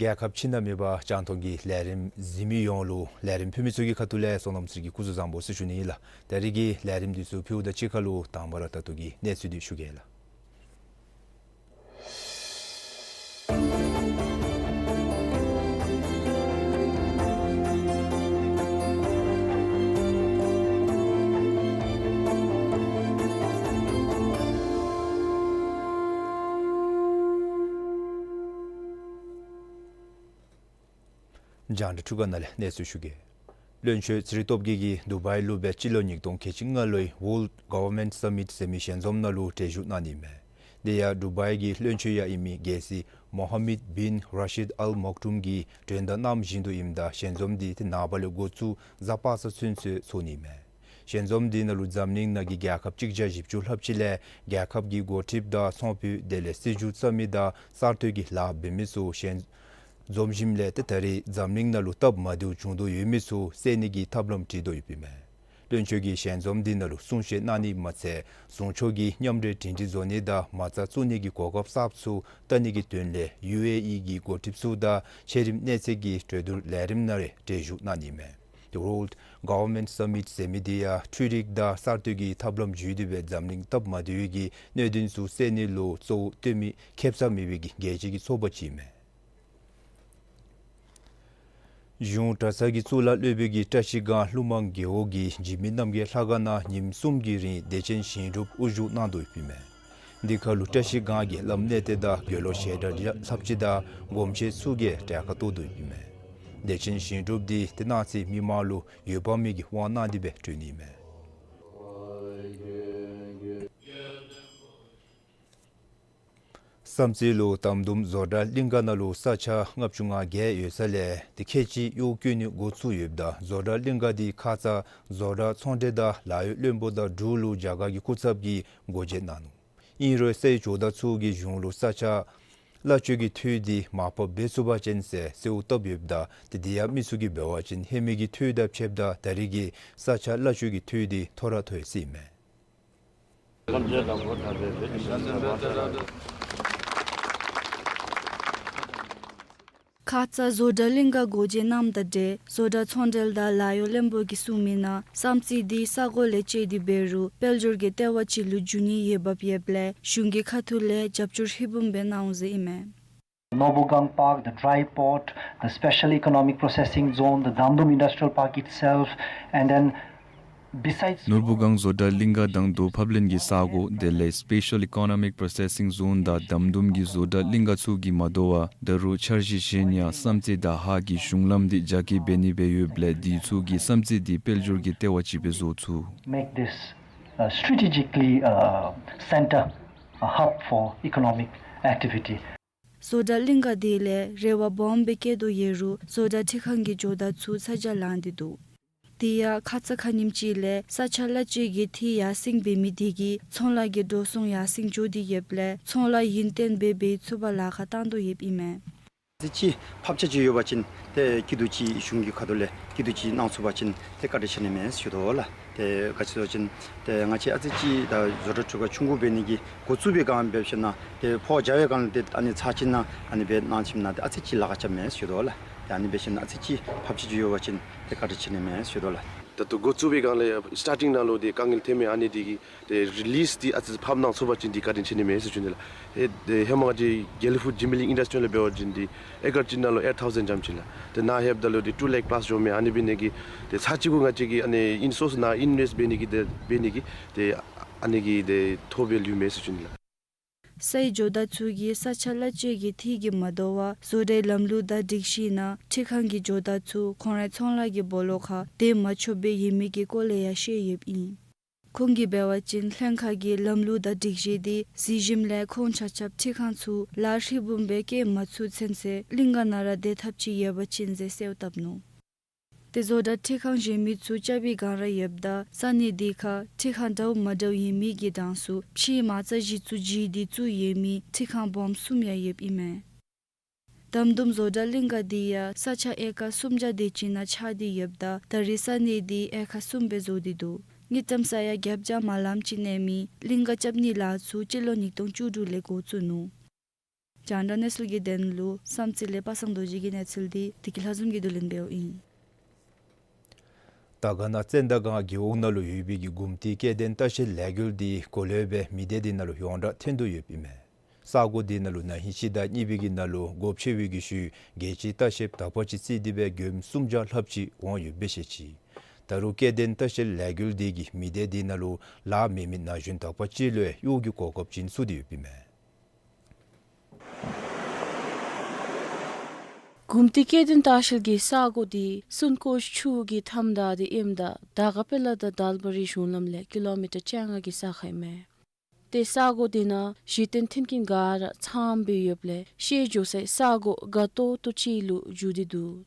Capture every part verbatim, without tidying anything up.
རྒྱལ་ཁབ་ཕྱི་ནང་མེད་པར་རྒྱང་མཐོང་གི་ལས་རིམ་གཟིགས་མི་ཡོངས་ལུ་ལས་རིམ་ཕུལ་མི་ཚུ་གི་ཁ་ཐུག་ལས་བསོད་ནམས་ཚེ་རིང་གིས་སྐུ་གཟུགས་བཟང་པོ་ཟེར་ཞུ་ནི་ཨིན་ལགས། ད་རིས་ཀྱི་ལས་རིམ་འདི་ཚུ་ཕུལཝ་དང་གཅིག་ཁར་ལུ་དང་པ་ར་ད་ལྟོ་གི་གནས་ཚུལ་འདི་ཞུ་གེ་ལགས། རྒྱང་བསྒྲགས་འཕྲུལ་ཁང་ནང་ལས་གནས་ཚུལ་ཞུ་གེ། བློན་ཆོས་ཚེ་རིང་སྟོབས་རྒྱས་ཀྱིས་དུ་བའི་ལུ་སྦེ་སྤྱི་ལོ་ཉིས་སྟོང་ཁལ་གཅིག་ལྔ་ལོའི་World Government Summit ཟེར་མི་ཞལ་འཛོམས་ནང་ལུ་གྲལ་བཞུགས་གནང་ནི་མས། དེ་ཡང་དུ་བའི་གི་བློན་ཆོས་ཡང་ཨིན་མི་རྒྱལ་སྲས་མོ་ཧམ་མད་བིན་ར་ཤིད་ཨལ་མག་ཊུམ་གྱིས་མགྲོན་བརྡ་གནངམ་བཞིན་དུ་ཨིནམ་ད་ཞལ་འཛོམས་འདི་ཏེ་ནངས་པ་ལས་འགོ་བཙུགས་གཟའ་པ་སངས་ཚུན་ཚོད་ཚོགས་ནི་མས། ཞལ་འཛོམས་འདི་ནང་ལུ་འཛམ་གླིང་ནང་གི་རྒྱལ་ཁབ་གཅིག་བརྒྱ་བཞི་བཅུ་ལྷགཔ་ཅིག་ལས་རྒྱལ་ཁབ་ཀྱི་འགོ་ཁྲིདཔ་དང་ཚོང་དཔོན་དེ་ལས་སྲིད་བྱུས་བརྩམ་མི་དང་གསར་གཏོད་ཀྱི་ལཱ་འབད་མི་ཚུ་ཞལ་འཛོམས་ཞིནམ་ལས་ཏེ་ད་རིས་འཛམ་གླིང་ནང་ལུ་སྟབས་མ་བདེཝ་བྱུང་དོ་ཡོད་མི་ཚུ་སེལ་ནི་གི་ཐབས་ལམ་དྲི་དོ་ཡོདཔ་ཨིན་མས། བློན་ཆོས་ཀྱིས་ཞལ་འཛོམས་འདི་ནང་ལུ་གསུང་བཤད་གནང་ནི་མ་ཚད་ཟུང་ཕྱོགས་ཀྱི་མཉམ་འབྲེལ་གྲོས་འདྲི་བཟོ་ནི་དང་མ་རྩ་བཙུགས་ནི་གི་གོ་སྐབས་གསརཔ་ཚུ་བལྟ་ནི་གི་དོན་ལས་ཡུ་ཨེ་ཨི་གི་འགོ་ཁྲིདཔ་ཚུ་དང་ཆེ་རིམ་གནས་ཚད་ཀྱི་གྲོས་བསྡུར་ལས་རིམ་ནང་རེ་གྲལ་བཞུགས་གནང་ནི་མས། ཏེ་World Government Summit ཟེར་མི་འདི་ཡང་འཕྲུལ་རིག་དང་གསར་གཏོད་ཀྱི་ཐབས་ལམ་བརྒྱུད་དེ་སྦེ་འཛམ་གླིང་སྟབས་མ་བདེ་བའི་གི་གནད་དོན་ཚུ་སེལ་ནི་ལུ་གཙོ་བོ་བཏོན་མི་ཁེབ་ས་མེད་པའི་གི་རྒྱལ་སྤྱི་གི་ཚོགས་པ་ཅིག་ཨིན་མས། གཞུང་གྲྭ་ཚང་གི་གཙུག་ལག་སློབ་དཔོན་གྱིས་བཀྲ་ཤིས་སྒང་ཀླུ་མང་རྒེད་འོག་གི་འཇིགས་མེད་རྣམ་རྒྱལ་ལྷ་ཁང་ནང་ཉིནམ་གསུམ་གྱི་རིང་བདེ་ཆེན་ཞིང་སྒྲུབ་དབུ་བཞུགས་གནང་དོ་ཡོདཔ་ཨིན་མས། འདི་ཁར་ལུ་བཀྲ་ཤིས་སྒང་གི་བླམ་གནས་བརྟན་དང་དགེ་སློང་ཞལ་གྲངས་ལྷགཔ་ཅིག་དང་སྒོམ་ཆེན་ཚུ་གིས་གྲལ་ཁར་གཏོགས་དོ་ཡོདཔ་ཨིན་མས། བདེ་ཆེན་ཞིང་སྒྲུབ་འདི་ཏེ་གནངས་ཚེ་མི་མང་ལུ་འོད་དཔག་མེད་ཀྱི་དབང་གནང་སྟེ་སྦེ་གྲོལ་ནི་མས། བསམ་རྩེ་ལུ་དམ་དུམ་བཟོ་གྲྭ་གླིང་ག་ནང་ལུ་ས་ཆ་ལྔ་བཅུ་ང་བརྒྱད་ཡོད་ས་ལས་ཏེ་ཁལ་གཅིག་གཡོག་བཀོལ་ནི་འགོ་བཙུགས་ཡོདཔ་ད་བཟོ་གྲྭ་གླིང་ག་འདི་ཁ་ཙ་བཟོ་གྲྭ་ཚོང་འབྲེལ་དང་ལཱ་གཡོག་བློན་པོ་དང་འབྲུག་ལུ་རྒྱ་གར་གྱི་སྐུ་ཚབ་ཀྱིས་སྒོ་འབྱེད་གནང་ནུག། ཨིན་རུང་སའི་ཇོ་བདག་ཚུ་གིས་གཞུང་ལུ་ས་ཆ་གླ་སྤྱོད་ཀྱི་འཐུས་འདི་མར་ཕབ་འབད་ཚུགས་པ་ཅིན་ཟེར་གསོལཝ་བཏབ་ཡོདཔ་ད་ཏེ་དེ་ཡང་མི་ཚུ་གིས་འབད་བ་ཅིན་ཧེ་མའི་གི་འཐུས་དང་ཕྱདཔ་ད་ད་རིས་ཀྱི་ས་ཆ་གླ་སྤྱོད་ཀྱི་འཐུས་འདི་མཐོ་ར་མཐོ་ཡི་ཟེར་ཨིན་མས། ཁ་ཙ་བཟོ་གྲྭ་གླིང་ག་སྒོ་འབྱེད་གནངམ་དང་འབྲེལ་བཟོ་གྲྭ་ཚོང་འབྲེལ་དང་ལཱ་གཡོག་བློན་པོ་གིས་གསུངས་མི་ནང་བསམ་རྩེ་འདི་ས་གོ་ལས་བཅད་དེ་འབད་རུང་དཔལ་འབྱོར་གྱི་ལྟེ་བ་ཅིག་ལུ་འགྱུར་ནི་འོས་འབབ་ཡོདཔ་ལས་གཞུང་གི་ཁ་ཐུག་ལས་རྒྱབ་སྐྱོར་ཧྲིལ་བུམ་སྦེ་གནང་འོང་ཟེར་ཨིན་མས། Norbugang Park, the dry port, the special economic processing zone, the Damdum Industrial Park itself, and then besides ནོར་བུ་སྒང་བཟོ་གྲྭ་གླིང་ག་དང་དོ་ཕབ་ལེན་གྱི་ས་གོ་དེ་ལས་Special Economic Processing Zone དང་དམ་དུམ་གྱི་བཟོ་གྲྭ་གླིང་ག་ཚུ་གིས་མ་དོ་བར་ད་རུང་འཆར་གཞི་གཞན་ཡང་བསམ་རྩེ་དང་ཧཱ་གི་གཞུང་ལམ་འདི་རྒྱ་སྐྱེད་འབད་ནི་སྦེ་ཡོདཔ་ལས་དེ་ཚུ་གིས་བསམ་རྩེ་འདི་དཔལ་འབྱོར་གྱི་ལྟེ་བ་ཅིག་སྦེ་བཟོ་ཚུགས། Make this, uh, strategically, uh, center, a hub for economic activity. བཟོ་གྲྭ་གླིང་ག་དེ་ལས་རེ་བ་སྦོམ་སྦེ་བསྐྱེད་དོ་ཡོད་རུང་བཟོ་གྲྭ་ཁྲི་ཁང་གི་ཇོ་བདག་ཚུ་ཚ་གྱང་ལང་སྟེ་འདུག། དེ་ཡང་ཁ་ཙ་ཁ་ཉིནམ་ཅིག་ལས་ས་ཆ་གླ་སྤྱོད་ཀྱི་འཐུས་ཡར་སེང་འབད་མི་དེ་གིས་ཚོང་ལཱ་གི་འགྲོ་སོང་ཡར་སེང་འགྱོ་དེ་ཡོདཔ་ལས་ཚོང་ལཱ་ཡུན་བརྟན་སྦེ་འབད་ཚུགས་པར་ལཱ་ཁག་བཏང་དོ་ཡོདཔ་ཨིན་མས། ཨ་ཙི་ཅིག་ཕབ་ཆ་ཅིག་ཡོད་པ་ཅིན་ཏེ་སྐྱིད་སྡུག་ཅིག་གཞུང་གི་ཁ་ཐུག་ལས་སྐྱིད་སྡུག་ཅིག་གནང་ཚུགས་པ་ཅིན་ཏེ་བཀའ་དྲིན་ཆེ་ནི་མས་ཟེར་ཞུ་དོ་ལགས། ཏེ་ག་ཅི་ཟེར་བ་ཅིན་ཏེ་ང་བཅས་ཨ་ཙི་ཅིག་ད་བཟོ་གྲྭ་ཆུ་ཁ་ཆུང་ཀུ་འབད་ནི་གི་འགོ་བཙུགས་པའི་སྒང་འབད་ཞིན་ན་ཏེ་ཕོཝ་རྒྱབ་པའི་སྒང་ལས་ཏེ་ཨ་ནི་ཚར་ཅིག་ནང་ཨ་ནི་སྦེ་གནང་ཞིན་ན་ཏེ་ཨ་ཙི་ཅིག་ལཱ་ཁག་རྐྱབ་མས་ཟེར་ཞུ་དོ་ལགས། ཏེ་ཨ་ནི་འབད་ཞིན་ན་ཨ་ཙི་ཅིག་ཕབ་ཆ་ཅིག་ཡོད་པ་ཅིན་ཏེ་བཀའ་དྲིན་ཆེ་ནི་མས་ཟེར་ཞུ་དོ་ལགས། ད་ལྟོ་འགོ་བཙུགས་པའི་སྒང་ལས་སི་ཊར་ཊིང་ནང་ལུ་ཏེ་དཀའ་ངལ་ཐོན་མི་ཨ་ནི་དེ་གིས་ཏེ་རི་ལིསི་འདི་ཨ་ཙི་ཕབ་གནང་ཚུགས་པ་ཅིན་འདི་བཀའ་དྲིན་ཆེ་ནི་མས་ཟེར་ཞུ་ནི་ལགས། ཨེ་ཏེ་ཧེ་མ་ང་བཅས་དགེ་ལེགས་ཕུད་ཇིམ་བི་ལིང་ཨིན་ཌསི་ཊི་རི་ཡལ་ལས་འབད་བ་ཅིན་འདི་ཨེ་ཀར་གཅིག་ནང་ལུ་ཨེཊ་ཐའུ་ཟེན་ཙམ་ཅིག་ལགས། ཏེ་ནཱ་ལྷོདཔ་ད་ལུ་ཏེ་ཊུ་ལེག་པ་ལཱསི་འགྱོ་མས། ཨ་ནི་འབད་ནི་གིས་ཏེ་ཚར་ཅིག་གུ་ང་བཅས་ཀྱིས་ཨ་ནི་ཨིན་སོརསི་ནང་ཨིན་ཝེསཊ་འབད་ནི་གི་ཏེ་འབད་ནི་གི་ཏེ་ཨ་ནི་གི་ཏེ་ཐོབ་པའི་ལུས་མས་ཟེར་ཞུ་ནི་ལགས། སའི་ཇོ་བདག་ཚུ་གིས་ས་ཆ་གླ་སྤྱོད་ཀྱི་འཐུས་ཀྱིས་མ་དོ་བར་བཟོ་གྲྭའི་ལམ་ལུགས་དང་སྒྲིག་གཞི་ནང་འཕྲུལ་ཁང་གི་ཇོ་བདག་ཚུ་ཁོང་རའི་ཚོང་ལཱ་གི་སྦོ་ལོགས་ཁར་སྡོད་མ་ཆོགཔ་སྦེ་ཡོད་མི་གི་སྐོར་ལས་ཡང་བཤད་ཡོདཔ་ཨིན། ཁོང་གིས་འབད་བ་ཅིན་ལྷན་ཁག་གི་ལམ་ལུགས་དང་སྒྲིག་གཞི་འདི་གཟིགས་ཞིནམ་ལས་ཁོང་ཆ་ཁྱབ་འཕྲུལ་ཁང་ཚུ་ལཱ་ཧྲིལ་བུམ་སྦེ་བཀལ་མ་ཚུགས་ཚུན་ཚོད་གླིང་ག་ནང་ར་སྡོད་ཐབས་ཅིག་ཡོད་པ་ཅིན་ཟེར་གསོལཝ་བཏབ་ནུག། ཏེ་བཟོ་གྲྭ་འཕྲུལ་ཁང་གཞན་མི་ཚུ་རྐྱབ་པའི་སྒང་ར་ཡོདཔ་ད་ས་གནས་དེ་ཁར་འཕྲུལ་ཁང་འདྲཝ་མ་འདྲཝ་ཡོད་མི་གི་གྲངས་སུ་ཕྱེད་མ་རྩ་བཞི་ཚུ་བརྗེ་སྟེ་བཙུགས་ཡོད་མི་འཕྲུལ་ཁང་སྦོམ་གསུམ་ཡང་ཡོདཔ་ཨིན་མས། དམ་དུམ་བཟོ་གྲྭ་གླིང་ག་འདི་ཡང་ས་ཆ་ཨེ་ཀར་སུམ་བརྒྱ་དེ་ཅིག་ནང་ཆགས་ཏེ་ཡོདཔ་ད་ད་རེས་ས་གནས་འདི་ཨེ་ཀར་གསུམ་སྦེ་བཟོ་སྟེ་འདུག། དངུལ་ཀྲམ་ས་ཡ་བརྒྱད་བརྒྱ་མ་ལམ་ཅིག་གནས་མི་གླིང་ག་རྐྱབ་ནིའི་ལཱ་ཚུ་སྤྱི་ལོ་ཉིས་སྟོང་བཅུ་དྲུག་ལས་འགོ་བཙུགས་ནུག། རྒྱང་བསྒྲགས་གནས་ཚུལ་གྱི་དོན་ལུ་བསམ་རྩེ་ལས་པ་སངས་རྡོ་རྗེ་གི་གནས་ཚུལ་འདི་བདེ་སྐྱིད་ལྷ་འཛོམས་ཀྱིས་བསྡུ་ལེན་འབདཝ་ཨིན། དར་དཀར་ན་ཙན་དན་སྒང་རྒེད་འོག་ནང་ལུ་ཡོད་པའི་གི་གུམ་ཏི་སྐྱེ་ལྡན་ལྟ་བཤལ་ལས་འགུལ་འདི་གོ་ལེ་སྦེ་མི་སྡེ་འདི་ནང་ལུ་ཡོངས་གྲགས་ཐོན་དོ་ཡོདཔ་ཨིན་མས། ས་གོ་འདི་ནང་ལུ་ན་ཧིང་སྤྱི་ཟླ་གཉིས་པའི་གི་ནང་ལུ་སྒོ་ཕྱེ་བའི་གི་ཤུལ་རྒྱལ་སྤྱིའི་ལྟ་བཤལཔ་དག་པ་ཅིག་བརྩིས་ཏེ་སྦེ་མགྱོནམ་སུམ་བརྒྱ་ལྷགཔ་ཅིག་འོང་ཡོདཔ་སྦེ་བཤད་ཅི། ད་རུང་སྐྱེ་ལྡན་ལྟ་བཤལ་ལས་འགུལ་འདི་གིས་མི་སྡེ་འདི་ནང་ལུ་ལཱ་མེད་མི་ན་གཞོན་དག་པ་ཅིག་ལུ་གཡོག་གི་གོ་སྐབས་ཅིག་བཙུགས་ཏེ་ཡོདཔ་ཨིན་མས། གུམ་ཏི་སྐྱེ་ལྡན་ལྟ་བཤལ་གྱི་ས་གོ་འདི་སུན་ཀོ་ཆུ་གི་མཐའམ་བདའ་སྟེ་ཨིནམ་ད་དར་དཀར་དཔལ་ལ་དང་དལ་བ་རི་གཞུང་ལམ་ལས་ཀི་ལོ་མི་ཊར་བཅོ་ལྔ་གི་ས་ཁར་ཨིན་མས། ཏེ་ས་གོ་འདི་ནང་གཞི་རྟེན་མཐུན་རྐྱེན་ག་ར་ཚངམ་སྦེ་ཡོདཔ་ལས་བཤལ་འགྱོ་སའི་ས་གོ་དགའ་ཏོག་ཏོ་ཅིག་ལུ་འགྱུར་ཏེ་འདུག།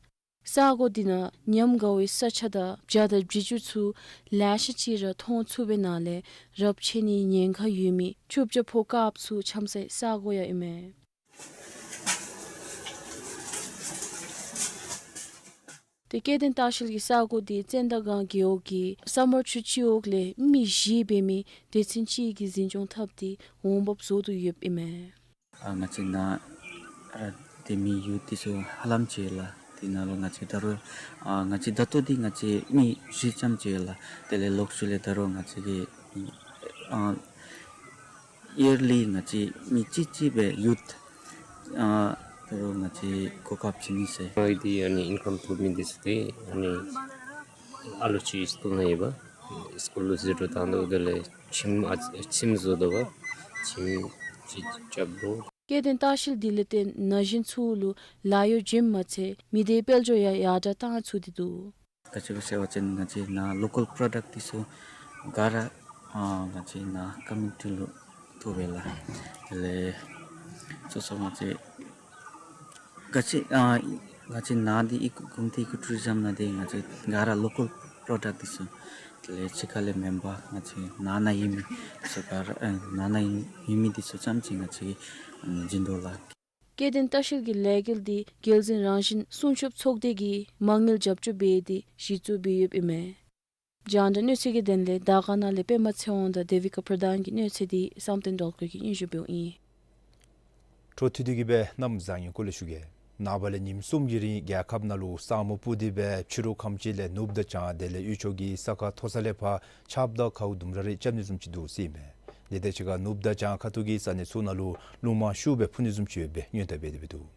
ས་གོ་འདི་ནང་ཉམས་དགའ་བའི་ས་ཆ་དང་བྱ་དང་བྱི་ཅུང་ཚུ་ལེ་ཤ་ཅིག་ར་མཐོང་ཚུགས་པའི་ནང་ལས་རབས་ཆད་ནིའི་ཉེན་ཁ་ཡོད་མི་ཆུ་བྱ་ཕོ་དཀརཔོ་ཚུ་འཁྱམ་སའི་ས་གོ་ཡང་ཨིན་མས། ཏེ་སྐྱེ་ལྡན་ལྟ་བཤལ་གྱི་ས་གོ་འདི་ཙན་དན་སྒང་རྒེད་འོག་གི་ས་དམར་ཆུ་སྤྱི་འོག་ལས་མི་བཞི་འབད་མི་སྡེ་ཚན་ཅིག་གིས་འཛིན་སྐྱོང་འཐབ་སྟེ་འོང་འབབ་བཟོ་དོ་ཡོདཔ་ཨིན་མས། ཨ་ང་བཅས་ནཱ་ར་སྡོད་མི་ཡུཐ་འདི་ཚུ་ཧ་ལམ་ཅིག་ལགས། དེ་ནང་ལུ་ང་བཅས་ད་རུང་ཨ་ང་བཅས་ད་ལྟོ་འདི་ང་བཅས་མི་བཞི་ཙམ་ཅིག་ལགས། དེ་ལས་ལོག་ཤུལ་ལས་ད་རུང་ང་བཅས་ཀྱི་ཨ་ཡར་ལི་ང་བཅས་མི་གཅིག་གཅིག་སྦེ་ཡུཐ་ཨ་ད་རུང་ང་བཅས་གོ་སྐབས་ཅིག་ནི་ཟེར། ང་གིས་འདི་ཨ་ནི་ཨིན་ཀམ་ཐོབ་མི་འདི་ཚུ་འདི་ཨ་ནི་ཨ་ལོ་ཅིག་སི་ཀུལ་ནང་ཡོད་པ། སི་ཀུལ་ལུ་ཟད་འགྲོ་བཏང་དོ། དེ་ལས་ཁྱིམ་ཨ་ཁྱིམ་བཟོ་དོ་པ། ཁྱིམ་ཅིག་རྐྱབ་དོ། སྐྱེ་ལྡན་ལྟ་བཤལ་འདི་ལས་བརྟེན་ན་གཞོན་ཚུ་ལུ་ལཱ་གཡོག་བྱིནམ་མ་ཚད་མི་སྡེའི་དཔལ་འབྱོར་ཡང་ཡར་དྲག་བཏང་ཚུགས་ཏེ་འདུག། ག་ཅི་སྦེ་ཟེར་བ་ཅིན་ང་བཅས་ནཱ་ལོ་ཀཱལ་པྲོ་ཌཀཊ་འདི་ཚུ་ག་ར་ཨ་ང་བཅས་ནཱ་ཀོ་མིའུ་ནི་ཊི་ལུ་ཐོབ་པས་ལགས། དེ་ལས་སོ་སོ་ང་བཅས་ག་ཅི་ཨ་ང་བཅས་ནཱ་འདི་ཨི་ཀུ་གུམ་ཏི་ཨི་ཀོ་ཊུ་རི་ཛིམ་ནང་འདི་ང་བཅས་ག་ར་ལོ་ཀཱལ་པྲོ་ཌཀཊ་འདི་ཚུ་དེ་ལས་ཕྱི་ཁ་ལས་མེན་པར་ང་བཅས་ནང་ན་ཡོད་མི་ཚུ་ག་ར་ཨ་ནང་ན་ཡོད་མི་འདི་ཚུ་ཙམ་ཅིག་ང་བཅས་ཨ་བྱིན་དོ་ལགས། སྐྱེ་ལྡན་ལྟ་བཤལ་གྱི་ལས་འགུལ་འདི་རྒྱལ་འཛིན་རང་བཞིན་སྲུང་སྐྱོབ་ཚོགས་སྡེ་གིས་མ་དངུལ་རྒྱབ་སྐྱོར་འབད་དེ་གཞི་བཙུགས་འབད་ཡོདཔ་ཨིན་མས། རྒྱང་བསྒྲགས་གནས་ཚུལ་གྱི་དོན་ལས་དར་དཀར་ན་ལས་པདྨ་ཚེ་དབང་དང་དེ་བི་ཀ་པྲ་དཱན་གྱི་གནས་ཚུལ་འདི་བསམ་གཏན་སྒྲོལ་དཀར་གྱིས་སྙན་ཞུ་འབདཝ་ཨིན། འཕྲོ་མཐུད་དེ་གི་སྦེ་གནམ་བཟང་ངན་སྐོར་ལས་ཞུ་གེ། ནངས་པ་ལས་ཉིནམ་གསུམ་གྱི་རིང་རྒྱལ་ཁབ་ནང་ལུ་ས་སྨུག་སྤུབས་ཏེ་སྦེ་ཕྱི་རུ་ཁམས་ཅིག་ལས་ནུབ་དང་བྱང་དེ་ལས་དབུས་ཕྱོགས་ཀྱི་ས་ཁ་མཐོ་ས་ལས་ཕར་ཆརཔ་དང་ཁཝ་ལྡུམ་ར་རེ་རྐྱབ་ནི་བཟུམ་ཅིག་འདུག་ཟེར་ཨིན་མས། དེ་དང་གཅིག་ཁར་ནུབ་དང་བྱང་ཁ་ཐུག་གི་ས་གནས་ཚུ་ནང་ལུ་རླུང་མང་ཤུགས་སྦེ་འཕུ་ནི་བཟུམ་ཅིག་ཡོད་པའི་སྔོན་བརྡ་འབད་དེ་སྦེ་འདུག།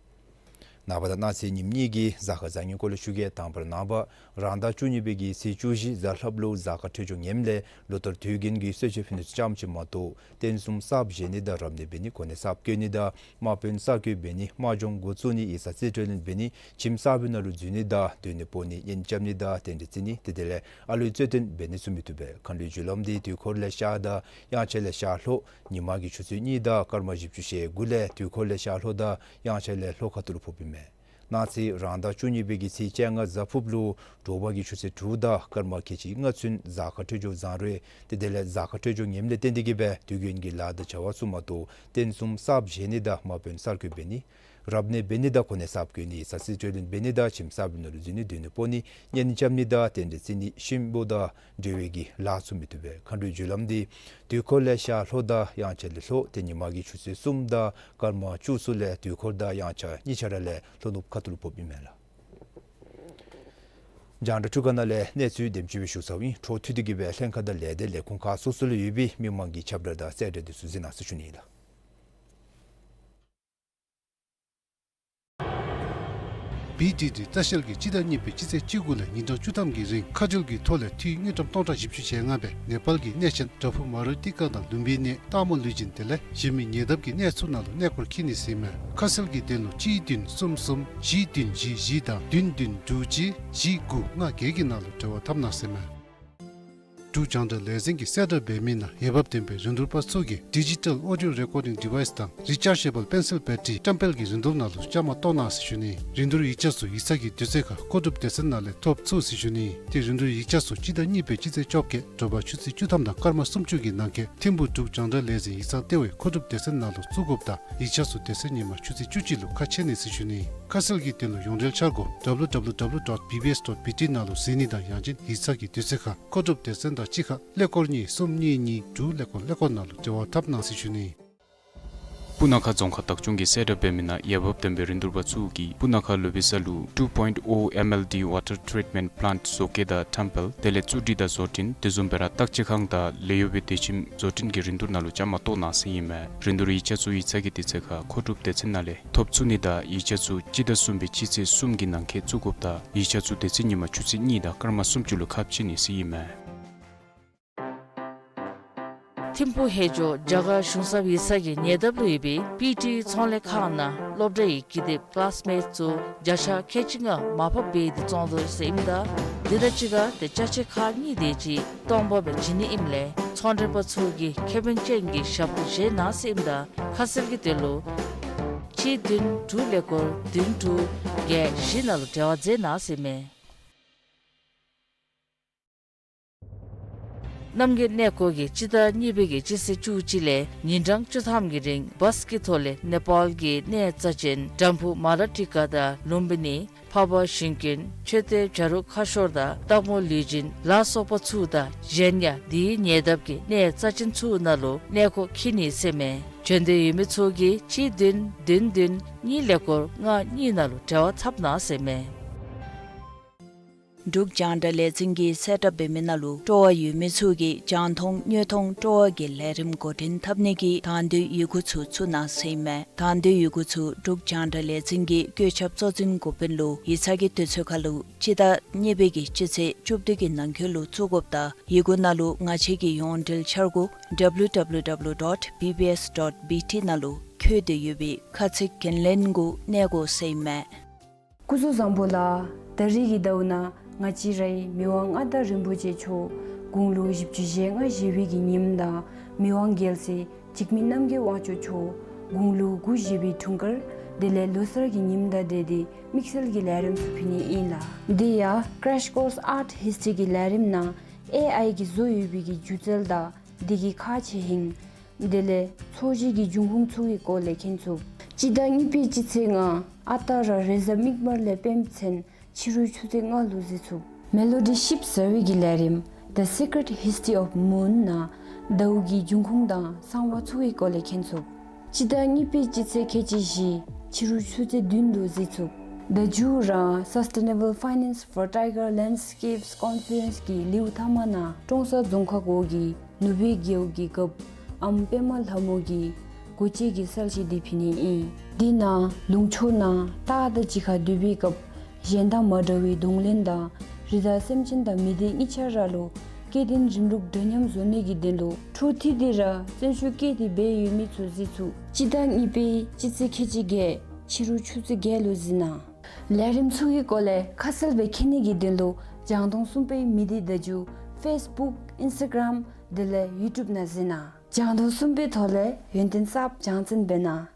ནངས་པ་དང་གནངས་ཚེ་ཉིནམ་གཉིས་ཀྱི་གཟའ་སྐར་བཟང་ངན་སྐོར་ལས་ཞུ་གེ། དང་པ་ར་ནངས་པ་རང་ཟླ་བཅུ་གཉིས་པའི་གི་ཚེས་བཅུ་བཞི་གཟའ་ལྷགཔ་ལུ་གཟའ་སྐར་འཕྲོད་སྦྱོར་ངནམ་ལས་ལོ་ལྟར་དུས་རྒྱུན་གྱི་གསོལ་མཆོད་ཕུལ་ནི་ཚུ་ཙམ་ཅིག་མ་གཏོགས་རྟེན་གསུམ་གསརཔ་བཞེངས་ནི་དང་རབ་གནས་འབད་ནི་གོ་གནས་གསརཔ་བསྐོ་ནི་དང་དམག་དཔོན་གསར་བསྐོ་འབད་ནི་དམག་སྦྱོང་འགོ་བཙུགས་ནི་ཡིག་ཚང་རྩིས་སྤྲོད་ལེན་འབད་ནི་ཁྱིམ་གསར་པའི་ནང་ལུ་འཛུལ་ནི་དང་སྡོད་གནས་སྤོ་ནི་གཉེན་རྐྱབ་ནི་དང་རྟེན་འབྲེལ་བརྩི་ནི་དེ་དེ་ལས་ཨ་ལུའི་རྩོད་དོན་འབད་ནི་ཚུ་མི་བཏུབ་པས། མཁའ་འགྲོའི་རྒྱུ་ལམ་འདི་དུས་འཁོར་ལས་ཤར་དང་དབྱངས་འཆར་ལས་ཤར་ལྷོ། ཉིན་མ་གི་ཆུ་ཚོད་གཉིས་དང་སྐར་མ་བཞི་བཅུ་ཞེ་དགུ་ལས་དུས་འཁོར་ལས་ཤར་ལྷོ་དང་དབྱངས་འཆར་ལས་ལྷོ་ཁ་ཐུག་ལུ་ཕོགཔ་ཨིན་མས། གནངས་ཚེ་རང་ཟླ་བཅུ་གཉིས་པའི་གི་ཚེས་བཅོ་ལྔ་གཟའ་ཕུརཔ་ལུ་དྲོ་པ་གི་ཆུ་ཚོད་དྲུག་དང་སྐར་མ་ཁལ་གཅིག་ལྔ་ཚུན་གཟའ་སྐར་འཕྲོད་སྦྱོར་བཟང་རུང་ཏེ་དེ་ལས་གཟའ་སྐར་འཕྲོད་སྦྱོར་ངནམ་ལས་བརྟེན་ཏེ་གིས་སྦེ་དུས་རྒྱུན་གྱི་ལཱ་དང་བྱ་བ་ཚུ་མ་གཏོགས་རྟེན་གསུམ་གསརཔ་བཞེངས་ནི་དང་དམག་དཔོན་གསར་བསྐོ་འབད་ནི། རབ་གནས་འབད་ནི་དང་གོ་གནས་གསརཔ་བསྐོ་ནི། ཟ་ཟི་སྤྲོད་ལེན་འབད་ནི་དང་ཁྱིམ་གསརཔ་ནང་ལུ་འཛུལ་ནི། སྡོད་གནས་སྤོ་ནི། གཉེན་ཉེ་རྐྱབ་ནི་དང་རྟེན་འབྲེལ་བརྩི་ནི། གཤིན་པོ་དང་འབྲེལ་བའི་གི་ལཱ་ཚུ་མི་བཏུབ་པས། མཁའ་འགྲོའི་རྒྱུ་ལམ་འདི་དུས་འཁོར་ལས་ཤར་ལྷོ་དང་དབྱངས་འཆར་ལས་ལྷོ། ཏེ་ཉིན་མ་གི་ཆུ་ཚོད་གསུམ་དང་སྐར་མ་བཅུ་ཚུ་ལས་དུས་འཁོར་དང་དབྱངས་འཆར་གཉིས་ཆ་ར་ལས་ལྷོ་ནུབ་ཁ་ཐུག་ལུ་ཕོགཔ་ཨིན་མས་ལགས། རྒྱང་བསྒྲགས་ཁང་ནང་ལས་གནས་ཚུལ་དེམ་ཅིག་སྦེ་ཞུ་ཚརཝ་ཨིན། འཕྲོ་མཐུད་དེ་གིས་སྦེ་ལྷན་ཁག་དང་ལས་སྡེ་ལས་ཁུངས་ཁག་སོ་སོ་ལུ་ཡོད་པའི་མི་མང་གི་ཁྱབ་བསྒྲགས་དང་གསལ་བསྒྲགས་འདི་ཚུ་གཟིགས་གནང་ཟེར་ཞུ་ནི་ཨིན་ལགས། བི་ཌི་ཌི་ལྟ་བཤལ་གྱིས་སྤྱི་ཟླ་གཉིས་པའི་སྤྱི་ཚེས་བཅུ་དགུ་ལས་ཉིན་གྲངས་བཅུ་ཐམ་གྱི་རིང་མཁའ་འགྲུལ་གྱི་ཐོག་ལས་འཐུས་དངུལ་ཀྲམ་སྟོང་ཕྲག་བཞི་བཅུ་ཞེ་ལྔ་སྦེ་ནེ་པཱལ་གྱི་གནས་ཆེན་བྲག་ཕུག་མ་རུ་ཏི་ཀ་དང་ལུམྦི་ནི་སྟག་མོ་ལུས་སྦྱིན་དེ་ལས་གཞན་མི་ཉེ་འདབས་ཀྱི་གནས་ཚུ་ནང་ལུ་གནས་སྐོར་འཁྱིད་ནི་ཟེར་ཨིན་མས། ཁ་གསལ་གྱི་དོན་ལུ་གཅིག་བདུན་གསུམ་གསུམ་བཞི་བདུན་བཞི་བཞི་དང་བདུན་བདུན་དྲུག་གཅིག་བཞི་དགུ་ལྔ་བརྒྱད་ཀྱི་ནང་ལུ་འབྲེལ་བ་འཐབ་གནང་ཟེར་ཨིན་མས། འབྲུག་རྒྱང་བསྒྲགས་ལས་འཛིན་གྱིས་གསལ་བསྒྲགས་འབད་མི་ནང་འོས་འབབ་ལྡན་པའི་རིན་བསྡུར་པ་ཚུ་གིས་ཌི་ཇི་ཊལ་ཨོ་ཌིའོ་རེ་ཀོར་ཌིང་ཌི་ཝའིས་དང་རི་ཅཱར་ཇེ་བཱལ་པེན་སིལ་བེ་ཊི་བཀྲམ་སྤེལ་གྱི་རིན་བསྡུར་ནང་ལུ་བཅའ་མར་གཏོགས་གནང་ཟེར་ཞུ་ནི། རིན་བསྡུར་ཡིག་ཆ་ཚུ་ཡིག་ཚང་གི་དུས་ཚོད་ཁར་མཁོ་སྒྲུབ་སྡེ་ཚན་ནང་ལས་ཐོབ་ཚུགས་ཟེར་ཞུ་ནི། ཏེ་རིན་བསྡུར་ཡིག་ཆ་ཚུ་སྤྱི་ཟླ་གཉིས་པའི་སྤྱི་ཚེས་བཅོ་བརྒྱད་དྲོ་པ་ཆུ་ཚོད་བཅུ་ཐམ་དང་སྐར་མ་སུམ་ཅུ་གི་ནང་འཁོད་ཐིམ་ཕུག་འབྲུག་རྒྱང་བསྒྲགས་ལས་འཛིན་ཡིག་ཚང་ལྟེ་བའི་མཁོ་སྒྲུབ་སྡེ་ཚན་ནང་ལུ་བཙུགས་དགོཔ་དང་ཡིག་ཆ་ཚུ་དེ་ཚེ་ཉིན་མ་ཆུ་ཚོད་བཅུ་གཅིག་ལུ་ཁ་ཕྱེ་ནི་ཟེར་ཞུ་ནི། ཁ་གསལ་གྱི་དོན་ལུ་ཡོངས་འབྲེལ་འཆར་སྒོ་W W W dot B B S dot B T ནང་ལུ་གཟིགས་ནི་དང་ཡང་ཅིན་ཡིག་ཚང་གི་དུས་ཚོད་ཁར་མཁོ་སྒྲུབ་སྡེ་ཚན་དང་གཅིག་ཁར་ཀླད་ཀོར་གཉིས་གསུམ་གཉིས་གཉིས་དྲུག་ཀླད་ཀོར་ཀླད་ཀོར་ནང་ལུ་འབྲེལ་བ་འཐབ་གནང་ཟེར་ཞུ་ནི། སྤུ་ན་ཁ་རྫོང་ཁག་བདག་སྐྱོང་གིས་གསལ་བསྒྲགས་འབད་མི་ནང་འོས་འབབ་ལྡན་པའི་རིན་བསྡུར་པ་ཚུ་གིས་སྤུ་ན་ཁ་ལུ་བི་ས་ལུ་two point oh M L D water treatment plant བཟོ་བཀོད་དང་ཁྲམ་སྤེལ་དེ་ལས་བཙུགས་སྒྲིག་དང་བཟོ་སྐྲུན་དེ་བཟུམ་སྦེ་ར་བརྟག་དཔྱད་ཁང་དང་ལས་གཡོག་པའི་སྡེ་ཁྱིམ་བཟོ་སྐྲུན་གྱི་རིན་བསྡུར་ནང་ལུ་བཅའ་མར་གཏོགས་གནང་ཟེར་ཨིན་མས། རིན་བསྡུར་ཡིག་ཆ་ཚུ་ཡིག་ཚང་གི་དུས་ཚོད་ཁར་མཁོ་སྒྲུབ་སྡེ་ཚན་ནང་ལས་ཐོབ་ཚུགས་ནི་དང་ཡིག་ཆ་ཚུ་སྤྱི་ཟླ་གསུམ་པའི་སྤྱི་ཚེས་གསུམ་གྱི་ནང་འཁོད་བཙུགས་དགོཔ་དང་ཡིག་ཆ་ཚུ་དེ་ཚེ་ཉིན་མ་ཆུ་ཚོད་གཉིས་དང་སྐར་མ་སུམ་ཅུ་ལུ་ཁ་ཕྱེ་ནི་ཟེར་ཨིན་མས། ཐིམ་ཕུག་ཧེ་ཇོ་རྒྱ་གར་གཞུང་ཚབ་ཡིག་ཚང་གི་ཉེ་འདབས་ལུ་ཡོད་པའི་པི་ཊི་ཚོང་ལས་ཁང་ནང་སློབ་གྲྭའི་ཀི་དེབ་ཀི་ལཱསི་མེཊ་ཚུ་བརྒྱ་ཆ་ཁལ་གཅིག་ལྔ་མར་ཕབ་འབད་དེ་བཙོང་དོ་ཟེར་ཨིནམ་ད་འདི་དང་གཅིག་ཁར་ཏེ་ཅ་ཆས་ཁག་གཉིས་དེ་ཅིག་སྟོང་པ་སྦེ་བྱིན་ནི་ཨིནམ་ལས་ཚོང་འབྲེལ་པ་ཚུ་གིས་ཁེ་ཕན་ཅན་གྱི་ཞབས་ཏོག་བཞེས་གནང་ཟེར་ཨིནམ་ད་ཁ་གསལ་གྱི་དོན་ལུ་གཅིག་བདུན་དྲུག་ཀླད་ཀོར་བདུན་དྲུག་བརྒྱད་བཞི་ནང་ལུ་འབྲེལ་བ་མཛད་གནང་ཟེར་ཨིན་མས། རྣམ་རྒྱལ་གནས་སྐོར་གྱིས་སྤྱི་ཟླ་གཉིས་པའི་གི་སྤྱི་ཚེས་བཅུ་གཅིག་ལས་ཉིན་གྲངས་བཅུ་ཐམ་གྱི་རིང་བཱས་ཀྱི་ཐོག་ལས་ནེ་པཱལ་གྱི་གནས་རྩ་ཅན་བྲག་ཕུག་མ་ར་ཏི་ཀ་དང་ལུམ་བི་ནི་འཕགས་པ་ཞིང་ཀུན་མཆོད་རྟེན་བྱ་རུང་ཁ་ཤོར་དང་སྟག་མོ་ལུས་སྦྱིན་ལ་སོགས་པ་ཚུ་དང་གཞན་ཡང་དེའི་ཉེ་འདབས་ཀྱི་གནས་རྩ་ཅན་ཚུ་ནང་ལུ་གནས་སྐོར་འཁྱིད་ནི་ཟེར་ཨིན་མས། བྱོན་འདོད་ཡོད་མི་ཚུ་གིས་གཅིག་བདུན་བདུན་བདུན་གཉིས་ཀླད་ཀོར་ལྔ་གཉིས་ནང་ལུ་འབྲེལ་བ་འཐབ་གནང་ཟེར་ཨིན་མས། འབྲུག་རྒྱང་བསྒྲགས་ལས་འཛིན་གྱིས་གསལ་བསྒྲགས་འབད་མི་ནང་ལུ་སྤྲོ་བ་ཡོད་མི་ཚུ་གིས་རྒྱང་མཐོང་དངོས་མཐོང་སྤྲོ་བ་གི་ལས་རིམ་འགོ་འདྲེན་འཐབ་ནི་གི་དང་འདོད་ཡི་གུ་ཚུ་བཙུགས་གནང་ཟེར་ཨིན་མས། དང་འདོད་ཡི་གུ་ཚུ་འབྲུག་རྒྱང་བསྒྲགས་ལས་འཛིན་གྱི་བཀོད་ཁྱབ་གཙོ་འཛིན་འགོ་དཔོན་ལུ་ཡིག་ཚང་གི་དུས་ཚོད་ཁར་ལུ་སྤྱི་ཟླ་གཉིས་པའི་གི་སྤྱི་ཚེས་བཅུ་བདུན་གྱི་ནང་འཁོད་ལུ་བཙུགས་དགོཔ་དང་ཡི་གུ་ནང་ལུ་ང་བཅས་ཀྱི་ཡོངས་འབྲེལ་འཆར་སྒོ་W W W dot B B S dot B T ནང་ལུ་འཁོད་དེ་ཡོད་པའི་ཁ་ཚིག་འགན་ལེན་གུ་གནས་དགོ་ཟེར་ཨིན་མས། སྐུ་གཟུགས་བཟང་པོ་ལགས། ད་རིས་ཀྱི་ཟླཝ་ནང་ང་བཅས་རའི་མི་དབང་མངའ་བདག་རིན་པོ་ཆེ་མཆོག་དགུང་ལོ་བཞི་བཅུ་ཞེ་ལྔ་བཞེས་པའི་གི་ཉིནམ་དང་མི་དབང་རྒྱལ་སྲས་འཇིགས་མེད་རྣམ་རྒྱལ་དབང་ཕྱུག་མཆོག་དགུང་ལོ་དགུ་བཞེས་པའི་འཁྲུངས་སྐར་དེ་ལས་ལོ་གསར་གྱི་ཉིནམ་དང་འབྲེལ་ཏེ་དམིགས་བསལ་གྱི་ལས་རིམ་ཚུ་ཕུལ་ནི་ཨིན་ལགས། དེ་ཡང་Crash Course Art History གི་ལས་རིམ་ནང་ཨེ་ཨའི་གིས་བཟོ་ཡོད་པའི་གི་སྒྱུ་རྩལ་དང་དེ་གི་ཁག་ཆེ་ཧིང་དེ་ལས་ཚོས་གཞི་གི་འབྱུང་ཁུངས་ཚུ་གི་སྐོར་ལས་མཁྱེན་ཚུགས། སྤྱི་ཟླ་གཉིས་པའི་སྤྱི་ཚེས་ལྔ་ཨ་རྟག་ར་རེས་གཟའ་མིག་དམར་ལས་སྤེནམ་ཚུན་ཕྱི་རུ་ཆུ་ཚོད་ལྔ་ལུ་གཟིགས་ཚུགས། མེ་ལོ་ཌི་ཞིབ་ཟ་བའི་གི་ལས་རིམ་The Secret History of Moon ནང་ཟླཝ་གི་འབྱུང་ཁུངས་དང་གསང་བ་ཚུ་གི་སྐོར་ལས་མཁྱེན་ཚུགས། སྤྱི་ཟླ་གཉིས་པའི་སྤྱི་ཚེས་ཁལ་གཅིག་བཞི་ཕྱི་རུ་ཆུ་ཚོད་བདུན་ལུ་གཟིགས་ཚུགས། ད་མཇུག་ར་Sustainable Finance for Tiger Landscapes Conference གི་ལེའུ་ཐ་མ་ནང་ཀྲོང་གསར་རྫོང་ཁག་འོག་གི་ནུབ་སྦིས་རྒེད་འོག་གི་རྒཔོ་ཨམ་པདྨ་ལྷ་མོ་གི་སྒོ་འབྱེད་ཀྱི་གསལ་བཤད་འདི་ཕུལ་ནི་ཨིན། དེ་ནང་ལུང་ཕྱོགས་ནང་སྟག་དང་གཅིག་ཁར་སྡོད་པའི་སྐབས་གཞན་དང་མ་འདྲ་བའི་གདོང་ལེན་དང་རི་དྭགས་སེམས་ཅན་དང་མི་སྡེ་གཉིས་ཆ་ར་ལུ་སྐྱེ་ལྡན་རིམ་ལུགས་འདྲ་མཉམ་བཟོ་ནི་གི་དོན་ལུ་འཕྲོ་མཐུད་དེ་ར་བརྩོན་ཤུགས་བསྐྱེད་དེ་འབད་ཡོད་མི་ཚུ་གཟིགས་ཚུགས། སྤྱི་ཟླ་གཉིས་པའི་སྤྱི་ཚེས་ཁལ་གཅིག་བརྒྱད་ཕྱི་རུ་ཆུ་ཚོད་བརྒྱད་ལུ་གཟིགས་གནང་། ལས་རིམ་ཚུ་གི་སྐོར་ལས་ཁ་གསལ་སྦེ་མཁྱེན་ནི་གི་དོན་ལུ་རྒྱང་མཐོང་གསུམ་པའི་མི་སྡེ་བརྡ་བརྒྱུད་Facebook Instagram དེ་ལས་YouTube ནང་གཟིགས་གནང་། རྒྱང་མཐོང་གསུམ་པའི་ཐོག་ལས་ཡོན་ཏན་གསརཔ་སྦྱང་བརྩོན་འབད་གནང་།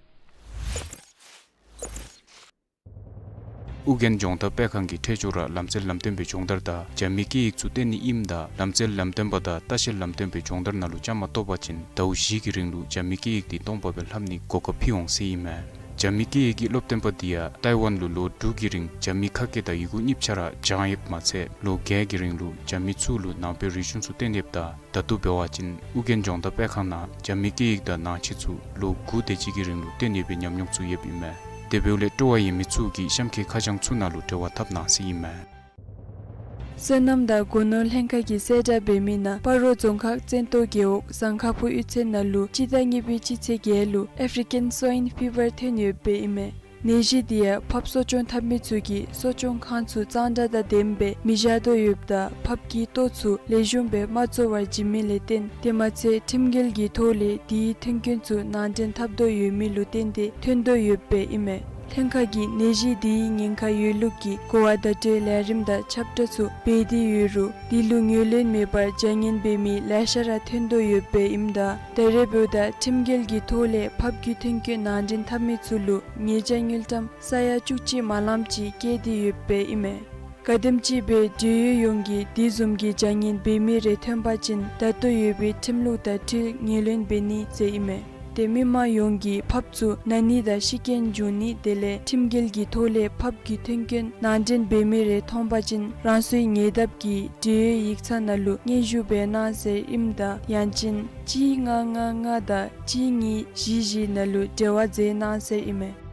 ཨུ་རྒྱན་ལྗོངས་མཐའ་སྤེལ་ཁང་གི་ཁྲལ་ཆོག་ར་ལམ་རྩལ་ལམ་སྟོན་པའི་སྦྱོང་བརྡར་དང་རྒྱ་མིའི་སྐད་ཡིག་ཚུ་བསྟན་ནི་ཨིནམ་ད་ལམ་རྩལ་ལམ་སྟོན་པ་དང་ལྟ་བཤལ་ལམ་སྟོན་པའི་སྦྱོང་བརྡར་ནང་ལུ་བཅའ་མར་གཏོགས་པ་ཅིན་ཟླཝ་བཞི་གི་རིང་ལུ་རྒྱ་མིའི་སྐད་ཡིག་འདི་སྟོང་པ་སྦེ་ལྷབ་ནིའི་གོ་སྐབས་ཕུལ་འོང་ཟེར་ཨིན་མས། རྒྱ་མིའི་སྐད་ཡིག་གི་སློབ་སྟོན་པ་འདི་ཡང་ཏའི་ཝན་ལུ་ལོ་དྲུག་གི་རིང་རྒྱ་མིའི་ཁ་སྐད་དང་ཡི་གུ་གཉིས་ཆ་ར་སྦྱངས་ཡོདཔ་མ་ཚད་ལོ་བརྒྱད་ཀྱི་རིང་ལུ་རྒྱ་མི་ཚུ་ལུ་ནང་པའི་རིག་གཞུང་ཚུ་བསྟན་ཡོདཔ་ད་ད་ལྟོ་འབད་བ་ཅིན་ཨུ་རྒྱན་ལྗོངས་མཐའ་སྤེལ་ཁང་ནང་རྒྱ་མིའི་སྐད་ཡིག་དང་ནང་ཆོས་ཚུ་ལོ་དགུ་དེ་ཅིག་གི་རིང་ལུ་བསྟན་ཡོད་པའི་ཉམས་མྱོང་ཚུ་ཡོདཔ་ཨིན་མས། དེ་འབདཝ་ལས་སྤྲོ་བ་ཡོད་མི་ཚུ་གིས་གཤམ་གྱི་ཁ་བྱང་ཚུ་ནང་ལུ་འབྲེལ་བ་འཐབ་གནང་ཟེར་ཨིན་མས། སོ་ནམ་དང་སྒོ་ནོར་ལྷན་ཁག་གིས་གསལ་བསྒྲགས་འབད་མི་ནང་སྤ་རོ་རྫོང་ཁག་བཙན་ཏོ་རྒེད་འོག་ཟངས་ཁ་ཕུ་གཡུས་ཚན་ནང་ལུ་སྤྱི་ཟླ་གཉིས་པའི་སྤྱི་ཚེས་བརྒྱད་ལུ་ཨེཕ་རི་ཀན་སོའིན་ཕི་བར་ཐོན་ཡོདཔ་ཨིན་མས། ནད་གཞི་འདི་ཡང་ཕགཔ་གསོ་སྐྱོང་འཐབ་མི་ཚུ་གིས་གསོ་སྐྱོང་ཁང་ཚུ་གཙང་སྦྲ་དང་ལྡནམ་སྦེ་མི་བཞག་དོ་ཡོདཔ་ད་ཕགཔ་གི་ལྟོ་ཚུ་ལེགས་ཤོམ་སྦེ་མ་བཙོ་བར་བྱིན་མི་ལས་བརྟེན་དེ་མ་ཚད་ཁྲིམས་འགལ་གྱི་ཐོག་ལས་དེའི་ཐོན་སྐྱེད་ཚུ་ནང་འདྲེན་འཐབ་དོ་ཡོད་མི་ལུ་བརྟེན་ཏེ་ཐོན་དོ་ཡོདཔ་ཨིན་མས། ལྷན་ཁག་གིས་ནད་གཞི་འདིའི་ཉེན་ཁ་ཡོད་ལུགས་ཀྱི་གོ་བ་བརྡ་སྤྲོད་ལས་རིམ་དང་ཁྱབ་བསྒྲགས་ཚུ་འབད་དེ་ཡོད་རུང་དེ་ལུ་ངོས་ལེན་མེད་པར་བྱ་ངན་འབད་མི་ལེ་ཤ་ར་ཐོན་དོ་ཡོདཔ་ཨིནམ་ད་ད་རེས་འབདཝ་ད་ཁྲིམས་འགལ་གྱི་ཐོག་ལས་ཕགཔ་གི་ཐོན་སྐྱེད་ནང་འདྲེན་འཐབ་མི་ཚུ་ལུ་ཉེས་བྱ་དངུལ་ཀྲམ་ས་ཡ་བཅུ་གཅིག་མ་ལངམ་ཅིག་བཀལ་ཏེ་ཡོདཔ་ཨིན་མས། ག་དེམ་ཅིག་སྦེ་འབྲེལ་ཡོད་ཡོངས་ཀྱིས་དེ་བཟུམ་གྱི་བྱ་ངན་འབད་མི་རེ་ཐོན་པ་ཅིན་ད་ལྟོ་ཡོད་པའི་ཁྲིམས་ལུགས་དང་འཁྲིལ་ངོས་ལེན་འབད་ནི་ཟེར་ཨིན་མས། ཏེ་མི་མང་ཡོངས་ཀྱིས་ཕགཔ་ཚུ་ན་ནི་དང་ཤི་རྐྱེན་འབྱུང་ནི་དེ་ལས་ཁྲིམས་འགལ་གྱི་ཐོག་ལས་ཕགཔ་གི་ཐོན་སྐྱེད་ནང་འདྲེན་འབད་མི་རེ་མཐོང་པ་ཅིན་རང་སོའི་ཉེ་འདབས་ཀྱི་འབྲེལ་ཡོད་ཡིག་ཚང་ནང་ལུ་སྙན་ཞུ་འབད་གནང་ཟེར་ཨིནམ་ད་ཡང་ཅིན་གཅིག་ལྔ་ལྔ་ལྔ་དང་གཅིག་གཉིས་བཞི་བཞི་ནང་ལུ་འབྲེལ་བ་མཛད་གནང་ཟེར་ཨིན་མས།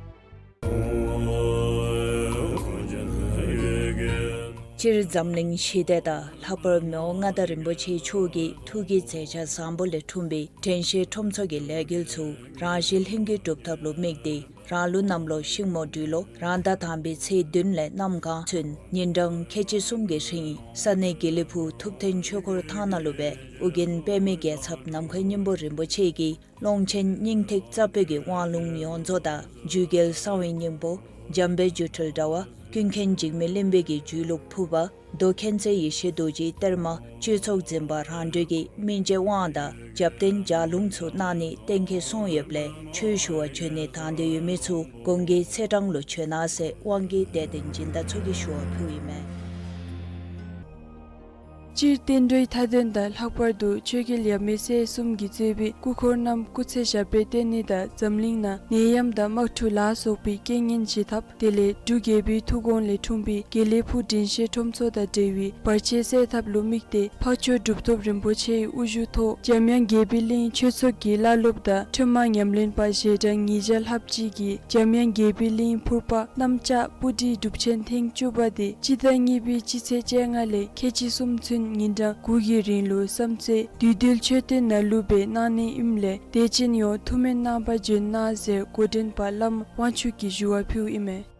སྤྱིར་འཛམ་གླིང་ཞི་བདེ་དང་ལྷག་པར་མི་དབང་མངའ་བདག་རིན་པོ་ཆེ་མཆོག་གི་ཐུགས་ཀྱི་མཛད་འཆར་བཟང་པོ་ལས་འཁྲུངས་པའི་དྲན་ཤེས་ཁྲོམ་ཚོགས་ཀྱི་ལས་འགུལ་ཚུ་རང་བཞིན་ལྷུན་གྱིས་གྲུབ་ཐབས་ལུ་དམིགས་ཏེ་རང་ལུགས་གནམ་ལོ་ཤིང་མོ་སྦྲུལ་ལོ་རང་ཟླ་དང་པའི་ཚེས་བདུན་ལས་གནམ་གང་ཚུན་ཉིན་གྲངས་ཁལ་གཅིག་གསུམ་གྱི་རིང་ས་གནས་དགེ་ལེགས་ཕུག་ཐུབ་བསྟན་ཆོས་འཁོར་ཐང་ནང་ལུ་སྦེ་ཨོ་རྒྱན་པདྨའི་རྒྱལ་ཚབ་ནམ་མཁའི་སྙིང་པོ་རིན་པོ་ཆེ་གིས་ཀློང་ཆེན་སྙིང་ཐིག་རྩ་བོད་ཀྱི་དབང་ལུང་ཡོངས་རྫོགས་དང་རྒྱུད་རྒྱལ་གསང་བའི་སྙིང་པོ་འཇམ་དཔལ་སྒྱུ་འཕྲུལ་དྲྭ་བ་ཀུན་མཁྱེན་འཇིགས་མེད་གླིང་པའི་གི་རྒྱུད་ལུགས་ཕུར་པ་མདོ་མཁྱེན་བརྩེ་ཡེ་ཤེས་རྡོ་རྗེའི་གཏེར་མ་སྤྱི་ཚོགས་འཛིན་པ་རང་གྲོལ་གྱི་སྨིན་བྱེད་དབང་དང་རྒྱབ་རྟེན་ལྗགས་ལུང་ཚུ་གནང་ནི་གཏན་འཁེལ་སོང་ཡོདཔ་ལས་ཆོས་ཞུ་བར་བྱོན་ནི་དང་འདོད་ཡོད་མི་ཚུ་གོང་གི་ཚེས་གྲངས་ལུ་བྱོན་གནང་ཟེར་དབང་གི་དད་ལྡན་སྦྱིན་བདག་ཚུ་གིས་ཞུ་བ་ཕུལཝ་ཨིན་མས། སྤྱིར་བསྟན་འགྲོའི་མཐའ་དོན་དང་ལྷག་པར་དུ་ཆོས་རྒྱལ་ཡབ་མེས་སྲས་གསུམ་གྱིས་གཙོས་པའི་སྐུ་འཁོར་རྣམས་སྐུ་ཚེ་ཞབས་པད་བརྟན་ནི་དང་འཛམ་གླིང་ནང་ནད་ཡམས་དང་དམག་འཁྲུག་ལ་སོགས་པའི་རྐྱེན་ངན་ཞི་ཐབས་དེ་ལས་འབྲུག་རྒྱལ་པོའི་ཐུགས་དགོངས་ལས་འཁྲུངས་པའི་དགེ་ལེགས་ཕུག་དྲན་ཤེས་ཁྲོམ་ཚོགས་དང་འབྲེལ་བའི་བར་ཆད་སེལ་ཐབས་ལུ་དམིགས་ཏེ་འཕགས་མཆོག་གྲུབ་ཐོབ་རིན་པོ་ཆེའི་དབུ་བཞུགས་ཐོག་འཇམ་དབྱངས་དགྱེས་པའི་གླིང་ཆོས་ཚོགས་ཀྱི་བླ་སློབ་དང་ཁྲོས་མ་ཉམས་ལེན་པ་ཞལ་གྲངས་ཉིས་བརྒྱ་ལྷགཔ་ཅིག་གིས་འཇམ་དབྱངས་དགྱེས་པའི་གླིང་ཕུར་པ་གནམ་ལྕགས་སྤུ་གྲིའི་སྒྲུབ་ཆེན་ཐེངས་བཅུ་པ་དེ་སྤྱི་ཟླ་གཉིས་པའི་སྤྱི་ཚེས་བཅོ་ལྔ་ལས་ཁལ་གཅིག་གསུམ་ཚུན་ཉིན་གྲངས་དགུ་གི་རིང་ལུ་བསམ་རྩེ་བདུད་འདུལ་མཆོད་རྟེན་ནང་ལུ་སྦེ་གནང་ནི་ཨིནམ་ལས་དད་ཅན་ཡོངས་ཐུགས་སྨོན་གནང་པར་བྱོན་གནང་ཟེར་འགོ་འདྲེན་པ་བླམ་དབང་ཕྱུག་གིས་ཞུ་བ་ཕུལཝ་ཨིན་མས།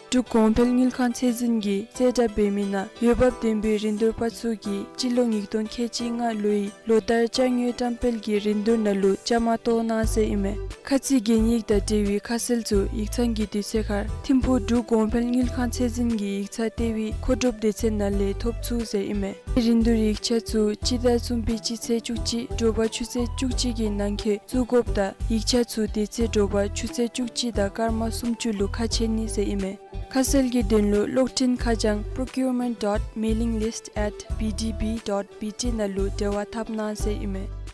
འབྲུག་གོང་འཕེལ་དངུལ་ཁང་ཚད་འཛིན་གྱིས་གསལ་བསྒྲགས་འབད་མི་ནང་འོས་འབབ་ལྡན་པའི་རིན་བསྡུར་པ་ཚུ་གིས་སྤྱི་ལོ་ཉིས་སྟོང་ཁལ་གཅིག་ལྔ་ལོའི་ལོ་ལྟར་ཅ་དངོས་བཀྲམ་སྤེལ་གྱི་རིན་བསྡུར་ནང་ལུ་བཅའ་མར་གཏོགས་གནང་ཟེར་ཨིན་མས། ཁ་ཚིག་གན་ཡིག་དང་འབྲེལ་བའི་ཁ་གསལ་ཚུ་ཡིག་ཚང་གི་དུས་ཚོད་ཁར་ཐིམ་ཕུག་འབྲུག་གོང་འཕེལ་དངུལ་ཁང་ཚད་འཛིན་གྱི་ཡིག་ཚང་ལྟེ་བའི་མཁོ་སྒྲུབ་སྡེ་ཚན་ནང་ལས་ཐོབ་ཚུགས་ཟེར་ཨིན་མས། རིན་བསྡུར་ཡིག་ཆ་ཚུ་སྤྱི་ཟླ་གསུམ་པའི་སྤྱི་ཚེས་བཅུ་གཅིག་དྲོ་པ་ཆུ་ཚོད་བཅུ་གཅིག་གི་ནང་འཁོད་བཙུགས་དགོཔ་དང་ཡིག་ཆ་ཚུ་དེ་ཚེ་དྲོ་པ་ཆུ་ཚོད་བཅུ་གཅིག་དང་སྐར་མ་སུམ་ཅུ་ལུ་ཁ་ཕྱེ་ནི་ཟེར་ཨིན་མས། ཁ་གསལ་གྱི་དོན་ལུ་གློག་འཕྲིན་ཁ་བྱང་procurement dot mailing list at B D B dot B T ནང་ལུ་འབྲེལ་བ་འཐབ་གནང་ཟེར་ཨིན་མས།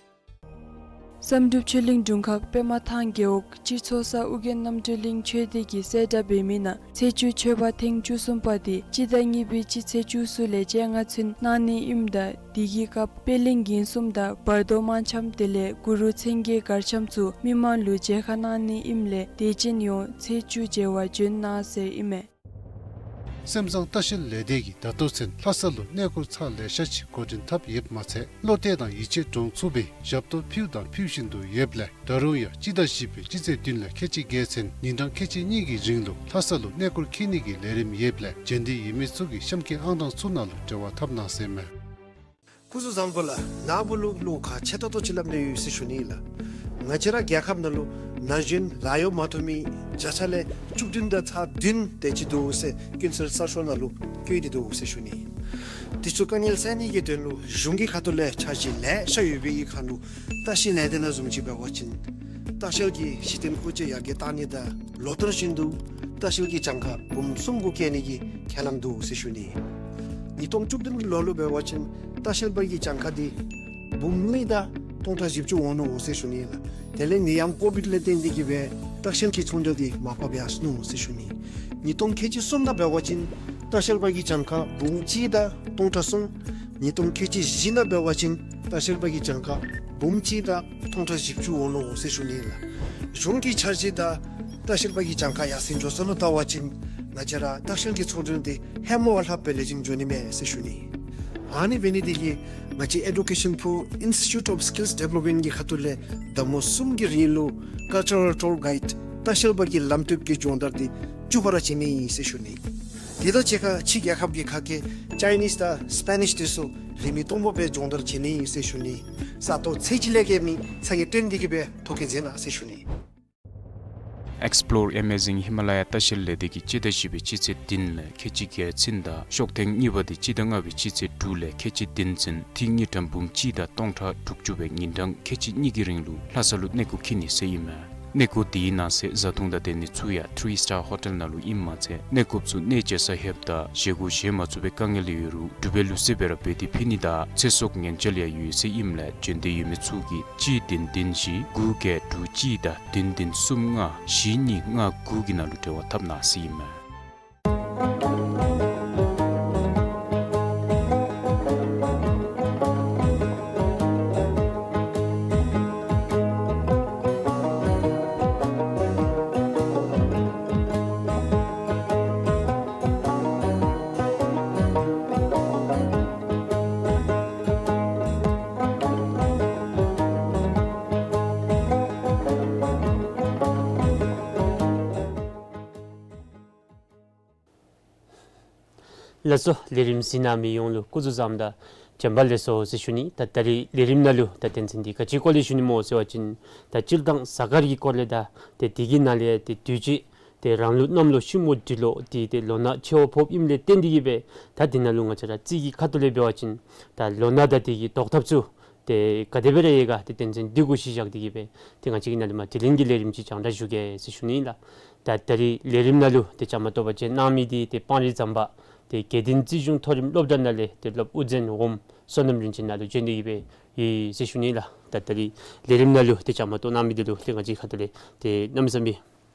བསམ་གྲུབ་ཆོས་གླིང་དྲུང་ཁག་པདྨ་ཐང་རྒེད་འོག་སྤྱིར་ཚོགས་ས་ཨོ་རྒྱན་རྣམ་གྲོལ་གླིང་ཆོས་སྡེ་གིས་གསལ་བསྒྲགས་འབད་མི་ནང་ཚེས་བཅུའི་མཆོད་པ་ཐེངས་བཅུ་གསུམ་པ་དེ་སྤྱི་ཟླ་གཉིས་པའི་སྤྱི་ཚེས་བཅུ་གསུམ་ལས་བཅོ་ལྔ་ཚུན་གནང་ནི་ཨིནམ་ད་དེ་གི་སྐབས་པད་གླིང་རྒན་གསུམ་དང་བར་དོ་དམར་འཆམ་དེ་ལས་གུ་རུ་མཚན་བརྒྱད་གར་འཆམ་ཚུ་མི་མང་ལུ་མཇལ་ཁ་གནང་ནི་ཨིནམ་ལས་དད་ཅན་ཡོངས་ཚེས་བཅུ་མཇལ་བར་བྱོན་གནང་ཟེར་ཨིན་མས། སེམས་བཟང་ལྟ་བཤལ་ལས་སྡེ་གིས་ད་ལྟོ་ཚུན་ལྷ་ས་ལུ་གནས་སྐོར་ཚར་ལེ་ཤ་ཅིག་འགོ་འདྲེན་འཐབ་ཡོདཔ་མ་ཚད་བློ་གཏད་དང་ཡིད་ཆེས་འདྲོངས་ཚུགས་པའི་ཞབས་ཏོག་ཕུལ་དང་ཕུལ་བཞིན་དུ་ཡོདཔ་ལས་ད་རུང་ཡང་སྤྱི་ཟླ་བཞི་པའི་སྤྱི་ཚེས་བདུན་ལས་ཁལ་གཅིག་བརྒལ་ཚུན་ཉིན་གྲངས་ཁལ་གཅིག་གཉིས་ཀྱི་རིང་ལུ་ལྷ་ས་ལུ་གནས་སྐོར་འཁྱིད་ནི་གི་ལས་རིམ་ཡོདཔ་ལས་མཇལ་འདོད་ཡོད་མི་ཚུ་གིས་གཤམ་གྱི་ཨང་གྲངས་ཚུ་ནང་ལུ་འབྲེལ་བ་འཐབ་གནང་ཟེར་མས། སྐུ་གཟུགས་བཟང་པོ་ལགས། ནཱ་བུ་ལུ་བློ་ཁག་ཆེ་ཏོག་ཏོ་ཅིག་སླབ་ནི་ཡོད་ཟེར་ཞུ་ནི་ལགས། ང་བཅས་ར་རྒྱལ་ཁབ་ནང་ལུ་ན་གཞོན་ལཱ་གཡོག་མ་ཐོབ་མི་བརྒྱ་ཆ་ལས་བཅུ་བདུན་དང་ཚག་བདུན་དེ་ཅིག་འདུག་ཟེར་ཀུན་གསལ་གསར་ཤོག་ནང་ལུ་བཀོད་དེ་འདུག་ཟེར་ཞུ་ནི་ཨིན། དེ་ཚུ་དཀའ་ངལ་སེལ་ནི་གི་དོན་ལུ་གཞུང་གི་ཁ་ཐུག་ལས་འཆར་གཞི་ལེ་ཤ་ཡོད་པའི་ཁར་ལུ་ལྟ་བཤལ་ལས་སྡེ་ནང་བཟུམ་ཅིག་འབད་བ་ཅིན་ལྟ་བཤལ་གྱི་གཞི་རྟེན་ཀོ་ཅི་ཡར་རྒྱས་གཏང་ནི་དང་ལོ་ལྟར་བཞིན་དུ་ ལྟ་བཤལ་གྱི་གྱངས་ཁ་འབུམ་གསུམ་གུ་བཀལ་ནི་གི་ཁས་ལེན་འདུག་ཟེར་ཞུ་ནི། ཉིས་སྟོང་བཅུ་བདུན་ལོ་ལུ་འབད་བ་ཅིན་ལྟ་བཤལ་པ་གི་གྱངས་ཁ་འདི་འབུམ་གཉིས་དང་སྟོང་ཕྲག་བཞི་བཅུ་འོང་ནུག་ཟེར་ཞུ་ནི་ལགས། དེ་ལས་ནད་ཡམས་ཀོ་བིཌ་ལས་བརྟེན་ཏེ་གིས་སྦེ་ལྟ་བཤལ་གྱི་ཚོང་འབྲེལ་འདི་མར་ཕབ་ཡར་སོ་ནུག་ཟེར་ཞུ་ནི། ཉིས་སྟོང་ཁལ་གཅིག་གསུམ་ནང་འབད་བ་ཅིན་ལྟ་བཤལ་པ་གི་གྱངས་ཁ་འབུམ་གཅིག་དང་སྟོང་ཕྲག་གསུམ། ཉིས་སྟོང་ཁལ་གཅིག་བཞི་ནང་འབད་བ་ཅིན་ལྟ་བཤལ་པ་གི་གྱངས་ཁ་འབུམ་གཅིག་དང་སྟོང་ཕྲག་བཞི་བཅུ་འོང་ནུག་ཟེར་ཞུ་ནི་ལགས། གཞུང་གི་འཆར་གཞི་དང་ལྟ་བཤལ་པ་གི་གྱངས་ཁ་ཡར་སེང་འགྱོ་ས་ལུ་བལྟ་བ་ཅིན་ང་བཅས་ར་ལྟ་བཤལ་གྱི་ཚོང་འབྲེལ་འདི་ཧེ་མ་བ་ལྷགཔ་སྦེ་ལེགས་ཤོམ་འགྱོ་ནི་མས་ཟེར་ཞུ་ནི། ཨ་ནི་འབད་ནི་འདི་གིས་ང་བཅས་ཨེ་ཌུ་ཀེ་ཤཱན་པུར་ཨིནསི་ཊི་ཊུཊ་ཨོཕ་སི་ཀིལསི་ཌི་བེ་ལོབ་མེནཊ་གི་ཁ་ཐུག་ལས་ཟླ་མོ་གསུམ་གྱི་རིང་ལུ་ཀལ་ཅར་རཱལ་ཊུར་གའིཌ་ལྟ་བཤལ་པ་གི་ལམ་སྟོན་གྱི་སྦྱོང་བརྡར་འདི་བཅུ་པ་ར་བྱིན་ནི་ཨིན་ཟེར་ཞུ་ནི། དེ་དང་གཅིག་ཁར་ཕྱི་རྒྱལ་ཁབ་ཀྱི་ཁ་སྐད་ཅའི་ནིསི་དང་སི་པེ་ནིསི་འདི་ཚུ་རིན་མེད་སྟོང་པ་སྦེ་སྦྱོང་བརྡར་བྱིན་ནི་ཨིན་ཟེར་ཞུ་ནི། ས་སྟོང་ཚེ་གཅིག་ལས་བརྒལ་མི་ཚ་གྱང་སྤྲོད་དེ་གིས་སྦེ་ཐོ་བཀོད་མཛད་གནང་ཟེར་ཞུ་ནི། Explore Amazing Himalaya ལྟ་བཤལ་ལས་སྡེ་གིས་སྤྱི་ཟླ་བཞི་པའི་སྤྱི་ཚེས་བདུན་ལས་ཁལ་གཅིག་བརྒྱད་ཚུན་དང་ཤོག་ཐེངས་གཉིས་པ་འདི་སྤྱི་ཟླ་ལྔ་པའི་སྤྱི་ཚེས་དྲུག་ལས་ཁལ་གཅིག་བདུན་ཚུན་ཐིག་དངུལ་ཀྲམ་འབུམ་གཅིག་དང་སྟོང་ཕྲག་དྲུག་ཅུ་སྦེ་ཉིན་གྲངས་ཁལ་གཅིག་གཉིས་ཀྱི་རིང་ལུ་ལྷ་ས་ལུ་གནས་སྐོར་འཁྱིད་ནི་ཟེར་ཨིན་མས། གནས་སྐོར་འདི་ནང་གསེས་བཟའ་འཐུང་དང་སྡོད་ནི་ཚུ་ཡང་ཐི་རི་སི་ཊར་ཧོ་ཊེལ་ནང་ལུ་ཨིནམ་མ་ཚད་གནས་སྐོརཔ་ཚུ་གནས་མཇལ་ས་ལྷོདཔ་ད་བཞེས་སྒོ་བཞེས་མ་ཚུགས་པའི་དཀའ་ངལ་ཡོད་རུང་འབྲུག་པའི་ལུགས་སྲོལ་སྦེ་ར་འབད་དེ་ཕུལ་ནི་དང་ཚེ་སྲོག་ཉེན་བཅོལ་ཡང་ཡོད་ཟེར་ཨིནམ་ལས་བྱོན་འདོད་ཡོད་མི་ཚུ་གིས་གཅིག་བདུན་བདུན་བཞི་དགུ་བརྒྱད་དྲུག་གཅིག་དང་བདུན་བདུན་གསུམ་ལྔ་བཞི་གཉིས་ལྔ་དགུ་གི་ནང་ལུ་འབྲེལ་བ་འཐབ་གནང་ཟེར་ཨིན་མས། ལགས་སོ། ལས་རིམ་གཟིགས་གནང་མི་ཡོངས་ལུ་སྐུ་གཟུགས་བཟང་དང་བྱོན་པ་ལེགས་སོ་ཟེར་ཞུ་ནི། ད་ད་རིས་ལས་རིམ་ནང་ལུ་ད་དོན་ཚན་འདི་ག་ཅིའི་སྐོར་ལས་ཞུ་ནི་སྨོ་ཟེར་བ་ཅིན་ད་སྤྱིར་བཏང་གཟའ་སྐར་གྱི་སྐོར་ལས་དང་ཏེ་དེ་གི་ནང་ལས་ཏེ་དུས་ཅི་ཏེ་རང་ལུགས་གནམ་ལོ་ཤིང་མོ་འབྲི་ལོ་འདི་ཏེ་ལོ་ན་ཆེ་བ་ཕོགཔ་ཨིནམ་ལས་བརྟེན་ཏེ་གིས་སྦེ་ད་འདི་ནང་ལུ་ང་བཅས་ར་རྩིས་ཀྱི་ཁ་ཐུག་ལས་འབད་བ་ཅིན་ད་ལོ་ན་དང་དེ་གི་བཟློག་ཐབས་ཚུ་ཏེ་ག་དེ་སྦེ་ར་ཡོད་ག་ཏེ་དོན་ཚན་འདི་གུ་གཞི་བཞག་སྟེ་གིས་སྦེ་ཏེ་ང་བཅས་ཀྱིས་ནཱ་ལས་མར་དྲི་ལན་གྱི་ལས་རིམ་ཅིག་རྒྱང་བསྒྲགས་ཞུ་གེ་ཟེར་ཞུ་ནི་ཨིན་ལགས། ད་ད་རིས་ལས་རིམ་ནང་ལུ་ཏེ་བཅའ་མར་གཏོགས་པར་བྱོན་གནང་མི་འདི་ཏེ་སྤང་རི་ཟམ་པ་ཏེ་དགེ་ལྡན་རྩིས་གཞུང་མཐོ་རིམ་སློབ་གྲྭ་ནང་ལས་ཏེ་སློབ་དབུ་འཛིན་འོགམ་བསོད་ནམས་རིན་ཆེན་ནཱ་ལུ་བྱོན་ཏེ་གིས་སྦེ་ཡོད་ཟེར་ཞུ་ནི་ཨིན་ལགས། ད་ད་རིས་ལས་རིམ་ནང་ལུ་ཏེ་བཅའ་མར་གཏོགས་གནང་མི་འདི་ལུ་ཏེ་ང་བཅས་ཁ་ཐུག་ལས་ཏེ་གནམ་མེད་ས་མེད་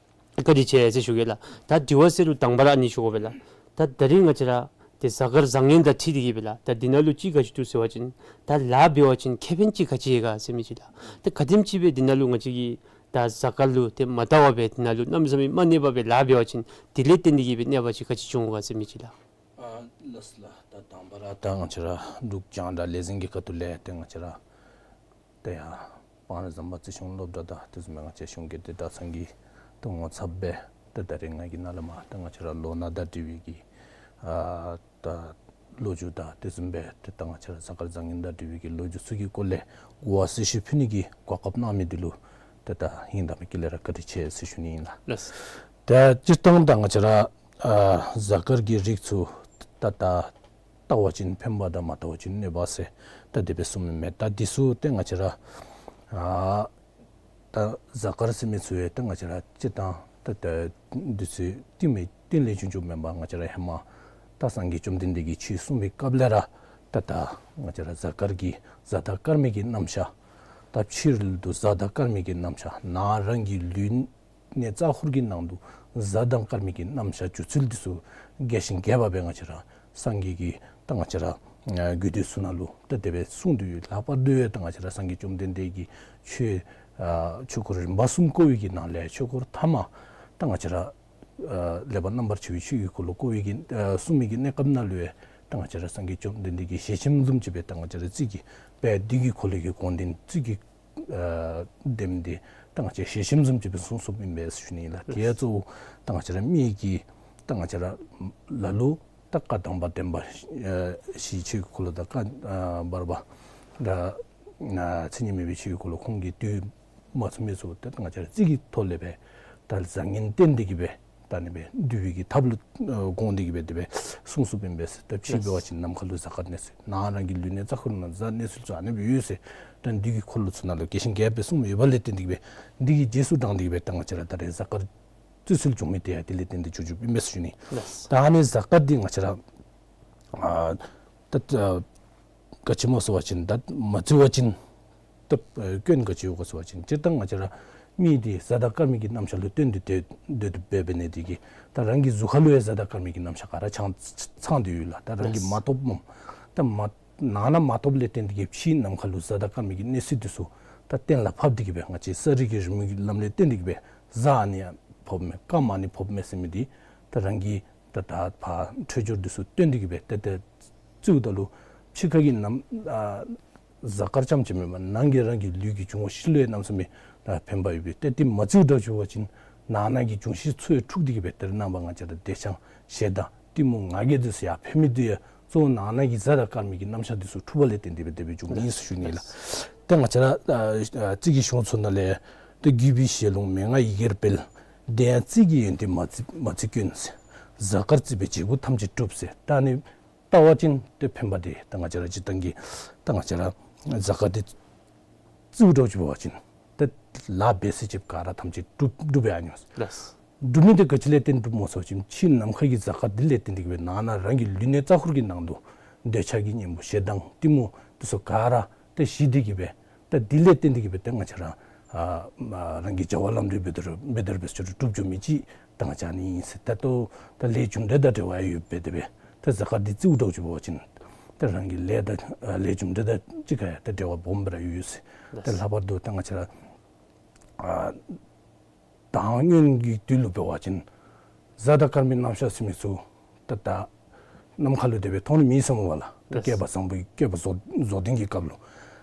བཀའ་དྲིན་ཆེ་ཟེར་ཞུ་གེ་ལགས། ད་དྲི་བ་ཟེར་རུང་དང་པ་ར་ཨ་ནི་ཞུ་དགོ་པས་ལགས། ད་ད་རིས་ང་བཅས་ར་ཏེ་གཟའ་སྐར་བཟང་ངན་དང་འཁྲིལ་ཏེ་གིས་སྦེ་ལགས། ད་འདི་ནང་ལུ་ཅིག་ག་ཅི་འདུག་ཟེར་བ་ཅིན་ད་ལཱ་འབད་བ་ཅིན་ཁེ་ཕན་ཅིག་ག་ཅི་ཡོད་ག་ཟེར་མི་ཅིག་ལགས། ད་ག་དེམ་ཅིག་སྦེ་འདི་ནང་ལུ་ང་བཅས་ཀྱིས་ད་གཟའ་སྐར་ལུ་ཏེ་མ་བལྟ་བར་སྦེ་འདི་ནང་ལུ་གནམ་མེད་ས་མེད་མ་གནས་པར་སྦེ་ལཱ་འབད་བ་ཅིན་དེ་ལས་བརྟེན་ཏེ་གིས་སྦེ་གནོད་པ་ཅིག་ག་ཅི་འབྱུང་ག་ཟེར་མི་ཅིག་ལགས། ཨ་ལགས་སོ་ལགས། ད་དང་པ་ར་ད་ང་བཅས་ར་འབྲུག་རྒྱང་བསྒྲགས་ལས་འཛིན་གྱི་ཁ་ཐུག་ལས་ཏེ་ང་བཅས་ར་ཏེ་ཡར་སྤང་རི་ཟམ་པ་རྩིས་གཞུང་སློབ་གྲྭ་དང་དེ་བཟུམ་སྦེ་ང་བཅས་གཞུང་གི་ཏེ་གྲྭ་ཚང་གི་ཏེ་ངོ་ཚབ་སྦེ་ཏེ་ད་རིས་ང་གིས་ནཱ་ལས་མར་ཏེ་ང་བཅས་ར་ལོ་ན་དང་འབྲེལ་བའི་གི་ཨ་ད་ལོ་རྒྱུས་དང་དེ་བཟུམ་སྦེ་ཏེ་ད་ང་བཅས་ར་གཟའ་སྐར་བཟང་ངན་དང་འབྲེལ་བའི་གི་ལོ་རྒྱུས་ཚུ་གི་སྐོར་ལས་གོ་བ་གསལ་ཞུ་ཕུལ་ནི་གི་གོ་སྐབས་གནང་མི་འདི་ལུ་ཏེ་ད་ཧིང་དང་མི་དཀྱིལ་ལས་ར་བཀའ་དྲིན་ཆེ་ཟེར་ཞུ་ནི་ཨིན་ལགས། ལགས། ད་སྤྱིར་བཏང་ད་ང་བཅས་ར་ཨ་གཟའ་སྐར་གྱི་རིགས་ཚུ་ད་ད་བལྟ་བ་ཅིན་ཕན་པ་དང་མ་བལྟ་བ་ཅིན་གནོད་པ་ཟེར་ད་དེ་སྦེ་གསུངམ་ཨིན་མས། ད་འདི་ཚུ་ཏེ་ང་བཅས་ར་ཨ་ད་གཟའ་སྐར་ཟེར་མི་ཚུ་ཡང་ད་ང་བཅས་ར་སྤྱིར་བཏང་ད་ད་འདི་ཚུ་རྟིང་མི་རྟིང་ལས་བྱུང་བྱུངམ་མེན་པར་ང་བཅས་ར་ཧེ་མ་ད་སངས་རྒྱས་བཅོམ་ལྡན་འདས་ཀྱིས་ཆོས་གསུངས་པའི་སྐབས་ལས་ར་ད་ད་ང་བཅས་ར་གཟའ་སྐར་གྱི་གཟའ་དང་སྐར་མའི་གི་རྣམ་གཞག་ད་ཕྱི་རོལ་དུ་གཟའ་དང་སྐར་མའི་གི་རྣམ་གཞག་ནང་རང་གི་ལུས་གནས་རྩ་འཁོར་གྱི་ནང་དུ་གཟའ་དང་སྐར་མའི་གི་རྣམ་གཞག་འགྱུར་ཚུལ་འདི་ཚུ་རྒྱས་ཤིང་རྒྱས་པ་སྦེ་ང་བཅས་ར་སངས་རྒྱས་ཀྱི་ད་ང་བཅས་ར་ཨ་རྒྱུད་སྡེ་ཚུ་ནང་ལུ་ད་དེ་སྦེ་གསུངས་ཏེ་ཡོད། ལྷག་པར་དུ་ཡང་ད་ང་བཅས་ར་སངས་རྒྱས་བཅོམ་ལྡན་འདས་ཀྱིས་ཆོས་ཨ་ཆོས་འཁོར་རིམ་པ་གསུམ་བསྐོར་བའི་གི་ནང་ལས་ཆོས་འཁོར་ཐ་མ་ད་ང་བཅས་ར་ཨ་ལེགས་པར་རྣམ་པར་ཕྱེ་བའི་ཆོས་ཀྱི་འཁོར་ལོ་བསྐོར་བའི་གི་ཨ་གསུངས་མི་གི་གནས་སྐབས་ནང་ལུ་ཡང་ད་ང་བཅས་ར་སངས་རྒྱས་བཅོམ་ལྡན་འདས་ཀྱིས་ཞལ་ཆེམས་བཟུམ་ཅིག་སྦེ་ད་ང་བཅས་ར་རྩིས་ཀྱི་དཔལ་དུས་ཀྱི་འཁོར་ལོ་གི་དགོངས་དོན་རྩིས་ཀྱི་ཨ་དེམ་འདི་ད་ང་བཅས་ཞལ་ཆེམས་བཟུམ་ཅིག་སྦེ་གསུངས་གསུངསམ་ཨིན་པས་ཟེར་ཞུ་ནི་ཨིན་ལགས། དེ་ཡང་གཙོ་བོ་ད་ང་བཅས་ར་མི་གི་ད་ང་བཅས་ར་ལ་ལུ་ད་བཀའ་དམ་པ་བདེན་པ་ཨ་བཞིའི་ཆོས་ཀྱི་འཁོར་ལོ་དང་བཀའ་ཨ་འབར་བ་ད་ཨ་མཚན་ཉིད་མེད་པའི་ཆོས་ཀྱི་འཁོར་ལོ་ཁོང་གིས་བསྡུ་མ་ཚུགས་མི་ཚུ་ད་ང་བཅས་ར་རྩིས་ཀྱི་ཐོག་ལས་སྦེ་ད་བཟང་ངན་བསྟེན་ཏེ་གིས་སྦེ་ད་ཨ་ནི་སྦེ་བསྡུ་བའི་གི་ཐབས་ལུ་ཨ་དགོངས་ཏེ་གིས་སྦེ་དེ་སྦེ་གསུངས་གསུངསམ་ཨིན་པས། ད་ཕྱི་འབད་བ་ཅིན་ནམ་མཁའ་ལུ་གཟའ་སྐར་གནས་ཚུལ་ནང་རང་གི་ལུས་གནས་རྩ་འཁོར་ནང་གཟའ་གནས་ཚུལ་ཚུ་ཨ་ནི་སྦེ་ཡོད་ཟེར་ད་དུས་ཀྱི་འཁོར་ལོ་ཚུ་ནང་ལུ་རྒྱས་ཤིང་རྒྱས་པ་སྦེ་གསུངས་ཡོད་པ་ལས་བརྟེན་ཏེ་གིས་སྦེ་འདི་གི་རྗེས་སུ་འབྲངས་ཏེ་གིས་སྦེ་ད་ང་བཅས་ར་ད་རེས་གཟའ་སྐར་ བརྩི་སྲོལ་བྱུང་མི་དེ་ཡང་དེ་ལས་བརྟེན་ཏེ་བྱུང་བྱུངམ་ཨིན་མས་ཟེར་ཞུ་ནི། ལགས། ད་ཨ་ནི་གཟའ་སྐར་འདི་ང་བཅས་ར་ཨ་ད་ཨ་ག་ཅི་སྨོ་ཟེར་བ་ཅིན་ད་མ་བརྩི་བ་ཅིན་ད་ཨ་སྐྱོན་ག་ཅི་ཡོད་ག་ཟེར་བ་ཅིན་སྤྱིར་བཏང་ང་བཅས་ར་མི་འདི་གཟའ་དང་སྐར་མའི་གི་རྣམ་གཞག་ལུ་བརྟེན་ཏེ་སྡོད་སྡོད་དེ་འབད་འབད་ནི་དེ་གིས་ད་རང་གི་གཟུགས་ཁ་ལུ་ཡང་གཟའ་དང་སྐར་མའི་གི་རྣམ་གཞག་ག་ར་ཚང་ཚང་སྟེ་ཡོད་ལགས། ད་རང་གིས་མ་ཐོབ་སྨོ། ད་མ་ནང་ན་མ་ཐོབ་ལས་བརྟེན་ཏེ་གིས་ཕྱི་ནམ་མཁའ་ལུ་གཟའ་དང་སྐར་མའི་གི་གནས་ཚུལ་འདི་ཚུ་ད་གཏན་ལ་ཕབ་སྟེ་གིས་སྦེ་ང་བཅས་ས་རིས་ཀྱི་རི་མོའི་གི་ལམ་ལས་བརྟེན་ཏེ་གིས་སྦེ་གཟའ་ཨ་ནི་ཡང་ཕོགཔ་མས། སྐར་མ་ཨ་ནི་ཕོགཔ་མས་ཟེར་མི་འདི་ད་རང་གི་ད་ད་ཕར་འཕྲོད་སྦྱོར་འདི་ཚུ་བཏོན་ཏེ་གིས་སྦེ་ཏེ་ཏེ་བརྩིཝ་ད་ལུ་ཕྱི་ཁ་གི་ནམ་ཨ་གཟའ་སྐར་རྐྱངམ་ཅིག་མེན་པར་ནང་གི་རང་གི་ལུས་ཀྱི་འབྱུང་བ་བཞི་ལུ་ཡང་གནམ་མེད་ས་མེད་ད་ཕན་པ་ཡོད་པས། ཏེ་དེ་མ་བརྩིཝ་འདྲཝ་ཅིག་འབད་བ་ཅིན་ནང་ན་གི་འབྱུང་བཞི་ཚུ་ཡང་འཁྲུགས་ཏེ་གིས་སྦེ་ཏེ་ར་ནངས་པ་ང་བཅས་ར་བདེ་འཆང་ཞེ་སྡང་གཏི་མུག་ང་རྒྱལ་འདི་ཚུ་ཡར་འཕེལ་མི་འདི་ཡང་གཙོ་བོ་ནང་ན་གི་གཟའ་དང་སྐར་མའི་གི་རྣམ་གཞག་འདི་ཚུ་འཁྲུགས་པ་ལས་བརྟེན་ཏེ་སྦེ་དེ་སྦེ་བྱུངམ་ཨིན་ཟེར་ཞུ་ནི་ལགས། ཏེ་ང་བཅས་ར་ཨ་ཨ་རྩིས་ཀྱི་གཞུང་ཚུ་ནང་ལས་ཏེ་རྒྱུད་པའི་ཞལ་ལུང་མན་ངག་ཡི་གེར་སྤེལ། དེ་ཡང་རྩིས་ཀྱི་ཡོན་ཏན་མ་བརྩི་མ་བརྩི་སྐྱོན་ཟེར། གཟའ་སྐར་བརྩིས་པས་བྱེད་པོ་ཐམས་ཅད་འགྲུབ་ཟེར། ད་ཨ་ནི་བལྟ་བ་ཅིན་ཏེ་ཕན་པ་འདི་ད་ང་བཅས་ར་སྤྱིར་བཏང་གི་ད་ང་བཅས་ར་གཟའ་སྐར་འདི་བརྩིཝ་འདྲཝ་ཅིག་འབད་བ་ཅིན་ཏེ་ལཱ་འབད་ས་ཅིག་ག་ར་ཐམས་ཅད་འགྲུབ་འགྲུབ་ཡར་འགྱོ། ལགས། འགྲུབ་མི་འདི་ག་ཅི་ལས་བརྟེན་འགྲུབ་སྨོ་ཟེར་བ་ཅིན་ཕྱི་ནམ་མཁའ་གི་གཟའ་སྐར་འདི་ལས་བརྟེན་ཏེ་གིས་སྦེ་ནང་ན་རང་གི་ལུས་གནས་རྩ་འཁོར་གྱི་ནང་དུ་འདོད་ཆགས་ཀྱི་གཉེན་པོ་ཞེ་སྡང་གཏི་མུག་འདི་ཚུ་ག་ར་ཏེ་ཞི་སྟེ་གིས་སྦེ་ད་འདི་ལས་བརྟེན་ཏེ་གིས་སྦེ་ཏེ་ང་བཅས་ར་ཨ་མ་རང་གི་བྱ་བ་ལམ་འགྲོ་འབད་དོ་རུང་འབད་དོ་རུང་འབད་ཚུགས་རུང་འགྲུབ་འགྱོ་མི་ཅིག་ད་ང་བཅས་ཨ་ནི་ཨིན་ཟེར། ད་ལྟོ་ད་ལས་རྒྱུ་འབྲས་དང་འབྲེལ་བ་ཡོད་པའི་དེ་སྦེ་ད་གཟའ་སྐར་འདི་བརྩིཝ་འདྲཝ་ཅིག་འབད་བ་ཅིན་ད་རང་གི་ལས་དང་ཨ་ལས་རྒྱུ་འབྲས་དང་གཅིག་ཁར་ཡང་ད་འབྲེལ་བ་སྦོམ་སྦེ་ར་ཡོད་ཟེར། ད་ལྷག་པར་དུ་ད་ང་བཅས་ར་ཨ་ད་སྔོན་གྱི་དུས་ལུ་འབད་བ་ཅིན་གཟའ་དང་སྐར་མའི་རྣམ་གཞག་ཟེར་མི་ཚུ་ད་ད་ནམ་མཁའ་ལུ་དེ་སྦེ་མཐོང་ནི་མེད་ཟེར་སྨོ་ལགས། ད་ལགས། བསྐལ་པ་བཟང་པོའི་བསྐལ་པ་རྫོགས་རྫོགས་ལྡན་གྱི་སྐབས་ལུ།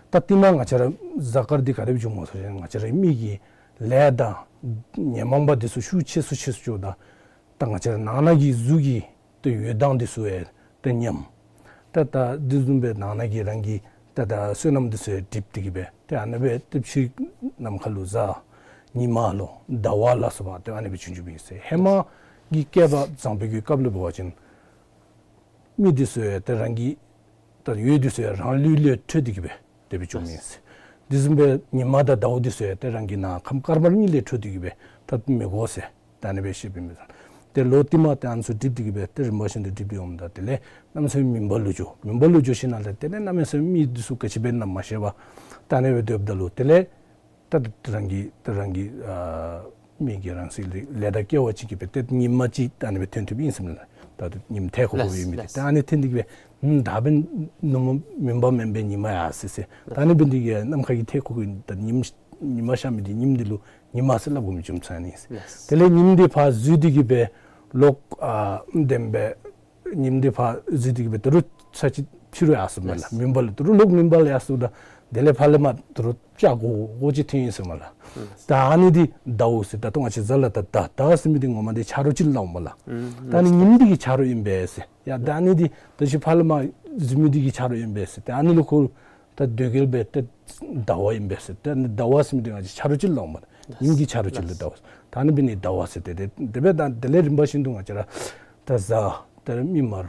ད་དེ་ནང་ང་བཅས་ར་གཟའ་སྐར་འདི་ག་དེ་སྦེ་བྱུངམ་སྨོ་ཟེར་བ་ཅིན་ང་བཅས་ར་མི་གི་ལས་དང་ཉོན་མོངས་པ་འདི་ཚུ་ཤུགས་ཆེ་སུ་ཆེ་སུ་འགྱོཝ་ད་ད་ང་བཅས་ར་ནང་ན་གི་གཟུགས་ཀྱི་ད་འོད་མདངས་འདི་ཚུ་ཡང་ད་ཉམས། ད་ད་འདི་བཟུམ་སྦེ་ནང་ན་གི་རང་གི་ད་ད་བསོད་ནམས་འདི་ཚུ་ཡང་འགྲིབ་སྟེ་གིས་སྦེ་ཏེ་ཨ་ནི་སྦེ་ཏེ་ཕྱི་ནམ་མཁའ་ལུ་གཟའ་ཉི་མ་ལོ་ཟླ་བ་ལ་སོགས་པ་ཏེ་ཨ་ནི་སྦེ་བྱུང་བྱུངམ་ཨིན་ཟེར། ཧེ་མ་གི་བསྐལ་པ་བཟང་པོའི་གི་སྐབས་ལུ་འབད་བ་ཅིན་མི་འདི་ཚུ་ཡང་ཏེ་རང་གི་ད་འོད་འདི་ཚུ་ཡང་རང་ལུས་ལས་འཕྲོས་ཏེ་གིས་སྦེ་དེ་སྦེ་བྱུངམ་ཨིན་ཟེར། འདི་བཟུམ་སྦེ་ཉི་མ་དང་ཟླཝ་འདི་ཚུ་ཡང་ཏེ་རང་གི་ནང་ཁམས་དཀར་དམར་གཉིས་ལས་འཕྲོས་ཏེ་གིས་སྦེ་ད་མི་གོ་ཟེར། ད་ཨ་ནི་སྦེ་བཤདཔ་ཨིན་པས། ཏེ་ལོ་རྟིང་མ་ཏེ་ཨ་ནི་ཚུ་འགྲིབ་སྟེ་གིས་སྦེ་ཏེ་རིམ་པ་བཞིན་དུ་འགྲིབ་སྟེ་འོངམ་ད་དེ་ལས་གནམ་མེད་ས་མེད་མུན་པ་ལུ་འགྱོ། མུན་པ་ལུ་འགྱོ་ཞིནམ་ལས་དེ་ལས་གནམ་མེད་ས་མེད་མི་འདི་ཚུ་ག་ཅི་འབད་ན་མ་ཤེས་པར་ད་ཨ་ནི་སྦེ་སྡོདཔ་ད་ལུ་དེ་ལས་ད་ད་རང་གི་ད་རང་གི་ཨ་མི་གི་རང་སྲིད་ལས་ལས་དང་སྐལ་བ་ཅིག་གིས་སྦེ་ཏེ་ཉིམ་ཅིག་ད་ཨ་ནི་སྦེ་ཐོན་ཐོནམ་ཨིན་ཟེར་མས་ལགས། ད་ཉིམ་ཐལ་ཁོག་ཁོག་ལགས་ཡོད་མི་འདི། ལགས། ད་ཨ་ནི་ཐོན་ཏེ་གིས་སྦེ་ཨུམ་ད་འབདན་ནུབ་མོ་མུན་པ་མེན་པས་ཉི་མ་ཡར་སོ་ཡི་ཟེར། ད་ཨ་ནི་འབདན་འདི་གིས་ནམ་མཁའ་གི་ཐལ་ཁོག་གི་ད་ཉིམ་ཉི་མ་ཤར་མི་འདི་ཉིམ་འདི་ལུ་ཉི་མ་ཟེར་སླབ་དགོ་མི་བྱུང་ཚར་ནི་ཨིན་ཟེར། ལགས། དེ་ལས་ཉིམ་འདི་ཕར་འཛུལ་ཏེ་གིས་སྦེ་ལོག་ཨ་བདེན་པས། ཉིམ་འདི་ཕར་འཛུལ་ཏེ་གིས་སྦེ་ད་རུང་ཚར་གཅིག་ཕྱི་རུ་ཡར་སོ་མས་ལགས། ལགས། མུན་པ་ལུ་ད་རུང་ལོག་མུན་པ་ལུ་ཡར་སོཝ་ད་དེ་ལས་ཕར་ལས་མར་ད་རུང་ཆ་སྒོར་སྒོར་ཅིག་ཐོན་ཡི་ཟེར་མས་ལགས། ལགས། ད་ཨ་ནི་འདི་ཟླཝ་ཟེར། ད་ལྟོ་ང་བཅས་གཟའ་ལུ་ད་ཟླ་ཟླ་ཟེར་མི་འདི་ངོ་མ་འདི་ཆ་རོགས་ཅིག་ལུ་སླབ་མས་ལགས། ཨུམ། ད་ཨ་ནི་ཉིམ་འདི་གི་ཆ་རོགས་ཨིན་པས་ཟེར། ཡ་ད་ཨ་ནི་འདི་ད་ཅི་ཕར་ལས་མར་འཛུལ་མི་འདི་གི་ཆ་རོགས་ཨིན་པས་ཟེར། ད་ཨ་ནི་ལུ་ཁོ་ད་དོན་གལ་སྦེ་ཏེ་ཟླ་བ་ཨིན་པས་ཟེར། ཏེ་ཨ་ནི་ཟླ་བ་ཟེར་མི་འདི་ང་བཅས་ཆ་རོགས་ཅིག་ལུ་སླབ་མས། ཉིམ་གྱི་ཆ་རོགས་ཅིག་ལུ་ཟླ་བ་ཟེར། ད་ཨ་ནི་འབད་ནི་ཟླ་བ་ཟེར། ཏེ་དེ་དེ་སྦེ་ད་དེ་ལས་རིམ་པ་བཞིན་དུ་ང་བཅས་ར་ད་གཟའ་ད་མིག་དམར་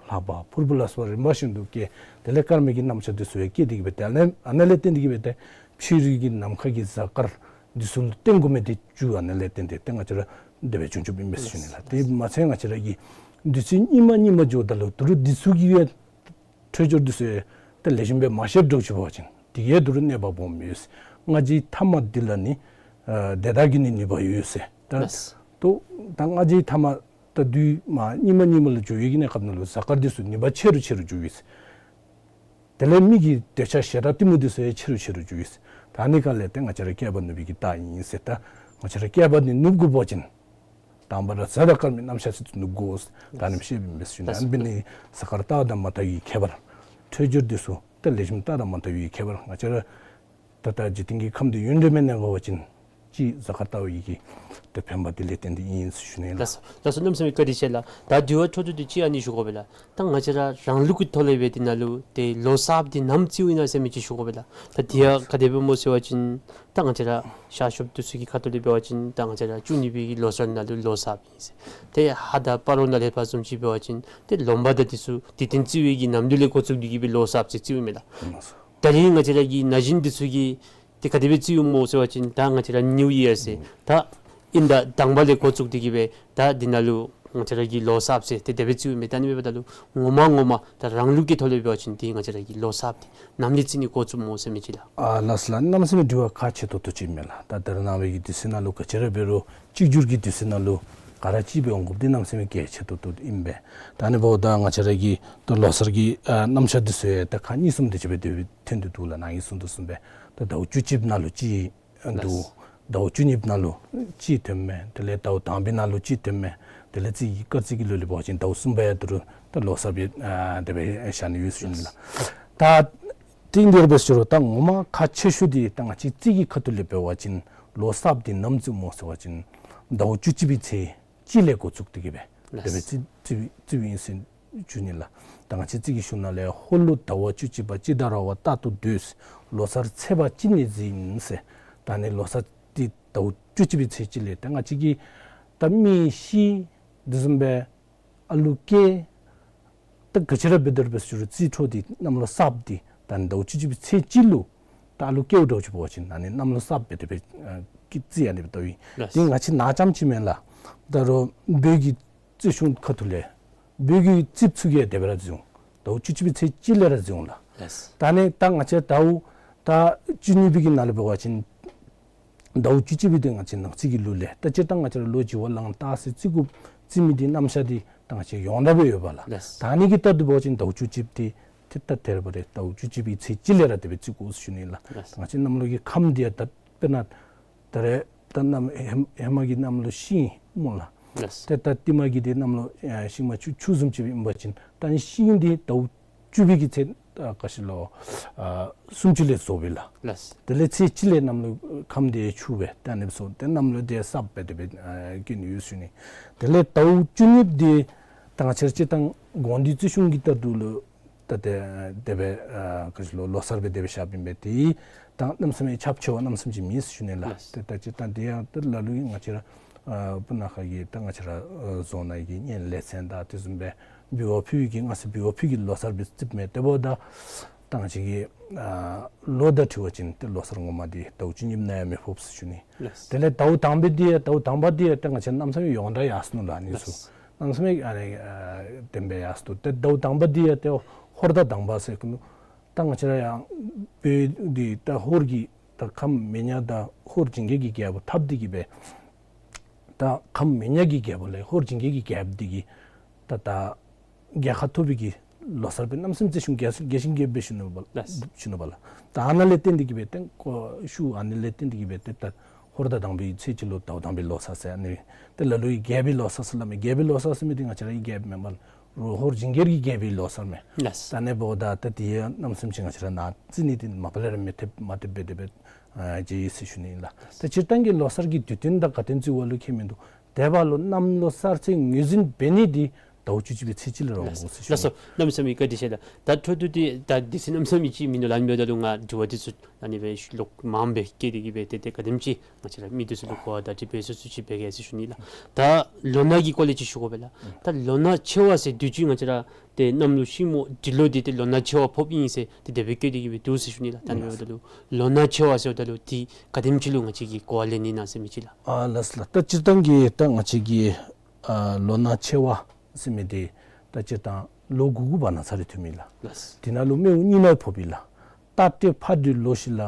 ལྷ་བ་ཕུར་བུ་ལ་སོགས་པ་རིམ་པ་བཞིན་དུ་སྐྱེ། དེ་ལས་སྐར་མའི་གི་རྣམ་གཞག་འདི་ཚུ་ཡང་སྐྱེ་སྟེ་གིས་སྦེ་དེ་ལས་ཨ་ནཱ་ལས་བརྟེན་ཏེ་གིས་སྦེ་ཏེ་ཕྱི་རོལ་གྱི་ནམ་མཁའ་གི་གཟའ་སྐར་འདི་ཚུ་ལུ་བརྟེན་དགོ་མི་འདི་ཚུ་ཨ་ནཱ་ལས་བརྟེན་ཏེ་ཏེ་ང་བཅས་ར་དེ་སྦེ་བྱུང་བྱུངམ་ཨིན་པས་ཟེར་ཞུ་ནི་ལགས། དེ་མ་ཚད་ང་བཅས་ར་གི་དུས་ཚོད་སྙིགས་མ་སྙིགས་མ་འགྱོཝ་ད་ལུ་ད་རུང་འདི་ཚུ་གི་ཡང་འཕྲོད་སྦྱོར་འདི་ཚུ་ཡང་ད་ལེགས་ཤོམ་སྦེ་མ་ཤེསཔ་འདྲཝ་ཅིག་འབད་བ་ཅིན་དེ་གིས་ད་རུང་གནོད་པ་སྦོམ་ཡོད་ཟེར། སྔ་ཕྱི་ཐ་མ་འདི་ལ་ནི་ཨ་དེ་དག་གི་ནི་ནུས་པ་ཡོད་ཟེར། ད་ལགས། ད་ད་སྔ་ཕྱི་ཐ་མ་ད་དུས་མ་སྙིགས་མ་སྙིགས་མ་ལུ་འགྱོ་བའི་གི་གནས་སྐབས་ནང་ལུ་གཟའ་སྐར་འདི་ཚུ་ནུས་པ་ཆེ་རུ་ཆེ་རུ་འགྱོ་ཡི་ཟེར། དེ་ལས་མི་གི་འདོད་ཆགས་ཞེ་སྡང་གཏི་མུག་འདི་ཚུ་ཡང་ཆེ་རུ་ཆེ་རུ་འགྱོ་ཡི་ཟེར། ད་ཨ་ནི་ག་ལས་ཏེ་ང་བཅས་ར་བསྐལ་པ་ནུབ་པའི་གི་རྟགས་ཨིན་ཟེར། ད་ང་བཅས་ར་བསྐལ་པ་འདི་ནུབ་དགོ་པ་ཅིན་དང་པ་ར་གཟའ་དང་སྐར་མའི་རྣམ་གཞག་ཚུ་ནུབ་དགོ་ཟེར། ད་ཨ་ནི་སྦེ་བཤདཔ་ཨིན་པས་ཟེར་ཞུ་ནི། ཨ་ནི་འབད་ནི་གཟའ་སྐར་རྟགས་དང་མ་བལྟ་བའི་ཁྱད་པར། འཕྲོད་སྦྱོར་འདི་ཚུ་ད་ལེགས་ཤོམ་རྟགས་དང་མ་བལྟ་བའི་ཁྱད་པར། ང་བཅས་ར་ད་ལྟ་འཇིག་རྟེན་གྱི་ཁམས་འདི་ཡུན་རིངམོ་གནས་དགོ་པ་ཅིན་གཅིག་གཟའ་སྐར་བལྟ་བའི་གི་ཏེ་ཕན་པ་དེ་ལས་བརྟེན་ཏེ་ཨིན་ཟེར་ཞུ་ནི་ལགས། ལགས་སོ། ལགས་སོ། གནམ་མེད་ས་མེད་བཀའ་དྲིན་ཆེ་ལགས། ད་དྲི་བ་འཕྲོ་མཐུད་དེ་གཅིག་ཨ་ནི་ཞུ་དགོ་པས་ལགས། ད་ང་བཅས་ར་རང་ལུགས་ཀྱི་ཐོག་ལས་འབད་དེ་ནང་ལུ་ཏེ་ལོ་གསརཔ་འདི་ནམ་བརྩིཝ་ཨིན་ན་ཟེར་མི་ཅིག་ཞུ་དགོ་པས་ལགས། ད་དེ་ཡང་ག་དེ་སྦེ་སྨོ་ཟེར་བ་ཅིན་ད་ང་བཅས་ར་ཤར་ཕྱོགསཔ་འདི་ཚུ་གི་ཁ་ཐུག་ལས་འབད་བ་ཅིན་ད་ང་བཅས་ར་བཅུ་གཉིས་པའི་གི་ལོ་གསར་ནང་ལུ་ལོ་གསརཔ་ཨིན་ཟེར། ཏེ་ཧཱ་དང་སྤ་རོ་ནང་ལས་ཕར་བཟུམ་ཅིག་འབད་བ་ཅིན་ཏེ་ལོ་འབའ་དང་འདི་ཚུ་དུས་སྟོན་བརྩི་བའི་གི་ནམ་དུས་ལས་འགོ་བཙུགས་ཏེ་གིས་སྦེ་ལོ་གསརཔ་ཟེར་བརྩིཝ་མས་ལགས། ད་རིས་ང་བཅས་ར་གི་ན་གཞོན་འདི་ཚུ་གིས་ཏེ་ག་དེ་སྦེ་བརྩིཝ་སྨོ་ཟེར་བ་ཅིན་ད་ང་བཅས་ར་ནིའུ་ཡིར་ཟེར། ད་ ཨིན། ད་དང་པ་ལས་འགོ་བཙུགས་ཏེ་གི་སྦེ་ད་འདི་ནང་ལུ་ང་བཅས་ར་གི་ལོ་གསརཔ་ཟེར་ཏེ་དེ་སྦེ་བརྩིཝ་མས། ད་ཨ་ནི་འབདཝ་ད་ལུ་ངོ་མ་ངོ་མ་ད་རང་ལུགས་ཀྱི་ཐོག་ལས་འབད་བ་ཅིན་ཏེ་ང་བཅས་ར་གི་ལོ་གསརཔ་འདི་ནམ་ལས་བརྩི་ནི་འགོ་བཙུགསཔ་སྨོ་ཟེར་མི་ཅིག་ལགས། ཨ་ལགས་སོ་ལགས། གནམ་མེད་ས་མེད་དྲི་བ་ཁག་ཆེ་ཏོག་ཏོ་ཅིག་མས་ལགས། ད་ད་རེས་ནངས་པའི་གི་དུས་ཚོད་ནང་ལུ་ག་ཅི་ར་འབད་རུང་གཅིག་གྱུར་གྱི་དུས་ཚོད་ནང་ལུ་ག་ར་གཅིག་སྦེ་འོང་དགོཔ་འདི་གནམ་མེད་ས་མེད་གལ་ཆེ་ཏོག་ཏོ་ཨིན་པས། ད་ཨ་ནི་འབདཝ་ད་ང་བཅས་ར་གི་ད་ལོ་གསར་གྱི་ཨ་རྣམ་གཞག་འདི་ཚུ་ཡང་ད་ཁག་གཉིས་གསུམ་དེ་ཅིག་སྦེ་དེ་སྦེ་ཐོན་ཏེ་འདུག་ལགས། ནཱ་གིས་གསུངས་དོ་བཟུམ་སྦེ་ད་ཟླཝ་བཅུ་གཅིག་ནང་ལུ་གཅིག་འདུག། ལགས། ཟླཝ་བཅུ་གཉིས་ནང་ལུ་གཅིག་ཐོནམ་མས། དེ་ལས་ཟླཝ་དང་པའི་ནང་ལུ་གཅིག་ཐོནམ་མས། དེ་ལས་རྩིས་ཀྱི་སྐར་རྩིས་ཀྱི་ལུགས་ལས་འབད་བ་ཅིན་ཟླཝ་གསུམ་པ་ཡང་ད་རུང་ད་ལོ་གསརཔ་སྦེ་ཨ་དེ་སྦེ་བཞག་ནི་ཡོད་ཟེར་ཞུ་ནི་ལགས། ད་དེ་འདི་ར་འབད་ཟེར་རུང་ད་ངོ་མ་ཁག་ཆེ་ཤོས་འདི་ད་ང་བཅས་རྩིས་ཀྱི་ཁ་ཐུག་ལས་འབད་བ་ཅིན་ལོ་གསརཔ་འདི་ནམ་བརྩིཝ་སྨོ་ཟེར་བ་ཅིན་ཟླཝ་བཅུ་གཅིག་པའི་ཚེས་གཅིག་ལས་འགོ་བཙུགས་ཏེ་གི་སྦེ་དེ་སྦེ་ལགས། རྩིས་རྩིས་རྩིསཝ་ཨིན་ཟེར་ཞུ་ནི་ལགས། ད་ང་བཅས་རྩིས་ཀྱི་གཞུང་ནང་ལས་ཧོར་ལུགས་ཟླ་བ་བཅུ་གཅིག་པ་ཅི་ད་ར་བ་རྟག་ཏུ་སྡོད། ལོ་གསར་ཚེས་པ་གཅིག་ནས་འཛིན་ཟེར། ད་ཨ་ནི་ལོ་གསར་འདི་ཟླཝ་བཅུ་གཅིག་པའི་ཚེས་གཅིག་ལས་ད་ང་བཅས་ཀྱི་ད་མི་ཤི་དེ་བཟུམ་སྦེ་ཨ་ལུ་སྐྱེ་ད་ག་ཅི་ར་འབད་དེ་ར་འབད་ཟེར་རུང་རྩིས་འཕྲོ་འདི་གནམ་ལོ་གསརཔ་འདི་ད་ཨ་ནི་ཟླཝ་བཅུ་གཅིག་པའི་ཚེས་གཅིག་ལུ་ད་ཨ་ལུ་སྐྱེཝ་འདྲཝ་ཅིག་འབད་བ་ཅིན་ཨ་ནི་གནམ་ལོ་གསརཔ་སྦེ་དེ་སྦེ་ཨ་ཀྱི་རྩིས་ཨ་ནི་སྦེ་བལྟཝ་ཨིན། ལགས། དེ་ང་བཅས་ནཱ་རྐྱངམ་ཅིག་མེན་ལགས། ད་རུང་བོད་ཀྱི་རྩིས་གཞུང་ཁ་ཐུག་ལས་བོད་ཀྱི་རྩིསཔ་ཚུ་གིས་དེ་སྦེ་ར་བརྩི་འོང་། ཟླཝ་བཅུ་གཅིག་པའི་ཚེས་གཅིག་ལས་ར་བརྩི་འོང་ལགས། ལགས། ད་ཨ་ནི་ད་ང་བཅས་ཟླཝ་ད་བཅུ་གཉིས་པའི་གི་ནང་ལུ་འབད་བ་ཅིན་ཟླཝ་བཅུ་གཅིག་པའི་འདི་ང་བཅས་ནག་རྩིས་ཀྱི་ལུགས་ལས་ད་སྤྱིར་བཏང་ང་བཅས་ར་ལོ་བྱི་བ་ལང་སྟག་ཟེར་རྩི་དགོཔ་རྩི་མི་འདི་རྣམ་གཞག་འདི་ད་ང་བཅས་ཡོངས་གྲགས་སྦེ་ཡོད་པ་ལགས། ལགས། ད་ཨ་ནི་གི་ལྟར་དུ་འབད་བ་ཅིན་ཟླཝ་བཅུ་གཅིག་འདི་ཏེ་ད་དེ་ར་འབད་རུང་ཟླཝ་བཅུ་གཅིག་པའི་ཚེས་གཅིག་ལས་ར་དེ་སྦེ་བརྩི་དགོ་ཟེར་ཞུ་ནི་ལགས། ལགས། ད་ང་བཅས་གནམ་ལོ་གི་ཁམས་འདི་ཡང་ད་དཔེར་ན་ད་རེས་ད་གནམ་ཧེ་ཧེ་མ་གི་གནམ་ལོ་ཤིང་སྨོ་ལགས། ལགས། ཏེ་ད་ལྟདམོ་གི་འདི་གནམ་ལོ་ཨ་ཤིང་མ་ཆུ་ཆུ་བཟུམ་ཅིག་ཨིན་པ་ཅིན་ད་ཨ་ནི་ཤིང་འདི་ཟླཝ་བཅུ་པའི་གི་ཚེས་ཨ་ག་ཅི་ལོ་ཨ་སུམ་ཅུ་ལས་རྫོགསཔ་ཨིན་ལགས། ལགས། དེ་ལས་ཚེས་གཅིག་ལས་གནམ་ལོ་ཁམས་འདི་ཆུ་སྦེ་ད་ཨ་ནི་སྦེ་སོང་སྟེ་གནམ་ལོ་འདི་གསརཔ་སྦེ་དེ་སྦེ་ཨ་སྐྱེ་ནི་ཡོད་ཟེར་ཞུ་ནི། དེ་ལས་ཟླཝ་བཅུ་གཉིས་འདི་ད་ང་བཅས་ར་སྤྱིར་བཏང་དགོངས་འདུས་རྩིས་གཞུང་གི་ལྟར་དུ་ལུ་ད་དེ་དེ་སྦེ་ཨ་ག་ཅི་ལོ་ལོ་གསར་སྦེ་དེ་སྦེ་བཞགཔ་ཨིན་པས། དེ་ད་གནམ་མེད་ས་མེད་ཁྱབ་ཆེ་བ་གནམ་མེད་ས་མེད་ཅིག་མེད་ཟེར་ཞུ་ནི་ལགས། ལགས། ཏེ་ད་སྤྱིར་བཏང་དེ་ཡང་ཏེ་ལ་ལུ་གིས་ང་བཅས་ར་ཨ་སྤུ་ན་ཁ་གི་ད་ང་བཅས་ར་ཨ་རྫོང་ནང་གི་གཉེན་ལས་ཚན་དང་དེ་བཟུམ་སྦེ་འབུལ་བ་ཕུལ་བའི་གི་སྔ་ས་འབུལ་བ་ཕུལ་གྱི་ལོ་གསར་སྦེ་རྩིསཔ་མས། དེ་འབདཝ་ད་ད་ང་བཅས་ཀྱི་ཨ་ལོ་དང་འཁྲིལ་བ་ཅིན་ཏེ་ལོ་གསར་ངོ་མ་འདི་ཟླཝ་བཅུ་གཉིས་ནང་ཡང་མི་ཕོགཔ་ཟེར་ཞུ་ནི། ལགས། དེ་ལས་ཟླཝ་དང་པའི་འདི་ཡང་ཟླཝ་དང་པ་འདི་ཡང་ཏེ་ང་བཅས་གནམ་མེད་ས་མེད་ཡོངས་གྲགས་ཡར་སོ་ནུག་ལགས། ཨ་ནི་ཚུ། ལགས། གནམ་མེད་ས་མེད་ཨ་ནི་ཨ་བདེན་པའི་ཡར་སོ་ནུག། ཏེ་ཟླཝ་དང་པ་འདི་ཡང་ཏེ་ཧོར་ཟླ་དང་པ་ཟེར་གོ་ནུག། ད་ང་བཅས་ར་ཡང་བོད་འདི་ད་ཧོར་གྱི་ད་ཁམས་མི་ཉག་དང་ཧོར་ཇིང་གེ་གི་རྒྱལ་པོ་འཐབ་སྟེ་གི་སྦེ་ད་ཁམས་མི་ཉག་གི་རྒྱལ་པོ་ལས་ཧོར་ཇིང་གེ་གི་རྒྱལཔོ་འདི་གིས་ད་ད་རྒྱལ་ཁ་ཐོབ་པའི་གི་ལོ་གསར་སྦེ་གནམ་མེད་ས་མེད་རྩིས་གཞུང་རྒྱས་རྒྱས་ཤིང་རྒྱས་སྦེ་ཞུ་ནུག་པ་ལགས། ཞུ་ནུག་པ་ལགས། ད་ཨ་ནཱ་ལས་བརྟེན་ཏེ་གི་སྦེ་ཏེ་ཁོ་ཤུལ་ཨ་ནི་ལས་བརྟེན་ཏེ་གི་སྦེ་ཏེ་ད་ཧོར་ཟླ་དང་པའི་ཚེས་གཅིག་ལུ་ཟླཝ་དང་པའི་ལོ་གསར་ཟེར་ཨ་ནི་ཏེ་ལ་ལུ་གིས་རྒྱལ་པོའི་ལོ་གསར་ཟེར་སླབ་མས། རྒྱལ་པོའི་ལོ་གསར་ཟེར་མི་འདི་ང་བཅས་ར་གི་རྒྱལཔོ་མེན་པ་ལགས། ཧོར་ཧོར་ཇིང་གེ་གི་རྒྱལ་པོའི་ལོ་གསར་མས། ལགས། ད་ཨ་ནི་འབདཝ་ད་ད་དེ་ཡང་གནམ་མེད་ས་མེད་ཅིག་ང་བཅས་ར་ནཱ་རྩིས་ནི་འདི་མ་པ་ལས་ར་མི་ཐེབས་མ་ཐེབས་སྦེ་དེ་སྦེ་ཨ་མཇལ་ཡི་ཟེར་ཞུ་ནི་ཨིན་ལགས། ད་སྤྱིར་བཏང་གི་ལོ་གསར་གྱི་དུས་སྟོན་དང་ག་དེམ་ཅིག་འབདཝ་ལུ་ཁྱད་མིན་འདུག། དེ་འབདཝ་ལུ་གནམ་ལོ་གསར་ཚེས་ངོས་འཛིན་འབད་ནི་འདི་ཟླཝ་བཅུ་གཅིག་པའི་ཚེས་གཅིག་ལས་ར་འོང་དགོ་ཟེར་ཞུ་ནི། ལགས་སོ། གནམ་མེད་ས་མེད་བཀའ་དྲིན་ཆེ་ལགས། ད་འཕྲོ་མཐུད་དེ་ད་དུས་ཚོད་གནམ་མེད་ས་མེད་ཅིག་མིན་འདུག་ལགས། ཨ་ནི་འབདཝ་ད་ལུ་ང་དྲི་བ་འདི་ཚུ་ཨ་ནི་སྦེ་ལོག་མངམ་སྦེ་བཀོད་དེ་གི་སྦེ་ཏེ་ཏེ་ག་དེམ་ཅིག་ང་བཅས་ར་མི་འདི་ཚུ་ལུ་གོ་བ་དང་འདྲིས་པའི་སོ་སོ་ཅིག་འབད་གེ་ཟེར་ཞུ་ནི་ལགས། ད་ལོ་ན་གི་སྐོར་ལས་ཅིག་ཞུ་དགོ་པས་ལགས། ད་ལོ་ན་ཆེ་བ་ཟེར་དུས་ཅི་ང་བཅས་ར་ཏེ་གནམ་ལོ་ཤིང་མོ་འབྲི་ལོ་འདི་ཏེ་ལོ་ན་ཆེ་བ་ཕོགཔ་ཨིན་ཟེར་ཏེ་དེ་སྦེ་བཀོད་དེ་གི་སྦེ་འདུག་ཟེར་ཞུ་ནི་ལགས། ད་ཨ་ནི་འབདཝ་ད་ལུ་ལོ་ན་ཆེ་བ་ཟེརཝ་ད་ལུ་འདི་ག་དེམ་ཅིག་ལུ་ང་བཅས་ཀྱིས་གོ་བ་ལེན་ནི་ཨིན་ན་ཟེར་མི་ཅིག་ལགས། ཨ་ལགས་སོ་ལགས། ད་སྤྱིར་བཏང་གི་ད་ང་བཅས་ཀྱི་ཨ་ལོ་ན་ཆེ་བ་ཟེར་མི་འདི་ད་སྤྱིར་བཏང་ལོ་དགུ་དགུ་བར་ན་ཚར་རེ་ཐོནམ་ཨིན་ལགས། ལགས། དེ་ནང་ལུ་སྨེ་བོ་གཉིས་ནང་ཕོགཔ་ཨིན་ལགས། རྟ་སྟེ་ཕག་སྦྲུལ་ལོ་བཞི་ལ།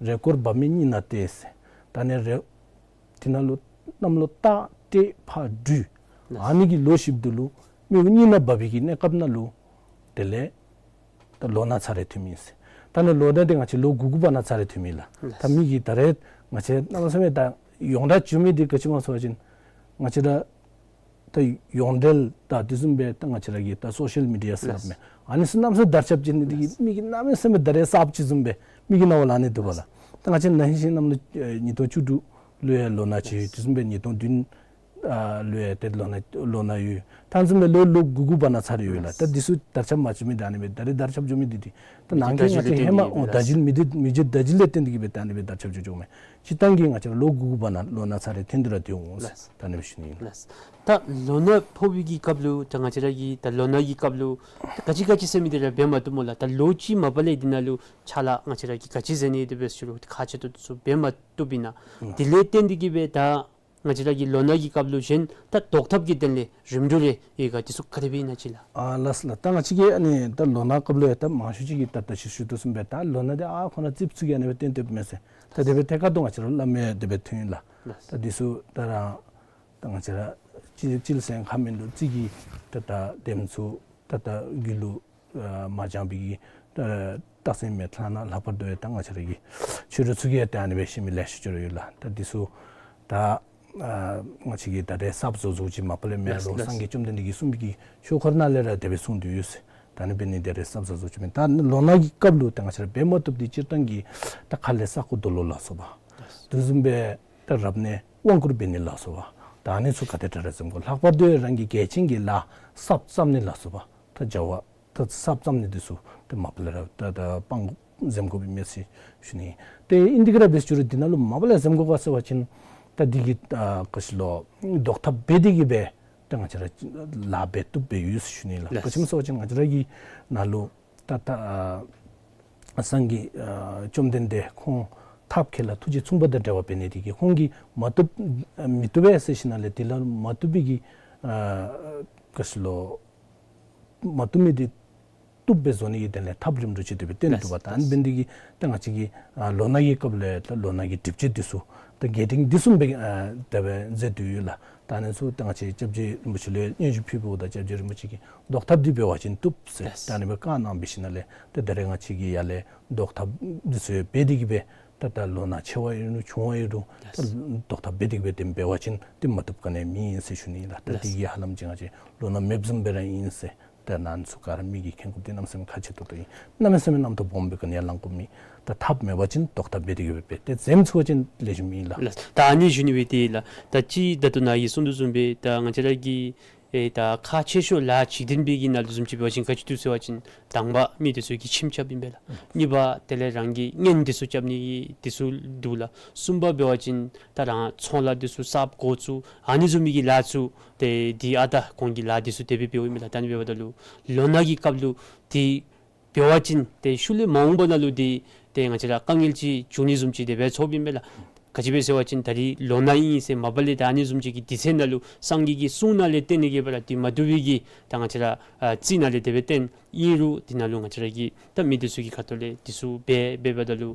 རེས་སྐོར་འབབ་མེད་གཉིས་ནང་སྟེ་ཟེར། ད་ཨ་ནི་རེས་དེ་ནང་ལུ་གནམ་ལོ་རྟ་སྟེ་ཕག་སྦྲུལ། ལགས། ཨ་ནི་གི་ལོ་བཞིཔ་འདི་ལུ་སྨེ་བོ་གཉིས་ནང་འབབ་པའི་གི་གནས་སྐབས་ནང་ལུ་དེ་ལས་ད་ལོ་ན་ཚར་རེ་ཐོནམ་ཨིན་ཟེར། ད་ཨ་ནི་ལོ་ན་འདི་ང་བཅས་ལོ་དགུ་དགུ་བར་ན་ཚར་རེ་ཐོནམ་ཨིན་ལགས། ལགས། ད་མི་གིས་ད་རེས་ང་བཅས་གནམ་མེད་ས་མེད་ད་ཡོངས་གྲགས་བྱུང་མི་འདི་ག་ཅི་སྨོ་ཟེར་བ་ཅིན་ང་བཅས་ར་ད་ཡོངས་འབྲེལ་དང་དེ་བཟུམ་སྦེ་ད་ང་བཅས་ར་གི་ད་སོ་ཤལ་མི་ཌི་ཡ་ཟེར་སླབ་མས། ཨ་ནི་ཚུ་གནམ་མེད་ས་མེད་དར་ཁྱབ་ཅིག་ནི་འདི་གིས་མི་གིས་གནམ་མེད་ས་མེད་ད་རེས་གསརཔ་ཅིག་བཟུམ་སྦེ་མི་གི་རྣ་བ་ལུ་ཨ་ནི་འདུག་པ་ལགས། ད་ང་བཅས་ན་ཧིང་གཤིན་གནམ་ལོ་ཨེ་ཉིས་སྟོང་བཅུ་དྲུག་ལུ་ཡང་ལོ་ན་ཆེ་ཡོད། དེ་བཟུམ་སྦེ་ཉིས་སྟོང་བདུན་ཨ་ལུ་ཡང་ཏེ་ལོ་ན་ལོ་ན་ཡོད། ད་བཟུམ་སྦེ་ལོ་ལོ་དགུ་དགུ་བར་ན་ཚར་རེ་ཡོད་ལགས། ད་འདི་ཚུ་དར་ཁྱབ་མ་བྱུང་མི་འདི་ཨ་ནི་སྦེ་ད་རེས་དར་ཁྱབ་བྱུང་མི་འདི་འདི་ད་ནང་གི་ང་བཅས་ཧེ་མ་འོ་ད་བརྗིད་མི་བརྗིད་མི་བརྗིད་ད་བརྗིད་ལས་བརྟེན་ཏེ་གི་སྦེ་ད་ཨ་ནི་སྦེ་དར་ཁྱབ་བྱུང་བྱུངམ་མས། སྤྱིར་བཏང་གི་ང་བཅས་ར་ལོ་དགུ་དགུ་བར་ན་ལོ་ན་ཚར་རེ་ཐོན་ཏེ་ར་སྡོད་འོང་ཟེར་ལགས། ད་ཨ་ནི་སྦེ་ཞུ་ནི་ཨིན། ལགས། ད་ལོ་ན་ཕོག་པའི་གི་སྐབས་ལུ་ད་ང་བཅས་ར་གི་ད་ལོ་ན་གི་སྐབས་ལུ་ད་ག་ཅི་ག་ཅི་ཟེར་མི་འདི་ར་འབད་མ་བཏུབ་སྨོ་ལགས། ད་ལོ་གཅིག་མ་པ་ལས་འདི་ནང་ལུ་ཕྱག་ལཱ་ང་བཅས་ར་གིས་ག་ཅི་མཛད་ནི་འདི་འབད་ཟེར་ཞུ་རུང་ཁག་ཆེ་ཏོག་ཏོ་ཚུ་འབད་མ་བཏུབ་ཨིན་ན། དེ་ལས་བརྟེན་ཏེ་གི་སྦེ་ད་ ང་བཅས་ར་གི་ལོ་ན་གི་སྐབས་ལུ་གཞན་ད་བཟློག་ཐབས་ཀྱི་དོན་ལས་རིམ་གྲོ་རེ་ཡོད་ག། དེ་ཚུ་ག་དེ་སྦེ་ཨིན་ན་ཅིག་ལགས། ཨ་ལགས་སོ་ལགས། ད་ང་བཅས་ཀྱིས་ཨ་ནི་ད་ལོ་ན་སྐབས་ལུ་ཡང་ད་མང་ཤོས་ཅིག་གིས་ད་ད་ཅི་ཞུ་དོ་བཟུམ་སྦེ་ད་ལོ་ན་འདི་ཨ་ཁོ་ན་རྩིགཔ་ཚུ་གིས་ཨ་ནི་སྦེ་བཏོན་བཏོནམ་མས་ཟེར། ད་དེ་སྦེ་ཐད་ཀར་དུ་ང་བཅས་ར་སླབ་མི་དེ་སྦེ་ཐོན་ཡི་ལགས། ལགས། ད་འདི་ཚུ་ད་ར་ད་ང་བཅས་ར་ཅི་ཅི་ལ་ཟེར་ཁ་མིན་འདུག། རྩིག་གི་ད་ད་དེམ་ཚུ་ད་ད་རྒྱུད་ལུ་ཨ་མ་སྦྱངས་པའི་གི་ཨ་རྟགས་མཚན་མེད་ལགས་ན། ལྷག་པར་དུ་ཡང་ད་ང་བཅས་ར་གི་ཆོས་གྲོགས་ཚུ་གིས་ཡང་ད་ཨ་ནི་སྦེ་ཤེས་མི་ལེ་ཤ་ཅིག་ར་ཡོད་ལགས། ད་འདི་ཚུ་ད་ཨ་ང་བཅས་ཀྱིས་ད་རེས་གསརཔ་བཟོ་བཟོཝ་ཅིག་མ་པ་ལས་མེན་ལགས། ལགས་ལགས། སངས་རྒྱས་བཅོམ་ལྡན་འདས་ཀྱིས་གསུངས་པའི་གི་ཆོས་འཁོར་ནང་ལས་ར་དེ་སྦེ་གསུངས་ཏེ་ཡོད་ཟེར། ད་ཨ་ནི་འབད་ནི་དེ་རེས་གསརཔ་བཟོ་བཟོཝ་ཅིག་མེན། ད་ལོ་ན་གི་སྐབས་ལུ་ད་ང་བཅས་ར་འབད་མ་བཏུབ་འདི་སྤྱིར་བཏང་གི་ད་ཁ་ལས་ས་རྐོ་རྡོ་སློག་ལ་སོགས་པ། དེ་བཟུམ་སྦེ་ད་རབ་གནས་དབང་བསྐུར་འབད་ནི་ལ་སོགས་པ། ད་ཨ་ནི་ཚུ་ག་དེ་དྲག་ར་འཛེམ་དགོ། ལྷག་པར་དུ་རང་གི་གལ་ཆེན་གྱི་ལཱ་གསརཔ་བརྩམ་ནི་ལ་སོགས་པ། ད་བྱ་བ་ད་གསརཔ་བརྩམ་ནི་འདི་ཚུ་ད་མ་པ་ལས་ར་ད་ད་སྤང་འཛེམ་དགོཔ་ཨིན་མས་ཟེར་ཞུ་ནི། ཏེ་ཨིན་དེ་གི་ར་འབད་ཞུ་རུང་འདི་ནང་ལུ་མ་པ་ལས་འཛེམ་དགོ་ག་ཟེར་བ་ཅིན་ད་འདི་གི་ཨ་ག་ཅི་ལོ་བཟློག་ཐབས་འབད་དེ་གི་སྦེ་ད་ང་བཅས་ར་ལཱ་འབད་བཏུབ་སྦེ་ཡོད་ཟེར་ཞུ་ནི་ལགས། ལགས། ག་ཅི་སྨོ་ཟེར་བ་ཅིན་ང་བཅས་ར་གི་ནང་ལུ་ད་ད་ཨ་སངས་རྒྱས་ཨ་བཅོམ་ལྡན་འདས་ཁོང་ཐབས་མཁས་ལ་ཐུགས་རྗེ་མཚུངས་པ་དང་འབྲེལ་བ་འབད་ནི་དེ་གིས་ཁོང་གིས་མ་བཏུབ་མི་བཏུབ་པས་ཟེར་ཞིནམ་ལས་དེ་ལ་མ་བཏུབ་པའི་གི་ཨ་ག་ཅི་ལོ་མ་བཏུབ་མི་དེ་བཏུབ་སྦེ་བཟོ་ནི་གི་དོན་ལས་ཐབས་རིམ་གྲོ་ཅིག་དེ་སྦེ་བཏོན་འདུག་པ། ད་ཨ་ནི་འབད་ནི་དེ་གིས་ད་ང་བཅས་ཀྱིས་ཨ་ལོ་ན་གི་སྐབས་ལས་ད་ལོ་ན་གི་སྒྲིབ་བྱེད་འདི་ཚུ་ད་རྒྱས་འབྲིང་འདི་ཚུ་སྦེ་ཨ་དེ་སྦེ་མཛད་དེ་ཡོད་ལགས། ད་ཨ་ནི་ཚུ་ད་ང་བཅས་སྐྱབས་རྗེ་རིན་པོ་ཆེ་ལུ་སྙན་ཞུ་ཕུལཝ་ད་སྐྱབས་རྗེ་རིན་པོ་ཆེ་གིས་བཟློག་ཐབས་འདི་འབད་བ་ཅིན་བཏུབ་ཟེར། ལགས། ད་ཨ་ནི་སྦེ་བཀའ་གནང་འབད་ཞིནམ་ལས་ད་ད་རེས་ང་བཅས་ཀྱིས་ཡར་ལས་བཟློག་ཐབས་འདི་ཚུ་འབད་དེ་གི་སྦེ་ད་ད་ལོ་ན་ཆེ་བ་ཨིན་རུང་ཆུང་བ་ཨིན་རུང་ད་ལགས། བཟློག་ཐབས་འབད་དེ་གི་སྦེ་དེ་འབད་བ་ཅིན་དེ་མ་བཏུབ་ག་ནི་ཡང་མེད་ཟེར་ཞུ་ནི་ལགས། ད་དེ་ལགས། གི་ཧ་ལམ་ཅིག་ང་བཅས་ལོ་ན་མེདཔ་བཟུམ་སྦེ་ར་ཨིན་ཟེར། ད་ཨ་ནི་ཚུ་ག་ར་མི་གིས་མཁྱེན་དགོཔ་འདི་གནམ་མེད་ས་མེད་ཁག་ཆེ་ཏོག་ཏོ་ཨིན། གནམ་མེད་ས་མེད་རྣམ་རྟོག་སྦོམ་སྦེ་ག་ནི་ཡང་ལང་དགོཔ་མེད། ད་ཐབས་མེད་པ་ཅིན་བཟློག་ཐབས་འབད་དེ་གི་སྦེ་འབད། ཏེ་འཛེམ་ཚུགས་པ་ཅིན་ལེགས་ཤོམ་ཨིན་ལགས། ལགས། ད་ཨ་ནི་ཞུ་ནི་སྦེ་ཏེ་ལགས། ད་ཅི་ད་ལྟོ་ནཱ་གིས་གསུངས་དོ་བཟུམ་སྦེ་ད་ང་བཅས་ར་གི་ཨེ་ད་ཁག་ཆེ་ཤོས་ལཱ་འཇིག་རྟེན་པའི་གི་ནང་ལུ་བཟུམ་ཅིག་འབད་བ་ཅིན་ག་ཅི་འདུག་ཟེར་བ་ཅིན་དང་པ་མི་འདི་ཚུ་གིས་ཁྱིམ་རྐྱབ་ཨིན་པས་ལགས། གཉིས་པ་དེ་ལས་རང་གི་གཉེན་འདི་ཚུ་རྐྱབ་ནི་གི་འདི་ཚུ་འདུག་ལགས། གསུམ་པ་འབད་བ་ཅིན་ད་རང་ཚོང་ལཱ་འདི་ཚུ་གསརཔ་འགོ་བཙུགས་ཨ་ནི་བཟུམ་མའི་གི་ལཱ་ཚུ་ཏེ་འདི་ཨ་ད་གོང་གི་ལཱ་འདི་ཚུ་དེ་སྦེ་འབདཝ་ཨིན་མས་ལགས། ད་ཨ་ནི་འབདཝ་ད་ལུ་ལོ་ན་གི་སྐབས་ལུ་འདི་འབད་བ་ཅིན་ཏེ་ཤུལ་ལས་མ་འོངས་པ་ནང་ལུ་འདི་ཏེ་ང་བཅས་ར་དཀའ་ངལ་ཅིག་འབྱུང་ནི་བཟུམ་ཅིག་དེ་སྦེ་ཚོརཝ་ཨིན་མས་ལགས། ག་ཅི་སྦེ་ཟེར་བ་ཅིན་ད་རིས་ལོ་ན་ཨིན་ཟེར་མ་པ་ལས་ད་ཨ་ནི་བཟུམ་ཅིག་གི་དུས་ཚོད་ནང་ལུ་སངས་རྒྱས་ཀྱི་གསུང་ནང་ལས་བརྟེན་ནི་གི་སྦེ་ར་འདི་མ་བཏུབ་པའི་གི་ད་ང་བཅས་ར་ཨ་རྩིས་ནང་ལས་དེ་སྦེ་བརྟེན་ཨིན་རུང་འདི་ནང་ལུ་ང་བཅས་ར་གིས་ད་མི་འདི་ཚུ་གི་ཁ་ཐུག་ལས་འདི་ཚུ་འབད་འབདཝ་ད་ལུ་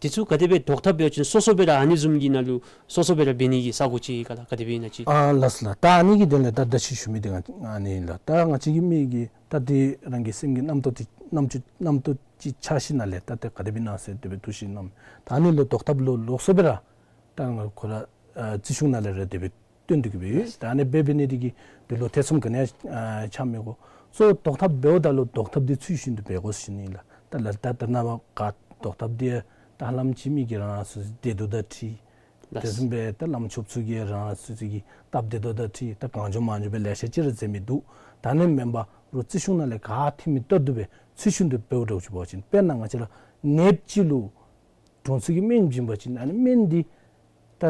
འདི་ཚུ་ག་དེ་སྦེ་བཟློག་ཐབས་འབད་བ་ཅིན་སོ་སོ་སྦེ་ར་ཨ་ནི་བཟུམ་གྱི་ནང་ལུ་སོ་སོ་སྦེ་ར་འབད་ནི་གི་ས་གོ་ཅིག་ག་ལགས། ག་དེ་སྦེ་ཨིན་ན་ཅིག། ཨ་ལགས་སོ་ལགས། ད་ཨ་ནི་གི་དོན་ལས་ད་ད་ཅི་ཞུ་མི་འདི་ང་ཨ་ནི་ཨིན་ལགས། ད་ང་བཅས་ཀྱི་མི་གིས་ད་འདི་རང་གི་སེམས་ཀྱི་རྣམ་རྟོག་འདི་རྣམ་ཅོ་རྣམ་རྟོག་ཅིག་ཆགས་ཞིནམ་ལས་ད་ཏེ་ག་དེ་སྦེ་ཨིན་ན་ཟེར་དེ་སྦེ་འདུ་ཤེས་རྣམ་ད་ཨ་ནི་ལུ་བཟློག་ཐབས་ལུ་ལོགས་སུ་སྦེ་ར་ད་ང་ཁོ་ར་ཨ་རྩིས་གཞུང་ནང་ལས་ར་དེ་སྦེ་བཏོན་ཏེ་གི་སྦེ་ཡོད། ད་ཨ་ནི་སྦེ་འབད་ནི་འདི་གིས་འདི་ལུ་ཐེ་ཚོམ་ག་ནི་ཡང་ཨ་ཆགས་མི་དགོ། གཙོ་བོ་བཟློག་ཐབས་འབདཝ་ད་ལུ་བཟློག་ཐབས་འདི་ཚུལ་བཞིན་དུ་འབད་དགོ་ཟེར་ཞུ་ནི་ལགས། ད་ལགས་ད་ད་ནཱ་བ་ག་བཟློག་ཐབས་འདི་ད་ཧ་ལམ་ཅིག་མི་གིས་རང་རང་སོ་སོའི་བདེ་སྡུག་དང་འཁྲིལ། ལགས། དེ་བཟུམ་སྦེ་ད་བླམ་ཆོསཔ་ཚུ་གིས་རང་རང་སོ་སོ་གི་སྟབས་བདེ་ཏོག་ཏོ་དང་འཁྲིལ་ད་གང་བྱུང་མང་བྱུང་སྦེ་ལེ་ཤ་ཅིག་ར་མཛད་མི་འདུག། ད་ཨ་ནི་མེན་པར་རོགས་རྩིས་གཞུང་ནང་ལས་ག་ཐོན་མི་ལྟར་དུ་སྦེ་ཚུལ་བཞིན་དུ་འབདཝ་འདྲཝ་ཅིག་འབད་བ་ཅིན་དཔེར་ན་ང་བཅས་ར་ནདཔ་ཅིག་ལུ་དྲུང་འཚོ་གིས་སྨན་བྱིན་པ་ཅིན་ཨ་ནི་སྨན་འདི་ད་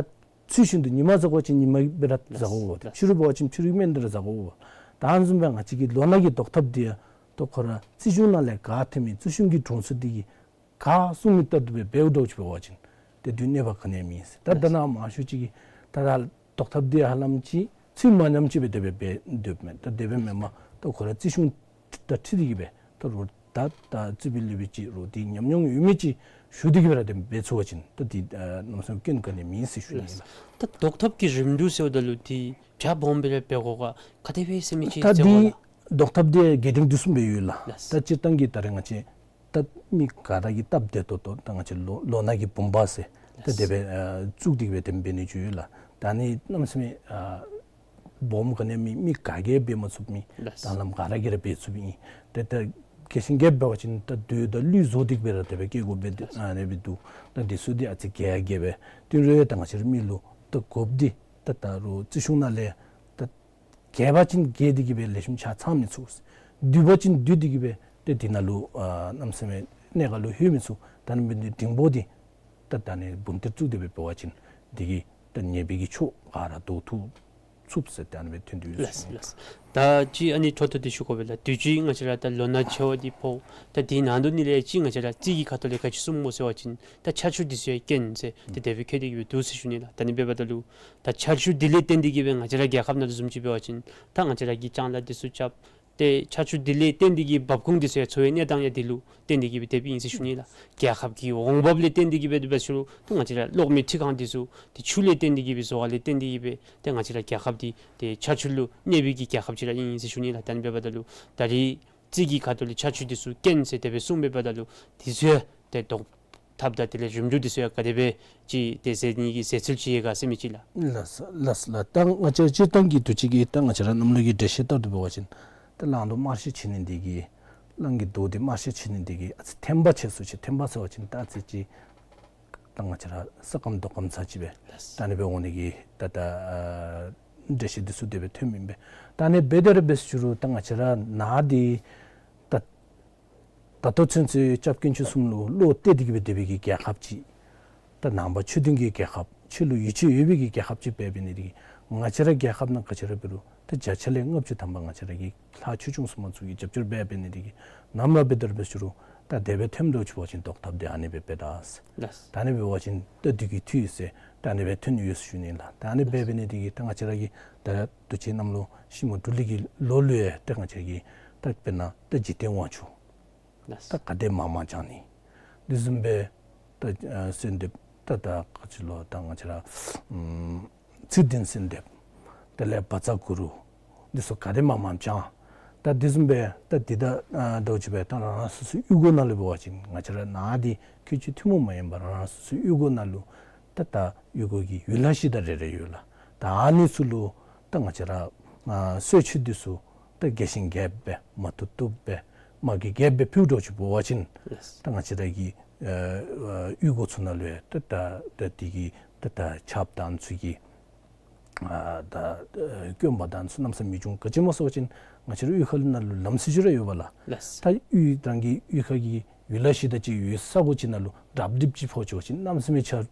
ཚུལ་བཞིན་དུ་ཉི་མ་ཟ་དགོ་པ་ཅིན་ཉི་མ་སྦེ་ར་ཟ་དགོ་པས། ཕྱི་རུ་འབད་བ་ཅིན་ཕྱི་རུའི་སྨན་འདི་ར་ཟ་དགོ་པས། ད་ཨ་ནི་བཟུམ་སྦེ་ང་བཅས་ཀྱི་ལོ་ན་གི་བཟློག་ཐབས་འདི་ཡང་ད་ཁོ་ར་རྩིས་གཞུང་ནང་ལས་ག་ཐོན་མི་རྩིས་གཞུང་གི་དྲུང་འཚོ་འདི་གིས་ག་གསུང་མི་ལྟར་དུ་སྦེ་འབདཝ་འདྲཝ་ཅིག་འབད་བ་ཅིན་ཏེ་དུས་གནོད་པ་ག་ནི་ཡང་མེད་ཟེར། ད་ད་ནཱ་མང་ཤོས་ཅིག་གིས་ད་ད་བཟློག་ཐབས་འདི་ཧ་ལམ་ཅིག་ཚུལ་མ་ཉམས་ཅིག་སྦེ་དེ་སྦེ་འབད་སྡོདཔ་མས། ད་དེ་སྦེ་མེན་པར་ད་ཁོ་ར་རྩིས་གཞུང་དང་འཁྲིལ་ཏེ་གི་སྦེ་ད་རོགས་ད་ད་རྩིས་པའི་ལུགས་སྦེ་ཅིག་རོགས་འདི་ཉམས་མྱོང་ཡོད་མི་ཅིག་ཞུ་སྟེ་གི་སྦེ་ར་དེ་སྦེ་འབད་ཚུགས་པ་ཅིན་ད་འདི་ཨ་གནམ་མེད་ས་མེད་སྐྱོན་ག་ནི་ཡང་མེད་ཟེར་ཞུ་ནི་ཨིན་ལགས། ད་བཟློག་ཐབས་ཀྱི་རིམ་གྲོ་ཟེརཝ་ད་ལུ་འདི་བྱ་སྦོམ་སྦེ་ར་འབད་དགོ་ག་ག་དེ་སྦེ་ཟེར་མི་ཅིག་ད་འདི་བཟློག་ཐབས་འདི་རྒྱས་འབྲིང་བསྡུས་གསུམ་སྦེ་ཡོད་ལགས། ལགས། ད་སྤྱིར་བཏང་གི་ད་རེས་ང་བཅས་ད་མི་ག་ར་གིས་སྟབས་བདེ་ཏོག་ཏོ་ད་ང་བཅས་ལོ་ལོ་ན་གི་བུམ་པ་ཟེར་ད་དེ་སྦེ་ཨ་བཙུགས་ཏེ་གི་སྦེ་དེ་འབད་ནི་ཅིག་ཡོད་ལགས། ད་ཨ་ནི་གནམ་མེད་ས་མེད་ཨ་སྦོམ་ག་ནི་ཡང་མེད། མི་ག་གིས་འབད་མ་ཚུགས་མི། ད་ལམ་ག་ར་གིས་ར་འབད་ཚུགས་མི་ཨིན། ཏེ་ད་གལ་སྲིད་རྒྱས་པ་འབད་བ་ཅིན་ད་རྡོ་དང་གླུད་བཟོ་སྟེ་གི་སྦེ་ར་དེ་སྦེ་བཀལ་དགོཔ་སྦེ་ཨ་ནི་སྦེ་འདུག། ད་འདི་ཚུ་འདི་ཨ་ཙི་རྒྱས་རྒྱས་སྦེ་ཏེ་རོགས་ད་ང་བཅས་ར་མི་ལུ་ད་དགོཔ་འདི་ད་ད་རོགས་རྩིས་གཞུང་ནང་ལས་ད་རྒྱས་པ་ཅིན་རྒྱས་ཏེ་གི་སྦེ་ལེགས་ཤོམ་ཆ་ཚང་མི་ཚུགས། བསྡུས་པ་ཅིན་བསྡུས་ཏེ་གི་སྦེ་ཏེ་འདི་ནང་ལུ་ཨ་གནམ་མེད་ས་མེད་གནད་འགག་ལུ་ལྷོད་མི་ཚུགས། ད་ཨ་ནི་འབད་ནི་འདི་འབྲིང་པོ་འདི་ད་ད་ཨ་ནི་བུམ་གཏེར་བཙུགས་ཏེ་སྦེ་འབད་བ་ཅིན་འདི་གིས་ད་ཉེས་པའི་གི་ཕྱོགས་ག་ར་བཟློག་ཚུགས་ཚུགས་ཟེར་ད་ཨ་ནི་སྦེ་ཐོན་ཏེ་ཡོད་ཟེར་ཞུ་ནི་ལགས། ལགས། ད་ཅི་ཨ་ནི་འཕྲོ་མཐུད་དེ་ཞུ་དགོ་པས་ལགས། དུས་ཅི་ང་བཅས་ར་ད་ལོ་ན་ཆེ་བ་འདི་ཕོག། ད་དེའི་ནང་དུ་ནི་ལས་ཅི་ང་བཅས་ར་རྩིས་ཀྱི་ཁ་ཐུག་ལས་ག་ཅི་གསུངམ་སྨོ་ཟེར་བ་ཅིན་ད་ཆར་ཆུ་འདི་ཚུ་ཡང་རྐྱེན་ཟེར་ཏེ་དེ་སྦེ་བཀོད་དེ་གི་སྦེ་འདུག་ཟེར་ཞུ་ནི་ལགས། ད་ཨ་ནི་འབདཝ་ད་ལུ་ད་ཆར་ཆུ་འདི་ལས་བརྟེན་ཏེ་གི་སྦེ་ང་བཅས་ར་རྒྱལ་ཁབ་ནང་ལུ་བཟུམ་ཅིག་འབད་བ་ཅིན་ད་ང་བཅས་ར་གིས་ལྕང་ལཱ་འདི་ཚུ་རྐྱབ། ཏེ་ཆར་ཆུ་འདི་ལས་བརྟེན་ཏེ་གི་འབབ་ཁུངས་འདི་ཚུ་ཡང་འཚོ་བའི་གནས་སྟངས་ཡང་འདི་ལུ་བརྟེན་ཏེ་གི་སྦེ་འབདཝ་ཨིན་ཟེར་ཞུ་ནི་ལགས། རྒྱལ་ཁབ་ཀྱི་འོང་འབབ་ལས་བརྟེན་ཏེ་གི་སྦེ་འབད་ཞུ་རུང་ད་ང་བཅས་ར་གློག་མེ་འཕྲུལ་ཁང་འདི་ཚུ་ཏེ་ཆུ་ལས་བརྟེན་ཏེ་གི་སྦེ་བཟོ་བ་ལས་བརྟེན་ཏེ་གི་སྦེ་ཏེ་ང་བཅས་ར་རྒྱལ་ཁབ་འདི་ཏེ་ཆར་ཆུ་ལུ་གནས་པའི་གི་རྒྱལ་ཁབ་ཅིག་ར་ཨིན་ཟེར་ཞུ་ནི་ལགས། ད་ཨ་ནི་འབདཝ་ད་ལུ་ད་རིས་རྩིས་ཀྱི་ཁ་ཐུག་ལས་ཆར་ཆུ་འདི་ཚུ་རྐྱེན་ཟེར་དེ་སྦེ་གསུངམ་འབདཝ་ད་ལུ་འདི་ཚུ་ཡང་ཏེ་ཟློག་ཐབས་དང་དེ་ལས་རིམ་གྲོ་འདི་ཚུ་ཡང་ག་དེ་སྦེ་ཅིག་ཏེ་མཛད་ནི་གི་མཛད་ཚུལ་ཅིག་ཡོད་ག་ཟེར་མི་ཅིག་ལགས། ལགས་སོ་ལགས་སོ་ལགས། ད་ང་བཅས་སྤྱིར་བཏང་གི་དུས་ཅི་གི་ད་ང་བཅས་ར་གནམ་ལོ་གི་འགྲེལ་བཤད་ལྟར་དུ་འབད་བ་ཅིན་ད་གླང་རྡོག་དམར་ཤོས་ཆགས་ནི་འདི་གིས་གླང་གི་རྡོག་འདི་དམར་ཤོས་ཆགས་ནི་འདི་གིས་ཨ་ཙི་ཐན་པ་ཆགས་སུ་ཅིག། ཐན་པ་ཟེར་བ་ཅིན་ད་ཨ་ཙི་ཅིག་ད་ང་བཅས་ར་ས་སྐམ་རྡོ་སྐམ་ས་ཅིག་སྦེ་ལགས། ད་ཨ་ནི་སྦེ་འོང་ནི་གི་ད་ད་ཨ་འགྲེལ་བཤད་འདི་ཚུ་དེ་སྦེ་ཐོནམ་ཨིན་པས། ད་ཨ་ནི་འབད་དེ་ར་འབད་ཞུ་རུང་ད་ང་བཅས་ར་ནཱ་འདི་ད་ད་ལྟོ་ཚུན་ཚོད་སྐྱབས་དཀོན་མཆོག་གསུམ་ལུ་བློ་གཏད་དེ་གི་སྦེ་སྡོད་པའི་གི་རྒྱལ་ཁབ་ཅིག། ད་ནང་པ་ཆོས་ལྡན་གྱི་རྒྱལ་ཁབ། ཆོས་ལུ་ཡིད་ཆེས་ཡོད་པའི་གི་རྒྱལ་ཁབ་ཅིག་འབད་འབད་ནི་འདི་གིས་ང་བཅས་ར་རྒྱལ་ཁབ་ནང་ག་ཅི་ར་འབད་རུང་ད་བརྒྱ་ཆ་ལས་ལྔ་བཅུ་ཐམ་པ་ང་བཅས་ར་གི་ལྷ་ཆོས་སྐྱོང་སྲུང་མ་ཚུ་གིས་རྒྱབ་སྐྱོར་འབད་འབད་ནི་འདི་གིས་ནམ་ར་འབད་དེ་ར་འབད་ཞུ་རུང་ད་དེ་སྦེ་ཐོནམ་འདྲཝ་ཅིག་འབད་བ་ཅིན་ཟློག་ཐབས་འདི་ཨ་ནི་སྦེ་འབད་ད་ཟེར། ལགས། ད་ཨ་ནི་འབད་བ་ཅིན་ད་དུས་ཀྱི་འཐུས་ཟེར་ད་ཨ་ནི་སྦེ་ཐོན་ཡོད་ཟེར་ཞུ་ནི་ལགས། ད་ཨ་ནི་སྦེ་འབད་ནི་འདི་གིས་ད་ང་བཅས་ར་གི་ད་དུས་ཅི་གནམ་ལོ་ཤིང་མོ་འབྲུག་ལུག་གི་ལོ་ལུ་ཡང་ད་ང་བཅས་ར་གི་ད་དཔེར་ན་ད་འཇིག་རྟེན་དབང་ཕྱུག། ལགས། ད་ག་དེ་མང་མང་བྱང་ནི། དེ་བཟུམ་སྦེ་ད་ཨ་གསོལ་འདེབས་ད་ད་ག་ཅི་ལོ་ད་ང་བཅས་ར་ཨམ་ཚེ་བརྟན་གསོལ་འདེབས། དེ་ལས་བཛྲ་གུ་རུ། འདི་ཚུ་ག་དེ་མང་མང་བྱང་། ད་དེ་བཟུམ་སྦེ་ད་འདི་ད་ཨ་ཟླཝ་ཅིག་སྦེ་ད་རང་རང་སོ་སོའི་གཡུས་སྒོ་ནང་ལུ་འབད་བ་ཅིན་ང་བཅས་ར་ནཱ་འདི་ཁུལ་གཅིག་ཐུན་མོང་མ་ཡིན་པར་རང་རང་སོ་སོའི་གཡུས་སྒོ་ནང་ལུ་ད་ད་གཡུས་སྒོ་གི་ཡུལ་ལྷ་གཞི་བདག་རེ་རེ་ཡོད་ལགས། ད་ཨ་ནི་ཚུ་ལུ་ད་ང་བཅས་ར་ཨ་གསོལ་མཆོད་འདི་ཚུ་ད་རྒྱས་ཤིང་རྒྱསཔ་སྦེ་མ་བཏུབ་བཏུབ་སྦེ་མ་གི་རྒྱསཔ་སྦེ་ཕུལ་འདྲཝ་ཅིག་འབད་བ་ཅིན། ལགས། ད་ང་བཅས་ར་གི་ཨ་ཨ་གཡུས་སྒོ་ཚུ་ནང་ལུ་ཡང་ད་ད་ད་འདི་གི་ད་ད་ཆརཔ་དང་ཚུ་གི་ཨ་ད་ཨ་སྐྱོན་པ་དང་ཚུ་གནམ་མེད་ས་མེད་བྱུང་། ག་ཅི་སྨོ་ཟེར་བ་ཅིན་ང་བཅས་ར་གཡུས་ཁ་ལུ་ནང་ལུ་ལམ་ཟེར་ཅིག་ར་ཡོདཔ་ལགས། ལགས། ད་གཡུས་རང་གི་གཡུས་ཁ་གི་ཡུལ་ལྷ་གཞི་བདག་ཅིག་ཡོད་ས་གོ་ཅིག་ནང་ལུ་དྲགཔ་དྲགཔ་ཅིག་ཕོག་འགྱོ་བ་ཅིན་གནམ་མེད་ས་མེད་ཆར་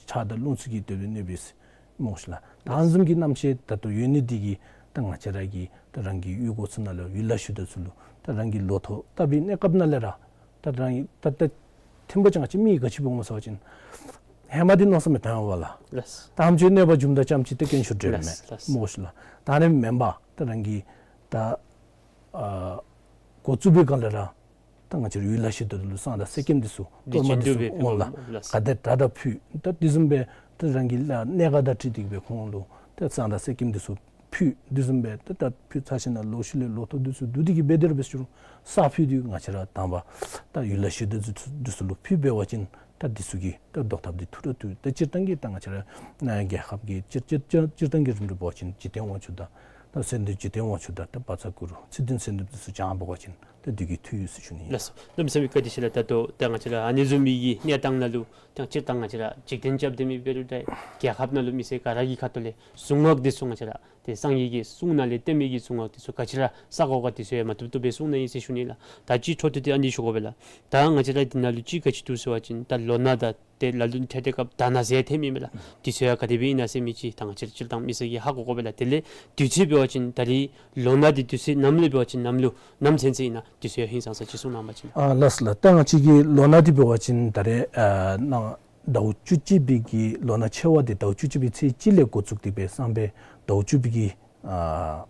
ཆར་དང་རླུང་ཚུ་གིས་དེ་སྦེ་གནོད་པས་ཟེར་སྨོ་ཤིག་ལགས། ད་ཨ་ནི་བཟུམ་གྱི་རྣམ་ཤེས་ད་ལྟོ་ཡོད་ནི་འདི་གིས་ད་ང་བཅས་ར་གི་ད་རང་གི་གཡུས་སྒོ་ཚུ་ནང་ལུ་ཡུལ་ལྷ་གཞི་བདག་ཚུ་ལུ་ད་རང་གི་ལོ་ཐོག་བཏབ་པའི་གནས་སྐབས་ནང་ལས་ར་ད་རང་གི་ད་ད་ཐེམ་པ་ཅིག་ང་བཅས་མི་ག་ཅི་འབདཝ་སྨོ་ཟེར་བ་ཅིན་ཧེ་མ་འདི་མནོ་བསམ་མི་བཏང་བས་ལགས། ལགས། ད་ཨ་ནེམ་ཅིག་གནོད་པ་འབྱུངམ་ད་ཙམ་ཅིག་ཏེ་དཀོན་མཆོག་འདྲེ་མས། ལགས། ལགས། སྨོ་ཤིག་ལགས། ད་ཨ་ནི་མེན་པར་ད་རང་གིས་ད་ཨ་འགོ་བཙུགས་པའི་སྒང་ལས་ར་ད་ང་བཅས་ར་ཡུལ་ལྷ་གཞི་བདག་ལུ་བསང་དང་གསེར་སྐྱེམས་འདི་ཚུ་གཏོར་མ་འདི་ཚུ་འོང་ལགས། ལགས། ག་དེ་དྲག་དྲག་ཕུལ། ད་དེ་བཟུམ་སྦེ་ད་རང་གི་ལཱ་གནད་འགག་དང་འཁྲིལ་ཏེ་གི་སྦེ་ཁོང་ལུ་ད་བསང་དང་གསེར་སྐྱེམས་འདི་ཚུ་ཕུལ། དེ་བཟུམ་སྦེ་ད་ད་ཕུལ་ཚར་ཞིནམ་ལས་ལོག་ཤུལ་ལས་ལོ་ཐོག་འདི་ཚུ་བསྡུ་སྟེ་གི་འབད་དེ་ར་འབད་ཞུ་རུང་ས་ཕུད་འདི་ང་བཅས་ར་དང་པ་ད་ཡུལ་ལྷ་གཞི་བདག་འདི་ཚུ་ལུ་ཕུལ་འབད་བ་ཅིན་ད་འདི་ཚུ་གི་ད་ཟློག་ཐབས་འདི་ཐུགས་ར་ཐུག། ད་སྤྱིར་བཏང་གི་ད་ང་བཅས་ར་ཨ་རྒྱལ་ཁབ་ཀྱི་སྤྱིར་སྤྱིར་སྤྱིར་སྤྱིར་བཏང་གི་རིམ་གྲོ་འབད་བ་ཅིན་འཇིག་རྟེན་དབང་ཕྱུག་དང་ད་གསོལ་འདེབས་འཇིག་རྟེན་དབང་ཕྱུག་དང་ད་བཛྲ་གུ་རུ་ཚེ་བརྟན་གསོལ་འདེབས་འདི་ཚུ་བགྱང་འབད་བ་ཅིན་ད་འདི་གིས་འཐུས་ཡོད་ཟེར་ཞུ་ནི་ཨིན། ལགས་སོ། གནམ་མེད་ས་མེད་བཀའ་དྲིན་ཆེ་ལགས། ད་ལྟོ་ད་ང་བཅས་ར་ཨ་ནི་བཟུམ་མའི་གི་གནས་སྟངས་ནང་ལུ་ད་སྤྱིར་བཏང་ང་བཅས་ར་འཇིག་རྟེན་རྐྱབ་སྡོད་མི་འབད་རུང་ད་རྒྱལ་ཁབ་ནང་ལུ་མི་སེར་ག་ར་གི་ཁ་ཐུག་ལས་གཟུངས་སྔགས་འདི་ཚུ་ང་བཅས་ར་ཏེ་སངས་རྒྱས་ཀྱི་གསུང་ནང་ལས་བསྟན་པའི་གི་གཟུངས་སྔགས་འདི་ཚུ་ག་ཅི་ར་བསག་དགོ་ག་འདི་ཚུ་ཡང་མ་བཏུབ་བཏུབ་སྦེ་གསུངས་གནང་ཡི་ཟེར་ཞུ་ནི་ལགས། ད་ཅི་འཕྲོ་མཐུད་དེ་ཨ་ནི་ཞུ་དགོ་པས་ལགས། ད་ང་བཅས་ར་འདི་ནང་ལུ་ཅིག་ག་ཅི་འདུག་ཟེར་བ་ཅིན་ད་ལོ་ན་དང་ཏེ་ལ་ལུ་ཐེ་ཐེ་སྐབས་དྷ་ན་ཟེར་ཐོནམ་ཨིན་མས་ལགས། འདི་ཚུ་ཡང་ག་དེ་སྦེ་ཨིན་ན་ཟེར་མི་ཅིག་ད་ང་བཅས་ར་སྤྱིར་བཏང་མི་སེར་གྱིས་ཧ་གོ་དགོ་པས་ལགས། དེ་ལས་དུས་ཚོད་འབད་བ་ཅིན་ད་རིས་ལོ་ན་འདི་དུས་ཚོད་ནམ་ལས་འབད་བ་ཅིན་ནམ་ལུ་ནམ་ཚུན་ཚོད་ཨིན་ན་འདི་ཚུ་ཡང་ཧིང་སངས་ས་ཅིག་གསུང་གནང་བ་ཅིན། ཨ་ལགས་སོ་ལགས། ད་ང་བཅས་ཀྱི་ལོ་ན་འདི་འབད་བ་ཅིན་ད་རེས་ཨ་ནཱ་ཟླཝ་བཅུ་གཅིག་པའི་གི་ལོ་ན་ཆེ་བ་འདི་ཟླཝ་བཅུ་གཅིག་པའི་ཚེས་གཅིག་ལས་འགོ་བཙུགས་ཏེ་སྦེ་སང་ཕོད་ཟླཝ་བཅུ་པའི་གི་ཨ་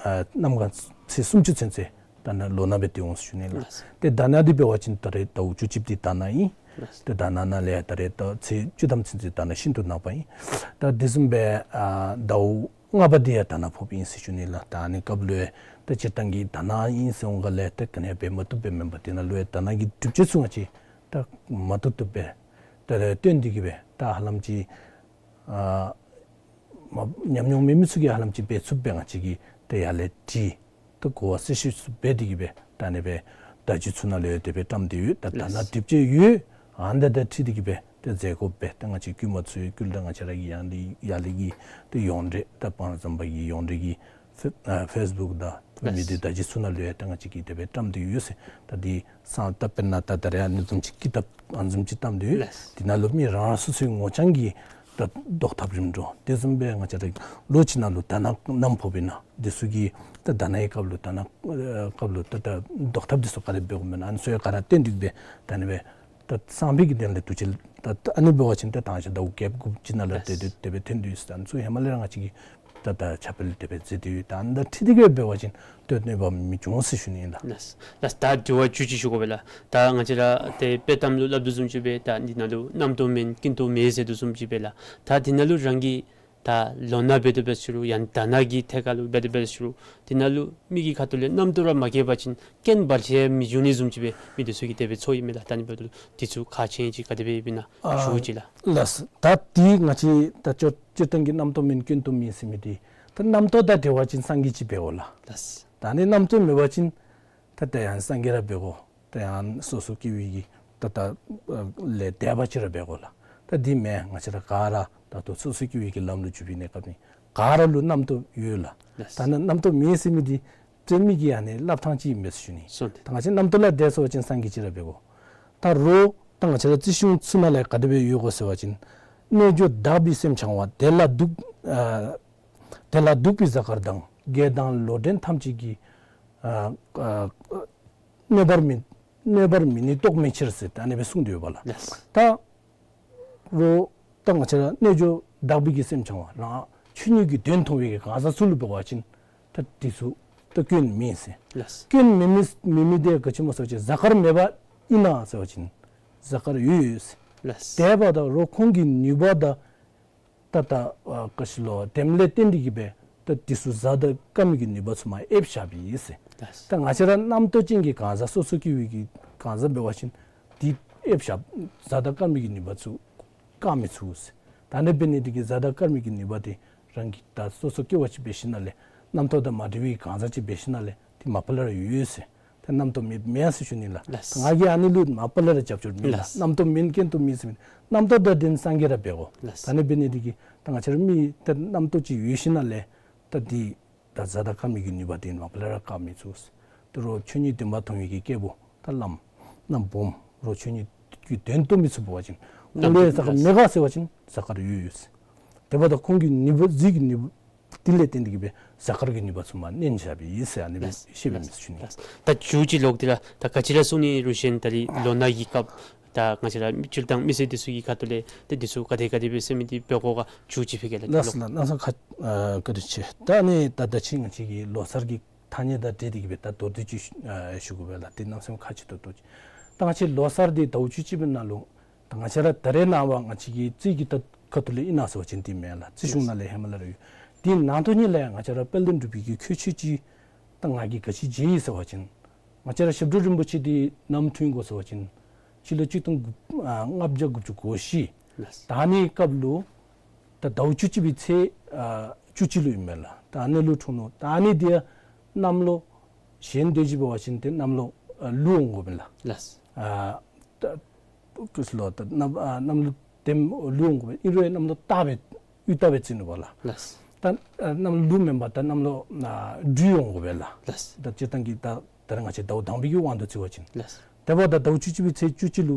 ཨ་གནམ་གང་ཚེས་སུམ་ཅུ་ཚུན་ཚོད་ད་ནཱ་ལོ་ན་སྦེ་སྡོད་འོང་ཟེར་ཞུ་ནི་ལགས། ལགས། ཏེ་དྷ་ན་འདི་འབད་བ་ཅིན་ད་རེས་ཟླཝ་བཅུ་གཅིག་འདི་དྷ་ན་ཨིན། ལགས། ཏེ་དྷ་ན་ནང་ལས་ད་རེས་ད་ཚེས་བཅུ་ཐམ་ཚུན་ཚོད་དྷ་ན་ཤིན་ཏུ་ནག་པ་ཨིན། ད་དེ་བཟུམ་སྦེ་ཨ་ཟླཝ་ལྔ་པ་འདི་ཡང་དྷ་ན་ཕོགཔ་ཨིན་ཟེར་ཞུ་ནི་ལགས། ད་ཨ་ནི་སྐབས་ལུ་ཡང་ད་སྤྱིར་བཏང་གི་དྷ་ན་ཨིན་ཟེར་འོང་ག་ལས་ད་ག་ནི་འབད་མ་བཏུབ་པས་མེན་པར་དེ་ནང་ལུ་ཡང་དྷ་ན་གི་སྒྲུབ་བྱེད་ཚུ་ང་བཅས་ད་མ་བཏུབ་བཏུབ་སྦེ་ད་རེས་སྟོན་ཏེ་གི་སྦེ་ད་ཧ་ལམ་ཅིག་ཨ་མ་ཉམས་མྱོང་མེད་མི་ཚུ་གིས་ཧ་ལམ་ཅིག་འབད་ཚུགསཔ་སྦེ་ང་བཅས་ཀྱིས་ཏེ་ཡར་ལས་ཏེ་ད་གོ་བ་གསལ་ཤོས་ཚུ་འབད་དེ་གི་སྦེ་ད་ཨ་ནི་སྦེ་བརྡ་བརྒྱུད་ཚུ་ནང་ལུ་ཡང་དེ་སྦེ་བཀྲམ་སྟེ་ཡོད། ད་དྷ་ན་ལགས། སྒྲུབ་བྱེད་ཡོད། ཨ་ནི་དང་འཁྲིལ་ཏེ་གི་སྦེ་ཏེ་མཛད་དགོ་པས། ད་ང་བཅས་བཀོད་མ་ཚུ་བཀོད་ད་ང་བཅས་ར་གི་ཡང་ལས་ཡར་ལས་ཀྱི་ཏེ་ཡོངས་འབྲེལ་ད་བང་རྩམ་པ་གི་ཡོངས་འབྲེལ་གྱི་ཕེ་ཨ་ཕེསི་བུཀ་དང་ལགས། མི་སྡེ་བརྡ་བརྒྱུད་ཚུ་ནང་ལུ་ཡང་ད་ང་བཅས་ཀྱིས་དེ་སྦེ་བཀྲམ་སྟེ་ཡོད་ཟེར། ད་འདི་སང་ད་དཔེར་ན་ད་ད་རེས་ཨ་ནི་བཟུམ་ཅིག་ཀི་ཏབ་ཨ་ནི་བཟུམ་ཅིག་བཀྲམ་སྟེ་ཡོད། ལགས། འདི་ནང་ལུ་མི་རང་རང་སོ་སོའི་ངོ་རྐྱང་གི་ ད་བཟློག་ཐབས་རིམ་གྲོ་དེ་བཟུམ་སྦེ་ང་བཅས་ར་ལོ་གཅིག་ནང་ལུ་དྷ་ན་གནམ་ཕོགཔ་ཨིན་ན་དེ་ཚུ་གི་ད་དྷ་ནའི་སྐབས་ལུ་དྷ་ན་ཨ་སྐབས་ལུ་ད་ད་བཟློག་ཐབས་དེ་ཚུ་ག་དེ་འབད་དགོཔ་ཨིན་ན་ཨ་ནི་ཚུ་ཡང་ག་ར་བསྟན་ཏེ་གི་སྦེ་ད་ཨ་ནི་སྦེ་ད་སང་ཕོད་ཀྱི་དོན་ལས་དུས་ཅི་ད་ད་ཨ་ནི་འབད་བ་ཅིན་ད་དང་ཞག་ཟླཝ་བརྒྱད་དགུ་ཅིག་ནང་ལུ་ཏེ་ཏེ་དེ་སྦེ་ཐོན་དོ་ཡོད་ཟེར། ཨ་ནི་ཚུ་ཧེ་མ་ལས་ར་ང་བཅས་ཀྱིས་ད་ད་ཁྱབ་སྤེལ་དེ་སྦེ་མཛད་དེ་ཡོད། ད་ཨ་ནི་དང་འཁྲིལ་ཏེ་གི་འབད་བ་ཅིན་ད་གནོད་པ་མི་འབྱུང་ཟེར་ཞུ་ནི་ཨིན་ལགས། ལགས་ལགས། ད་དྲི་བ་བཅུ་གཅིག་ཞུ་དགོ་པས་ལགས། ད་ང་བཅས་ར་ཏེ་དཔྱེ་གཏམ་ལུ་སླབ་དོ་བཟུམ་ཅིག་སྦེ་ད་འདི་ནང་ལུ་རྣམ་རྟོག་མེད་ཀུན་རྟོག་མེད་ཟེར་དོ་བཟུམ་ཅིག་སྦེ་ལགས། ད་འདི་ནང་ལུ་རང་གིས་ད་ལོ་ན་འབད་དོ་འབད་ཟེར་རུང་ཡང་དྷ་ན་གི་ཐད་ཁར་ལུ་འབད་དོ་འབད་ཟེར་རུང་འདི་ནང་ལུ་མི་གི་ཁ་ཐུག་ལས་རྣམ་རྟོག་ར་མ་སྐྱེས་པ་ཅིན་རྐྱེན་བར་ཆད་མི་འབྱུང་ནི་བཟུམ་ཅིག་སྦེ་མི་དེ་ཚུ་གིས་དེ་སྦེ་ཚོར་ཡི་མས་ལགས། ད་ཨ་ནི་འབདཝ་ད་དེ་ཚུ་ཁག་ཆེ་ཅིག་ག་དེ་སྦེ་ཨིན་ན་ཨ་ཞུ་ཅིག་ལགས། ལགས། ད་འདི་ང་བཅས་ད་སྤྱིར་སྤྱིར་བཏང་གི་རྣམ་རྟོག་མེད་ཀུན་རྟོག་མེད་ཟེར་མི་འདི་ད་རྣམ་རྟོག་དང་འབྲེལ་བ་ཅིན་སངས་རྒྱས་ཅིག་འབད་དགོ་ལགས། ལགས། ད་ཨ་ནི་རྣམ་རྟོག་མེད་པ་ཅིན་ད་ད་ཡང་སངས་རྒྱས་ར་འབད་དགོ། ད་ཡང་སོ་སོ་སྐྱེ་བོའི་གི་ད་ད་ལས་འདས་པ་ཅིག་ར་འབད་དགོ་ལགས། ད་འདི་མེན། ང་བཅས་ར་ག་ར་ད་ལྟོ་སོ་སོ་སྐྱེ་བོའི་གི་ལམ་ལུ་འཇུག་པའི་གནས་སྐབས་ནི་ག་ར་ལུ་རྣམ་རྟོག་ཡོད་ལགས། ལགས། ད་ནི་རྣམ་རྟོག་མེད་ཟེར་མི་འདི་ཏེ་མི་གི་ཨ་ནི་སླབ་ཐངས་ཅིག་ཨིན་པས་ཟེར་ཞུ་ནི། སོ་འདི་ད་ང་བཅས་རྣམ་རྟོག་ལས་འདས་སོང་པ་ཅིན་སངས་རྒྱས་ཅིག་ར་འབད་དགོ། ད་རོགས་ད་ང་བཅས་ར་རྩིས་གཞུང་ཚུ་ནང་ལས་ག་དེ་སྦེ་ཡོད་གོ་ཟེར་བ་ཅིན་རྣལ་འབྱོར་དག་པའི་སེམས་འཆང་བ། དེ་ལ་འདུག་ཨ་དེ་ལ་འདུག་པའི་གཟའ་སྐར་དང་། རྒས་དང་ལོ་འདྲེན་ཐམས་ཅད་ཀྱིས་ཨ་ཨ་གནོད་པར་མི་གནོད་པར་མི་ནུས་རྟོག་མེད་ཕྱིར་ཟེར་ད་ཨ་ནི་སྦེ་གསུངས་ཏེ་ཡོད་པ་ལགས། ལགས། ད་རོགས་ད་ང་བཅས་ར་རྣལ་འབྱོར་དག་པའི་གི་སེམས་འཆང་བ་རང་ཆོས་ཉིད་ཀྱི་དོན་མཐོང་བའི་གི་གང་ཟག་ཚུ་ལུ་འབད་བ་ཅིན་ད་དེ་ཚུ་ད་སྐྱོན་མེད་ཟེར། ལགས། སྐྱོན་མེད་མི་མེད་མི་དེ་ག་ཅི་སྨོ་ཟེར་བ་ཅིན་གཟའ་སྐར་མེད་པ་ཨིན་ན་ཟེར་བ་ཅིན་གཟའ་སྐར་ཡོད་ཡོད་ཟེར། ལགས། དེ་འབདཝ་ད་རོགས་ཁོང་གི་ནུས་པ་དང་ད་ད་ཨ་ག་ཅི་ལོ་དེམ་ལས་བརྟེན་ཏེ་གི་སྦེ་ད་དེ་ཚུ་གཟའ་དང་སྐར་མའི་གི་ནུས་པ་ཚུ་མར་ཨེབ་བཞགཔ་ཨིན་ཟེར། ལགས། ད་ང་བཅས་ར་རྣམ་རྟོག་ཅན་གྱི་གང་ཟག་སོ་སོ་སྐྱེ་བོའི་གི་གང་ཟག་འབད་བ་ཅིན་དེ་ཨེབ་བཞག་གཟའ་དང་སྐར་མའི་གི་ནུས་པ་ཚུ་བཀག་མི་ཚུགས་ཟེར། ད་ཨ་ནི་འབད་ནི་དེ་གིས་གཟའ་དང་སྐར་མའི་གི་ནུས་པ་དེ་རང་གིས་ད་སོ་སོ་སྐྱེ་བ་ཅིག་འབད་ཞིནམ་ལས་རྣམ་རྟོག་དང་མ་འདྲེས་པའི་གང་ཟག་ཅིག་འབད་ཞིནམ་ལས་དེ་མ་པ་ལས་ར་ཡོད་ཡོད་ཟེར། ད་རྣམ་རྟོག་མེད་མེན་ཟེར་ཞུ་ནི་ལགས། ལགས། ད་ང་གིས་ཨ་ནི་ལུ་མ་པ་ལས་ར་རྒྱབ་སྐྱོར་མེད་ལགས། ལགས། རྣམ་རྟོག་མེད་ཀུན་རྟོག་མེད་ཟེར་མི་རྣམ་རྟོག་དང་ལྡན་སངས་རྒྱས་ར་འབད་དགོ། ལགས། ད་ཨ་ནི་འབད་ནི་དེ་གིས་ད་ང་བཅས་ར་མི་ད་རྣམ་རྟོག་ཅིག་ཡོད་ཞིནམ་ལས་ད་དེ་ད་གཟའ་དང་སྐར་མའི་གི་ནུས་པ་དེ་མ་པ་ལས་ར་བཀག་མི་ཚུགས་ཟེར། ད་རོགས་ཆོས་ཉིད་བདེན་པ་མཐོང་བའི་གི་སྐྱེས་བུ་ད་བླམ་རྣམ་སྦོམ་རོགས་ཆོས་ཉིད་ཀྱི་དོན་རྟོགས་མི་ཚུགས་པ་ཅིན་ཁོང་ལས་གཟའ་སྐར་མེད་ག་ཟེར་བ་ཅིན་གཟའ་སྐར་ཡོད་ཡོད་ཟེར། དེ་འབདཝ་ད་ཁོང་གི་ནུས་པ་གཟིགས་ཀྱི་ནུས་པ་དེ་ལས་བརྟེན་ཏེ་གི་སྦེ་གཟའ་སྐར་གྱི་ནུས་པ་ཚུ་མར་མནན་བཞགཔ་ཨིན་ཟེར་ཨ་ནི་སྦེ་ལགས། ཤེས་པའི་ལགས། མི་ཚུ་ནི། ལགས། ད་མཇུག་ཅིག་ལོག་སྟེ་ར་ད་ག་ཅི་ར་གསུང་ནི་རུང་གཞན་ད་རིས་ལོ་ན་གི་སྐབས་ད་ང་བཅས་ར་སྤྱིར་བཏང་མི་སེར་དེ་ཚུ་གི་ཁ་ཐུག་ལས་ཏེ་དེ་ཚུ་ག་དེ་ག་དེ་སྦེ་ཟེར་མི་འདི་འབད་དགོ་ག་མཇུག་ཅིག་ཕུལ་གེ་ལགས། ལགས་ལགས། གནམ་མེད་ས་མེད་ཁ་ཨ་བཀའ་དྲིན་ཆེ། ད་ཨ་ནི་ད་ད་ཅི་ང་བཅས་ཀྱི་ལོ་གསར་གྱི་ཐ་སྙད་དང་འབྲེལ་ཏེ་གི་སྦེ་ད་མདོར་བསྡུས་ཅིག་ཨ་ཞུ་དགོ་པས་ལགས། ཏེ་གནམ་མེད་ས་མེད་ཁག་ཆེ་ཏོག་ཏོ་ཅིག། ད་ང་བཅས་ལོ་གསར་འདི་ཟླཝ་བཅུ་གཅིག་པའི་ནང་ལུ་ད་ང་བཅས་ར་ད་རེས་ནངས་པ་ང་བཅས་ཀྱི་རྩིས་ཀྱི་ད་ཁ་ཐུག་ལས་ཨིན་ན་ཟེར་བ་ཅིན་དེ་མེན་ལགས། རྩིས་གཞུང་ནང་ལས་ཧེ་མ་ལས་ར་ཡོད། དེ་ནང་དོན་ཉིད་ལས་ང་བཅས་ར་དཔལ་ལྡན་འབྲུག་པའི་གི་ཁྱད་ཆོས་ཅིག་ད་ང་གིས་ག་ཅི་མཇལ་ཡི་ཟེར་བ་ཅིན་ང་བཅས་ར་ཞབས་དྲུང་རིན་པོ་ཆེ་འདི་ནམ་འཁྲུངས་གོ་ཟེར་བ་ཅིན་སྤྱི་ལོ་གཅིག་སྟོང་དགུ་ཨ་ལྔ་བརྒྱ་དགུ་བཅུ་གོ་བཞི། ལགས། ད་ཨ་ནི་སྐབས་ལུ་ད་ཟླཝ་བཅུ་གཅིག་པའི་ཚེས་ཨ་བཅུ་གཅིག་ལུ་ཨིན་མས་ལགས། ད་ཨ་ནི་ལུ་འཁྲུངས་ནུག། ད་ཨ་ནི་འདི་གནམ་ལོ་གཞན་དེ་ཅིག་འབད་བ་ཅིན་ཏེ་གནམ་ལོ་ཨ་ལུག་འོང་དགོ་པས་ལགས། ལགས། ཨ་ད་ཀུ་ཤ་ལོ་ད་གནམ་ཨ་གནམ་ལོ་དེམ་ལུག་འོང་དགོ་པས། ཨིན་རུང་གནམ་ལོ་སྟག་སྦེ་དབྱུག་སྟག་སྦེ་བརྩི་ནུག་པ་ལགས། ལགས། ད་ཨ་གནམ་ལོ་ལུག་མེན་པར་ད་གནམ་ལོ་ཨ་སྦྲུལ་འོང་དགོ་པས་ལགས། ལགས། ད་སྤྱིར་བཏང་གི་ད་ད་རེས་ང་བཅས་ཟླཝ་དང་པའི་གི་དབང་དུ་བརྩི་བ་ཅིན། ལགས། དེ་འབདཝ་ད་ཟླཝ་བཅུ་གཅིག་པའི་ཚེས་བཅུ་གཅིག་ལུ་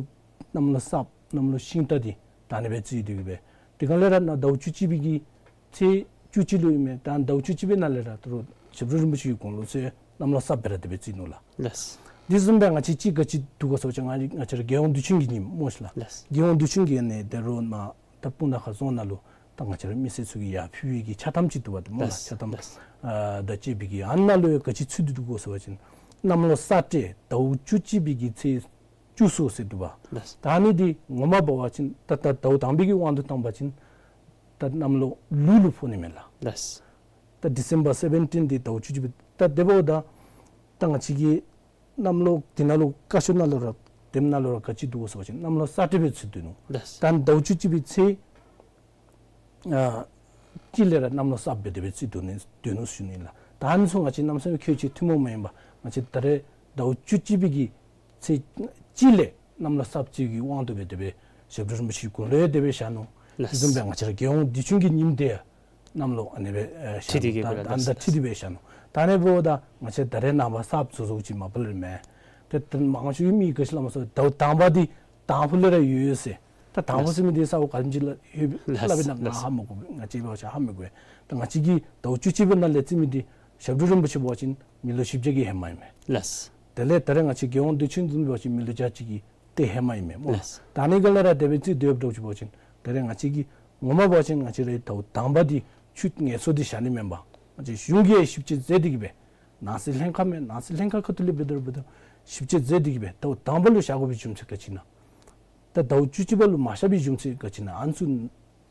གནམ་ལོ་སྲབ་གནམ་ལོ་ཤིང་རྟ་འདི་ད་ཨ་ནི་སྦེ་བརྩི་དོ་གི་སྦེ། དེ་གང་ལས་ར་ན་ཟླཝ་བཅུ་གཅིག་པའི་གི་ཚེས་བཅུ་གཅིག་ལུ་ཨིན་མས། ད་ཟླཝ་བཅུ་གཅིག་པའི་ནང་ལས་ར་ད་རུང་ཞབས་དྲུང་རིན་པོ་ཆེ་གི་དགུང་ལོ་ཚུ་གནམ་ལོ་སྲབ་སྦེ་ར་དེ་སྦེ་བརྩི་ནུག་ལགས། ལགས། དེ་བཟུམ་སྦེ་ང་བཅས་ཅིག་ག་ཅི་འདུག་གོ་ཟེར་བ་ཅིན་ང་ང་བཅས་ར་རྒྱལ་ཡོངས་དུས་ཆེན་གྱི་ཉིནམ་སྨོ་ཤིག་ལགས། ལགས། རྒྱལ་ཡོངས་དུས་ཆེན་གྱི་ཨ་ནི་ད་རུང་ནཱ་ད་སྤུངས་ཐང་ཁ་རྫོང་ནང་ལུ་ད་ང་བཅས་ར་མི་སེར་ཚུ་གིས་ཡར་ཕུལ་བའི་གི་ཕྱག་ཐམ་ཅིག་འདུག་པ་ཏེ་སྨོ་ལགས། ལགས། ཕྱག་ཐམ། ལགས། ཨ་དང་བཅས་པའི་གི་ཨ་ནཱ་ལུ་ཡང་ག་ཅི་ཚུད་དེ་འདུག་གོ་ཟེར་བ་ཅིན་གནམ་ལོ་ས་སྤྲེལ་ཟླཝ་བཅུ་གཅིག་པའི་གི་ཚེས་བཅུ་གསུམ་ཟེར་འདུག་པ། ལགས། ད་ཨ་ནི་འདི་ངོ་མ་འབད་བ་ཅིན་ད་ད་ཟླཝ་དང་པའི་གི་དབང་དུ་བཏང་བ་ཅིན་ད་གནམ་ལོ་ལུག་ལུ་ཕོག་ནི་མས་ལགས། ལགས། ད་ཌི་སེམ་བར་སེ་བེན་ཊིན་འདི་ཟླཝ་བཅུ་གཅིག་པའི་ད་དེ་འབདཝ་ད་ད་ང་བཅས་ཀྱི་གནམ་ལོ་འདི་ནང་ལུ་བཀའ་ཤོག་ནང་ལུ་ར་དེམ་ནང་ལུ་ར་ག་ཅི་འདུག་གོ་ཟེར་བ་ཅིན་གནམ་ལོ་ས་སྤྲེལ་སྦེ་ཚུད་དེ་ནུག། ལགས། ད་ཟླཝ་བཅུ་གཅིག་པའི་ཚེས་ཨ་གཅིག་ལས་ར་གནམ་ལོ་སྲབ་སྦེ་དེ་སྦེ་བརྩི་དོ་ནི་དོ་ནུག་ཞུ་ནི་ལགས། ད་ཨ་ནི་ཚུ་ང་བཅས་གནམ་མེད་ས་མེད་ཁྱད་ཆོས་ཐུན་མོང་མ་ཡིན་པ་ང་བཅས་ད་རེས་ཟླཝ་བཅུ་གཅིག་པའི་གི་ཚེས་གཅིག་ལས་གནམ་ལོ་སྲབ་བརྩི་བའི་གི་དབང་དུ་སྦེ་དེ་སྦེ་ཞབས་དྲུང་རིན་པོ་ཆེའི་དགུང་ལོ་ཡང་དེ་སྦེ་བཞག་ནུག། ལགས། དེ་བཟུམ་སྦེ་ང་བཅས་ར་རྒྱལ་ཡོངས་དུས་ཆེན་གྱི་ཉིནམ་དེ་ཡང་གནམ་ལོ་ཨ་ནི་སྦེ་ཨེ་བཞག་ནུག། ད་ད་ད་འཁྲིལ་ཏེ་སྦེ་བཞག་ནུག། ད་ཨ་ནི་འབདཝ་ད་ང་བཅས་ད་རེས་ནངས་པ་གསརཔ་བཟོ་བཟོཝ་ཅིག་མ་པ་ལས་མེན། ཏེ་ད་མང་ཤོས་མི་ག་ཅི་སླབ་མས་ཟེར་བ་ཅིན་ཟླཝ་དང་པ་འདི་དང་ཕུ་ལས་ར་ཡོད་ཡོད་ཟེར། ད་དང་པ་ལགས། ཟེར་མི་འདི་ས་འོག་ག་རིམ་ཅིག་ལུ་ཡོད་ལགས། ལགས་ལགས། ང་ཧ་མ་གོ། ང་བཅས་འབད་བ་ཅིན་ཧ་མི་གོ། ད་ང་བཅས་ཀྱིས་ཟླཝ་བཅུ་གཅིག་པའི་ནང་ལས་བརྩི་མི་འདི་ཞབས་དྲུང་རིན་པོ་ཆེ་འབད་བ་ཅིན་མི་ལོ་བཞི་བརྒྱ་གི་ཧེ་མ་ཨིན་མས། ལགས། དེ་ལས་ད་རེས་ང་བཅས་རྒྱལ་ཡོངས་དུས་ཆེན་བཟུམ་འབད་བ་ཅིན་མི་ལོ་བརྒྱ་གཅིག་གི་ཏེ་ཧེ་མ་ཨིན་མས་སྨོ། ལགས། ད་ཨ་ནི་ག་ལས་ར་དེ་སྦེ་བརྩི་སྡོདཔ་འདྲཝ་ཅིག་འབད་བ་ཅིན་ད་རེས་ང་བཅས་ཀྱིས་ངོ་མ་འབད་བ་ཅིན་ང་བཅས་རའི་ཟླཝ་དང་པ་འདི་ཆུ་ངལ་གསོ་འདི་བཞག་ནི་མེན་པར་ང་བཅས་གཞུང་གིས་ཞིབ་དཔྱད་མཛད་དེ་གིས་སྦེ་ནང་སྲིད་ལྷན་ཁག་མས། ནང་སྲིད་ལྷན་ཁག་ཁ་ཐུག་ལས་འབད་དོ་ར་འབད་དོ་ཞིབ་དཔྱད་མཛད་དེ་གིས་སྦེ་ཟླཝ་དང་པ་ལུ་བཞག་དགོ་པའི་རྒྱུ་མཚན་ག་ཅི་ཨིན་ན། ད་ཟླཝ་བཅུ་གཅིག་པ་ལུ་མ་བཞག་པའི་རྒྱུ་མཚན་ག་ཅི་ཨིན་ན། ཨ་ནི་ཚུ་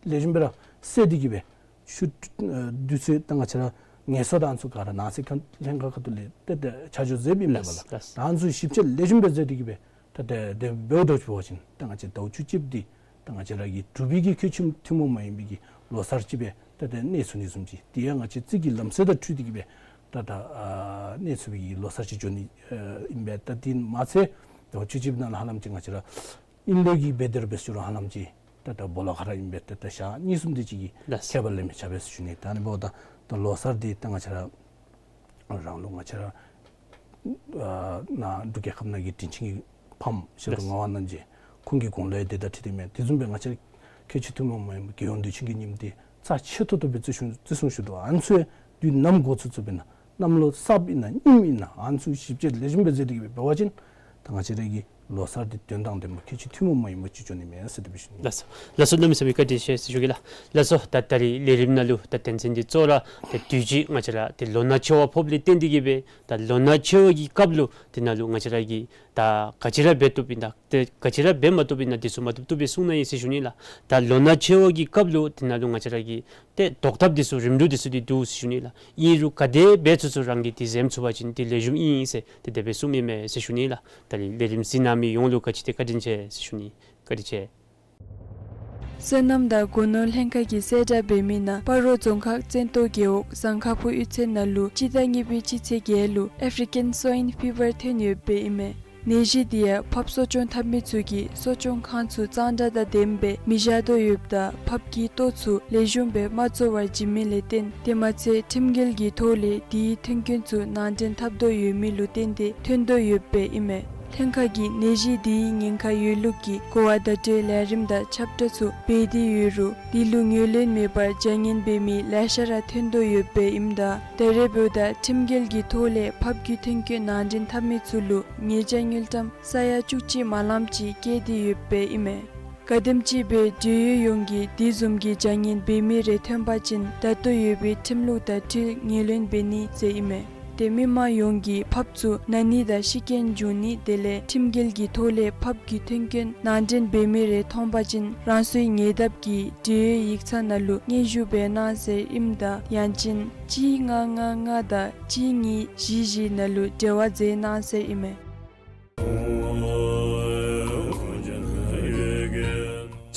ལེགས་ཤོམ་སྦེ་ར་བསལ་ཏེ་གིས་སྦེ་ཆུ་ཨ་དུས་ཚོད་ད་ང་བཅས་ར་ངལ་གསོ་དང་ཨ་ནི་ཚུ་ག་ར་ནང་སྲིད་ཁ་ལྷན་ཁག་ཁ་ཐུག་ལས་ཏེ་ཏེ་ཆ་འཇོག་མཛདཔ་ཨིན་པས་ལགས། ལགས། ད་ཨ་ནི་ཚུ་ཞིབ་དཔྱད་ལེགས་ཤོམ་སྦེ་མཛད་དེ་གིས་སྦེ་ད་ཏེ་དེ་འབདཝ་འདྲཝ་ཅིག་འབད་བ་ཅིན་ད་ང་བཅས་ཟླཝ་བཅུ་གཅིག་པ་འདི་ད་ང་བཅས་ར་གི་འབྲུག་པའི་གི་ཁྱད་ཆོས་ཐུན་མོང་མ་ཡིན་པའི་གི་ལོ་གསར་ཅིག་སྦེ་ད་ཏེ་གནས་ཚུགས་ནི་བཟུམ་ཅིག་དེ་ཡང་ང་བཅས་རྩིས་ཀྱི་ལམ་སྲོལ་དང་འཁྲིལ་ཏེ་གིས་སྦེ་ད་ད་ཨ་གནས་ཚུགས་པའི་གི་ལོ་གསར་ཅིག་འགྱོ་ནི་ཨ་ཨིན་པས། ད་དེ་མ་ཚད་ཟླཝ་བཅུ་གཅིག་པའི་ནང་ལུ་ཧ་ལམ་ཅིག་ང་བཅས་ར་ཨིན་ལུགས་ཀྱི་འབད་དེ་ར་འབད་ཞུ་རུང་ཧ་ལམ་ཅིག་ད་ད་སྦོ་ལོགས་ཁར་ཨིན་པས། ད་ད་ཞག་གཉིས་གསུམ་དེ་ཅིག་གི་ལགས། ཁྱད་པར་ལས་མི་ཆགས་པས་ཟེར་ཞུ་ནི། ད་ཨ་ནི་འབདཝ་ད་ད་ལོ་གསར་འདི་ད་ང་བཅས་ར་རང་ལུགས་ང་བཅས་ར་ཨ་ནཱ་འབྲུག་རྒྱལ་ཁབ་ནང་གི་དྲིན་ཆེན་གྱི་ཕམ་ཞབས་དྲུང་ལགས། ངག་དབང་རྣམ་རྒྱལ་ཁོང་གི་དགུང་ལོ་ཡང་དེ་དང་འཁྲིལ་ཏེ་མས། དེ་བཟུམ་སྦེ་ང་བཅས་ཁྱད་ཆོས་ཐུན་མོང་མ་ཡིན་པའི་རྒྱལ་ཡོངས་དུས་ཆེན་གྱི་ཉིནམ་འདི་རྩ་ཆེ་ཏོག་ཏོ་སྦེ་བརྩི་སྲུང་བརྩི་སྲུང་ཞུ་དོ། ཨ་ནི་ཚུ་ཡང་དུས་ནམ་འགོ་ཚུགས་ཚུགསཔ་ཨིན་ན་གནམ་ལོ་གསརཔ་ཨིན་ན་རྙིངམ་ཨིན་ན་ཨ་ནི་ཚུ་ཞིབ་དཔྱད་ལེགས་ཤོམ་སྦེ་མཛད་དེ་གིས་སྦེ་འབད་བ་ཅིན་ད་ང་བཅས་ར་གི་ལོ་གསར་འདི་དོན་དང་ལྡནམ་ཁྱད་ཆོས་ཐུན་མོང་མ་ཡིན་པ་ཅིག་འགྱོ་ནི་མས་ཟེར་དེ་སྦེ་ཞུ་ནི། ལགས་སོ། ལགས་སོ། གནམ་མེད་ས་མེད་བཀའ་དྲིན་ཆེ་ཟེར་ཞུ་གེ་ལགས། ལགས་སོ། ད་ད་རིས་ལས་རིམ་ནང་ལུ་ད་དོན་ཚན་འདི་གཙོ་བོ་ར་ད་དུས་ཅི་ང་བཅས་ར་ཏེ་ལོ་ན་ཆེ་བ་ཕོགཔ་ལས་བརྟེན་ཏེ་གིས་སྦེ་ད་ལོ་ན་ཆེ་བ་གི་སྐབས་ལུ་དེ་ནང་ལུ་ང་བཅས་ར་གིས་ད་ག་ཅི་ར་འབད་བཏུབ་ཨིན་ན་ད་ཏེ་ག་ཅི་ར་འབད་མ་བཏུབ་ཨིན་ན་དེ་ཚུ་མ་བཏུབ་བཏུབ་སྦེ་གསུང་གནང་ཡི་ཟེར་ཞུ་ནི་ལགས། ད་ལོ་ན་ཆེ་བ་གི་སྐབས་ལུ་དེ་ནང་ལུ་ང་བཅས་ར་གི་ཏེ་བཟློག་ཐབས་འདི་ཚུ་རིམ་གྲོ་འདི་ཚུ་འདི་འདུག་ཟེར་ཞུ་ནི་ལགས། ཨིན་རུང་ག་དེ་འབད་ཚུགས་ཚུགས་རང་གིས་འདི་འཛེམ་ཚུགས་པ་ཅིན་འདི་ལེགས་ཤོམ་ཨིན་ཟེར་ཏེ་དེ་སྦེ་གསུངམ་ཨིན་མས་ཟེར་ཞུ་ནི་ལགས། ད་རིས་ལས་རིམ་གཟིགས་གནང་མི་ཡོངས་ལུ་ག་ཅི་ཏེ་བཀའ་དྲིན་ཆེ་ཟེར་ཞུ་ནི། བཀའ་དྲིན་ཆེ། སོ་ནམ་དང་སྒོ་ནོར་ལྷན་ཁག་གིས་གསལ་བསྒྲགས་འབད་མི་ནང་སྤ་རོ་རྫོང་ཁག་བཙན་ཏོ་རྒེད་འོག་ཟངས་ཁ་ཕུ་གཡུས་ཚན་ནང་ལུ་སྤྱི་ཟླ་གཉིས་པའི་སྤྱི་ཚེས་བརྒྱད་ལུ་ཨེཕ་རི་ཀན་སོའིན་ཕི་བར་ཐོན་ཡོདཔ་ཨིན་མས། ནད་གཞི་འདི་ཡང་ཕགཔ་གསོ་སྐྱོང་འཐབ་མི་ཚུ་གིས་གསོ་སྐྱོང་ཁང་ཚུ་གཙང་སྦྲ་དང་ལྡནམ་སྦེ་མི་བཞག་དོ་ཡོདཔ་ད་ཕགཔ་གི་ལྟོ་ཚུ་ལེགས་ཤོམ་སྦེ་མ་བཙོ་བར་བྱིན་མི་ལས་བརྟེན་དེ་མ་ཚད་ཁྲིམས་འགལ་གྱི་ཐོག་ལས་དེའི་མཐུན་རྐྱེན་ཚུ་ནང་འདྲེན་འཐབ་དོ་ཡོད་མི་ལུ་བརྟེན་ཏེ་ཐོན་དོ་ཡོདཔ་ཨིན་མས། ལྷན་ཁག་གིས་ནད་གཞི་འདིའི་ཉེན་ཁ་ཡོད་ལུགས་ཀྱི་གོ་བ་བརྡ་སྤྲོད་ལས་རིམ་དང་ཁྱབ་བསྒྲགས་ཚུ་འབད་དེ་ཡོད་རུང་དེ་ལུ་ངོས་ལེན་མེད་པར་བྱ་ངན་འབད་མི་ལེ་ཤ་ར་ཐོན་དོ་ཡོདཔ་ཨིནམ་ད་ད་རེས་འབདཝ་ད་ཁྲིམས་འགལ་གྱི་ཐོག་ལས་ཕགཔ་གི་མཐུན་རྐྱེན་ནང་འདྲེན་འཐབ་མི་ཚུ་ལུ་ཉེས་བྱ་དངུལ་ཀྲམ་ས་ཡ་བཅུ་གཅིག་མ་ལངམ་ཅིག་བཀལ་ཏེ་ཡོདཔ་ཨིན་མས། ག་དེམ་ཅིག་སྦེ་འབྲེལ་ཡོད་ཡོངས་ཀྱིས་དེ་བཟུམ་གྱི་བྱ་ངན་འབད་མི་རེ་ཐོན་པ་ཅིན་ད་ལྟོ་ཡོད་པའི་ཁྲིམས་ལུགས་དང་འཁྲིལ་ངོས་ལེན་འབད་ནི་ཟེར་ཨིན་མས། ཏེ་མི་མང་ཡོངས་ཀྱིས་ཕགཔ་ཚུ་ན་ནི་དང་ཤི་རྐྱེན་འབྱུང་ནི་དེ་ལས་ཁྲིམས་འགལ་གྱི་ཐོག་ལས་ཕགཔ་གི་མཐུན་རྐྱེན་ནང་འདྲེན་འབད་མི་རེ་མཐོང་པ་ཅིན་རང་སོའི་ཉེ་འདབས་ཀྱི་འབྲེལ་ཡོད་ཡིག་ཚང་ནང་ལུ་སྙན་ཞུ་འབད་གནང་ཟེར་ཨིནམ་ད་ཡང་ཅིན་གཅིག་ལྔ་ལྔ་ལྔ་དང་གཅིག་གཉིས་བཞི་བཞི་ནང་ལུ་འབྲེལ་བ་མཛད་གནང་ཟེར་ཨིན་མས།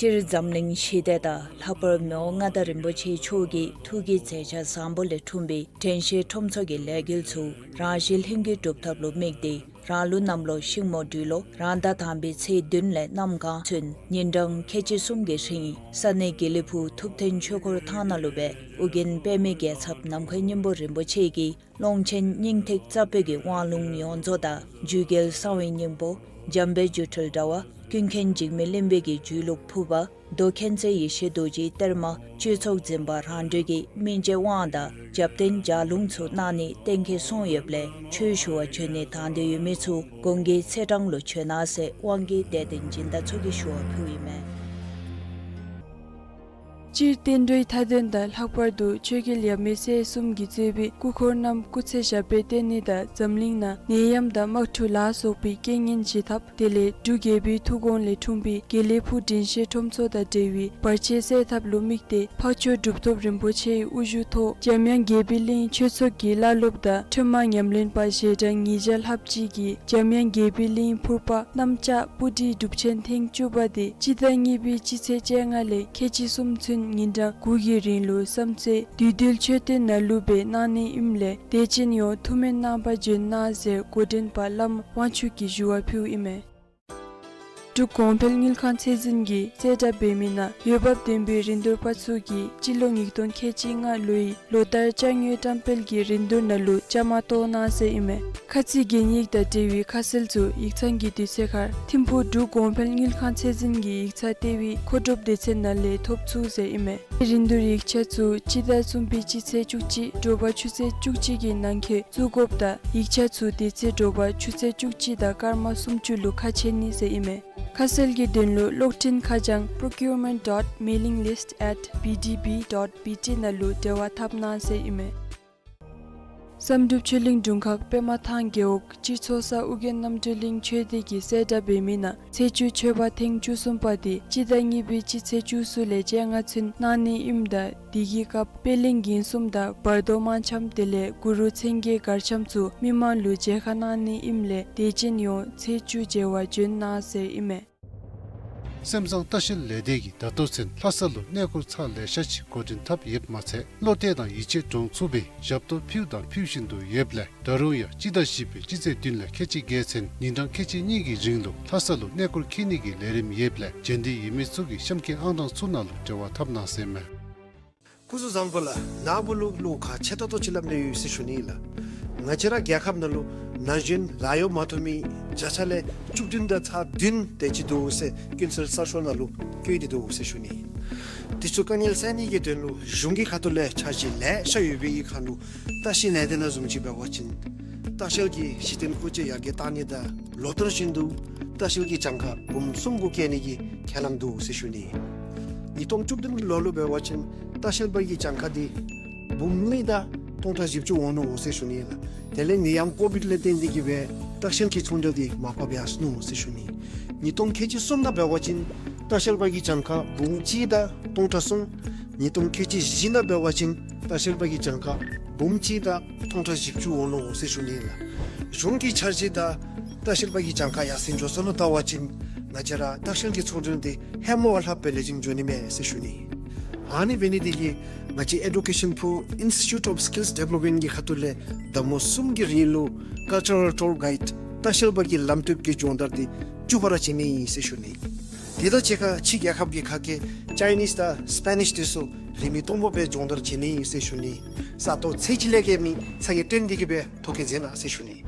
སྤྱིར་འཛམ་གླིང་ཞི་བདེ་དང་ལྷག་པར་མི་དབང་མངའ་བདག་རིན་པོ་ཆེ་མཆོག་གི་ཐུགས་ཀྱི་མཛད་འཆར་བཟང་པོ་ལས་འཁྲུངས་པའི་དྲན་ཤེས་ཁྲོམ་ཚོགས་ཀྱི་ལས་འགུལ་ཚུ་རང་བཞིན་ལྷུན་གྱིས་འགྲུབ་ཐབས་ལུ་དམིགས་ཏེ་རང་ལུགས་གནམ་ལོ་ཤིང་མོ་སྦྲུལ་ལོ་རང་ཟླ་དང་པའི་ཚེས་བདུན་ལས་གནམ་གང་ཚུན་ཉིན་གྲངས་ཁལ་གཅིག་གསུམ་གྱི་རིང་ས་གནས་དགེ་ལེགས་ཕུག་ཐུབ་བསྟན་ཆོས་འཁོར་ཐང་ནང་ལུ་སྦེ་ཨོ་རྒྱན་པདྨའི་རྒྱལ་ཚབ་ནམ་མཁའི་སྙིང་པོ་རིན་པོ་ཆེ་གིས་ཀློང་ཆེན་སྙིང་ཐིག་རྩ་བོད་ཀྱི་དབང་ལུང་ཡོངས་རྫོགས་དང་རྒྱུད་རྒྱལ་གསང་བའི་སྙིང་པོ་འཇམ་དཔལ་སྒྱུ་འཕྲུལ་དྲྭ་བ་ཀུན་མཁྱེན་འཇིགས་མེད་གླིང་པའི་གི་རྒྱུད་ལུགས་ཕུར་པ་མདོ་མཁྱེན་བརྩེ་ཡེ་ཤེས་རྡོ་རྗེའི་གཏེར་མ་སྤྱོད་ཚོགས་འཛིན་པ་རང་གྲོལ་གྱི་སྨིན་བྱེད་དབང་དང་རྒྱབ་རྟེན་ལྗགས་ལུང་ཚུ་གནང་ནི་གཏན་འཁེལ་སོང་ཡོདཔ་ལས་ཆོས་ཞུ་བར་འབྱོན་ནི་དང་འདོད་ཡོད་མི་ཚུ་གོང་གི་ཚེས་གྲངས་ལུ་བྱོན་གནང་ཟེར་དབང་གིས་དད་ལྡན་སྦྱིན་བདག་ཚུ་གིས་ཞུ་བ་ཕུལཝ་ཨིན་མས། སྤྱིར་བསྟན་འགྲོའི་མཐའ་དོན་དང་ལྷག་པར་དུ་ཆོས་རྒྱལ་ཡབ་མེས་སྲས་གསུམ་གྱིས་གཙོས་པའི་སྐུ་འཁོར་རྣམས་སྐུ་ཚེ་ཞབས་པད་བརྟན་ནི་དང་འཛམ་གླིང་ནང་ནད་ཡམས་དང་དམག་འཁྲུག་ལ་སོགས་པའི་རྐྱེན་ངན་ཞི་ཐབས་དེ་ལས་འབྲུག་རྒྱལ་པོའི་ཐུགས་དགོངས་ལས་འཁྲུངས་པའི་དགེ་ལེགས་ཕུག་དྲན་ཤེས་ཁྲོམ་ཚོགས་དང་འབྲེལ་བའི་བར་ཆད་སེལ་ཐབས་ལུ་དམིགས་ཏེ་འཕགས་མཆོག་གྲུབ་ཐོབ་རིན་པོ་ཆེའི་དབུ་བཞུགས་ཐོག་འཇམ་དབྱངས་དགྱེས་པའི་གླིང་ཆོས་ཚོགས་ཀྱི་བླ་སློབ་དང་ཁྲོས་མ་ཉམས་ལེན་པ་ཞལ་གྲངས་ཉིས་བརྒྱ་ལྷགཔ་ཅིག་གིས་འཇམ་དབྱངས་དགྱེས་པའི་གླིང་ཕུར་པ་གནམ་ལྕགས་སྤུ་གྲིའི་སྒྲུབ་ཆེན་ཐེངས་བཅུ་པ་དེ་སྤྱི་ཟླ་གཉིས་པའི་སྤྱི་ཚེས་བཅོ་ལྔ་ལས་ཁལ་གཅིག་གསུམ་ཚུན་ཉིན་གྲངས་དགུ་གི་རིང་ལུ་བསམ་རྩེ་བདུད་འདུལ་མཆོད་རྟེན་ནང་ལུ་སྦེ་གནང་ནི་ཨིནམ་ལས་དད་ཅན་ཡོངས་ཐུགས་སྨོན་གནང་པར་འབྱོན་གནང་ཟེར་འགོ་འདྲེན་པ་བླམ་དབང་ཕྱུག་གིས་ཞུ་བ་ཕུལཝ་ཨིན་མས། འབྲུག་གོང་འཕེལ་དངུལ་ཁང་ཚད་འཛིན་གྱིས་གསལ་བསྒྲགས་འབད་མི་ནང་འོས་འབབ་ལྡན་པའི་རིན་བསྡུར་པ་ཚུ་གིས་སྤྱི་ལོ་ཉིས་སྟོང་ཁལ་གཅིག་ལྔ་ལོའི་ལོ་ལྟར་ཅ་དངོས་བཀྲམ་སྤེལ་གྱི་རིན་བསྡུར་ནང་ལུ་བཅའ་མར་གཏོགས་གནང་ཟེར་ཨིན་མས། ཁ་ཚིག་གན་ཡིག་དང་འབྲེལ་བའི་ཁ་གསལ་ཚུ་ཡིག་ཚང་གི་དུས་ཚོད་ཁར་ཐིམ་ཕུག་འབྲུག་གོང་འཕེལ་དངུལ་ཁང་ཚད་འཛིན་གྱི་ཡིག་ཚང་ལྟེ་བའི་མཁོ་སྒྲུབ་སྡེ་ཚན་ནང་ལས་ཐོབ་ཚུགས་ཟེར་ཨིན་མས། རིན་བསྡུར་ཡིག་ཆ་ཚུ་སྤྱི་ཟླ་གསུམ་པའི་སྤྱི་ཚེས་བཅུ་གཅིག་དྲོ་པ་ཆུ་ཚོད་བཅུ་གཅིག་གི་ནང་འཁོད་བཙུགས་དགོཔ་དང་ཡིག་ཆ་ཚུ་དེ་ཚེ་དྲོ་པ་ཆུ་ཚོད་བཅུ་གཅིག་དང་སྐར་མ་སུམ་ཅུ་ལུ་ཁ་ཕྱེ་ནི་ཟེར་ཨིན་མས། ཁ་གསལ་གྱི་དོན་ལུ་གློག་འཕྲིན་ཁ་བྱང་procurement dot mailing list at B D B dot B T ནང་ལུ་འབྲེལ་བ་འཐབ་གནང་ཟེར་ཨིན་མས། བསམ་གྲུབ་ཆོས་གླིང་དྲུང་ཁག་པདྨ་ཐང་རྒེད་འོག་སྤྱི་ཚོགས་གསར་ཨྱོན་རྣམ་གྲོལ་གླིང་ཆོས་སྡེ་གིས་གསལ་བསྒྲགས་འབད་མི་ནང་ཚེས་བཅུ་མཆོད་པ་ཐེངས་བཅུ་གསུམ་པ་དེ་སྤྱི་ཟླ་གཉིས་པའི་སྤྱི་ཚེས་བཅུ་གསུམ་ལས་བཅོ་ལྔ་ཚུན་གནང་ནི་ཨིནམ་ད་དེ་གི་སྐབས་པད་གླིང་རྒན་གསུམ་དང་བར་དོ་དམར་འཆམ་དེ་ལས་གུ་རུ་མཚན་བརྒྱད་མགར་འཆམ་ཚུ་མི་མང་ལུ་མཇལ་ཁ་གནང་ནི་ཨིནམ་ལས་དད་ཅན་ཡོངས་ཚེས་བཅུ་མཇལ་བར་བྱོན་གནང་ཟེར་ཨིན་མས། སེམས་བཟང་ལྟ་བཤལ་ལས་སྡེ་གིས་ད་ལྟོ་ཚུན་ལྷ་ས་ལུ་གནས་སྐོར་ཚར་ལེ་ཤ་ཅིག་འགོ་འདྲེན་འཐབ་ཡོདཔ་མ་ཚད་བློ་གཏད་དང་ཡིད་ཆེས་འདྲོངས་ཚུགས་པའི་ཞབས་ཏོག་ཕུལཝ་དང་ཕུལ་བཞིན་དུ་ཡོདཔ་ལས་ད་རུང་ཡང་སྤྱི་ཟླ་བཞི་པའི་སྤྱི་ཚེས་བདུན་ལས་ཁལ་གཅིག་བརྒྱད་ཚུན་ཉིན་གྲངས་ཁལ་གཅིག་གཉིས་ཀྱི་རིང་ལུ་ལྷ་ས་ལུ་གནས་སྐོར་འཁྱིད་ནི་གི་ལས་རིམ་ཡོདཔ་ལས་བྱོན་འདོད་ཡོད་མི་ཚུ་གིས་གཤམ་གྱི་ཨང་གྲངས་ཚུ་ནང་ལུ་འབྲེལ་བ་འཐབ་གནང་ཟེར་ཨིན་མས། སྐུ་གཟུགས་བཟང་པོ་ལགས། ནཱ་བུ་ལུ་བློ་ཁ་ཆེ་ཏོག་ཏོ་ཅིག་སླབ་ནི་ཡོད་ཟེར་ཞུ་ནི་ལགས། ང་བཅས་ར་རྒྱལ་ཁབ་ནང་ལུ་ན་གཞོན་ལཱ་གཡོག་མ་ཐོབ་མི་བརྒྱ་ཆ་ལས་བཅུ་བདུན་དང་ཚག་བདུན་དེ་ཅིག་འདུག་ཟེར་ཀུན་གསལ་གསར་ཤོག་ནང་ལུ་བཀོད་དེ་འདུག་ཟེར་ཞུ་ནི། དེ་ཚུ་དཀའ་ངལ་སེལ་ནི་གི་དོན་ལུ་གཞུང་གི་ཁ་ཐུག་ལས་འཆར་གཞི་ལེ་ཤ་ཡོད་པའི་ཁར་ལུ་ལྟ་བཤལ་ལས་སྡེ་ནང་བཟུམ་ཅིག་འབད་བ་ཅིན་ལྟ་བཤལ་གྱི་གཞི་རྟེན་ཁུངས་སྐྱེལ་ཡར་རྒྱས་གཏང་ནི་དང་ལོ་ལྟར་བཞིན་དུ་ལྟ་བཤལ་གྱི་གྱངས་ཁ་འབུམ་གསུམ་གུ་བཀལ་ནི་གི་ཁས་ལེན་འདུག་ཟེར་ཞུ་ནི། ཉིས་སྟོང་བཅུ་བདུན་ལོ་ལུ་འབད་བ་ཅིན་ལྟ་བཤལ་པ་གི་གྱངས་ཁ་འདི་འབུམ་གཉིས་དང་སྟོང་ཕྲག་བཞི་བཅུ་འོང་ནུག་ཟེར་ཞུ་ནི་ལགས། དེ་ལས་ནད་ཡམས་ཀོ་བིཌ་ལས་བརྟེན་ཏེ་གིས་འབད་ལྟ་བཤལ་གྱི་ཚོང་འབྲེལ་འདི་མར་ཕབ་ཡར་སོ་ནུག་ཟེར་ཞུ་ནི། ཉིས་སྟོང་ཁལ་གཅིག་གསུམ་ནང་འབད་བ་ཅིན་ལྟ་བཤལ་པ་གི་གྱངས་ཁ་འབུམ་གཅིག་དང་སྟོང་ཕྲག་གསུམ། ཉིས་སྟོང་ཁལ་གཅིག་བཞི་ནང་འབད་བ་ཅིན་ལྟ་བཤལ་པ་གི་གྱངས་ཁ་འབུམ་གཅིག་དང་སྟོང་ཕྲག་བཞི་བཅུ་འོང་ནུག་ཟེར་ཞུ་ནི་ལགས། གཞུང་གི་འཆར་གཞི་དང་ལྟ་བཤལ་པ་གི་གྱངས་ཁ་ཡར་སེང་འགྱོ་སོ་ལུ་བལྟ་བ་ཅིན་ང་བཅས་ར་ལྟ་བཤལ་གྱི་ཚོང་འབྲེལ་འདི་ཧེ་མ་བ་ལྷགཔ་སྦེ་ལེགས་ཤོམ་འགྱོ་ནི་མས་ཟེར་ཞུ་ནི། ཨ་ནི་འབད་ནི་འདི་གིས་ང་བཅས་ཨེ་ཌུ་ཀེ་ཤཱན་པུར་ཨིན་སི་ཊི་ཊུཊ་ཨོཕ་སི་ཀིལསི་ཌི་བེ་ལོབ་མེནཊ་གི་ཁ་ཐུག་ལས་ཟླ་མོ་གསུམ་གྱི་རིང་ལུ་ཀཱལ་ཅར་རཱལ་ཊུར་གའིཌ་ལྟ་བཤལ་པ་གི་ལམ་སྟོན་གྱི་སྦྱོང་བརྡར་འདི་བཅུ་པ་ར་བྱིན་ནི་ཨིན་ཟེར་ཞུ་ནི། དེ་དང་གཅིག་ཁར་ཕྱི་རྒྱལ་ཁབ་ཀྱི་ཁ་སྐད་ཅའི་ནིསི་དང་སི་པེ་ནིསི་དེ་ཚུ་རིན་མེད་སྟོང་པ་སྦེ་སྦྱོང་བརྡར་བྱིན་ནི་ཨིན་ཟེར་ཞུ་ནི། ས་སྟོང་ཚད་ཅིག་ལས་བརྒལ་མི་ཚ་གྱང་བཏོན་ཏེ་གིས་འབད་ཐོ་བཀོད་མཛད་གནང་ཟེར་ཞུ་ནི།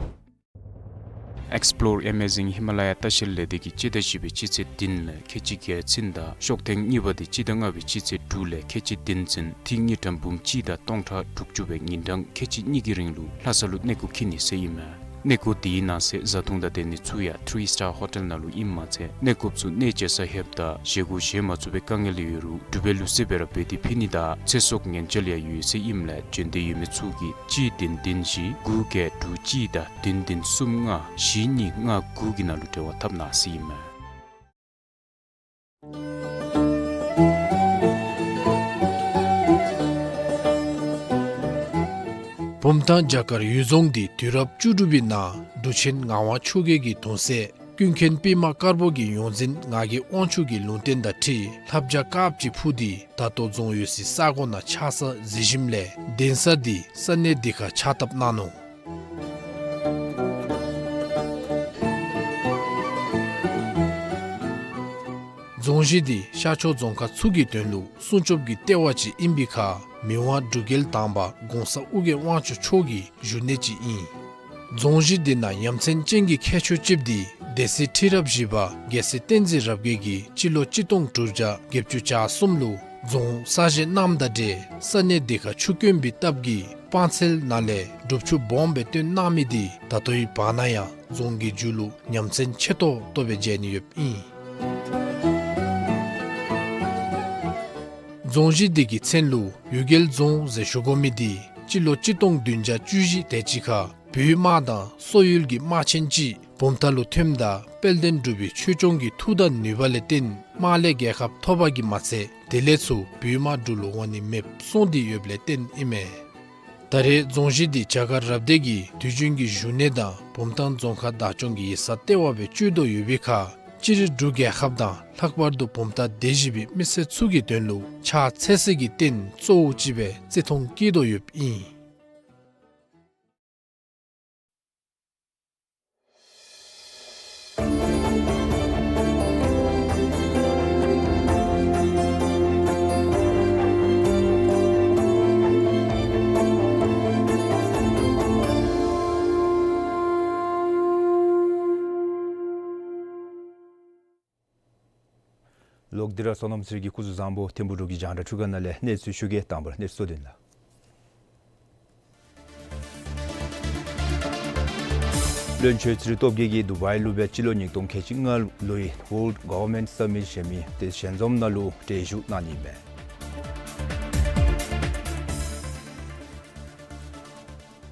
Explore Amazing Himalaya ལྟ་བཤལ་ལས་སྡེ་གིས་སྤྱི་ཟླ་བཞི་པའི་སྤྱི་ཚེས་བདུན་ལས་ཁལ་གཅིག་བརྒྱད་ཚུན་དང་ཤོག་ཐེངས་གཉིས་པ་དེ་སྤྱི་ཟླ་ལྔ་པའི་སྤྱི་ཚེས་དྲུག་ལས་ཁལ་གཅིག་བདུན་ཚུན་ཐིག་དངུལ་ཀྲམ་འབུམ་གཅིག་དང་སྟོང་ཕྲག་དྲུག་ཅུ་སྦེ་ཉིན་གྲངས་ཁལ་གཅིག་གཉིས་ཀྱི་རིང་ལུ་ལྷ་ས་ལུ་གནས་སྐོར་འཁྱིད་ནི་ཟེར་ཨིན་མས། གནས་སྐོར་དེའི་ནང་གསེས་བཟའ་འཐུང་དང་སྡོད་ནི་ཚུ་ཡང་ཐི་རི་སི་ཊར་ཧོ་ཊེལ་ནང་ལུ་ཨིནམ་མ་ཚད་གནས་སྐོརཔ་ཚུ་གནས་མཇལ་ས་ལྷོདཔ་ད་བཞེས་སྒོ་བཞེས་མ་ཚུགས་པའི་དཀའ་ངལ་ཡོད་རུང་འབྲུག་པའི་ལུགས་སྲོལ་སྦེ་ར་འབད་དེ་ཕུལ་ནི་དང་ཚེ་སྲོག་ཉེན་བཅོལ་ཡང་ཡོད་ཟེར་ཨིནམ་ལས་བྱོན་འདོད་ཡོད་མི་ཚུ་གིས་གཅིག་བདུན་བདུན་བཞི་དགུ་བརྒྱད་དྲུག་གཅིག་དང་བདུན་བདུན་གསུམ་ལྔ་བཞི་གཉིས་ལྔ་དགུ་གི་ནང་ལུ་འབྲེལ་བ་འཐབ་གནང་ཟེར་ཨིན་མས། བུམ་ཐང་བྱ་དཀར་གཡུལ་རྫོང་འདི་དུས་རབས་བཅུ་དྲུག་པའི་ནང་འབྲུག་ཆེན་ངག་དབང་ཆོས་རྒྱལ་གྱི་གདུང་སྲས་ཀུན་མཁྱེན་པདྨ་དཀར་པོ་གི་ཡོངས་འཛིན་ངག་གི་དབང་ཕྱུག་གི་ལུང་བསྟན་དང་འཁྲིལ་ལྷ་བྱ་དཀརཔོ་ཅིག་འཕུར་ཏེ་ད་ལྟོ་རྫོང་ཡོད་སའི་ས་གོ་ནང་ཆགས་ས་གཟིགས་ཞིནམ་ལས་གདན་ས་འདི་ས་གནས་འདི་ཁར་ཕྱག་བཏབ་གནང་ནུག། རྫོང་གཞི་འདི་ཤར་ཕྱོགས་རྫོང་ཁག་ཚུ་གི་དོན་ལུ་སྲུང་སྐྱོབ་ཀྱི་ལྟེ་བ་ཅིག་ཨིན་པའི་ཁར་མི་དབང་འབྲུག་རྒྱལ་དང་པ་གོང་ས་ཨྱོན་དབང་ཕྱུག་མཆོག་གི་བཞུགས་གནས་ཅིག་ཨིན། རྫོང་གཞི་འདི་ནང་ཡ་མཚན་ཅན་གྱི་ཁྱད་ཆོས་ཅིག་འདི་སྡེ་སྲིད་ཁྲི་རབས་བཞི་པ་རྒྱལ་སྲས་བསྟན་འཛིན་རབ་རྒྱས་ཀྱིས་སྤྱི་ལོ་གཅིག་སྟོང་དྲུག་བརྒྱ་བརྒྱད་ཅུ་གྱ་གསུམ་ལུ་རྫོང་གསར་བཞེངས་གནངམ་དང་འབྲེལ་ས་གནས་འདི་ཁར་ཆུ་དཀོན་པའི་སྟབས་ཀྱིས་སྤང་ཚལ་ནང་ལས་སྒྲུབ་ཆུ་སྦོམ་སྦེ་བཏོན་གནང་མི་འདི་ད་ལྟོའི་བར་ན་ཡང་རྫོང་གི་མཇུག་ལུ་ཡ་མཚན་ཆེ་ཏོག་ཏོ་སྦེ་མཇལ་ནི་ཡོདཔ་ཨིན། རྫོང་གཞི་འདི་གི་མཚན་ལུ་གཡུལ་རྒྱལ་རྫོང་ཟེར་ཞུ་དགོ་མི་འདི་སྤྱི་ལོ་གཅིག་སྟོང་བདུན་བརྒྱ་བཅུ་བཞི་དེ་ཅིག་ཁར་བོད་དམག་དང་སོག་ཡུལ་གྱི་དམག་ཆེན་ཅིག་བུམ་ཐང་ལུ་ཐོནམ་ད་དཔལ་ལྡན་འབྲུག་པའི་ཆོས་སྐྱོང་གི་མཐུ་དང་ནུས་པ་ལས་བརྟེན་དམག་ལས་རྒྱལ་ཁ་ཐོབ་པ་གིས་མ་ཚད་དེ་ལས་ཚུར་བོད་དམག་འབྲུག་ལུ་འོང་ནི་མེདཔ་སོང་སྟེ་ཡོདཔ་ལས་བརྟེན་ཨིན་མས། ད་རེས་རྫོང་གཞི་འདི་བྱ་དཀར་རབ་སྡེ་གིས་དུས་རྒྱུན་གྱི་བཞུགས་གནས་དང་བུམ་ཐང་རྫོང་ཁག་བདག་སྐྱོང་གི་ཡིག་ཚང་ལྟེ་བ་སྦེ་སྤྱོད་དོ་ཡོད་པའི་ཁར་སྤྱིར་འབྲུག་རྒྱལ་ཁབ་དང་ལྷག་པར་དུ་བུམ་ཐང་སྡེ་བཞི་པའི་མི་སེར་ཚུ་གི་དོན་ལུ་ཕྱག་འཚལ་ས་གི་རྟེན་གཙོ་བོ་ཅིག་སྦེ་བརྩི་མཐོང་བསྐྱེད་དོ་ཡོདཔ་ཨིན། ལོག་སྟེ་ར་བསོད་ནམས་ཚེ་རིང་གི་སྐུ་གཟུགས་བཟང་པོ་ཐིམ་ཕུག་འབྲུག་གི་རྒྱང་བསྒྲགས་ཁང་ནང་ལས་གནས་ཚུལ་ཞུ་གེ། དང་པ་ར་གནས་ཚུལ་གཙོ་དོན་ལགས། བློན་ཆོས་ཚེ་རིང་སྟོབས་རྒྱས་ཀྱིས་དུ་བའི་ལུ་སྦེ་སྤྱི་ལོ་ཉིས་སྟོང་ཁལ་གཅིག་ལྔ་ལོའི་World Government Summit ཟེར་མི་དེ་ཞལ་འཛོམས་ནང་ལུ་གྲལ་བཞུགས་གནང་ནི་མས།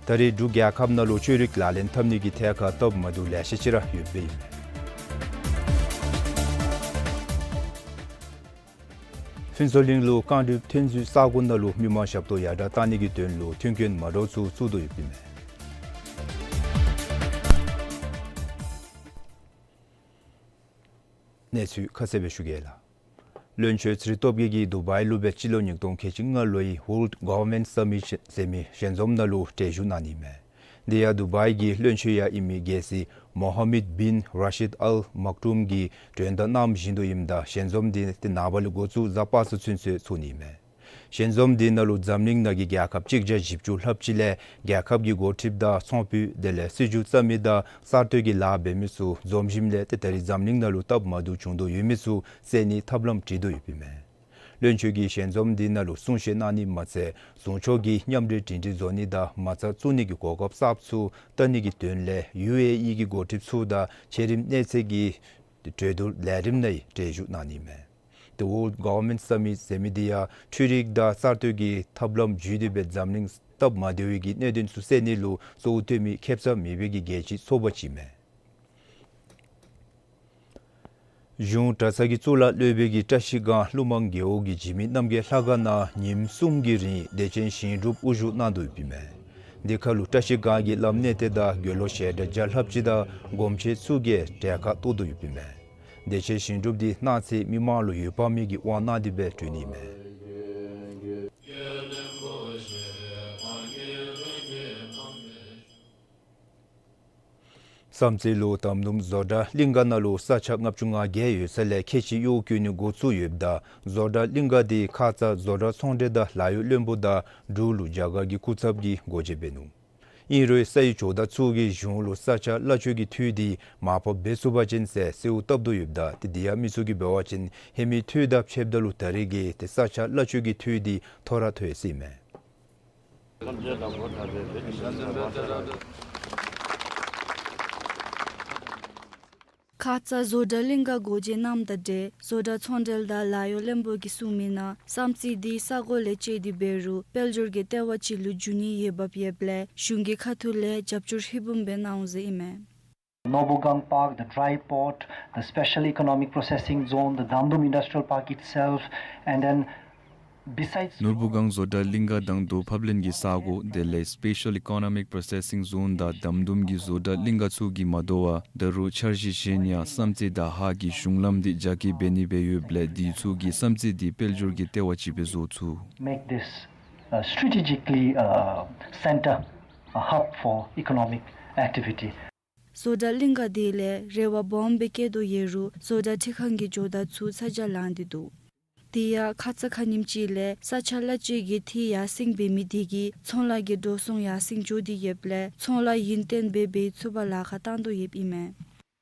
ད་རེས་འབྲུག་རྒྱལ་ཁབ་ནང་ལུ་ཆོས་རིག་ལག་ལེན་འཐབ་ནི་གི་ཐད་ཁར་སྟབས་མ་བདེཝ་ལེ་ཤ་ཅིག་ར་ཡོདཔ་ཨིན་མས། ཕུན་ཚོགས་གླིང་ལུ་རྐང་གྲུབ་ཐོན་རྫས་ས་གོ་ནང་ལུ་མི་མང་ཞབས་ཏོག་ཡར་དྲག་གཏང་ནི་གི་དོན་ལུ་མཐུན་རྐྱེན་མ་འདྲཝ་ཚུ་བཙུགས་དོ་ཡོདཔ་ཨིན་མས། གནས་ཚུལ་ཁ་གསལ་སྦེ་ཞུ་གེ་ལགས། བློན་ཆོས་ཚེ་རིང་སྟོབས་རྒྱས་ཀྱིས་དུ་བའི་ལུ་སྦེ་སྤྱི་ལོ་ཉིས་སྟོང་ཁལ་གཅིག་ལྔ་ལོའི་World Government Summit ཟེར་མི་ཞལ་འཛོམས་ནང་ལུ་གྲལ་བཞུགས་གནང་ནི་མས། དེ་ཡང་དུ་བའི་གི་བློན་ཆེན་ཡང་ཨིན་མི་རྒྱལ་སྲས་མོ་ཧ་མེད་བིན་ར་ཤིད་ཨལ་མག་ཏུམ་གྱིས་མགྲོན་བརྡ་གནངམ་བཞིན་དུ་ཨིནམ་ད་ཞལ་འཛོམས་དེ་ཏེ་ནངས་པ་ལས་འགོ་བཙུགས་གཟའ་པ་སངས་ཚུན་ཚོད་ཚུགས་ནི་མས། ཞལ་འཛོམས་དེ་ནང་ལུ་འཛམ་གླིང་ནང་གི་རྒྱལ་ཁབ་གཅིག་བརྒྱ་བཞི་བཅུ་ལྷགཔ་ཅིག་ལས་རྒྱལ་ཁབ་ཀྱི་འགོ་ཁྲིདཔ་དང་ཚོང་དཔོན་དེ་ལས་སྲིད་བྱུས་བརྩམ་མི་དང་གསར་གཏོད་ཀྱི་ལཱ་འབད་མི་ཚུ་འཛོམས་ཞིནམ་ལས་ཏེ་ད་རེས་འཛམ་གླིང་ནང་ལུ་སྟབས་མ་བདེཝ་བྱུང་དོ་ཡོད་མི་ཚུ་སེལ་ནི་ཐབས་ལམ་བྲིས་དོ་ཡོདཔ་ཨིན་མས། བློན་ཆེན་གྱིས་ཞལ་འཛོམས་དེ་ནང་ལུ་གསུང་བཤད་གནང་ནི་མ་ཚད་ཟུང་ཕྱོགས་ཀྱི་མཉམ་འབྲེལ་སྒྲིང་སྒྲིང་བཟོ་ནི་དང་མ་རྩ་བཙུགས་ནི་གི་གོ་སྐབས་གསརཔ་ཚུ་བལྟ་ནི་གི་དོན་ལས་ཡུ་ཨེ་ཨི་གི་འགོ་ཁྲིདཔ་ཚུ་དང་ཆེ་རིམ་གནས་ཚད་ཀྱི་གྲོས་བསྡུར་ལས་རིམ་ནང་གྲལ་བཞུགས་གནང་ནི་མས། ཏེ་World Government Summit ཟེར་མི་དེ་ཡང་འཕྲུལ་རིག་དང་གསར་གཏོད་ཀྱི་ཐབས་ལམ་བརྒྱུད་དེ་སྦེ་འཛམ་གླིང་སྟབས་མ་བདེ་བའི་གི་གནད་དོན་ཚུ་སེལ་ནི་ལུ་གཙོ་བོ་བཏོན་མི་ཁེབ་ས་མེད་པའི་གི་རྒྱལ་སྤྱིའི་ཚོགས་པ་ཅིག་མས། གཞུང་གྲྭ་ཚང་གི་གཙུག་ལག་སློབ་དཔོན་གྱིས་བཀྲ་ཤིས་སྒང་ཀླུ་མང་རྒེད་འོག་གི་འཇིགས་མེད་རྣམ་རྒྱལ་ལྷ་ཁང་ནང་ཉིནམ་གསུམ་གྱི་རིང་བདེ་ཆེན་ཞིང་སྒྲུབ་དབུ་བཞུགས་གནང་དོ་ཡོདཔ་ཨིན་མས། དེ་ཁར་ལུ་བཀྲ་ཤིས་སྒང་གི་བླམ་གནས་བརྟན་དང་དགེ་སློང་ཞལ་གྲངས་བརྒྱ་ལྷགཔ་ཅིག་དང་སྒོམ་ཆེན་ཚུ་གིས་གྲལ་ཁར་གཏོགས་དོ་ཡོདཔ་ཨིན་མས། བདེ་ཆེན་ཞིང་སྒྲུབ་དེ་གནངས་ཚེ་མི་མང་ལུ་འོད་དཔག་མེད་ཀྱི་དབང་གནང་སྟེ་སྦེ་གྲོལ་ནི་མས། བསམ་རྩེ་ལུ་དམ་དུམ་བཟོ་གྲྭ་གླིང་ག་ནང་ལུ་ས་ཆ་ལྔ་བཅུ་ང་བརྒྱད་ཡོད་ས་ལས་ཁལ་གཅིག་གཡོག་བཀོལ་ནི་འགོ་བཙུགས་ཡོདཔ་ད་བཟོ་གྲྭ་གླིང་ག་དེ་ཁ་ཙ་བཟོ་གྲྭ་ཚོང་འབྲེལ་དང་ལཱ་གཡོག་བློན་པོ་དང་འབྲུག་ལུ་རྒྱ་གར་གྱི་སྐུ་ཚབ་ཀྱི་སྒོ་འབྱེད་འབད་ནུག། ཨིན་རུང་སའི་ཇོ་བདག་ཚུ་གིས་གཞུང་ལུ་ས་ཆ་གླ་ཆ་གི་འཐུས་དེ་མར་ཕབ་འབད་ཚུགས་པ་ཅིན་ཟེར་གསོལཝ་བཏབ་དོ་ཡོདཔ་ད་ཏེ་དེ་ཡང་མི་ཚུ་གིས་འབད་བ་ཅིན་ཧེ་མའི་འཐུས་དང་ཕྱདཔ་ད་ལུ་ད་རེས་ཀྱི་ཏེ་ས་ཆ་གླ་ཆ་གི་འཐུས་དེ་མཐོ་ར་མཐོ་ཡི་ཟེར་ཨིན་མས། ཁ་ཙ་བཟོ་གྲྭ་གླིང་ག་སྒོ་འབྱེད་གནངམ་དང་འབྲེལ་བཟོ་གྲྭ་ཚོང་འབྲེལ་དང་ལཱ་གཡོག་བློན་པོ་གིས་གསུངས་མི་ནང་བསམ་རྩེ་དེ་ས་གོ་ལས་བཅད་དེ་འབད་རུང་དཔལ་འབྱོར་གྱི་ལྟེ་བ་ཅིག་ལུ་འགྱུར་ནི་ཡོདཔ་ཡོདཔ་ལས་གཞུང་གི་ཁ་ཐུག་ལས་རྒྱབ་སྐྱོར་ཧྲིལ་བུམ་སྦེ་གནང་འོང་ཟེར་ཨིན་མས། Norbugang Park, the dry port, the special economic processing zone, the Damdum Industrial Park itself, and then besides ནོར་བུ་སྒང་བཟོ་གྲྭ་གླིང་ག་དང་དོ་ཕབ་ལེན་གྱི་ས་གོ་དེ་ལས་Special Economic Processing Zone དང་དམ་དུམ་གྱི་བཟོ་གྲྭ་གླིང་ག་ཚུ་གིས་མ་དོ་བར་ད་རུང་འཆར་གཞི་བཞེངས་ཡང་བསམ་རྩེ་དང་ཧཱ་གི་གཞུང་ལམ་དེ་རྒྱ་སྐྱེད་འབད་ནི་སྦེ་ཡོདཔ་ལས་དེ་ཚུ་གིས་བསམ་རྩེ་དེ་དཔལ་འབྱོར་གྱི་ལྟེ་བ་ཅིག་སྦེ་བཟོ་ཚུགས། Make this a strategically uh, center, a hub for economic activity. བཟོ་གྲྭ་གླིང་ག་དེ་ལས་རེ་བ་སྦོམ་སྦེ་བསྐྱེད་དོ་ཡོད་རུང་བཟོ་གྲྭ་འཕྲུལ་ཁང་གི་ཇོ་བདག་ཚུ་ཚ་གྱང་ལང་སྟེ་འདུག། དེ་ཡང་ཁ་ཙ་ཁ་ཉིནམ་ཅིག་ལས་ས་ཆ་གླ་ཆ་གི་འཐུས་ཡར་སེང་འབད་མི་དེ་གིས་ཚོང་ལཱ་གི་འགྲོ་སོང་ཡར་སེང་འགྱོ་སྟེ་ཡོདཔ་ལས་ཚོང་ལཱ་ཡུན་བརྟན་སྦེ་འབད་ཚུགས་པར་ལཱ་ཁག་བཏང་དོ་ཡོདཔ་ཨིན་མས།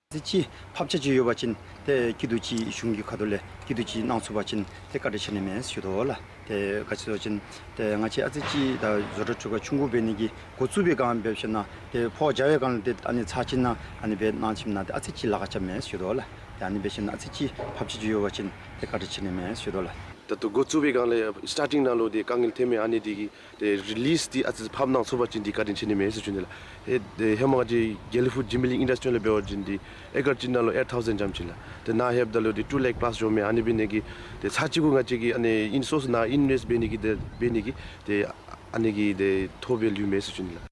ཨ་ཙི་ཅིག་ཕབ་ཆ་ཅིག་ཡོད་པ་ཅིན་ཏེ་སྐྱིད་སྡུག་ཅིག་གཞུང་གི་ཁ་ཐུག་ལས་སྐྱིད་སྡུག་ཅིག་གནང་ཚུགས་པ་ཅིན་ཏེ་བཀའ་དྲིན་ཆེ་ནི་མས་ཞུ་དོ་ལགས། ཏེ་ག་ཅི་ཟེར་བ་ཅིན་ཏེ་ང་བཅས་ཨ་ཙི་ཅིག་ད་བཟོ་གྲྭ་འཕྲུལ་ཁང་ཆུང་ཀུ་འབད་ནི་གི་འགོ་བཙུགས་པའི་སྒང་འབད་ཞིན་ན་ཏེ་ཕོགས་རྒྱབ་པའི་སྒང་ལས་ཏེ་ཨ་ནི་ཚར་གཅིག་ནང་ཨ་ནི་སྦེ་གནང་ཞིན་ན་ཏེ་ཨ་ཙི་ཅིག་ལཱ་ཁག་རྐྱབ་མས་ཞུ་དོ་ལགས། ཏེ་ཨ་ནི་འབད་ཞིན་ན་ཨ་ཙི་ཅིག་ཕབ་ཆ་ཅིག་ཡོད་པ་ཅིན་ཏེ་བཀའ་དྲིན་ཆེ་ནི་མས་ཞུ་དོ་ལགས། ད་ལྟོ་འགོ་བཙུགས་པའི་སྒང་ལས་སི་ཊར་ཊིང་ནང་ལུ་ཏེ་དཀའ་ངལ་ཐོན་མི་ཨ་ནི་དེ་གི་ཏེ་རི་ལིསི་འདི་ཨ་ཙི་ཕབ་གནང་ཚུགས་པ་ཅིན་འདི་བཀའ་དྲིན་ཆེ་ནི་མས་ཟེར་ཞུ་ནི་ལགས། ཨེ་ཏེ་ཧེ་མ་ང་བཅས་དགེ་ལེགས་ཕུག་ཇིམ་བི་ལིང་ཨིན་ཌསི་ཊི་རི་ཡལ་ལས་འབད་བ་ཅིན་འདི་ཨེ་ཀར་གཅིག་ནང་ལུ་ཨེཊ་ཐའུ་ཟེན་འཇམ་ཅི་ལགས། ཏེ་ནཱ་ལྷོདཔ་ད་ལུ་འདི་ཊུ་ལེག་པླསི་འགྱོ་མས། ཨ་ནི་འབད་ནི་གི་ཏེ་ཚར་གཅིག་གུ་ང་བཅས་ཀྱིས་ཨ་ནི་ཨིན་སོརསི་ནང་ཨིན་ཝེསཊ་འབད་ནི་གི་ཏེ་འབད་ནི་གི་ཏེ་ཨ་ནི་གི་ཏེ་ཐོག་སྦེ་ལུས་མས་ཟེར་ཞུ་ནི་ལགས།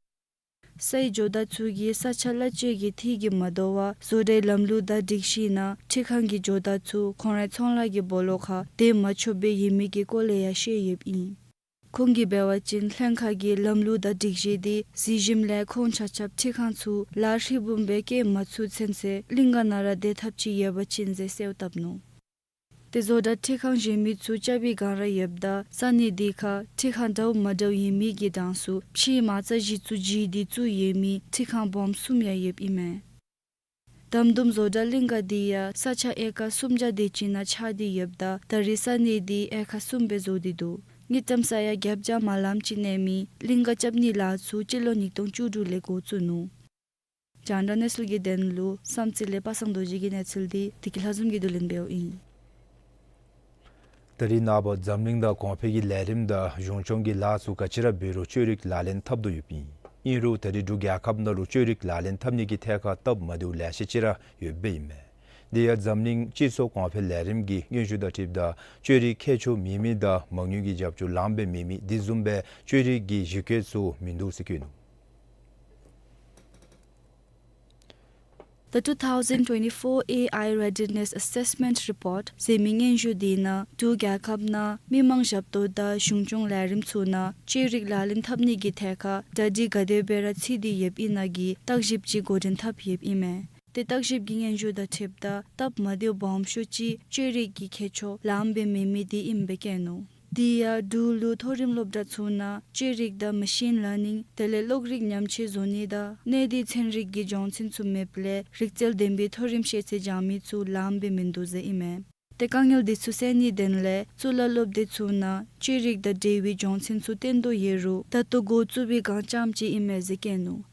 སའི་ཇོ་བདག་ཚུ་གིས་ས་ཆ་གླ་ཆ་གི་འཐུས་ཀྱིས་མ་དོ་བར་བཟོ་གྲྭའི་ལམ་ལུགས་དང་སྒྲིག་གཞི་ནང་འཕྲུལ་ཁང་གི་ཇོ་བདག་ཚུ་ཁོང་རའི་ཚོང་ལཱ་གི་སྦོ་ལོགས་ཁར་སྡོད་མ་ཆོགཔ་སྦེ་ཡོད་མི་གི་སྐོར་ལས་ཡང་བཤད་ཡོདཔ་ཨིན། ཁོང་གིས་འབད་བ་ཅིན་ལྷན་ཁག་གི་ལམ་ལུགས་དང་སྒྲིག་གཞི་དེ་གཟིགས་ཞིནམ་ལས་ཁོང་ཆ་ཁྱབ་འཕྲུལ་ཁང་ཚུ་ལཱ་ཧྲིལ་བུམ་སྦེ་བཀལ་མ་ཚུགས་ཚུན་ཚོད་གླིང་ག་ནང་ར་སྡོད་ཐབས་ཅིག་ཡོད་པ་ཅིན་ཟེར་གསོལཝ་བཏབ་ནུག། ཏེ་བཟོ་གྲྭ་འཕྲུལ་ཁང་བཞེངས་མི་ཚུ་རྐྱབ་པའི་སྒང་ར་ཡོདཔ་ད་ས་གནས་དེ་ཁར་འཕྲུལ་ཁང་འདྲཝ་མ་འདྲཝ་ཡོད་མི་གི་གྲངས་སུ་ཕྱེ་མ་རྩ་བཞི་བཙུགས་ཅི་དེ་བཙུགས་ཡོད་མི་འཕྲུལ་ཁང་སྦོམ་གསུམ་ཡང་ཡོདཔ་ཨིན་མས། དམ་དུམ་བཟོ་གྲྭ་གླིང་ག་འདི་ཡང་ས་ཆ་ཨེ་ཀར་སུམ་བརྒྱ་དེ་ཅིག་ནང་ཆགས་ཏེ་ཡོདཔ་ད་ད་རེས་ས་གནས་འདི་ཨེ་ཀར་གསུམ་སྦེ་བཟོ་སྟེ་འདུག། དངུལ་ཀྲམ་ས་ཡ་བརྒྱད་བརྒྱ་མ་ལམ་ཅིག་གནས་མི་གླིང་ག་རྐྱབ་ནིའི་ལཱ་ཚུ་སྤྱི་ལོ་ཉིས་སྟོང་བཅུ་དྲུག་ལས་འགོ་བཙུགས་ནུག། རྒྱང་བསྒྲགས་གནས་ཚུལ་གྱི་དོན་ལུ་བསམ་རྩེ་ལས་པ་སངས་རྡོ་རྗེ་གི་གནས་ཚུལ་འདི་བདེ་སྐྱིད་ལྷ་འཛོམས་ཀྱིས་བསྡུ་ལེན་འབདཝ་ཨིན། ད་རེས་ནངས་པ་འཛམ་གླིང་དང་གོང་འཕེལ་གྱི་ལས་རིམ་དང་གཞུང་སྐྱོང་གི་ལཱ་ཚུ་ག་ཅི་ར་འབད་རུང་བཅོས་རིག་ལག་ལེན་འཐབ་དོ་ཡོདཔ་ཨིན། ཨིན་རུང་ད་རེས་འབྲུག་རྒྱལ་ཁབ་ནང་ལུ་བཅོས་རིག་ལག་ལེན་འཐབ་ནི་གི་ཐད་ཁར་སྟབས་མ་བདེཝ་ལེ་ཤ་ཅིག་ར་ཡོདཔ་ཨིན་མས། དེ་ཡང་འཛམ་གླིང་སྤྱི་ཚོགས་གོང་འཕེལ་ལས་རིམ་གྱི་སྙན་ཞུ་དང་འཁྲིལཝ་ད་བཅོས་རིག་ཁྱད་ཆོས་མེད་མི་དང་མ་དངུལ་གྱི་རྒྱབ་སྐྱོར་ལངམ་སྦེ་མེད་མི་དེ་བཟུམ་སྦེ་བཅོས་རིག་གི་གཞི་བཀོད་ཚུ་མིན་འདུག་ཟེར་བཀོད་ནུག། The two thousand twenty-four A I Readiness Assessment Report ཟེར་མི་སྙན་ཞུ་འདི་ནང་འབྲུག་རྒྱལ་ཁབ་ནང་མི་མང་ཞབས་ཏོག་དང་གཞུང་སྐྱོང་ལས་རིམ་ཚུ་ནང་བཅོས་རིག་ལག་ལེན་འཐབ་ནི་གི་ཐད་ཁར་གྲ་སྒྲིག་ག་དེ་སྦེ་ར་ཚུད་དེ་ཡོདཔ་ཨིན་ན་གི་བརྟག་ཞིབ་ཅིག་འགོ་འདྲེན་འཐབ་ཡོདཔ་ཨིན་མས། ཏེ་བརྟག་ཞིབ་ཀྱི་སྙན་ཞུ་དང་འཁྲིལཝ་ད་སྟབས་མ་བདེཝ་སྦོམ་ཤོས་ཅིག་བཅོས་རིག་གི་ཁྱད་ཆོས་ལངམ་སྦེ་མེད་མི་འདི་ཨིནམ་སྦེ་བཀོད་ནུག། དེ་ཡང་འབྲུག་ལུ་མཐོ་རིམ་སློབ་གྲྭ་ཚུ་ནང་བཅོས་རིག་དང་མེ་ཤིན་ལར་ནིང་དེ་ལས་གློག་རིག་ཉམས་བཅོས་བཟོ་ནི་དང་གནས་སྡུད་ཚན་རིག་གི་སྦྱོང་ཚན་ཚུ་མེདཔ་ལས་རིག་རྩལ་ལྡན་པའི་མཐོ་རིམ་ཤེས་ཚད་སྦྱང་མི་ཚུ་ལངམ་སྦེ་མིན་འདུག་ཟེར་ཨིན་མས། ཏེ་དཀའ་ངལ་འདི་ཚུ་སེལ་ནིའི་དོན་ལས་གཙུག་ལག་སློབ་སྡེ་ཚུ་ནང་བཅོས་རིག་དང་འབྲེལ་བའི་སྦྱོང་ཚན་ཚུ་བཏོན་དོ་ཡོད་རུང་ད་ལྟོ་འགོ་བཙུགས་པའི་སྒང་རྐྱངམ་ཅིག་ཨིན་མས་ཟེར་བཀོད་ནུག།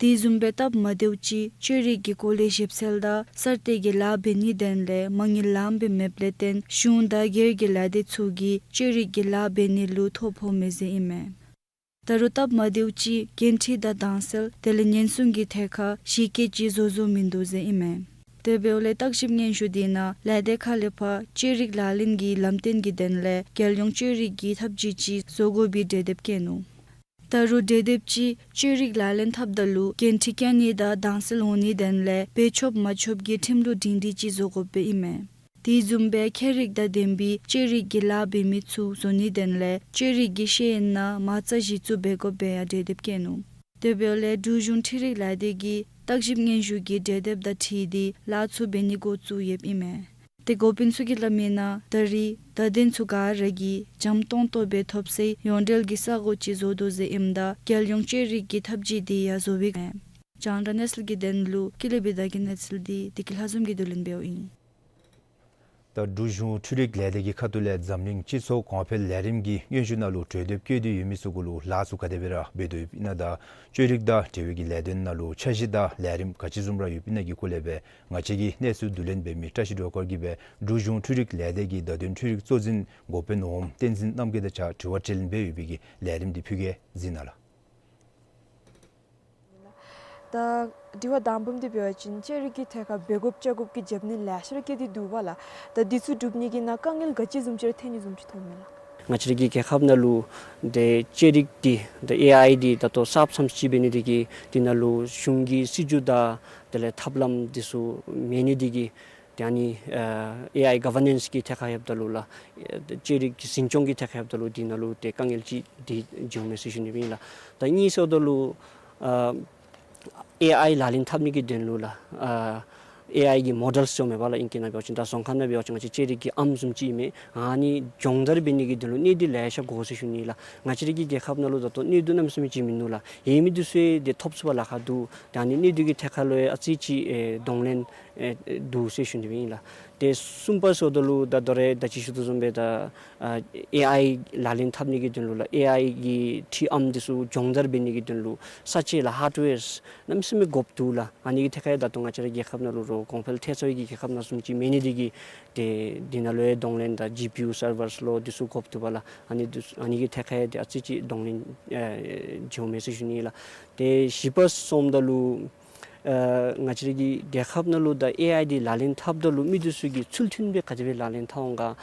དེ་བཟུམ་སྦེ་སྟབས་མ་བདེཝ་ཅིག་བཅོས་རིག་གི་སྐོར་ལས་ཞིབ་འཚོལ་དང་གསར་གཏོད་ཀྱི་ལཱ་འབད་ནིའི་དོན་ལས་མ་དངུལ་ལངམ་སྦེ་མེདཔ་ལས་བརྟེན་གཞུང་དང་སྒེར་གྱི་ལས་སྡེ་ཚུ་གིས་བཅོས་རིག་གི་ལཱ་འབད་ནི་ལུ་ཐོ་ཕོགཔ་མས་ཟེར་ཨིན་མས། ད་རུང་སྟབས་མ་བདེཝ་ཅིག་འགན་འཁྲི་དང་དྭངས་གསལ་དེ་ལས་ཉེན་སྲུང་གི་ཐད་ཁར་གཞི་བཀོད་ཅིག་བཟོ་བཟོཝ་མིན་འདུག་ཟེར་ཨིན་མས། དེ་འབདཝ་ལས་བརྟག་ཞིབ་སྙན་ཞུ་འདི་ནང་ལས་སྡེ་ཁག་ལས་ཕར་བཅོས་རིག་ལག་ལེན་གྱི་ལམ་སྟོན་གྱི་དོན་ལས་རྒྱལ་ཡོངས་བཅོས་རིག་གི་ཐབས་ཇུས་ཅིག་བཟོ་དགོ་པའི་གྲོས་འདེབས་བཀོད་ནུག། ད་རུང་གྲོས་འདེབས་ཅིག་བཅོས་རིག་ལག་ལེན་འཐབ་ད་ལུ་འགན་འཁྲི་བཀལ་ནི་དང་དྭངས་གསལ་འོང་ནིའི་དོན་ལས་འབད་ཆོགཔ་མ་ཆོགཔ་གི་ཁྲིམས་ལུགས་སྒྲིང་སྒྲི་ཅིག་བཟོ་དགོཔ་ཨིན་མས། དེ་བཟུམ་སྦེ་ཁྱད་རིག་དང་ལྡན་པའི་བཅོས་རིག་གི་ལཱ་འབད་མི་ཚུ་བཟོ་ནིའི་དོན་ལས་བཅོས་རིག་གི་ཤེས་ཡོན་ནང་མ་རྩ་གཞི་བཙུགས་འབད་དགོཔ་སྦེ་ཡང་གྲོས་འདེབས་བཀོད་ནུག། དེ་འབདཝ་ལས་འབྲུག་གཞུང་འཕྲུལ་རིག་ལས་སྡེ་གིས་བརྟག་ཞིབ་སྙན་ཞུ་གི་གྲོས་འདེབས་དང་འཁྲིལ་ཏེ་ལཱ་ཚུ་འབད་ནི་འགོ་བཙུགས་ཡོདཔ་ཨིན་མས། ཏེ་འགོ་དཔོན་ཚུ་གིས་སླབ་མི་ནང་ད་རེས་བརྡ་དོན་ཚུ་ག་ར་གིས་འཇམ་ཏོང་ཏོ་སྦེ་ཐོབ་སའི་ཡོངས་འབྲེལ་གྱི་ས་སྒོ་ཅིག་བཟོ་དོ་ཟེར་ཨིནམ་ད་རྒྱལ་ཡོངས་བཅོས་རིག་གི་ཐབས་ཇུས་འདི་ཡང་བཟོ་བའི་སྒང་རྒྱང་བསྒྲགས་གནས་ཚུལ་གྱི་དོན་ལུ་ཀུན་ལེགས་བི་དྷ་གི་གནས་ཚུལ་འདི་བདེ་སྐྱིད་ལྷ་འཛོམས་ཀྱིས་བསྡུ་ལེན་འབདཝ་ཨིན། ད་འབྲུག་གཞུང་འཕྲུལ་རིག་ལས་སྡེ་གི་ཁ་ཐུག་ལས་འཛམ་གླིང་སྤྱི་ཚོགས་གོང་འཕེལ་ལས་རིམ་གྱི་སྙན་ཞུ་ནང་ལུ་གྲོས་འདེབས་བཀོད་དེ་ཡོད་མི་ཚུ་གུ་ལུ་ལཱ་ཚུ་ག་དེ་སྦེ་ར་འབད་དོ་ཡོདཔ་ཨིན་ན་དང་བཅོས་རིག་དང་འབྲེལ་བའི་གི་ལས་དོན་ནང་ལུ་འཆར་གཞི་དང་ལས་རིམ་ག་ཅི་བཟུམ་ར་ཡོདཔ་ཨིན་ན་གི་སྐོར་ལས་སྦེ་ང་བཅས་ཀྱི་གནས་ཚུལ་བསྡུ་ལེན་འབད་མི་བཀྲ་ཤིས་སྒྲོལ་དཀར་གྱིས་སྦེ་འབྲུག་གཞུང་འཕྲུལ་རིག་ལས་སྡེ་གི་བརྡ་དོན་འཕྲུལ་རིག་གཙོ་འཛིན་འགོ་དཔོན་འོགམ་བསྟན་འཛིན་རྣམ་རྒྱལ་དང་གཅིག་ཁར་དྲི་བ་དྲིས་ལན་འབད་ཡོད་པའི་གི་ལས་རིམ་འདི་ཕུལ་གེ་གཟིགས་གནང་ལགས། ད་དྲི་བ་དང་པམ་འདི་འབད་བ་ཅིན་བཅོས་རིག་གི་ཐད་ཁར་འབད་དགོཔ་བཅའ་དགོཔ་གི་རྒྱབ་སྣོན་ལེ་ཤ་ར་བཀལ་ཏེ་འདུག་པ་ལགས། ད་འདི་ཚུ་སྒྲུབ་ནི་གི་ནང་དཀའ་ངལ་ག་ཅི་བཟུམ་ཅིག་ར་ཐོན་ནི་བཟུམ་ཅིག་མཐོངམ་མས་ལགས། ང་བཅས་ར་གི་རྒྱལ་ཁབ་ནང་ལུ་ཏེ་བཅོས་རིག་འདི་ད་ཨེ་ཨའི་འདི་ད་ལྟོ་གསརཔ་ཙམ་ཅིག་འབད་ནི་འདི་གིས་འདི་ནང་ལུ་གཞུང་གི་སྲིད་བྱུས་དང་དེ་ལས་ཐབས་ལམ་འདི་ཚུ་མེད་ནི་འདི་གིས་ཏེ་ཨ་ནི་ཨ་ཨེ་ཨའི་ག་ཝར་ནེནསི་གི་ཐད་ཁར་ལྷོདཔ་ད་ལུ་ལགས་ཨེ་བཅོས་རིག་གི་འཛིན་སྐྱོང་གི་ཐད་ཁར་ལྷོདཔ་ད་ལུ་འདི་ནང་ལུ་ཏེ་དཀའ་ངལ་ཅིག་འདི་བྱུངམ་མས་ཟེར་ཞུ་ནི་སྦེ་ཨིན་ལགས། ད་གཉིས་ཟེརཝ་ད་ལུ་ཨ་ཨེ་ཨའི་ལག་ལེན་འཐབ་ནི་གི་དོན་ལུ་ལགས་ཨ་ཨེ་ཨའི་གི་མོ་ཌེལསི་ཟེར་མི་འབདཝ་ལགས། ཨིང་སྐད་ནང་འབད་བ་ཅིན་ད་རྫོང་ཁ་ནང་འབད་བ་ཅིན་ང་བཅས་བཅོས་རིག་གི་ཨམ་བཟུམ་ཅིག་ཨིན་མས། ཨ་ནི་སྦྱོང་བརྡར་འབད་ནི་གི་དོན་ལུ་གནས་སྡུད་ལེ་ཤ་དགོ་ཟེར་ཞུ་ནི་ལགས། ང་བཅས་ར་གི་རྒྱལ་ཁབ་ནང་ལུ་ད་ལྟོ་གནས་སྡུད་གནམ་མེད་ས་མེད་ཅིག་མིན་ནུག་ལགས། ཡོད་མི་འདི་ཚུ་ཡང་ཏེ་ཐོབ་ཚུགས་པར་ལཱ་ཁག་འདུག། ད་ཨ་ནི་གནས་སྡུད་ཀྱི་ཐད་ཁར་ལུ་ཡང་ཨ་ཙི་ཅིག་ཨེ་གདོང་ལེན་ཨེ་འདུག་ཟེར་ཞུ་ནི་སྦེ་ཨིན་ལགས། ཏེ་གསུམ་པ་ཟེརཝ་ད་ལུ་ད་ད་རེས་ད་ཅི་ཞུ་དོ་བཟུམ་སྦེ་ད་ཨ་ཨེ་ཨའི་ལག་ལེན་འཐབ་ནི་གི་དོན་ལུ་ལགས་ཨེ་ཨའི་གི་འཕྲུལ་ཨམ་འདི་ཚུ་སྦྱོང་བརྡར་འབད་ནི་གི་དོན་ལུ་ས་ཆ་ལགས་ཧརཌ་ཝེརསི་གནམ་མེད་ས་མེད་དགོཔ་འདུག་ལགས། ཨ་ནི་གི་ཐད་ཁར་ཡང་ད་ལྟོ་ང་བཅས་ར་རྒྱལ་ཁབ་ནང་ལུ་རོགས་གོང་འཕེལ་ཐལ་ཚར་བའི་གི་རྒྱལ་ཁབ་ནང་བཟུམ་ཅིག་མེད་ནི་འདི་གིས་ཏེ་འདི་ནང་ལུ་ཡང་གདོང་ལེན་དང་ཇི་པི་ཡུ་སར་ཝརསི་ལོ་འདི་ཚུ་དགོཔ་འདུག་པ་ལགས། ཨ་ནི་འདི་ཚུ་ཨ་ནི་གི་ཐད་ཁར་ཡང་ཏེ་ཨ་ཙི་ཅིག་གདོང་ལེན་ཨེ་བྱུངམ་མས་ཟེར་ཞུ་ནི་ལགས། ཏེ་བཞི་པ་ཟེརཝ་ད་ལུ་ཨ་ང་བཅས་ར་གི་རྒྱལ་ཁབ་ནང་ལུ་ད་ཨེ་ཨའི་འདི་ལག་ལེན་འཐབ་ད་ལུ་མི་འདི་ཚུ་གིས་ཚུལ་མཐུན་སྦེ་ག་དེ་སྦེ་ལག་ལེན་འཐབ་འོང་ག།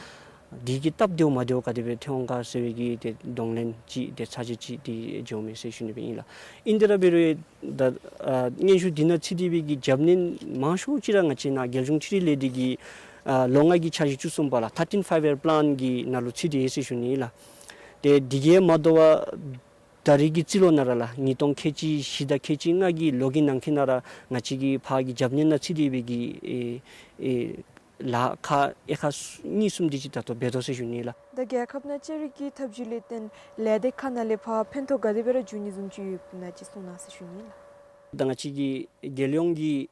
འདི་གི་སྟབས་བདེཝ་མ་བདེཝ་ག་དེ་སྦེ་ཐོན་འོང་ག་ཟེར་བའི་གི་ཏེ་གདོང་ལེན་ཅིག་ཏེ་ཚར་གཅིག་ཅིག་འདི་བྱུངམ་མས་ཟེར་ཞུ་ནི་སྦེ་ཨིན་ལགས། ཨིན་དེ་ར་འབད་རུང་ད་ཨ་སྙན་ཞུ་འདི་ནང་ཚུད་དེ་སྦེ་གི་རྒྱབ་སྣོན་མང་ཤོས་ཅིག་ར་ང་བཅས་ནཱ་རྒྱལ་གཞུང་འཕྲུལ་རིག་ལས་སྡེ་གི་ཨ་ལོ་ལྔ་གི་འཆར་གཞི་བཅུ་གསུམ་པ་ལགས་ཐར་ཊིན་ཕའིབ་ཡར་པ་ལཱན་གྱི་ནང་ལུ་ཚུད་དེ་ཡོད་ཟེར་ཞུ་ནི་ལགས། ཏེ་འདི་གིས་མ་དོ་བར་ད་རེས་ཀྱི་རྩིས་ལོ་ནང་ར་ལགས་ཉིས་སྟོང་ཁལ་གཅིག་བཞི་དང་ཁལ་གཅིག་ལྔ་གི་ལོ་གི་ནང་འཁོད་ནང་ར་ང་བཅས་ཀྱིས་ཕར་གྱི་རྒྱབ་སྣོན་ནང་ཚུད་དེ་སྦེ་གི་ཨེ་ཨེ་ལཱ་ཁག་ཨེ་ཁག་གཉིས་གསུམ་དེ་ཅིག་ད་ལྟོ་འབད་དོ་ཟེར་ཞུ་ནི་ལགས། ད་རྒྱལ་ཁབ་ནང་བཅོས་རིག་གི་ཐབས་ཇུས་ལས་བརྟེན་ལས་སྡེ་ཁག་ནང་ལས་ཕར་ཕན་ཐོགས་ག་དེ་སྦེ་ར་འབྱུང་ནི་བཟུམ་ཅིག་ཡོདཔ་ཨིན་ན་ཅིག་གསུང་གནང་ཟེར་ཞུ་ནི་ལགས། ད་ང་བཅས་ཀྱི་རྒྱལ་ཡོངས་ཀྱི་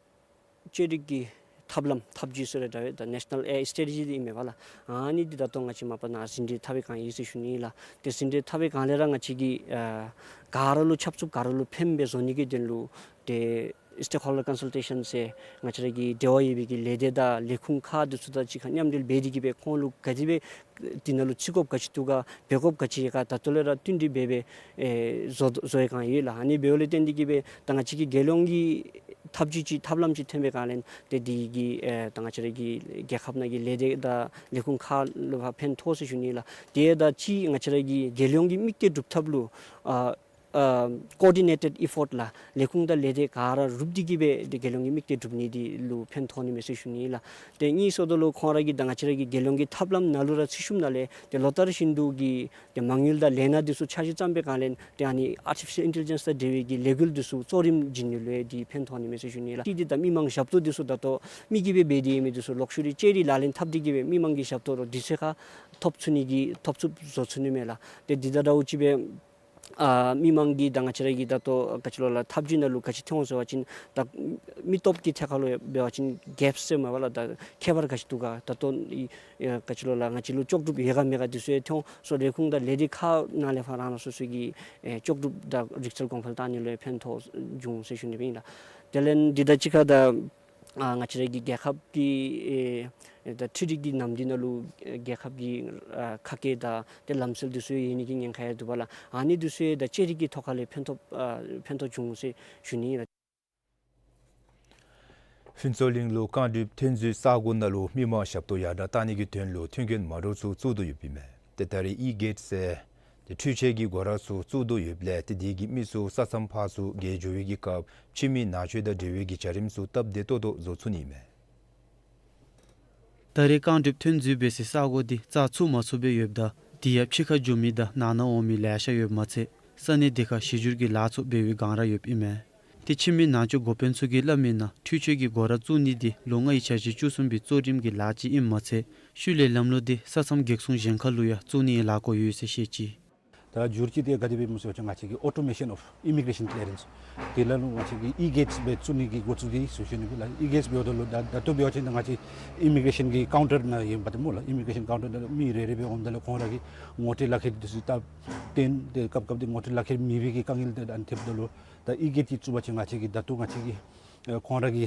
ཅེ་རིགས་ཀྱི་ཐབས་ལམ་ཐབས་ཇུས་ཟེར་རེ་འདྲ་བའི་ད་National Air Strategy འདི་ཨིན་མས་པ་ལགས། ཨ་ནི་འདི་ད་ལྟོ་ང་བཅས་མ་པ་ནཱ་ཟིན་བྲིས་འཐབ་པའི་སྒང་ཨིན་ཟེར་ཞུ་ནི་ལགས། ཏེ་ཟིན་བྲིས་འཐབ་པའི་སྒང་ལས་ར་ང་བཅས་ཀྱིས་ཨ་ག་ར་ལུ་ཁྱབ་ཚུགསཔ་ག་ར་ལུ་ཕནམ་སྦེ་བཟོ་ནི་གི་དོན་ལུ་ཏེ་Stakeholder Consultation ཟེར་ང་བཅས་ར་གི་འབྲེལ་བ་ཡོད་པའི་གི་ལས་སྡེ་དང་ལས་ཁུངས་ཁག་འདི་ཚུ་དང་གཅིག་ཁར་མཉམ་འབྲེལ་འབད་དེ་གིས་སྦེ་ཁོང་ལུ་ག་དེ་སྦེ་འདི་ནང་ལུ་བརྩི་དགོཔ་ག་ཅི་འདུག་ག་འབད་དགོཔ་ག་ཅི་ཡོད་ག་ད་ལྟོ་ལས་ར་བསྟུན་ཏེ་འབད་སྦེ་ཨེ་བཟོ་བཟོ་བའི་སྒང་ཨིན་ལགས། ཨ་ནི་འབདཝ་ལས་བརྟེན་ཏེ་གིས་སྦེ་ད་ང་བཅས་ཀྱི་རྒྱལ་ཡོངས་ཀྱི་ཐབས་ཇུས་ཅིག་ཐབས་ལམ་ཅིག་ཐོན་པའི་སྒང་ལས་ཏེ་འདི་གིས་ཨེ་ད་ང་བཅས་ར་གི་རྒྱལ་ཁབ་ནང་གི་ལས་སྡེ་དང་ལས་ཁུངས་ཁག་ལུ་ཕར་ཕན་ཐོགས་ཟེར་ཞུ་ནི་ལགས། དེ་དང་གཅིག་ང་བཅས་ར་གི་རྒྱལ་ཡོངས་ཀྱི་དམིགས་གཏད་སྒྲུབ་ཐབས་ལུ་ཨ་ཨ་Coordinated Effort ལགས། ལས་ཁུངས་དང་ལས་སྡེ་ག་ར་རུབ་སྟེ་གིས་སྦེ་ཏེ་རྒྱལ་ཡོངས་ཀྱི་དམིགས་གཏད་སྒྲུབ་ནི་འདི་ལུ་ཕན་ཐོགས་ནི་མས་ཟེར་ཞུ་ནི་ལགས། ཏེ་གཉིས་སོ་དོ་ལུ་ཁོང་ར་གིས་ད་ང་བཅས་ར་གི་རྒྱལ་ཡོངས་ཀྱི་ཐབས་ལམ་ནང་ལུ་ར་ཚུད་ཞིནམ་ལས་ཏེ་ལོ་ལྟར་བཞིན་དུ་གི་ཏེ་མ་དངུལ་དང་ལས་སྣ་འདི་ཚུ་འཆར་གཞི་བརྩམ་པའི་སྒང་ལས་ཏེ་ཨ་ནི་Artificial Intelligence དང་འབྲེལ་བའི་གི་ལས་འགུལ་འདི་ཚུ་གཙོ་རིམ་བྱིན་ནི་ལུ་ཡང་འདི་ཕན་ཐོགས་ནི་མས་ཟེར་ཞུ་ནི་ལགས། ཏེ་འདི་ད་མི་མང་ཞབས་ཏོག་འདི་ཚུ་ད་ལྟོ་མི་གིས་སྦེ་འབད་དེ་ཡོད་མི་འདི་ཚུ་ལོག་ཤུལ་ལས་ཅེ་རིགས་ལག་ལེན་འཐབ་སྟེ་གིས་སྦེ་མི་མང་གི་ཞབས་ཏོག་རོགས་དུས་ཚོད་ཁར་ཐོབ་ཚུགས་ནི་གི་ཐོབ་ཚུགསཔ་བཟོ་ཚུགས་ནི་མས་ལགས། ཏེ་འདི་དང་འདྲཝ་ཅིག་སྦེ་ཨ་མི་མང་གིས་ད་ང་བཅས་ར་གི་ད་ལྟོ་ག་ཅི་ལོ་ལགས་ཐབས་ཇུས་ནང་ལུ་ག་ཅི་ཐོན་འོང་ཟེར་བ་ཅིན་ད་མི་སྟོབས་ཀྱི་ཐད་ཁར་ལུ་འབད་བ་ཅིན་གེཔ་ཟེར་མས་པ་ལགས། ད་ཁྱད་པར་ག་ཅི་འདུག་ག་ད་ལྟོ་ཨེ་ག་ཅི་ལོ་ལགས་ང་བཅས་ལུ་ལྕོགས་གྲུབ་ཡོད་ག་མེད་ག་འདི་ཚུ་ཡང་ཐོན་སོ། ལས་ཁུངས་དང་ལས་སྡེ་ཁག་ནང་ལས་ཕར་རང་རང་སོ་སོ་གི་ཨེ་ལྕོགས་གྲུབ་དང་རིག་རྩལ་གོང་འཕེལ་བཏང་ནི་ལུ་ཡང་ཕན་ཐོགས་འབྱུང་ཟེར་ཞུ་ནི་སྦེ་ཨིན་ལགས། དེ་ལས་འདི་དང་གཅིག་ཁར་ད་ཨ་ང་བཅས་ར་གི་རྒྱལ་ཁབ་ཀྱི་ཨེ་ད་འཕྲུལ་རིག་གི་ནམ་དུས་ནང་ལུ་ཨེ་རྒྱལ་ཁབ་ཀྱི་ཨ་ཁ་སྐད་དང་ཏེ་ལམ་སྲོལ་འདི་ཚུ་ཡང་ཡལ་ནི་གི་ཉེན་ཁ་ཡང་འདུག་པ་ལགས། ཨ་ནི་འདི་ཚུ་ཡང་ད་ཅེ་རིགས་ཀྱི་ཐོག་ཁ་ལས་ཕན་ཐོགས་ཨ་ཕན་ཐོགས་འབྱུང་ཟེར་ཞུ་ནི་ཨིན་ལགས། ཕུན་ཚོགས་གླིང་ལུ་རྐང་སྒྲུབ་ཐོན་རྫས་ས་སྒོ་ནང་ལུ་མི་མང་ཞབས་ཏོག་ཡར་དྲག་གཏང་ནི་གི་དོན་ལུ་མཐུན་རྐྱེན་མ་འདྲཝ་ཚུ་བཙུགས་དོ་ཡོདཔ་ཨིན་མས། ཏེ་ད་རེས་ཨི་གེཊ་ཟེར་ཏེ་འཕྲུལ་ཆས་ཀྱི་སྒོ་ར་ཚུ་བཙུགས་དོ་ཡོདཔ་ལས་ཏེ་དེ་གིས་མི་ཚུ་ས་མཚམས་ཕར་ཚུར་བརྒལ་འགྱོ་བའི་གི་སྐབས་ཕྱི་མི་ནང་འཛུལ་དང་འབྲེལ་བའི་གི་བྱ་རིམ་ཚུ་སྟབས་བདེ་ཏོག་ཏོ་བཟོ་ཚུགས་ནི་ཨིན་མས། ད་རེས་རྐང་སྒྲུབ་ཐོན་རྫས་སྦེ་སའི་ས་སྒོ་འདི་རྩ་ཚུགས་མ་ཚུགས་སྦེ་ཡོདཔ་ད་དེ་ཡང་ཕྱི་ཁར་འགྱོ་མི་དང་ནང་ན་འོང་མི་ལེ་ཤ་ཡོདཔ་མ་ཚད་ས་གནས་དེ་ཁར་གཞི་བསྒྱུར་གྱི་ལཱ་ཚུ་འབད་བའི་སྒང་ར་ཡོདཔ་ཨིན་མས། ཏེ་ཕྱི་མི་ནང་འཛུལ་འགོ་དཔོན་ཚུ་གིས་སླབ་མིའི་ནང་འཕྲུལ་ཆས་ཀྱི་སྒོ་ར་བཙུགས་ནི་འདི་ལོ་ལྔའི་འཆར་གཞི་བཅུ་གསུམ་པའི་གཙོ་རིམ་གྱི་ལཱ་ཅིག་ཨིནམ་མ་ཚད་ཤུལ་ལས་ལམ་ལུགས་འདི་ས་མཚམས་གེགས་སྲུང་གཞན་ཁ་ལུ་ཡང་བཙུགས་ནིའི་ལཱ་བཀོད་ཡོད་ཟེར་བཤད་ཅི། ད་བསྒྱུར་བཅོས་འདི་ག་དེ་སྦེ་སྨོ་ཟེར་བ་ཅིན་ང་བཅས་ཀྱི་Automation of Immigration Clearance དེ་ལས་ང་བཅས་ཀྱིས་ཨི་གེཊ་སྦེ་བཙུགས་ནི་གི་འགོ་བཙུགས་ཀྱི་ཟེར་ཞུ་ནི་ཨིན་ལགས། ཨི་གེཊ་སྦེ་འོངམ་ད་ལུ་ད་ད་ལྟོ་འབད་བ་ཅིན་ང་བཅས་ཨི་མི་གི་རེ་ཤཱན་གྱི་ཀའུན་ཊར་ནང་ཡོདཔ་འདི་སྨོ་ལགས། ཨི་མི་གི་རེ་ཤཱན་ཀའུན་ཊར་ནང་མི་རེ་རེ་སྦེ་འོངམ་ད་ལུ་ཁོང་ར་གིས་ངོ་སྤྲོད་ལག་ཁྱེར་འདི་ཚུ་བཏབ་སྟེ་ཏེ་སྐབས་སྐབས་ཏེ་ངོ་སྤྲོད་ལག་ཁྱེར་མེད་པའི་གི་དཀའ་ངལ་དེ་ཨ་ནི་ཐེབས་ད་ལུ་ད་ཨི་གེཊ་ཅིག་བཙུགས་པ་ཅིན་ང་བཅས་ཀྱིས་ད་ལྟོ་ང་བཅས་ཀྱིས་ཨེ་ཁོང་ར་གི་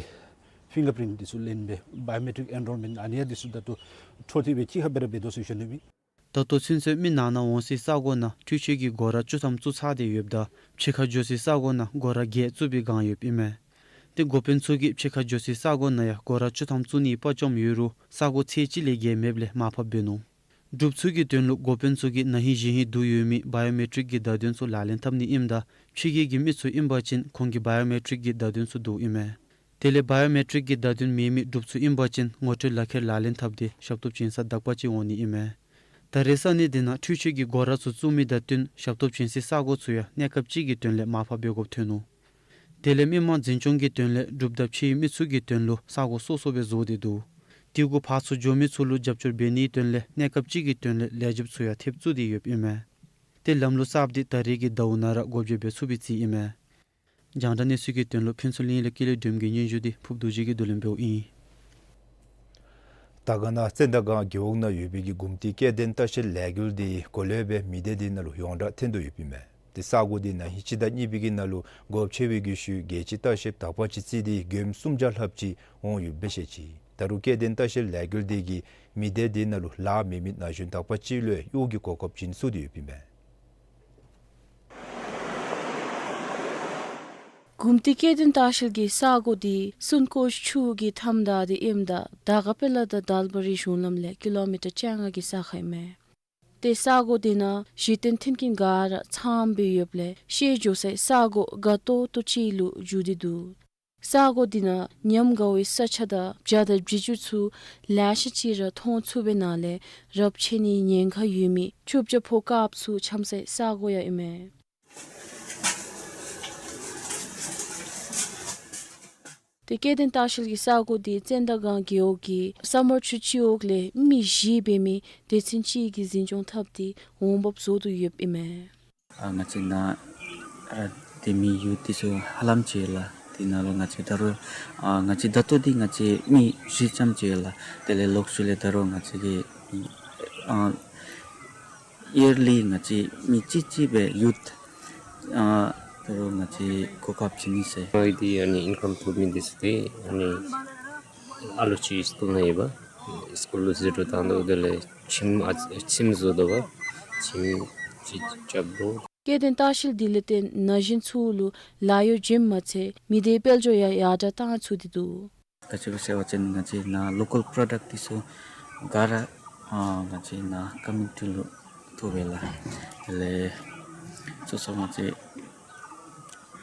ཕིང་གར་པིརིནཊ་འདི་ཚུ་ལེན་སྦེ་བའི་ཡོ་མེ་ཊིཀ་ཨེན་རོལ་མེནཊ་ཨ་ནི་ཡང་འདི་ཚུ་ད་ལྟོ་འཕྲོ་མཐུད་སྦེ་གཅིག་ཁར་སྦེ་ར་འབད་དོ་ཟེར་ཞུ་ནི་ཨིན། ད་ལྟོ་ཚུན་ཚོད་མི་ནང་ན་འོང་སའི་ས་སྒོ་ནང་འཕྲུལ་ཆས་ཀྱི་སྒོ་ར་བཅུ་ཐམ་བཙུགས་ཚར་ཏེ་ཡོདཔ་ད་ཕྱི་ཁར་འགྱོ་སའི་ས་སྒོ་ནང་སྒོ་ར་བརྒྱད་བཙུགས་པའི་སྒང་ཡོདཔ་ཨིན་མས། ཏེ་འགོ་དཔོན་ཚུ་གིས་ཕྱི་ཁར་འགྱོ་སའི་ས་སྒོ་ནང་ཡང་སྒོ་ར་བཅུ་ཐམ་བཙུགས་ནིའི་དཔའ་བཅམ་ཡོད་རུང་ས་སྒོ་ཚད་གཅིག་ལས་བརྒལ་མེདཔ་ལས་མར་ཕབ་འབད་ནུག། སྒྲུབ་ཚུགས་ཀྱི་དོན་ལུ་འགོ་དཔོན་ཚུ་གིས་ན་ཧིང་གཞེས་ཧིང་བསྡུ་ཡོད་མི་བའི་ཡོ་མེ་ཊིཀ་གི་བརྡ་དོན་ཚུ་ལག་ལེན་འཐབ་ནི་ཨིནམ་ད་ཕྱི་རྒྱལ་གྱི་མི་ཚུ་ཨིན་པ་ཅིན་ཁོང་གི་བའི་ཡོ་མེ་ཊིཀ་གི་བརྡ་དོན་ཚུ་བསྡུཝ་ཨིན་མས། དེ་ལས་བའི་ཡོ་མེ་ཊིཀ་གི་བརྡ་དོན་མེད་མི་སྒྲུབ་ཚུགས་ཨིན་པ་ཅིན་ངོ་སྤྲོད་ལག་ཁྱེར་ལག་ལེན་འཐབ་སྟེ་ཞབས་ཏོག་བྱིན་ས་དག་པ་ཅིག་འོང་ནི་ཨིན་མས། ད་རེས་ས་གནས་དེ་ནང་འཕྲུལ་ཆས་ཀྱི་སྒོ་ར་ཚུ་བཙུགས་མི་དང་བསྟུན་ཞབས་ཏོག་བྱིན་སའི་ས་སྒོ་ཚུ་ཡང་གནས་སྐབས་ཅིག་གི་དོན་ལས་མར་ཕབ་འབད་དགོཔ་ཐོན་ནུག། དེ་ལས་མི་མང་འཛིན་སྐྱོང་གི་དོན་ལས་སྒྲུབ་དང་ཕྱིའི་མི་ཚུ་གི་དོན་ལུ་ས་སྒོ་སོ་སོ་སྦེ་བཟོ་སྟེ་འདུག། དེ་གུ་ཕར་ཚུར་འགྱོ་མི་ཚུ་ལུ་རྒྱབ་སྐྱོར་འབད་ནིའི་དོན་ལས་གནས་སྐབས་ཅིག་གི་དོན་ལས་ལས་བྱེདཔ་ཚུ་ཡང་ཐེབས་བཙུགས་ཏེ་ཡོདཔ་ཨིན་མས། ཏེ་ལམ་ལུགས་གསརཔ་འདི་ད་རེས་ཀྱི་ཟླཝ་ནང་ར་སྒོ་འབྱེད་འབད་ཚུགས་པའི་རྩིས་ཨིན་མས། རྒྱང་བསྒྲགས་གནས་ཚུལ་གྱི་དོན་ལུ་ཕུན་ཚོགས་གླིང་ལས་ཀུན་ལེགས་སྒྲོལམ་གྱི་སྙན་ཞུ་འདི་ཕུབ་རྡོ་རྗེ་གིས་བསྡུ་ལེན་འབདཝ་ཨིན། དར་དཀར་ན་ཙན་དན་སྒང་རྒེད་འོག་ནང་ཡོད་པའི་གི་གུམ་ཏི་སྐྱེ་ལྡན་ལྟ་བཤལ་ལས་འགུལ་འདི་གོ་ལེ་སྦེ་མི་སྡེ་འདི་ནང་ལུ་ཡོངས་གྲགས་ཐོན་དོ་ཡོདཔ་ཨིན་མས། ཏེ་ས་སྒོ་འདི་ན་ཧིང་སྤྱི་ཟླ་གཉིས་པའི་གི་ནང་ལུ་སྒོ་ཕྱེ་བའི་གི་ཤུལ་རྒྱལ་སྤྱིའི་ལྟ་བཤལཔ་དག་པ་ཅིག་བརྩིས་ཏེ་མགྱོནམ་སུམ་བརྒྱ་ལྷགཔ་ཅིག་འོང་ཡོདཔ་སྦེ་བཤད་ཅི། ད་རུང་སྐྱེ་ལྡན་ལྟ་བཤལ་ལས་འགུལ་འདི་གིས་མི་སྡེ་འདི་ནང་ལུ་ལཱ་མེད་མི་ན་གཞོན་དག་པ་ཅིག་ལུ་ཡང་གཡོག་གི་གོ་སྐབས་བྱིན་ཚུགས་ཏེ་ཡོདཔ་ཨིན་མས། གུམ་ཏི་སྐྱེ་ལྡན་ལྟ་བཤལ་གྱི་ས་སྒོ་འདི་སུན་ཀོ་ཆུ་གི་མཐའམ་བདའ་སྟེ་ཨིནམ་ད་དར་དཀར་དཔལ་ལ་དང་དལ་བ་རི་གཞུང་ལམ་ལས་ཀི་ལོ་མི་ཊར་བཅོ་ལྔ་གི་ས་ཁར་ཨིན་མས། ཏེ་ས་སྒོ་འདི་ནང་གཞི་རྟེན་མཐུན་རྐྱེན་ག་ར་ཚངམ་སྦེ་ཡོདཔ་ལས་ཤེས་འགྱོ་སའི་ས་སྒོ་དགའ་ཏོག་ཏོ་ཅིག་ལུ་འགྱུར་ཏེ་འདུག། ས་སྒོ་འདི་ནང་ཉམས་དགའ་བའི་ས་ཆ་དང་བྱ་དང་བྱི་ཅུང་ཚུ་ལེ་ཤ་ཅིག་ར་མཐོང་ཚུགས་པའི་ནང་ལས་རབས་ཆད་ནིའི་ཉེན་ཁ་ཡོད་མི་ཆུ་བྱ་ཕོ་དཀརཔོ་ཚུ་འཁྱམས་སའི་ས་སྒོ་ཡང་ཨིན་མས། ཏེ་སྐྱེ་ལྡན་ལྟ་བཤལ་གྱི་ས་སྒོ་འདི་ཙན་དན་སྒང་རྒེད་འོག་གི་ས་དམར་ཆུ་སྤྱི་འོག་ལས་མི་བཞི་འབད་མི་སྡེ་ཚན་ཅིག་གིས་འཛིན་སྐྱོང་འཐབ་སྟེ་འོང་འབབ་བཟོ་དོ་ཡོདཔ་ཨིན་མས། ཨ་ང་བཅས་ནཱ་ར་སྡོད་མི་ཡུལ་འདི་ཚུ་ཧ་ལམ་ཅིག་ལགས། ནང་ལུ་ང་བཅས་ད་རུང་ཨ་ང་བཅས་ད་ལྟོ་འདི་ང་བཅས་མི་བཞི་ཙམ་ཅིག་ཡོད་ལགས། དེ་ལས་ལོག་ཤུལ་ལས་ད་རུང་ང་བཅས་ཀྱི་ཨ་ཡར་ལི་ང་བཅས་མི་གཅིག་གཅིག་སྦེ་ཡུཐ་ཨ་ད་རུང་ང་བཅས་གོ་སྐབས་བྱིན་ནི་ཟེར། ཨའི་འདི་ཨ་ནི་ཨིན་ཀམ་ཐོབ་མི་འདི་ཚུ་ཏེ་ཨ་ནི་ཨ་ལོ་ཅིག་སི་ཀུལ་ནང་ཡོད་པ། སི་ཀུལ་ལུ་ཟད་འགྲོ་བཏང་དོ། དེ་ལས་ཁྱིམ་ཨ་ཁྱིམ་བཟོ་དོ་བ། ཁྱིམ་ཅིག་རྐྱབ་དོ། སྐྱེ་ལྡན་ལྟ་བཤལ་འདི་ལས་བརྟེན་ན་གཞོན་ཚུ་ལུ་ལཱ་གཡོག་བྱིནམ་མ་ཚད་མི་སྡེའི་དཔལ་འབྱོར་ཡང་ཡར་དྲག་བཏང་ཚུགས་ཏེ་འདུག། ག་ཅི་སྦེ་ཟེར་བ་ཅིན་ང་བཅས་ནཱ་ལོ་ཀཱལ་པྲོ་ཌཀཊ་འདི་ཚུ་ག་ར་ཨ་ང་བཅས་ནཱ་ཀོ་མིའུ་ནི་ཊི་ལུ་ཐོབ་པས་ལགས། དེ་ལས་སོ་སོ་ང་བཅས་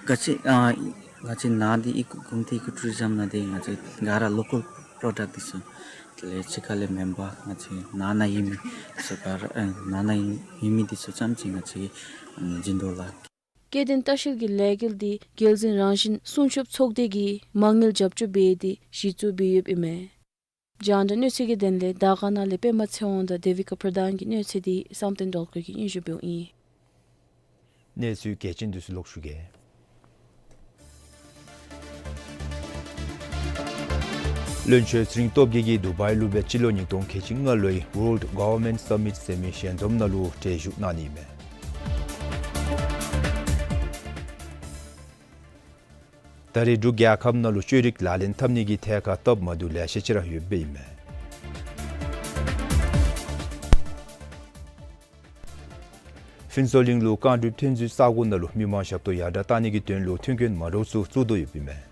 ག་ཅི་ཨ་ང་བཅས་ནཱ་འདི་ཨི་ཀོ་གོམས་ཏེ་ཨི་ཀོ་ཊུ་རི་ཛིམ་ནང་འདི་ང་བཅས་ག་ར་ལོ་ཀཱལ་པྲོ་ཌཀཊ་འདི་ཚུ་དེ་ལས་ཕྱི་ཁ་ལས་མེན་པར་ང་བཅས་ནང་ན་ཡོད་མི་ཚུ་ག་ར་ཨ་ནང་ན་ཡོད་མི་འདི་ཚུ་ཙམ་ཅིག་ང་བཅས་ཨ་བྱིན་དོ་ལགས། སྐྱེ་ལྡན་ལྟ་བཤལ་གྱི་ལས་འགུལ་འདི་རྒྱལ་འཛིན་རང་བཞིན་སྲུང་སྐྱོབ་ཚོགས་སྡེ་གིས་མ་དངུལ་རྒྱབ་སྐྱོར་འབད་དེ་གཞི་བཙུགས་འབད་ཡོདཔ་ཨིན་མས། རྒྱང་བསྒྲགས་གནས་ཚུལ་གྱི་དོན་ལས་ཌ་ཀ་ནང་ལས་པདྨ་ཚེ་དབང་དང་དེ་བི་ཀ་པྲ་དྷཱན་གྱི་གནས་ཚུལ་འདི་བསམ་གཏན་སྒྲོལ་དཀར་གྱིས་སྙན་ཞུ་འབདཝ་ཨིན། གནས་ཚུལ་གལ་ཆེན་འདི་ཚུ་ལོག་ཞུ་གེ། བློན་ཆོས་ཚེ་རིང་སྟོབས་རྒྱས་ཀྱིས་དུ་བྷའི་ལུ་སྦེ་སྤྱི་ལོ་ཉིས་སྟོང་ཁལ་གཅིག་ལྔ་ལོའི་World Government Summit ཟེར་མི་ཞལ་འཛོམས་ནང་ལུ་གྲལ་བཞུགས་གནང་ནི་ཨིན་མས། ད་རེས་འབྲུག་རྒྱལ་ཁབ་ནང་ལུ་བཅོས་སྒྲིག་ལག་ལེན་འཐབ་ནི་གི་ཐད་ཁར་སྟབས་མ་བདེཝ་ལེ་ཤ་ཅིག་ར་ཡོདཔ་ཨིན་མས། ཕུན་ཚོགས་གླིང་ལུ་རྐང་སྒྲུབ་ཐོན་རྫས་ས་གོ་ནང་ལུ་མི་མང་ཞབས་ཏོག་ཡར་དྲག་བཏང་ནི་གི་དོན་ལུ་མཐུན་རྐྱེན་མ་འདྲཝ་ཚུ་བཙུགས་དོ་ཡོདཔ་ཨིན་མས།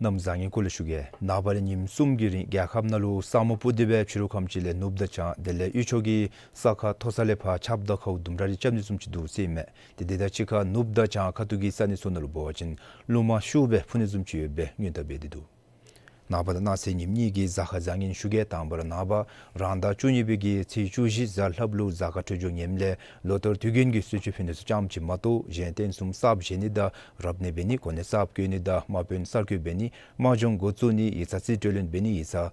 གནམ་བཟང་ངན་སྐོར་ལས་ཞུ་གེ། ནངས་པ་ལས་ཉིནམ་གསུམ་གྱི་རིང་རྒྱལ་ཁབ་ནང་ལུ་ས་སྨུག་སྤུབས་ཏེ་སྦེ་ཕྱི་རུ་ཁམས་ཅིག་ལས་ནུབ་དང་བྱང་དེ་ལས་དབུས་ཕྱོགས་ཀྱི་ས་ཁ་མཐོ་ས་ལས་ཕར་ཆརཔ་དང་ཁཝ་ལྡུམ་ར་རེ་རྐྱབ་ནི་བཟུམ་ཅིག་འདུག་ཟེར་ཨིན་མས། ཏེ་དེ་དང་གཅིག་ཁར་ནུབ་དང་བྱང་ཁ་ཐུག་གི་ས་གནས་ཚུ་ནང་ལུ་འབད་བ་ཅིན་རླུང་མ་ཤུགས་སྦེ་འཕུ་ནི་བཟུམ་ཅིག་ཡོད་པའི་སྔོན་བརྡ་འབད་དེ་འདུག། ནངས་པ་དང་གནངས་ཚེ་ཉིནམ་གཉིས་ཀྱི་གཟའ་སྐར་བཟང་ངན་ཞུ་གེ། དང་པ་ར་ནངས་པ་རང་ཟླ་བཅུ་གཉིས་པའི་གི་ཚེས་བཅུ་བཞི་གཟའ་ལྷགཔ་ལུ་གཟའ་སྐར་འཕྲོད་སྦྱོར་ངནམ་ལས་ལོ་ལྟར་དུས་རྒྱུན་གྱི་གསོལ་མཆོད་ཕུལ་ནི་ཚུ་ཙམ་ཅིག་མ་གཏོགས་གཞན་རྟེན་གསུམ་གསརཔ་བཞེངས་ནི་དང་རབ་གནས་འབད་ནི་གོ་གནས་གསརཔ་བཀོད་ནི་དང་དམག་དཔོན་གསར་བསྐོ་འབད་ནི་དམག་སྦྱོང་འགོ་བཙུགས་ནི་ཡིག་ཚང་རྩིས་སྤྲོད་ལེན་འབད་ནི་ཡིག་ཚང་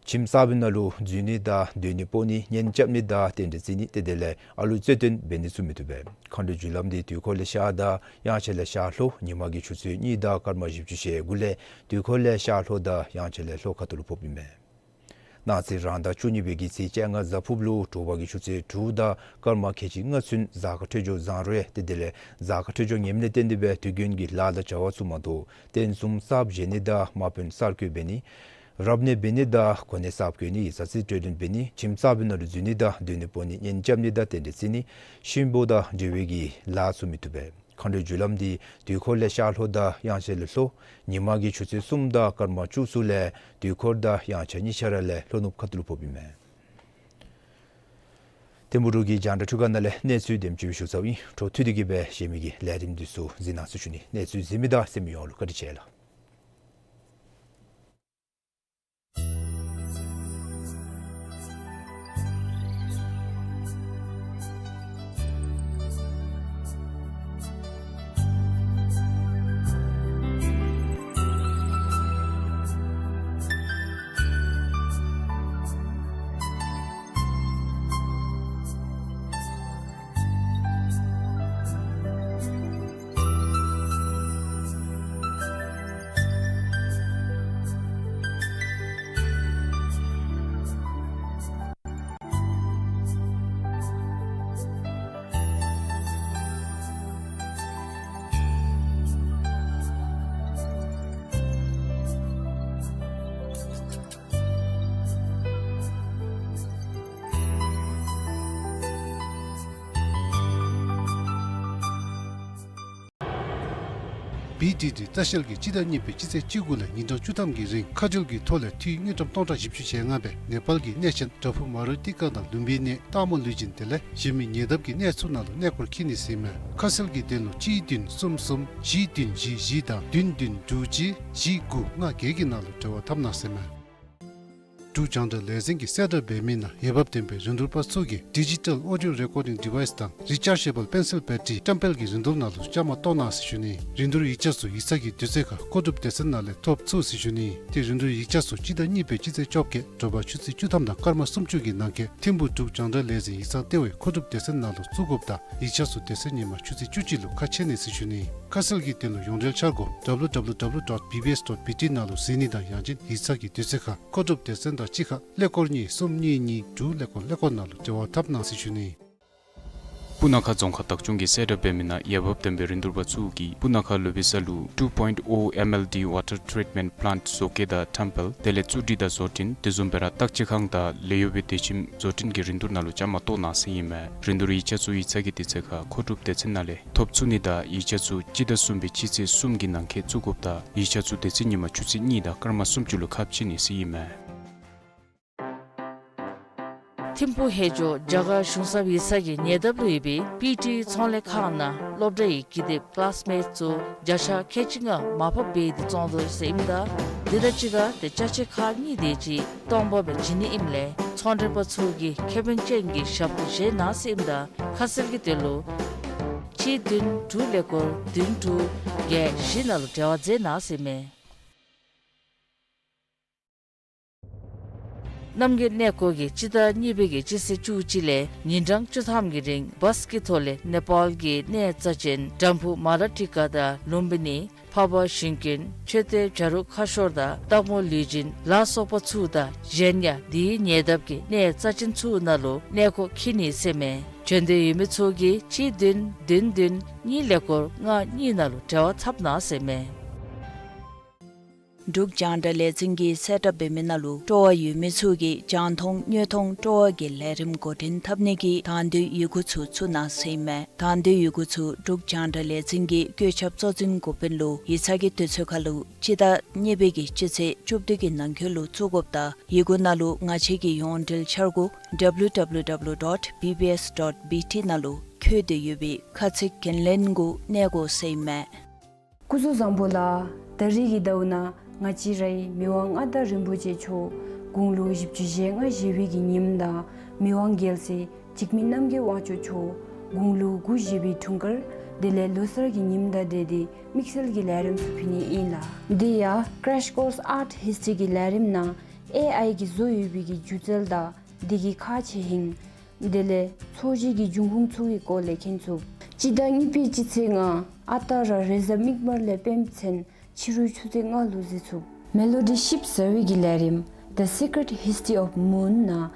ཁྱིམ་གསར་པའི་ནང་ལུ་འཛུལ་ནི་དང་སྡོད་གནས་སྤོ་ནི་གཉེན་རྐྱབ་ནི་དང་རྟེན་འབྲེལ་བརྩི་ནི་ཏེ་དེ་ལས་ཨ་ལུ་རྩོད་བཏོན་འབད་ནི་ཚུ་མི་བཏུབ་པས། མཁའ་འགྲོའི་རྒྱུ་ལམ་འདི་དུས་འཁོར་ལས་ཤར་དང་དབྱངས་འཆར་ལས་ཤར་ལྷོ་ཉི་མ་གི་ཆུ་ཚོད་གཉིས་དང་སྐར་མ་བཞི་བཅུ་ཞེ་དགུ་ལས་དུས་འཁོར་ལས་ཤར་ལྷོ་དང་དབྱངས་འཆར་ལས་ལྷོ་ཁ་ཐུག་ལུ་ཕོགཔ་ཨིན་མས། གནངས་ཚེ་རང་ཟླ་བཅུ་གཉིས་པའི་གི་ཚེས་བཅོ་ལྔ་གཟའ་ཕུརཔ་ལུ་དྲོ་པ་གི་ཆུ་ཚོད་དྲུག་དང་སྐར་མ་ཁལ་གཅིག་ལྔ་ཚུན་གཟའ་སྐར་འཕྲོད་སྦྱོར་བཟང་རུང་ཡང་ཏེ་དེ་ལས་གཟའ་སྐར་འཕྲོད་སྦྱོར་ངནམ་ལས་བརྟེན་ཏེ་སྦེ་དུས་རྒྱུན་གྱི་ལཱ་དང་བྱ་བ་ཚུ་མ་གཏོགས་རྟེན་གསུམ་གསརཔ་བཞེངས་ནི་དང་དམག་དཔོན་གསར་བསྐོ་འབད་ནི་རབ་གནས་འབད་ནི་དང་གོ་གནས་གསརཔ་བསྐོ་ནི་ཡིག་ཚང་རྩིས་སྤྲོད་ལེན་འབད་ནི་ཁྱིམ་གསར་པའི་ནང་ལུ་འཛུལ་ནི་དང་སྡོད་གནས་སྤོ་ནི་གཉེན་རྐྱབ་ནི་དང་རྟེན་འབྲེལ་བརྩི་ནི་གཤིན་པོ་དང་འབྲེལ་བའི་གི་ལཱ་ཚུ་མི་བཏུབ་པས། མཁའ་འགྲོའི་རྒྱུ་ལམ་འདི་དུས་འཁོར་ལས་ཤར་ལྷོ་དང་དབྱངས་འཆར་ལས་ལྷོ་ཉི་མ་གི་ཆུ་ཚོད་གསུམ་དང་སྐར་མ་བཅུ་གསུམ་ལས་དུས་འཁོར་དང་དབྱངས་འཆར་གཉིས་ཆ་ར་ལས་ལྷོ་ནུབ་ཁ་ཐུག་ལུ་ཕོགཔ་ཨིན་མས། ཐིམ་ཕུག་འབྲུག་གི་རྒྱང་བསྒྲགས་ཁྲི་ཁང་ནང་ལས་གནས་ཚུལ་དེམ་ཅིག་ཞུ་ཚརཝ་ཨིན། འཕྲོ་མཐུད་དེ་གི་སྦེ་གཞན་མི་གི་ལས་རིམ་འདི་ཚུ་གཟིགས་གནང་ཟེར་ཞུ་ནི། གནས་ཚུལ་གཟིགས་མི་དང་གསན་མི་ཡོངས་ལུ་བཀའ་དྲིན་ཆེ་ལགས། བི་ཌི་ཌི་ལྟ་བཤལ་གྱིས་སྤྱི་ཟླ་གཉིས་པའི་སྤྱི་ཚེས་བཅུ་དགུ་ལས་ཉིན་གྲངས་བཅུ་ཐམ་གྱི་རིང་ཁ་བསྒྱུར་གྱི་ཐོག་ལས་འཐུས་དངུལ་ཀྲམ་སྟོང་ཕྲག་བཞི་བཅུ་ཞེ་ལྔ་སྦེ་ནེ་པཱལ་གྱི་གནས་ཆེན་བྲག་ཕུག་མ་རུ་ཏི་ཀ་དང་ལུམྦི་ནི་སྟག་མོ་ལུས་སྦྱིན་དེ་ལས་གཞན་མི་ཉེ་འདབས་ཀྱི་གནས་ཚུ་ནང་ལུ་གནས་སྐོར་འཁྱིད་ནི་ཟེར་ཨིན་མས། ཁ་གསལ་གྱི་དོན་ལུ་གཅིག་བདུན་གསུམ་གསུམ་བཞི་བདུན་བཞི་བཞི་དང་བདུན་བདུན་དྲུག་གཅིག་བཞི་དགུ་ལྔ་བརྒྱད་ཀྱི་ནང་ལུ་འབྲེལ་བ་འཐབ་གནང་ཟེར་ཨིན་མས། འབྲུག་རྒྱང་བསྒྲགས་ལས་འཛིན་གྱིས་གསལ་བསྒྲགས་འབད་མི་ནང་འོས་འབབ་ལྡན་པའི་རིན་བསྡུར་པ་ཚུ་གིས་ཌི་ཇི་ཊལ་ཨོ་ཌི་ཡོ་རེ་ཀོར་ཌིང་ཌི་ཝའིསི་དང་རི་ཅར་ཇེ་བཱལ་པེན་སིལ་བེ་ཊི་རི་བཀྲམ་སྤེལ་གྱི་རིན་བསྡུར་ནང་ལུ་བཅའ་མར་གཏོགས་གནང་ཟེར་ཞུ་ནི། རིན་བསྡུར་ཡིག་ཆ་ཚུ་ཡིག་ཚང་གི་དུས་ཚོད་ཁར་མཁོ་སྒྲུབ་སྡེ་ཚན་ནང་ལས་ཐོབ་ཚུགས་ཟེར་ཞུ་ནི། ཏེ་རིན་བསྡུར་ཡིག་ཆ་ཚུ་སྤྱི་ཟླ་གཉིས་པའི་སྤྱི་ཚེས་བཅོ་བརྒྱད་དྲོ་པ་ཆུ་ཚོད་བཅུ་ཐམ་དང་སྐར་མ་སུམ་ཅུ་གི་ནང་འཁོད་ཐིམ་ཕུག་འབྲུག་རྒྱང་བསྒྲགས་ལས་འཛིན་ཡིག་ཚང་ལྟེ་བའི་མཁོ་སྒྲུབ་སྡེ་ཚན་ནང་ལུ་བཙུགས་དགོཔ་དང་ཡིག་ཆ་ཚུ་དེ་ཚེ་ཉིན་མ་ཆུ་ཚོད་བཅུ་གཅིག་ལུ་ཁ་ཕྱེ་ནི་ཟེར་ཞུ་ནི། ཁ་གསལ་གྱི་དོན་ལུ་ཡོངས་འབྲེལ་འཆར་སྒོ་W W W dot B B S dot B T ནང་ལུ་གཟིགས་ནི་དང་ཡང་ཅིན་ཡིག་ཚང་གི་དུས་ཚོད་ཁར་མཁོ་སྒྲུབ་སྡེ་ཚན་དང་གཅིག་ཁར་ཀླད་ཀོར་གཉིས་གསུམ་གཉིས་གཉིས་དྲུག་ཀླད་ཀོར་ཀླད་ཀོར་ནང་ལུ་འབྲེལ་བ་འཐབ་གནང་ཟེར་ཞུ་ནི། སྤུ་ན་ཁ་རྫོང་ཁག་བདག་སྐྱོང་གིས་གསལ་བསྒྲགས་འབད་མི་ནང་འོས་འབབ་ལྡན་པའི་རིན་བསྡུར་པ་ཚུ་གིས་སྤུ་ན་ཁ་ལོ་བི་ས་ལུ་two point O M L D water treatment plant བཟོ་བཀོད་དང་ཁྲམ་སྤེལ་དེ་ལས་བཙུགས་སྒྲིག་དང་བཟོ་སྐྲུན་དེ་བཟུམ་སྦེ་ར་བརྟག་དཔྱད་ཁང་དང་ལས་གཡོག་པའི་སྡོད་ཁྱིམ་བཟོ་སྐྲུན་གྱི་རིན་བསྡུར་ནང་ལུ་བཅའ་མར་གཏོགས་གནང་ཟེར་ཨིན་མས། རིན་བསྡུར་ཡིག་ཆ་ཚུ་ཡིག་ཚང་གི་དུས་ཚོད་ཁར་མཁོ་སྒྲུབ་སྡེ་ཚན་ནང་ལས་ཐོབ་ཚུགས་ནི་དང་ཡིག་ཆ་ཚུ་སྤྱི་ཟླ་གསུམ་པའི་སྤྱི་ཚེས་གསུམ་གྱི་ནང་འཁོད་བཙུགས་དགོཔ་དང་ཡིག་ཆ་ཚུ་དེ་ཚེ་ཉིན་མ་ཆུ་ཚོད་གཉིས་དང་སྐར་མ་སུམ་ཅུ་ལུ་ཁ་ཕྱེ་ནི་ཟེར་ཨིན་མས། ཐིམ་ཕུག་ཧེ་ཇོ་རྒྱ་གར་གཞུང་ཚབ་ཡིག་ཚང་གི་ཉེ་འདབས་ལུ་ཡོད་པའི་པི་ཊི་ཚོང་ལས་ཁང་ནང་སློབ་གྲྭ་ཡི་ཀི་དེབ་ཀི་ལཱསི་མེཊ་ཚུ་བརྒྱ་ཆ་ཁལ་གཅིག་ལྔ་མར་ཕབ་འབད་དེ་བཙོང་དོ་ཟེར་ཨིནམ་ད་དེ་དང་གཅིག་ཁར་ཏེ་ཅ་ཆས་ཁག་གཉིས་དེ་ཅིག་སྟོང་པ་སྦེ་བྱིན་ནི་ཨིནམ་ལས་ཚོང་མགྲོན་པ་ཚུ་གིས་ཁེ་ཕན་ཅན་གྱི་ཞབས་ཏོག་བཞེས་གནང་ཟེར་ཨིནམ་ད་ཁ་གསལ་གྱི་དོན་ལུ་གཅིག་བདུན་དྲུག་ཀླད་ཀོར་བདུན་དྲུག་བརྒྱད་བཞི་ནང་ལུ་འབྲེལ་བ་མཛད་གནང་ཟེར་ཨིན་མས། རྣམ་རྒྱལ་གནས་སྐོར་གྱིས་སྤྱི་ཟླ་གཉིས་པའི་གི་སྤྱི་ཚེས་བཅུ་གཅིག་ལས་ཉིན་གྲངས་བཅུ་ཐམ་གྱི་རིང་བཱསི་གི་ཐོག་ལས་ནེ་པཱལ་གྱི་གནས་རྩ་ཅན་འགྲམ་ཕུག་མ་ལ་ཊི་ཀ་དང་ལུམ་བི་ནི། འཕགས་པ་ཞིང་ཀུན། མཆོད་རྟེན་བྱ་རུང་ཁ་ཤོར་དང་སྟག་མོ་ལུས་སྦྱིན་ལ་སོགས་པ་ཚུ་དང་གཞན་ཡང་དེའི་ཉེ་འདབས་ཀྱི་གནས་རྩ་ཅན་ཚུ་ནང་ལུ་གནས་སྐོར་འཁྱིད་ནི་ཟེར་ཨིན་མས། བྱོན་འདོད་ཡོད་མི་ཚུ་གིས་གཅིག་བདུན་བདུན་བདུན་གཉིས་ཀླད་ཀོར་ལྔ་གཉིས་ནང་ལུ་འབྲེལ་བ་འཐབ་གནང་ཟེར་ཨིན་མས། འབྲུག་རྒྱང་བསྒྲགས་ལས་འཛིན་གྱིས་གསལ་བསྒྲགས་འབད་མི་ནང་ལུ་སྤྲོ་བ་ཡོད་མི་ཚུ་གིས་རྒྱང་མཐོང་དངོས་མཐོང་སྤྲོ་བ་གི་ལས་རིམ་འགོ་འདྲེན་འཐབ་ནི་གི་དང་འདོད་ཡི་གུ་ཚུ་བཙུགས་གནང་ཟེར་ཨིན་མས། དང་འདོད་ཡི་གུ་ཚུ་འབྲུག་རྒྱང་བསྒྲགས་ལས་འཛིན་གྱི་བཀོད་ཁྱབ་གཙོ་འཛིན་འགོ་དཔོན་ལུ་ཡིག་ཚང་གི་དུས་ཚོད་ཁར་ལུ་སྤྱི་ཟླ་གཉིས་པའི་གི་སྤྱི་ཚེས་བཅུ་བདུན་གྱི་ནང་འཁོད་ལུ་བཙུགས་དགོཔ་དང་ཡི་གུ་ནང་ལུ་ང་བཅས་ཀྱི་ཡོངས་འབྲེལ་འཆར་སྒོ་W W W dot B B S dot B T ནང་ལུ་འཁོད་དེ་ཡོད་པའི་ཁ་ཚིག་འགན་ལེན་གུ་གནས་དགོ་ཟེར་ཨིན་མས། སྐུ་གཟུགས་བཟང་པོ་ལགས། ད་རིས་ཀྱི་ཟླཝ་ནང་ང་བཅས་རའི་མི་དབང་མངའ་བདག་རིན་པོ་ཆེ་མཆོག་དགུང་ལོ་བཞི་བཅུ་ཞེ་ལྔ་བཞེས་པའི་གི་ཉིནམ་དང་མི་དབང་རྒྱལ་སྲས་འཇིགས་མེད་རྣམ་རྒྱལ་དབང་ཕྱུག་མཆོག་དགུང་ལོ་དགུ་བཞེས་པའི་འཁྲུངས་སྐར་དེ་ལས་ལོ་གསར་གྱི་ཉིནམ་དང་འབྲེལ་ཏེ་དམིགས་བསལ་གྱི་ལས་རིམ་ཚུ་ཕུལ་ནི་ཨིན་ལགས། དེ་ཡང་Crash Course Art History གི་ལས་རིམ་ནང་ཨེ་ཨའི་གི་བཟོ་ཡོད་པའི་གི་སྒྱུ་རྩལ་དང་དེ་གི་ཁག་ཆེ་ཧིང་དེ་ལས་ཚོས་གཞི་གི་འབྱུང་ཁུངས་ཚུ་གི་སྐོར་ལས་མཁྱེན་ཚུགས། སྤྱི་ཟླ་གཉིས་པའི་སྤྱི་ཚེས་ལྔ་ཨ་རྟག་ར་རེས་གཟའ་མིག་དམར་ལས་སྤེན་པ་ཚུན་ཕྱི་རུ་ཆུ་ཚོད་ལྔ་ལུ་གཟིགས་ཚུགས། མེ་ལོ་ཌི་ཞིབ་ཟ་བའི་གི་ལས་རིམ་The Secret History of Moon ནང་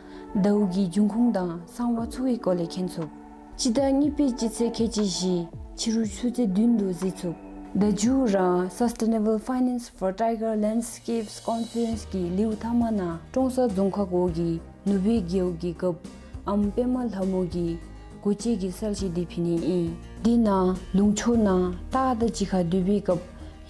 ཟླཝ་གི་འབྱུང་ཁུངས་དང་གསང་བ་ཚུ་གི་སྐོར་ལས་མཁྱེན་ཚུགས། སྤྱི་ཟླ་གཉིས་པའི་སྤྱི་ཚེས་ཁལ་གཅིག་བཞི་ཕྱི་རུ་ཆུ་ཚོད་བདུན་ལུ་གཟིགས་ཚུགས། ཟླ་མཇུག་ར་Sustainable Finance for Tiger Landscapes Conference གི་ལེའུ་ཐ་མ་ནང་ཀྲོང་གསར་རྫོང་ཁག་འོག་གི་ནུབ་སྦིས་རྒེད་འོག་གི་རྒཔོ་ཨམ་པདྨ་ལྷ་མོ་གིས་སྒོ་འབྱེད་ཀྱི་གསལ་བཤད་འདི་ཕུལ་ནི་ཨིན། དེ་ནང་ལུང་ཕྱོགས་ནང་སྟག་དང་གཅིག་ཁར་སྡོད་པའི་རྒཔོ་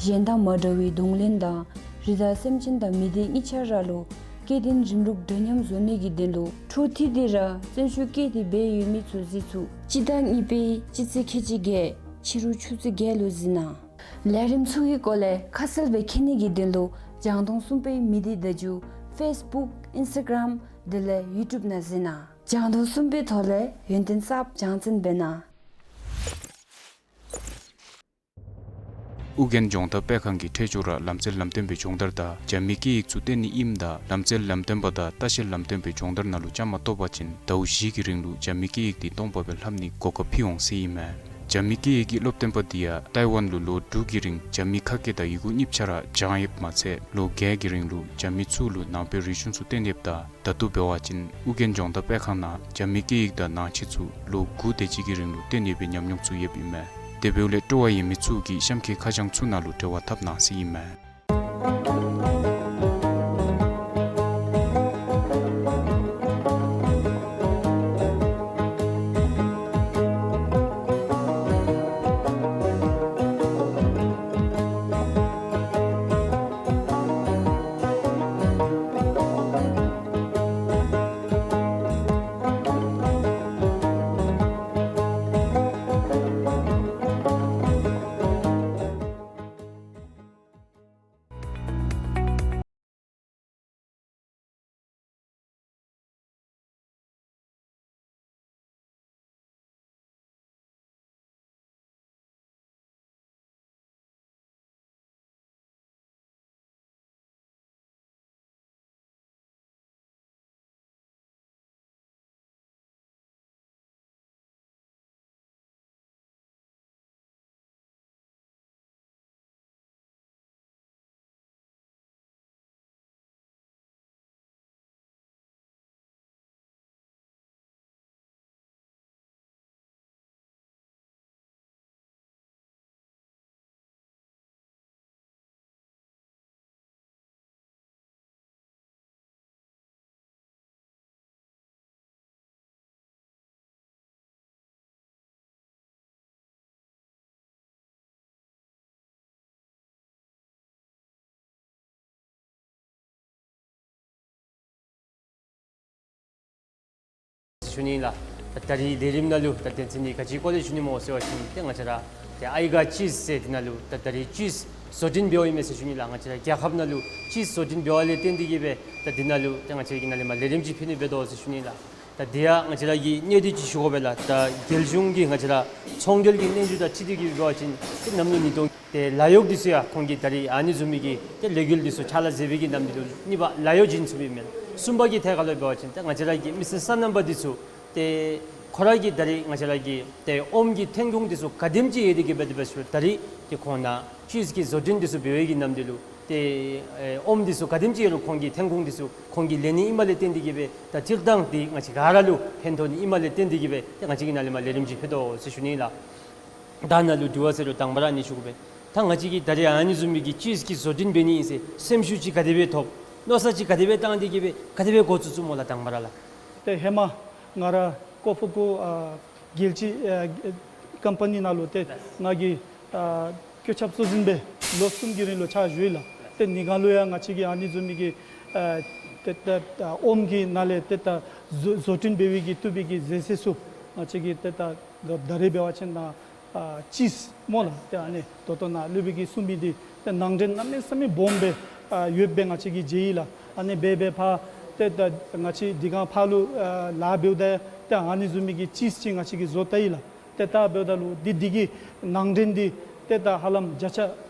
གཞན་དང་མ་འདྲ་བའི་གདོང་ལེན་དང་རི་དྭགས་སེམས་ཅན་དང་མི་སྡེ་གཉིས་ཆ་ར་ལུ་སྐྱེ་ལྡན་རིམ་ལུགས་འདྲ་མཉམ་བཟོ་ནི་གི་དོན་ལུ་འཕྲོ་མཐུད་དེ་ར་བརྩོན་ཤུགས་བསྐྱེད་དེ་འབད་ཡོད་མི་ཚུ་གཟིགས་ཚུགས། སྤྱི་ཟླ་གཉིས་པའི་སྤྱི་ཚེས་ཁལ་གཅིག་བརྒྱད་ཕྱི་རུ་ཆུ་ཚོད་བརྒྱད་ལུ་གཟིགས་གནང་། ལས་རིམ་ཚུ་གི་སྐོར་ལས་ཁ་གསལ་སྦེ་མཁྱེན་ནི་གི་དོན་ལུ་རྒྱང་མཐོང་གསུམ་པའི་མི་སྡེ་བརྡ་བརྒྱུད་Facebook, Instagram དེ་ལས་YouTube ནང་གཟིགས་གནང་། རྒྱང་མཐོང་གསུམ་པའི་ཐོག་ལས་ཡོན་ཏན་གསརཔ་སྦྱང་བརྩོན་འབད་གནང་། ཨོ་རྒྱན་སྦྱོང་བརྡར་སྤེལ་ཁང་གིས་འཕྲལ་མགྱོགས་ར་ལམ་རྩེད་ལམ་སྟོན་པའི་སྦྱོང་བརྡར་དང་རྒྱ་མིའི་སྐད་ཡིག་ཚུ་སྟོན་ནི་ཨིནམ་ད་ལམ་རྩེད་ལམ་སྟོན་པ་དང་ལྟ་བཤལ་ལམ་སྟོན་པའི་སྦྱོང་བརྡར་ནང་ལུ་བཅའ་མར་གཏོགས་པ་ཅིན་ཟླཝ་བཞི་གི་རིང་ལུ་རྒྱ་མིའི་སྐད་ཡིག་འདི་སྟོང་པ་སྦེ་ལྷབ་ནིའི་གོ་སྐབས་ཕུལ་འོང་ཟེར་ཨིན་མས། རྒྱ་མིའི་སྐད་ཡིག་གི་སློབ་སྟོན་པ་འདི་ཡང་ཏའི་ཝན་ལུ་ལོ་དྲུག་གི་རིང་རྒྱ་མིའི་ཁ་སྐད་དང་ཡི་གུ་གཉིས་ཆ་ར་སྦྱང་ཡོདཔ་མ་ཚད་ལོ་བརྒྱད་ཀྱི་རིང་ལུ་རྒྱ་མི་ཚུ་ལུ་ནང་པའི་རིག་གཞུང་ཚུ་སྟོན་ཡོདཔ་ད་ད་ལྟོ་འབད་བ་ཅིན་ཨོ་རྒྱན་སྦྱོང་བརྡར་སྤེལ་ཁང་ནང་རྒྱ་མི་སྐད་ཡིག་དང་ནང་ཆོས་ཚུ་ལོ་དགུ་དེ་ཅིག་གི་རིང་ལུ་སྟོན་ཡོད་པའི་ཉམས་མྱོང་ཚུ་ཡོདཔ་ཨིན་མས། དེ་འབདཝ་ལས་སྤྲོ་བ་ཡོད་མི་ཚུ་གིས་གཤམ་འཁོད་ཁ་བྱང་ཚུ་ནང་ལུ་འབྲེལ་བ་འཐབ་གནང་ཟེར་ཨིན་མས། ཞུ་ནི་ལགས། ད་ད་རིས་ལས་རིམ་ནང་ལུ་ད་དོན་ཚན་འདི་ག་ཅིའི་སྐོར་ལས་ཞུ་ནི་སྨོ་ཟེར་བ་ཅིན་ཏེ་ང་བཅས་ར་ཏེ་ཨའི་ག་ཅིསི་ཟེར་འདི་ནང་ལུ་ད་ད་རིས་ཅིསི་བཟོ་སྐྲུན་འབདཝ་ཨིན་མས་ཟེར་ཞུ་ནི་ལགས། ང་བཅས་ར་རྒྱལ་ཁབ་ནང་ལུ་ཅིསི་བཟོ་སྐྲུན་འབདཝ་ལས་བརྟེན་ཏེ་གིས་སྦེ་ད་འདི་ནང་ལུ་ཏེ་ང་བཅས་ཀྱིས་ནཱ་ལས་མར་ལས་རིམ་ཅིག་ཕུལ་ནི་འབད་དོ་ཟེར་ཞུ་ནི་ལགས། ད་དེ་ཡང་ང་བཅས་ར་གིས་གནད་དོན་ཅིག་ཞུ་དགོ་པས་ལགས། ད་རྒྱལ་གཞུང་གི་ང་བཅས་ར་ཚོང་འབྲེལ་གྱི་སྙན་ཞུ་དང་འཁྲིལ་ཏེ་གིས་འབད་བ་ཅིན་ཏེ་གནམ་ལོ་ཉིས་སྟོང་ཏེ་ལཱ་གཡོག་འདི་ཚུ་ཡང་ཁོང་གིས་ད་རིས་ཨ་ནི་བཟུམ་མའི་གི་ཏེ་ལས་འགུལ་འདི་ཚུ་ཕྱག་ལཱ་མཛད་པའི་གི་ནམ་དུས་ལུ་གཉིས་པ་ལཱ་གཡོག་བྱིན་ཚུགསཔ་ཨིན་མས། གསུམ་པ་གི་ཐད་ཁར་ལུ་འབད་བ་ཅིན་ཏེ་ང་བཅས་ར་གི་མི་སེར་སོ་ནམ་པ་འདི་ཚུ་ཏེ་ཁོང་ར་གིས་ད་རིས་ང་བཅས་ར་གི་ཏེ་ཨོམ་གྱི་ཐོན་ཁུངས་འདི་ཚུ་ག་དེམ་ཅིག་ཡོད་དེ་གིས་འབད་དེ་འབད་ཞུ་ད་རིས་ཏེ་ཁོང་ནཱ་ཅིསི་གི་བཟོ་སྐྲུན་འདི་ཚུ་འབད་བའི་གི་ནམ་དུས་ལུ་ཏེ་ཨེ་ཨོམ་འདི་ཚུ་ག་དེམ་ཅིག་ཡོད་རུང་ཁོང་གི་ཐོན་ཁུངས་འདི་ཚུ་ཁོང་གིས་ལེན་ནི་ཨིནམ་ལས་བརྟེན་ཏེ་གིས་སྦེ་ད་སྤྱིར་བཏང་འདི་ང་བཅས་ག་ར་ལུ་ཕན་ཐོགས་ནི་ཨིནམ་ལས་བརྟེན་ཏེ་གིས་སྦེ་ཏེ་ང་བཅས་ཀྱིས་ནཱ་ལས་མར་ལས་རིམ་ཅིག་ཕུལ་དོ་ཟེར་ཞུ་ནི་ལགས། ད་ནཱ་ལུ་དྲི་བ་ཟེར་རུང་དང་པ་ར་ཨ་ནི་ཞུ་དགོ་པས། ད་ང་བཅས་ཀྱིས་ད་རིས་ཨ་ནི་བཟུམ་མའི་གི་ཅིསི་གི་བཟོ་སྐྲུན་འབད་ནི་ཨིན་ཟེར་སེམས་ཤུགས་ཅིག་ག་དེ་སྦེ་ཐོབ། མནོ་བསམ་ཅིག་ག་དེ་སྦེ་བཏང་སྟེ་གིས་སྦེ་ག་དེ་སྦེ་འགོ་བཙུགས་བཙུགསཔ་སྨོ་ལགས་དང་པ་ར་ལགས། ཏེ་ཧེ་མ་ང་ར་ཀོ་ཕུ་ཀོ་ཨ་རྒྱལ་སྤྱི་ཨ་ཀམ་པ་ནི་ནང་ལུ་ཏེ་ང་གིས་ཨ་བཀོད་ཁྱབ་གཙོ་འཛིན་སྦེ་ལོ་གསུམ་གྱི་རིང་ལུ་ཕྱག་ཞུ་ཡི་ལགས། ཏེ་ཉིན་གང་ལུ་ཡང་ང་བཅས་ཀྱིས་ཨ་ནི་བཟུམ་མའི་གི་ཨ་ཏེ་ད་ཨོམ་གྱི་ནང་ལས་ཏེ་ད་བཟོ་བཟོ་སྐྲུན་འབད་བའི་གི་བཏུབ་པའི་གི་ཟས་ཟས་ཚུ་ང་བཅས་ཀྱིས་ཏེ་ད་ད་རིས་འབད་བ་ཅིན་ནཱ་ཨ་ཅིསི་སྨོ་ལགས། ཏེ་ཨ་ནི་ད་ལྟོ་ནཱ་སློབ་དཔོན་གྱིས་གསུངས་མི་འདི་ཏེ་ནང་འདྲེན་གནམ་མེད་ས་མེད་སྦོམ་སྦེ་ཨ་ཡོདཔ་སྦེ་ང་བཅས་ཀྱིས་མཇལ་ཡི་ལགས། ཨ་ནི་འབད་འབད་ཕར་ཏེ་ད་ང་བཅས་འདི་གང་ཕར་ལུ་ཨ་ལཱ་འབདཝ་ད་ཏེ་ཨ་ནི་བཟུམ་མའི་གི་ཅིསི་ཅིག་ང་བཅས་ཀྱིས་བཟོ་བལྟ་ཡི་ལགས། ཏེ་ད་འབདཝ་ད་ལུ་འདི་འདི་གི་ནང་འདྲེན་འདི་ཏེ་ད་ཧ་ལམ་བརྒྱ་ཆ་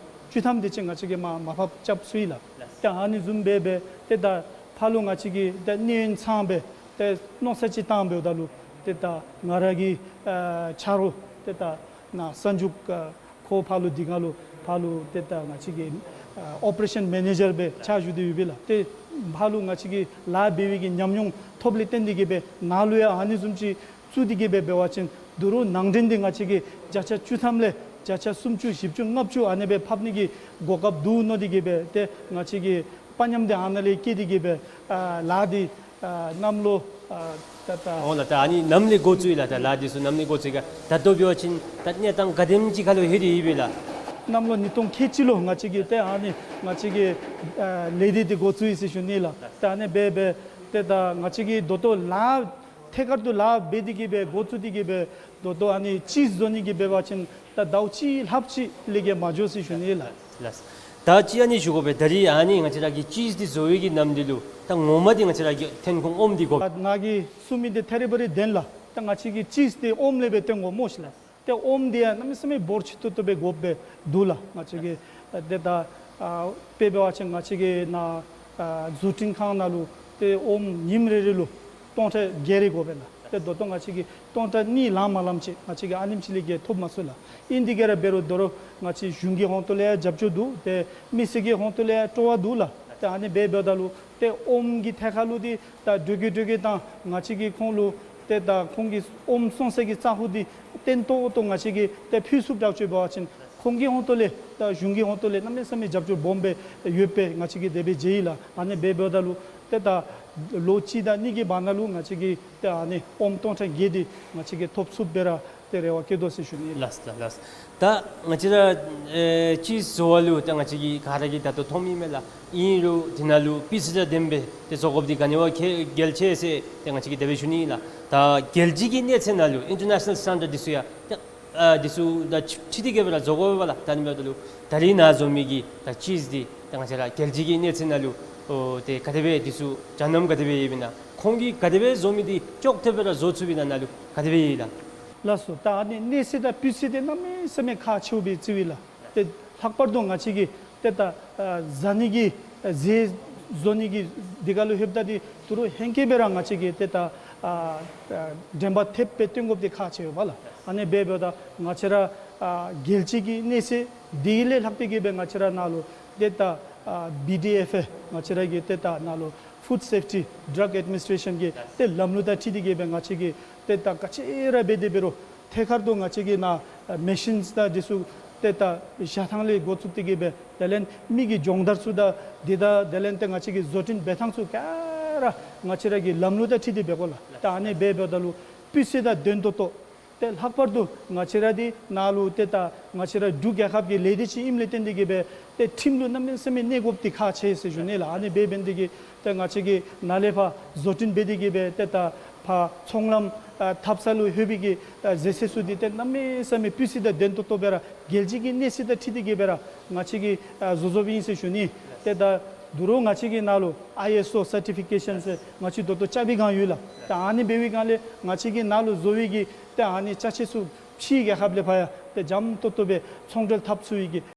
བཅུ་ཐམ་དེ་ཅིག་ང་བཅས་ཀྱིས་མར་མར་ཕབ་རྐྱབ་ཚུགས་ཡི་ལགས། ཏེ་ཨ་ནི་བཟུམ་འབད་འབད་ཏེ་ད་ཕར་ལུ་ང་བཅས་ཀྱིས་ཏེ་གནས་ཡུན་ཚང་སྦེ་ཏེ་མནོ་བསམ་ཅིག་བཏང་འབདཝ་ད་ལུ་ཏེ་ད་ང་ར་གི་ཨ་ཆ་རོགས་ཏེ་ད་ནཱ་གསར་འཇུག་ཨ་ཁོ་ཕར་ལུ་འདི་གང་ལུ་ཕར་ལུ་ཏེ་ད་ང་བཅས་ཀྱི་ཨ་ཨོ་པ་རེ་ཤཱན་མེ་ནེ་ཇར་སྦེ་ཕྱག་ཞུ་སྟེ་ཡོད་པས་ལགས། ཏེ་ཕར་ལུ་ང་བཅས་ཀྱིས་ལཱ་འབད་བའི་གི་ཉམས་མྱོང་ཐོབ་ལས་བརྟེན་ཏེ་གིས་སྦེ་ནཱ་ལུ་ཡང་ཨ་ནི་བཟུམ་ཅིག་བཙུགས་ཏེ་གིས་སྦེ་འབད་བ་ཅིན་དོ་རུང་ནང་འདྲེན་འདི་ང་བཅས་ཀྱིས་བརྒྱ་ཆ་བཅུ་ཐམ་ལས་བརྒྱ་ཆ་སུམ་ཅུ་བཞི་བཅུ་ལྔ་བཅུ་ཨ་ནི་སྦེ་ཕབ་ནི་གི་གོ་སྐབས་འདུག་མནོ་སྟེ་གིས་སྦེ་ཏེ་ང་བཅས་ཀྱིས་དཔའ་ཉམས་འདི་ཨ་ནཱ་ལས་བསྐྱེད་དེ་གིས་སྦེ་ཨ་ལཱ་འདི་ཨ་གནམ་ལོ་ཨ་ད་ད་འོང་ལགས། ད་ཨ་ནི་ནམ་ལས་འགོ་བཙུགས་ཡི་ལགས། ད་ལཱ་འདི་ཚུ་ནམ་ལས་འགོ་བཙུགས་ཡི་ག། ད་ལྟོ་འབད་བ་ཅིན་ད་གནས་སྟངས་ག་དེམ་ཅིག་ཁར་ལུ་ལྷོད་དེ་ཡོད་པས་ལགས། གནམ་ལོ་ཉིས་སྟོང་ཁལ་གཅིག་ལུ་ང་བཅས་ཀྱིས་ཏེ་ཨ་ནི་ང་བཅས་ཀྱི་ཨ་ལས་སྡེ་འདི་འགོ་བཙུགས་ཡི་ཟེར་ཞུ་ནི་ལགས། ཏེ་ཨ་ནི་འབད་འབད་ཏེ་ད་ང་བཅས་ཀྱིས་ད་ལྟོ་ལཱ་ཐད་ཀར་དུ་ལཱ་འབད་དེ་གིས་སྦེ་འགོ་བཙུགས་ཏེ་གིས་སྦེ་ད་ལྟོ་ཨ་ནི་ཅིསི་བཟོ་ནི་གི་འབད་བ་ཅིན་ད་ཟླཝ་གཅིག་ལྷགཔ་ཅིག་ལས་བརྒལ་མ་འགྱོ་ཟེར་ཞུ་ནི་ལགས། ལགས། ད་ཅི་ཨ་ནི་ཞུ་དགོ་པས། ད་རིས་ཨ་ནི་ང་བཅས་ར་གིས་ཅིསི་འདི་བཟོ་བའི་གི་ནམ་དུས་ལུ་ད་ངོ་མ་འདི་ང་བཅས་ར་གི་ཐོན་ཁུངས་ཨོམ་འདི་དགོ། ད་ནཱ་གིས་གསུངས་མི་འདི་ཐད་རི་བ་རི་བདེན་ལགས། ད་ང་བཅས་ཀྱིས་ཅིསི་འདི་ཨོམ་ལས་སྦེ་བཏོན་དགོ་སྨོ་ཤི་ལགས། ཏེ་ཨོམ་འདི་ཡང་གནམ་མེད་ས་མེད་འབོར་ཆེ་ཏོག་ཏོ་སྦེ་དགོཔ་སྦེ་འདུག་ལགས། ང་བཅས་ཀྱི་ཨ་ཏེ་ད་ཨ་དཔེ་འབད་བ་ཅིན་ང་བཅས་ཀྱི་ནཱ་ཨ་བཟོ་སྐྲུན་ཁང་ནང་ལུ་ཏེ་ཨོམ་ཉིནམ་རེ་རེ་ལུ་སྟོང་ཕྲག་བརྒྱད་རེ་དགོ་པས་ལགས། ཏེ་ད་ལྟོ་ང་བཅས་ཀྱིས་སྟོང་ཕྲག་གཉིས་ལང་མ་ལངམ་ཅིག་ང་བཅས་ཀྱིས་ཨ་ནེམ་ཅིག་ལས་བརྒལ་ཐོབ་མ་ཚུགས་ལགས། ཨིན་དེ་གིས་ར་འབད་རུང་དོ་རུང་ང་བཅས་གཞུང་གི་ཧོང་ཏོ་ལས་ཡང་རྒྱབ་སྐྱོར་འདུག། ཏེ་མི་སེར་གྱི་ཧོང་ཏོ་ལས་ཡང་སྤྲོ་བ་འདུག་ལགས། ཏེ་ཨ་ནི་འབད་འབདཝ་ད་ལུ་ཏེ་ཨོམ་གྱི་ཐད་ཁར་ལུ་འདི་ད་འགྲོས་ཀྱིས་འགྲོས་ཀྱིས་ད་ང་བཅས་ཀྱིས་ཁོང་ལུ་ཏེ་ད་ཁོང་གི་ཨོམ་བཙོང་སའི་གི་ས་ཁོངས་འདི་བརྟན་ཏོག་ཏོ་ང་བཅས་ཀྱིས་ཏེ་ཕུལ་ཚུགསཔ་དྲག་ཅིག་འབད་བ་ཅིན་ཁོང་གི་ཧོང་ཏོ་ལས་ད་གཞུང་གི་ཧོང་ཏོ་ལས་གནམ་མེད་ས་མེད་རྒྱབ་སྐྱོར་སྦོམ་སྦེ་ཡོདཔ་སྦེ་ང་བཅས་ཀྱིས་དེ་སྦེ་མཇལ་ཡི་ལགས། ཨ་ནི་འབད་འབདཝ་ད་ལུ་ཏེ་ད་ལོ་གཅིག་དང་གཉིས་ཀྱི་བར་ན་ལུ་ང་བཅས་ཀྱིས་ཏེ་ཨ་ནི་ཨོམ་སྟོང་ཕྲག་བརྒྱད་འདི་ང་བཅས་ཀྱིས་ཐོབ་ཚུགསཔ་སྦེ་ར་ཏེ་རེ་བ་བསྐྱེད་དོ་ཟེར་ཞུ་ནི་ལགས། ལགས་ལགས། ད་ང་བཅས་ར་ཨེ་ཅིསི་བཟོ་བ་ལུ་ད་ང་བཅས་ཀྱིས་ག་ར་གིས་ད་ལྟོ་མཐོང་མི་མས་ལགས། ཨིན་རུང་འདི་ནང་ལུ་སྤུས་ཚད་དང་ལྡནམ་སྦེ་ཏེ་བཟོ་དགོཔ་འདི་ག་ནི་བ་གལ་ཆེ་ཟེར་ཏེ་ང་བཅས་ཀྱིས་དེ་སྦེ་ཞུ་ནི་ལགས། ད་རྒྱལ་སྤྱི་གི་གནས་ཚད་ནང་ལུ་ཨིན་ཊར་ནེ་ཤ་ནཱལ་སི་ཊེན་ཌརཌ་འདི་ཚུ་ཡང་ཏེ་ཨ་འདི་ཚུ་དང་འཁྲིལ་ཏེ་གིས་སྦེ་ར་བཟོ་དགོ་པས་ལགས། ད་ཨ་ནི་འབདཝ་ད་ལུ་ད་རིས་ནཱ་བཟོ་མི་གི་ད་ཅིསི་འདི་ད་ང་བཅས་ར་རྒྱལ་སྤྱི་གི་གནས་ཚད་ནང་ལུ་ཨོ་ཏེ་ག་དེ་སྦེ་འདི་ཚུ་སྦྱང་གནང་ག་དེ་སྦེ་ཡོདཔ་ཨིན་ན། ཁོང་གིས་ག་དེ་སྦེ་བཟོ་མི་འདི་ཅོག་འཐདཔ་སྦེ་ར་བཟོ་ཚུགསཔ་ཨིན་ན་ནཱ་ལུ་ག་དེ་སྦེ་ཡོད་ལགས། ལགས་སོ། ད་ཨ་ནི་གནས་ཚད་དང་སྤུས་ཚད་འདི་གནམ་མེད་ས་མེད་ཁག་ཆེཝ་སྦེ་བརྩིཝ་ཨིན་ལགས། ཏེ་ལྷག་པར་དུ་ང་བཅས་ཀྱིས་ཏེ་ད་ཨ་བཟའ་ནི་གི་ཨ་ཟས་བཟོ་ནི་གི་འདི་ཁར་ལུ་ལྷོདཔ་ད་འདི་དོ་རུང་ཧེང་སྐལ་སྦེ་ར་ང་བཅས་ཀྱིས་ཏེ་ད་ཨ་ཨ་འགྲེམས་པ་ཐེབས་སྦེ་བཏོན་དགོཔ་འདི་ཁག་ཆེ་བས་ལགས། ཨ་ནི་འབད་འབདཝ་ད་ང་བཅས་ར་ཨ་རྒྱལ་སྤྱི་གི་གནས་ཚད་འདི་ལས་ལྷག་སྟེ་གིས་སྦེ་ང་བཅས་ར་ནཱ་ལུ་ཏེ་ད་ཨ་བི་ཌི་ཨེཕ་ཨེ་ང་བཅས་ར་གི་ཏེ་ད་ནཱ་ལུ་ཕུཌ་སེཕ་ཊི་ཌྲག་ཨེཌ་མི་ནིས་ཊེ་རེ་ཤཱན་གྱི་ཏེ་ལམ་ལུགས་དང་འཁྲིལ་ཏེ་གིས་སྦེ་ང་བཅས་ཀྱིས་ཏེ་ད་ག་ཅི་ར་འབད་དེ་འབད་རུང་ཐད་ཀར་དུ་ང་བཅས་ཀྱིས་ནཱ་ཨ་མེ་ཤིནསི་དང་འདི་ཚུ་ཏེ་ད་བཞག་ཐངས་ལས་འགོ་བཙུགས་ཏེ་གིས་སྦེ་དེ་ལས་མི་གི་སྦྱོང་བརྡར་ཚུ་དང་འདི་དང་དེ་ལས་ཏེ་ང་བཅས་ཀྱི་བཟོ་སྐྲུན་འབད་ཐངས་ཚུ་ག་ར་ང་བཅས་ར་གི་ལམ་ལུགས་དང་འཁྲིལ་ཏེ་འབད་དགོ་ལགས། ད་ཨ་ནི་འབད་འབདཝ་ད་ལུ་སྤུས་ཚད་དང་ལྡན་ཏོག་ཏོ་ཏེ་ལྷག་པར་དུ་ང་བཅས་ར་འདི་ནཱ་ལུ་ཏེ་ད་ང་བཅས་ར་འབྲུག་རྒྱལ་ཁབ་ཀྱི་ལས་སྡེ་ཅིག་ཨིནམ་ལས་བརྟེན་ཏེ་གིས་སྦེ་ཏེ་ཁྲིམས་ལུ་གནམ་མེད་ས་མེད་གནས་དགོཔ་འདི་ཁག་ཆེ་ཟེར་ཞུ་ནི་ལགས། ཨ་ནི་འབད་འབད་ནི་དེ་གིས་ཏེ་ང་བཅས་ཀྱིས་ནཱ་ལས་ཕར་བཟོ་སྐྲུན་འབད་དེ་གིས་སྦེ་ཏེ་ད་ ཕར་ཚོང་ལམ་ཨ་འཐབ་ས་ལུ་ལྷོད་པའི་གི་ཨ་ཟེར་ཚད་ཚུ་འདི་ཏེ་གནམ་མེད་ས་མེད་སྤུས་ཚད་དང་ལྡན་ཏོག་ཏོ་སྦེ་ར་རྒྱལ་སྤྱི་གི་གནས་ཚད་དང་འཁྲིལ་ཏེ་གི་སྦེ་ར་ང་བཅས་ཀྱིས་ཨ་བཟོ་བཟོཝ་ཨིན་ཟེར་ཞུ་ནི། ཏེ་ད་དོ་རུང་ང་བཅས་ཀྱི་ནང་ལུ་ཨའི་ཨེསི་ཨོ་སར་ཊི་ཕི་ཀེ་ཤཱན་ཟེར་ང་བཅས་ད་ལྟོ་རྐྱབ་པའི་སྒང་ཡོད་ལགས། ཏེ་ཨ་ནི་འབད་བའི་སྒང་ལས་ང་བཅས་ཀྱི་ནང་ལུ་བཟོ་བའི་གི་ཏེ་ཨ་ནི་ཅ་ཆས་ཚུ་ཕྱིའི་རྒྱལ་ཁབ་ལས་ཕར་ཡང་ཏེ་འཇམ་ཏོག་ཏོ་སྦེ་ཚོང་འབྲེལ་འཐབ་ཚུགས་པའི་གི།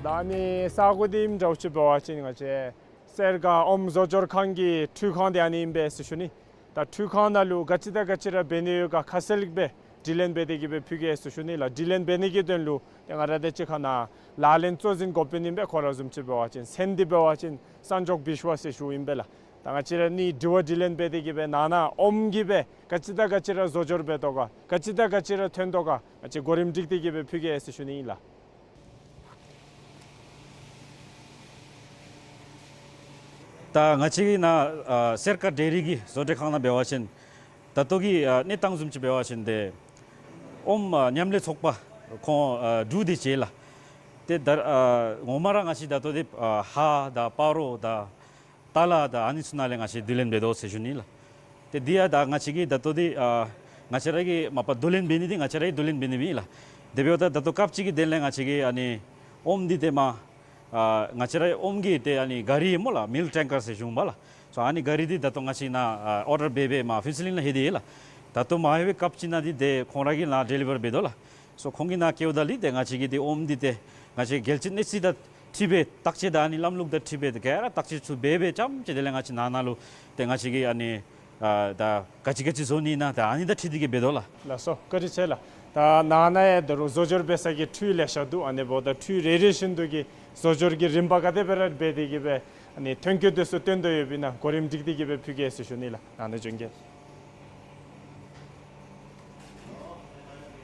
ད་ཨ་ནི་ས་གོ་འདི་ཨིནམ་འདྲཝ་ཅིག་འབད་བ་ཅིན་ང་བཅས་སེར་ཀ་ཨོམ་བཟོ་སྦྱོར་ཁང་གི་འཕྲུལ་ཁང་འདི་ཨ་ནི་ཨིན་པས་ཟེར་ཞུ་ནི། ད་འཕྲུལ་ཁང་ནང་ལུ་ག་ཅི་དང་ག་ཅི་ར་འབད་ནི་ཡོད་ག་ཁ་གསལ་སྦེ་དྲི་ལན་འབད་དེ་གི་སྦེ་ཕུལ་གེ་ཟེར་ཞུ་ནི་ལགས། དྲི་ལན་འབད་ནི་གི་དོན་ལུ་ཏེ་ང་ར་དང་གཅིག་ཁར་ནཱ་ལག་ལེན་གཙོ་འཛིན་འགོ་དཔོན་ཨིན་པས། ཁོ་ར་བཟུམ་ཅིག་འབད་བ་ཅིན་མཚན་འདི་འབད་བ་ཅིན་སན་ཇོག་བིཤ་ཝ་ཟེར་ཞུཝ་ཨིན་པས་ལགས། ད་ང་བཅས་ར་གཉིས་དྲི་བ་དྲི་ལན་འབད་དེ་གི་སྦེ་ནང་ན་ཨོམ་གྱིས་སྦེ་ག་ཅི་དང་ག་ཅི་ར་བཟོ་སྦྱོར་འབད་དོ་ག་ག་ཅི་དང་ག་ཅི་ར་ཐོན་དོ་ག་ང་བཅས་གོ་རིམ་སྒྲིག་སྟེ་གི་སྦེ་ཕུལ་གེ་ཟེར་ཞུ་ནི་ཨིན་ལགས། ད་ང་བཅས་ཀྱི་ནཱ་ཨ་སེར་ཀ་ཌེ་རི་གི་བཟོ་གྲྭའི་ཁང་ནང་འབད་བ་ཅིན་ད་ལྟོ་གི་ཨ་གནས་སྟངས་བཟུམ་ཅིག་འབད་བ་ཅིན་ཏེ་ཨོམ་ཨ་མཉམ་ལས་ཚོགས་པ་ཁོང་ཨ་འབྲུག་འདི་བྱེད་ལགས། ཏེ་ད་ཨ་ངོ་མ་ར་ང་བཅས་ད་ལྟོ་འདི་ཨ་ཧཱ་དང་སྤ་རོ་དང་ཏ་ལ་དང་ཨ་ནི་ཚུ་ནང་ལས་ང་བཅས་བསྡུ་ལེན་འབད་དོ་ཟེར་ཞུ་ནི་ལགས། ཏེ་འདི་ཡང་ད་ང་བཅས་ཀྱིས་ད་ལྟོ་འདི་ཨ་ང་བཅས་ར་གིས་མ་པ་བསྡུ་ལེན་འབད་ནི་འདི་ང་བཅས་ར་གིས་བསྡུ་ལེན་འབད་ནི་མེན་ལགས། དེ་འབདཝ་ད་ད་ལྟོ་སྐབས་ཅིག་གི་དོན་ལས་ང་བཅས་ཀྱིས་ཨ་ནི་ཨོམ་འདི་ཏེ་མ་ཨ་ང་བཅས་ར་ཨོམ་གྱི་ཏེ་ཨ་ནི་ག་རི་སྨོ་ལགས། མིལཀ་ཊེང་ཀར་ཟེར་ཞུཝ་མས་ལགས། སོ་ཨ་ནི་ག་རི་འདི་ད་ལྟོ་ང་བཅས་ནཱ་ཨ་ཨོར་ཌར་འབད་འབད་མ་ཕུན་ཚོགས་གླིང་ལུ་ལྷོད་དེ་ཡོད་ལགས། ད་ལྟོ་མ་ལྷོད་པའི་སྐབས་ཅིག་ནང་འདི་ཏེ་ཁོང་ར་གིས་ནཱ་ཌེ་ལི་བར་འབད་དོ་ལགས། སོ་ཁོང་གིས་ནཱ་བསྐྱལཝ་ད་ལུ་ཏེ་ང་བཅས་ཀྱིས་ཏེ་ཨོམ་འདི་ཏེ་ང་བཅས་རྒྱལ་སྤྱིའི་གནས་ཚད་དང་འཁྲིལ་སྦེ་བརྟག་དཔྱད་དང་ཨ་ནི་ལམ་ལུགས་དང་འཁྲིལ་སྦེ་ཏེ་ག་ར་བརྟག་དཔྱད་ཚུ་འབད་འབད་རྐྱངམ་ཅིག་དེ་ལས་ང་བཅས་ནང་ན་ལུ་ཏེ་ང་བཅས་ཀྱིས་ཨ་ནི་ཨ་ད་ག་ཅི་ག་ཅི་བཟོ་ནི་ཨིན་ན་ད་ཨ་ནི་དང་འཁྲིལ་ཏེ་གི་འབད་དོ་ལགས། ལགས་སོ། བཀའ་དྲིན་ཆེ་ལགས། ད་ནང་ན་ཡང་ད་རུང་བཟོ་སྦྱོར་འབད་ས་གི་འཕྲུལ་ལེ་ཤ་འདུག། ཨ་ནི་འབདཝ་ད་འཕྲུལ་རེ་རེ་བཞིན་དུ་གི་བཟོ་སྦྱོར་གྱི་རིམ་པ་ག་དེ་སྦེ་ར་འབད་དེ་གི་སྦེ་ཨ་ནི་ཐོན་སྐྱེད་དེ་ཚུ་བཏོན་དོ་ཡོདཔ་ཨིན་ན་གོ་རིམ་སྒྲིག་སྟེ་གི་སྦེ་ཕུལ་གེ་ཟེར་ཞུ་ནི་ལགས། ནང་ན་བྱོན་གེ།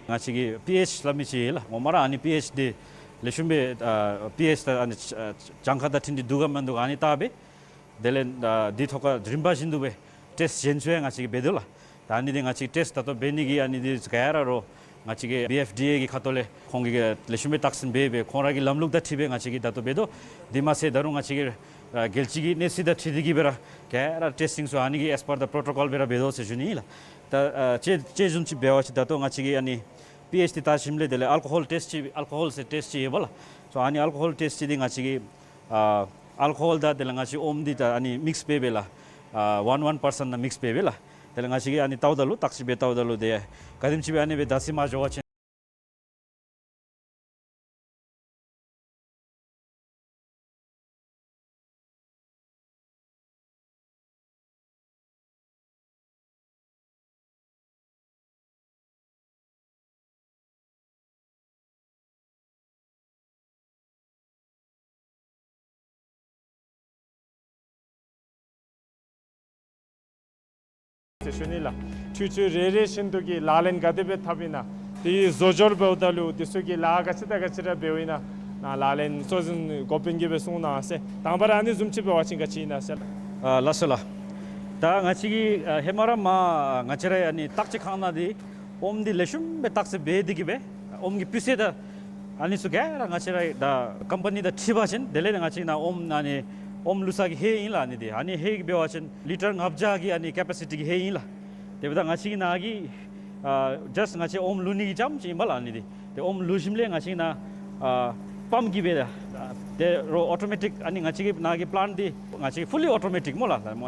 ང་བཅས་ཀྱི་པི་ཨེཆ་སླབ་མི་ཅིག་ཡོད་ལགས། ངོ་མ་ར་ཨ་ནི་པི་ཨེཆ་འདི་ལེགས་ཤོམ་སྦེ་ཨ་པི་ཨེཆ་དང་ཨ་ནི་ཨ་གྱངས་ཁ་དང་འཁྲིལ་ཏེ་འདུག་ག་མིན་འདུག་ག་ཨ་ནི་བལྟ་སྦེ་དེ་ལས་ཨ་འདི་ཐོག་ཁར་རིམ་པ་བཞིན་དུ་སྦེ་ཊེསཊ་གཞན་ཚུ་ཡང་ང་བཅས་ཀྱིས་འབད་དོ་ལགས། ད་ཨ་ནི་འདི་ང་བཅས་ཊེསཊ་ད་ལྟོ་འབད་ནི་གི་ཨ་ནི་འདི་ག་ར་རོགས་ང་བཅས་ཀྱི་བི་ཨེཕ་ཌི་ཨེ་གི་ཁ་ཐུག་ལས་ཁོང་གིས་ལེགས་ཤོམ་སྦེ་བརྟག་ཞིབ་འབད་སྦེ་ཁོང་ར་གི་ལམ་ལུགས་དང་འཁྲིལ་སྦེ་ང་བཅས་ཀྱིས་ད་ལྟོ་འབད་དོ། དེ་མ་ཚད་ད་རུང་ང་བཅས་ཀྱི་ཨ་རྒྱལ་སྤྱི་གི་གནས་ཚད་དང་འཁྲིལ་ཏེ་གི་སྦེ་ར་ག་ར་ཊེསི་ཊིང་ཚུ་ཨ་ནི་གི་ཨེས་པར་ད་པྲོ་ཊོ་ཀོལ་སྦེ་ར་འབད་དོ་ཟེར་ཞུ་ནི་ལགས། ད་ཨ་དཔྱེ་དཔྱེ་བཟུམ་ཅིག་འབད་བ་ཅིན་ད་ལྟོ་ང་བཅས་ཀྱིས་ཨ་ནི་པི་ཨེཆ་འདི་བལྟ་ཞིནམ་ལས་དེ་ལས་ཨལ་ཀོ་ཧོལ་ཊེསཊ་ཅིག་ཨལ་ཀོ་ཧོལ་ཟེར་ཊེསཊ་ཅིག་ཡོད་པ་ལགས། སོ་ཨ་ནི་ཨལ་ཀོ་ཧོལ་ཊེསཊ་ཅིག་འདི་ང་བཅས་ཀྱིས་ཨ་ཨལ་ཀོ་ཧོལ་དང་དེ་ལས་ང་བཅས་ཨོམ་འདི་ད་ཨ་ནི་མིགསི་འབད་སྦེ་ལགས། ཨ་ཝན་ཝན་པར་སེནཊ་ནང་མིགསི་འབད་སྦེ་ལགས། དེ་ལས་ང་བཅས་ཀྱིས་ཨ་ནི་བལྟཝ་ད་ལུ་བརྟག་ཞིབ་འབད་བལྟཝ་ད་ལུ་དེ་ག་དེམ་ཅིག་སྦེ་ཨ་ནི་སྦེ་བརྡ་ཚིག་མ་འགྱོ་བ་ཅིན། ཟེར་ཞུ་ནི་ལགས། འཕྲུལ་ཆས་རེ་རེ་བཞིན་དུ་གི་ལག་ལེན་ག་དེ་སྦེ་འཐབ་ཨིན་ན། དེའི་བཟོ་སྦྱོར་འབདཝ་ད་ལུ་དེ་ཚུ་གི་ལཱ་ག་ཅི་དང་ག་ཅི་ར་འབདཝ་ཨིན་ན། ནཱ་ལག་ལེན་གཙོ་འཛིན་འགོ་དཔོན་གྱིས་སྦེ་གསུང་གནང་ཟེར། དང་པ་ར་ཨ་ནི་བཟུམ་ཅིག་འབད་བ་ཅིན་ག་ཅི་ཨིན་ན་ཟེར་ལགས། ཨ་ལགས་སོ་ལགས། ད་ང་བཅས་ཀྱིས་ཨ་ཧེ་མ་ར་མར་ང་བཅས་ར་ཨ་ནི་བརྟག་དཔྱད་ཁང་ནང་འདི་ཨོམ་འདི་ལེགས་ཤོམ་སྦེ་བརྟག་དཔྱད་འབད་དེ་གི་སྦེ་ཨོམ་གྱི་སྤུས་ཚད་དང་ཨ་ནི་ཚུ་ག་ར་ང་བཅས་ར་ད་ཀམ་པ་ནི་དང་འཁྲིལ་བ་ཅིན་དེ་ལས་ང་བཅས་ནཱ་ཨོམ་ཨ་ནི་ཨོམ་བླུག་ས་གི་ཧེ་ཨིན་ལགས། ཨ་ནི་འདི་ཨ་ནི་ཧེ་གི་འབད་བ་ཅིན་ལི་ཊར་ལྔ་བརྒྱ་གི་ཨ་ནི་ཀེ་པ་སི་ཊི་གི་ཧེ་ཨིན་ལགས། དེ་འབདཝ་ད་ང་བཅས་ཀྱི་ནཱ་གི་ཨ་ཇཱསཊ་ང་བཅས་ཨོམ་བླུག་ནི་གི་རྐྱངམ་ཅིག་ཨིན་པ་ལགས། ཨ་ནི་འདི་ཏེ་ཨོམ་བླུག་ཞིནམ་ལས་ང་བཅས་ནཱ་ཨ་པམཔ་གིས་སྦེ་ད་ཏེ་རོགས་ཨོ་ཊོ་མེ་ཊིཀ་ཨ་ནི་ང་བཅས་ཀྱི་ནཱ་གི་པ་ལེནཊ་འདི་ང་བཅས་ཀྱི་ཕུ་ལི་ཨོ་ཊོ་མེ་ཊིཀ་སྨོ་ལགས། ང་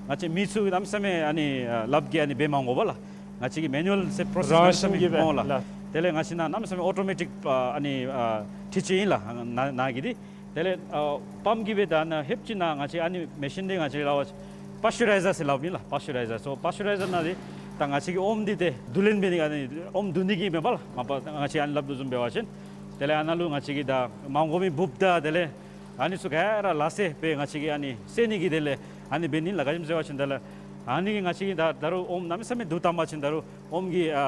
བཅས་མི་ཚུ་གནམ་མེད་ས་མེད་ཨ་ནི་ཨ་ལགཔ་གིས་ཨ་ནི་འབད་མ་དགོ་པ་ལགས། ང་བཅས་ཀྱི་མེ་ནུ་ཨལ་ཟེར་པྲོ་སེསི་རང་བཞིན་གྱིས་སྦེ་སྨོ་ལགས། ལགས། དེ་ལས་ང་བཅས་ནཱ་གནམ་མེད་ས་མེད་ཨོ་ཊོ་མེ་ཊིཀ་ཨ་ཨ་ནི་ཨ་འཕྲུལ་ཆས་ཨིན་ལགས། ནཱ་ནཱ་གི་འདི་དེ་ལས་ཨ་པམཔ་གིས་སྦེ་ད་ནཱ་ཧེབ་ཅིག་ནཱ་ང་བཅས་ཨ་ནི་མེ་ཤིན་འདི་ང་བཅས་ར་པཱས་ཅུ་རའི་ཛར་ཟེར་སླབ་ཨིན་ལགས། པཱས་ཅུ་རའི་ཛར། སོ་པཱས་ཅུ་རའི་ཛར་ནང་འདི་ད་ང་བཅས་ཀྱི་ཨོམ་འདི་ཏེ་བསྡུ་ལེན་འབད་ནི་ཨ་ནི་ཨོམ་བསྡུ་ནི་གི་མེན་པ་ལགས། མ་པ་ང་བཅས་ཨ་ནི་སླབ་དོ་བཟུམ་འབད་བ་ཅིན་དེ་ལས་ཨ་ནཱ་ལུ་ང་བཅས་ཀྱི་ད་མ་དགོ་མི་འབུཔ་དང་དེ་ལས་ཨ་ནི་ཚུ་ག་ར་ལག་ཟེར་སྦེ་ང་བཅས་ཀྱིས་ཨ་ནི་བསལ་ནི་གི་དེ་ལས་ཨ་ནི་འབད་ནི་ལགས། ག་ཅི་སྨོ་ཟེར་བ་ཅིན་དེ་ལས་ཨ་ནི་གིས་ང་བཅས་ཀྱི་ད་ད་རུང་ཨོམ་གནམ་མེད་ས་མེད་བསྡུ་བཏང་པ་ཅིན་ད་རུང་ཨོམ་གྱི་ཨ་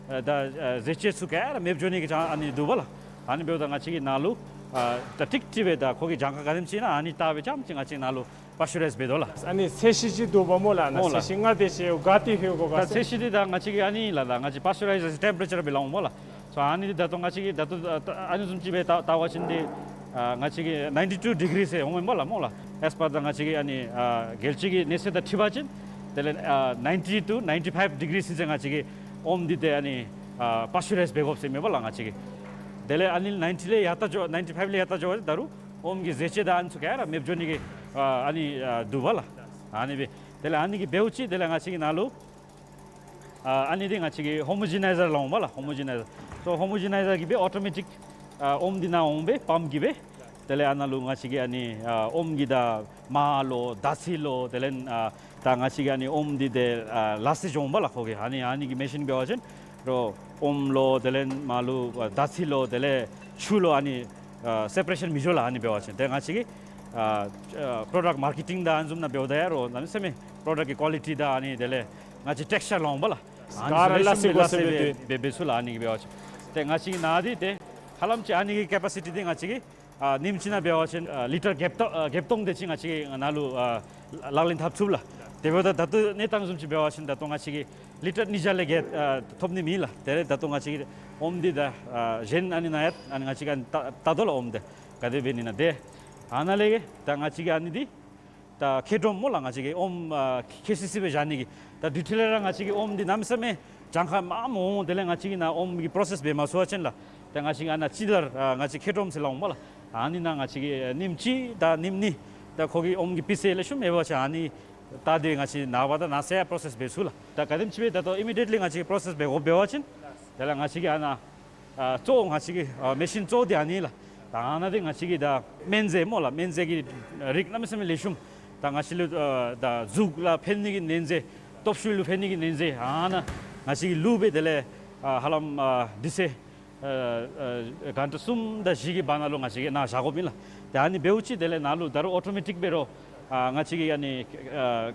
ཨ་ད་ཨ་རྫས་སྐྱེད་ཚུ་ག་ར་མེདཔ་འགྱོ་ནི་གི་ཅང་ཨ་ནི་འདུག་པ་ལགས། ཨ་ནི་འབདཝ་ད་ང་བཅས་ཀྱིས་ནཱ་ལུ་ཨ་ད་ཀྲིག་ཀྲི་སྦེ་ད་ཁོ་གི་གྱངས་ཁ་ག་དེམ་ཅིག་ཨིན་ན་ཨ་ནི་བལྟ་སྦེ་རྐྱངམ་ཅིག་ང་བཅས་ནཱ་ལུ་པཱས་ཅུ་རའིཛ་འབད་དོ་ལགས། ཨ་ནི་ཚད་གཞི་ཅིག་འདུག་པ་སྨོ་ལགས། ནཱ་སྨོ་ལགས། ཚད་གཞི་ལྔ་དེ་ཅིག་ག་ཏེ་ལྷོད་དགོ་ག་ཟེར། ཚད་གཞི་འདི་ད་ང་བཅས་ཀྱིས་ཨ་ནི་ལགས་ད་ང་བཅས་པཱས་ཅུ་རའིཛ་ཊེམ་པ་རེ་ཅར་སྦེ་ལགས་འོང་སྨོ་ལགས། སོ་ཨ་ནི་འདི་ད་ལྟོ་ང་བཅས་ཀྱིས་ད་ལྟོ་ཨ་ནི་བཟུམ་ཅིག་སྦེ་བལྟ་བལྟ་བ་ཅིན་འདི་ཨ་ང་བཅས་ཀྱིས་ནའིན་ཊི་ཊུ་ཌི་གི་རི་ཟེར་འོང་མས་སྨོ་ལགས། སྨོ་ལགས། ཨེས་པར་ད་ང་བཅས་ཀྱི་ཨ་ནི་ཨ་རྒྱལ་སྤྱི་གི་གནས་ཚད་དང་འཁྲིལ་བ་ཅིན་དེ་ལས་ཨ་ནའིན་ཊི་ཊུ་ནའིན་ཊི་ཕའིབ་ཌི་གི་རི་ཟེར་ང་བཅས་ཀྱིས་ཨོམ་འདི་ཏེ་ཨ་ནི་ཨ་པཱས་ཅུ་རའིཛ་འབད་དགོཔ་ཟེར་མས་སྨོ་ལགས་ང་བཅས་ཀྱིས། དེ་ལས་ཨ་ནི་ནའིན་ཊི་ལས་ཡར་ལྟ་འགྱོ་ནའིན་ཊི་ཕའིབ་ལས་ཡར་ལྟ་འགྱོ་བ་ཅིན་ད་རུང་ཨོམ་གྱི་ཟས་བཅད་དང་ཨ་ནི་ཚུ་ག་ར་མེདཔ་འགྱོ་ནི་གི་ཨ་ཨ་ནི་ཨ་འདུག་པ་ལགས། ཨ་ནི་སྦེ་དེ་ལས་ཨ་ནི་གིས་འབདཝ་ཅིག་དེ་ལས་ང་བཅས་ཀྱི་ནཱ་ལུ་ཨ་ཨ་ནི་འདི་ང་བཅས་ཀྱིས་ཧོ་མོ་ཇི་ནའི་ཛར་ལགས་འོང་སྨོ་ལགས། ཧོ་མོ་ཇི་ནའི་ཛར། སོ་ཧོ་མོ་ཇི་ནའི་ཛར་གྱིས་སྦེ་ཨོ་ཊོ་མེ་ཊིཀ་ཨ་ཨོམ་འདི་ནཱ་འོང་སྦེ་པམཔ་གིས་སྦེ་དེ་ལས་ཨ་ནཱ་ལུ་ང་བཅས་ཀྱི་ཨ་ནི་ཨ་ཨོམ་གྱི་ད་མར་ལོ་ད་ཚི་ལོ་དེ་ལས་ཨ་ད་ང་བཅས་ཀྱི་ཨ་ནི་ཨོམ་འདི་ཏེ་ཨ་ལ་སི་འགྱོ་འོང་སྨོ་ལགས་ཁོ་གི། ཨ་ནི་ཨ་ནི་གི་མེ་ཤིན་འབད་བ་ཅིན་རོགས་ཨོམ་ལོ་དེ་ལས་མར་ལོ་ཨ་ད་ཚི་ལོ་དེ་ལས་ཆུ་ལོ་ཨ་ནི་ཨ་སེ་པ་རེ་ཤཱན་མི་འགྱོ་ལགས། ཨ་ནི་འབད་བ་ཅིན་ཏེ་ང་བཅས་ཀྱིས་ཨ་ཨ་པྲོ་ཌག་མར་ཀེ་ཊིང་དང་ཨ་ནི་བཟུམ་ནང་འབདཝ་ད་ཡང་རོགས་གནམ་མེད་ས་མེད་པྲོ་ཌག་གི་ཀོ་ལི་ཊི་དང་ཨ་ནི་དེ་ལས་ང་བཅས་ཊེགས་ཅར་ལགས་འོང་སྨོ་ལགས། ཨ་ནི་ག་ར་ཚུ་ལེ་ལགས་སེ་ཤུམ་གོ་སྦེ་ལགས་སེ་སྦེ་འབད་འབད་འབད་ཚུགས་ལགས། ཨ་ནི་གིས་འབད་བ་ཅིན་ཏེ་ང་བཅས་ཀྱི་ནཱ་འདི་ཏེ་ཧ་ལམ་ཅིག་ཨ་ནི་གི་ཀེ་པ་སི་ཊི་འདི་ང་བཅས་ཀྱིས་ཨ་ཉིནམ་གཅིག་ནང་འབད་བ་ཅིན་ཨ་ལི་ཊར་བརྒྱད་སྟོང་ཨ་བརྒྱད་སྟོང་དེ་ཅིག་ང་བཅས་ཀྱིས་ནཱ་ལུ་ཨ་ལག་ལེན་འཐབ་ཚུགས་ལགས། དེ་འབདཝ་ད་ད་ལྟོ་གནས་སྟངས་བཟུམ་ཅིག་འབད་བ་ཅིན་ད་ལྟོ་ང་བཅས་ཀྱིས་ལི་ཊར་ཉིས་བརྒྱ་ལས་བརྒལ་ཨ་ཐོབ་ནི་མེད་ལགས། དེ་ལས་ད་ལྟོ་ང་བཅས་ཀྱིས་ཨོམ་འདི་ད་ཨ་གཞན་ཨ་ནི་ནང་ཡང་ཨ་ནི་ང་བཅས་ཀྱིས་ཨ་ནི་བལྟ་བལྟ་དོ་ལགས། ཨོམ་འདི་ག་དེ་འབད་ནི་ན་ཏེ་ཨ་ནཱ་ལས་ད་ང་བཅས་ཀྱིས་ཨ་ནི་འདི་ད་ཁེ་ཏྲོམ་སྨོ་ལགས། ང་བཅས་ཀྱིས་ཨོམ་ཨ་ཁེ་སི་སི་སྦེ་བཞག་ནི་གི་ད་དུས་ཐོག་ལས་ར་ང་བཅས་ཀྱིས་ཨོམ་འདི་གནམ་མེད་ས་མེད་གྱངས་ཁ་མངམ་འོང་། དེ་ལས་ང་བཅས་ཀྱིས་ནཱ་ཨོམ་གྱི་པྲོ་སེསི་འབད་མ་ཚུགས་པ་ཅིན་ལགས་ཏེ་ང་བཅས་ཀྱིས་ཨ་ནཱ་ཅི་ལར་ཨ་ང་བཅས་ཁེ་ཏྲོམ་ཟེར་ལགས་འོང་སྨོ་ལགས། ཨ་ནི་ནང་ང་བཅས་ཀྱིས་ཨ་ཉིནམ་གཅིག་དང་ཉིནམ་གཉིས་ད་ཁོ་གི་ཨོམ་གྱི་སྤུས་ཚད་ལེགས་ཤོམ་ཡོད་པ་ཅིན་ཨ་ནི་ད་འདི་ང་བཅས་ནངས་པ་དང་གནངས་ཚེ་ཡང་པྲོ་སེསི་འབད་ཚུགས་ལགས། ད་ག་དེམ་ཅིག་སྦེ་ད་ལྟོ་ཨི་མི་ཌི་ཡེཊ་ལི་ང་བཅས་ཀྱིས་པྲོ་སེསི་འབད་དགོཔ་འབད་བ་ཅིན་དེ་ལས་ང་བཅས་ཀྱིས་ཨ་ནཱ་ཨ་གཙོ་བོ་ང་བཅས་ཀྱི་ཨ་མེ་ཤིན་གཙོ་བོ་འདི་ཨ་ནི་ལགས། ད་ཨ་ནཱ་འདི་ང་བཅས་ཀྱིས་ད་སྨན་རྫས་སྨོ་ལགས། སྨན་རྫས་ཀྱི་རིགས་གནམ་མེད་ས་མེད་ལེགས་ཤོམ། ད་ང་བཅས་ལུ་ཨ་ད་གཟུགས་ལུ་ཕན་ནི་གི་སྨན་རྫས་སྟོབས་ཤུགས་ལུ་ཕན་ནི་གི་སྨན་རྫས་ཨ་ནཱ་ང་བཅས་ཀྱིས་བླུགས་སྦེ་དེ་ལས་ཨ་ཧ་ལམ་ཨ་དུས་ཚོད་ཨ་ཨ་གྷན་ཊ་གསུམ་དང་བཞི་གི་བར་ན་ལུ་ང་བཅས་ཀྱིས་ནཱ་བཞག་དགོཔ་ཨིན་ལགས། ཏེ་ཨ་ནི་འབདཝ་ཅིག་དེ་ལས་ནཱ་ལུ་ད་རུང་ཨོ་ཊོ་མེ་ཊིཀ་སྦེ་རོགས་ཨ་ང་བཅས་ཀྱི་ཨ་ནི་ཨ་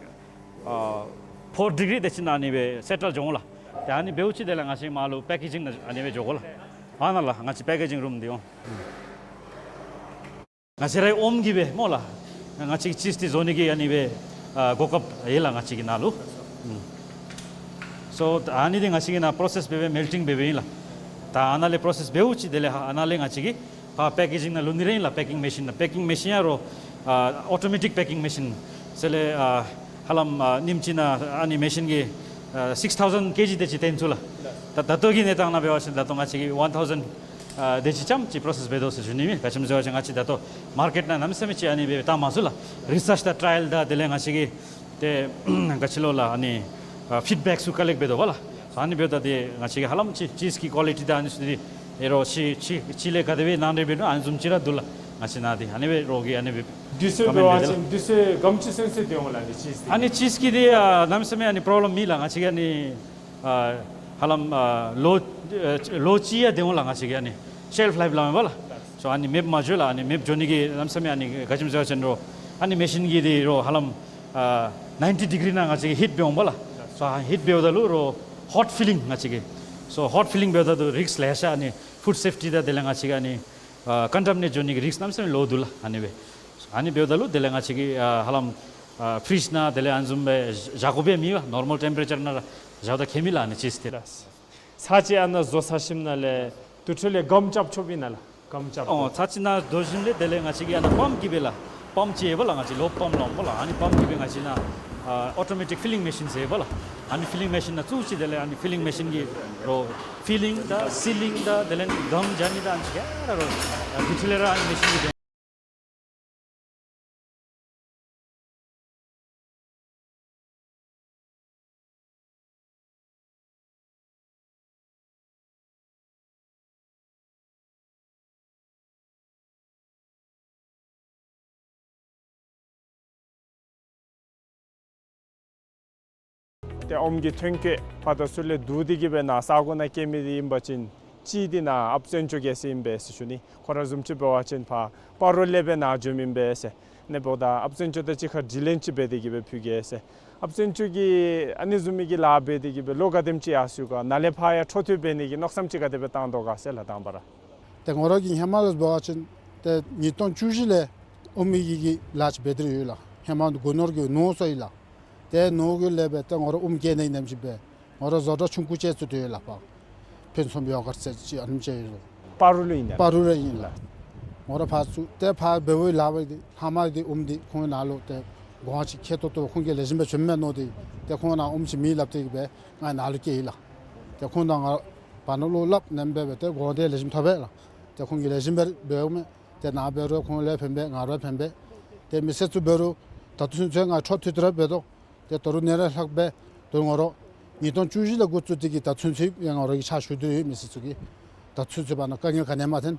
ཨ་ཕོར་ཌི་གི་རི་དེ་ཅིག་ནང་ཨ་ནི་སྦེ་སེ་ཊལ་འགྱོ་འོང་ལགས། ཏེ་ཨ་ནི་འབདཝ་ཅིག་དེ་ལས་ང་བཅས་མར་ལུ་པེ་ཀེ་ཇིང་ནང་ཨ་ནི་སྦེ་འགྱོ་དགོ་ལགས། ཨ་ནཱ་ལགས་ང་བཅས་པེ་ཀེ་ཇིང་རུམ་འདི་འོང་། ང་བཅས་རའི་ཨོམ་གྱིས་སྦེ་སྨོ་ལགས། ང་བཅས་ཀྱི་ཅིསི་འདི་བཟོ་ནི་གི་ཨ་ནི་སྦེ་ཨ་གོ་སྐབས་ཡོད་ལགས་ང་བཅས་ཀྱི་ནཱ་ལུ། ཨུམ། སོ་ཨ་ནི་འདི་ང་བཅས་ཀྱིས་ནཱ་པྲོ་སེསི་འབད་སྦེ་མེལ་ཊིང་འབད་སྦེ་ཨིན་ལགས། ད་ཨ་ནཱ་ལས་པྲོ་སེསི་འབདཝ་ཅིག་དེ་ལས་ཧ་ཨ་ནཱ་ལས་ང་བཅས་ཀྱིས་ཕར་པེ་ཀེ་ཇིང་ནང་ལུ་ནི་ར་ཨིན་ལགས། པེ་ཀིང་མེ་ཤིན་ནང་པེ་ཀིང་མེ་ཤིན་ཡང་རོགས་ཨ་ཨོ་ཊོ་མེ་ཊིཀ་པེ་ཀིང་མེ་ཤིན་ཟེར་ལས་ཨ་ཧ་ལམ་ཨ་ཉིནམ་གཅིག་ནང་ཨ་ནི་མེ་ཤིན་གྱིས་ཨ་སིགསི་ཐའུ་ཟེན་ཀེ་ཇི་དེ་ཅིག་བཏོན་ཚུགས་ལགས། ད་ད་ལྟོ་གི་གནས་སྟངས་ནང་འབད་བ་ཅིན་ད་ལྟོ་ང་བཅས་ཀྱིས་ཝན་ཐའུ་ཟེན་ཨ་དེ་ཅིག་ཙམ་ཅིག་པྲོ་སེསི་འབད་དོ་ཟེར་ཞུ་ནི་ཨིན། ག་ཅི་སྨོ་ཟེར་བ་ཅིན་ང་བཅས་ད་ལྟོ་མར་ཀེཊ་ནང་གནམ་མེད་ས་མེད་ཅིག་ཨ་ནི་སྦེ་བཏང་མ་ཚུགས་ལགས། རི་སརཆ་དང་ཊ་རའི་ཡལ་དང་དེ་ལས་ང་བཅས་ཀྱིས་ཏེ་ག་ཅི་ལོ་ལགས་ཨ་ནི་ཨ་ཕིཌ་བེཀ་ཚུ་ཀ་ལེཀཊ་འབད་དོ་བ་ལགས། ཨ་ནི་འབདཝ་ད་ཏེ་ང་བཅས་ཀྱིས་ཧ་ལམ་ཅིག་ཅིསི་གི་ཀོ་ལི་ཊི་དང་ཨ་ནི་ཚུ་འདི་ཨེ་རོགས་ཅིག་ཅིག་ཅིག་ལས་ག་དེ་སྦེ་ནང་འདྲེན་འབད་ནུག་ཨ་ནི་བཟུམ་ཅིག་ར་འདུག་ལགས། ང་བཅས་ནཱ་འདི་ཨ་ནི་སྦེ་རོགས་ཀྱིས་ཨ་ནི་སྦེ་དུས་ཚོད་འབད་བ་ཅིན་དུས་ཚོད་ག་དེམ་ཅིག་ཚུན་ཚོད་སྡོད་འོང་ལགས་ཨ་ནི་ཅིསི་འདི། ཨ་ནི་ཅིསི་གི་འདི་ཨ་གནམ་མེད་ས་མེད་ཨ་ནི་པྲོབ་ལེམ་མེད་ལགས། ང་བཅས་ཀྱིས་ཨ་ནི་ཨ་ཧ་ལམ་ཨ་ལོ་ཨ་ལོ་གཅིག་ཡང་སྡོད་འོང་ལགས། ང་བཅས་ཀྱིས་ཨ་ནི་ཤེལཕ་ལའིཕ་སླབ་མས་པ་ལགས། སོ་ཨ་ནི་མེདཔ་མ་འགྱོ་ལགས། ཨ་ནི་མེདཔ་འགྱོ་ནི་གི་གནམ་མེད་ས་མེད་ཨ་ནི་ག་ཅི་སྨོ་ཟེར་བ་ཅིན་རོགས་ཨ་ནི་མེ་ཤིན་གྱིས་འདི་རོགས་ཧ་ལམ་ཨ་ནའིན་ཊི་ཌི་གི་རི་ནང་ང་བཅས་ཀྱིས་ཧིཊ་འབད་འོང་པ་ལགས། སོ་ཧིཊ་འབདཝ་ད་ལུ་རོགས་ཧོཊ་ཕི་ལིང་ང་བཅས་ཀྱིས། སོ་ཧོཊ་ཕི་ལིང་འབདཝ་ད་ལུ་རིསཀ་ལེ་ཤ་ཨ་ནི་ཕུཌ་སེཕ་ཊི་དང་དེ་ལས་ང་བཅས་ཀྱིས་ཨ་ནི་ཨ་ཀོན་ཊ་མི་ནེཊ་འགྱོ་ནི་གི་རིསཀ་གནམ་མེད་ས་མེད་ལོ་འདུག་ལགས། ཨ་ནི་སྦེ་ཨ་ནི་འབདཝ་ད་ལུ་དེ་ལས་ང་བཅས་ཀྱིས་ཨ་ཧ་ལམ་ཨ་ཕི་རིཇ་ནང་དེ་ལས་ཨ་ནི་བཟུམ་སྦེ་བཞག་དགོཔ་ཡང་མེད་པ། ནོར་མཱལ་ཊེམ་པ་རེ་ཅར་ནང་ར་བཞགཔ་ད་ཁྱད་མེད་ལགས་ཨ་ནི་ཅིསི་འདི། ཚར་གཅིག་ཨ་ནཱ་བཟོ་ཚར་ཞིནམ་ལས་དེ་འཕྲོ་ལས་སྒམ་རྐྱབ་ཆོགཔ་ཨིན་ན་ལགས། སྒམ་རྐྱབ། ཨོ་ཚར་གཅིག་ནཱ་བཟོ་ཞིནམ་ལས་དེ་ལས་ང་བཅས་ཀྱིས་ཨ་ནཱ་པམཔ་གིས་སྦེ་ལགས། པམཔ་ཅིག་ཡོད་པ་ལགས། ང་བཅས་ལོ་པམཔ་སླབ་འོང་པ་ལགས། ཨ་ནི་པམཔ་གིས་སྦེ་ང་བཅས་ནཱ་ཨ་ཨོ་ཊོ་མེ་ཊིཀ་ཕི་ལིང་མེ་ཤིན་ཟེར་ཡོད་པ་ལགས། ཨ་ནི་ཕི་ལིང་མེ་ཤིན་ནང་བཙུགས་ཅི། དེ་ལས་ཨ་ནི་ཕི་ལིང་མེ་ཤིན་གྱིས་རོགས་ཕི་ལིང་དང་སི་ལིང་དང་དེ་ལས་གམ་རྐྱབ་ནི་དང་ཨ་ནི་ཚུ་ག་ར་རོགས་ཨ་དེ་འཕྲོ་ལས་ར་ཨ་ནི་མེ་ཤིན་གྱིས་སྦེ། ཏེ་ཨོམ་གྱི་ཐོན་སྐྱེད་ཕར་དང་ཚུར་ལས་བསྡུ་སྟེ་གི་སྦེ་ནཱ་ས་གོ་ནང་སྐྱེལ་མི་འདི་ཨིན་པ་ཅིན་གཅིག་འདི་ནཱ་ཨཔ་བཙན་སྐྱོགས་རྒྱལ་མཚན་ཨིན་པས་ཟེར་ཞུ་ནི། ཁོ་ར་བཟུམ་ཅིག་འབད་བ་ཅིན་ཕར་སྤ་རོ་ལས་སྦེ་ནཱ་འབྱོནམ་ཨིན་པས་ཟེར། ཨ་ནི་འབདཝ་ད་ཨཔ་བཙན་སྐྱོགས་དང་གཅིག་ཁར་དྲི་ལན་ཅིག་འབད་དེ་གི་སྦེ་ཕུལ་གེ་ཟེར། ཨཔ་བཙན་སྐྱོགས་ཀྱིས་ཨ་ནི་བཟུམ་མའི་གི་ལཱ་འབད་དེ་གི་སྦེ་ལོ་ག་དེམ་ཅིག་ཡར་སོང་ག་ནཱ་ལས་ཕར་ཡང་འཕྲོ་མཐུད་འབད་ནི་གི་མནོ་བསམ་ཅིག་ག་དེ་སྦེ་བཏང་དོ་ག་ཟེར་ལགས་དང་པ་ར། ཏེ་ངོ་ར་གི་ཧེ་མ་ལས་འབད་བ་ཅིན་ཏེ་ཉིས་སྟོང་བཅུ་བཞི་ལས་ཨོམ་གྱི་གི་ལཱ་ཅིག་འབད་དེ་ཡོད་ལགས། ཧེ་མ་སྒོ་ནོར་གྱི་ནོར་སོང་ཡི་ལགས། ཏེ་ནོར་གྱི་ལས་འབད་ཏེ་ངོ་ར་ཨོམ་སྐྱེ་ནི་ནེམ་ཅིག་འབད་ངོ་ར་བཟོ་གྲྭ་ཆུང་ཀུ་ཅིག་བཙུགས་ཏེ་ཡོད་ལགས། ཕར་ཕུན་སུམ་ཡོ་གརཊ་ཟེར་ཅིག་ཨ་ནེམ་ཅིག་ཡོད་ལགས། སྤ་རོ་ལུ་ཨིན་ན། སྤ་རོ་ལུ་ཨིན་ལགས། ངོ་ར་ཕར་བཙུགས་ཏེ་ཕར་འབད་བའི་ལཱ་འབད་དེ་ལྷག་མ་དེ་ཨོམ་དེ་ཁོང་ནཱ་ལུ་ཏེ་གོང་ཅིག་ཁེ་ཏོག་ཏོ་ཁོང་གིས་ལེགས་ཤོམ་སྦེ་བྱིནམ་མས་མནོ་སྟེ་ཏེ་ཁོང་ནཱ་ཨོམ་ཅིག་མེད་སླབ་སྟེ་གི་སྦེ་ང་ནཱ་ལུ་བསྐྱལ་ཡི་ལགས། ཏེ་ཁོང་དང་ང་བར་ན་ལུ་སླབ་ནེམ་སྦེ་འབད་ཏེ་གོང་དེ་ལེགས་ཤོམ་ཐོབ་པས་ལགས། ཏེ་ཁོང་གིས་ལེགས་ཤོམ་སྦེ་འབདཝ་མས། ཏེ་ནཱ་འབད་རུང་ཁོང་ལུ་ཕན་པས་ང་ལུ་ཕན་པས། ཏེ་མི་སེར་ཚུ་འབད་རུང་ད་ལྟོ་ཚུན་ཚོད་ང་འཕྲོ་མཐུད་དེ་ར་འབད་དོ། ཏེ་ད་རུང་ཨ་ནི་ལས་ལྷག་སྦེ་ད་རུང་ངོ་ར་ཉིས་སྟོང་བཅུ་བཞི་ལས་འགོ་བཙུགས་ཏེ་གི་ད་ལྟོ་ཚུན་ཚོད་ཡང་ང་ར་གིས་ཕྱག་ཞུ་སྟེ་ཡོད། མི་སེར་ཚུ་གིས་ད་ལྟོ་ཚུན་ཚོད་བར་ན་དཀའ་ངལ་ག་ནི་ཡང་མ་ཐོན།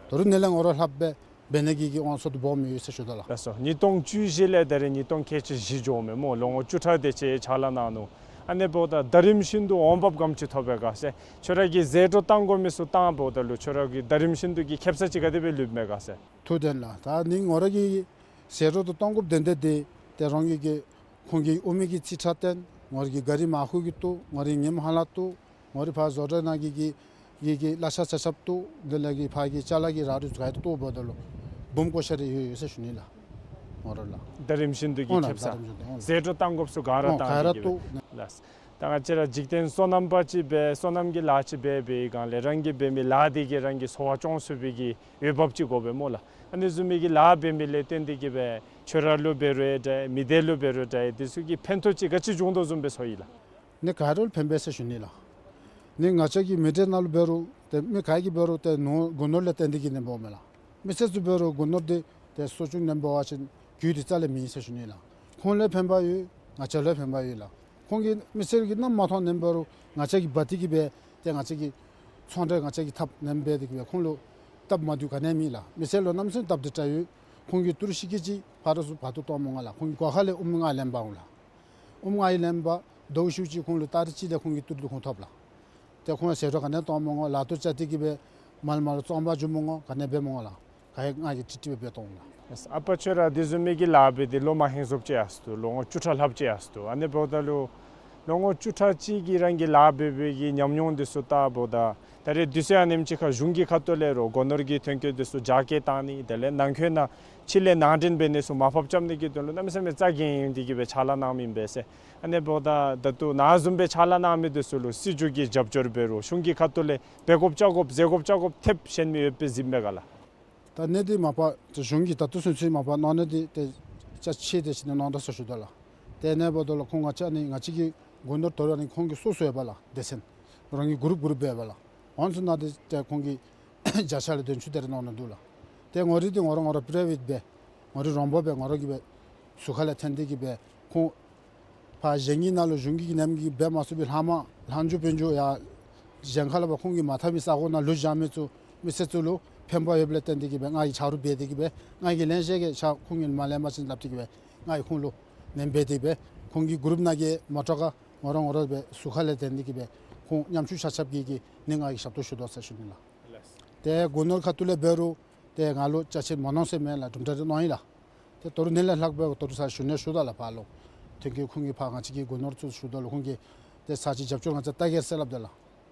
ད་རུང་ཨ་ནི་ལས་ངོ་ར་ལྷག་སྦེ་འབད་ནི་གི་གི་དབང་ཚད་དེ་སྦོམ་ཡོད་ཟེར་ཞུ་དོ་ལགས། ལགས་སོ། ཉིས་སྟོང་བཅུ་བཞི་ལས་ད་རེས་ཉིས་སྟོང་ཁལ་གཅིག་བཞི་འགྱོཝ་མས་སྨོ། ལོ་ངོ་བཅུ་ཕྲག་དེ་ཅིག་ཕྱག་ལཱ་གནང་ནུག། ཨ་ནི་འབདཝ་ད་ད་རིམ་བཞིན་དུ་འོང་འབབ་ག་དེམ་ཅིག་ཐོབ་པས་ག་ཟེར། ཁྱོད་ར་གིས་ཟད་འགྲོ་བཏང་དགོ་མི་ཚུ་བཏང་འབདཝ་ད་ལུ་ཁྱོད་ར་གིས་ད་རིམ་བཞིན་དུ་གི་ཁེབ་ས་ཅིག་ག་དེ་སྦེ་ལུསཔ་མས་ག་ཟེར། ཐུགས་བདེན་ལགས། ད་ཨ་ནི་ངོ་ར་གི་ཟད་འགྲོ་དེ་གཏང་དགོཔ་དོན་དག་དེ་ཏེ་རང་གི་གི་ཁོང་གི་དབུ་མའི་གི་རྩིས་ཁྲ་བཏོན། ངོ་ར་གི་གཱ་རི་མར་ཁུ་གི་བཏོག། ངོ་ར་གི་ཉིམ་ཧ་ལ་བཏོག། ངོ་ར་གི་ཕར་བཟོ་གྲྭ་ནང་གི་གི་གི་གི་གླ་ཆ་ཆ་ཁྱབ་བཏོག། དེ་ལས་གི་ཕར་གི་ཅ་ལ་གི་ར་རུ་ག་ཡི་བཏོག་འབདཝ་ད་ལུ་འབུམ་བརྐོ་ཤ་རེ་ཡོད་ཡོད་ཟེར་ཞུ་ནི་ལགས། ངོ་ར་ལགས། ད་རིམ་བཞིན་དུ་གི་ཨོ་ལགས། ཁེབ་ས་ད་རིམ་བཞིན་དུ་ཨོ་ལགས། ཟད་འགྲོ་བཏང་དགོཔ་ཚུ་ག་ར་ཨོ་བཏང་ག་ར་སྟེ་གི་བཏོག་སྦེ་ལགས། ད་ང་བཅས་ར་འཇིག་རྟེན་སོ་ནམ་པ་ཅིག་སྦེ་སོ་ནམ་གྱི་ལཱ་ཅིག་འབད་བའི་སྒང་ལས་རང་གིས་འབད་མི་ལཱ་དེ་གིས་རང་གི་འཚོ་བ་སྐྱོང་ཚུགས་པའི་གི་འོས་འབབ་ཅིག་དགོ་པས་སྨོ་ལགས། ཨ་ནི་བཟུམ་མའི་གི་ལཱ་འབད་མི་ལས་བརྟེན་ཏེ་གི་སྦེ་ཁྱོད་ར་ལུ་འབད་རུང་ཡང་འདྲ་མི་སྡེ་ལུ་འབད་རུང་འདྲ་དེ་ཚུ་གི་ཕན་ཐོགས་ཅིག་ག་ཅི་བྱུང་དོ་བཟུམ་སྦེ་ཚོར་ཡི་ལགས། ནི་ག་ར་ལུ་ཕན་པས་ཟེར་ཞུ་ནི་ལགས། ནི་ང་བཅས་ཀྱི་མི་སྡེ་ནང་ལུ་འབད་རུང་ཏེ་མི་ག་གིས་འབད་རུང་ཏེ་ནོར་སྒོ་ནོར་ལས་བརྟེན་ཏེ་གི་ནི་འབདཝ་མས་ལགས། མི་སེར་ཚུ་འབད་རུང་སྒོ་ནོར་དེ་ཏེ་གསོ་སྐྱོང་ནི་འབད་བ་ཅིན་རྒྱུ་དེ་རྩ་ལས་མེད་ཟེར་ཞུ་ནི་ལགས། ཁོང་ལུ་ཕན་པ་ཡོད། ང་བཅས་ལུ་ཕན་པ་ཡོད་ལགས། ཁོང་གིས་མི་སེར་གྱིས་གནམ་མེད་ས་མེད་ནེམ་འབད་རུང་ང་བཅས་ཀྱིས་འབག་སྟེ་གི་སྦེ་ཏེ་ང་བཅས་ཀྱི་ཚོང་འབྲེལ་ང་བཅས་ཀྱིས་འཐབ་ནེམ་འབད་དེ་གི་སྦེ་ཁོང་ལུ་སྟབས་མ་བདེཝ་ག་ནི་ཡང་མེད་ལགས། མི་སེར་ལུ་གནམ་མེད་ས་མེད་སྟབས་བདེ་དྲགས་ཡོད། ཁོང་གིས་ཏི་རུ་ཤིང་ཀི་ཅིག་ཕར་རུ་ཚུར་འབག་སྟེ་གཏང་མི་དགོ་ལགས། ཁོང་གི་སྒོ་ཁ་ལས་ཨོམ་ལྔ་ལེན་འབག་འོང་ལགས། ཨོམ་ལྔ་ལེན་འབག་ཟླཝ་ཅིག་ཅིག་ཁོང་ལུ་ཏ་རིག་གཅིག་ལས་ཁོང་གི་ཏི་རུ་དེ་ཁོང་ཐོབ་ལགས། ཏེ་ཁོང་ཟད་འགྲོ་ག་ནི་ཡང་གཏང་མི་དགོ། ལཱ་ཐོག་བཅར་ཏེ་གི་སྦེ་མར་མར་ལུ་བཙོང་འབག་འགྱོ་མི་དགོ། ག་ནི་ཡང་འབད་མི་དགོ་ལགས། ག་ཡང་ང་གིས་ཀྲིག་ཀྲི་སྦེ་འབད་གཏང་འོང་ལགས། ཨ་པ་ཁྱོད་ར་དེ་བཟུམ་མའི་གི་ལཱ་འབད་དེ་ལོ་མ་ཧེང་སོངཔ་ཅིག་ཡར་སོ་ནུག། ལོ་ངོ་བཅུ་ཕྲག་ལྷགཔ་ཅིག་ཡར་སོ་ནུག། ཨ་ནི་འབདཝ་ད་ལུ་ལོ་ངོ་བཅུ་ཕྲག་ཅིག་གི་རང་གི་ལཱ་འབད་བའི་གི་ཉམས་མྱོང་དེ་ཚུ་བལྟཝ་ད་ད་རེས་དུས་ཚོད་ཨ་ནེམ་ཅིག་ཁར་གཞུང་གི་ཁ་ཐུག་ལས་རོགས་སྒོ་ནོར་གྱི་ཐོན་སྐྱེད་དེ་ཚུ་རྒྱ་སྐྱེད་བཏང་ནི་དེ་ལས་ནང་འཁོད་ནང་ཕྱི་ལས་ནང་འདྲེན་འབད་ནི་ཚུ་མར་ཕབ་རྐྱབ་ནི་གི་དོན་ལུ་གནམ་མེད་ས་མེད་རྩ་འགེངས་ཏེ་གི་སྦེ་ཕྱག་ལཱ་གནངམ་ཨིན་པས་ཟེར། ཨ་ནི་འབདཝ་ད་ད་ལྟོ་ནཱ་བཟུམ་སྦེ་ཕྱག་ལཱ་གནང་མི་དེ་ཚུ་ལུ་སྲིད་བྱུས་ཀྱི་རྒྱབ་སྐྱོར་འབད་རུང་གཞུང་གི་ཁ་ཐུག་ལས་འབད་དགོཔ་བཅའ་དགོཔ་ཟེར་དགོཔ་བཅའ་དགོཔ་ཐེབས་གཞན་མི་ཡོདཔ་སྦེ་གཟིགསཔ་མས་ག་ལགས། ད་ཨ་ནི་འདི་མ་པ་ཏེ་གཞུང་གིས་ད་ལྟོ་ཚུན་ཚོད་མ་པ་གནང་ནི་འདི་ཏེ་ཅ་ཆས་དེ་ཅིག་ནི་གནང་དོ་ཟེར་ཞུ་དོ་ལགས། ཏེ་ཨ་ནི་འབདཝ་ད་ལུ་ཁོང་ང་བཅས་ནི་ང་བཅས་ཀྱི་སྒོ་ནོར་དོ་རུང་ཨ་ནི་ཁོང་གི་སོ་སོ་ཡོད་པ་ལགས། སྡེ་ཚན་རང་གི་གུ་རུབ་གུ་རུབ་སྦེ་ཡོད་པ་ལགས། ཨོ་ཚུ་ནང་འདི་ཏེ་ཁོང་གི་བརྒྱ་ཆ་ལས་དོན་ཆུང་དེ་རེ་གནང་ནི་འདུག་ལགས། ཏེ་ངོ་རིས་འདི་ངོ་ར་ངོ་ར་པི་རའི་ཝེཊ་སྦེ་ངོ་ར་རོང་པ་སྦེ་ངོ་ར་གིས་སྦེ་ཟུར་ཁ་ལས་འཐེན་ཏེ་གི་སྦེ་ཁོང་ཕར་གཞན་གྱི་ནང་ལུ་གཞུང་གིས་ནེམ་གི་འབད་མ་ཚུགས་པའི་ལྷག་མ་ལྷག་འགྱོ་འབག་འགྱོ་ཡར་གཞན་ཁ་ལས་ཕར་ཁོང་གིས་མ་འཐབ་མི་ས་གོ་ནང་ལུ་བཞག་མི་ཚུ་མི་སེར་ཚུ་ལུ་ཕན་པ་ཡོདཔ་ལས་བརྟེན་ཏེ་གི་སྦེ་ང་གིས་ཆ་རོགས་འབད་དེ་གི་སྦེ་ང་གིས་ལེན་ཤེས་གི་ཆ་ཁོང་གིས་མ་ལེན་པ་ཅིན་སླབ་སྟེ་གི་སྦེ་ང་གིས་ཁོང་ལུ་ནེམ་འབད་དེ་སྦེ་ཁོང་གི་གུ་རུབ་ནང་གི་མོ་ཊ་ཁར་ངོ་ར་ངོ་ར་སྦེ་ཟུར་ཁ་ལས་འཐེན་ཏེ་གི་སྦེ་ཁོང་ཉམ་ཆུང་ཆ་ཁྱབ་ཀྱི་གི་ནི་ང་གིས་ཞབས་ཏོག་ཞུ་དོ་ཟེར་ཞུ་ནི་ལགས། ཏེ་སྒོ་ནོར་ཁ་ཐུག་ལས་འབད་རུང་ཏེ་ང་ལུ་ཅ་ཆས་མ་གནང་ཟེར་མེན་ལགས། གྲུབ་འབྲས་རེ་གནང་ཡི་ལགས། ཏེ་ད་རུང་ཨ་ནི་ལས་ལྷག་སྦེ་ད་རུང་ས་ཞུ་ནི་ཞུ་དོ་ལགས། ཕར་ལུ་ཐོན་སྐྱེད་ཁོང་གིས་ཕར་ང་བཅས་ཀྱི་སྒོ་ནོར་ཚུ་ཞུ་དོ་ལགས། ཁོང་གིས་ཏེ་ས་ཅིག་རྒྱབ་སྐྱོར་ང་བཅས་བལྟ་གེ་ཟེར་སླབ་དོ་ལགས།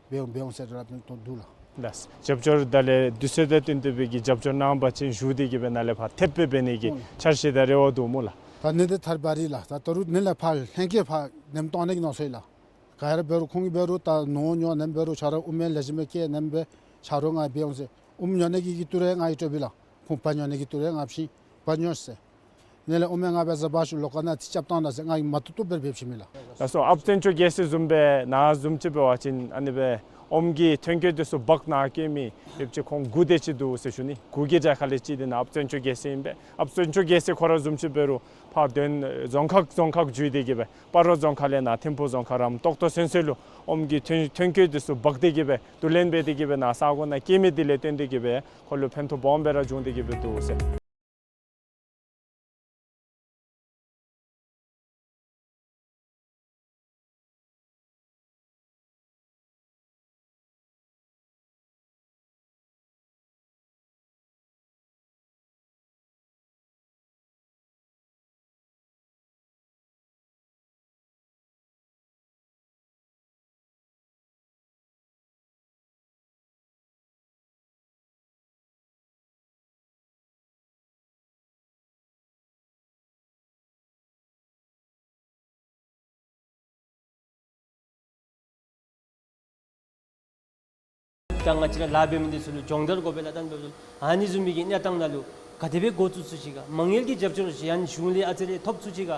འབད་འོང་འབད་འོང་ཟེར་ར་འབད་དོ་འདུག་ལགས། ལགས། རྒྱབ་སྐྱོར་དང་ལས་དུས་ཚོད་དང་བསྟུན་ཏེ་སྦེ་གི་རྒྱབ་སྐྱོར་གནང་པ་ཅིན་ཞུ་སྟེ་གི་སྦེ་ནཱ་ལས་ཕར་ཐེབས་སྦེ་འབད་ནི་གི་ཨོ་འཆར་གཞི་དང་རེ་བ་འདུག་སྨོ་ལགས། ད་ཨ་ནི་འདི་ཐར་བ་རེ་ལགས། ད་ད་རུང་ཨ་ནི་ལས་ཕར་ལྷན་རྒྱས་ཕར་ནེམ་གཏང་ནི་གི་མནོ་བསམ་ཡོད་ལགས། ག་ར་འབད་རུང་ཁོང་གིས་འབད་རུང་ད་ནོར་ཉོ་ནེམ་འབད་རུང་ཆ་རོགས་ཨོམ་ཡང་ལེགས་ཤོམ་སྦེ་སྐྱེ་ནེམ་སྦེ་ཆ་རོགས་ང་འབད་འོང་ཟེར། ཨོམ་ཉོ་ནི་གི་གི་ཏི་རུ་ཡང་ང་གིས་སྤྲོད་པས་ལགས། ཁོང་བལ་ཉོ་ནི་གི་ཏི་རུ་ཡང་ང་བྱིན་བལ་ཉོ་ཟེར། ཨ་ནི་ལས་ཨོམ་ཡང་ང་འབད་ཟ་བ་ཤུལ་ལོགས་ཁ་ནང་ཏེ་རྐྱབ་བཏང་ད་ཟེར་ང་གིས་མ་བཏུབ་བཏུབ་སྦེ་འབད་བྱིན་མས་ལགས། ལགས་སོ། ཨཔ་བཙན་སྐྱོགས་རྒྱལ་སྲས་བཟུམ་སྦེ་ནཱ་བཟུམ་ཅིག་འབད་བ་ཅིན་ཨ་ནི་སྦེ་ཨོམ་གྱི་ཐོན་སྐྱེད་དེ་ཚུ་འབག་ནཱ་བསྐྱལ་མི་ཡོདཔ་ཅིག་ཁོང་དགུ་དེ་ཅིག་འདུག་ཟེར་ཞུ་ནི། དགུ་གི་གྲལ་ཁ་ལས་གཅིག་འདི་ནཱ་ཨཔ་བཙན་སྐྱོགས་རྒྱལ་སྲས་ཨིན་པས། ཨཔ་བཙན་སྐྱོགས་རྒྱལ་སྲས་ཁོ་ར་བཟུམ་ཅིག་འབད་རུང་ཕར་དོན་རྫོང་ཁག་རྫོང་ཁག་བརྒྱུད་དེ་གི་སྦེ་སྤ་རོ་རྫོང་ཁག་ལས་ནཱ་ཐིམ་ཕུག་རྫོང་ཁག་རམ་ཏོག་ཏོ་ཚུན་ཚོད་ལུ་ཨོམ་གྱི་ཐོན་ཐོན་སྐྱེད་དེ་ཚུ་འབག་སྟེ་གི་སྦེ་བསྡུ་ལེན་འབད་དེ་གི་སྦེ་ནཱ་ས་གོ་ནང་བསྐྱལ་མི་དེ་ལས་བརྟེན་ཏེ་གི་སྦེ་ཁོ་ལུ་ཕན་ཐོགས་སྦོམ་སྦེ་ར་བྱུང་སྟེ་གི་སྦེ་འདུག་ཟེར། ད་ང་བཅས་ར་ལཱ་འབད་མི་འདི་ཚུ་ལུ་སྦྱོང་བརྡར་དགོ་པས་ལགས། ད་ཨ་ནི་བཟུམ་མའི་གི་གནས་སྟངས་ནང་ལུ་ག་དེ་སྦེ་འགོ་བཙུགས་ཚུགས་ཅི་ག། མ་དངུལ་གྱི་རྒྱབ་སྐྱོར་ཅིག་ཡང་གཞུང་ལས་ཨ་ཙི་རེ་ཐོབ་ཚུགས་ཅི་ག།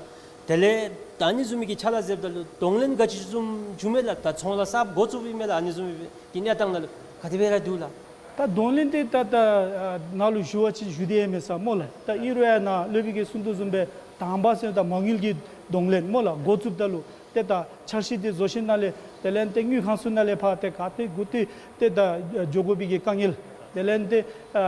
དེ་ལས་ད་ཨ་ནི་བཟུམ་མའི་གི་ཕྱག་ལཱ་མཛདཔ་ད་ལུ་གདོང་ལེན་ག་ཅི་བཟུམ་བྱུངམ་མས་ལགས། ད་ཚོང་ལཱ་གསརཔ་འགོ་བཙུགསཔ་ཨིན་མས་ལགས། ཨ་ནི་བཟུམ་མའི་གི་གནས་སྟངས་ནང་ལུ་ག་དེ་སྦེ་ར་འདུག་ལགས། ད་གདོང་ལེན་འདི་ད་ད་ནཱ་ལུ་ཞུ་བ་ཅིན་ཞུ་སྟེ་ཡང་མེད་ས་སྨོ་ལགས། ད་ཨིན་རུང་ཡང་ནཱ་སློབ་དཔོན་གྱིས་གསུང་དོ་བཟུམ་སྦེ་དང་པ་ཟེར་ད་མ་དངུལ་གྱི་གདོང་ལེན་སྨོ་ལགས། འགོ་བཙུགསཔ་ད་ལུ་ཏེ་ད་འཆར་གཞི་འདི་བཟོ་ཞིནམ་ལས་དེ་ལས་ཏེ་དངུལ་ཁང་ཚུ་ནང་ལས་ཕར་ཏེ་ག་ཏེ་གུ་ཏེ་ཏེ་ད་འགྱོ་དགོ་པའི་གི་དཀའ་ངལ། དེ་ལས་ཏེ་ཨ་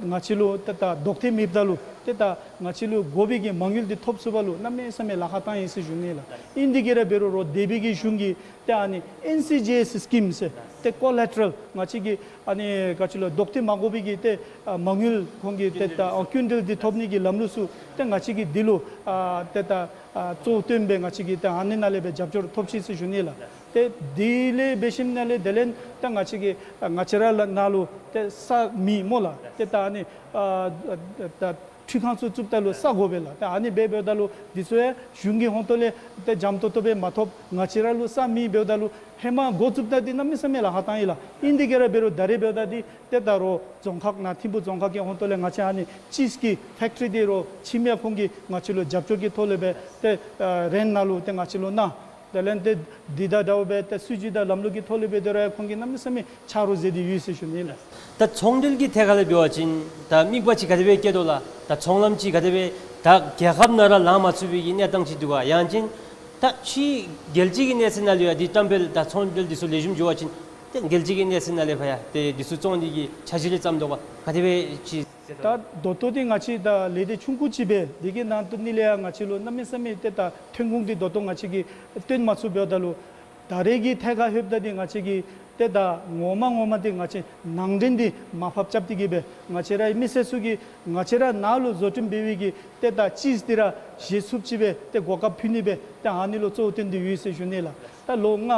ང་བཅས་ལུ་ཏེ་ད་ལྡོག་ཐེངས་མེདཔ་ད་ལུ་ཏེ་ད་ང་བཅས་ལུ་དགོ་པའི་གི་མ་དངུལ་འདི་ཐོབ་ཚུགས་པ་ལུ་གནམ་མེད་ས་མེད་ལཱ་ཁག་བཏང་ཡི་ཟེར་ཞུ་ནི་ལགས། ཨིན་དེ་གིས་ར་འབད་རུང་རོགས་འདས་པའི་གི་གཞུང་གིས་ཏེ་ཨ་ནི་ཨེན་སི་ཇི་ཨེསི་སི་ཀིམ་ཟེར་ཏེ་ཀོ་ལེ་ཊ་རཱལ་ང་བཅས་ཀྱི་ཨ་ནི་ག་ཅི་ལོ་ལྡོག་ཐེངས་མ་དགོ་པའི་གི་ཏེ་ཨ་མ་དངུལ་ཁོང་གིས་ཏེ་ད་ཨ་ཀུན་འདུལ་འདི་ཐོབ་ནི་གི་ལམ་ལུགས་ཚུ་ཏེ་ང་བཅས་ཀྱིས་འདི་ལུ་ཨ་ཏེ་ད་ཨ་གཙོ་བོ་བཏོན་སྦེ་ང་བཅས་ཀྱིས་ཏེ་ཨ་ནི་ནང་ལས་སྦེ་རྒྱབ་སྐྱོར་ཐོབ་ཅི་ཟེར་ཞུ་ནི་ལགས། ཏེ་དེ་ལས་འབད་ཞིནམ་ལས་དེ་ལས་ད་ང་བཅས་ཀྱིས་ང་བཅས་ར་ལུ་ནཱ་ལུ་ཏེ་ས་མེད་སྨོ་ལགས། ཏེ་ད་ཨ་ནི་ཨ་ད་འཕྲུལ་ཁང་ཚུ་བཙུགསཔ་ད་ལུ་ས་དགོ་པས་ལགས། ཏེ་ཨ་ནི་འབད་འབདཝ་ད་ལུ་འདི་ཚུ་ཡང་གཞུང་གི་ཧོངས་ཏོ་ལས་ཏེ་འཇམ་ཏོག་ཏོ་སྦེ་མ་ཐོབ། ང་བཅས་ར་ལུ་ས་མེད་འབདཝ་ད་ལུ་ཧེ་མ་འགོ་བཙུགསཔ་ད་འདི་གནམ་མེད་ས་མེད་ལཱ་ཁག་བཏང་ཡི་ལགས། ཨིན་དེ་གིས་ར་འབད་རུང་ད་རེས་འབདཝ་ད་འདི་ཏེ་ད་རོགས་རྫོང་ཁག་ནཱ་ཐིམ་ཕུ་རྫོང་ཁག་གི་ཧོངས་ཏོ་ལས་ང་བཅས་ཨ་ནི་ཅིསི་གི་ཕེཀ་ཊི་རི་འདི་རོགས་ཁྱིམ་ཡང་ཁོང་གིས་ང་བཅས་ལུ་རྒྱབ་སྐྱོར་གྱི་ཐོག་ལས་སྦེ་ཏེ་ཨ་རེནཊ་ནང་ལུ་ཏེ་ང་བཅས་ལུ་གནང་། དེ་ལས་ཏེ་འདི་དང་འདྲཝ་སྦེ་ཏེ་སྲིད་བྱུས་དང་ལམ་ལུགས་ཀྱི་ཐོག་ལས་སྦེ་དེ་ར་ཡང་ཁོང་གིས་གནམ་མེད་ས་མེད་ཆ་རོགས་མཛད་དེ་ཡོད་ཟེར་ཞུ་ནི་ལགས། ད་ཚོང་འབྲེལ་གྱི་ཐད་ཁར་ལས་འབད་བ་ཅིན་ད་དམིགས་པ་ཅིག་ག་དེ་སྦེ་བསྐྱེད་དོ་ལགས། ད་ཚོང་ལམ་ཅིག་ག་དེ་སྦེ་ད་རྒྱལ་ཁབ་ནང་ར་ལང་མ་ཚུགས་པའི་གི་གནས་སྟངས་ཅིག་འདུག་ག། ཡང་ཅིན་ད་ཕྱི་རྒྱལ་སྤྱི་གི་གནས་ཚད་ནང་ལུ་ཡང་འདི་བཀྲམ་སྤེལ་དང་ཚོང་འབྲེལ་འདི་ཚུ་ལེགས་ཤོམ་འགྱོ་བ་ཅིན་ཏེ་རྒྱལ་སྤྱི་གི་གནས་ཚད་ནང་ལས་ཕར་ཡང་ཏེ་འདི་ཚུ་བཙོང་ནི་གི་འཆར་གཞི་རེ་བརྩམས་དོ་ག། ག་དེ་སྦེ་ཅིག་ད་ད་ལྟོ་འདི་ང་བཅས་ད་ལས་སྡེ་ཆུང་ཀུ་ཅིག་སྦེ་འདི་གི་ནང་དོན་ནི་ལས་ཡང་ང་བཅས་ལུ་གནམ་མེད་ས་མེད་ཏེ་ད་ཐོན་ཁུངས་འདི་ད་ལྟོ་ང་བཅས་ཀྱིས་བཏོན་མ་ཚུགས་འབདཝ་ད་ལུ་ད་རེས་ཀྱི་ཐད་ཁར་ལྷོདཔ་ད་འདི་ང་བཅས་ཀྱིས་ཏེ་ད་ངོ་མ་ངོ་མ་འདི་ང་བཅས་ནང་འདྲེན་འདི་མར་ཕབ་རྐྱབ་སྟེ་གི་སྦེ་ང་བཅས་ར་མི་སེར་ཚུ་གིས་ང་བཅས་ར་ནཱ་ལུ་བཟོ་སྐྲུན་འབད་བའི་གི་ཏེ་ད་ཅིསི་འདི་ར་བཞེས་ཚུགསཔ་ཅིག་སྦེ་ཏེ་གོ་སྐབས་ཕུལ་ནི་སྦེ་ཏེ་ཨ་ནི་ལུ་གཙོ་བོ་བཏོན་ཏེ་ཡོད་ཟེར་ཞུ་ནི་ལགས། ད་ལོ་ལྔ་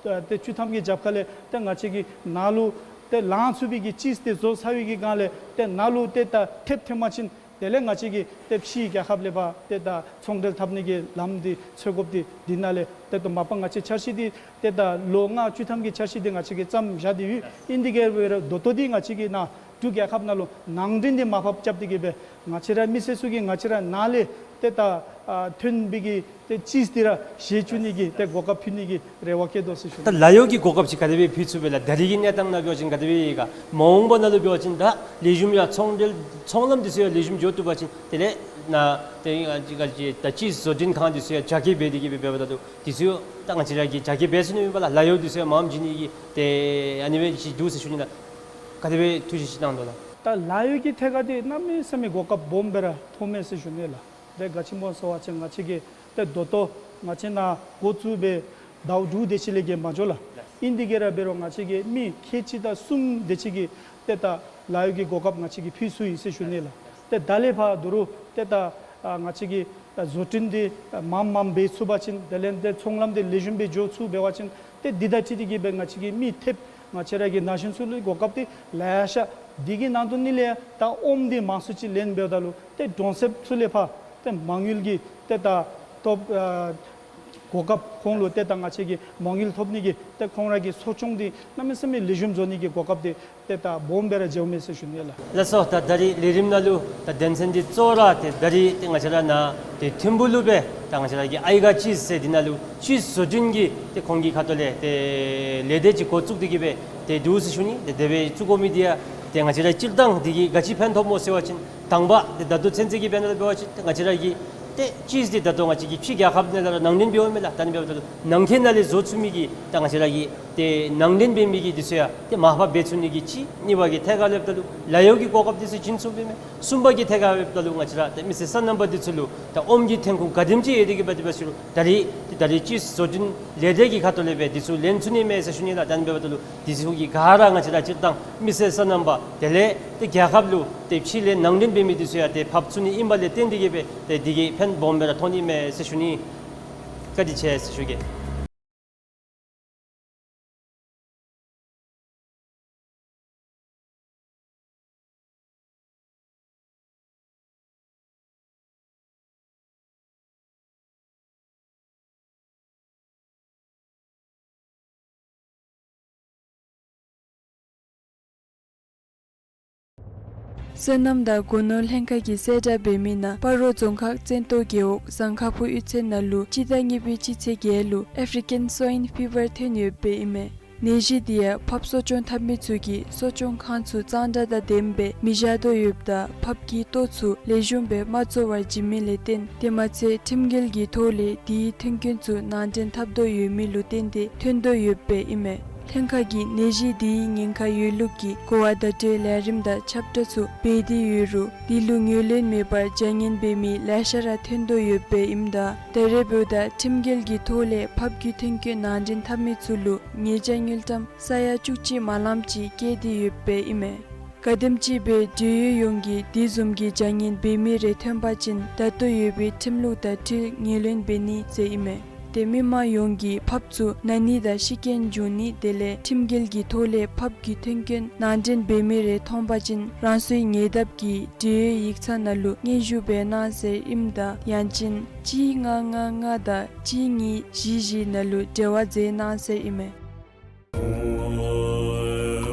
ཏེ་བཅུ་ཐམ་གྱི་རྒྱབ་ཁ་ལས་ཏེ་ང་བཅས་ཀྱིས་ནཱ་ལུ་ཏེ་ལང་ཚུགས་པའི་གི་ཅིསི་འདི་བཟོ་ཚར་བའི་གི་སྒང་ལས་ཏེ་ནཱ་ལུ་ཏེ་ད་ཐེབས་ཐོན་པ་ཅིན་དེ་ལས་ང་བཅས་ཀྱིས་ཏེ་ཕྱི་རྒྱལ་ཁབ་ལས་ཕར་ཏེ་ད་ཚོང་འབྲེལ་འཐབ་ནི་གི་ལམ་འདི་འཚོལ་དགོཔ་འདི་འདི་ནང་ལས་ཏེ་ད་མ་པ་ང་བཅས་འཆར་གཞི་འདི་ཏེ་ད་ལོ་ལྔ་བཅུ་ཐམ་གྱི་འཆར་གཞི་འདི་ང་བཅས་ཀྱིས་བརྩམས་བཞག་སྟེ་ཡོད། ཨིན་དེ་གིས་འབད་རུང་ད་ལྟོ་འདི་ང་བཅས་ཀྱིས་ནཱ་འབྲུག་རྒྱལ་ཁབ་ནང་ལུ་ནང་འདྲེན་འདི་མར་ཕབ་རྐྱབ་སྟེ་གི་སྦེ་ང་བཅས་ར་མི་སེར་ཚུ་གིས་ང་བཅས་ར་ནཱ་ལས་ཏེ་ད་ཨ་ཐོན་པའི་གི་ཏེ་ཅིསི་འདི་ར་བཞེས་བཅུག་ནི་གི་ཏེ་གོ་སྐབས་ཕུལ་ནི་གི་རེ་བ་བསྐྱེད་དོ་ཟེར་ཞུ། ད་ལཱ་གཡོག་གི་གོ་སྐབས་ཅིག་ག་དེ་སྦེ་ཕུལ་ཚུགས་པས་ལགས། ད་རེས་ཀྱི་གནས་སྟངས་ནང་འབད་བ་ཅིན་ག་དེ་སྦེ་ཡོད་ག། མ་འོངས་པ་ནང་ལུ་འབད་བ་ཅིན་ད་ལེགས་ཤོམ་ཡང་ཚོང་འབྲེལ་ཚོང་ལམ་འདི་ཚུ་ཡང་ལེགས་ཤོམ་འགྱོ་བཏུབ་པ་ཅིན་དེ་ལས་ནཱ་ཏེ་ད་ཅིསི་བཟོ་སྐྲུན་ཁང་འདི་ཚུ་ཡང་རྒྱ་སྐྱེད་འབད་དེ་གི་སྦེ་འབདཝ་ད་ལུ་འདི་ཚུ་ཡང་ད་ང་བཅས་ར་གིས་རྒྱ་སྐྱེད་འབད་ཚུགས་ནི་མས་པ་ལགས། ལཱ་གཡོག་འདི་ཚུ་ཡང་མངམ་བྱིན་ནི་གི་ཏེ་ཨ་ནི་སྦེ་ཅིག་འདུག་ཟེར་ཞུ་ནི་ལགས། ག་དེ་སྦེ་ཐུགས་བཞེད་ཅིག་གནང་དོ་ལགས། ད་ལཱ་གཡོག་གི་ཐད་ཁར་འདི་གནམ་མེད་ས་མེད་གོ་སྐབས་སྦོམ་སྦེ་ར་ཐོབ་མས་ཟེར་ཞུ་ནི་ལགས། ཏེ་ག་ཅི་སྨོ་ཟེར་བ་ཅིན་ང་བཅས་ཀྱིས་ཏེ་ད་ལྟོ་ང་བཅས་ནཱ་འགོ་བཙུགས་སྦེ་ཟླཝ་དྲུག་དེ་ཅིག་ལས་བརྒལ་མ་འགྱོ་ལགས། ཨིན་དེ་གིས་ར་འབད་རུང་ང་བཅས་ཀྱིས་མི་ཁལ་གཅིག་དང་གསུམ་དེ་ཅིག་གི་ཏེ་ད་ལཱ་གཡོག་གི་གོ་སྐབས་ང་བཅས་ཀྱིས་ཕུལ་ཚུགས་ཡི་ཟེར་ཞུ་ནི་ལགས། ཏེ་ད་ལས་ཕར་ད་རུང་ཏེ་ད་ཨ་ང་བཅས་ཀྱིས་ཨ་བཟོ་སྐྲུན་འདི་ཨ་མངམ་མངམ་འབད་ཚུགས་པ་ཅིན་དེ་ལས་ཏེ་ཚོང་ལམ་འདི་ལེགས་ཤོམ་སྦེ་འགྱོ་ཚུགས་འབད་བ་ཅིན་ཏེ་འདི་དང་འཁྲིལ་ཏེ་གི་སྦེ་ང་བཅས་ཀྱིས་མི་ཐེབས་ང་བཅས་ར་གི་ན་གཞོན་ཚུ་ལུ་གོ་སྐབས་འདི་ལེ་ཤ། འདི་གི་ནང་དོན་ནི་ལས་ད་ཨོམ་འདི་མང་སུ་ཅིག་ལེན་འབདཝ་ད་ལུ་ཏེ་གྲོང་གསེབ་ཚུ་ལས་ཕར་ཏེ་མ་དངུལ་གྱི་ཏེ་ད་ཐོབ་ཨ་གོ་སྐབས་ཁོང་ལུ་ཏེ་ད་ང་བཅས་ཀྱིས་མ་དངུལ་ཐོབ་ནི་གི་ཏེ་ཁོང་ར་གི་གསོ་སྐྱོང་འདི་གནམ་མེད་ས་མེད་ལེགས་ཤོམ་བཟོ་ནི་གི་གོ་སྐབས་འདི་ཏེ་ད་སྦོམ་སྦེ་ར་འགྱོཝ་མས་ཟེར་ཞུ་ནི་ལགས། ལགས་སོ། ད་ད་རིས་ལས་རིམ་ནང་ལུ་ད་དོན་ཚན་འདི་གཙོ་བོ་ར་ཏེ་ད་རིས་ཏེ་ང་བཅས་ར་ནཱ་ཏེ་ཐིམ་ཕུ་ལུ་སྦེ་ད་ང་བཅས་ར་གི་ཨའི་ག་ཅིསི་ཟེར་འདི་ནང་ལུ་ཅིསི་བཟོ་སྐྲུན་གྱི་ཏེ་ཁོང་གི་ཁ་ཐུག་ལས་ཏེ་ལས་སྡེ་ཅིག་འགོ་བཙུགས་ཏེ་གི་སྦེ་ཏེ་འདུག་ཟེར་ཞུ་ནི། ཏེ་དེ་སྦེ་བཙུགས་དགོ་མི་འདི་ཡང་ཏེ་ང་བཅས་ར་སྤྱིར་བཏང་འདི་གིས་ག་ཅི་ཕན་ཐོགས་སྨོ་ཟེར་བ་ཅིན་དང་པ་ཏེ་ད་ལྟོ་ཚུན་ཚོད་ཀྱི་དཔེར་ན་འབད་བ་ཅིན་ཏེ་ང་བཅས་ར་གི་ཏེ་ཅིསི་འདི་ད་ལྟོ་ང་བཅས་ཀྱི་ཕྱི་རྒྱལ་ཁབ་ནང་ལས་ར་ནང་འདྲེན་འབདཝ་མས་ལགས། ད་ཨ་ནི་འབདཝ་ད་ལུ་ནང་འཁོད་ནང་ལས་བཟོ་ཚུགས་མི་གི་ད་ང་བཅས་ར་གི་ཏེ་ནང་འདྲེན་འབད་མི་གི་འདི་ཚུ་ཡང་ཏེ་མར་ཕབ་འབད་ཚུགས་ནི་གི་གཅིག། གཉིས་པ་གི་ཐད་ཁར་ལྷོདཔ་ད་ལུ་ལཱ་གཡོག་གི་གོ་སྐབས་འདི་ཚུ་བྱིན་ཚུགསཔ་ཨིན་མས། གསུམ་པ་གི་ཐད་ཁར་ལྷོདཔ་ད་ལུ་ང་བཅས་ར་ཏེ་མི་སེར་སོ་ནམ་པ་འདི་ཚུ་ལུ་ད་ཨོམ་གྱི་ཐོན་ཁུངས་ག་དེམ་ཅིག་ཡོད་དེ་གི་སྦེ་དེ་སྦེ་ཞུ་རུང་ད་རིས་ཏེ་ད་རིས་ཅིསི་བཟོ་སྐྲུན་ལས་སྡེ་གི་ཁ་ཐུག་ལས་སྦེ་འདི་ཚུ་ལེན་ཚུགས་ནི་མས་ཟེར་ཞུ་ནི་ལགས། ད་ཨ་ནི་འབདཝ་ད་ལུ་འདི་ཚུ་གི་ག་ར་ང་བཅས་ར་སྤྱིར་བཏང་མི་སེར་སོ་ནམ་པ་དེ་ལས་ཏེ་རྒྱལ་ཁབ་ལུ་ཏེ་ཕྱི་ལས་ནང་འདྲེན་འབད་མི་འདི་ཚུ་ཡང་ཏེ་ཕབ་ཚུགས་ནི་ཨིནམ་ལས་བརྟེན་ཏེ་གི་སྦེ་ཏེ་འདི་གིས་ཕན་སྦོམ་སྦེ་ར་ཐོགས་ནི་མས་ཟེར་ཞུ་ནི། བཀའ་དྲིན་ཆེ་ཟེར་ཞུ་གེ། སོ་ནམ་དང་སྒོ་ནོར་ལྷན་ཁག་གིས་གསལ་བསྒྲགས་འབད་མི་ནང་སྤ་རོ་རྫོང་ཁག་བཙན་ཏོ་རྒེད་འོག་ཟངས་དཀར་ཕུ་གཡུས་ཚན་ནང་ལུ་སྤྱི་ཟླ་གཉིས་པའི་སྤྱི་ཚེས་བརྒྱད་ལུ་ཨེཕ་རི་ཀན་སོའིན་ཕི་བར་ཐོན་ཡོདཔ་སྦེ་ཨིན་མས། ནད་གཞི་འདི་ཡང་ཕགཔ་གསོ་སྐྱོང་འཐབ་མི་ཚུ་གིས་གསོ་སྐྱོང་ཁང་ཚུ་གཙང་སྦྲ་དང་ལྡནམ་སྦེ་མི་བཞག་དོ་ཡོདཔ་ད་ཕགཔ་གི་ལྟོ་ཚུ་ལེགས་ཤོམ་སྦེ་མ་བཙོ་བར་བྱིན་མི་ལས་བརྟེན་དེ་མ་ཚད་ཁྲིམས་འགལ་གྱི་ཐོག་ལས་དེའི་ཐོན་སྐྱེད་ཚུ་ནང་འདྲེན་འཐབ་དོ་ཡོད་མི་ལུ་བརྟེན་ཏེ་ཐོན་དོ་ཡོདཔ་སྦེ་ཨིན་མས། ལྷན་ཁག་གིས་ནད་གཞི་འདིའི་ཉེན་ཁ་ཡོད་ལུགས་ཀྱི་གོ་བ་བརྡ་སྤྲོད་ལས་རིམ་དང་ཁྱབ་བསྒྲགས་ཚུ་འབད་དེ་ཡོད་རུང་དེ་ལུ་ངོས་ལེན་མེད་པར་བྱ་ངན་འབད་མི་ལེ་ཤ་ར་ཐོན་དོ་ཡོདཔ་སྦེ་ཨིནམ་ད་ད་རེས་འབདཝ་ད་ཁྲིམས་འགལ་གྱི་ཐོག་ལས་ཕགཔ་གི་ཐོན་སྐྱེད་ནང་འདྲེན་འཐབ་མི་ཚུ་ལུ་ཉེས་བྱ་དངུལ་ཀྲམ་ས་ཡ་བཅུ་གཅིག་མ་ལངམ་ཅིག་བཀལ་ཏེ་ཡོདཔ་སྦེ་ཨིན་མས། ག་དེམ་ཅིག་སྦེ་འབྲེལ་ཡོད་ཡོངས་ཀྱིས་དེ་བཟུམ་གྱི་བྱ་ངན་འབད་མི་རེ་ཐོན་པ་ཅིན་ད་ལྟོ་ཡོད་པའི་ཁྲིམས་ལུགས་དང་འཁྲིལ་ངོས་ལེན་འབད་ནི་ཟེར་ཨིན་མས། ཏེ་མི་མང་ཡོངས་ཀྱིས་ཕགཔ་ཚུ་ན་ནི་དང་ཤི་རྐྱེན་འབྱུང་ནི་དེ་ལས་ཁྲིམས་འགལ་གྱི་ཐོག་ལས་ཕགཔ་གི་ཐོན་སྐྱེད་ནང་འདྲེན་འབད་མི་རེ་མཐོང་པ་ཅིན་རང་སོའི་ཉེ་འདབས་ཀྱི་འབྲེལ་ཡོད་ཡིག་ཚང་ནང་ལུ་སྙན་ཞུ་འབད་གནང་ཟེར་ཨིནམ་ད་ཡང་ཅིན་གཅིག་ལྔ་ལྔ་ལྔ་དང་གཅིག་གཉིས་བཞི་བཞི་ནང་ལུ་འབྲེལ་བ་མཛད་གནང་ཟེར་ཨིན་མས།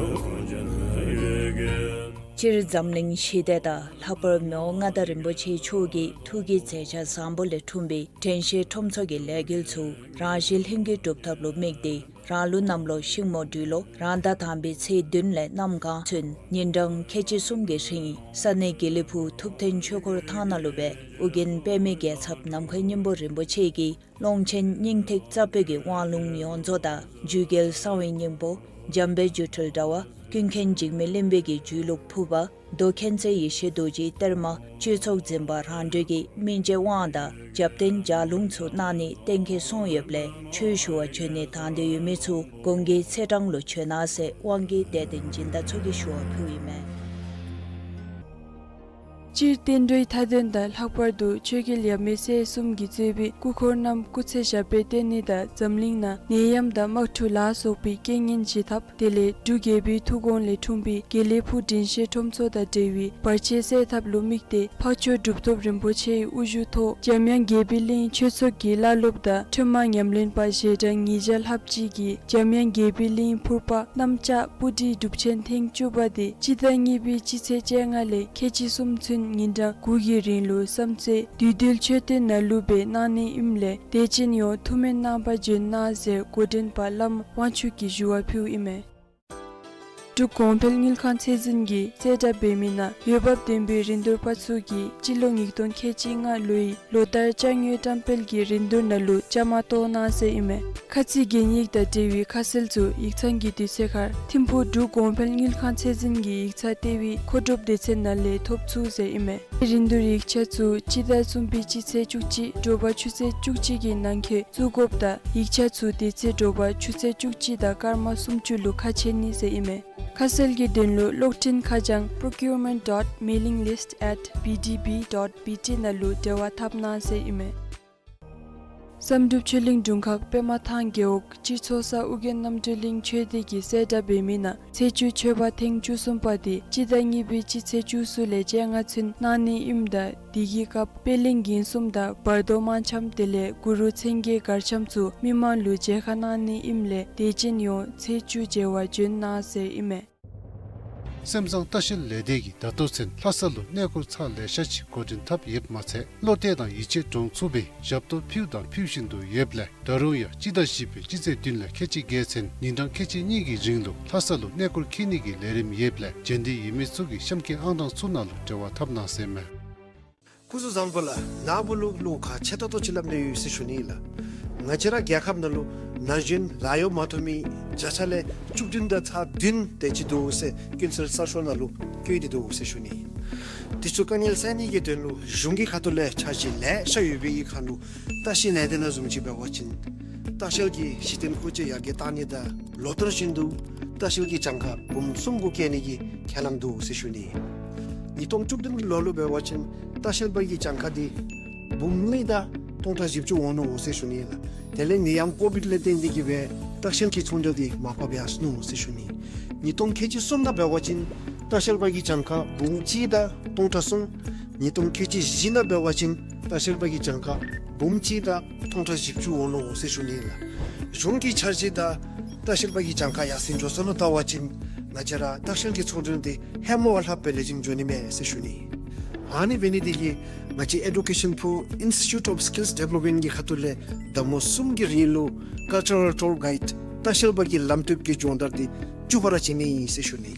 སྤྱིར་འཛམ་གླིང་ཞི་བདེ་དང་ལྷག་པར་མི་དབང་མངའ་བདག་རིན་པོ་ཆེ་མཆོག་གི་ཐུགས་ཀྱི་མཛད་འཆར་བཟང་པོ་ལས་འཁྲུངས་པའི་དྲན་ཤེས་ཁྲོམ་ཚོགས་ཀྱི་ལས་འགུལ་ཚུ་རང་བཞིན་ལྷུན་གྱིས་གྲུབ་ཐབས་ལུ་དམིགས་ཏེ་རང་ལུགས་གནམ་ལོ་ཤིང་མོ་སྦྲུལ་ལོ་རང་ཟླ་དང་པའི་ཚེས་བདུན་ལས་གནམ་གང་ཚུན་ཉིན་གྲངས་ཁལ་གཅིག་གསུམ་གྱི་རིང་ས་གནས་དགེ་ལེགས་ཕུག་ཐུབ་བསྟན་ཆོས་འཁོར་ཐང་ནང་ལུ་སྦེ་ཨོ་རྒྱན་པདྨའི་རྒྱལ་ཚབ་ནམ་མཁའི་སྙིང་པོ་རིན་པོ་ཆེ་གིས་ཀློང་ཆེན་སྙིང་ཐིག་རྩ་བོད་ཀྱི་དབང་ལུང་ཡོངས་རྫོགས་དང་རྒྱུད་རྒྱལ་གསང་བའི་སྙིང་པོ་འཇམ་དཔལ་སྒྱུ་འཕྲུལ་དྲ་བ་ཀུན་མཁྱེན་འཇིགས་མེད་གླིང་པའི་རྒྱུད་ལུགས་ཕུར་པ་མདོ་མཁྱེན་བརྩེ་ཡེ་ཤེས་རྡོ་རྗེའི་གཏེར་མ་སྤྱོད་ཚོགས་འཛིན་པ་རང་གྲོལ་གྱི་སྨིན་བྱེད་དབང་དང་རྒྱབ་རྟེན་ལྗགས་ལུང་ཚུ་གནང་ནི་གཏན་འཁེལ་སོང་ཡོདཔ་ལས་ཆོས་ཞུ་བར་བྱོན་ནི་དང་འདོད་ཡོད་མི་ཚུ་གོང་གི་ཚེས་གྲངས་ལུ་བྱོན་གནང་ཟེར་དབང་གིས་དད་ལྡན་སྦྱིན་བདག་ཚུ་གིས་ཞུ་བ་ཕུལཝ་ཨིན་མས། སྤྱིར་བསྟན་འགྲོའི་མཐའ་དོན་དང་ལྷག་པར་དུ་ཆོས་རྒྱལ་ཡབ་མེས་སྲས་གསུམ་གྱིས་གཙོས་པའི་སྐུ་འཁོར་རྣམས་སྐུ་ཚེ་ཞབས་པད་བརྟན་ནི་དང་འཛམ་གླིང་ནང་ནད་ཡམས་དང་དམག་འཁྲུག་ལ་སོགས་པའི་རྐྱེན་ངན་ཞི་ཐབས་དེ་ལས་འབྲུག་རྒྱལ་པོའི་ཐུགས་དགོངས་ལས་འཁྲུངས་པའི་དགེ་ལེགས་ཕུག་དྲིན་ཤེས་ཁྲོམ་ཚོགས་དང་འབྲེལ་བའི་བར་ཆད་སེལ་ཐབས་ལུ་དམིགས་ཏེ་འཕགས་མཆོག་གྲུབ་ཐོབ་རིན་པོ་ཆེའི་དབུ་བཞུགས་ཐོག་འཇམ་དབྱངས་དགྱེས་པའི་གླིང་ཆོས་ཚོགས་ཀྱི་བླ་སློབ་དང་ཁྲོས་མ་ཉམས་ལེན་པ་ཞལ་གྲངས་ཉིས་བརྒྱ་ལྷགཔ་ཅིག་གིས་འཇམ་དབྱངས་དགྱེས་པའི་གླིང་ཕུར་པ་གནམ་ལྕགས་སྤུ་གྲིའི་སྒྲུབ་ཆེན་ཐེངས་བཅུ་པ་དེ་སྤྱི་ཟླ་གཉིས་པའི་སྤྱི་ཚེས་བཅོ་ལྔ་ལས་ཁལ་གཅིག་གསུམ་ཚུན་ཉིན་གྲངས་དགུ་གི་རིང་ལུ་བསམ་རྩེ་བདུད་འདུལ་མཆོད་རྟེན་ནང་ལུ་སྦེ་གནང་ནི་ཨིནམ་ལས་དད་ཅན་ཡོངས་ཐུགས་སྨོན་གནང་པར་བྱོན་གནང་ཟེར་འགོ་འདྲེན་པ་བླམ་དབང་ཕྱུག་གིས་ཞུ་བ་ཕུལཝ་ཨིན་མས། འབྲུག་གོང་འཕེལ་དངུལ་ཁང་ཚད་འཛིན་གྱིས་གསལ་བསྒྲགས་འབད་མི་ནང་འོས་འབབ་ལྡན་པའི་རིན་བསྡུར་པ་ཚུ་གིས་སྤྱི་ལོ་ཉིས་སྟོང་ཁལ་གཅིག་ལྔ་ལོའི་ལོ་ལྟར་ཅ་དངོས་བཀྲམ་སྤེལ་གྱི་རིན་བསྡུར་ནང་ལུ་བཅའ་མར་གཏོགས་གནང་ཟེར་ཨིན་མས། ཁ་ཚིག་གན་ཡིག་དང་འབྲེལ་བའི་ཁ་གསལ་ཚུ་ཡིག་ཚང་གི་དུས་ཚོད་ཁར་ཐིམ་ཕུག་འབྲུག་གོང་འཕེལ་དངུལ་ཁང་ཚད་འཛིན་གྱི་ཡིག་ཚང་ལྟེ་བའི་མཁོ་སྒྲུབ་སྡེ་ཚན་ནང་ལས་ཐོབ་ཚུགས་ཟེར་ཨིན་མས། རིན་བསྡུར་ཡིག་ཆ་ཚུ་སྤྱི་ཟླ་གསུམ་པའི་སྤྱི་ཚེས་བཅུ་གཅིག་དྲོ་པ་ཆུ་ཚོད་བཅུ་གཅིག་གི་ནང་འཁོད་བཙུགས་དགོཔ་དང་ཡིག་ཆ་ཚུ་དེ་ཚེ་དྲོ་པ་ཆུ་ཚོད་བཅུ་གཅིག་དང་སྐར་མ་སུམ་ཅུ་ལུ་ཁ་ཕྱེ་ནི་ཟེར་ཨིན་མས། ཁ་གསལ་གྱི་དོན་ལུ་གློག་འཕྲིན་ཁ་བྱང་procurement dot mailing list at B D B dot B T ནང་ལུ་འབྲེལ་བ་འཐབ་གནང་ཟེར་ཨིན་མས། བསམ་གྲུབ་ཆོས་གླིང་དྲུང་ཁག་པདྨ་ཐང་རྒེད་འོག་སྤྱི་ཚོགས་སར་ཨོ་རྒྱན་རྣམ་གྲོལ་གླིང་ཆོས་སྡེ་གིས་གསལ་བསྒྲགས་འབད་མི་ནང་ཚེས་བཅུ་མཆོད་པ་ཐེངས་བཅུ་གསུམ་པ་དེ་སྤྱི་ཟླ་གཉིས་པའི་སྤྱི་ཚེས་བཅུ་གསུམ་ལས་བཅོ་ལྔ་ཚུན་གནང་ནི་ཨིནམ་ད་དེ་གི་སྐབས་པད་གླིང་གིང་གསུམ་དང་བར་དོ་དམར་འཆམ་དེ་ལས་གུ་རུ་མཚན་བརྒྱད་གར་འཆམ་ཚུ་མི་མང་ལུ་མཇལ་ཁ་གནང་ནི་ཨིནམ་ལས་དད་ཅན་ཡོངས་ཚེས་བཅུ་མཇལ་བར་བྱོན་གནང་ཟེར་ཨིན་མས། སེམས་བཟང་ལྟ་བཤལ་ལས་སྡེ་གིས་ད་ལྟོ་ཚུན་ལྷ་ས་ལུ་གནས་སྐོར་ཚར་ལེ་ཤ་ཅིག་འགོ་འདྲེན་འཐབ་ཡོདཔ་མ་ཚད་བློ་གཏད་དང་ཡིད་ཆེས་འདྲོངས་ཚུགས་པའི་ཞབས་ཏོག་ཕུལ་དང་ཕུལ་བཞིན་དུ་ཡོདཔ་ལས་ད་རུང་ཡང་སྤྱི་ཟླ་བཞི་པའི་སྤྱི་ཚེས་བདུན་ལས་ཁལ་གཅིག་བརྒྱད་ཚུན་ཉིན་གྲངས་ཁལ་གཅིག་གཉིས་ཀྱི་རིང་ལུ་ལྷ་ས་ལུ་གནས་སྐོར་འཁྱིད་ནི་གི་ལས་རིམ་ཡོདཔ་ལས་རྗེས་འདེད་ཡོད་མི་ཚུ་གིས་གཤམ་གྱི་ཨང་གྲངས་ཚུ་ནང་ལུ་འབྲེལ་བ་འཐབ་གནང་ཟེར་མས། སྐུ་གཟུགས་བཟང་པོ་ལགས། ནཱ་བུ་ལུ་བློ་ཁག་ཆེ་ཏོག་ཏོ་ཅིག་སླབ་ནི་ཡོད་ཟེར་ཞུ་ནི་ལགས། ང་བཅས་ར་རྒྱལ་ཁབ་ནང་ལུ་ན་གཞོན་ལཱ་གཡོག་མ་ཐོབ་མི་བརྒྱ་ཆ་ལས་བཅུ་བདུན་དང་ཚག་བདུན་དེ་ཅིག་འདུག་ཟེར་ཀུན་གསལ་གསར་ཤོག་ནང་ལུ་བཀོད་དེ་འདུག་ཟེར་ཞུ་ནི། དེ་ཚུ་དཀའ་ངལ་སེལ་ནི་གི་དོན་ལུ་གཞུང་གི་ཁ་ཐུག་ལས་འཆར་གཞི་ལེ་ཤ་ཡོད་པའི་གི་ཁར་ལུ་ལྟ་བཤལ་ལས་སྡེ་ནང་བཟུམ་ཅིག་འབད་བ་ཅིན་ལྟ་བཤལ་གྱི་གཞི་རྟེན་མཁོ་ཆས་ཡར་རྒྱས་གཏང་ནི་དང་ལོ་ལྟར་བཞིན་དུ་ལྟ་བཤལ་གྱི་གྱངས་ཁ་འབུམ་གསུམ་གུ་བཀལ་ནི་གི་ཁས་བླངས་འདུག་ཟེར་ཞུ་ནི། ཉིས་སྟོང་བཅུ་བདུན་གྱི་ལོ་ལུ་འབད་བ་ཅིན་ལྟ་བཤལ་པ་གི་གྱངས་ཁ་འདི་འབུམ་གཉིས་དང་སྟོང་ཕྲག་བཞི་བཅུ་འོང་ནུག་ཟེར་ཞུ་ནི་ལགས། དེ་ལས་ནད་ཡམས་ཀོ་བིཌ་ལས་བརྟེན་ཏེ་གིས་སྦེ་ལྟ་བཤལ་གྱི་ཚོང་རྒྱག་འདི་མར་ཕབ་ཡར་སོ་ནུག་ཟེར་ཞུ་ནི། ཉིས་སྟོང་ཁལ་གཅིག་གསུམ་ནང་འབད་བ་ཅིན་ལྟ་བཤལ་པ་གི་གྱངས་ཁ་འབུམ་གཅིག་དང་སྟོང་ཕྲག་གསུམ། ཉིས་སྟོང་ཁལ་གཅིག་བཞི་ནང་འབད་བ་ཅིན་ལྟ་བཤལ་པ་གི་གྱངས་ཁ་འབུམ་གཅིག་དང་སྟོང་ཕྲག་བཞི་བཅུ་འོང་ནུག་ཟེར་ཞུ་ནི་ལགས། གཞུང་གི་འཆར་གཞི་དང་ལྟ་བཤལ་པ་གི་གྱངས་ཁ་ཡར་སེང་འགྱོ་ས་ལུ་བལྟ་བ་ཅིན་ ང་བཅས་ར་ལྟ་བཤལ་གྱི་ཚོང་དོན་འདི་ཧེ་མ་བ་ལྷགཔ་སྦེ་ལེགས་ཤོམ་འགྱོ་ནི་མས་ཟེར་ཞུ་ནི། ཨ་ནི་འབད་ནི་དེ་གིས་ང་བཅས་ཨེ་ཌུ་ཀེ་ཤཱན་ཕུག་Institute of Skills Development གི་ཁ་ཐུག་ལས་ཟླ་མོ་གསུམ་གྱི་རིང་ལུ་ཀལ་ཅར་རལ་ཊུར་གའིཌ་ལྟ་བཤལ་པ་གི་ལམ་སྟོན་གྱི་སྦྱོང་བརྡར་འདི་བཅུ་པ་ར་བྱིན་ནི་ཨིན་ཟེར་ཞུ་ནི།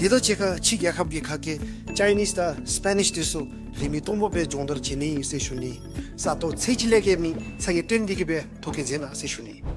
དེ་དང་གཅིག་ཁར་ཕྱི་རྒྱལ་ཁབ་ཀྱི་ཁ་སྐད་ཅའི་ནིསི་དང་སི་པེ་ནིསི་དེ་ཚུ་རིན་མེད་སྟོང་པ་སྦེ་སྦྱོང་བརྡར་བྱིན་ནི་ཨིན་ཟེར་ཞུ་ནི། ས་སྟོང་ཚད་ཅིག་ལས་བརྒལ་མི་ཚ་གྱང་སྟོན་ཏེ་གི་སྦེ་ཐོ་བཀོད་མཛད་གནང་ཟེར་ཞུ་ནི།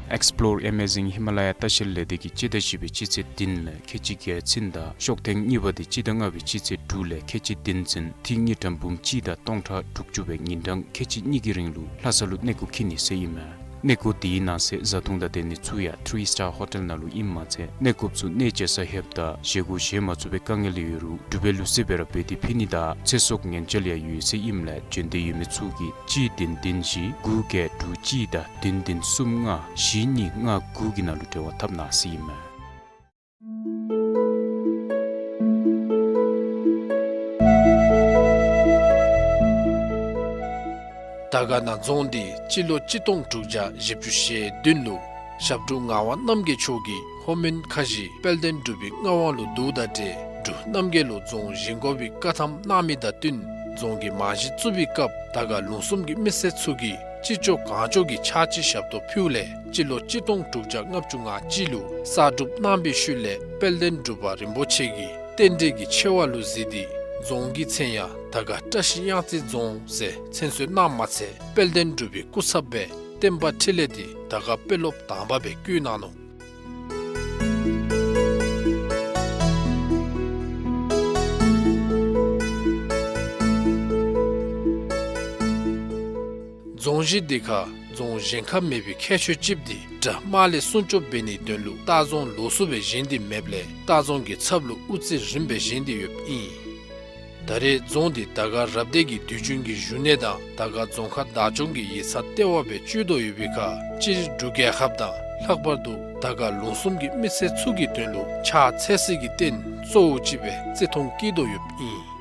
Explore Amazing Himalaya ལྟ་བཤལ་ལས་སྡེ་གིས་སྤྱི་ཟླ་བཞི་པའི་སྤྱི་ཚེས་བདུན་ལས་ཁལ་གཅིག་བརྒྱད་ཚུན་དང་ཤོག་ཐེངས་གཉིས་པ་དེ་སྤྱི་ཟླ་ལྔ་པའི་སྤྱི་ཚེས་དྲུག་ལས་ཁལ་གཅིག་བདུན་ཚུན་ཏི་རུ་དངུལ་ཀྲམ་འབུམ་གཅིག་དང་སྟོང་ཕྲག་དྲུག་ཅུ་སྦེ་ཉིན་གྲངས་ཁལ་གཅིག་གཉིས་ཀྱི་རིང་ལུ་ལྷ་ས་ལུ་གནས་སྐོར་འཁྱིད་ནི་ཟེར་ཨིན་མས། གནས་སྐོར་དེའི་ནང་གསེས་བཟའ་འཐུང་དང་སྡོད་ནི་ཚུ་ཡང་ཐི་རི་སི་ཊར་ཧོ་ཊེལ་ནང་ལུ་ཨིནམ་མ་ཚད་གནས་སྐོརཔ་ཚུ་གནས་བཅས་ས་ལྷོདཔ་ད་བཞེས་སྒོ་བཞེས་མ་ཚུགས་པའི་དཀའ་ངལ་ཡོད་རུང་འབྲུག་པའི་ལུགས་སྲོལ་སྦེ་ར་འབད་དེ་ཕུལ་ནི་དང་ཚེ་སྲོག་ཉེན་བཅོལ་ཡང་ཡོད་ཟེར་ཨིནམ་ལས་བྱོན་འདོད་ཡོད་མི་ཚུ་གིས་གཅིག་བདུན་བདུན་བཞི་དགུ་བརྒྱད་དྲུག་གཅིག་དང་བདུན་བདུན་གསུམ་ལྔ་བཞི་གཉིས་ལྔ་དགུ་གི་ནང་ལུ་འབྲེལ་བ་འཐབ་གནང་ཟེར་ཨིན་མས། དར་དཀར་ན་རྫོང་འདི་སྤྱི་ལོ་གཅིག་སྟོང་དྲུག་བརྒྱ་བཞི་བཅུ་ཞེ་བདུན་ལུ་ཞབས་དྲུང་ངག་དབང་རྣམ་རྒྱལ་མཆོག་གིས་ལྷོ་མོན་ཁ་བཞི་དཔལ་ལྡན་འབྲུག་པའི་མངའ་དབང་ལུ་བསྡུཝ་དང་འབྲེལ་འབྲུག་རྣམ་རྒྱལ་ལུ་རྫོང་བཞེངས་དགོ་པའི་བཀའ་ཐམ་གནང་མི་དང་བསྟུན་རྫོང་གི་རྨང་གཞི་བཙུགས་པའི་སྐབས་དར་དཀར་ལུང་གསུམ་གྱི་མི་སེར་ཚུ་གིས་ཅི་ལྕོགས་གང་ལྕོགས་ཀྱི་ཕྱག་ཕྱི་ཞབས་ཏོག་ཕུལཝ་ལས་སྤྱི་ལོ་གཅིག་སྟོང་དྲུག་བརྒྱ་ལྔ་བཅུ་ང་གཅིག་ལུ་གསར་སྒྲུབ་གནང་བའི་ཤུལ་ལས་དཔལ་ལྡན་འབྲུག་པ་རིན་པོ་ཆེ་གིས་རྟེན་འབྲེལ་གྱི་ཆེ་བ་ལུ་གཟིགས་ཏེ་རྫོང་གི་མཚན་ཡང་དར་དཀར་བཀྲ་ཤིས་གཡང་རྩེ་རྫོང་ཟེར་མཚན་གསོལ་གནངམ་མ་ཚད་དཔལ་ལྡན་འབྲུག་པའི་སྐུ་ཚབ་སྦེ་བསྟན་པ་འཕྲིན་ལས་འདི་དར་དཀར་དཔོན་སློབ་དང་པ་སྦེ་བསྐོ་གནང་ནུག། རྫོང་གཞི་འདི་ཁར་རྫོང་བཞེངས་ཁར་མེད་པའི་ཁྱད་ཆོས་ཅིག་འདི་དགྲ་དམག་ལས་སྲུང་སྐྱོབ་འབད་ནིའི་དོན་ལུ་ལྟ་རྫོང་ལོགས་སུ་སྦེ་བཞེངས་ཏེ་མེདཔ་ལས་ལྟ་རྫོང་གི་ཚབ་ལུ་དབུ་རྩེ་རིངམ་སྦེ་བཞེངས་ཏེ་ཡོདཔ་ཨིན། ད་རེས་རྫོང་འདི་དར་དཀར་རབ་སྡེ་གི་དུས་རྒྱུན་གྱི་བཞུགས་གནས་དང་དར་དཀར་རྫོང་ཁག་བདག་སྐྱོང་གི་ཡིག་ཚང་ལྟེ་བ་སྦེ་སྤྱོད་དོ་ཡོད་པའི་ཁར་སྤྱིར་འབྲུག་རྒྱལ་ཁབ་དང་ལྷག་པར་དུ་དར་དཀར་ལུང་གསུམ་གྱི་མི་སེར་ཚུ་གི་དོན་ལུ་ཕྱག་འཚལ་སའི་གི་རྟེན་གཙོ་བོ་ཅིག་སྦེ་བརྩི་མཐོང་བསྐྱེད་དོ་ཡོདཔ་ཨིན།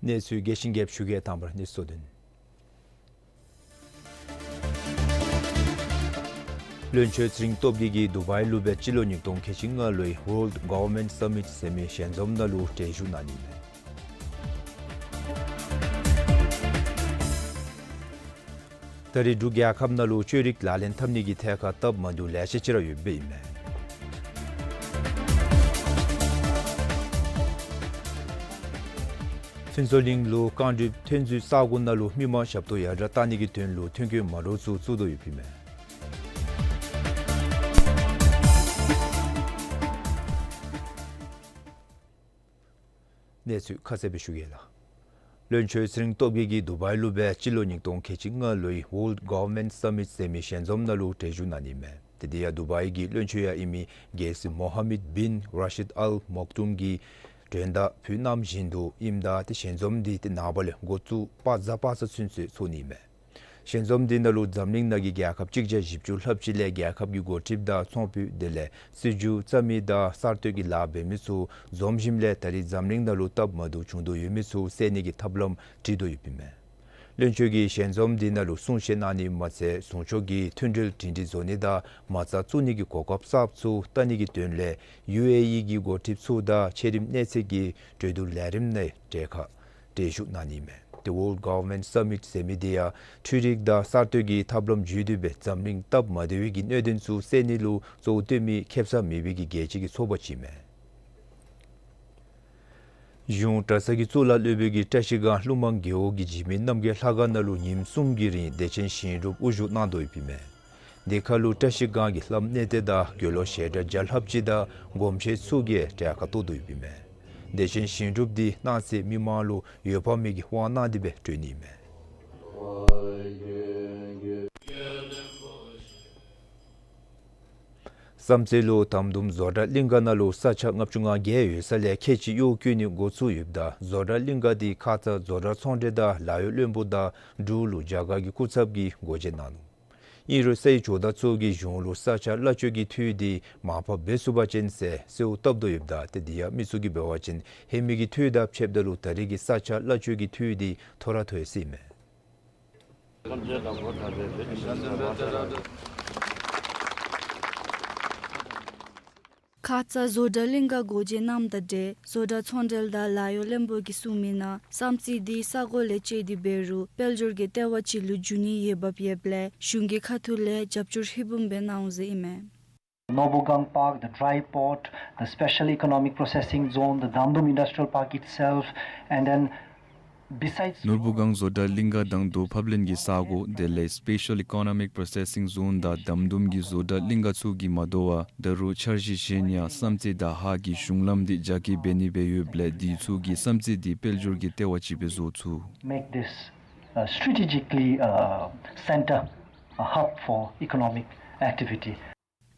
གནས་ཚུལ་རྒྱས་ཤིང་རྒྱསཔ་ཞུ་གེ། དང་པ་ར་གནས་ཚུལ་གཙོ་དོན། བློན་ཆོས་ཚེ་རིང་སྟོབས་རྒྱས་ཀྱིས་དུ་བའི་ལུ་སྦེ་སྤྱི་ལོ་ཉིས་སྟོང་ཁལ་གཅིག་ལྔ་ལོའི་World Government Summit ཟེར་མི་ཞལ་འཛོམས་ནང་ལུ་གྲལ་བཞུགས་གནང་ནི་མས། ད་རེས་འབྲུག་རྒྱལ་ཁབ་ནང་ལུ་བཅོས་རིག་ལག་ལེན་འཐབ་ནི་གི་ཐད་ཁར་སྟབས་མ་བདེཝ་ལེ་ཤ་ཅིག་ར་ཡོདཔ་ཨིན་མས། ཕུན་ཚོགས་གླིང་ལུ་རྐང་གྲུབ་ཐོན་རྫས་ས་གོ་ནང་ལུ་མི་མང་ཞབས་ཏོག་ཡར་དྲག་གཏང་ནི་གི་དོན་ལུ་ཐོན་སྐྱེད་མ་འདྲཝ་ཚུ་བཙུགས་དོ་ཡོདཔ་ཨིན་མས། གནས་ཚུལ་ཁ་གསལ་སྦེ་ཞུ་གེ་ལགས། བློན་ཆོས་ཚེ་རིང་སྟོབས་རྒྱས་ཀྱིས་དུ་བའི་ལུ་སྦེ་སྤྱི་ལོ་ཉིས་སྟོང་ཁལ་གཅིག་ལྔ་ལོའི་World Government Summit ཟེར་མི་ཞལ་འཛོམས་ནང་ལུ་གྲལ་བཞུགས་གནང་ནི་མས། ཏེ་དེ་ཡང་དུ་བའི་གི་བློན་ཆེན་ཡང་ཨིན་མི་རྒྱལ་སྲས་མོ་ཧ་མེད་བིན་ར་ཤིད་ཨལ་མོག་ཏུམ་གི་མགྲོན་བརྡ་ཕུལ་གནངམ་བཞིན་དུ་ཨིནམ་ད་ཏེ་ཞལ་འཛོམས་འདི་ཏེ་ནངས་པ་ལས་འགོ་བཙུགས་པ་གཟའ་པ་སངས་ཚུན་ཚོད་ཚོགས་ནི་མས། ཞལ་འཛོམས་འདི་ནང་ལུ་འཛམ་གླིང་ནང་གི་རྒྱལ་ཁབ་གཅིག་བརྒྱ་བཞི་བཅུ་ལྷགཔ་ཅིག་ལས་རྒྱལ་ཁབ་ཀྱི་འགོ་ཁྲིདཔ་དང་ཚོང་དཔོན་དེ་ལས་སྲིད་བྱུས་རྩ་མི་དང་གསར་གཏོད་ཀྱི་ལཱ་འབད་མི་ཚུ་འཛོམས་ཞིནམ་ལས་ད་རེས་འཛམ་གླིང་ནང་ལུ་སྟབས་མ་བདེཝ་བྱུང་དོ་ཡོད་མི་ཚུ་སེལ་ནི་གི་ཐབས་ལམ་དྲི་དོ་ཡོདཔ་ཨིན་མས། བློན་ཆེན་གྱིས་ཞལ་འཛོམས་འདི་ནང་ལུ་གསུང་བཤད་གནང་ནི་མ་ཚད་ཟུང་ཕྱོགས་ཀྱི་མཐུན་འབྲེལ་སྒྲིང་སྒྲིང་བཟོ་ནི་དང་མ་རྩ་བཙུགས་ནི་གི་གོ་སྐབས་གསརཔ་ཚུ་བལྟ་ནི་གི་དོན་ལས་ཡུ་ཨེ་ཨི་གི་འགོ་ཁྲིདཔ་ཚུ་དང་ཆེ་རིམ་གནས་ཚད་ཀྱི་གྲོས་བསྡུར་ལས་རིམ་ནང་གྲལ་ཁར་གྲལ་བཞུགས་གནང་ནི་མས། ཏེ་World Government Summit ཟེར་མི་འདི་ཡང་འཕྲུལ་རིག་དང་གསར་གཏོད་ཀྱི་ཐབས་ལམ་བརྒྱུད་དེ་སྦེ་འཛམ་གླིང་སྟབས་མ་བདེ་བའི་གི་གནད་དོན་ཚུ་སེལ་ནི་ལུ་གཙོ་བོ་བཏོན་མི་ཁེ་སང་མེད་པའི་གི་རྒྱལ་སྤྱི་གི་ཚོགས་པ་ཅིག་མས། གཞུང་གྲྭ་ཚང་གི་གཙུག་ལག་སློབ་དཔོན་གྱིས་བཀྲ་ཤིས་སྒང་ཀླུ་མང་རྒེད་འོག་གི་འཇིགས་མེད་རྣམ་རྒྱལ་ལྷ་ཁང་ནང་ལུ་ཉིནམ་གསུམ་གྱི་རིང་བདེ་ཆེན་ཞིང་སྒྲུབ་དབུ་བཞུགས་གནང་དོ་ཡོདཔ་ཨིན་མས། དེ་ཁར་ལུ་བཀྲ་ཤིས་སྒང་གི་བླམ་གནས་བརྟན་དང་དགེ་སློང་ཞལ་གྲངས་བརྒྱ་ལྷགཔ་ཅིག་དང་སྒོམ་ཆེན་ཚུ་གིས་གྲལ་ཁར་གཏོགས་དོ་ཡོདཔ་ཨིན་མས། བདེ་ཆེན་ཞིང་སྒྲུབ་འདི་གནང་ཚེ་མི་མང་ལུ་འོད་དཔག་མེད་ཀྱི་དབང་གནང་སྟེ་སྦེ་གྲོལ་ནི་ཨིན་མས། བསམ་རྩེ་ལུ་དམ་དུམ་བཟོ་གྲྭ་གླིང་ག་ནང་ལུ་ས་ཆ་ལྔ་བཅུ་ང་བརྒྱད་ཡོད་ས་ལས་ཁལ་གཅིག་གཡོག་བཀོལ་ནི་འགོ་བཙུགས་ཡོདཔ་ད་བཟོ་གྲྭ་གླིང་ག་འདི་ཁ་ཙ་བཟོ་གྲྭ་ཚོང་འབྲེལ་དང་ལཱ་གཡོག་བློན་པོ་དང་འབྲུག་ལུ་རྒྱ་གར་གྱི་སྐུ་ཚབ་ཀྱིས་སྒོ་འབྱེད་གནང་ནུག། ཨིན་རུང་སའི་ཇོ་བདག་ཚུ་གིས་གཞུང་ལུ་ས་ཆ་གླ་བཅོལ་གྱི་འཐུས་འདི་མར་ཕབ་འབད་ཚུགས་པ་ཅིན་ཟེར་གསོལཝ་བཏབ་དོ་ཡོདཔ་ད་ཏེ་འདི་ཡང་མི་ཚུ་གིས་འབད་བ་ཅིན་ཧེ་མའི་གི་འཐུས་དང་ཕྱདཔ་ད་ལུ་ད་རེས་ཀྱི་ས་ཆ་གླ་བཅོལ་གྱི་འཐུས་འདི་མཐོ་ར་མཐོ་ཡི་ཟེར་ཨིན་མས། ཁ་ཙ་བཟོ་གྲྭ་གླིང་ག་སྒོ་འབྱེད་གནངམ་དང་འབྲེལ་བཟོ་གྲྭ་ཚོང་འབྲེལ་དང་ལཱ་གཡོག་བློན་པོ་གིས་གསུངས་མི་ནང་བསམ་རྩེ་འདི་ས་གོ་ལས་བཅད་དེ་འབད་རུང་དཔལ་འབྱོར་གྱི་ལྟེ་བ་ཅིག་ལུ་འགྱུར་ནིའི་འོས་འབབ་ཡོདཔ་ལས་གཞུང་གི་ཁ་ཐུག་ལས་རྒྱབ་སྐྱོར་ཧྲིལ་བུམ་སྦེ་གནང་འོང་ཟེར་ཨིན་མས། Norbugang Park, the dry port, the special economic processing zone, the Damdum Industrial Park itself, and then besides ནོར་བུ་སྒང་བཟོ་གྲྭ་གླིང་ག་དང་དོ་ཕབ་ལེན་གྱི་ས་གོ་དེ་ལས་Special Economic Processing Zone དང་དམ་དུམ་གྱི་བཟོ་གྲྭ་གླིང་ག་ཚུ་གིས་མ་དོ་བར་ད་རུང་འཆར་གཞི་གཞན་ཡང་བསམ་རྩེ་དང་ཧཱ་གི་གཞུང་ལམ་འདི་རྒྱ་སྐྱེད་འབད་ནི་སྦེ་ཡོདཔ་ལས་འདི་ཚུ་གིས་བསམ་རྩེ་འདི་དཔལ་འབྱོར་གྱི་ལྟེ་བ་ཅིག་སྦེ་བཟོ་ཚུགས། Make this a strategically, uh, center, a hub for economic activity.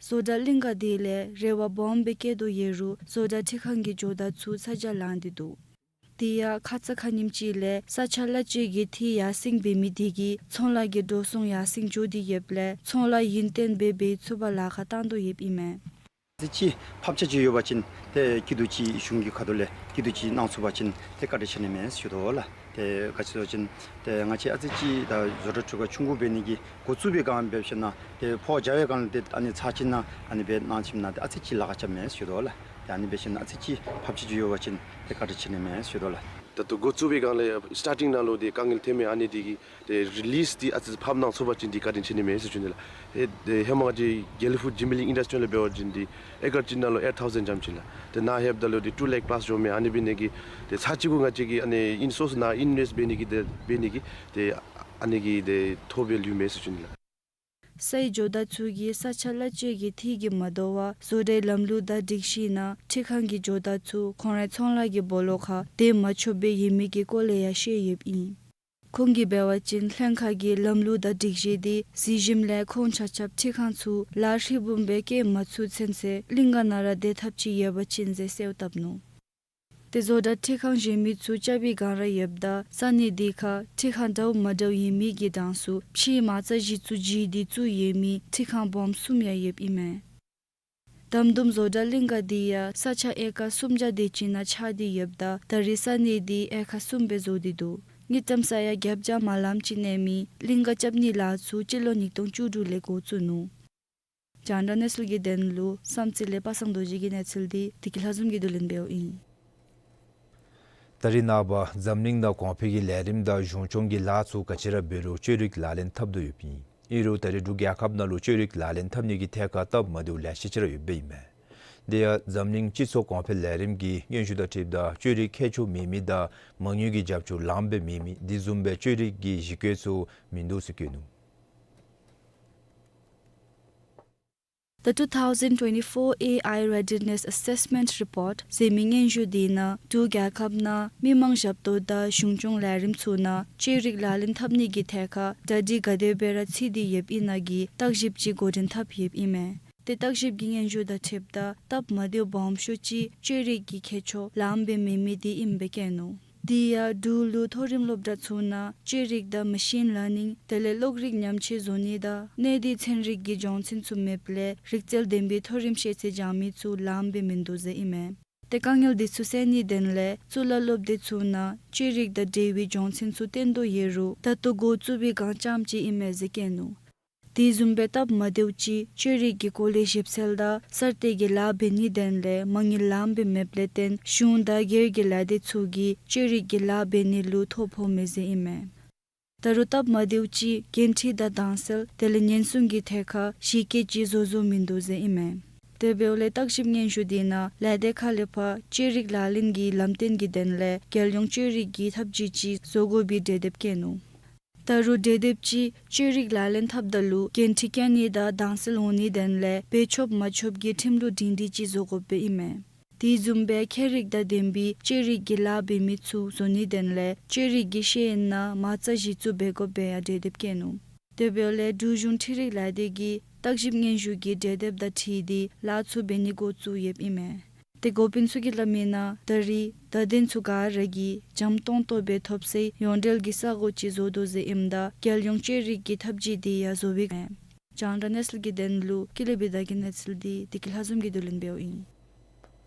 བཟོ་གྲྭ་གླིང་ག་དེ་ལས་རེ་བ་སྦོམ་སྦེ་བསྐྱེད་དོ་ཡོད་རུང་བཟོ་གྲྭ་འཕྲུལ་ཁང་གི་ཇོ་བདག་ཚུ་ཚ་གྱང་ལང་སྟེ་འདུག། དེ་ཡང་ཁ་ཙ་ཁ་ཉིནམ་ཅིག་ལས་ས་ཆ་གླ་བཅོལ་གྱི་འཐུས་ཡར་སེང་འབད་མི་དེ་གིས་ཚོང་ལཱ་གི་འགྲོ་སོང་ཡར་སེང་འགྱོ་སྟེ་ཡོདཔ་ལས་ཚོང་ལཱ་ཡུན་བརྟན་སྦེ་འབད་ཚུགས་པར་ལཱ་ཁག་བཏང་དོ་ཡོདཔ་ཨིན་མས། ཨ་ཙི་ཅིག་ཕབ་ཆ་ཅིག་ཡོད་པ་ཅིན་ཏེ་སྐྱིད་སྡུག་ཅིག་གཞུང་གི་ཁ་ཐུག་ལས་སྐྱིད་སྡུག་ཅིག་གནང་ཚུགས་པ་ཅིན་ཏེ་བཀའ་དྲིན་ཆེ་ནི་མས་ཞུ་དོ་ལགས། ཏེ་ག་ཅི་ཟེར་བ་ཅིན་ཏེ་ང་བཅས་ཨ་ཙི་ཅིག་ད་བཟོ་གྲྭ་འཕྲུལ་ཁང་ཆུང་ཀུ་འབད་ནི་གི་འགོ་བཙུགས་པའི་སྒང་འབད་ཞིན་ན་ཏེ་ཕོ་རྒྱབ་པའི་སྒང་ལས་ཏེ་ཨ་ནི་ཚར་གཅིག་ནང་ཨ་ནི་སྦེ་གནང་ཞིན་ན་ཏེ་ཨ་ཙི་ཅིག་ལཱ་ཁག་རྐྱབ་མས་ཞུ་དོ་ལགས། ཏེ་ཨ་ནི་འབད་ཞིན་ན་ཨ་ཙི་ཅིག་ཕབ་ཆ་ཅིག་ཡོད་པ་ཅིན་ཏེ་བཀའ་དྲིན་ཆེ་ནི་མས་ཞུ་དོ་ལགས། ད་ལྟོ་འགོ་བཙུགས་པའི་སྒང་ལས་སི་ཊར་ཊིང་ནང་ལུ་ཏེ་དཀའ་ངལ་ཐོན་མི་ཨ་ནི་འདི་གིས་ཏེ་རི་ལིསི་འདི་ཨ་ཙི་ཕབ་གནང་ཚུགས་པ་ཅིན་འདི་བཀའ་དྲིན་ཆེ་ནི་མས་ཟེར་ཞུ་ནི་ལགས། ཏེ་ཏེ་ཧེ་མ་ང་བཅས་དགེ་ལེགས་ཕུད་ཇིམ་བི་ལིང་ཨིན་ཌསི་ཊི་ལུ་འབད་བ་ཅིན་འདི་ཨེ་ཀར་གཅིག་ནང་ལུ་ཨེཊ་ཐའུ་ཛེནཌ་འཇམ་ཅི་ལགས། ཏེ་ནཱ་ལྷོདཔ་ད་ལུ་ཏེ་ཊུ་ལེག་པླསི་འགྱོ་མས། ཨ་ནི་འབད་ནི་གིས་ཏེ་ཚར་གཅིག་གུ་ང་བཅས་ཀྱིས་ཨ་ནི་ཨིན་སོརསི་ནང་ཨིན་ཝེསཊ་འབད་ནི་གི་ཏེ་འབད་ནི་གི་ཏེ་ཨ་ནི་གི་ཏེ་ཐོ་སྦེ་ལུས་མས་ཟེར་ཞུ་ནི་ལགས། སའི་ཇོ་བདག་ཚུ་གིས་ས་ཆ་གླ་བཅོལ་གྱི་འཐུས་ཀྱིས་མ་དོ་བར་བཟོ་གྲྭའི་ལམ་ལུགས་དང་སྒྲིག་གཞི་ནང་འཕྲུལ་ཁང་གི་ཇོ་བདག་ཚུ་ཁོང་རའི་ཚོང་ལཱ་གི་སྦོ་ལོགས་ཁར་སྡོད་མ་ཆོགཔ་སྦེ་ཡོད་མི་གི་སྐོར་ལས་ཡང་བཤད་ཡོདཔ་ཨིན། ཁོང་གིས་འབད་བ་ཅིན་ལྷན་ཁག་གི་ལམ་ལུགས་དང་སྒྲིག་གཞི་འདི་གཟིགས་ཞིནམ་ལས་ཁོང་ཆ་ཁྱབ་འཕྲུལ་ཁང་ཚུ་ལཱ་ཧྲིལ་བུམ་སྦེ་བཀོལ་མ་ཚུགས་ཚུན་ཚོད་གླིང་ག་ནང་ར་སྡོད་ཐབས་ཅིག་ཡོད་པ་ཅིན་ཟེར་གསོལཝ་བཏབ་ནུག། ཏེ་བཟོ་གྲྭ་འཕྲུལ་ཁང་གཞན་མི་ཚུ་རྐྱབ་པའི་སྒང་ར་ཡོདཔ་ད་ས་གནས་འདི་ཁར་འཕྲུལ་ཁང་འདྲཝ་མ་འདྲཝ་ཡོད་མི་གི་གྲངས་སུ་ཕྱེ་མ་རྩ་བཞི་བཙུགས་བཞི་འདི་བཙུགས་ཡོད་མི་འཕྲུལ་ཁང་སྦོམ་གསུམ་ཡང་ཡོདཔ་ཨིན་མས། དམ་དུམ་བཟོ་གྲྭ་གླིང་ག་འདི་ཡང་ས་ཆ་ཨེ་ཀར་སུམ་བརྒྱ་དེ་ཅིག་ནང་ཆགས་ཏེ་ཡོདཔ་ད་ད་རེས་ས་གནས་འདི་ཨེ་ཀར་གསུམ་སྦེ་བཟོ་སྟེ་འདུག། དངུལ་ཀྲམ་ས་ཡ་བརྒྱད་བརྒྱ་མ་ལངམ་ཅིག་གནས་མི་གླིང་ག་རྐྱབ་ནིའི་ལཱ་ཚུ་སྤྱི་ལོ་ཉིས་སྟོང་བཅུ་དྲུག་ལས་འགོ་བཙུགས་ནུག། རྒྱང་བསྒྲགས་གནས་ཚུལ་གྱི་དོན་ལུ་བསམ་རྩེ་ལས་པ་སངས་རྡོ་རྗེ་གི་གནས་ཚུལ་འདི་བདེ་སྐྱིད་ལྷ་འཛོམས་ཀྱིས་བསྡུ་ལེན་འབདཝ་ཨིན། ད་རེས་ནངས་པ་འཛམ་གླིང་ནང་གོང་འཕེལ་གྱི་ལས་རིམ་དང་གཞུང་སྐྱོང་གི་ལཱ་ཚུ་ག་ཅི་ར་འབད་རུང་བཅོས་རིག་ལག་ལེན་འཐབ་དོ་ཡོདཔ་ཨིན། ཨིན་རུང་ད་རེས་འབྲུག་རྒྱལ་ཁབ་ནང་ལུ་བཅོས་རིག་ལག་ལེན་འཐབ་ནི་གི་ཐད་ཁར་སྟབས་མ་བདེཝ་ལེ་ཤ་ཅིག་ར་ཡོདཔ་ཨིན་མས། དེ་ཡང་འཛམ་གླིང་སྤྱི་ཚོགས་གོང་འཕེལ་ལས་རིམ་གྱི་སྙན་ཞུ་དང་འཁྲིལཝ་ད་བཅོས་རིག་ཁྱད་ཆོས་མེད་མི་དང་མ་དངུལ་གྱི་རྒྱབ་སྐྱོར་ལངམ་སྦེ་མེད་མི་དེ་བཟུམ་སྦེ་བཅོས་རིག་གི་གཞི་བཀོད་ཚུ་མིན་འདུག་ཟེར་བཀོད་ནུག། The two thousand twenty-four A I Readiness Assessment Report ཟེར་མི་སྙན་ཞུ་འདི་ནང་འབྲུག་རྒྱལ་ཁབ་ནང་མི་མང་ཞབས་ཏོག་དང་གཞུང་སྐྱོང་ལས་རིམ་ཚུ་ནང་བཅོས་རིག་ལག་ལེན་འཐབ་ནི་གི་ཐད་ཁར་གྲ་སྒྲིག་ག་དེ་སྦེ་ར་ཚུད་དེ་ཡོདཔ་ཨིན་ན་གི་བརྟག་ཞིབ་ཅིག་འགོ་འདྲེན་འཐབ་ཡོདཔ་ཨིན་མས། ཏེ་བརྟག་ཞིབ་ཀྱི་སྙན་ཞུ་དང་འཁྲིལཝ་ད་སྟབས་མ་བདེཝ་སྦོམ་ཤོས་ཅིག་བཅོས་རིག་གི་ཁྱད་ཆོས་ལངམ་སྦེ་མེད་མི་འདི་ཨིནམ་སྦེ་བཀོད་ནུག། དེ་ཡང་འབྲུག་ལུ་མཐོ་རིམ་སློབ་གྲྭ་ཚུ་ནང་བཅོས་རིག་དང་མེ་ཤིན་ལར་ནིང་དེ་ལས་གློག་རིག་ཉམས་བཅོས་བཟོ་ནི་དང་གནས་སྡུད་ཚན་རིག་གི་སྦྱོང་ཚན་ཚུ་མེདཔ་ལས་རིག་རྩལ་ལྡན་པའི་མཐོ་རིམ་ཤེས་ཚད་སྦྱང་མི་ཚུ་ལངམ་སྦེ་མིན་འདུག་ཟེར་ཨིན་མས། ཏེ་དཀའ་ངལ་འདི་ཚུ་སེལ་ནི་དོན་ལས་གཙུག་ལག་སློབ་སྡེ་ཚུ་ནང་ཤེས་རིག་དང་འབྲེལ་བའི་སྦྱོང་ཚན་ཚུ་བཏོན་དོ་ཡོད་རུང་ད་ལྟོ་འགོ་བཙུགས་པའི་སྒང་རྐྱངམ་ཅིག་ཨིན་མས་ཟེར་བཀོད་ནུག། དེ་བཟུམ་སྦེ་སྟབས་མ་བདེཝ་ཅིག་ཤེས་རིག་གི་སྐོར་ལས་ཞིབ་འཚོལ་དང་གསར་གཏོད་ཀྱི་ལཱ་འབད་ནིའི་དོན་ལས་མ་དངུལ་ལངམ་སྦེ་མེདཔ་ལས་བརྟེན་གཞུང་དང་སྒེར་གྱི་ལཱ་སྡེ་ཚུ་གིས་ཤེས་རིག་གི་ལཱ་འབད་ནི་ལུ་ཐོ་ཕོགཔ་མས་ཟེར་ཨིན་མས། ད་རུང་སྟབས་མ་བདེཝ་ཅིག་འགན་འཁྲི་དང་དྭངས་གསལ་དེ་ལས་ཉེན་སྲུང་གི་ཐད་ཁར་གཞི་བཀོད་ཅིག་བཟོ་བཟོཝ་མིན་འདུག་ཟེར་ཨིན་མས། དེ་འབདཝ་ལས་བརྟག་ཞིབ་སྙན་ཞུ་འདི་ནང་ལས་སྡེ་ཁག་ལས་ཕར་ཤེས་རིག་ལག་ལེན་གྱི་ལམ་སྟོན་གྱི་དོན་ལས་རྒྱལ་ཡོངས་ཤེས་རིག་གི་ཐབས་ཇུས་ཅིག་བཟོ་དགོ་པའི་གྲོས་འདེབས་བཀོད་ནུག། ད་རུང་གྲོས་འདེབས་ཅིག་ཤེས་རིག་ལག་ལེན་འཐབ་ད་ལུ་འགན་འཁྲི་བཀལ་ནི་དང་དྭངས་གསལ་འོང་ནིའི་དོན་ལས་འབད་ཆོགཔ་མ་ཆོགཔ་གི་ཁྲིམས་ལུགས་སྒྲིང་སྒྲིང་ཅིག་བཟོ་དགོཔ་ཨིན་མས། དེ་བཟུམ་སྦེ་ཁྱད་རིག་དང་ལྡན་པའི་ཤེས་རིག་གི་ལཱ་འབད་མི་ཚུ་བཟོ་ནིའི་དོན་ལས་ཤེས་རིག་གི་ཤེས་ཡོན་ནང་མ་རྩ་གཞི་བཙུགས་འབད་དགོཔ་སྦེ་ཡང་གྲོས་འདེབས་བཀོད་ནུག། དེ་འབདཝ་ལས་འབྲུག་གཞུང་འཕྲུལ་རིག་ལས་སྡེ་གིས་བརྟག་ཞིབ་སྙན་ཞུ་གི་གྲོས་འདེབས་དང་འཁྲིལ་ཏེ་ལཱ་ཚུ་འབད་ནི་འགོ་བཙུགས་ཡོདཔ་ཨིན་མས། ཏེ་འགོ་དཔོན་ཚུ་གིས་སླབ་མིའི་ནང་ད་རེས་བརྡ་དོན་ཚུ་ག་ར་གིས་འཇམ་ཏོང་ཏོ་སྦེ་ཐོབ་སའི་ཡོངས་འབྲེལ་གྱི་ས་གོ་ཅིག་བཟོ་དོ་ཟེར་ཨིནམ་ད་རྒྱལ་ཡོངས་ཤེས་རིག་གི་ཐབས་ཇུས་འདི་ཡང་བཟོ་བའི་ཨིན་མས། རྒྱང་བསྒྲགས་གནས་ཚུལ་གྱི་དོན་ལུ་ཀུན་ལེགས་བི་དྷ་གི་གནས་ཚུལ་འདི་བདེ་སྐྱིད་ལྷ་འཛོམས་ཀྱིས་བསྡུ་ལེན་འབདཝ་ཨིན།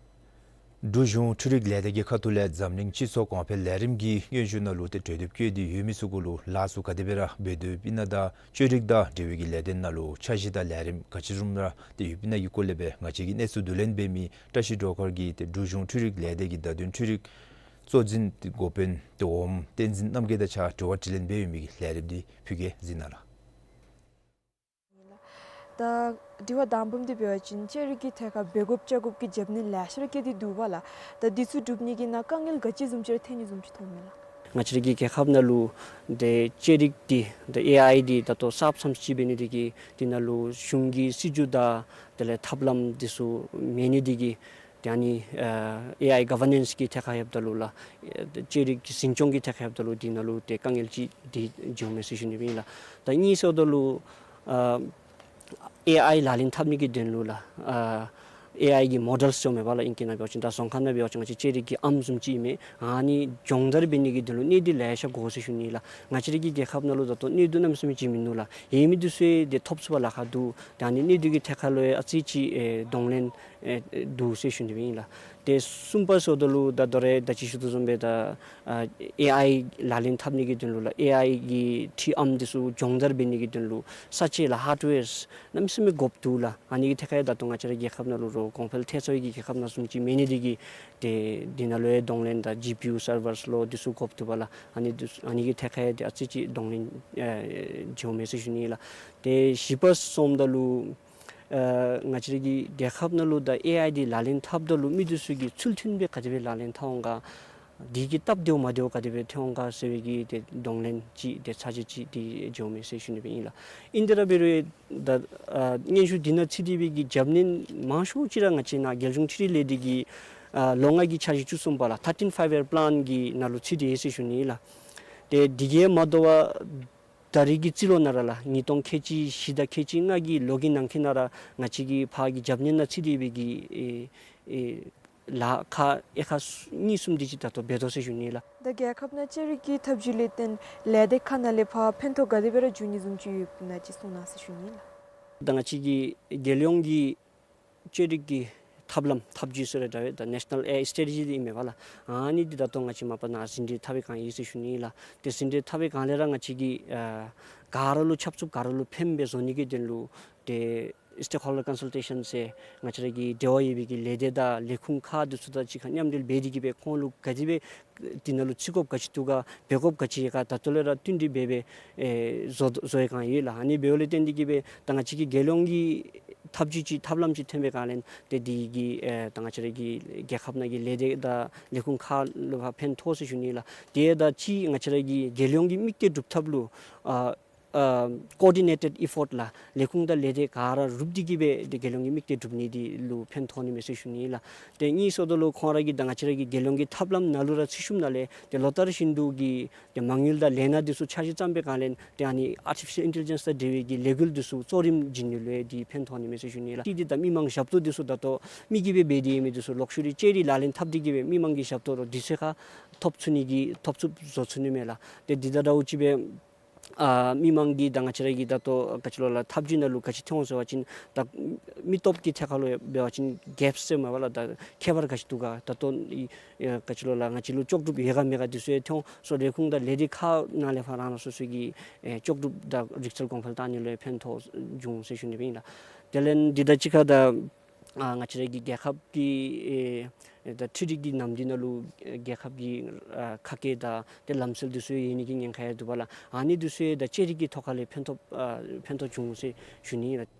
འབྲུག་གཞུང་འཕྲུལ་རིག་ལས་སྡེ་གི་ཁ་ཐུག་ལས་འཛམ་གླིང་སྤྱི་ཚོགས་གོང་འཕེལ་ལས་རིམ་གྱི་སྙན་ཞུ་ནང་ལུ་ཏེ་གྲོས་འདེབས་བཀོད་དེ་ཡོད་མི་ཚུ་གུ་ལུ་ལཱ་ཚུ་ག་དེ་སྦེ་ར་འབད་དོ་ཡོདཔ་ཨིན་ན་དང་ཤེས་རིག་དང་འབྲེལ་བའི་གི་ལས་དོན་ནང་ལུ་འཆར་གཞི་དང་ལས་རིམ་ག་ཅི་བཟུམ་ར་ཏེ་ཡོདཔ་ཨིན་ན་གི་སྐོར་ལས་སྦེ་ང་བཅས་ཀྱིས་གནས་ཚུལ་བསྡུ་ལེན་འབད་མི་བཀྲ་ཤིས་སྒྲོལ་དཀར་གྱིས་ཏེ་འབྲུག་གཞུང་འཕྲུལ་རིག་ལས་སྡེ་གི་བརྡ་དོན་འཕྲུལ་རིག་གཙོ་འཛིན་འགོ་དཔོན་ཏེ་འོགམ་བསྟན་འཛིན་རྣམ་རྒྱལ་དང་གཅིག་ཁར་དྲི་བ་དྲིས་ལན་འབད་ཡོད་མི་གི་ལས་རིམ་འདི་ཕུལ་གེ་གཟིགས་གནང་ལགས། ད་དྲི་བ་དང་པམ་འདི་འབད་བ་ཅིན་ཤེས་རིག་གི་ཐད་ཁར་འབད་དགོཔ་བཅའ་དགོཔ་གི་རྒྱབ་ནི་ལེ་ཤ་ར་བཀལ་ཏེ་འདུག་པ་ལགས། ད་འདི་ཚུ་སྒྲུབ་ནི་གི་ནང་དཀའ་ངལ་ག་ཅི་བཟུམ་ཅིག་ར་ཐོན་ནི་བཟུམ་ཅིག་མཐོངམ་མས་ལགས། ང་བཅས་ར་གི་རྒྱལ་ཁབ་ནང་ལུ་ཏེ་ཤེས་རིག་འདི་ཏེ་ཨེ་ཨའི་འདི་ད་ལྟོ་གསརཔ་ཙམ་ཅིག་འབད་ནི་འདི་གིས་འདི་ནང་ལུ་གཞུང་གི་སྲིད་བྱུས་དང་དེ་ལས་ཐབས་ལམ་འདི་ཚུ་མེད་ནི་འདི་གིས་ཏེ་ཨ་ནི་ཨ་ཨེ་ཨའི་ག་ཝར་ནེནསི་གི་ཐད་ཁར་ཡོདཔ་ད་ལུ་ལགས། ཨེ་ཤེས་རིག་གི་འཛིན་སྐྱོང་གི་ཐད་ཁར་ཡོདཔ་ད་ལུ་འདི་ནང་ལུ་ཏེ་དཀའ་ངལ་ཅིག་འདི་འགྱོཝ་མས་ཟེར་ཞུ་ནི་སྦེ་ཨིན་ལགས། ད་གཉིས་ཟེརཝ་ད་ལུ་ཨ་ཨེ་ཨའི་ལག་ལེན་འཐབ་ནི་གི་དོན་ལུ་ལགས། ཨ་ཨེ་ཨའི་གི་མོ་ཌེལསི་ཟེར་མི་འབདཝ་ལགས། ཨིང་སྐད་ནང་འབད་བ་ཅིན་ད་རྫོང་ཁ་ནང་འབད་བ་ཅིན་ང་བཅས་ཤེས་རིག་གི་ཨམ་བཟུམ་ཅིག་ཨིན་མས། ཨ་ནི་སྦྱོང་བརྡར་འབད་ནི་གི་དོན་ལུ་གནས་སྡུད་ལེ་ཤ་དགོ་ཟེར་ཞུ་ནི་ལགས། ང་བཅས་ར་གི་རྒྱལ་ཁབ་ནང་ལུ་ད་ལྟོ་གནས་སྡུད་གནམ་མེད་ས་མེད་ཅིག་མིན་ནུག་ལགས། ཡོད་མི་འདི་ཚུ་ཡང་ཏེ་ཐོབ་ཚུགས་པར་ལཱ་ཁག་འདུག། ད་ཨ་ནི་གནས་སྡུད་ཀྱི་ཐད་ཁར་ལུ་ཡང་ཨ་ཙི་ཅིག་ཨེ་གདོང་ལེན་ཨེ་འདུག་ཟེར་ཞུ་ནི་སྦེ་ཨིན་ལགས། ཏེ་གསུམ་པ་ཟེརཝ་ད་ལུ་ད་ལྟོ་ར་ད་ཅི་ཞུ་དོ་བཟུམ་སྦེ་ད་ཨ་ཨེ་ཨའི་ལག་ལེན་འཐབ་ནི་གི་དོན་ལུ་ལགས། ཨེ་ཨའི་གི་འཕྲུལ་ཨམ་འདི་ཚུ་སྦྱོང་བརྡར་འབད་ནི་གི་དོན་ལུ་ས་ཆ་ལགས་ཧརཌ་ཝེརསི་གནམ་མེད་ས་མེད་དགོཔ་འདུག་ལགས། ཨ་ནི་གི་ཐད་ཁར་ཡང་ད་ལྟོ་ང་བཅས་ར་རྒྱལ་ཁབ་ནང་ལུ་རོགས་གོང་འཕེལ་ཐལ་ཚར་བའི་གི་རྒྱལ་ཁབ་ནང་བཟུམ་ཅིག་མེད་ནི་འདི་གིས་ཏེ་འདི་ནང་ལུ་ཡང་གདོང་ལེན་དང་ཇི་པི་ཡུ་སར་ཝརསི་ལོ་འདི་ཚུ་དགོཔ་འདུག་པ་ལགས། ཨ་ནི་འདི་ཚུ་ཨ་ནི་གི་ཐད་ཁར་ཡང་ཏེ་ཨ་ཙི་ཅིག་གདོང་ལེན་ཨེ་འགྱོཝ་མས་ཟེར་ཞུ་ནི་ལགས། ཏེ་བཞི་པ་སོངམ་ད་ལུ་ཨ་ང་བཅས་ར་གི་རྒྱལ་ཁབ་ནང་ལུ་ད་ཨེ་ཨའི་འདི་ལག་ལེན་འཐབ་ད་ལུ་མི་འདི་ཚུ་གིས་ཚུལ་མཐུན་སྦེ་ག་དེ་སྦེ་ལག་ལེན་འཐབ་འོང་ག། འདི་གི་སྟབས་བདེཝ་མ་བདེཝ་ག་དེ་སྦེ་ཐོན་འོང་ག་ཟེར་བའི་གི་ཏེ་གདོང་ལེན་ཅིག་ཏེ་ཚ་གྱང་ཅིག་འདི་འགྱོཝ་མས་ཟེར་ཞུ་ནི་སྦེ་ཨིན་ལགས། ཨིན་དེ་ར་འབད་རུང་ད་ཨ་སྙན་ཞུ་འདི་ནང་ཚུད་དེ་སྦེ་གི་རྒྱབ་ནི་མང་ཤོས་ཅིག་ར་ང་བཅས་ནཱ་རྒྱལ་གཞུང་འཕྲུལ་རིག་ལས་སྡེ་གི་ཨ་ལོ་ལྔ་གི་འཆར་གཞི་བཅུ་གསུམ་པ་ལགས། ཐར་ཊིན་ཕའིབ་ཡིར་པ་ལེན་གྱི་ནང་ལུ་ཚུད་དེ་ཡོད་ཟེར་ཞུ་ནི་ལགས། ཏེ་འདི་གིས་མ་དོ་བར་ད་རེས་ཀྱི་རྩིས་ལོ་ནང་ར་ལགས་ཉིས་སྟོང་ཁལ་གཅིག་བཞི་དང་ཁལ་གཅིག་ལྔ་གི་ལོ་གི་ནང་འཁོད་ནང་ར་ང་བཅས་ཀྱི་ཕར་གྱི་རྒྱབ་ནི་ནང་ཚུད་དེ་སྦེ་གི་ཨེ་ཨེ་ལཱ་ཁག་ཨེ་ཁག་གཉིས་གསུམ་འདི་ཅིག་ད་ལྟོ་འབད་དོ་ཟེར་ཞུ་ནི་ལགས། ད་རྒྱལ་ཁབ་ནང་ཤེས་རིག་གི་ཐབས་ཇུས་ལས་བརྟེན་ལས་སྡེ་ཁག་ནང་ལས་ཕར་ཕན་ཐོགས་ག་དེ་སྦེ་ར་འབྱུང་ནི་བཟུམ་ཅིག་ཡོདཔ་ཨིན་ན་ཅིག་གསུང་གནང་ཟེར་ཞུ་ནི་ལགས། ད་ང་བཅས་ཀྱི་རྒྱལ་ཡོངས་ཀྱི་ཤེས་རིག་གི་ཐབས་ལམ་ཐབས་ཇུས་ཟེར་ར་འདྲ་བས་ད་ནེ་ཤ་ནཱལ་ཨེ་ཨའི་སི་ཊེ་རེ་ཇི་འདི་ཨིན་མས་པ་ལགས། ཨ་ནི་འདི་ད་ལྟོ་ང་བཅས་མ་པ་ནཱ་ཟིན་བྲིས་འཐབ་པའི་སྒང་ཨིན་ཟེར་ཞུ་ནི་ལགས། ཏེ་ཟིན་བྲིས་འཐབ་པའི་སྒང་ལས་ར་ང་བཅས་ཀྱིས་ཨ་ག་ར་ལུ་ཁྱབ་ཚུགསཔ་ག་ར་ལུ་ཕནམ་སྦེ་བཟོ་ནི་གི་དོན་ལུ་ཏེ་སི་ཊེག་ཧོལ་ཌར་ཀོན་སཱལ་ཊེ་ཤཱན་ཟེར་ང་བཅས་ར་གི་འབྲེལ་བ་ཡོད་པའི་གི་ལས་སྡེ་དང་ལས་ཁུངས་ཁག་འདི་ཚུ་དང་གཅིག་ཁར་མཉམ་འབྲེལ་འབད་དེ་གིས་སྦེ་ཁོང་ལུ་ག་དེ་སྦེ་འདི་ནང་ལུ་བརྩི་དགོཔ་ག་ཅི་འདུག་ག་འབད་དགོཔ་ག་ཅི་ཡོད་ག་ད་ལྟོ་ལས་ར་བསྟུན་ཏེ་འབད་སྦེ་ཨེ་བཟོ་བཟོ་བའི་སྒང་ཨིན་ལགས། ཨ་ནི་འབདཝ་ལས་བརྟེན་ཏེ་གིས་སྦེ་ད་ང་བཅས་ཀྱི་རྒྱལ་ཡོངས་ཀྱི་ཐབས་ཇུས་ཅིག་ཐབས་ལམ་ཅིག་ཐོན་པའི་སྒང་ལས་ཏེ་འདི་གིས་ཨེ་ད་ང་བཅས་ར་གི་རྒྱལ་ཁབ་ནང་གི་ལས་སྡེ་དང་ལས་ཁུངས་ཁག་ལུ་ཕར་ཕན་ཐོགས་ཟེར་ཞུ་ནི་ལགས། དེ་དང་གཅིག་ང་བཅས་ར་གི་རྒྱལ་ཡོངས་ཀྱི་དམིགས་གཏད་སྒྲུབ་ཐབས་ལུ་ཨ་ཨ་ཀོ་ཌི་ནེ་ཊེཌ་ཨི་ཕོརཊ་ལགས། ལས་ཁུངས་དང་ལས་སྡེ་ག་ར་རུབ་སྟེ་གིས་སྦེ་ཏེ་རྒྱལ་ཡོངས་ཀྱི་དམིགས་གཏད་སྒྲུབ་ནི་འདི་ལུ་ཕན་ཐོགས་ནི་མས་ཟེར་ཞུ་ནི་ལགས། ཏེ་གཉིས་ཟེརཝ་ད་ལུ་ཁོང་ར་གིས་ད་ང་བཅས་ར་གི་རྒྱལ་ཡོངས་ཀྱི་ཐབས་ལམ་ནང་ལུ་ར་ཚུད་ཞིནམ་ལས་ཏེ་ལོ་ལྟར་བཞིན་དུ་གི་ཏེ་མ་དངུལ་དང་ལས་སྣ་འདི་ཚུ་འཆར་གཞི་བརྩམ་པའི་སྒང་ལས་ཏེ་ཨ་ནི་ཨར་ཊི་ཕི་ཤཱལ་ཨིན་ཊེ་ལི་ཇེནསི་དང་འབྲེལ་བའི་གི་ལས་འགུལ་འདི་ཚུ་གཙོ་རིམ་བྱིན་ནི་ལུ་འདི་ཕན་ཐོགས་ནི་མས་ཟེར་ཞུ་ནི་ལགས། ཏེ་འདི་ད་མི་མང་ཞབས་ཏོག་འདི་ཚུ་ད་ལྟོ་མི་གིས་སྦེ་འབད་དེ་ཡོད་མི་འདི་ཚུ་ལོག་ཤུལ་ལས་ཤེས་རིག་ལག་ལེན་འཐབ་སྟེ་གིས་སྦེ་མི་མང་གི་ཞབས་ཏོག་རོགས་དུས་ཚོད་ཁར་ཐོབ་ཚུགས་ནི་གི་ཐོབ་ཚུགསཔ་བཟོ་ཚུགས་ནི་མས་ལགས། ཏེ་འདི་དང་འདྲཝ་ཅིག་སྦེ་ ཨ་མི་མང་གིས་ད་ང་བཅས་ར་གི་ད་ལྟོ་ག་ཅི་ལོ་ལགས་ཐབས་བྱུས་ནང་ལུ་ག་ཅི་ཐོན་འོང་ཟེར་བ་ཅིན་ད་མི་སྟོབས་ཀྱི་ཐད་ཁར་ལུ་འབད་བ་ཅིན་གེབ་སི་ཟེར་མས་པ་ལགས། ད་ཁྱད་པར་ག་ཅི་འདུག་ག། ད་ལྟོ་ཨེ་ག་ཅི་ལོ་ལགས་ང་བཅས་ལུ་ལྕོགས་གྲུབ་ཡོད་ག་མེད་ག་འདི་ཚུ་ཡང་ཐོན་སོ་རེ་ཁུངས་དང་ལས་རིགས་ཁག་ནང་ལས་ཕར་རང་རང་སོ་སོ་གི་ཨེ་ལྕོགས་གྲུབ་དང་རིག་རྩལ་གོང་འཕེལ་བཏང་ནི་ལུ་ཡང་ཕན་ཐོགས་འབྱུང་ཟེར་ཞུ་ནི་སྦེ་ཨིན་ལགས། དེ་ལས་འདི་དང་གཅིག་ཁར་ད་ཨ་ང་བཅས་ར་གི་རྒྱལ་ཁབ་ཀྱི་ཨེ་ད་འཕྲུལ་རིག་གི་ནམ་དུས་ནང་ལུ་ཨེ་རྒྱལ་ཁབ་ཀྱི་ཨ་ཁ་སྐད་དང་ཏེ་ལམ་སྲོལ་འདི་ཚུ་ཡང་ཡལ་ནི་གི་ཉེན་ཁ་ཡང་འདུག་པ་ལགས། ཨ་ནི་འདི་ཚུ་ཡང་ད་ཅ་རིགས་ཀྱི་ཐོག་ཁ་ལས་ཕན་ཐོགས་ཨ་ཕན་ཐོགས་འབྱུང་ཟེར་ཞུ་ནི་ཨིན་ལགས།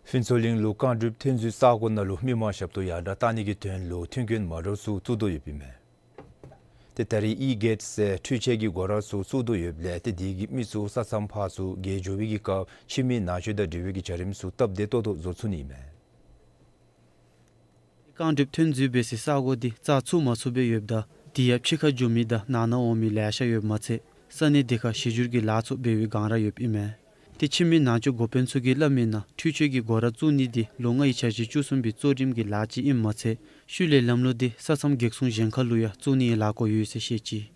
ཕུན་ཚོགས་གླིང་ལུ་རྐང་སྒྲུབ་ཐོན་རྫས་ས་སྒོ་ནང་ལུ་མི་མང་ཞབས་ཏོག་ཡར་དྲགས་གཏང་ནི་གི་དོན་ལུ་མཐུན་རྐྱེན་མ་འདྲཝ་ཚུ་བཙུགས་དོ་ཡོདཔ་ཨིན་མས། ཏེ་ད་རེས་ཨི་གེཊ་ཟེར་འཕྲུལ་ཆས་ཀྱི་སྒོ་ར་ཚུ་བཙུགས་དོ་ཡོདཔ་ལས་ཏེ་དེ་གིས་མི་ཚུ་ས་མཚམས་ཕར་ཚུར་བརྒལ་འགྱོ་བའི་གི་སྐབས་ཕྱི་མི་ནང་ཆོས་དང་འབྲེལ་བའི་གི་བྱ་རིམ་ཚུ་སྟབས་བདེ་ཏོག་ཏོ་བཟོ་ཚུགས་ནི་ཨིན་མས། རྐང་སྒྲུབ་ཐོན་རྫས་སྦེ་སའི་ས་སྒོ་འདི་རྩ་ཚུགས་མ་ཚུགས་སྦེ་ཡོདཔ་ད་དེ་ཡང་ཕྱི་ཁར་འགྱོ་མི་དང་ནང་ན་འོང་མི་ལེ་ཤ་ཡོདཔ་མ་ཚད་ས་གནས་དེ་ཁར་གཞི་བསྒྱུར་གྱི་ལཱ་ཚུ་འབད་བའི་སྒང་ར་ཡོདཔ་ཨིན་མས། ཏེ་ཕྱི་མི་ནང་ཆོས་འགོ་དཔོན་ཚུ་གིས་སླབ་མིའི་ནང་འཕྲུལ་ཆས་ཀྱི་སྒོ་ར་བཙུགས་ནི་འདི་ལོ་ལྔའི་འཆར་གཞི་བཅུ་གསུམ་པའི་གཙོ་རིམ་གྱི་ལཱ་ཅིག་ཨིནམ་མ་ཚད་ཤུལ་ལས་ལམ་ལུགས་འདི་ས་མཚམས་གེགས་སྲུང་གཞན་ཁ་ལུ་ཡང་བཙུགས་ནིའི་ལཱ་བཀོད་ཡོད་ཟེར་བཤད་ཅི།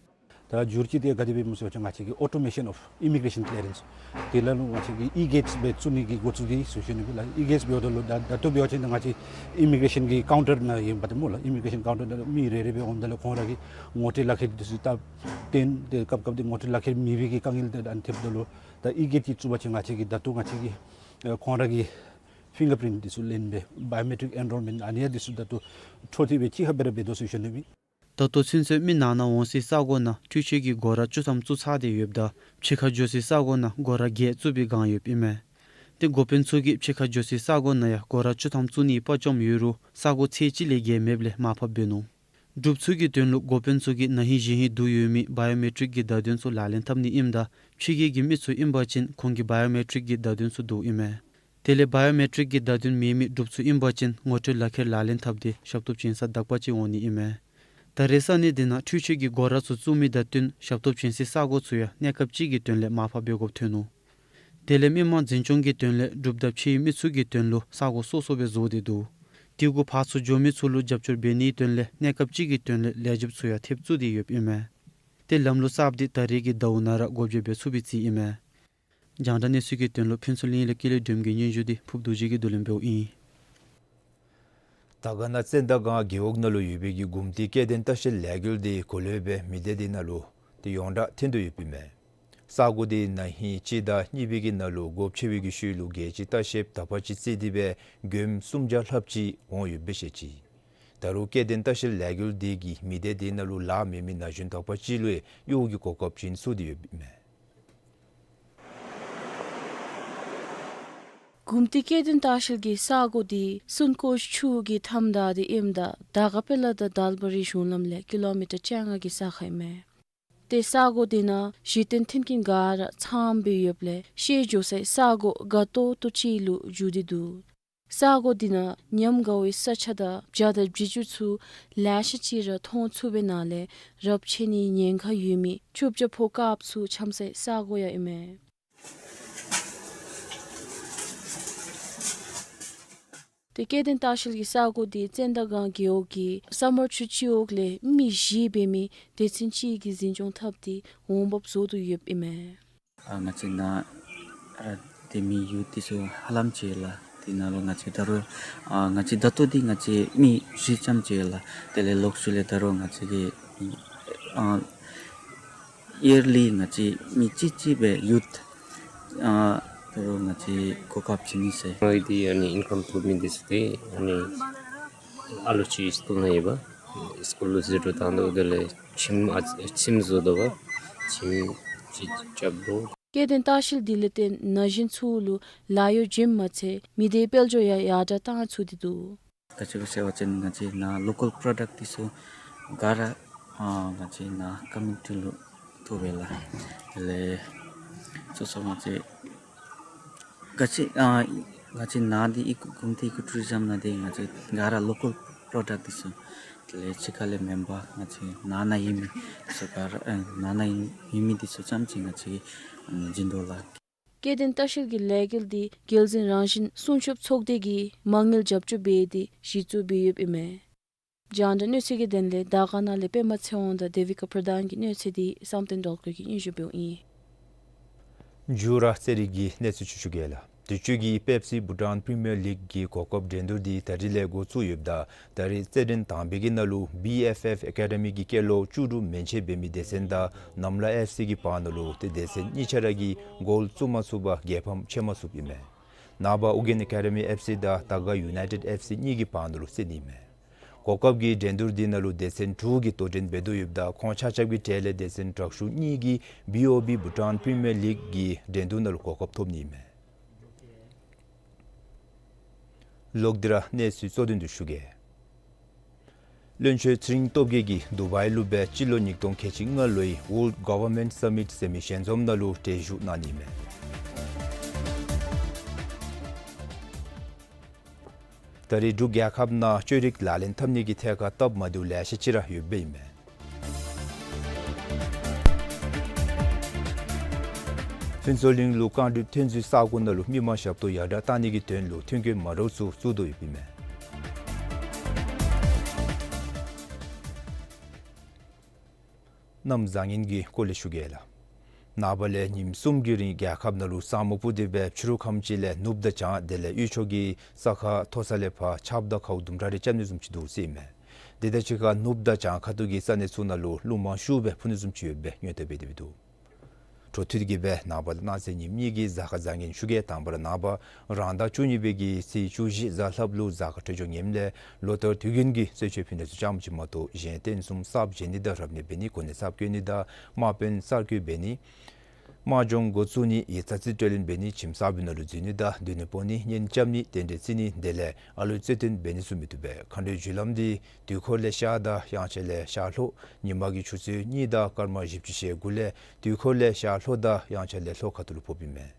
ད་བསྒྱུར་བཅོས་འདི་ག་དེ་སྦེ་སྨོ་ཟེར་བ་ཅིན་ང་བཅས་ཀྱི་automation of immigration clearance དེ་ལས་ལུ་ང་བཅས་ཀྱིས་ཨི་གེཊ་སྦེ་བཙུགས་ནི་གི་འགོ་བཙུགས་ཏེ་ཟེར་ཞུ་ནི་ལགས། ཨི་གེཊ་སྦེ་འོངམ་ད་ལུ་ད་ད་ལྟོ་འབད་བ་ཅིན་ང་བཅས་ཨི་མི་གི་རེ་ཤཱན་གྱི་ཀའུན་ཊར་ནང་ཨིན་པ་ཏེ་སྨོ་ལགས། ཨི་མི་གི་རེ་ཤཱན་ཀའུན་ཊར་ནང་མི་རེ་རེ་སྦེ་འོངམ་ད་ལུ་ཁོང་ར་གིས་ངོ་སྤྲོད་ལག་ཁྱེར་འདི་ཚུ་བཏབ་སྟེ་ཏེ་སྐབས་སྐབས་ཏེ་ངོ་སྤྲོད་ལག་ཁྱེར་མེད་པའི་གི་དཀའ་ངལ་དེ་ཨ་ནི་ཐེབས་ད་ལུ་ད་ཨི་གེཊ་ཅིག་བཙུགས་པ་ཅིན་ང་བཅས་ཀྱིས་ད་ལྟོ་ང་བཅས་ཀྱིས་ཨེ་ཁོང་ར་གི་ཕིང་གར་པིརིནཊ་འདི་ཚུ་ལེན་སྦེ་བའི་ཡོ་མེ་ཊིཀ་ཨེན་རོལ་མེནཊ་ཨ་ནི་ཡང་འདི་ཚུ་ད་ལྟོ་འཕྲོ་མཐུད་སྦེ་གཅིག་ཁར་སྦེ་ར་འབད་དོ་ཟེར་ཞུ་ནི་ཨིན། ད་ལྟོ་ཚུན་ཚོད་མི་ནང་ན་འོང་སའི་ས་སྒོ་ནང་འཕྲུལ་ཆས་ཀྱི་སྒོ་ར་བཅུ་ཐམ་བཙུགས་ཚར་ཏེ་ཡོདཔ་ད་ཕྱི་ཁར་འགྱོ་སའི་ས་སྒོ་ནང་སྒོ་ར་བརྒྱད་བཙུགས་པའི་སྒང་ཡོདཔ་ཨིན་མས། ཏེ་འགོ་དཔོན་ཚུ་གིས་ཕྱི་ཁར་འགྱོ་སའི་ས་སྒོ་ནང་ཡང་སྒོ་ར་བཅུ་ཐམ་བཙུགས་ནིའི་དཔའ་བཅམ་ཡོད་རུང་ས་སྒོ་ཚད་གཅིག་ལས་བརྒལ་མེདཔ་ལས་མར་ཕབ་འབད་ནུག། སྒྲུབ་ཚུགས་ཀྱི་དོན་ལུ་འགོ་དཔོན་ཚུ་གིས་ན་ཧིང་གཞེས་ཧིང་བསྡུ་ཡོད་མི་བའི་ཡོ་མེ་ཊིཀ་གི་བརྡ་དོན་ཚུ་ལག་ལེན་འཐབ་ནི་ཨིནམ་ད་ཕྱི་རྒྱལ་གྱི་མི་ཚུ་ཨིན་པ་ཅིན་ཁོང་གི་བའི་ཡོ་མེ་ཊིཀ་གི་བརྡ་དོན་ཚུ་བསྡུཝ་ཨིན་མས། དེ་ལས་བའི་ཡོ་མེ་ཊིཀ་གི་བརྡ་དོན་མེད་མི་སྒྲུབ་ཚུགས་ཨིན་པ་ཅིན་ངོ་སྤྲོད་ལག་ཁྱེར་ལག་ལེན་འཐབ་སྟེ་ཞབས་ཏོག་བྱིན་ས་དག་པ་ཅིག་འོང་ནི་ཨིན་མས། ད་རེས་ས་གནས་འདི་ནང་འཕྲུལ་ཆས་ཀྱི་སྒོ་ར་ཚུ་བཙུགས་མི་དང་བསྟུན་ཞབས་ཏོག་བྱིན་སའི་ས་སྒོ་ཚུ་ཡང་གནས་སྐབས་ཅིག་གི་དོན་ལས་མར་ཕབ་འབད་དགོཔ་ཐོན་ནུག། དེ་ལས་མི་མང་འཛིན་སྐྱོང་གི་དོན་ལས་སྒྲུབ་དང་ཕྱིའི་མི་ཚུ་གི་དོན་ལུ་ས་སྒོ་སོ་སོ་སྦེ་བཟོ་སྟེ་འདུག། དེ་གུ་ཕར་ཚུར་འགྱོ་མི་ཚུ་ལུ་རྒྱབ་སྐྱོར་འབད་ནིའི་དོན་ལས་གནས་སྐབས་ཅིག་གི་དོན་ལས་ལས་བྱེདཔ་ཚུ་ཡང་ཐེབས་བཙུགས་ཏེ་ཡོདཔ་ཨིན་མས། ཏེ་ལམ་ལུགས་གསརཔ་འདི་ད་རེས་ཀྱི་ཟླཝ་ནང་ར་སྒོ་འབྱེད་འབད་ཚུགས་པའི་རྩིས་ཨིན་མས། རྒྱང་བསྒྲགས་གནས་ཚུལ་གྱི་དོན་ལུ་ཕུན་ཚོགས་གླིང་ལས་ཀུན་ལེགས་སྒྲོལམ་གྱི་སྙན་ཞུ་འདི་ཕུབ་རྡོ་རྗེ་གིས་བསྡུ་ལེན་འབདཝ་ཨིན། དར་དཀར་ན་ཙན་དན་སྒང་རྒེད་འོག་ནང་ལུ་ཡོད་པའི་གི་གུམ་ཏི་སྐྱེ་ལྡན་ལྟ་བཤལ་ལས་འགུལ་འདི་གོ་ལེ་སྦེ་མི་སྡེ་འདི་ནང་ལུ་ཏེ་ཡོངས་གྲགས་ཐོན་དོ་ཡོདཔ་ཨིན་མས། ས་སྒོ་འདི་ན་ཧིང་སྤྱི་ཟླ་གཉིས་པའི་གི་ནང་ལུ་སྒོ་ཕྱེ་བའི་གི་ཤུལ་ལུ་རྒྱལ་སྤྱིའི་ལྟ་བཤལཔ་དག་པ་ཅིག་བརྩིས་ཏེ་སྦེ་མགྱོནམ་སུམ་བརྒྱ་ལྷགཔ་ཅིག་འོང་ཡོདཔ་སྦེ་བཤད་ཅི། ད་རུང་སྐྱེ་ལྡན་ལྟ་བཤལ་ལས་འགུལ་འདི་གིས་མི་སྡེ་འདི་ནང་ལུ་ལཱ་མེད་མི་ན་གཞོན་དག་པ་ཅིག་ལུ་ཡང་གཡོག་གི་གོ་སྐབས་ཅིག་བཙུགས་ཏེ་ཡོདཔ་ཨིན་མས། གུམ་ཏི་སྐྱེ་ལྡན་ལྟ་བཤལ་གྱི་ས་སྒོ་འདི་སུན་ཀོ་ཆུ་གིས་མཐའམ་བདའ་སྟེ་ཨིནམ་ད་དར་དཀར་དཔལ་ལ་དང་དལ་བ་རི་གཞུང་ལམ་ལས་ཀི་ལོ་མི་ཊར་བཅོ་ལྔ་གི་ས་ཁར་ཨིན་མས། ཏེ་ས་སྒོ་འདི་ནང་གཞི་རྟེན་མཐུན་རྐྱེན་ག་ར་ཚངམ་སྦེ་ཡོདཔ་ལས་བཤལ་འགྱོ་སའི་ས་སྒོ་དགའ་ཏོག་ཏོ་ཅིག་ལུ་འགྱུར་ཏེ་འདུག། ས་སྒོ་འདི་ནང་ཉམས་དགའ་བའི་ས་ཆ་དང་བྱ་དང་བྱི་ཅུང་ཚུ་ལེ་ཤ་ཅིག་ར་མཐོང་ཚུགས་པའི་ནང་ལས་རབས་ཆད་ནིའི་ཉེན་ཁ་ཡོད་མི་ཆུ་བྱ་ཕོ་དཀརཔོ་ཚུ་འཁྱམ་སའི་ས་སྒོ་ཡང་ཨིན་མས། ཏེ་སྐྱེ་ལྡན་ལྟ་བཤལ་གྱི་ས་སྒོ་འདི་ཙན་དན་སྒང་རྒེད་འོག་གི་ས་དམར་ཆུ་སྤྱི་འོག་ལས་མི་བཞི་འབད་མི་སྡེ་ཚན་ཅིག་གིས་འཛིན་སྐྱོང་འཐབ་སྟེ་འོང་འབབ་བཟོ་སྟེ་ཡོདཔ་ཨིན་མས། ཨ་ང་བཅས་ནཱ་ར་སྡོད་མི་ཡུལ་འདི་ཚུ་ཧ་ལམ་ཅིག་ལགས། དེ་ནང་ལུ་ང་བཅས་ད་རུང་ཨ་ང་བཅས་ད་ལྟོ་འདི་ང་བཅས་མི་བཞི་ཙམ་ཅིག་ལགས། དེ་ལས་ལོག་ཤུལ་ལས་ད་རུང་ང་བཅས་ཀྱི་ཨ་ཡར་ལས་ང་བཅས་མི་གཅིག་གཅིག་སྦེ་ཡུཐ་ཨ་ད་རུང་ང་བཅས་གོ་སྐབས་བྱིན་ནི་ཟེར། ཨ་ནི་ཨ་ནི་ཨིན་ཀམ་ཐོབ་མི་འདི་ཚུ་ཏེ་ཨ་ནི་ཨ་ལོ་ཅིག་སི་ཀུལ་ནང་ཡོད་པས། སི་ཀུལ་ལུ་ཟད་འགྲོ་བཏང་དོ། དེ་ལས་ཁྱིམ་ཨ་ཁྱིམ་བཟོ་དོ་བ། ཁྱིམ་ཅིག་རྐྱབ་དོ། སྐྱེ་ལྡན་ལྟ་བཤལ་འདི་ལས་ཏེ་ན་གཞོན་ཚུ་ལུ་ལཱ་གཡོག་བྱིནམ་མ་ཚད་མི་སྡེའི་དཔལ་འབྱོར་ཡང་ཡར་དྲགས་བཏང་ཚུགས་ཏེ་འདུག། ག་ཅི་སྦེ་ཟེར་བ་ཅིན་ང་བཅས་ནཱ་ལོ་ཀཱལ་པྲོ་ཌཀཊ་འདི་ཚུ་ག་ར་ཨ་ང་བཅས་ནཱ་ཀོ་མིའུ་ནི་ཊི་ལུ་ཐོབ་པས་ལགས། དེ་ལས་སོ་སོ་ང་བཅས་ག་ཅི་ཨ་ང་བཅས་ནཱ་འདི་ཨི་གུ་གུམ་ཏི་ཨི་ཀོ་ཊུ་རི་ཛམ་ནང་འདི་ང་བཅས་ག་ར་ལོ་ཀཱལ་པྲོ་ཌཀཊ་འདི་ཚུ་དེ་ལས་ཕྱི་ཁ་ལས་མེན་པར་ང་བཅས་ནཱ་ནཱ་ཡོད་མི་ཚུ་ག་ར་ཨ་ནཱ་ནཱ་ཡོད་མི་འདི་ཚུ་ཙམ་ཅིག་ང་བཅས་ཨ་བྱིན་དོ་ལགས། སྐྱེ་ལྡན་ལྟ་བཤལ་གྱི་ལས་འགུལ་འདི་རྒྱལ་འཛིན་རང་བཞིན་སྲུང་སྐྱོབ་ཚོགས་སྡེ་གིས་མ་དངུལ་རྒྱབ་སྐྱོར་འབད་དེ་གཞི་བཙུགས་འབད་ཡོདཔ་ཨིན་མས། རྒྱང་བསྒྲགས་གནས་ཚུལ་གྱི་དོན་ལས་དར་དཀར་ན་ལས་པདྨ་ཚེ་དབང་དང་དེ་བི་ཀ་པྲ་དྷཱན་གྱི་གནས་ཚུལ་འདི་བསམ་གཏན་སྒྲོལ་དཀར་གྱིས་སྙན་ཞུ་འབདཝ་ཨིན། མཇུག་ར་རྩེད་རིགས་ཀྱི་གནས་ཚུལ་ཅིག་ཞུ་གེ་ལགས། དུས་ཅི་གི་པེབ་སི་བྷུ་ཊཱན་པི་རི་མི་ཡར་ལིག་གི་གོ་སྐབས་འགྲན་བསྡུར་འདི་ད་རིས་ལས་འགོ་བཙུགས་ཡོདཔ་ད་ད་རིས་རྩེད་འགྲན་དང་པའི་གི་ནང་ལུ་བི་ཨེཕ་ཨེཕ་ཨེ་ཀ་ཌི་མི་གི་སྐྱེས་ལོ་བཅུ་དྲུག་མན་ཆད་འབད་མི་སྡེ་ཚན་དང་ནམ་ལ་ཨེཕ་སི་གི་བར་ན་ལུ་ཏེ་སྡེ་ཚན་གཉིས་ཆ་ར་གིས་གོལ་བཙུགས་མ་ཚུགས་པར་རྒྱལ་ཕམ་ཕྱད་མ་ཚུགསཔ་ཨིན་མས། ནངས་པ་ཨོ་རྒྱན་ཨེ་ཀ་ཌི་མི་ཨེཕ་སི་དང་དར་དཀར་ཡུ་ནའི་ཊེཌ་ཨེཕ་སི་གཉིས་ཀྱི་བར་ན་ལུ་རྩེད་ནི་ཨིན་མས། གོ་སྐབས་ཀྱི་འགྲན་བསྡུར་འདི་ནང་ལུ་སྡེ་ཚན་དྲུག་གིས་དོ་འགྲན་འབད་དོ་ཡོདཔ་ད་ཁོང་ཆ་ཁྱབ་ཀྱི་གྲས་ལས་སྡེ་ཚན་དྲུག་ཅུ་གཉིས་ཀྱིས་བི་ཨོ་བི་བྷུ་ཊཱན་པི་རི་མི་ཡར་ལིག་གི་འགྲན་བསྡུར་ནང་ལུ་གོ་སྐབས་ཐོབ་ནི་ཨིན་མས། ལོག་སྟེ་ར་གནས་ཚུལ་གཙོ་དོན་འདི་ཞུ་གེ། བློན་ཆེན་ཚེ་རིང་སྟོབས་རྒྱས་ཀྱིས་དུ་བའི་ལུ་སྦེ་སྤྱི་ལོ་ཉིས་སྟོང་ཁལ་གཅིག་ལྔ་ལོའི་World Government Summit ཟེར་མི་ཞལ་འཛོམས་ནང་ལུ་གྲལ་བཞུགས་གནང་ནི་ཨིན་མས། ད་རེས་འབྲུག་རྒྱལ་ཁབ་ནང་བཅོས་རིག་ལག་ལེན་འཐབ་ནི་གི་ཐད་ཁར་སྟབས་མ་བདེཝ་ལེ་ཤ་ཅིག་ར་ཡོདཔ་ཨིན་མས། ཕུན་ཚོགས་གླིང་ལུ་རྐང་སྒྲིག་ཐོན་རྫས་ས་གོ་ནང་ལུ་མི་མང་ཞབས་ཏོག་ཡར་དྲག་བཏང་ནི་གི་དོན་ལུ་མཐུན་རྐྱེན་མ་འདྲཝ་ཚུ་བཙུགས་དོ་ཡོདཔ་ཨིན་མས། གནམ་བཟང་ངན་གྱི་སྐོར་ལས་ཞུ་གེ་ལགས། ནངས་པ་ལས་ཉིནམ་གསུམ་གྱི་རིང་རྒྱལ་ཁབ་ནང་ལུ་ས་སྨུག་སྤུབས་ཏེ་སྦེ་ཕྱི་རུ་ཁམས་ཅིག་ལས་ནུབ་དང་བྱང་དེ་ལས་དབུས་ཕྱོགས་ཀྱི་ས་ཁར་མཐོ་ས་ལས་ཕར་ཆརཔ་དང་ཁཝ་དུམ་གྲ་རེ་རྐྱབ་ནི་བཟུམ་ཅིག་འདུག་ཟེར་ཨིན་མས། དེ་དང་གཅིག་ཁར་ནུབ་དང་བྱང་ཁ་ཐུག་གི་ས་གནས་ཚུ་ནང་ལུ་རླུང་མང་ཤོས་སྦེ་འཕུ་ནི་བཟུམ་ཅིག་ཡོད་པའི་སྔོན་བརྡ་འབད་དེ་སྦེ་འདུག། འཕྲོ་མཐུད་དེ་གི་སྦེ་ནངས་པ་དང་གནངས་ཚེ་ཉིནམ་གཉིས་ཀྱི་གཟའ་སྐར་བཟང་ངན་ཞུ་གེ། དང་པ་ར་ནངས་པ་རང་ཟླ་བཅུ་གཉིས་པའི་གི་ཚེས་བཅུ་བཞི་གཟའ་ལྷགཔ་ལུ་གཟའ་སྐར་འཕྲོད་སྦྱོར་ངནམ་ལས་ལོ་ལྟར་དུས་རྒྱུན་གྱི་གསོལ་མཆོད་ཕུལ་ནི་ཚུ་ཅང་མ་ཅིག་མ་གཏོགས་གཞན་རྟེན་གསུམ་གསརཔ་བཞེངས་ནི་དང་རབ་གནས་འབད་ནི་གོ་གནས་གསརཔ་བཀོད་ནི་དང་དམག་དཔོན་གསར་བསྐོ་འབད་ནི་དམག་སྦྱོང་འགོ་བཙུགས་ནི་ཡིག་ཚང་རྩིས་སྤྲོད་ལེན་འབད་ནི་ཁྱིམ་གསརཔ་ནང་ལུ་འཛུལ་ནི་དང་སྡོད་གནས་སྤོ་ནི་གཉེན་རྐྱབ་ནི་རྟེན་འབྲེལ་བརྩི་ནི་དེ་ལས་ཨ་ལུ་རྩེད་འགྲན་འབད་ནི་ཚུ་མི་བཏུབ་པས། མཁའ་འགྲོའི་རྒྱུ་ལམ་འདི་དུས་འཁོར་ལས་ཤར་དང་དབྱངས་འཆར་ལས་ཤར་ལྷོ། ཉིན་མ་གི་ཆུ་ཚོད་གཉིས་དང་སྐར་མ་བཞི་བཅུ་ཞེ་དགུ་ལས་དུས་འཁོར་ལས་ཤར་ལྷོ་དང་དབྱངས་འཆར་ལས་ལྷོ་ཁ་ཐུག་ལུ་ཕོགཔ་ཨིན་མས།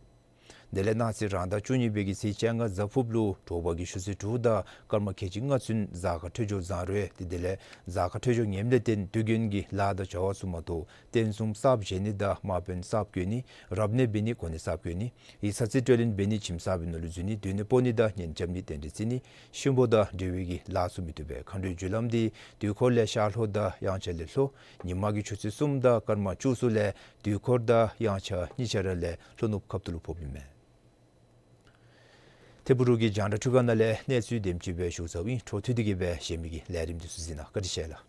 དེ་ལས་གནངས་ཚེ་རང་ཟླ་བཅུ་གཉིས་པའི་གི་ཚེས་བཅོ་ལྔ་གཟའ་ཕུརཔ་ལུ་དྲོ་པ་གི་ཆུ་ཚོད་དྲུག་དང་སྐར་མ་ཁལ་གཅིག་ལྔ་ཚུན་གཟའ་སྐར་འཕྲོད་སྦྱོར་བཟང་རུང་ཏེ་དེ་ལས་གཟའ་སྐར་འཕྲོད་སྦྱོར་ངནམ་ལས་བརྟེན་དུས་རྒྱུན་གྱི་ལཱ་དང་བྱ་བ་ཚུ་མ་གཏོགས་རྟེན་གསུམ་གསརཔ་བཞེངས་ནི་དང་དམག་དཔོན་གསརཔ་བསྐོ་ནི་རབ་གནས་འབད་ནི་གོ་གནས་གསརཔ་བཀོད་ནི་ཡིག་ཚང་རྩིས་སྤྲོད་ལེན་འབད་ནི་ཁྱིམ་གསརཔ་ནང་ལུ་འཛུལ་ནི་སྡོད་གནས་སྤོ་ནི་དང་གཉེན་རྐྱབ་ནི་རྟེན་འབྲེལ་བརྩི་ནི་གཤིན་པོ་དང་འབྲེལ་བའི་གི་ལཱ་ཚུ་མི་བཏུབ་པས། མཁའ་འགྲོའི་རྒྱུ་ལམ་འདི་དུས་འཁོར་ལས་ཤར་ལྷོ་དང་དབྱངས་འཆར་ལས་ལྷོ། ཉིན་མ་གི་ཆུ་ཚོད་གསུམ་དང་སྐར་མ་བཅུ་གསུམ་ལས་དུས་འཁོར་དང་དབྱངས་འཆར་གཉིས་ཆ་ར་ལས་ལྷོ་ནུབ་ཁ་ཐུག་ལུ་ཕོགཔ་ཨིན་མས། ཐད་པུ་རུ་གི་རྒྱང་བསྒྲགས་འཕྲུལ་ཁང་ནང་ལས་གནས་ཚུལ་དེམ་ཅིག་སྦེ་ཞུ་ཚརཝ་ཨིན། འཕྲོ་མཐུད་དེ་གི་སྦེ་གཞན་མི་གི་ལས་རིམ་འདི་ཚུ་གཟིགས་གནང་། བཀའ་དྲིན་ཆེ་ལགས།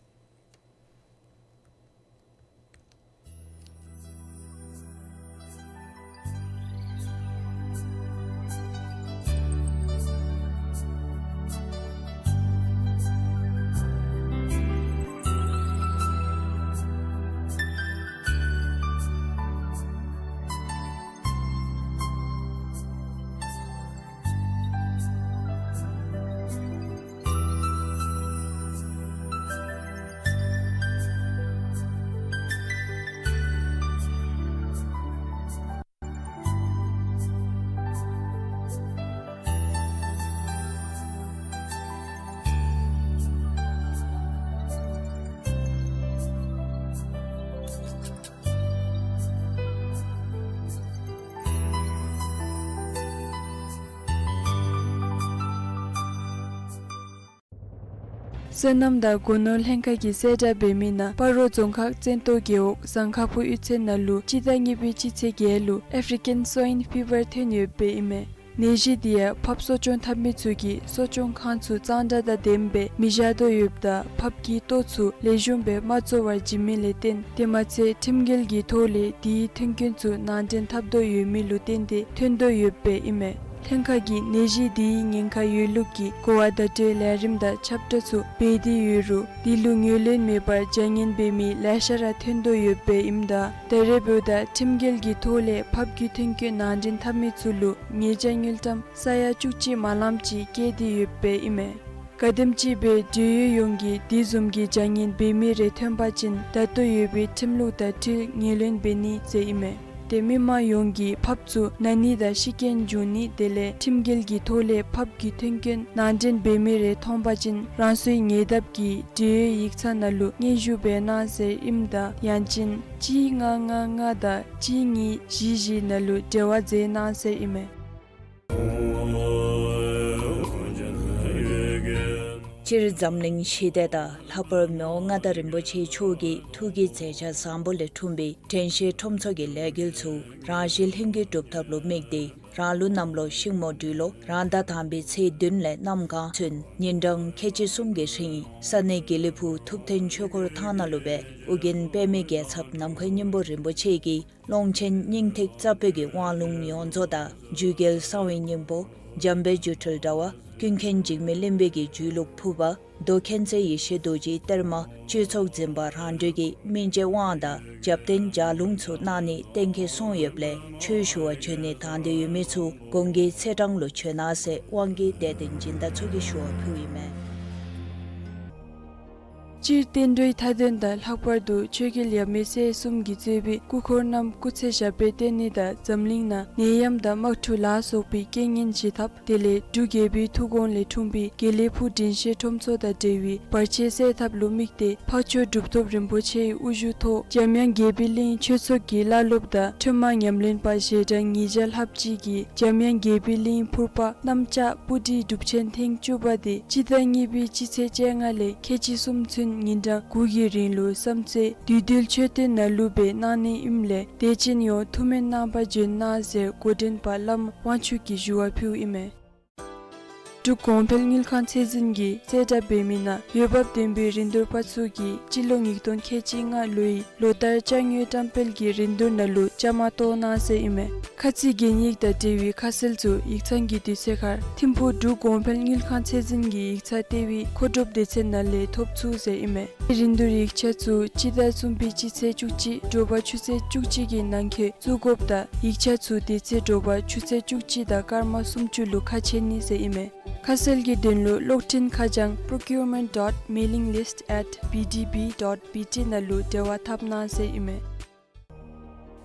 སོ་ནམ་དང་སྒོ་ནོར་ལྷན་ཁག་གིས་གསལ་བསྒྲགས་འབད་མི་ནང་སྤ་རོ་རྫོང་ཁག་བཙན་ཏོ་རྒེད་འོག་ཟངས་ཁ་ཕུ་གཡུས་ཚན་ནང་ལུ་སྤྱི་ཟླ་གཉིས་པའི་སྤྱི་ཚེས་བརྒྱད་ལུ་ཨེཕ་རི་ཀན་སོའིན་ཕི་བར་ཐོན་ཡོདཔ་ཨིན་མས། ནད་གཞི་འདི་ཡང་ཕགཔ་གསོ་སྐྱོང་འཐབ་མི་ཚུ་གིས་གསོ་སྐྱོང་ཁང་ཚུ་གཙང་སྦྲ་དང་ལྡནམ་སྦེ་མི་བཞག་དོ་ཡོདཔ་ད་ཕགཔ་གི་ལྟོ་ཚུ་ལེགས་ཤོམ་སྦེ་མ་བཙོ་བར་བྱིན་མི་ལས་བརྟེན་དེ་མ་ཚད་ཁྲིམས་འགལ་གྱི་ཐོག་ལས་དེའི་མཐུན་རྐྱེན་ཚུ་ནང་འདྲེན་འཐབ་དོ་ཡོད་མི་ལུ་བརྟེན་ཏེ་ཐོན་དོ་ཡོདཔ་ཨིན་མས། ལྷན་ཁག་གིས་ནད་གཞི་འདིའི་ཉེན་ཁ་ཡོད་ལུགས་ཀྱི་གོ་བ་བརྡ་སྤྲོད་ལས་རིམ་དང་ཁྱབ་བསྒྲགས་ཚུ་འབད་དེ་ཡོད་རུང་དེ་ལུ་ངོས་ལེན་མེད་པར་བྱ་ངན་འབད་མི་ལེ་ཤ་ར་ཐོན་དོ་ཡོདཔ་ཨིནམ་ད་ད་རེས་འབདཝ་ད་ཁྲིམས་འགལ་གྱི་ཐོག་ལས་ཕགཔ་གི་ཐོན་སྐྱེད་ནང་འདྲེན་འཐབ་མི་ཚུ་ལུ་ཉེས་བྱ་དངུལ་ཀྲམ་ས་ཡ་བཅུ་གཅིག་མ་ལངམ་ཅིག་བཀལ་ཏེ་ཡོདཔ་ཨིན་མས། གལ་སྲིད་ཅིག་འབད་འབྲེལ་ཡོད་ཡོངས་ཀྱིས་དེ་བཟུམ་གྱི་བྱ་ངན་འབད་མི་རེ་ཐོན་པ་ཅིན་ད་ལྟོ་ཡོད་པའི་ཁྲིམས་ལུགས་དང་འཁྲིལ་ངོས་ལེན་འབད་ནི་ཟེར་ཨིན་མས། ཏེ་མི་མང་ཡོངས་ཀྱིས་ཕགཔ་ཚུ་ན་ནི་དང་ཤི་རྐྱེན་འབྱུང་ནི་དེ་ལས་ཁྲིམས་འགལ་གྱི་ཐོག་ལས་ཕགཔ་གི་ཐོན་སྐྱེད་ནང་འདྲེན་འབད་མི་རེ་མཐོང་པ་ཅིན་རང་སོའི་ཉེ་འདབས་ཀྱི་འབྲེལ་ཡོད་ཡིག་ཚང་ནང་ལུ་སྙན་ཞུ་འབད་གནང་ཟེར་ཨིནམ་ད་ཡང་ཅིན་གཅིག་ལྔ་ལྔ་ལྔ་དང་གཅིག་གཉིས་བཞི་བཞི་ནང་ལུ་འབྲེལ་བ་མཛད་གནང་ཟེར་ཨིན་མས། སྤྱིར་འཛམ་གླིང་ཞི་བདེ་དང་ལྷག་པར་མི་དབང་མངའ་བདག་རིན་པོ་ཆེ་མཆོག་གི་ཐུགས་ཀྱི་མཛད་འཆར་བཟང་པོ་ལས་འཁྲུངས་པའི་དྲན་ཤེས་ཁྲོམ་ཚོགས་ཀྱི་ལས་འགུལ་ཚུ་རང་གཞི་ལྷིང་གི་གྲུབ་ཐབས་ལུ་དམིགས་ཏེ་རང་ལུགས་གནམ་ལོ་ཤིང་མོ་སྦྲུལ་ལོ་རང་ཟླ་དང་པའི་ཚེས་བདུན་ལས་གནམ་གང་ཚུན་ཉིན་གྲངས་ཁལ་གཅིག་གསུམ་གྱི་རིང་ས་གནས་དགེ་ལེགས་ཕུག་ཐུབ་བསྟན་ཆོས་འཁོར་ཐང་ནང་ལུ་སྦེ་ཨོ་རྒྱན་པདྨའི་རྒྱལ་ཚབ་ནམ་མཁའི་སྙིང་པོ་རིན་པོ་ཆེ་གིས་ཀློང་ཆེན་སྙིང་ཐིག་རྩ་བོད་ཀྱི་དབང་ལུང་ཡོངས་རྫོགས་དང་རྒྱུད་རྒྱལ་གསང་བའི་སྙིང་པོ་འཇམ་དཔལ་སྒྱུ་འཕྲུལ་དྲྭ་བ་ཀུན་མཁྱེན་འཇིགས་མེད་གླིང་པའི་གི་རྒྱུད་ལུགས་ཕུར་པ་མདོ་མཁྱེན་བརྩེ་ཡེ་ཤེས་རྡོ་རྗེའི་གཏེར་མ་སྤྱོད་ཚོགས་འཛིན་པ་རང་གྲོལ་གྱི་སྨིན་བྱེད་དབང་དང་རྒྱབ་རྟེན་ལྗགས་ལུང་ཚུ་གནང་ནི་གཏན་འཁེལ་སོང་ཡོདཔ་ལས་ཆོས་ཞུ་བར་བྱོན་ནི་དང་འདོད་ཡོད་མི་ཚུ་གོང་གི་ཚེས་གྲངས་ལུ་བྱོན་གནང་ཟེར་དབང་གི་དད་ལྡན་སྦྱིན་བདག་ཚུ་གིས་ཞུ་བ་ཕུལཝ་ཨིན་མས། སྤྱིར་བསྟན་འགྲོའི་མཐའ་དོན་དང་ལྷག་པར་དུ་ཆོས་རྒྱལ་ཡབ་མེས་སྲས་གསུམ་གྱིས་གཙོས་པའི་སྐུ་འཁོར་རྣམས་སྐུ་ཚེ་ཞབས་པད་བརྟན་ནི་དང་འཛམ་གླིང་ནང་ནད་ཡམས་དང་དམག་འཁྲུག་ལ་སོགས་པའི་རྐྱེན་ངན་ཞི་ཐབས། དེ་ལས་འབྲུག་རྒྱལ་པོའི་ཐུགས་དགོངས་ལས་འཁྲུངས་པའི་དགེ་ལེགས་ཕུག་དྲན་ཤེས་ཁྲོམ་ཚོགས་དང་འབྲེལ་བའི་བར་ཆད་སེལ་ཐབས་ལུ་དམིགས་ཏེ་འཕགས་མཆོག་གྲུབ་ཐོབ་རིན་པོ་ཆེའི་དབུ་བཞུགས་ཐོག་འཇམ་དབྱངས་དགྱེས་པའི་གླིང་ཆོས་ཚོགས་ཀྱི་བླ་སློབ་དང་ཁྲོས་མ་ཉམས་ལེན་པ་ཞལ་གྲངས་ཉིས་བརྒྱ་ལྷགཔ་ཅིག་གིས་འཇམ་དབྱངས་དགྱེས་པའི་གླིང་ཕུར་པ་གནམ་ལྕགས་སྤུ་གྲིའི་སྒྲུབ་ཆེན་ཐེངས་བཅུ་པ་དེ་སྤྱི་ཟླ་གཉིས་པའི་སྤྱི་ཚེས་བཅོ་ལྔ་ལས་ཁལ་གཅིག་གསུམ་ཚུན་ཉིན་གྲངས་དགུ་གི་རིང་ལུ་བསམ་རྩེ་བདུད་འདུལ་མཆོད་རྟེན་ནང་ལུ་སྦེ་གནང་ནི་ཨིནམ་ལས་དད་ཅན་ཡོངས་ཐུགས་སྨོན་གནང་པར་བྱོན་གནང་ཟེར་འགོ་འདྲེན་པ་བླམ་དབང་ཕྱུག་གིས་ཞུ་བ་ཕུལཝ་ཨིན་མས། འབྲུག་གོང་འཕེལ་དངུལ་ཁང་ཚད་འཛིན་གྱིས་གསལ་བསྒྲགས་འབད་མི་ནང་འོས་འབབ་ལྡན་པའི་རིན་བསྡུར་པ་ཚུ་གིས་སྤྱི་ལོ་ཉིས་སྟོང་ཁལ་གཅིག་ལྔ་ལོའི་ལོ་ལྟར་ཅ་དངོས་བཀྲམ་སྤེལ་གྱི་རིན་བསྡུར་ནང་ལུ་བཅའ་མར་གཏོགས་གནང་ཟེར་ཨིན་མས། ཁ་ཚིག་གན་ཡིག་དང་འབྲེལ་བའི་ཁ་གསལ་ཚུ་ཡིག་ཚང་གི་དུས་ཚོད་ཁར་ཐིམ་ཕུག་འབྲུག་གོང་འཕེལ་དངུལ་ཁང་ཚད་འཛིན་གྱི་ཡིག་ཚང་ལྟེ་བའི་མཁོ་སྒྲུབ་སྡེ་ཚན་ནང་ལས་ཐོབ་ཚུགས་ཟེར་ཨིན་མས། རིན་བསྡུར་ཡིག་ཆ་ཚུ་སྤྱི་ཟླ་གསུམ་པའི་སྤྱི་ཚེས་བཅུ་གཅིག་དྲོ་པ་ཆུ་ཚོད་བཅུ་གཅིག་གི་ནང་འཁོད་བཙུགས་དགོཔ་དང་ཡིག་ཆ་ཚུ་དེ་ཚེ་དྲོ་པ་ཆུ་ཚོད་བཅུ་གཅིག་དང་སྐར་མ་སུམ་ཅུ་ལུ་ཁ་ཕྱེ་ནི་ཟེར་ཨིན་མས། ཁ་གསལ་གྱི་དོན་ལུ་གློག་འཕྲིན་ཁ་བྱང་procurement dot mailing list at B D B dot B T ནང་ལུ་འབྲེལ་བ་འཐབ་གནང་ཟེར་ཨིན་མས།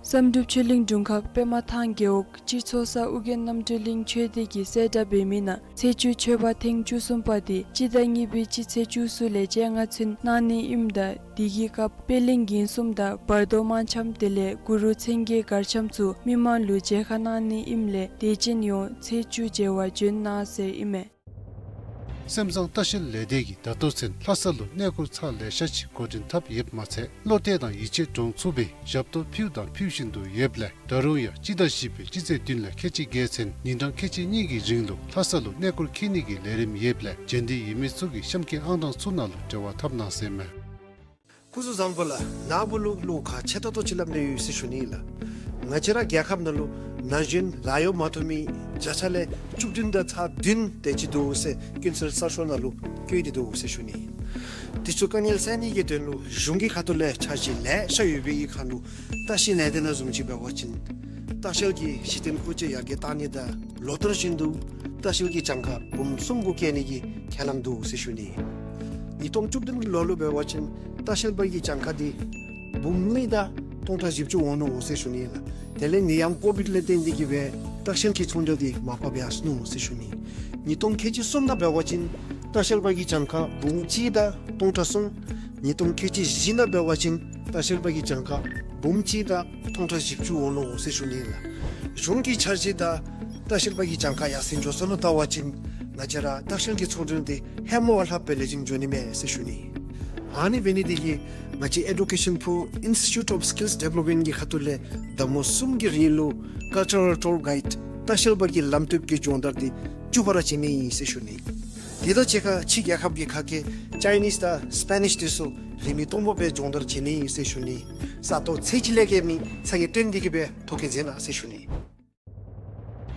བསམ་གྲུབ་ཆོས་གླིང་དྲུང་ཁག་པདྨ་ཐང་རྒེད་འོག་སྤྱིར་ཚོགས་ས་ཨོ་རྒྱན་རྣམ་གྲོལ་གླིང་ཆོས་སྡེ་གིས་གསལ་བསྒྲགས་འབད་མི་ནང་ཚེས་བཅུ་མཆོད་པ་ཐེངས་བཅུ་གསུམ་པ་དེ་སྤྱི་ཟླ་གཉིས་པའི་སྤྱི་ཚེས་བཅུ་གསུམ་ལས་བཅོ་ལྔ་ཚུན་གནང་ནི་ཨིནམ་ད་དེ་གི་སྐབས་པད་གླིང་རྒན་གསུམ་དང་བར་དོ་དམངས་འཆམ་དེ་ལས་གུ་རུ་མཚན་བརྒྱད་གར་འཆམ་ཚུ་མི་མང་ལུ་མཇལ་ཁ་གནང་ནི་ཨིནམ་ལས་དད་ཅན་ཡོངས་ཚེས་བཅུ་མཇལ་བར་བྱོན་གནང་ཟེར་ཨིན་མས། སེམས་བཟང་ལྟ་བཤལ་ལས་སྡེ་གིས་ད་ལྟོ་ཚུན་ལྷ་ས་ལུ་གནས་སྐོར་ཚར་ལེ་ཤ་ཅིག་འགོ་འདྲེན་འཐབ་ཡོདཔ་མ་ཚད་བློ་གཏད་དང་ཡིད་ཆེས་འདྲོངས་ཚུགས་པའི་ཞབས་ཏོག་ཕུལ་དང་ཕུལ་བཞིན་དུ་ཡོདཔ་ལས་ད་རུང་ཡང་སྤྱི་ཟླ་བཞི་པའི་སྤྱི་ཚེས་བདུན་ལས་ཁལ་གཅིག་བརྒྱད་ཚུན་ཉིན་གྲངས་ཁལ་གཅིག་གཉིས་ཀྱི་རིང་ལུ་ལྷ་ས་ལུ་གནས་སྐོར་འཁྱིད་ནི་གི་ལས་རིམ་ཡོདཔ་ལས་བྱོན་འདོད་ཡོད་མི་ཚུ་གིས་གཤམ་གྱི་ཨང་གྲངས་ཚུ་ནང་ལུ་འབྲེལ་བ་འཐབ་གནང་ཟེར་མས། སྐུ་གཟུགས་བཟང་པོ་ལགས། ནཱ་བུ་ལུ་བློ་ཁག་ཆེ་ཏོག་ཏོ་ཅིག་སླབ་ནི་ཡོད་ཟེར་ཞུ་ནི་ལགས། ང་བཅས་ར་རྒྱལ་ཁབ་ནང་ལུ་ན་གཞོན་ལཱ་གཡོག་མ་ཐོབ་མི་བརྒྱ་ཆ་ལས་བཅུ་བདུན་དང་ཚག་བདུན་དེ་ཅིག་འདུག་ཟེར་ཀུན་གསལ་གསར་ཤོག་ནང་ལུ་བཀོད་དེ་འདུག་ཟེར་ཞུ་ནི། དེ་ཚུ་དཀའ་ངལ་སེལ་ནི་གི་དོན་ལུ་གཞུང་གི་ཁ་ཐུག་ལས་འཆར་གཞི་ལེ་ཤ་ཡོད་པའི་གི་ཁར་ལུ་ལྟ་བཤལ་ལས་སྡེ་ནང་བཟུམ་ཅིག་འབད་བ་ཅིན་ལྟ་བཤལ་གྱི་གཞི་རྟེན་ཁུངས་སྐྱེལ་ཡར་རྒྱས་གཏང་ནི་དང་ལོ་ལྟར་བཞིན་དུ་ལྟ་བཤལ་གྱི་གྱངས་ཁ་འབུམ་གསུམ་གུ་བཀལ་ནི་གི་ཁས་བླངས་འདུག་ཟེར་ཞུ་ནི། ཉིས་སྟོང་བཅུ་བདུན་གྱི་ལོ་ལུ་འབད་བ་ཅིན་ལྟ་བཤལ་པ་གི་གྱངས་ཁ་འདི་འབུམ་གཉིས་དང་སྟོང་ཕྲག་བཞི་བཅུ་འོང་ནུག་ཟེར་ཞུ་ནི་ལགས། དེ་ལས་ནད་ཡམས་ཀོ་བིཌ་ལས་བརྟེན་ཏེ་གིས་སྦེ་ལྟ་བཤལ་གྱི་ཚོང་རྒྱག་འདི་མར་ཕབ་ཡར་སོ་ནུག་ཟེར་ཞུ་ནི། ཉིས་སྟོང་ཁལ་གཅིག་གསུམ་ནང་འབད་བ་ཅིན་ལྟ་བཤལ་པ་གི་གྱངས་ཁ་འབུམ་གཅིག་དང་སྟོང་ཕྲག་གསུམ། ཉིས་སྟོང་ཁལ་གཅིག་བཞི་ནང་འབད་བ་ཅིན་ལྟ་བཤལ་པ་གི་གྱངས་ཁ་འབུམ་གཅིག་དང་སྟོང་ཕྲག་བཞི་བཅུ་འོང་ནུག་ཟེར་ཞུ་ནི་ལགས། གཞུང་གི་འཆར་གཞི་དང་ལྟ་བཤལ་པ་གི་གྱངས་ཁ་ཡར་སེང་འགྱོ་སོ་ནུག་བལྟ་བ་ཅིན་ང་བཅས་ར་ལྟ་བཤལ་གྱི་ཚོང་དོན་འདི་ཧེ་མ་བ་ལྷགཔ་སྦེ་ལེགས་ཤོམ་འགྱོ་ནི་མས་ཟེར་ཞུ་ནི། ཨ་ནི་འབད་ནི་འདི་གིས་ང་བཅས་ཨེ་ཌུ་ཀེ་ཤཱན་པུར་Institute of Skills Development གི་ཁ་ཐུག་ལས་ཟླ་མོ་གསུམ་གྱི་རིང་ལུ་ཀལ་ཅར་རཱལ་ཊུར་གའིཌ་ལྟ་བཤལ་པ་གི་ལམ་སྟོན་གྱི་སྦྱོང་བརྡར་འདི་བཅུ་པ་ར་བྱིན་ནི་ཨིན་ཟེར་ཞུ་ནི། དེ་དང་གཅིག་ཁར་ཕྱི་རྒྱལ་ཁབ་ཀྱི་ཁ་སྐད་ཅའི་ནིསི་དང་སི་པེ་ནིསི་འདི་ཚུ་རིན་མེད་སྟོང་པ་སྦེ་སྦྱོང་བརྡར་བྱིན་ནི་ཨིན་ཟེར་ཞུ་ནི། ས་སྟོང་ཚེས་གཅིག་ལས་བརྒལ་མེད་ས་གི་ཊེན་འདི་གིས་སྦེ་ཐོ་བཀོད་མཛད་གནང་ཟེར་ཞུ་ནི།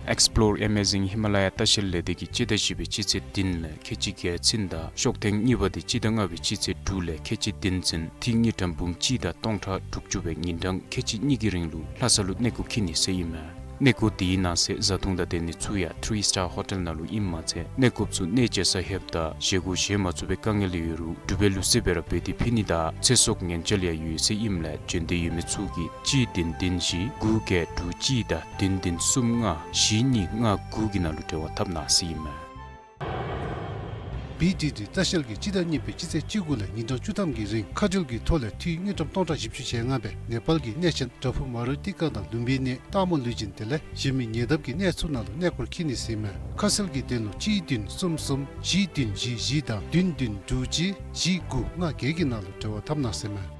Explore Amazing Himalaya ལྟ་བཤལ་ལས་སྡེ་གིས་སྤྱི་ཟླ་བཞི་པའི་སྤྱི་ཚེས་བདུན་ལས་ཁལ་གཅིག་བརྒྱད་ཚུན་དང་ཤོག་ཐེངས་གཉིས་པ་འདི་སྤྱི་ཟླ་ལྔ་པའི་སྤྱི་ཚེས་དྲུག་ལས་ཁལ་གཅིག་བདུན་ཚུན་ཐིག་དངུལ་ཀྲམ་འབུམ་གཅིག་དང་སྟོང་ཕྲག་དྲུག་ཅུ་སྦེ་ཉིན་གྲངས་ཁལ་གཅིག་གཉིས་ཀྱི་རིང་ལུ་ལྷ་ས་ལུ་གནས་སྐོར་འཁྱིད་ནི་ཟེར་ཨིན་མས། གནས་སྐོར་འདི་གི་ནང་གསེས་བཟའ་འཐུང་དང་སྡོད་ནི་ཚུ་ཡང་ཐི་རི་སི་ཊར་ཧོ་ཊེལ་ནང་ལུ་ཨིནམ་མ་ཚད་གནས་སྐོརཔ་ཚུ་གནས་མཇལ་ས་ལྷོདཔ་ད་བཞེས་སྒོ་བཞེས་མ་ཚུགས་པའི་དཀའ་ངལ་ཡོད་རུང་གྲུབ་པའི་ལུགས་སྲོལ་སྦེ་ར་འབད་དེ་ཕུལ་ནི་དང་ཚེ་སྲོག་ཉེན་བཅོལ་ཡང་ཡོད་ཟེར་ཨིནམ་ལས་བྱོན་འདོད་ཡོད་མི་ཚུ་གིས་གཅིག་བདུན་བདུན་བཞི་དགུ་བརྒྱད་དྲུག་གཅིག་དང་བདུན་བདུན་གསུམ་ལྔ་བཞི་གཉིས་ལྔ་དགུ་གི་ནང་ལུ་འབྲེལ་བ་འཐབ་གནང་ཟེར་ཨིན་མས། བི་ཌི་ཌི་ལྟ་བཤལ་གྱིས་སྤྱི་ཟླ་གཉིས་པའི་སྤྱི་ཚེས་བཅུ་དགུ་ལས་ཉིན་གྲངས་བཅུ་ཐམ་གྱི་རིང་ཁ་འཕྲོད་ཀྱི་ཐོག་ལས་འཐུས་དངུལ་ཀྲམ་སྟོང་ཕྲག་བཞི་བཅུ་ཞེ་ལྔ་སྦེ་ནེ་པཱལ་གྱི་གནས་ཆེན་བྲག་ཕུག་མ་རུ་ཏི་ཀ་དང་ལུམྦི་ནི་སྟག་མོ་ལུས་སྦྱིན་དེ་ལས་གཞན་མི་ཉེ་འདབས་ཀྱི་གནས་ཚུ་ནང་ལུ་གནས་སྐོར་འཁྱིད་ནི་ཟེར་མས། ཁ་གསལ་གྱི་དོན་ལུ་གཅིག་བདུན་གསུམ་གསུམ་བཞི་བདུན་བཞི་བཞི་དང་བདུན་བདུན་དྲུག་གཅིག་བཞི་དགུ་ལྔ་བརྒྱད་ཀྱི་ནང་ལུ་འབྲེལ་བ་འཐབ་གནང་ཟེར་མས།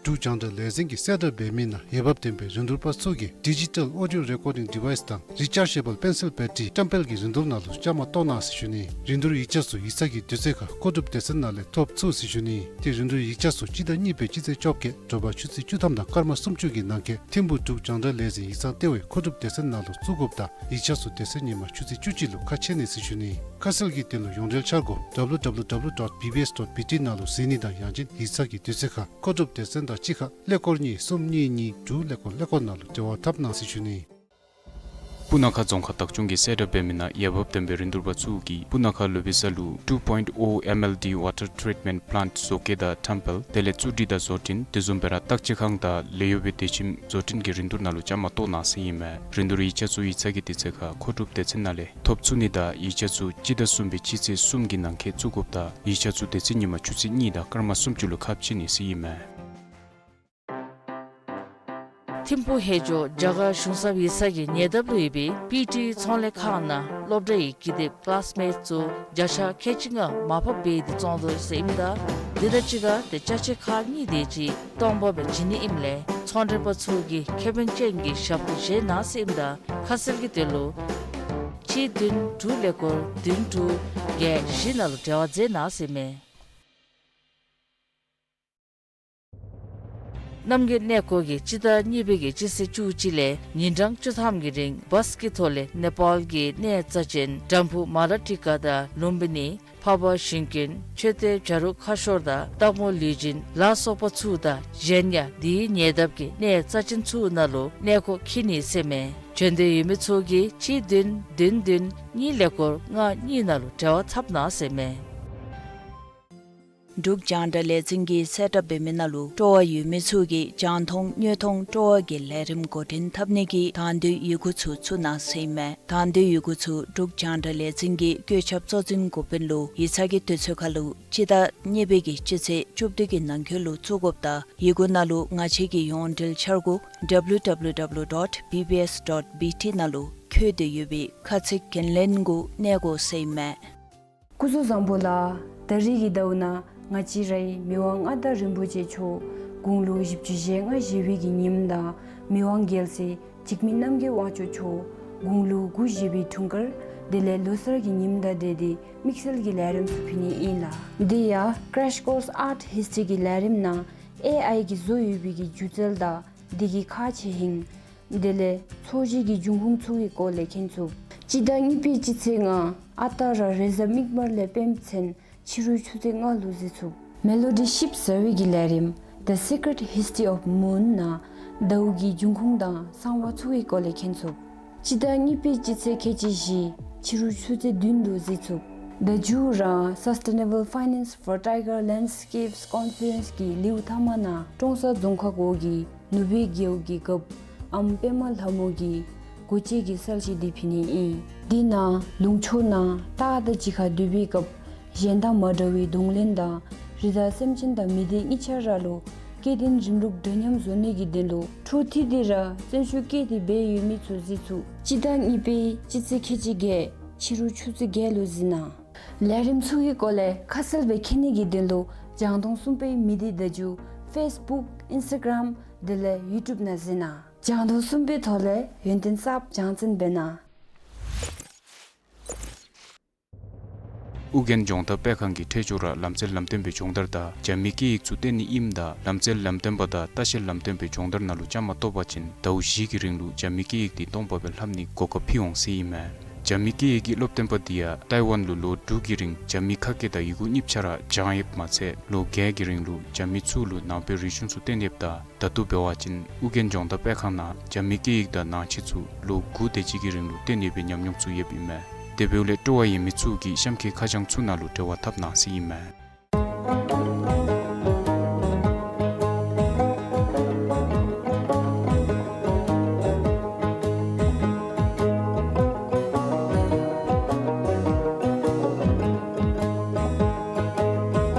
འབྲུག་རྒྱང་བསྒྲགས་ལས་འཛིན་གྱིས་གསལ་བསྒྲགས་འབད་མི་ནང་འོས་འབབ་ལྡན་པའི་རིན་བསྡུར་པ་ཚུ་གིས་ཌི་ཇི་ཊཱལ་ཨོ་ཌིའོ་རེ་ཀོར་ཌིང་ཌི་ཝའིསི་དང་རི་ཅར་ཇེ་བཱལ་པེན་སིལ་བེ་ཊི་རི་བཀྲམ་སྤེལ་གྱི་རིན་བསྡུར་ནང་ལུ་བཅའ་མར་གཏོགས་གནང་ཟེར་ཞུ་ནི། རིན་བསྡུར་ཡིག་ཆ་ཚུ་ཡིག་ཚང་གི་དུས་ཚོད་ཁར་མཁོ་སྒྲུབ་སྡེ་ཚན་ནང་ལས་ཐོབ་ཚུགས་ཟེར་ཞུ་ནི། ཏེ་རིན་བསྡུར་ཡིག་ཆ་ཚུ་སྤྱི་ཟླ་གཉིས་པའི་སྤྱི་ཚེས་བཅོ་བརྒྱད་དྲོ་པ་ཆུ་ཚོད་བཅུ་ཐམ་དང་སྐར་མ་སུམ་ཅུ་གི་ནང་འཁོད་ཐིམ་ཕུག་འབྲུག་རྒྱང་བསྒྲགས་ལས་འཛིན་ཡིག་ཚང་ལྟེ་བའི་མཁོ་སྒྲུབ་སྡེ་ཚན་ནང་ལུ་བཙུགས་དགོཔ་དང་ཡིག་ཆ་ཚུ་དེ་ཚེ་ཉིན་མ་ཆུ་ཚོད་བཅུ་གཅིག་ལུ་ཁ་ཕྱེ་ནི་ཟེར་ཞུ་ནི། ཁ་གསལ་གྱི་དོན་ལུ་ཡོངས་འབྲེལ་འཆར་སྒོ་ཌབ་ལུ་ཌབ་ལུ་ཌབ་ལུ་ཌོཊ་བི་བི་ཨེསི་ཌོཊ་བི་ཊི་ནང་ལུ་གཟིགས་ནི་དང་ཡང་ཅིན་ཡིག་ཚང་གི་དུས་ཚོད་ཁར་མཁོ་སྒྲུབ་སྡེ་ཚན་དང་གཅིག་ཁར་ཀླད་ཀོར་གཉིས་གསུམ་གཉིས་གཉིས་དྲུག་ཀླད་ཀོར་ཀླད་ཀོར་ནང་ལུ་འབྲེལ་བ་འཐབ་གནང་ཟེར་ཞུ་ནི། སྤུ་ན་ཁ་རྫོང་ཁག་བདག་སྐྱོང་གིས་གསལ་བསྒྲགས་འབད་མི་ནང་འོས་འབབ་ལྡན་པའི་རིན་བསྡུར་པ་ཚུ་གིས་སྤུ་ན་ཁ་ལོ་བི་ས་ལུ་two point oh M L D water treatment plant བཟོ་བཀོད་དང་ཁྲམ་སྤེལ་དེ་ལས་བཙུགས་སྒྲིག་དང་བཟོ་སྐྲུན་དེ་བཟུམ་སྦེ་ར་བརྟག་དཔྱད་ཁང་དང་ལས་གཡོག་པའི་སྡེ་ཁྱིམ་བཟོ་སྐྲུན་གྱི་རིན་བསྡུར་ནང་ལུ་བཅའ་མར་གཏོགས་གནང་ཟེར་ཨིན་མས། རིན་བསྡུར་ཡིག་ཆ་ཚུ་ཡིག་ཚང་གི་དུས་ཚོད་ཁར་མཁོ་སྒྲུབ་སྡེ་ཚན་ནང་ལས་ཐོབ་ཚུགས་ནི་དང་ཡིག་ཆ་ཚུ་སྤྱི་ཟླ་གསུམ་པའི་སྤྱི་ཚེས་གསུམ་གྱི་ནང་འཁོད་བཙུགས་དགོཔ་དང་ཡིག་ཆ་ཚུ་དེ་ཚེ་ཉིན་མ་ཆུ་ཚོད་གཉིས་དང་སྐར་མ་སུམ་ཅུ་ལུ་ཁ་ཕྱེ་ནི་ཟེར་ཨིན་མས། ཐིམ་ཕུག་ཧེ་ཇོ་རྒྱ་གར་གཞུང་ཚབ་ཡིག་ཚང་གི་ཉེ་འདབས་ལུ་ཡོད་པའི་པི་ཊི་ཚོང་ལས་ཁང་ནང་སློབ་གྲྭའི་ཀི་དེབ་ཀི་ལཱསི་མེཊ་ཚུ་བརྒྱ་ཆ་ཁལ་གཅིག་ལྔ་མར་ཕབ་འབད་དེ་བཙོང་དོ་ཟེར་ཨིནམ་ད་དེ་དང་གཅིག་ཁར་ཏེ་ཅ་ཆས་ཁག་གཉིས་དེ་ཅིག་སྟོང་པ་སྦེ་བྱིན་ནི་ཨིནམ་ལས་ཚོང་མགྲོན་པ་ཚུ་གིས་ཁེ་ཕན་ཅན་གྱི་ཞབས་ཏོག་བཞེས་གནང་ཟེར་ཨིནམ་ད་ཁ་གསལ་གྱི་དོན་ལུ་གཅིག་བདུན་དྲུག་ཀླད་ཀོར་བདུན་དྲུག་བརྒྱད་བཞི་ནང་ལུ་འབྲེལ་བ་མཛད་གནང་ཟེར་མས། རྣམ་རྒྱལ་གནས་སྐོར་གྱིས་སྤྱི་ཟླ་གཉིས་པའི་གི་སྤྱི་ཚེས་བཅུ་གཅིག་ལས་ཉིན་གྲངས་བཅུ་ཐམ་གྱི་རིང་བཱསི་གི་ཐོག་ལས་ནེ་པཱལ་གྱི་གནས་རྩ་ཅན་བྲག་ཕུག་མ་ར་ཊི་ཀ་དང་ལུམྦི་ནི་འཕགས་པ་ཞིང་ཀུན་མཆོད་རྟེན་བྱ་རུང་ཁ་ཤོར་དང་སྟག་མོ་ལུས་སྦྱིན་ལ་སོགས་པ་ཚུ་དང་གཞན་ཡང་དེའི་ཉེ་འདབས་ཀྱི་གནས་རྩ་ཅན་ཚུ་ནང་ལུ་གནས་སྐོར་འཁྱིད་ནི་ཟེར་མས། བྱོན་འདོད་ཡོད་མི་ཚུ་གིས་གཅིག་བདུན་བདུན་བདུན་གཉིས་ཀླད་ཀོར་ལྔ་གཉིས་ནང་ལུ་འབྲེལ་བ་འཐབ་གནང་ཟེར་མས། འབྲུག་རྒྱང་བསྒྲགས་ལས་འཛིན་གྱིས་གསལ་བསྒྲགས་འབད་མི་ནང་ལུ་སྤྲོ་བ་ཡོད་མི་ཚུ་གིས་རྒྱང་མཐོང་དངོས་མཐོང་སྤྲོ་བ་གི་ལས་རིམ་འགོ་འདྲེན་འཐབ་ནི་གི་དང་འདོད་ཡི་གུ་ཚུ་བཙུགས་གནང་ཟེར་ཨིན་མས། དང་འདོད་ཡི་གུ་ཚུ་འབྲུག་རྒྱང་བསྒྲགས་ལས་འཛིན་གྱི་བཀོད་ཁྱབ་གཙོ་འཛིན་འགོ་དཔོན་ལུ་ཡིག་ཚང་གི་དུས་ཚོད་ཁར་ལུ་སྤྱི་ཟླ་གཉིས་པའི་གི་སྤྱི་ཚེས་བཅུ་བདུན་གྱི་ནང་འཁོད་ལུ་བཙུགས་དགོཔ་དང་ཡི་གུ་ནང་ལུ་ང་བཅས་ཀྱི་ཡོངས་འབྲེལ་འཆར་སྒོ་W W W dot B B S dot B T ནང་ལུ་འཁོད་དེ་ཡོད་པའི་ཁ་ཚིག་འགན་ལེན་གུ་གནས་དགོ་ཟེར་ཨིན་མས། སྐུ་གཟུགས་བཟང་པོ་ལགས། ད་རིས་ཀྱི་ཟླཝ་ནང་ང་བཅས་རའི་མི་དབང་མངའ་བདག་རིན་པོ་ཆེ་མཆོག་དགུང་ལོ་བཞི་བཅུ་ཞེ་ལྔ་བཞེས་པའི་གི་ཉིནམ་དང་མི་དབང་རྒྱལ་སྲས་འཇིགས་མེད་རྣམ་རྒྱལ་དབང་ཕྱུག་མཆོག་དགུང་ལོ་དགུ་བཞེས་པའི་འཁྲུངས་སྐར་དེ་ལས་ལོ་གསར་གྱི་ཉིནམ་དང་འབྲེལ་ཏེ་དམིགས་བསལ་གྱི་ལས་རིམ་ཚུ་ཕུལ་ནི་ཨིན་ལགས། དེ་ཡང་Crash Course Art History གི་ལས་རིམ་ནང་ཨེ་ཨའི་གིས་བཟོ་ཡོད་པའི་གི་སྒྱུ་རྩལ་དང་དེ་གི་ཁག་ཆེ་ཧིང་དེ་ལས་ཚོས་གཞི་གི་འབྱུང་ཁུངས་ཚུ་གི་སྐོར་ལས་མཁྱེན་ཚུགས། སྤྱི་ཟླ་གཉིས་པའི་སྤྱི་ཚེས་ལྔ་ཨ་རྟག་ར་རེས་གཟའ་མིག་དམར་ལས་སྤེནམ་ཚུན་ཕྱི་རུ་ཆུ་ཚོད་ལྔ་ལུ་གཟིགས་ཚུགས། མེ་ལོ་ཌི་ཞིབ་ཟ་བའི་གི་ལས་རིམ་The Secret History of Moon ནང་ཟླཝ་གི་འབྱུང་ཁུངས་དང་གསང་བ་ཚུ་གི་སྐོར་ལས་མཁྱེན་ཚུགས། སྤྱི་ཟླ་གཉིས་པའི་སྤྱི་ཚེས་ཁལ་གཅིག་བཞི་ཕྱི་རུ་ཆུ་ཚོད་བདུན་ལུ་གཟིགས་ཚུགས། ཟླ་མཇུག་ར་Sustainable Finance for Tiger Landscapes Conference གི་ལེའུ་ཐ་མ་ནང་ཀྲོང་གསར་རྫོང་ཁག་འོག་གི་ནུབ་སྦིས་རྒེད་འོག་གི་རྒཔོ་ཨམ་པདྨ་ལྷ་མོ་གིས་སྒོ་འབྱེད་ཀྱི་གསལ་བཤད་འདི་ཕུལ་ནི་ཨིན། དེ་ནང་ལུང་ཕྱོགས་ནང་སྟག་དང་གཅིག་ཁར་སྡོད་པའི་སྐབས་གཞན་དང་མ་འདྲ་བའི་གདོང་ལེན་དང་རི་དྭགས་སེམས་ཅན་དང་མི་སྡེ་གཉིས་ཆ་ར་ལུ་སྐྱེ་ལྡན་རིམ་ལུགས་འདྲ་མཉམ་བཟོ་ནི་གི་དོན་ལུ་འཕྲོ་མཐུད་དེ་ར་བཙན་བྱོལ་སྐད་དེ་སྦེ་ཡོད་མི་ཚུ་གཟིགས་ཚུགས། སྤྱི་ཟླ་གཉིས་པའི་སྤྱི་ཚེས་ཁལ་གཅིག་བརྒྱད་ཕྱི་རུ་ཆུ་ཚོད་བརྒྱད་ལུ་གཟིགས་གནང་། ལས་རིམ་ཚུ་གི་སྐོར་ལས་ཁ་གསལ་སྦེ་མཁྱེན་ནི་གི་དོན་ལུ་རྒྱང་མཐོང་གསུམ་པའི་མི་སྡེ་བརྡ་བརྒྱུད་Facebook, Instagram དེ་ལས་YouTube ནང་གཟིགས་གནང་། རྒྱང་མཐོང་གསུམ་པའི་ཐོག་ལས་ཡོན་ཏན་གསརཔ་སྦྱང་བརྩོན་འབད་གནང་། ཨོ་རྒྱན་ལྗོངས་བདག་སྤེལ་ཁང་གིས་འཕྲལ་མགྱོགས་ར་ལམ་རྩལ་ལམ་སྟོན་པའི་སྦྱོང་བརྡར་དང་རྒྱ་མིའི་སྐད་ཡིག་ཚུ་སྟོན་ནི་ཨིནམ་ད་ལམ་རྩལ་ལམ་སྟོན་པ་དང་ལྟ་བཤལ་ལམ་སྟོན་པའི་སྦྱོང་བརྡར་ནང་ལུ་བཅའ་མར་གཏོགས་པ་ཅིན་ཟླཝ་བཞི་གི་རིང་ལུ་རྒྱ་མིའི་སྐད་ཡིག་འདི་སྟོང་པ་སྦེ་ལྷབ་ནི་གོ་སྐབས་ཕུལ་འོང་ཟེར་ཨིན་མས། རྒྱ་མིའི་སྐད་ཡིག་གི་སློབ་སྟོན་པ་འདི་ཡང་ཏའི་ཝན་ལུ་ལོ་དྲུག་གི་རིང་རྒྱ་མིའི་ཁ་སྐད་དང་ཡི་གུ་གཉིས་ཆ་ར་སྦྱང་ཡོདཔ་མ་ཚད་ལོ་བརྒྱད་ཀྱི་རིང་ལུ་རྒྱ་མི་ཚུ་ལུ་ནང་པའི་རིག་གཞུང་ཚུ་སྟོན་ཡོདཔ་ད་ད་ལྟོ་འབད་བ་ཅིན་ཨོ་རྒྱན་ལྗོངས་བདག་སྤེལ་ཁང་ནང་རྒྱ་མིའི་སྐད་ཡིག་དང་ནང་ཆས་ཚུ་ལོ་དགུ་དེ་ཅིག་གི་རིང་ལུ་སྟོན་ཡོད་པའི་ཉམས་མྱོང་ཚུ་ཡོདཔ་ཨིན་མས། དེ་འབདཝ་ལས་སྤྲོ་བ་ཡོད་མི་ཚུ་གིས་གཤམ་འཁོད་ཁ་བྱང་ཚུ་ནང་ལུ་འབྲེལ་བ་འཐབ་གནང་ཟེར་ཨིན་མས།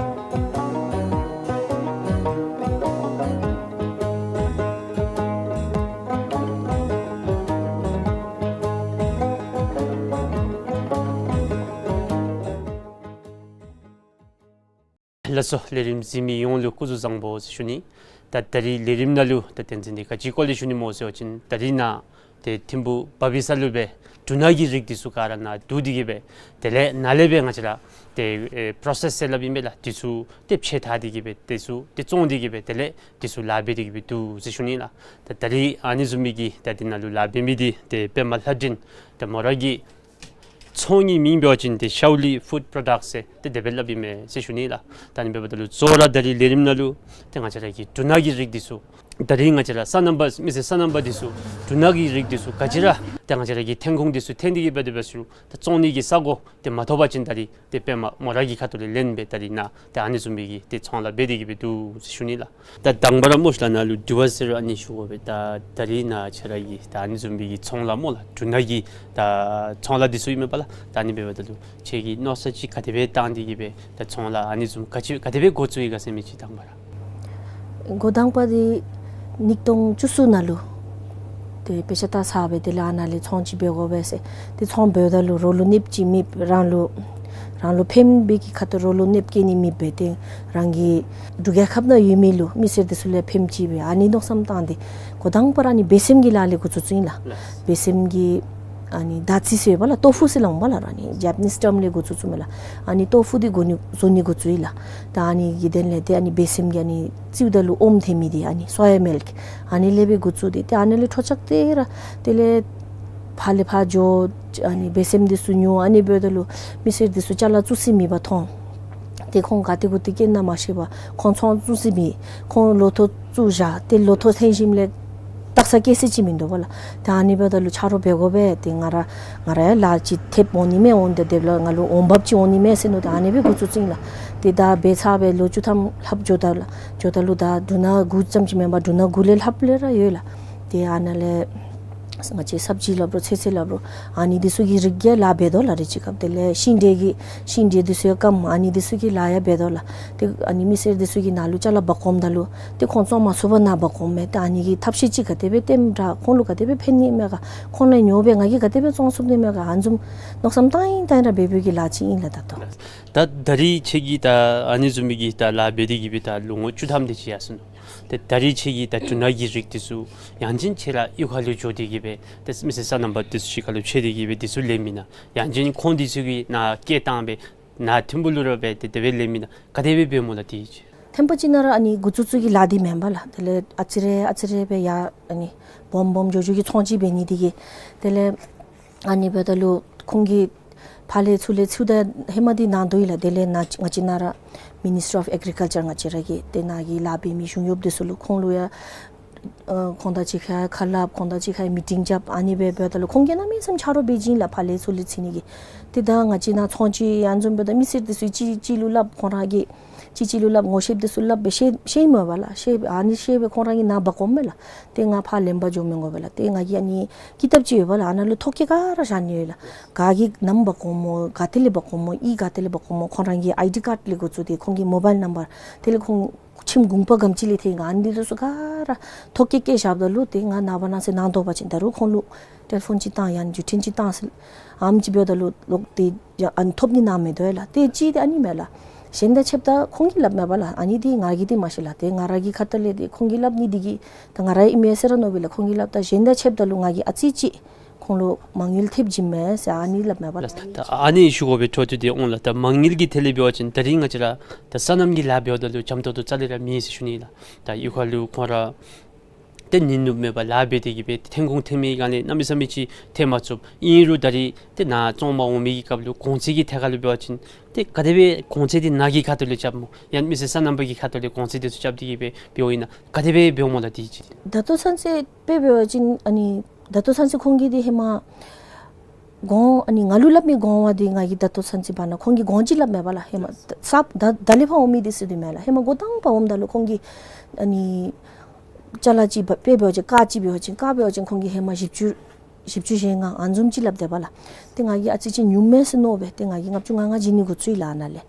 ལགས་སོ། ལས་རིམ་གཟིགས་མི་ཡོངས་ལུ་སྐུ་གཟུགས་བཟང་པོ་ཟེར་ཞུ་ནི། ད་ད་རིས་ལས་རིམ་ནང་ལུ་ད་བསྟན་འཛིན་འདི་ག་ཅི་སྐོར་ལས་ཞུ་ནི་སྨོ་ཟེར་བ་ཅིན་ད་རིས་ནཱ་ཏེ་ཐིམ་ཕུ་བ་བི་ས་ལུ་སྦེ་འབྲུ་སྣ་གི་རིགས་འདི་ཚུ་ག་ར་ནཱ་བསྡུ་སྟེ་གི་སྦེ་དེ་ལས་ནཱ་ལས་སྦེ་ང་བཅས་ར་ཏེ་ཨེ་པྲོ་སེསི་ཟེར་སླབ་ཨིན་པས་ལགས། འདི་ཚུ་ཏེ་ཕྱེ་བཏང་སྟེ་གི་སྦེ་འདི་ཚུ་ཏེ་བཙོང་སྟེ་གི་སྦེ་དེ་ལས་འདི་ཚུ་ལཱ་འབད་དེ་གི་སྦེ་འདུག་ཟེར་ཞུ་ནི་ལགས། ད་ད་རིས་ཨ་ནི་བཟུམ་མའི་གི་ད་འདི་ནང་ལུ་ལཱ་འབད་མི་འདི་ཏེ་པདྨ་ལྷ་སྒྲོན་ཏེ་མོ་ར་གི་ཚོང་གི་མིང་འབད་བ་ཅིན་ཏེ་ཤའུ་ལི་ཕུཌ་པྲོ་ཌག་ཟེར་ཏེ་དེ་སྦེ་སླབ་ཨིན་མས་ཟེར་ཞུ་ནི་ལགས། ད་ཨ་ནི་འབདཝ་ད་ལུ་གཙོ་བོ་ར་ད་རིས་ལས་རིམ་ནང་ལུ་ཏེ་ང་བཅས་ར་གི་འབྲུ་སྣ་གི་རིགས་འདི་ཚུ་ད་རིས་ང་བཅས་ར་སོ་ནམ་པ་མི་སེར་སོ་ནམ་པ་འདི་ཚུ་འབྲུ་སྣ་གི་རིགས་འདི་ཚུ་ག་ཅི་ར་ཏེ་ང་བཅས་ར་གི་ཐོན་ཁུངས་འདི་ཚུ་ཐོན་ཏེ་གི་སྦེ་འབད་སོང་རུང་ད་བཙོང་ནི་གི་ས་གོ་ཏེ་མ་ཐོབ་པ་ཅིན་ད་རིས་ཏེ་པདྨ་མོ་ར་གི་ཁ་ཐུག་ལས་ལེན་སྦེ་ད་རིས་ནཱ་ཏེ་ཨ་ནི་བཟུམ་མའི་གི་ཏེ་ཚོང་ལཱ་འབད་དེ་གི་སྦེ་འདུག་ཟེར་ཞུ་ནི་ལགས། ད་དང་པ་ར་སྨོ་ཤ་ལགས་ནཱ་ལུ་དྲི་བ་ཟེར་རུང་ཨ་ནི་ཞུ་དགོ་པས། ད་ད་རིས་ནཱ་ཁྱོད་ར་གི་ད་ཨ་ནི་བཟུམ་མའི་གི་ཚོང་ལཱ་སྨོ་ལགས། འབྲུ་སྣ་གི་ད་ཚོང་ལཱ་འདི་ཚུ་ཨིན་མས་པ་ལགས། ད་ཨ་ནི་འབདཝ་ད་ལུ་ཁྱོད་ཀྱིས་མནོ་བསམ་ཅིག་ག་དེ་སྦེ་བཏང་སྟེ་གི་སྦེ་ད་ཚོང་ལཱ་ཨ་ནི་བཟུམ་ག་ཅི་ག་དེ་སྦེ་འགོ་བཙུགས་ཡི་ག་ཟེར་མི་ཅིག་དང་པ་ར། འགོ་དང་པ་འདི་གཉིས་སྟོང་བཅུ་གསུམ་ནང་ལུ་ཏེ་དཔེ་ཆ་ལྟ་ས་སྦེ་དེ་ལས་ཨ་ནཱ་ལས་ཚོང་ཅིག་འབད་དགོ་པས་ཟེར། ཏེ་ཚོང་འབདཝ་ད་ལུ་རོགས་ལུ་གནོདཔ་ཅིག་མེདཔ་རང་ལུ་རང་ལུ་ཕནམ་སྦེ་གི་ཁ་ཐུག་རོགས་ལུ་གནོདཔ་བཀལ་ནི་མེདཔ་སྦེ་ཏེ་རང་གི་འབྲུག་རྒྱལ་ཁབ་ནང་ཡོད་མི་ལུ་མི་སེར་འདི་ཚུ་ལུ་ཕནམ་ཅིག་སྦེ་ཨ་ནི་མནོ་བསམ་བཏང་སྟེ་འགོ་དང་པ་ར་ཨ་ནི་སྦས་སེམས་ཀྱི་ལཱ་ལས་འགོ་བཙུགས་བཙུགསཔ་ཨིན་ལགས། ལགས། སྦས་སེམས་ཀྱི་ཨ་ནི་ད་ཙི་ཟེར་བ་ལགས་ཏོ་ཕུ་ཟེར་སླབ་འོང་པ་ལགས། ཨ་ནི་ཇེ་པ་ནིསི་ཊརམ་ལས་འགོ་བཙུགས་བཙུགསཔ་མས་ལགས། ཨ་ནི་ཏོ་ཕུ་འདི་བཟོ་ནི་བཟོ་ནི་འགོ་བཙུགས་ཡི་ལགས། ད་ཨ་ནི་གི་དོན་ལས་ཏེ་ཨ་ནི་སྦས་སེམས་ཀྱི་ཨ་ནི་བཙིརཝ་ད་ལུ་ཨོམ་ཐོན་མི་འདི་ཨ་ནི་སོ་ཡ་མིལཀ་ཨ་ནི་ལས་སྦེ་འགོ་བཙུགས་ཏེ་ཏེ་ཨ་ནི་ལས་འཕྲོ་བཅག་སྟེ་ར་དེ་ལས་ཕར་ལས་ཕར་འགྱོ། ཨ་ནི་སྦས་སེམས་འདི་ཚུ་ཉོ། ཨ་ནི་འབདཝ་ད་ལུ་མི་སེར་འདི་ཚུ་ཅ་ལ་བཙུགས་ས་མེད་པར་མཐོང་། ཏེ་ཁོང་ག་ཏེ་གུ་ཏེ་སྐྱེལ་ན་མ་ཤེས་པར་ཁོང་ཚོང་བཙུགས་ས་མེད། ཁོང་ལོ་ཐོག་བཙུགས་བཞག། ཏེ་ལོ་ཐོག་ཐོན་ཞིནམ་ལས་བཏགས་ས་སྐྱེལ་ས་ཅིག་མིན་འདུག་པ་ལགས། ཏེ་ཨ་ནི་འབདཝ་ད་ལུ་ཆ་རོགས་འབད་དགོ་པས། ཏེ་ང་ར་ང་ར་ཡང་ལཱ་ཅིག་ཐེབས་འོང་ནི་མས། འོང་སྟེ་དེ་ལས་ང་ལུ་འོང་འབབ་ཅིག་འོང་ནི་མས་ཟེར་མནོ་སྟེ་ཨ་ནི་སྦེ་འགོ་བཙུགས་བཙུགསཔ་ཨིན་ལགས། ཏེ་ད་འབད་ཚར་སྦེ་ལོ་བཅུ་ཐམ་ལྷགཔ་འགྱོཝ་ད་ལུ་འགྱོཝ་ད་ལུ་ད་འབྲུ་སྣ་དགུ་ཙམ་ཅིག་མེན་པར་འབྲུ་སྣ་དགུ་ལས་ལྷགཔ་ལས་ར་ཡོད་ལགས། ཏེ་ཨ་ནཱ་ལས་ང་བཅས་སབ་ཇི་སླབ་རུང་ཚོད་བསྲེ་སླབ་རུང་ཨ་ནི་འདི་ཚུ་གི་རིགས་ཀྱི་ལཱ་འབད་དོ་ལགས། རེ་ཅིག་སྐབས་དེ་ལས་ཤིང་འབྲས་ཀྱི་ཤིང་འབྲས་འདི་ཚུ་ཡང་སྐམ། ཨ་ནི་འདི་ཚུ་གི་ལཱ་ཡང་འབད་དོ་ལགས། ཏེ་ཨ་ནི་མི་སེར་འདི་ཚུ་གིས་ནཱ་ལུ་ཅ་ལ་འབག་འོངམ་ད་ལུ་ཏེ་ཁོང་བཙོང་མ་ཚུགས་པར་ནཱ་འབག་འོངམ་མས། ཏེ་ཨ་ནི་གི་ཐབས་ཤེས་ཅིག་ག་དེ་སྦེ་སྟོནམ་དྲག། ཁོང་ལུ་ག་དེ་སྦེ་ཕན་ནི་མས་ག། ཁོང་ལས་ཉོ་སྦེ་ང་གིས་ག་དེ་སྦེ་བཙོང་ཚུགས་ནི་མས་ག། ཨ་ནི་བཟུམ་མནོ་བསམ་བཏང་ཡི་བཏང་ཡི་ར་འབད་འབདཝ་གི་ལཱ་ཅིག་ཨིན་ལགས་ད་ལྟོ། ད་ད་རིས་ཁྱོད་ཀྱིས་ད་ཨ་ནི་བཟུམ་མའི་གི་ད་ལཱ་འབད་དེ་གི་སྦེ་ད་ལོ་ངོ་བཅུ་ཐམ་དེ་ཅིག་ཡར་སོ་ནུག། ཏེ་ད་རིས་ཁྱོད་ཀྱིས་ད་འབྲུ་སྣ་གི་རིགས་འདི་ཚུ་ཡང་ཅིན་ཁྱོད་ར་གཡུས་ཁ་ལུ་འགྱོ་སྟེ་གི་སྦེ་ཏེ་མི་སེར་སོ་ནམ་པ་འདི་ཚུ་ཅིག་ཁ་ལུ་ཕྱད་དེ་གི་སྦེ་འདི་ཚུ་ལེན་མི་ན་ཡང་ཅིན་ཁོང་འདི་ཚུ་གིས་ནཱ་སྐྱེལ་བཏང་སྦེ་ནཱ་ཐིམ་ཕུ་ལུ་ར་སྦེ་ཏེ་དེ་སྦེ་ལེན་མི་ན་ག་དེ་སྦེ་འབདཝ་སྨོ་ལགས་དེ་ཅིག། ཐེམ་པ་ཅིག་ནང་ར་ཨ་ནི་འགོ་བཙུགས་བཙུགས་ཀྱི་ལཱ་འདི་མེན་པ་ལགས། དེ་ལས་ཨ་ཙི་རེ་ཨ་ཙི་རེ་སྦེ་ཡར་ཨ་ནི་སྦོམ་སྦོམ་འགྱོ་འགྱོ་གི་ཚོང་ཅིག་འབད་ནི་འདི་གིས་དེ་ལས་ཨ་ནི་འབདཝ་ད་ལུ་ཁོང་གིས་ཕར་ལས་ཚུར་ལས་ཚུར་ད་ཧེ་མ་འདི་ནཱ་འདུག་ཡི་ལགས། དེ་ལས་ནཱ་ང་བཅས་ནཱ་ར་མི་ནིསི་ཊི་རི་ཨོཕ་ཨེག་རི་ཀལ་ཅར་ང་བཅས་ར་གི་ཏེ་ནཱ་གི་ལཱ་འབད་མི་གཞུང་གཡོགཔ་འདི་ཚུ་ལུ་ཁོང་ལུ་ཡང་ཨ་ཁོང་དང་གཅིག་ཁར་ཁ་སླབ། ཁོང་དང་གཅིག་ཁར་མི་ཊིང་རྐྱབ། ཨ་ནི་སྦེ་འབདཝ་ད་ལུ་ཁོང་གིས་གནམ་མེད་ས་མེད་ཆ་རོགས་འབད་བྱིན་ལགས། ཕར་ལས་ཚུར་ལས་འཚོལ་ནི་གི། ཏེ་ད་ང་བཅས་ནཱ་ཚོང་ཅིག་ཡར་འཛོམས་འབདཝ་ད་མི་སེར་འདི་ཚུ་གཅིག་གཅིག་ལུ་སླབ། ཁོང་ར་གིས་གཅིག་གཅིག་ལུ་སླབ། ངོ་ཤེསཔ་འདི་ཚུ་སླབ་སྦེ་ཤེས་ཤེས་མས་པ་ལགས། ཤེས་ཨ་ནི་ཤེས་སྦེ་ཁོང་ར་གིས་ནཱ་འབག་འོངམ་མས་ལགས། ཏེ་ང་ཕར་ལེན་པར་འགྱོ་མི་དགོ་པས་ལགས། ཏེ་ང་གིས་ཨ་ནི་ཀི་དེབ་ཅིག་ཡོད་པ་ལགས། ཨ་ནཱ་ལུ་ཐོ་བཀོད་ག་ར་བཞག་ནི་ཡོད་ལགས། ག་གིས་ནམ་འབག་འོངམ་སྨོ། ག་ཏེ་ལས་འབག་འོངམ་སྨོ། གཡུས་ག་ཏེ་ལས་འབག་འོངམ་སྨོ། ཁོང་ར་གི་ཨའི་ཌི་ཀཱཌ་ལས་འགོ་བཙུགས་ཏེ་ཁོང་གི་མོ་བཱའིལ་ནམ་བར་དེ་ལས་ཁོང་ཁྱིམ་གུང་པ་ག་དེམ་ཅིག་ལས་ཐོན་ག་ཨ་ནི་འདི་ཚུ་ག་ར་ཐོ་བཀོད་བཀོད་བཞགཔ་ད་ལུ་ཏེ་ང་ནངས་པ་གནངས་ཚེ་ནཱ་འདོགས་པ་ཅིན་ད་རུང་ཁོང་ལུ་ཊེ་ལི་ཕོན་ཅིག་བཏང་ཡང་ན་བརྒྱུད་འཕྲིན་ཅིག་བཏང་ཟེར། ཨ་ནེམ་ཅིག་འབདཝ་ད་ལུ་ལོག་སྟེ་ཡང་ཨ་ནི་ཐོབ་ནི་ནཱ་མེད་དོ་ཡ་ལགས། ཏེ་གཅིག་འདི་ཨ་ནི་མས་ལགས། གཞན་དང་ཕྱདཔ་ད་ཁོང་གིས་སླབ་མས་པ་ལགས། ཨ་ནི་འདི་ང་གིས་འདི་མ་ཤེས་ལགས། ཏེ་ང་ར་གི་ཁ་ཐུག་ལས་འདི་ཁོང་གིས་སླབ་ནི་འདི་གིས་ད་ང་ར་ཨིན་མས་ཟེར་ར་མནོ་བས་ལགས། ཁོང་གིས་སླབ་ད་གཞན་དང་ཕྱདཔ་ད་ལུ་ང་གིས་ཨ་ཙི་ཅིག་ཁོང་ལུ་མ་དངུལ་ཐེབས་བྱིན་མས་ཟེར་ཨ་ནི་སླབ་མས་པ་ལགས། ད་ཨ་ནི་ཞུ་དགོ་པའི་འཕྲོ་མཐུད་དེ་འོང་ལགས། ད་མ་དངུལ་གྱི་ཐད་ལས་འབད་བ་ཅིན་ད་རིས་ང་བཅས་ར་ད་སོ་ནམ་གྱི་ལཱ་འབདཝ་ད་ལུ་འཇམ་ཏོང་ཏོ་རྩ་ལས་ར་མེད་ཟེར་ཞུ་ནི་ལགས། ད་གཡུས་ཁ་ལུ་ཁོང་ར་ཏེ་ནི་ནུབ་མེད་པར་ལཱ་འབད་དེ་གི་སྦེ་ཐོན་ཁུངས་ཐོན་མི་ག་ནི་གནམ་མེད་ས་མེད་ཅིག་ཐོན་མ་ཚུགས། ཨིན་རུང་ད་རིས་ཏེ་ནཱ་བཙོང་མར་འོང་མི་གི་སྐབས་ལུ་གོང་ཚད་ཀྱི་ཐད་ཁ་ལུ་འབད་བ་ཅིན་ཏེ་ག་དེ་སྦེ་གོང་ཚད་འདི་ནཱ་གི་ཁ་ཐུག་ལས་རྐྱབ་སྨོ། ཡང་མི་སེར་སོ་ནམ་པ་གི་ཁ་ཐུག་ལས་གོང་ཚད་འདི་ཚུ་རྐྱབ་སྟེ་གི་སྦེ་འབདཝ་ཨིན་ན་ག་དེ་སྦེ་འབདཝ་སྨོ་ལགས་དེ་ཅིག། ད་ལྟོ་ཚུན་ཚོད་དཔེ་འབད་བ་ཅིན་ཨ་ནི་ད་ལྟོ་ཚུན་ཚོད་ཁོང་གིས་འདི་ཧེ་མ་གོང་ཨ་ནི་ང་ལུ་སླབ་མི་གོང་བ་འདི་ང་གིས་ད་ལྟོ་ཚུན་ཚོད་བར་ན་ཁོང་གིས་གོང་ཅིག་སླབ་མས་པ་ལགས། ཧེ་མ་ས་ད་ད་ལས་ཕར་འོང་མི་འདི་ཚུ་འདི་མས་ལགས། ཧེ་མ་འགོ་དང་པ་འོངམ་ད་ལུ་ཁོང་གིས་ཨ་ནི་ཅ་ལ་ཅིག་འབད་དཔེ་འབད་བ་ཅིན་ཀར་ཅིག་འབད་བ་ཅིན་ཀར་འབད་བ་ཅིན་ཁོང་གིས་ཧེ་མ་བཞི་བཅུ་བཞི་བཅུ་ཞེ་ལྔ་ཨ་ནི་བཟུམ་ཅིག་སླབ་སྡོདཔ་ལགས། ཏེ་ང་གིས་ཨ་ཙི་ཅིག་ཉུངམ་མས་ཟེར་མནོ་སྦེ་ཏེ་ང་གིས་ལྔ་བཅུ་ང་ལྔ་བྱིན་ནི་འགོ་བཙུགས་ཡི་ལགས་ཨ་ནཱ་ལས།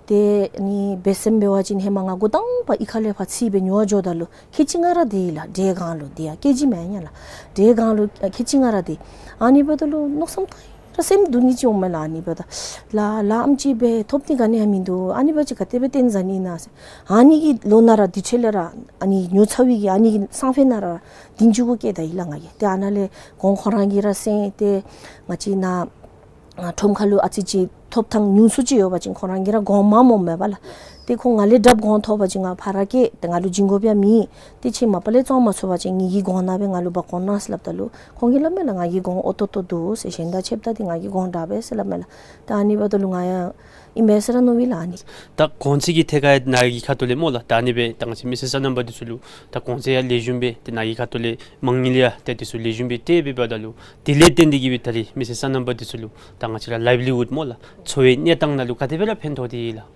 ཏེ་ཨ་ནི་སྦེ་སེམས་འབད་བ་ཅིན་ཧེ་མ་ང་འགོ་དང་པ་གཡུས་ཁ་ལས་ཕར་ཚུར་སྦེ་ཉོ་བར་འགྱོཝ་ད་ལུ་ཁལ་གཅིག་ལྔ་ར་སྟེར་ཡི་ལགས། འབྲས་གང་ལུ་འདི་ཡང་ཀེ་ཇི་མེན་ན་ལགས། འབྲས་གང་ལུ་ཁལ་གཅིག་ལྔ་ར་སྟེར། ཨ་ནི་འབདཝ་ད་ལུ་མནོ་བསམ་བཏང་ཡི་ ད་སེམས་སྡུག་ནི་ཅིག་འོང་མས་ལགས། ཨ་ནི་འབདཝ་ད་ལགས་ལགས་ཨམ་ཅིག་སྦེ་ཐོབ་ནི་ག་ནི་ཡང་མིན་འདུག། ཨ་ནི་འབདཝ་ཅིག་ག་དེ་སྦེ་བཏོན་ཟ་ནི་ཨིན་ན་ཟེར། ཨ་ནི་གི་ལོ་ནང་ར་དུས་ཚོད་ལས་ར་ཨ་ནི་ཉོ་ཚར་བའི་གི་ཨ་ནི་གི་སང་ཕོད་ནང་ར་བདུན་ཅུ་གུ་བཀལ་ད་ཡི་ལགས་ང་གིས། ཏེ་ཨ་ནཱ་ལས་གོང་ཁོང་ར་གིས་ར་གསན། ཏེ་ང་བཅས་ནཱ་ཨ་ཁྲོམ་ཁ་ལུ་ཨ་ཙི་ཅིག་ཐོབ་ཐང་ཉུང་སུ་ཅིག་ཡོད་པ་ཅིན་ཁོང་ར་གིས་ར་གོང་མངམ་འོང་མས་པ་ལགས། ཏེ་ཁོང་ང་ལས་དྲགཔ་གོང་ཐོབ་པ་ཅིན་ང་ཕར་ར་བསྐྱལ། ཏེ་ང་ལུ་བྱིན་དགོཔ་ཡང་མེད། ཏེ་ཁྱེད་མ་པ་ལས་བཙོང་མ་ཚུགས་པ་ཅིན་ངེ་གི་གོང་ནང་སྦེ་ང་ལུ་འབག་འོང་གནང་ཟེར་སླབ་ད་ལུ་ཁོང་གིས་སླབ་མས་ལགས། ང་གི་གོང་ཨོ་ཏོ་ཏོ་འདུག་ཟེར། གཞན་དང་ཕྱདཔ་ད་ཏེ་ང་གི་གོང་དྲག་པས་ཟེར་སླབ་མས་ལགས། ད་ཨ་ནི་འབདཝ་ད་ལུ་ང་ཡང་ཨིན་པས་ཟེར་ར་མནོ་བས་ལགས། ཨ་ནི་ད་གོང་ཚད་ཀྱི་ཐད་ཁར་ནཱ་གི་ཁ་ཐུག་ལས་སྨོ་ལགས། ད་ཨ་ནི་སྦེ་ད་ང་བཅས་མི་སེར་སོ་ནམ་པ་འདི་ཚུ་ལུ་ད་གོང་ཚད་ཡང་ལེགས་ཤོམ་སྦེ་ཏེ་ནཱ་གི་ཁ་ཐུག་ལས་མ་དངུལ་ཡང་ཏེ་འདི་ཚུ་ལེགས་ཤོམ་སྦེ་སྤྲོད་སྦེ་འབདཝ་ད་ལུ་དེ་ལས་བརྟེན་ཏེ་གིས་སྦེ་ད་རེས་མི་སེར་སོ་ནམ་པ་འདི་ཚུ་ལུ་ད་ང་བཅས་ར་ལའིབ་ལི་ཝུཌ་སྨོ་ལགས། འཚོ་བའི་གནས་སྟངས་ནང་ལུ་ག་དེ་སྦེ་ར་ཕན་ཐོགས་ཏེ་ཡོད་ལགས།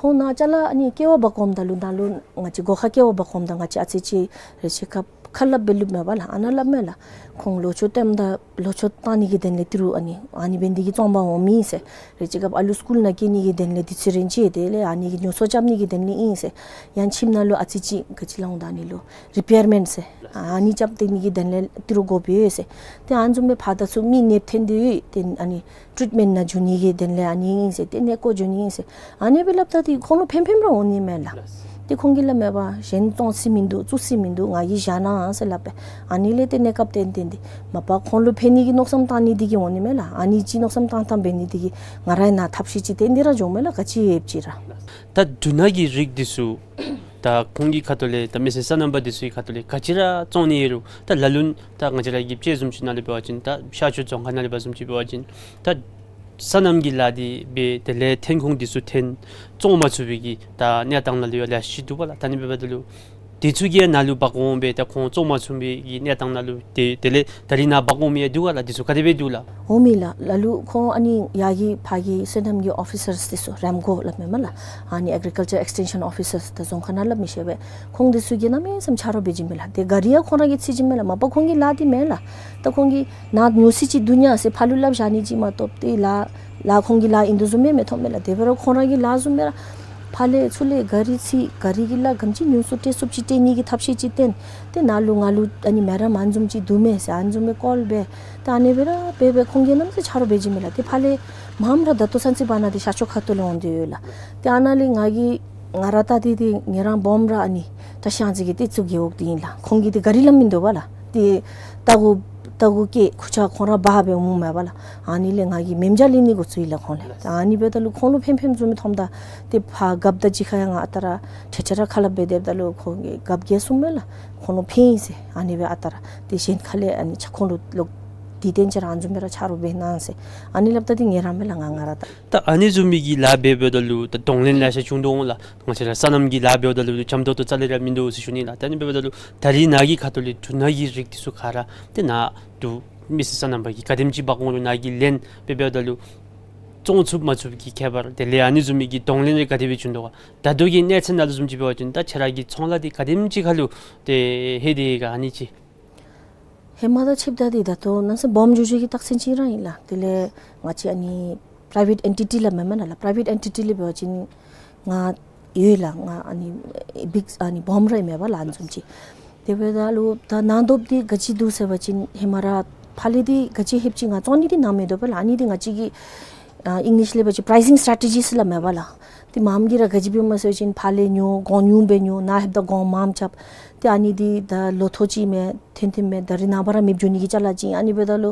ཁོང་ནཱ་ཅ་ལ་ཨ་ནི་སྐྱེལ་བར་འབག་འོངམ་ད་ལུ་ནཱ་ལུ་ང་བཅས་སྒོ་ཁར་སྐྱེལ་བར་འབག་འོངམ་ད་ང་བཅས་ཨ་ཙི་ཅིག་རེ་ཆེ་ཁ་ཁ་སླབ་སྦེ་ལུསཔ་མས་པ་ལགས། ཨ་ནཱ་སླབ་མས་ལགས། ཁོང་ལོ་མཆོད་བཏངམ་ད་ལོ་མཆོད་བཏང་ནི་གི་དོན་ལས་ཏི་རུ་ཨ་ནི་ཨ་ནི་འབད་ནི་དེ་གིས་བཙོང་པར་འོང་མི་ཨིན་ཟེར། རེ་ཅིག་སྐབས་ཨ་ལུ་སི་ཀུལ་ནང་བསྐྱལ་ནི་གི་དོན་ལས་དུས་ཚོད་རན་ཅི། དེ་ལས་ཨ་ནི་གི་ཉོ་ཚོང་རྐྱབ་ནི་གི་དོན་ལས་ཨིན་ཟེར། ཡང་ཁྱིམ་ནང་ལུ་ཨ་ཙི་ཅིག་ག་ཅི་སླབ་འོང་ད་ཨ་ནི་ལུ་རི་པེར་མེནཊ་ཟེར་ཨ་ནི་རྐྱབ་སྟེ་ནི་གི་དོན་ལས་ཏི་རུ་དགོཔ་ཡོད་ཟེར། ཏེ་ཨ་ནི་བཟུམ་སྦེ་ཕར་ད་ཚུར་མི་ནདཔ་འཐོན་ཏེ་ཡོད། ཏེ་ཨ་ནི་ཊིཊ་མེནཊ་ནང་འགྱོ་ནི་གི་དོན་ལས་ཨ་ནི་ཨིན་ཟེར། ཏེ་གནས་སྐོར་འགྱོ་ནི་ཨིན་ཟེར། ཨ་ནི་སྦེ་སླབ་ད་ཏེ་ཁོང་ལུ་ཕན་ཕནམ་ར་འོང་ནི་མས་ལགས། ཏེ་ཁོང་གིས་སླབ་མས་པ། གཞན་བཙོང་ས་མིན་འདུག། བཙུགས་ས་མིན་འདུག། ང་གིས་བཞག་གནང་ཟེར་སླབ་པས། ཨ་ནི་ལས་ཏེ་གནས་སྐབས་ཏན་ཏན་ཏེ་མ་པ་ཁོང་ལུ་ཕན་ནི་གི་མནོ་བསམ་བཏང་ནི་དེ་གིས་འོང་ནི་མས་ལགས། ཨ་ནི་ཅིག་མནོ་བསམ་བཏང་བཏངམ་འབད་ནི་དེ་གིས་ང་རའི་ནང་ཐབས་ཤེས་ཅིག་ཏན་ཏན་ར་འགྱོཝ་མས་ལགས། ག་ཅི་ཡོདཔ་ཅིག་ར། ད་འབྲུ་སྣ་གི་རིགས་འདི་ཚུ་ད་ཁོང་གི་ཁ་ཐུག་ལས་ད་མི་སེར་སོ་ནམ་པ་འདི་ཚུ་གི་ཁ་ཐུག་ལས་ག་ཅི་ར་བཙོང་ནི་ཡོད་རུང་ད་ལ་ལུ་ད་ང་བཅས་ར་གི་དཔྱད་བཟུམ་ཅིག་ནང་ལས་འབད་བ་ཅིན་ད་ཤར་ཕྱོགས་རྫོང་ཁག་ནང་ལས་འབད་བ་ཅིན་ད་སོ་ནམ་གྱི་ལཱ་འདི་འབད་དེ་ལས་ཐོན་ཁུངས་འདི་ཚུ་ཐོན་བཙོང་མ་ཚུགས་པའི་གི་ད་གནས་སྟངས་ནང་ལུ་ཡང་ལེ་ཤ་ཅིག་འདུག་པ་ལགས། ད་ཨ་ནི་འབདཝ་ད་ལུ་འདི་ཚུ་གིས་ནཱ་ལུ་འབག་འོང་སྦེ་ད་ཁོང་བཙོང་མ་ཚུགས་པའི་གི་གནས་སྟངས་ནང་ལུ་དེ་དེ་ལས་ད་རིས་ནཱ་འབག་འོང་མི་ཡང་འདུག་ག་ལགས། འདི་ཚུ་ག་དེ་སྦེ་འདུག་ལགས། འོང་མས་ལགས། ལ་ལུ་ཁོང་ཨ་ནི་ཡར་གྱི་ཕར་གྱི་སོ་ནམ་གྱི་ཨོ་ཕི་སརསི་འདི་ཚུ་རེམ་ཀོ་སླབ་མས་མས་ལགས། ཨ་ནི་ཨེག་རི་ཀལ་ཅར་ཨེགས་ཊེན་ཤཱན་ཨོ་ཕི་སརསི་ད་རྫོང་ཁག་ནང་སླབ་མི་ཤེས་པས། ཁོང་འདི་ཚུ་གིས་གནམ་མེད་ས་མེད་ཆ་རོགས་འབད་བྱིན་མས་ལགས། ཏེ་ག་རི་ཡང་ཁོང་ར་གིས་འཚོལ་བྱིན་མས་ལགས། མ་པ་ཁོང་གི་ལཱ་འདི་མེན་ལགས། ད་ཁོང་གིས་ནཱ་ཉོ་ས་ཅིག་འདུག་ཉ་ཟེར་ཕར་ལུ་སླབ་བཞག་ནི་ཅིག་མ་གཏོགས་ཏེ་ལཱ་ལཱ་ཁོང་གི་ལཱ་ཨིན་དོ་བཟུམ་མེན་མས་མཐོངམ་མས་ལགས། དེ་འབད་རུང་ཁོང་ར་གི་ལཱ་བཟུམ་སྦེ་ར་ཕར་ལས་ཚུར་ལས་ག་རི་འཚོལ་ག་རི་གི་ལཱ་ག་དེམ་ཅིག་ཉུང་སུ་སྤྲོད་ཚུགསཔ་ཅིག་སྤྲོད་ནི་གི་ཐབས་ཤེས་ཅིག་བཏོན། ཏེ་ནཱ་ལུ་ང་ལུ་ཨ་ནི་མེ་རམ་ཨ་ནི་བཟུམ་ཅིག་འདུག་མས་ཟེར་ཨ་ནི་བཟུམ་སྦེ་ཀོལ་འབད། ཏེ་ཨ་ནི་སྦེ་ར་འབད་འབད་ཁོང་གིས་གནམ་མེད་ས་མེད་ཆ་རོགས་འབད་བྱིན་མས་ལགས། ཏེ་ཕར་ལས་མངམ་ར་ད་ལྟོ་ཚུན་ཚོད་འབད་ནི་འདི་ཤར་ཕྱོགས་ཁ་ཐུག་ལས་འོང་སྟེ་ཡོད་ལགས། ཏེ་ཨ་ནཱ་ལས་ང་གིས་ང་ར་བལྟ་སྟེ་ཏེ་ངེ་རང་སྦོམ་ར་ཨ་ནི་ད་ཤང་ཅིག་གི་ཏེ་བཙུགས་རྒྱུ་འོང་སྟེ་ཨིན་ལགས། ཁོང་གིས་ཏེ་ག་རི་སླབ་མིན་འདུག་པ་ལགས། ཏེ་ལྟག་གུ་ལྟག་གུ་བཀལ་ཁུར་ཆ་ཁོང་ར་འབག་སྦེ་འོངམ་མས་པ་ལགས། ཨ་ནི་ལས་ང་གིས་མེདཔ་བྱིན་ལེན་ནི་འགོ་བཙུགས་ཡི་ལགས་ཁོང་ལས། ད་ཨ་ནི་འབདཝ་ད་ལུ་ཁོང་ལུ་ཕན་ཕནམ་བཟུམ་མི་མཐོངམ་ད་ཏེ་ཕར་རྒཔོ་དང་གཅིག་ཁར་ཡང་ང་ཨ་རྟག་ར་ཁྲེ་ཁྲེ་ར་ཁ་སླབ་འབད་སྡོདཔ་ད་ལུ་ཁོང་གིས་རྒཔོ་གིས་གསུངམ་མས་ལགས། ཁོང་ལུ་ཕན་ཡི་ཟེར། ཨ་ནི་སྦེ་ཨ་རྟག་ར་ཏེ་གཞན་ཁ་ལས་ཨ་ནི་ཆ་ཁོང་ལུ་ལོག་དེ་སྟོན་ཅིག་ར་ཨ་ནི་བཟུམ་སྦེ་ར་ཆ་རོགས་འབད་གནང་ཟེར། ཨ་ནི་སླབ་ད་ཏེ་ངེ་རང་མས་ལགས་ང་ང་ར་ད། ད་ཨ་ནི་བཟུམ་མའི་གི་ལཱ་འབད་འབདཝ་ད་ལུ་ད་གདོང་ལེན་ལེ་ཤ་བྱུང་དོ་འོང་ལགས། ང་བཅས་ར་སོ་ནམ་གྱི་ལཱ་འབདཝ་ད་ལུ་འཇམ་ཏོག་ཏོ་རྩ་ལས་ར་མིན་འདུག་ཟེར་ཞུ་ནི་ལགས། ད་ཨ་ནི་འབདཝ་ད་ལུ་ད་རིས་ནཱ་གི་ཁ་ཐུག་ལས་འབྲུ་སྣ་གི་རིགས་འདི་ཚུ་ག་ར་ཏེ་ནཱ་འབྲུ་མི་སེར་སོ་ནམ་པ་གིས་ག་དེམ་ཅིག་འབག་འོང་རུང་ནཱ་གིས་ལེན་འབད་འབདཝ་ད་ལུ་བཙོང་ཚུགས་མ་ཚུགས་ཀྱི་ཁྱད་པར་དེ་ལས་ཨ་ནི་བཟུམ་མའི་གི་གདོང་ལེན་རེ་ག་དེ་སྦེ་བྱུང་དོ་ག། ད་ལྟོ་གི་གནས་ཚད་ནང་ལུ་བཟུམ་ཅིག་འབད་བ་ཅིན་ད་ཁྱེད་ར་གི་ཚོང་ལཱ་འདི་ག་དེམ་ཅིག་ཁར་ལུ་ཏེ་ལྷོད་དེ་ཡོད་ག་ཨ་ནི་ཅིག། ཧེ་མ་དང་ཕྱདཔ་ད་འདི་ད་ལྟོ་གནམ་མེད་ས་མེད་སྦོམ་འགྱོ་འགྱོ་གི་རྟགས་མཚན་ཅིག་ར་ཨིན་ལགས། དེ་ལས་ང་བཅས་ཨ་ནི་པ་རའི་ཝེཊ་ཨེན་ཊི་ཊི་སླབ་མས་མེན་ན་ལགས། པ་རའི་ཝེཊ་ཨེན་ཊི་ཊི་ལས་འབད་བ་ཅིན་ང་ཡོད་ལགས། ང་ཨ་ནི་བིག་ཨ་ནི་སྦོམ་ར་ཨིན་མས་པ་ལགས་ཨ་ནི་བཟུམ་ཅིག། དེ་འབདཝ་ད་ལུ་ད་གནང་དོཔ་འདི་ག་ཅི་འདུག་ཟེར་བ་ཅིན་ཧེ་མ་ར་ཕར་ལས་འདི་ག་ཅི་ལྷོདཔ་ཅིག་ང་བཙོང་ནི་འདི་གནང་མི་འདུག་པ་ལགས། ཨ་ནི་འདི་ང་བཅས་ཀྱི་ཨ་ཨིང་ལིཤ་ལས་འབད་བ་ཅིན་པ་རའི་སིང་སི་ཊེ་རེ་ཊི་ཇི་ཟེར་སླབ་མས་པ་ལགས། ཏེ་མངམ་གིས་ར་ག་ཅི་འབདཝ་མས་ཟེར་བ་ཅིན་ཕར་ལས་ཉོ་གོང་ཉུང་སྦེ་ཉོ་ནཱ་ལྷོདཔ་ད་གོང་མངམ་རྐྱབ། ཏེ་ཨ་ནི་འདི་ད་ལོ་ཐོག་ཅིག་མས་ཐོན་ཐོནམ་མས། ད་རིས་ནངས་པ་ར་མེདཔ་འགྱོ་ནི་གི་ཅ་ལ་ཅིག། ཨ་ནི་འབདཝ་ད་ལུ་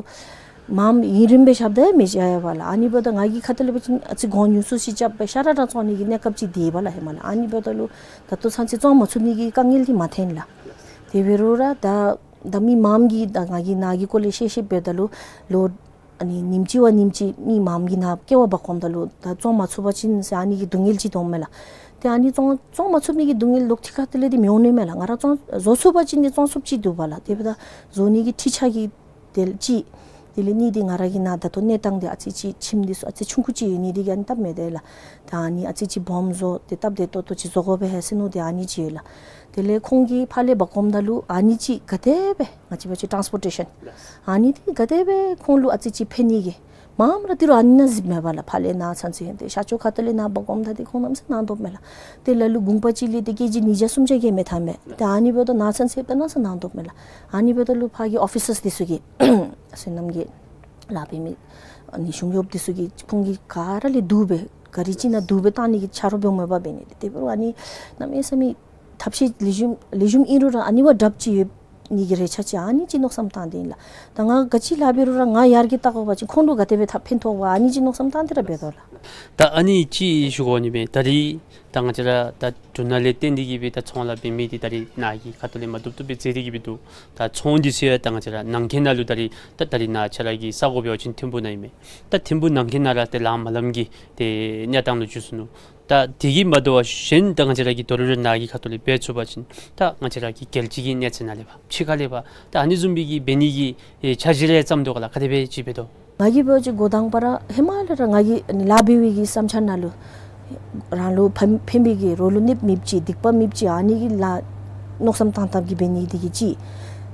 མངམ་ཡུན་རིངམོ་སྦེ་རྐྱབ་ད་མི་བཞག་པ་ལགས། ཨ་ནི་འབདཝ་ད་ང་གི་ཁ་ཐུག་ལས་འབད་བ་ཅིན་ཨ་ཙི་གོང་ཉུང་སུ་ཅིག་རྐྱབ་སྦེ་ཤ་ར་ར་བཙོང་ནི་གི་གནས་སྐབས་ཅིག་འདི་ཨིན་པ་ལགས་ཧེ་མ་ལགས། ཨ་ནི་འབདཝ་ད་ལུ་ད་ལྟོ་ཚུན་ཚོད་བཙོང་མ་ཚུགས་ནི་གི་དཀའ་ངལ་འདི་མ་ཐོན་ལགས། དེ་འབད་རུང་ར་ད་ད་མི་མངམ་གིས་ད་ང་གིས་ནཱ་གི་སྐོར་ལས་ཤེས་ཤེསཔ་འབདཝ་ད་ལུ་ལོ་ཨ་ནི་ཉིནམ་གཅིག་བ་ཉིནམ་གཅིག་མི་མངམ་གིས་ནཱ་སྐྱེལ་བར་འབག་འོངམ་ད་ལུ་ད་བཙོང་མ་ཚུགས་པ་ཅིན་ཟེར་ཨ་ནི་གི་སྡུག་བསྔལ་ཅིག་འདུག་མས་ལགས། ཏེ་ཨ་ནི་བཙོང་བཙོང་མ་ཚུགས་ནི་གི་སྡུག་བསྔལ་ལོག་ཐིག་ཁ་ཐུག་ལས་འདི་མི་འོང་ནི་མས་ལགས། ང་ར་བཙོང་བཟོ་ཚུགས་པ་ཅིན་འདི་བཙོང་ཚུགསཔ་ཅིག་འདུག་པ་ལགས། དེ་འབདཝ་ད་བཟོ་ནི་གི་འཕྲུལ་ཆས་ཀྱི་དེ་ལས་ཅིག་དེ་ལས་གཉིས་འདི་ང་ར་གི་ནཱ་ད་ལྟོ་གནས་སྟངས་འདི་ཨ་ཙི་ཅིག་ཁྱིམ་འདི་ཚུ་ཨ་ཙི་ཆུང་ཀུ་ཅིག་ཡོད་ནི་འདི་གིས་ཨ་ནི་སྟབས་མི་བདེ་ལགས། ད་ཨ་ནི་ཨ་ཙི་ཅིག་སྦོམ་བཟོ་སྟེ་སྟབས་བདེ་ཏོག་ཏོ་ཅིག་བཟོ་དགོ་པས་ཟེར་མནོ་སྟེ་ཨ་ནི་ཅིག་ཡོད་ལགས། དེ་ལས་ཁོང་གིས་ཕར་ལས་འབག་འོངམ་ད་ལུ་ཨ་ནི་ཅིག་ག་དེ་སྦེ་ང་བཅས་འབད་བ་ཅིན་ཊཱནསི་པོར་ཊེ་ཤཱན་ཨ་ནི་འདི་ག་དེ་སྦེ་ཁོང་ལུ་ཨ་ཙི་ཅིག་ཕན་ནི་གི་མངམ་ར་ཏི་རུ་ཨ་ནི་ནང་གཟིགསཔ་མས་པ་ལགས། ཕར་ལས་ནཱ་ཚུན་ཚོད་ཡོད་དེ་ཤར་ཕྱོགས་ཁ་ཐུག་ལས་ནཱ་འབག་འོངམ་ད་འདི་ཁོང་གནམ་མེད་ས་མེད་གནང་དོག་མས་ལགས། ཏེ་ལ་ལུ་དགུང་པ་ཅིག་ལས་ཏེ་ཀེ་ཇི་ཉིས་བརྒྱ་སུམ་བརྒྱ་གི་མས་ཐངས་མས། ཏེ་ཨ་ནི་འབདཝ་ད་ནཱ་ཚུན་ཚོད་ཡོདཔ་ད་གནམ་མེད་ས་མེད་གནང་དོག་མས་ལགས། ཨ་ནི་འབདཝ་ད་ལུ་ཕར་གྱི་ཨོ་ཕི་སརསི་འདི་ཚུ་གིས་སོ་ནམ་གྱི་ ལཱ་འབད་མི་ཨ་ནི་གཞུང་གཡོགཔ་འདི་ཚུ་གིས་ཁོང་གིས་ག་ར་ལས་བསྡུ་སྦེ་ག་རི་ཅིག་ནང་བསྡུ་སྦེ་བཏང་ནི་གི་ཆ་རོགས་འབདཝ་མས་པ། འབད་ནི་དེ་འབད་རུང་ཨ་ནི་གནམ་མེད་ས་མེད་ཐབས་ཤེས་ལེགས་ཤོམ་ལེགས་ཤོམ་ཨིན་རུང་ར་ཨ་ནི་བ་དྲགཔ་ཅིག་ཡོད་ནི་གི་རེ་ཆ་ཅིག་ཨ་ནི་ཅིག་མནོ་བསམ་བཏང་སྟེ་ཨིན་ལགས། ད་ང་ག་ཅི་ལཱ་འབད་རུང་ར་ང་ཡར་རྒྱས་བཏང་དགོ་པ་ཅིན་ཁོང་ལུ་ག་དེ་སྦེ་ད་ཕན་ཐོགས་པ་ཨ་ནི་ཅིག་མནོ་བསམ་བཏང་སྟེ་ར་འབད་དོ་ལགས། ད་ཨ་ནི་ཅིག་ཞུ་དགོ་ནི་མས། ད་རིས་ད་ང་བཅས་ར་ད་འབྲུ་སྣ་ལས་བརྟེན་ཏེ་གིས་སྦེ་ད་ཚོང་ལཱ་འབད་མི་འདི་ད་རིས་ནཱ་གི་ཁ་ཐུག་ལས་མ་བཏུབ་བཏུབ་སྦེ་མཛད་དེ་གིས་སྦེ་འདུག། ད་ཚོང་འདི་ཚུ་ཡང་ད་ང་བཅས་ར་ནང་འཁོད་ནང་ལུ་ད་རིས་ད་ད་རིས་ནཱ་ཁྱེད་ར་གི་ས་གོ་འབད་བ་ཅིན་ཐིམ་ཕུ་ནང་ཨིན་མས། ད་ཐིམ་ཕུ་ནང་འཁོད་ནང་ར་ཏེ་ལམ་མ་ལམ་གྱི་ཏེ་གནས་སྟངས་ལུ་འགྱུར་སོ་ནུག། ད་དེ་གིས་མ་དོ་བར་གཞན་ད་ང་བཅས་ར་གིས་དོ་རུང་ར་ནཱ་གི་ཁ་ཐུག་ལས་འབད་ཚུགས་པ་ཅིན་ད་ང་བཅས་ར་གི་རྒྱལ་སྤྱི་གི་གནས་ཚད་ནང་ལས་ཕར་ཕྱི་ཁ་ལས་ཕར་ད་ཨ་ནི་བཟུམ་སྦེ་གི་འབད་ནི་གི་ཨེ་འཆར་གཞི་རེ་བརྩམས་དོ་ག་ལགས། ག་དེ་སྦེ་ཅིག་འབད་དོ། ང་གིས་འབད་བ་ཅིན་འགོ་དང་པ་ར་ཧེ་མ་ལས་ར་ང་གིས་ཨ་ནི་ལཱ་འབད་བའི་གི་བསམ་འཆར་ནང་ལུ་རང་ལུ་ཕན་ཕན་པའི་གི་རོགས་ལུ་གནོདཔ་མེདཔ་ཅིག་སྡིག་པ་མེདཔ་ཅིག་ཨ་ནི་གི་ལཱ་མནོ་བསམ་བཏང་བཏངམ་གིས་འབད་ནི་དེ་གིས་གཅིག།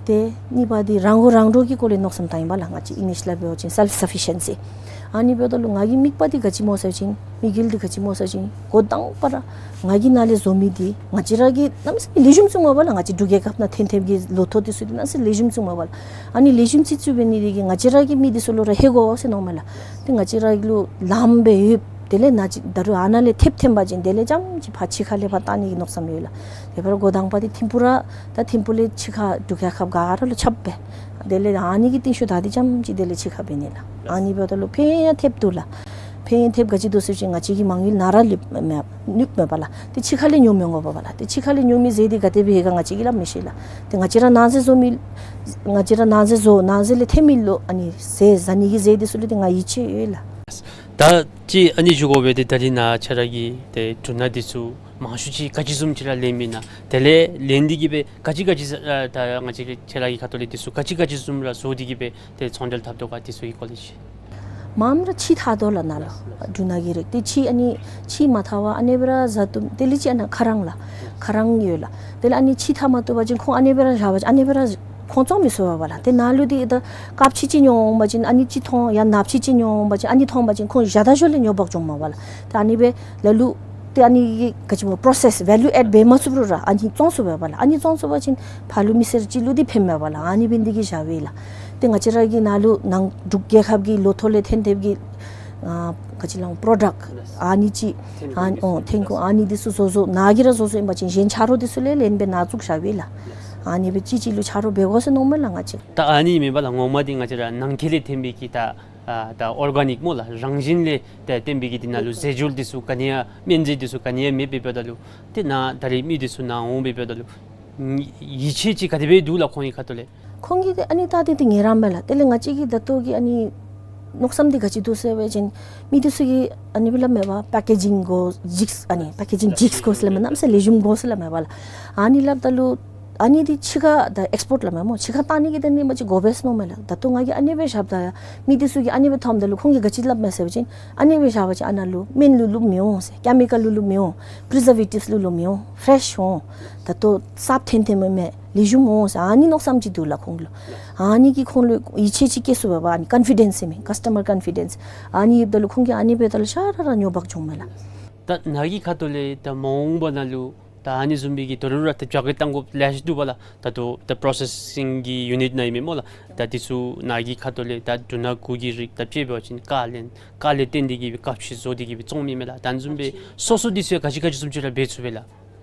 ཏེ་གཉིས་པ་འདི་རང་མགོ་རང་འདྲོངས་ཀྱི་སྐོར་ལས་མནོ་བསམ་བཏང་ཡི་པ་ལགས། ང་བཅས་ཨིང་ལིཤ་ལས་འབད་བ་ཅིན་སེལཕ་སཕི་ཤན་སི། ཨ་ནི་འབདཝ་ད་ལུ་ང་གི་དམིགས་པ་འདི་ག་ཅི་སྨོ་ཟེར་བ་ཅིན་དམིགས་ཡུལ་འདི་ག་ཅི་སྨོ་ཟེར་བ་ཅིན་འགོ་དང་པ་ར་ང་གིས་ནཱ་ལས་བཟོ་མི་འདི་ང་བཅས་ར་གིས་གནམ་མེད་ས་མེད་ལེགས་ཤོམ་བཙུགསཔ་མས་པ་ལགས། ང་བཅས་འབྲུག་རྒྱལ་ཁབ་ནང་ཐོན་ཐོནམ་གི་ལོ་ཐོག་འདི་ཚུ་འདི་གནམ་མེད་ས་མེད་ལེགས་ཤོམ་བཙུགསཔ་མས་པ་ལགས། ཨ་ནི་ལེགས་ཤོམ་ཅིག་བཙུགས་འབད་ནི་དེ་གིས་ང་བཅས་ར་གིས་མི་འདི་ཚུ་ལུ་ར་ཧེ་གོ་ཟེར་མནོཝ་མས་ལགས། ཏེ་ང་བཅས་ར་ལུ་ལངམ་སྦེ་ཡོདཔ་དེ་ལས་ནཱ་ཅིག་ད་རུང་ཨ་ནཱ་ལས་ཐེབས་ཐོན་པ་ཅིན་དེ་ལས་རྐྱངམ་ཅིག་ཕར་ཕྱི་ཁ་ལས་ཕར་བཏང་ནི་གི་མནོ་བསམ་ཡོད་ལགས། དེ་འབད་རུང་འགོ་དང་པ་འདི་ཐིམ་ཕུ་ར་ད་ཐིམ་ཕུ་ལས་ཕྱི་ཁ་འབྲུག་རྒྱལ་ཁབ་ག་ར་ལུ་ཁྱབ་སྦེ་དེ་ལས་ཨ་ནི་གི་རྟིང་ཤུལ་ད་འདི་རྐྱངམ་ཅིག་དེ་ལས་ཕྱི་ཁ་འབད་ནི་ལགས། ཨ་ནི་འབདཝ་ད་ལུ་ཕན་ཡང་ཐོབ་འདུག་ལགས། ཕན་ཡང་ཐོབ་ག་ཅི་འདུག་ཟེར་བ་ཅིན་ང་བཅས་ཀྱི་མ་དངུལ་ནཱ་ར་ལུས་མེད་ནུབ་མས་པ་ལགས། ཏེ་ཕྱི་ཁ་ལས་ཉོ་མི་འོང་པ་ལགས། ཏེ་ཕྱི་ཁ་ལས་ཉོ་མི་ཟེར་འདི་ག་དེ་སྦེ་ཧེ་ག་ང་བཅས་ཀྱིས་སླབ་མི་ཤེས་ལགས། ཏེ་ང་བཅས་ར་ནང་ཟེ་བཟོ་མི་ང་བཅས་ར་ནང་ཟེ་བཟོ་ནང་ཟེ་ལས་ཐོན་མི་ལུ་ཨ་ནི་ཟེ་ཟ་ནི་གི་ཟེ་འདི་ཚུ་ལུ་ཏེ་ང་ཡིད་ཆེས་ཡོད་ལགས། ད་ཅི་ཨ་ནི་ཞུ་དགོ་པས། ཏེ་ད་རིས་ནཱ་ཁྱེད་ར་གིས་ཏེ་འབྲུ་སྣ་འདི་ཚུ་མང་ཤོས་ཅིག་ག་ཅི་བཟུམ་ཅིག་ར་ལེན་མི་ན། དེ་ལས་ལེན་འདི་གིས་སྦེ་ག་ཅི་ག་ཅི་ཨ་ད་ང་བཅས་ཁྱེད་ར་གི་ཁ་ཐུག་ལས་འདི་ཚུ་ག་ཅི་ག་ཅི་བཟུམ་ར་བཟོ་སྟེ་གིས་སྦེ་ཏེ་ཚོང་འབྲེལ་འཐབ་དོ་ག་འདི་ཚུ་གི་སྐོར་ལས་ཅིག། མངམ་ར་ཕྱེ་འཐག་དོ་ལགས་ནཱ་ལུ། འབྲུ་སྣ་གི་རིགས་འདི་ཕྱེ་ཨ་ནི་ཕྱེ་མ་འཐག་པར་ཨ་ནི་སྦེ་ར་བཟའ་བཏུབ། དེ་ལས་ཅིག་ཨ་ནཱ་ཁ་རང་ལགས། ཁ་རང་ཡོད་ལགས། དེ་ལས་ཨ་ནི་ཕྱེ་འཐག་མ་བཏུབ་པ་ཅིན་ཁོང་ཨ་ནི་སྦེ་ར་བཞག་པ་ཅིན་ཨ་ནི་སྦེ་ར་ཁོང་བཙོང་མི་ཚུགས་པས་པ་ལགས། ཏེ་ནཱ་ལུ་འདི་ད་དཀརཔོ་ཅིག་ཅིག་ཉོ་འོང་པ་ཅིན་ཨ་ནི་ཅིག་མཐོང་ཡང་ནགཔོ་ཅིག་ཅིག་ཉོ་འོང་པ་ཅིན་ཨ་ནི་མཐོང་པ་ཅིན་ཁོང་བཞག་ད་ཞོར་ལས་ཉོ་འབག་འགྱོཝ་མས་པ་ལགས། ཏེ་ཨ་ནི་སྦེ་ལ་ལུ་ཏེ་ཨ་ནི་གི་ག་ཅི་སྨོ་པོ་རོ་སེསི་ཝེ་ལུ་ཨེཌ་འབད་མ་ཚུགས་རུང་ར་ཨ་ནི་བཙོང་ཚུགས་པས་པ་ལགས། ཨ་ནི་བཙོང་ཚུགས་པ་ཅིན་ཕར་ལུ་མི་སེར་ཅིག་ལུ་འདི་ཕན་མས་པ་ལགས། ཨ་ནི་འབད་ནི་འདི་གིས་བཞག་པས་ལགས། ཏེ་ང་བཅས་ར་གི་ནཱ་ལུ་ནང་འབྲུག་རྒྱལ་ཁབ་ཀྱི་ལོ་ཐོག་ལས་ཐོན་ཐོནམ་གི་ཨ་ག་ཅི་ལོ་པོ་རོ་ཌཀཊ་ཨ་ནི་ཅིག་ཨ་ཨོ་ཐོན་ཁུངས་ཨ་ནི་འདི་ཚུ་བཟོ་བཟོཝ་ནཱ་གིས་ར་བཟོ་བཟོཝ་ཨིན་པ་ཅིན་གཞན་ཆ་རོགས་འདི་ཚུ་ལས་ལེན་སྦེ་ནཱ་བཙུགས་བཞག་པས་ལགས། ཨ་ནི་སྦེ་གཅིག་གཅིག་ལུ་ཆ་རོགས་འབད་དགོ་ཟེར་མནོཝ་མས་ལགས་ང་བཅས། ད་ཨ་ནི་མེན་པ་ལགས། ངོ་མ་འདི་ང་བཅས་ར་ནང་འཁོད་ལས་ཐོན་པའི་གི་ད་ཨ་ད་ཨོར་ག་ནིཀ་སྨོ་ལགས། རང་བཞིན་ལས་ད་བརྟེན་པའི་གི་འདི་ནང་ལུ་རྫས་སྦྱོར་འདི་ཚུ་ག་ནི་ཡང་སྨན་རྫས་འདི་ཚུ་ག་ནི་ཡང་མེདཔ་འབདཝ་ད་ལུ་ཏེ་ནཱ་ད་རིས་མི་འདི་ཚུ་ནཱ་འོང་འབདཝ་ད་ལུ་ཡིད་ཆེས་ཅིག་ག་དེ་སྦེ་འདུག་ལགས་ཁོང་གི་ཁ་ཐུག་ལས། ཁོང་གིས་ཏེ་ཨ་ནི་ད་ཏེ་ཏེ་ངལ་རངས་མས་ལགས། དེ་ལས་ང་བཅས་ཀྱིས་ད་ལྟོ་གི་ཨ་ནི་མནོ་བསམ་འདི་ག་ཅི་འདུག་ཟེར་བ་ཅིན་མི་འདི་ཚུ་གིས་ཨ་ནི་སྦེ་སླབ་མས་པ། པེ་ཀེ་ཇིང་དགོ་འཇིགས་ཨ་ནི་པེ་ཀེ་ཇིང་འཇིགས་དགོ་ཟེར་སླབ་མས། གནམ་མེད་ས་མེད་ལེགས་ཤོམ་དགོ་ཟེར་སླབ་མས་པ་ལགས། ཨ་ནི་སླབ་ད་ལུ་ཨ་ནི་འདི་ཕྱི་ཁར་ད་ཨེགསི་པོརཊ་སླབ་མས་སྨོ། ཕྱི་ཁར་བཏང་ནི་གི་དོན་ལས་མ་གཞི་དགོ་པས་ཟེར་མནོཝ་མས་ལགས། ད་ལྟོ་ང་གིས་ཨ་ནི་སྦེ་བཞགཔ་ད་མི་འདི་ཚུ་གིས་ཨ་ནི་སྦེ་མཐོངམ་ད་ལུ་ཁོང་གིས་ག་ཅི་སླབ་མས་ཟེར་བ་ཅིན་ཨ་ནི་སྦེ་བཞག་པ་ཅིན་ཨ་ནཱ་ལུ་སྨན་ལུ་བླུགསཔ་མི་འོང་ཟེར། ཀེ་མི་ཀཱལ་ལུ་བླུགསཔ་མི་འོང་། པི་རི་ཛར་ཝེ་ཊིབས་ལུ་བླུགསཔ་མི་འོང་། ཕེ་རེཤ་འོང་། ད་ལྟོ་གསརཔ་ཐོན་ཐོནམ་མས། ལེགས་ཤོམ་འོང་ཟེར་ཨ་ནི་མནོ་བསམ་ཅིག་འདུག་ལགས་ཁོང་ལུ། ཨ་ནི་གིས་ཁོང་ལུ་ཡིད་ཆེས་ཅིག་སྐྱེ་ཚུགས་པས་པ། ཨ་ནི་ཀོན་ཕི་ཌེནསི་ཟེར་མི་ཀཱསི་ཊ་མར་ཀོན་ཕི་ཌེནསི། ཨ་ནི་ཡོདཔ་ད་ལུ་ཁོང་གིས་ཨ་ནི་འབདཝ་ད་ལུ་ཤ་ར་ར་ཉོ་འབག་འགྱོཝ་མས་ལགས། ད་ནཱ་གི་ཁ་ཐུག་ལས་ད་མ་འོངས་པ་ནང་ལུ་ད་ཨ་ནི་བཟུམ་མའི་གི་དོ་རུང་ར་ད་རྒྱབ་སྐྱོར་གཏང་དགོཔ་ལེ་ཤ་འདུག་པ་ལགས། ད་ལྟོ་ད་པོ་རོ་སེ་སིང་གི་ཡུ་ནིཊ་ནང་ཨིན་མས་སྨོ་ལགས། ད་འདི་ཚུ་ནཱ་གི་ཁ་ཐུག་ལས་ད་འབྲུ་སྣ་གུ་གི་རིགས་ད་དཔྱེ་འབད་བ་ཅིན་ཀར་ལེན་ཀར་ལས་བརྟེན་ཏེ་གིས་སྦེ་ཀར་ཕྱེ་བཟོ་སྟེ་གིས་སྦེ་བཙོང་མི་མས་ལགས། ད་ཨ་ནི་བཟུམ་སྦེ་སོ་སོ་འདི་ཚུ་ཡང་ག་ཅི་ག་ཅི་བཟུམ་ཅིག་ར་འབད་ཚུགས་པས་ལགས།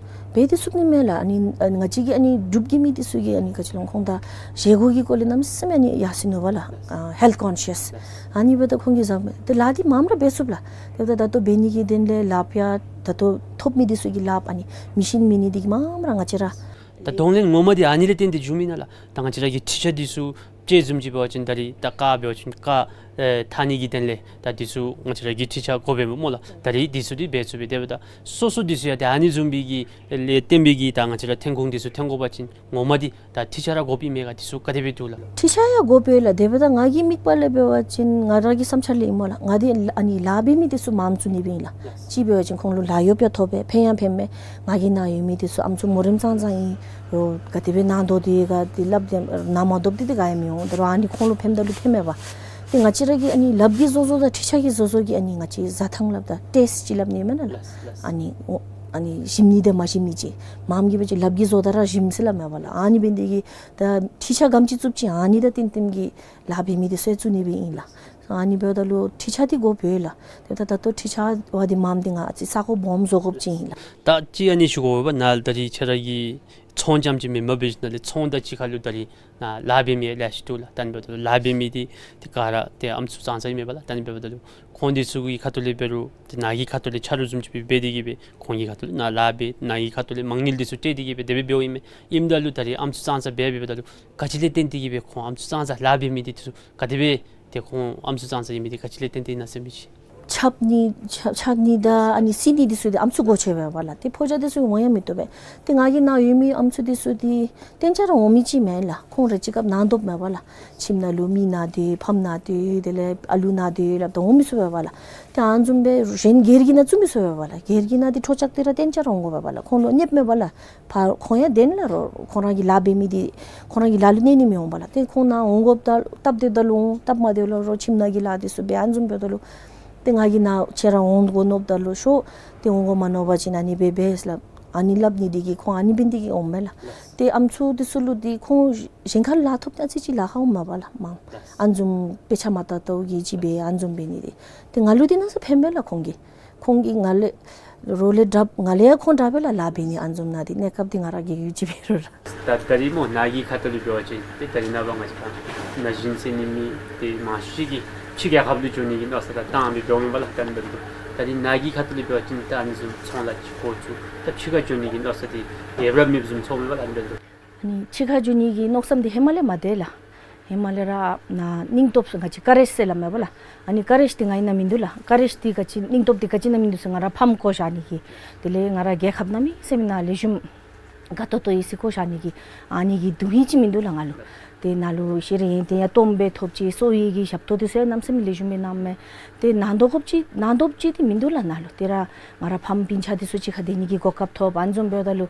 འབད་དེ་ཚུགས་ནི་མས་ལགས། ཨ་ནི་ཨ་ང་བཅས་ཀྱི་ཨ་ནི་འབྲུག་གི་མི་འདི་ཚུ་གིས་ཨ་ནི་ག་ཅི་ལོ་ཁོང་ད་བཞེས་སྒོ་གི་སྐོར་ལས་གནམ་མེད་ས་མེད་ཨ་ནི་ཡར་སོ་ནུག་པ་ལགས། ཨ་ཧེལཐ་ཀོན་ཤཱསི་ཨ་ནི་འབདཝ་ད་ཁོང་གིས་བཟའ་མས། ཏེ་ལཱ་འདི་མངམ་ར་འབད་ཚུགས་ལགས། དེ་འབདཝ་ད་ད་ལྟོ་འབད་ནི་གི་དོན་ལས་ལགཔ་ཡང་ད་ལྟོ་ཐོབ་མི་འདི་ཚུ་གིས་ལགཔ་ཨ་ནི་མེ་ཤིན་མེད་ནི་འདི་གིས་མངམ་ར་ང་བཅས་ར་ད་གདོང་ལེན་ངོ་མ་འདི་ཨ་ནི་ལས་བརྟེན་ཏེ་འགྱོ་མེན་ན་ལགས། ད་ང་བཅས་ར་གི་འཕྲུལ་ཆས་འདི་ཚུ་དཔྱེ་བཟུམ་ཅིག་འབད་བ་ཅིན་ད་རིས་ད་ཀར་འབད་བ་ཅིན་ཀར་ཨེ་འཐག་ནི་གི་དོན་ལས་ད་འདི་ཚུ་ང་བཅས་ར་གི་འཕྲུལ་ཆས་དགོ་པས་སྨོ་ལགས། ད་རིས་འདི་ཚུ་འདི་འབད་ཚུགས་པས། དེ་འབདཝ་ད་སོ་སོ་འདི་ཚུ་ཡང་ད་ཨ་ནི་བཟུམ་མའི་གི་ལས་བརྟེན་པའི་གི་ད་ང་བཅས་ར་ཐོན་ཁུངས་འདི་ཚུ་ཐོན་དགོ་པ་ཅིན་ངོ་མ་འདི་ད་འཕྲུལ་ཆས་ར་དགོཔ་ཨིན་མས་ག། འདི་ཚུ་ག་དེ་སྦེ་འདུག་ལགས། འཕྲུལ་ཆས་ཡང་དགོ་པས་ལགས། དེ་འབདཝ་ད་ང་གི་དམིགས་པ་ལས་འབད་བ་ཅིན་ང་ར་གི་བསམ་འཆར་ལས་ཨིན་སྨོ་ལགས། ང་འདི་ཨ་ནི་ལཱ་འབད་མི་འདི་ཚུ་མངམ་བཙུགས་ནི་སྦེ་ཨིན་ལགས། གཅིག་འབད་བ་ཅིན་ཁོང་ལུ་ལཱ་གཡོག་ཡང་ཐོབ་པས། ཕན་ཡང་ཕན་མས། ང་གི་ནང་ཡོད་མི་འདི་ཚུ་ཨམ་སྲུ་མོ་རེངམ་ཙང་ཙང་ཨིན། རོགས་ག་དེ་སྦེ་ནང་དོག་འདི་ག་འདི་སླབ་སྟེ་ནང་མ་དོགཔ་འདི་འདི་ག་ཡང་མི་འོང་། ད་རུང་ཨ་ནི་ཁོང་ལུ་ཕནམ་ད་ལུ་ཕན་མས་པ། ཏེ་ང་བཅས་ར་གི་ཨ་ནི་ལགཔ་གི་བཟོ་བཟོཝ་དང་འཕྲུལ་ཆས་ཀྱི་བཟོ་བཟོཝ་གི་ཨ་ནི་ང་བཅས་བཟའ་ཐངས་སླབ་ད་ཊེསཊ་ཅིག་སླབ་ནི་མེན་ན་ལགས། ཨ་ནི་འོ་ ཨ་ནི་ཞིམ་ནི་དང་མ་ཞིམ་ནི་ཅིག་མངམ་གིས་འབད་བ་ཅིན་ལགཔ་གིས་བཟོ་ད་ར་ཞིམ་ཟེར་སླབ་མས་པ་ལགས། ཨ་ནི་འབད་ནི་དེ་གིས་ད་འཕྲུལ་ཆས་ག་དེམ་ཅིག་བཙུགསཔ་ཅིག་ཨ་ནི་དང་བསྟུན་བསྟུནམ་གི་ལཱ་འབད་མི་འདི་ཚུ་བཙུགས་ནི་སྦེ་ཨིན་ལགས། ཨ་ནི་འབདཝ་ད་ལུ་འཕྲུལ་ཆས་འདི་དགོཔ་ཡོད་ལགས། དེ་ད་ད་ལྟོ་འཕྲུལ་ཆས་འབད་དེ་མངམ་འདི་ང་ཨ་ཙི་ས་གོ་སྦོམ་བཟོ་དགོཔ་ཅིག་ཨིན་ལགས། ད་ཅི་ཨ་ནི་ཞུ་དགོ་པས། ནཱ་ད་རིས་ཁྱེད་ར་གིས་ཚོང་རྐྱངམ་ཅིག་མེན་པར་འབད་ཞིནམ་ལས་ཚོང་དང་གཅིག་ཁར་ལུ་ད་རིས་ནཱ་ལཱ་འབད་མི་ལེ་ཤ་འདུག་ལགས། ད་ཨ་ནི་འབདཝ་ད་ལཱ་འབད་མི་འདི་ཏེ་ག་ར་ཏེ་ཨམ་སྲུ་ཙང་ཙ་ཨིན་མས་པ་ལགས། ད་ཨ་ནི་འབདཝ་ད་ལུ་ཁོང་འདི་ཚུ་གི་ཁ་ཐུག་ལས་འབད་རུང་ཏེ་ནཱ་གི་ཁ་ཐུག་ལས་ཆ་རོགས་བཟུམ་ཅིག་སྦེ་འབད་དེ་གིས་སྦེ་ཁོང་གི་ཁ་ཐུག་ལས་ནཱ་ལཱ་འབད། ནཱ་གི་ཁ་ཐུག་ལས་མ་དངུལ་འདི་ཚུ་སྤྲོད་དེ་གིས་སྦེ་དེ་སྦེ་འབདཝ་ཨིན་མས། ཨིནམ་ད་ལུ་ད་རིས་ཨམ་སྲུ་ཙང་ཙ་འབད་འབདཝ་ད་ལུ་ག་ཅི་ལས་བརྟེན་ཏེ་གིས་སྦེ་ཁོང་ཨམ་སྲུ་ཙང་ཙ་ལཱ་འབད་མི་འདི་འདི་ཚུ་ག་དེ་སྦེ་ཏེ་ཁོང་ཨམ་སྲུ་ཙང་ཙ་ཨིན་མི་འདི་ག་ཅི་ལས་བརྟེན་ཏེ་ཨིན་ན་ཟེར་མི་ཅིག། ཆགས་ནི་ཆགས་ཆགས་ནི་དང་ཨ་ནི་བསིལ་ནི་འདི་ཚུ་འདི་ཨམ་སྲུ་དགོ་ཆེ་བས་པ་ལགས། ཏེ་ཕོ་རྒྱས་འདི་ཚུ་འོང་ཡང་མི་བཏུབ་པས། ཏེ་ང་གི་ནཱ་ཡོད་མི་ཨམ་སྲུ་འདི་ཚུ་འདི་གཏན་ཆ་ར་འོང་མི་ཅིག་མེན་ལགས། ཁོང་ར་གཅིག་ཁར་ནང་དོག་མས་པ་ལགས། ཁྱིམ་ནང་ལུ་མི་ན་སྟེ་ཕམ་ན་སྟེ་དེ་ལས་ཨ་ལུ་ན་སྟེ་སླབ་ད་འོང་མི་ཚུགས་པས་པ་ལགས། ཏེ་ཨ་ནི་བཟུམ་སྦེ་གཞན་སྒེར་གྱི་ནང་བཙུགས་མི་ཚུགས་པས་པ་ལགས། སྒེར་གྱི་ནང་འདི་ཁྲོ་ཆགས་འདི་ར་གཏན་ཆ་ར་འོང་དགོ་པས་པ་ལགས། ཁོང་ལུ་གནོདཔ་མས་པ་ལགས། ཕར་ཁོང་ཡང་དེ་ནང་ལུ་རོགས་ཁོང་ར་གི་ལཱ་འབད་མི་འདི་ཁོང་ར་གི་ལཱ་ལུ་གནོད་ནི་མི་འོང་པ་ལགས། ཏེ་ཁོང་ནཱ་འོང་དགོཔ་ད་སྟབས་བདེཝ་ད་ལུ་འོང་། སྟབས་མ་བདེཝ་ལུ་རོགས་ཁྱིམ་ནང་གི་ལཱ་འདི་ཚུ་འབད། ཨ་ནི་བཟུམ་འབདཝ་ད་ལུ་ཏེ་ང་གིས་ནཱ་ཁྱེད་ར་འོང་དགོ་མནོཝ་ད་ལུ་ཤོག། ཏེ་འོང་དགོ་མ་མནོ་བ་ཅིན་ཨ་ནི་འབད་འབད་ཟེར་སླབ། ཨ་ནི་སླབ་ནི་འདི་གིས་ཁོང་ཨ་ནི་འབད་ནི་འདི་གིས་འོངམ་མས་ལགས། ཏེ་ཨམ་སྲུ་འདི་ཚུ་ལུ་འདི་ཁོང་གཞན་ཁར་ལཱ་ཐོབ་ད་ཨ་ཙི་ཅིག་ལཱ་ཁག་འོངམ་མས་པ་ལགས། མ་ཨ་ནི་བཟུམ་དཔེ་ཆ་མ་བལྟ་བལྟཝ་གི་ཅིག་སྦེ་ཨ་ནི་བཟུམ་འབད་ནི་འདི། ཏེ་ང་ལུ་འདི་གནམ་མེད་ས་མེད་ཕན་པས་ལགས་ཁོང་གིས། ཁོང་གིས་ང་ལས་རོགས་ལས་དྲགཔ་ང་ལས་ཡང་ཁོང་དྲག་པས་ལགས་ལཱ་འབད་ནི། ཨ་ནི་བཟུམ་ནང་འདི་གནས་སྐབས་འདི་ང་ར་གི་ཡུལ་གྱི་འབད་རུང་ར། ད་ད་རིས་སྨོ་ནཱ་གི་ཁ་ཐུག་ལས་འབད་བ་ཅིན་ཏེ་ད་རིས་ནངས་པ་ང་བཅས་ར་ན་གཞོན་ཟེར་ནི་མེད། ཏེ་མང་ཤོས་ཅིག་གིས་ཕྱི་རྒྱལ་ཁབ་ལུ་འགྱོ་ནི་གི་མནོ་བསམ་དང་བཏང་སྦེ་འགྱོཝ་མས་པ་ལགས། ད་ཨ་ནི་འབདཝ་ད་ད་རིས་ནཱ་གི་ཁ་ཐུག་ལས་འབད་བ་ཅིན་ད་ཨ་ནི་བཟུམ་ཚོང་ལཱ་ཅིག་འགོ་བཙུགས་ད་ཕྱི་ཁར་འགྱོ་ནི་གི་མནོ་བསམ་འདི་ཡོདཔ་ར་མེདཔ་བཟུམ་ཚོརཝ་མས་པ་ལགས། ཨ་ནི་འབདཝ་ད་ཨ་ནི་ཕྱི་ཁར་འགྱོ་ནི་གི་མནོ་བསམ་འདི་ཧེ་མ་ལས་མ་སྡོད་ལགས། ཧེ་མ་ལས་ར་ནཱ་སྙིང་སྟོབས་ང་བཅས་ཀ་རེཇ་ཟེར་སླབ་མས་པ་ལགས། ཨ་ནི་ཀ་རེཇ་འདི་ང་ཨིན་ན་མིན་འདུག་ལགས། ཀ་རེཇ་འདི་ག་ཅི་སྙིང་སྟོབས་འདི་ག་ཅི་ཨིན་ན་མིན་འདུག་ཟེར། ང་ར་ཕམ་བཀོ་བཞག་ནི་གི་དེ་ལས་ང་ར་རྒྱལ་ཁབ་གནམ་མེད་ས་མེད་ནང་ལེགས་ཤོམ་དགའ་ཏོག་ཏོ་ཡོད་ཟེར་བཀོ་བཞག་ནི་གི་ཨ་ནི་གི་སྡུག་བསྔལ་ཅིག་མིན་འདུག་ལགས་ང་ལུ། ཏེ་ནཱ་ལུ་ཤེས་རིག་ཡོན་ཏན་ཡང་སྟོངམ་སྦེ་ཐོབ་ཅི། གསོ་བའི་གི་ཞབས་ཏོག་འདི་ཚུ་ཡང་གནམ་མེད་ས་མེད་ལེགས་ཤོམ་སྦེ་གནངམ་མས། ཏེ་ནང་དོག་དགོཔ་ཅིག་ནང་དོགཔ་ཅིག་འདི་མིན་འདུག་ལགས་ནཱ་ལུ། ཏེ་ར་ང་ར་ཕམ་སྤུན་ཆ་འདི་ཚུ་གཅིག་ཁར་སྡོད་ནི་གི་གོ་སྐབས་ཐོབ། ཨ་ནི་བཟུམ་འབདཝ་ད་ལུ་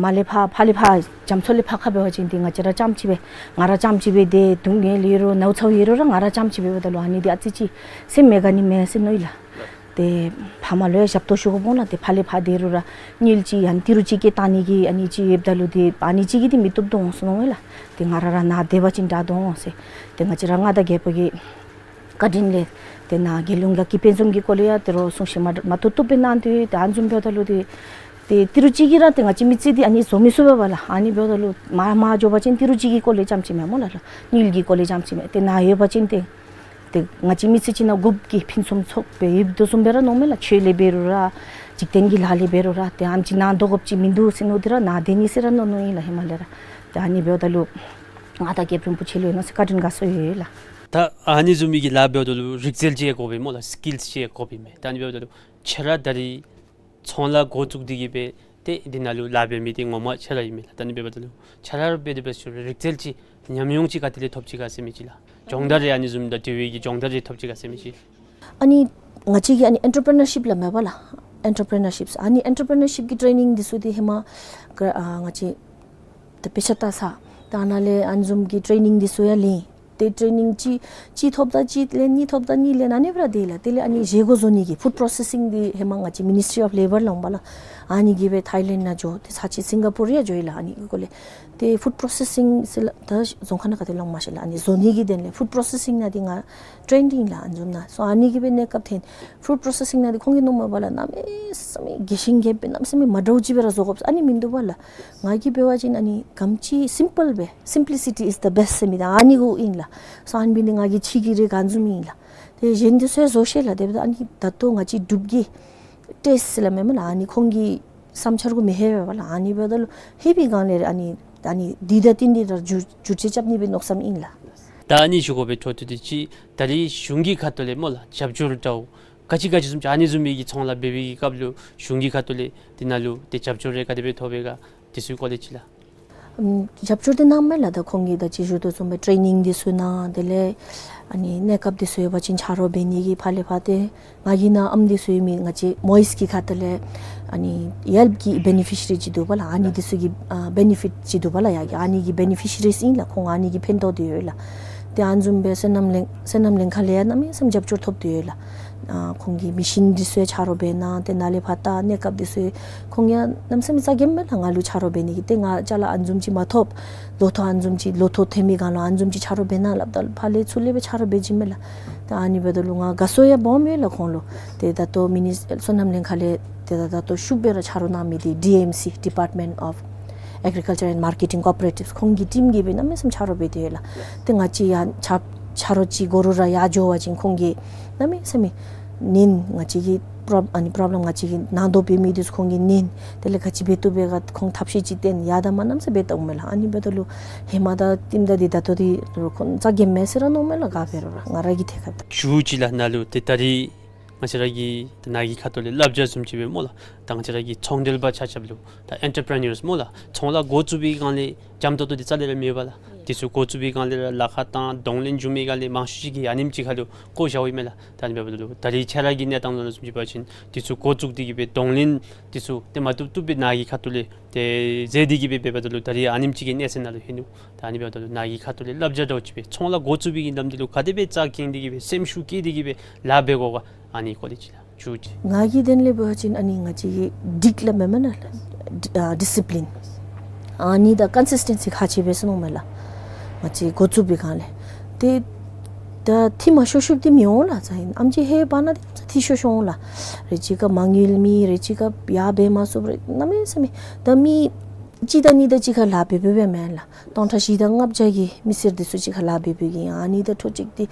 མར་ལས་ཕར་ཕར་ལས་ཕར་རྒྱ་མཚོ་ལས་ཕར་ཁ་འབད་བ་ཅིན་ཏེ་ང་བཅས་ར་རྐྱངམ་གཅིག་སྦེ་ང་ར་རྐྱངམ་གཅིག་སྦེ་ཏེ་སྡུག་བསྔལ་ཡོད་རུང་ནཝ་ཚཝ་ཡོད་རུང་ར་ང་ར་རྐྱངམ་གཅིག་སྦེ་འབདཝ་ད་ལུ་ཨ་ནི་འདི་ཨ་ཙི་ཅིག་སེམས་མ་དགའ་ནི་མས་ཟེར་མནོ་ཡི་ལགས། ཏེ་ཕམ་ལུ་ཡང་ཞབས་ཏོག་ཞུ་དགོཔ་འོང་ལགས། ཏེ་ཕར་ལས་ཕར་སྡོད་རུང་ར་དངུལ་ཅིག་ཡང་ཏི་རུ་ཅིག་སྐྱེལ་བཏང་ནི་གི་ཨ་ནི་ཅིག་ཡོདཔ་ད་ལུ་ཏེ་ཨ་ནི་ཅིག་གིས་ཏེ་མི་བཏུབ་དོ་འོང་ཟེར་མནོ་ཡི་ལགས། ཏེ་ང་ར་ར་ནཱ་སྡོད་པ་ཅིན་དྲག་དོ་འོང་ཟེར། ཏེ་ང་བཅས་ར་མངའ་བདག་རྒྱལ་པོ་གི་བཀའ་དྲིན་ལས་ཏེ་ནཱ་རྒྱལ་ཡོངས་ལག་ཀྱི་དཔལ་འཛོམས་ཀྱི་སྐོར་ལས་ཡང་ཏེ་རོགས་གསུང་བཤད་མ་མ་ཐུབ་ཐུབ་སྦེ་གནང་སྟེ་ཏེ་ཨ་ནི་བཟུམ་འབདཝ་ད་ལུ་ཏེ་ཏེ་ཏི་རུ་ཅིག་གིས་ར་ཏེ་ང་བཅས་མི་ཚེ་འདི་ཨ་ནི་བཟོ་མི་ཚུགས་པས་པ་ལགས། ཨ་ནི་འབདཝ་ད་ལུ་མར་མར་འགྱོ་བ་ཅིན་ཏི་རུ་ཅིག་གི་སྐོར་ལས་རྐྱངམ་ཅིག་མེན་སྨོ་ལགས། དངུལ་གྱི་སྐོར་ལས་རྐྱངམ་ཅིག་མེན། ཏེ་ནཱ་ཡོད་པ་ཅིན་ཏེ་ཏེ་ང་བཅས་མི་ཚེ་ཅིག་ནང་རྒུད་ཀྱི་ཕུན་སུམ་ཚོགས་སྦེ་ཡོདཔ་དོ་བཟུམ་སྦེ་ར་མནོཝ་མས་ལགས། ཆོས་ལས་འབད་རུང་ར་འཇིག་རྟེན་གྱི་ལཱ་ལས་འབད་རུང་ར་ཏེ་ཨ་ནེམ་ཅིག་ནང་དོག་དགོཔ་ཅིག་མིན་འདུག་ཟེར་མནོ་སྟེ་ར་ནཱ་སྡོད་ནི་ཟེར་ར་མནོ་མནོཝ་ཨིན་ལགས་ཧེ་མ་ལས་ར། ཏེ་ཨ་ནི་འབདཝ་ད་ལུ་མངའ་བདག་རྒྱལཔོ་རིན་པོ་ཆེ་ལུ་ཡང་གནམ་མེད་ས་མེད་བཀའ་དྲིན་དགའ་ཚོར་ཡོད་ལགས། ད་ཨ་ནི་བཟུམ་མའི་གི་ལཱ་འབདཝ་ད་ལུ་རིག་རྩལ་ཅིག་དགོཔ་ཨིན་སྨོ་ལགས། སི་ཀིལསི་ཅིག་དགོཔ་ཨིན་མས། ད་ཨ་ནི་འབདཝ་ད་ལུ་ཁྱེད་ར་ད་རིས་ཚོང་ལཱ་འགོ་བཙུགས་ཏེ་གིས་སྦེ་ཏེ་འདི་ནང་ལུ་ལཱ་འབད་མི་འདི་ངོ་མ་ཁྱེད་ར་ཨིན་མས་ལགས། ད་ཨ་ནི་འབདཝ་ད་ལུ་ཁྱེད་ར་འབད་དེ་འབད་ཞུ་རིག་རྩལ་ཅིག་ཉམས་མྱོང་ཅིག་ག་ཏེ་ལས་ཐོབ་ཅི་ག་ཟེར་མི་ཅིག་ལགས། སྦྱོང་བརྡར་རེ་ཨ་ནི་བཟུམ་དང་འབྲེལ་བའི་གི་སྦྱོང་བརྡར་རེ་ཐོབ་ཅི་ག་ཟེར་མི་ཅིག། ཨ་ནི་ང་བཅས་ཀྱི་ཨ་ནི་ཨེན་ཊར་པི་རི་ནར་ཤིབ་སླབ་མས་པ་ལགས། ཨེན་ཊར་པི་རི་ནར་ཤིབ་ཨ་ནི་ཨེན་ཊར་པི་རི་ནར་ཤིབ་ཀྱི་ཊེ་ནིང་འདི་ཚུ་འདི་ཧེ་མ་ཨ་ང་བཅས་ཏེ་དཔེ་ཆ་ལྟ་ས་ད་ནཱ་ལས་ཨ་ནི་བཟུམ་གྱི་ཊེ་ནིང་འདི་ཚུ་ཡང་ལེན། ཏེ་ཊེ་ནིང་གཅིག་གཅིག་ཐོབ་ད་གཅིག་ལེན། གཉིས་ཐོབ་ད་གཉིས་ལེན། ཨ་ནི་སྦེ་ར་སྡོད་ཡི་ལགས། དེ་ལས་ཨ་ནི་བཞེས་སྒོ་བཟོ་ནི་གི་ཕུཌ་པྲོ་སེ་སིང་འདི་ཧེ་མ་ང་བཅས་མི་ནིས་ཊི་རི་ཨོཕ་ལེ་བར་ལུ་འོང་པ་ལགས། ཨ་ནི་གིས་སྦེ་ཐའི་ལེནཌ་ནང་འགྱོ། ཏེ་ཚར་གཅིག་སིང་ག་པུར་ཡང་འགྱོ་ཡི་ལགས། ཨ་ནི་གི་སྐོར་ལས་ཏེ་ཕུཌ་པྲོ་སེ་སིང་ཟེར་ལགས། ད་རྫོང་ཁ་ནང་ག་ཏེ་ལོག་མ་ཤེས་ལགས། ཨ་ནི་བཟོ་ནི་གི་དོན་ལས་ཕུཌ་པྲོ་སེ་སིང་ནང་འདི་ང་ཊེན་ཨིན་ལགས། ཨ་ནི་བཟུམ་ནང་སོ་ཨ་ནི་གིས་སྦེ་གནས་སྐབས་ཐོན། ཕུཌ་པྲོ་སེ་སིང་ནང་འདི་ཁོང་གིས་མནོཝ་མས་པ་ལགས། གནམ་མེད་ས་མེད་རྒྱས་ཤིང་རྒྱསཔ་སྦེ་གནམ་མེད་ས་མེད་མ་འདྲཝ་ཅིག་སྦེ་ར་བཟོ་དགོཔ་ཨ་ནི་མིན་འདུག་པ་ལགས། ང་གིས་འབད་བ་ཅིན་ཨ་ནི་ག་དེམ་ཅིག་སིམ་པཱལ་སྦེ་simplicity is the best ཟེར་མི་འདི་ཨ་ནི་གུ་ཨིན་ལགས། སོ་ཨ་ནི་འབད་ནི་འདི་ང་གི་ཆེད་ཀྱི་རེ་ག་བཟུམ་ཨིན་ལགས། ཏེ་གཞན་འདི་ཚུ་ཡང་བཟོ་ཤེས་ལགས། དེ་འབདཝ་ད་ཨ་ནི་ད་ལྟོ་ང་བཅས་འབྲུག་གི་ཊེསཊ་ཟེར་སླབ་མས་སྨོ་ལགས། ཨ་ནི་ཁོང་གི་བསམ་འཆར་གུ་མི་ལྷོད་པས་པ་ལགས། ཨ་ནི་འབདཝ་ད་ལུ་ལྷོད་པའི་སྒང་ལས་ཨ་ནི་ཨ་ནི་འདི་དང་འདི་འདི་ར་བསྒྱུར་བསྒྱུར་བཅོས་རྐྱབ་ནི་སྦེ་མནོ་བསམ་ཨིན་ལགས། ད་ཨ་ནི་ཞུ་དགོ་པའི་འཕྲོ་མཐུད་དེ་ཅིག་ད་རིས་གཞུང་གི་ཁ་ཐུག་ལས་སྨོ་ལགས་རྒྱབ་སྐྱོར་འདྲཝ་ག་ཅི་ག་ཅི་བཟུམ་ཅིག་ཨ་ནི་བཟུམ་མའི་གི་ཚོང་ལཱ་འབད་བའི་གི་སྐབས་ལུ་གཞུང་གི་ཁ་ཐུག་ལས་འདི་ནང་ལུ་ཏེ་རྒྱབ་སྐྱོར་རེ་ག་དེ་སྦེ་ཐོབ་པས་ག་དེ་ཚུའི་སྐོར་ལས་ཅིག་ལགས། ཨམ་རྒྱབ་སྐྱོར་འདི་གནངམ་མས་ལགས། ད་ཁོང་གིས་ད་ཅི་ཞུ་དོ་བཟུམ་སྦེ་ཊེ་ནིང་འདི་ཚུ་གནང་། དེ་ལས་ཨ་ནི་གནས་སྐབས་འདི་ཚུ་ཡོད་པ་ཅིན་ཆ་རོགས་འབད་ནི་གི་ཕར་ལས་ཕར་ཏེ་ང་གི་ནང་ཨམ་འདི་ཚུ་ཡོད་མི་ང་བཅས་མོ་ཨིས་ཀྱི་ཁ་ཐུག་ལས་ཨ་ནི་ཡེལཔ་གི་བེ་ནི་ཕི་ཤི་རི་ཅིག་འདུག་པ་ལགས། ཨ་ནི་འདི་ཚུ་གི་ཨ་བེ་ནི་ཕིཊ་ཅིག་འདུག་པ་ལགས། ཡ་གི་ཨ་ནི་གི་བེ་ནི་ཕི་ཤི་རིས་ཨིན་ལགས། ཁོང་ཨ་ནི་གི་ཕན་ཐོགས་འདི་ཡོད་ལགས། ཏེ་ཨ་ནི་བཟུམ་སྦེ་སོ་ནམ་གླིང་སོ་ནམ་གླིང་ཁ་ལས་ཡང་གནམ་མེད་ས་མེད་རྒྱབ་སྐྱོར་ཐོབ་སྟེ་ཡོད་ལགས། ཨ་ཁོང་གིས་མེ་ཤིན་འདི་ཚུ་ཡང་ཆ་རོགས་འབད་གནང་། ཏེ་ནཱ་ལས་ཕར་ད་གནས་སྐབས་འདི་ཚུ་ཁོང་ཡང་གནམ་མེད་ས་མེད་རྩ་འགེངས་མས་ལགས། ང་ལུ་ཆ་རོགས་འབད་ནི་གི་ཏེ་ང་ཅ་ལ་ཨ་ནི་བཟུམ་ཅིག་མ་ཐོབ། ལོ་ཐོག་ཨ་ནི་བཟུམ་ཅིག་ལོ་ཐོག་ཐོན་མི་གང་ལུ་ཨ་ནི་བཟུམ་ཅིག་ཆ་རོགས་འབད་གནང་སླབ་ད་ཕར་ལས་ཚུར་ལས་སྦེ་ཆ་རོགས་འབད་བྱིན་མས་ལགས། ཏེ་ཨ་ནི་འབདཝ་ད་ལུ་ང་དགའ་ཚོར་ཡང་སྦོམ་ཡོད་ལགས་ཁོང་ལུ། ཏེ་ད་ལྟོ་མི་ནི་སོ་ནམ་ལྷན་ཁག་ལས་ཏེ་ད་ད་ལྟོ་ཤུགས་སྦེ་ར་ཆ་རོགས་གནང་མི་འདི་ཌི་ཨེམ་སི་Department of Agriculture and Marketing Cooperatives ཁོང་གི་ཊིམ་གྱིས་སྦེ་གནམ་མེད་ས་མེད་ཆ་རོགས་འབད་དེ་ཡོད་ལགས། ཏེ་ང་བཅས་ཡང་ཆ་ཆ་རོགས་ཅིག་དགོ་རུང་ར་ཡར་འགྱོ་བ་ཅིན་ཁོང་གིས་གནམ་མེད་ས་མེད་ཉན། ང་བཅས་ཀྱི་པོརོབ་ཨ་ནི་པོརོབ་ལེམ་ང་བཅས་ཀྱི་ནང་དོག་འབད་མི་འདི་ཚུ་ཁོང་གིས་ཉན། དེ་ལས་ག་ཅི་འབད་བཏུབ་པས་ག་ཁོང་ཐབས་ཤེས་ཅིག་བཏོན་ཡར་དང་མར་གནམ་མེད་ས་མེད་འབད་བལྟཝ་མས་ལགས། ཨ་ནི་འབདཝ་ད་ལུ་ཧེ་མ་དང་ལྟདམོ་དང་འདི་ད་ལྟོ་འདི་ཁོང་རྩ་འགེངས་མས་ཟེར་ར་མནོཝ་མས་ལགས། ག་འབད་རུང་ར་ང་ར་གིས་ཐད་ཁར་ད་ཞུ་ཅི་ལགས། ནཱ་ལུ་ཏེ་ད་རིས་ང་བཅས་ར་གི་ད་ནཱ་གི་ཁ་ཐུག་ལས་བསླབ་བྱ་བཟུམ་ཅིག་སྦེ་སྨོ་ལགས། ད་ང་བཅས་ར་གི་ཚོང་འབྲེལ་པ་ཆ་ཁྱབ་ལུ་ད་ཨེན་ཊར་པི་རི་ནརསི་སྨོ་ལགས། ཚོང་ལཱ་འགོ་བཙུགས་པའི་སྒང་ལས་འཇམ་ཏོང་ཏོ་འདི་རྩ་ལས་ར་མེད་པ་ལགས། དེ་ཚུ་འགོ་བཙུགས་པའི་སྒང་ལས་ར་ལཱ་ཁག་དང་གདོང་ལེན་འབྱུང་མི་སྒང་ལས་མང་ཤོས་ཅིག་གིས་ཨ་ནེམ་ཅིག་ཁར་ལུ་བཀོ་བཞགཔ་ཨིན་མས་ལགས། ད་ཨ་ནི་འབདཝ་ད་ལུ་ད་རིས་ཁྱེད་ར་གི་གནས་སྟངས་ནང་ལུ་བཟུམ་ཅིག་འབད་བ་ཅིན་དེ་ཚུ་འགོ་བཙུགས་ཏེ་གི་སྦེ་གདོང་ལེན་དེ་ཚུ་ཏེ་མ་བཏུབ་བཏུབ་སྦེ་ནཱ་གི་ཁ་ཐུག་ལས་ཏེ་མཛད་དེ་གི་སྦེ་འབདཝ་ད་ལུ་ད་རིས་ཨ་ནེམ་ཅིག་གི་གནས་ཚད་ནང་ལུ་ལྷོད་ནུག། ད་ཨ་ནི་འབདཝ་ད་ལུ་ནཱ་གི་ཁ་ཐུག་ལས་བསླབ་བྱ་འདྲཝ་ཅིག་སྦེ་ཚོང་ལཱ་འགོ་བཙུགས་པའི་གི་ལམ་འདི་ལུ་ག་དེ་སྦེ་རྩ་འགེངས་ཏེ་གི་སྦེ་སེམས་ཤུགས་བསྐྱེད་དེ་གི་སྦེ་ལཱ་འབད་དགོ་ག། ཨ་ནི་སྐོར་ལས་ཅིག་ལགས་ཞུ་ཅི། ང་གིས་དེ་ལས་འབད་བ་ཅིན་ཨ་ནི་ང་བཅས་ཀྱི་སྒྲིག་ལཱ་མེན་མེན་ན་ལགས། ཌི་ཨ་ཌི་སི་པི་ལིན་ཨ་ནི་དང་ཀོན་སིསི་ཊེན་སི་ཁག་ཆེ་བས་ཟེར་མནོཝ་མས་ལགས། ང་བཅས་འགོ་བཙུགས་པའི་སྒང་ལས་ཏེ་ད་འཐུས་མ་ཤོར་ཤོརཝ་འདི་མི་འོང་ལགས། ཨིན་ཨམ་ཅིག་ཧེ་འབར་ན་འཐུས་ཤོར་ཤོར་འོང་ལགས། རེ་ཅིག་ཁར་མ་དངུལ་མེད། རེ་ཅིག་ཁར་ཡར་འབད་མ་ཚུགས་པས། གནམ་མེད་ས་མེད་ད་མི་གཅིག་དང་གཉིས་དང་གཅིག་ཁར་ལཱ་འབད་འབདཝ་སྦེ་མེན་ལགས། སྟོང་ཕྲག་བཞི་དང་ལྔ་བརྒྱ་གི་མི་སེར་འདི་ཚུ་གཅིག་ཁར་ལཱ་འབད་འབདཝ་གི་ཨ་ནི་དང་འཕྲོ་གཅིག་འདི་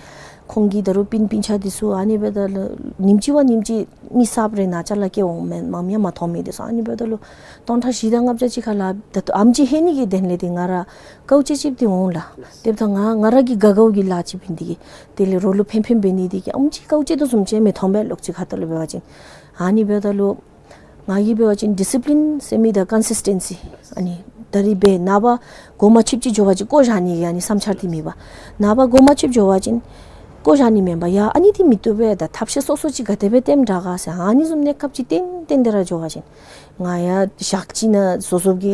ཁོང་གི་ད་རུང་སྤུན་སྤུན་ཆ་འདི་ཚུ་ཨ་ནི་འབདཝ་ད་ལུ་ཉིནམ་གཅིག་བ་ཉིནམ་གཅིག་མི་གསརཔ་རེ་ནཱ་ཅ་ལ་སྐྱེལ་འོང་མས། མངམ་ཡང་མ་མཐོང་མི་འདི་ཚུ། ཨ་ནི་འབདཝ་ད་ལུ་སྟོང་ཕྲག་བཞི་དང་ལྔ་བརྒྱ་གཅིག་ཁར་ལཱ་འབདཝ་ད་ལུ་ཨམ་ཅིག་ལྷོད་ནི་གི་དོན་ལས་འདི་ང་ར་དཀའཝ་སྤྱད་སྤྱདཔ་འདི་འོང་ལགས། དེ་འབདཝ་ད་ང་ང་ར་གི་དགའ་དགའཝ་གི་ལཱ་ཅིག་འབད་ནི་འདི་གིས་དེ་ལས་རོགས་ལུ་ཕན་ཕན་འབད་ནི་འདི་གིས་ཨམ་ཅིག་དཀའཝ་སྤྱད་དོ་བཟུམ་ཅིག་མི་མཐོང་པས་ལོག་ཅིག་ཁ་ཐུག་ལུ་འབད་བ་ཅིན། ཨ་ནི་འབདཝ་ད་ལུ་ང་གིས་འབད་བ་ཅིན་ཌི་སི་པི་ལིན་ཟེར་མི་དང་ཀོན་སིསི་ཊེན་སི་ཨ་ནི་ད་རིས་འབད་ནངས་པ་འགོ་མ་ཆོདཔ་ཅིག་འགྱོ་བ་ཅིན་བཀོ་བཞག་ནི་གི་ཨ་ནི་བསམ་འཆར་འདི་མེད་པ། ནངས་པ་འགོ་མ་ཆོདཔ་འགྱོ་བ་ཅིན་བཀོ་བཞག་ནི་མེན་པར་ཡ་ཨ་ནི་འདི་མི་བཏུབ་པས། ད་ཐབས་ཤེས་སོ་སོ་ཅིག་ག་དེ་སྦེ་སྟོནམ་དྲག་ག་ཟེར་ཨ་ནི་བཟུམ་གནས་སྐབས་ཅིག་ཏན་ཏན་དེ་ར་འགྱོ་བ་ཅིན་ང་ཡང་ཞག་གཅིག་ནང་བཟོ་བཟོཝ་གི་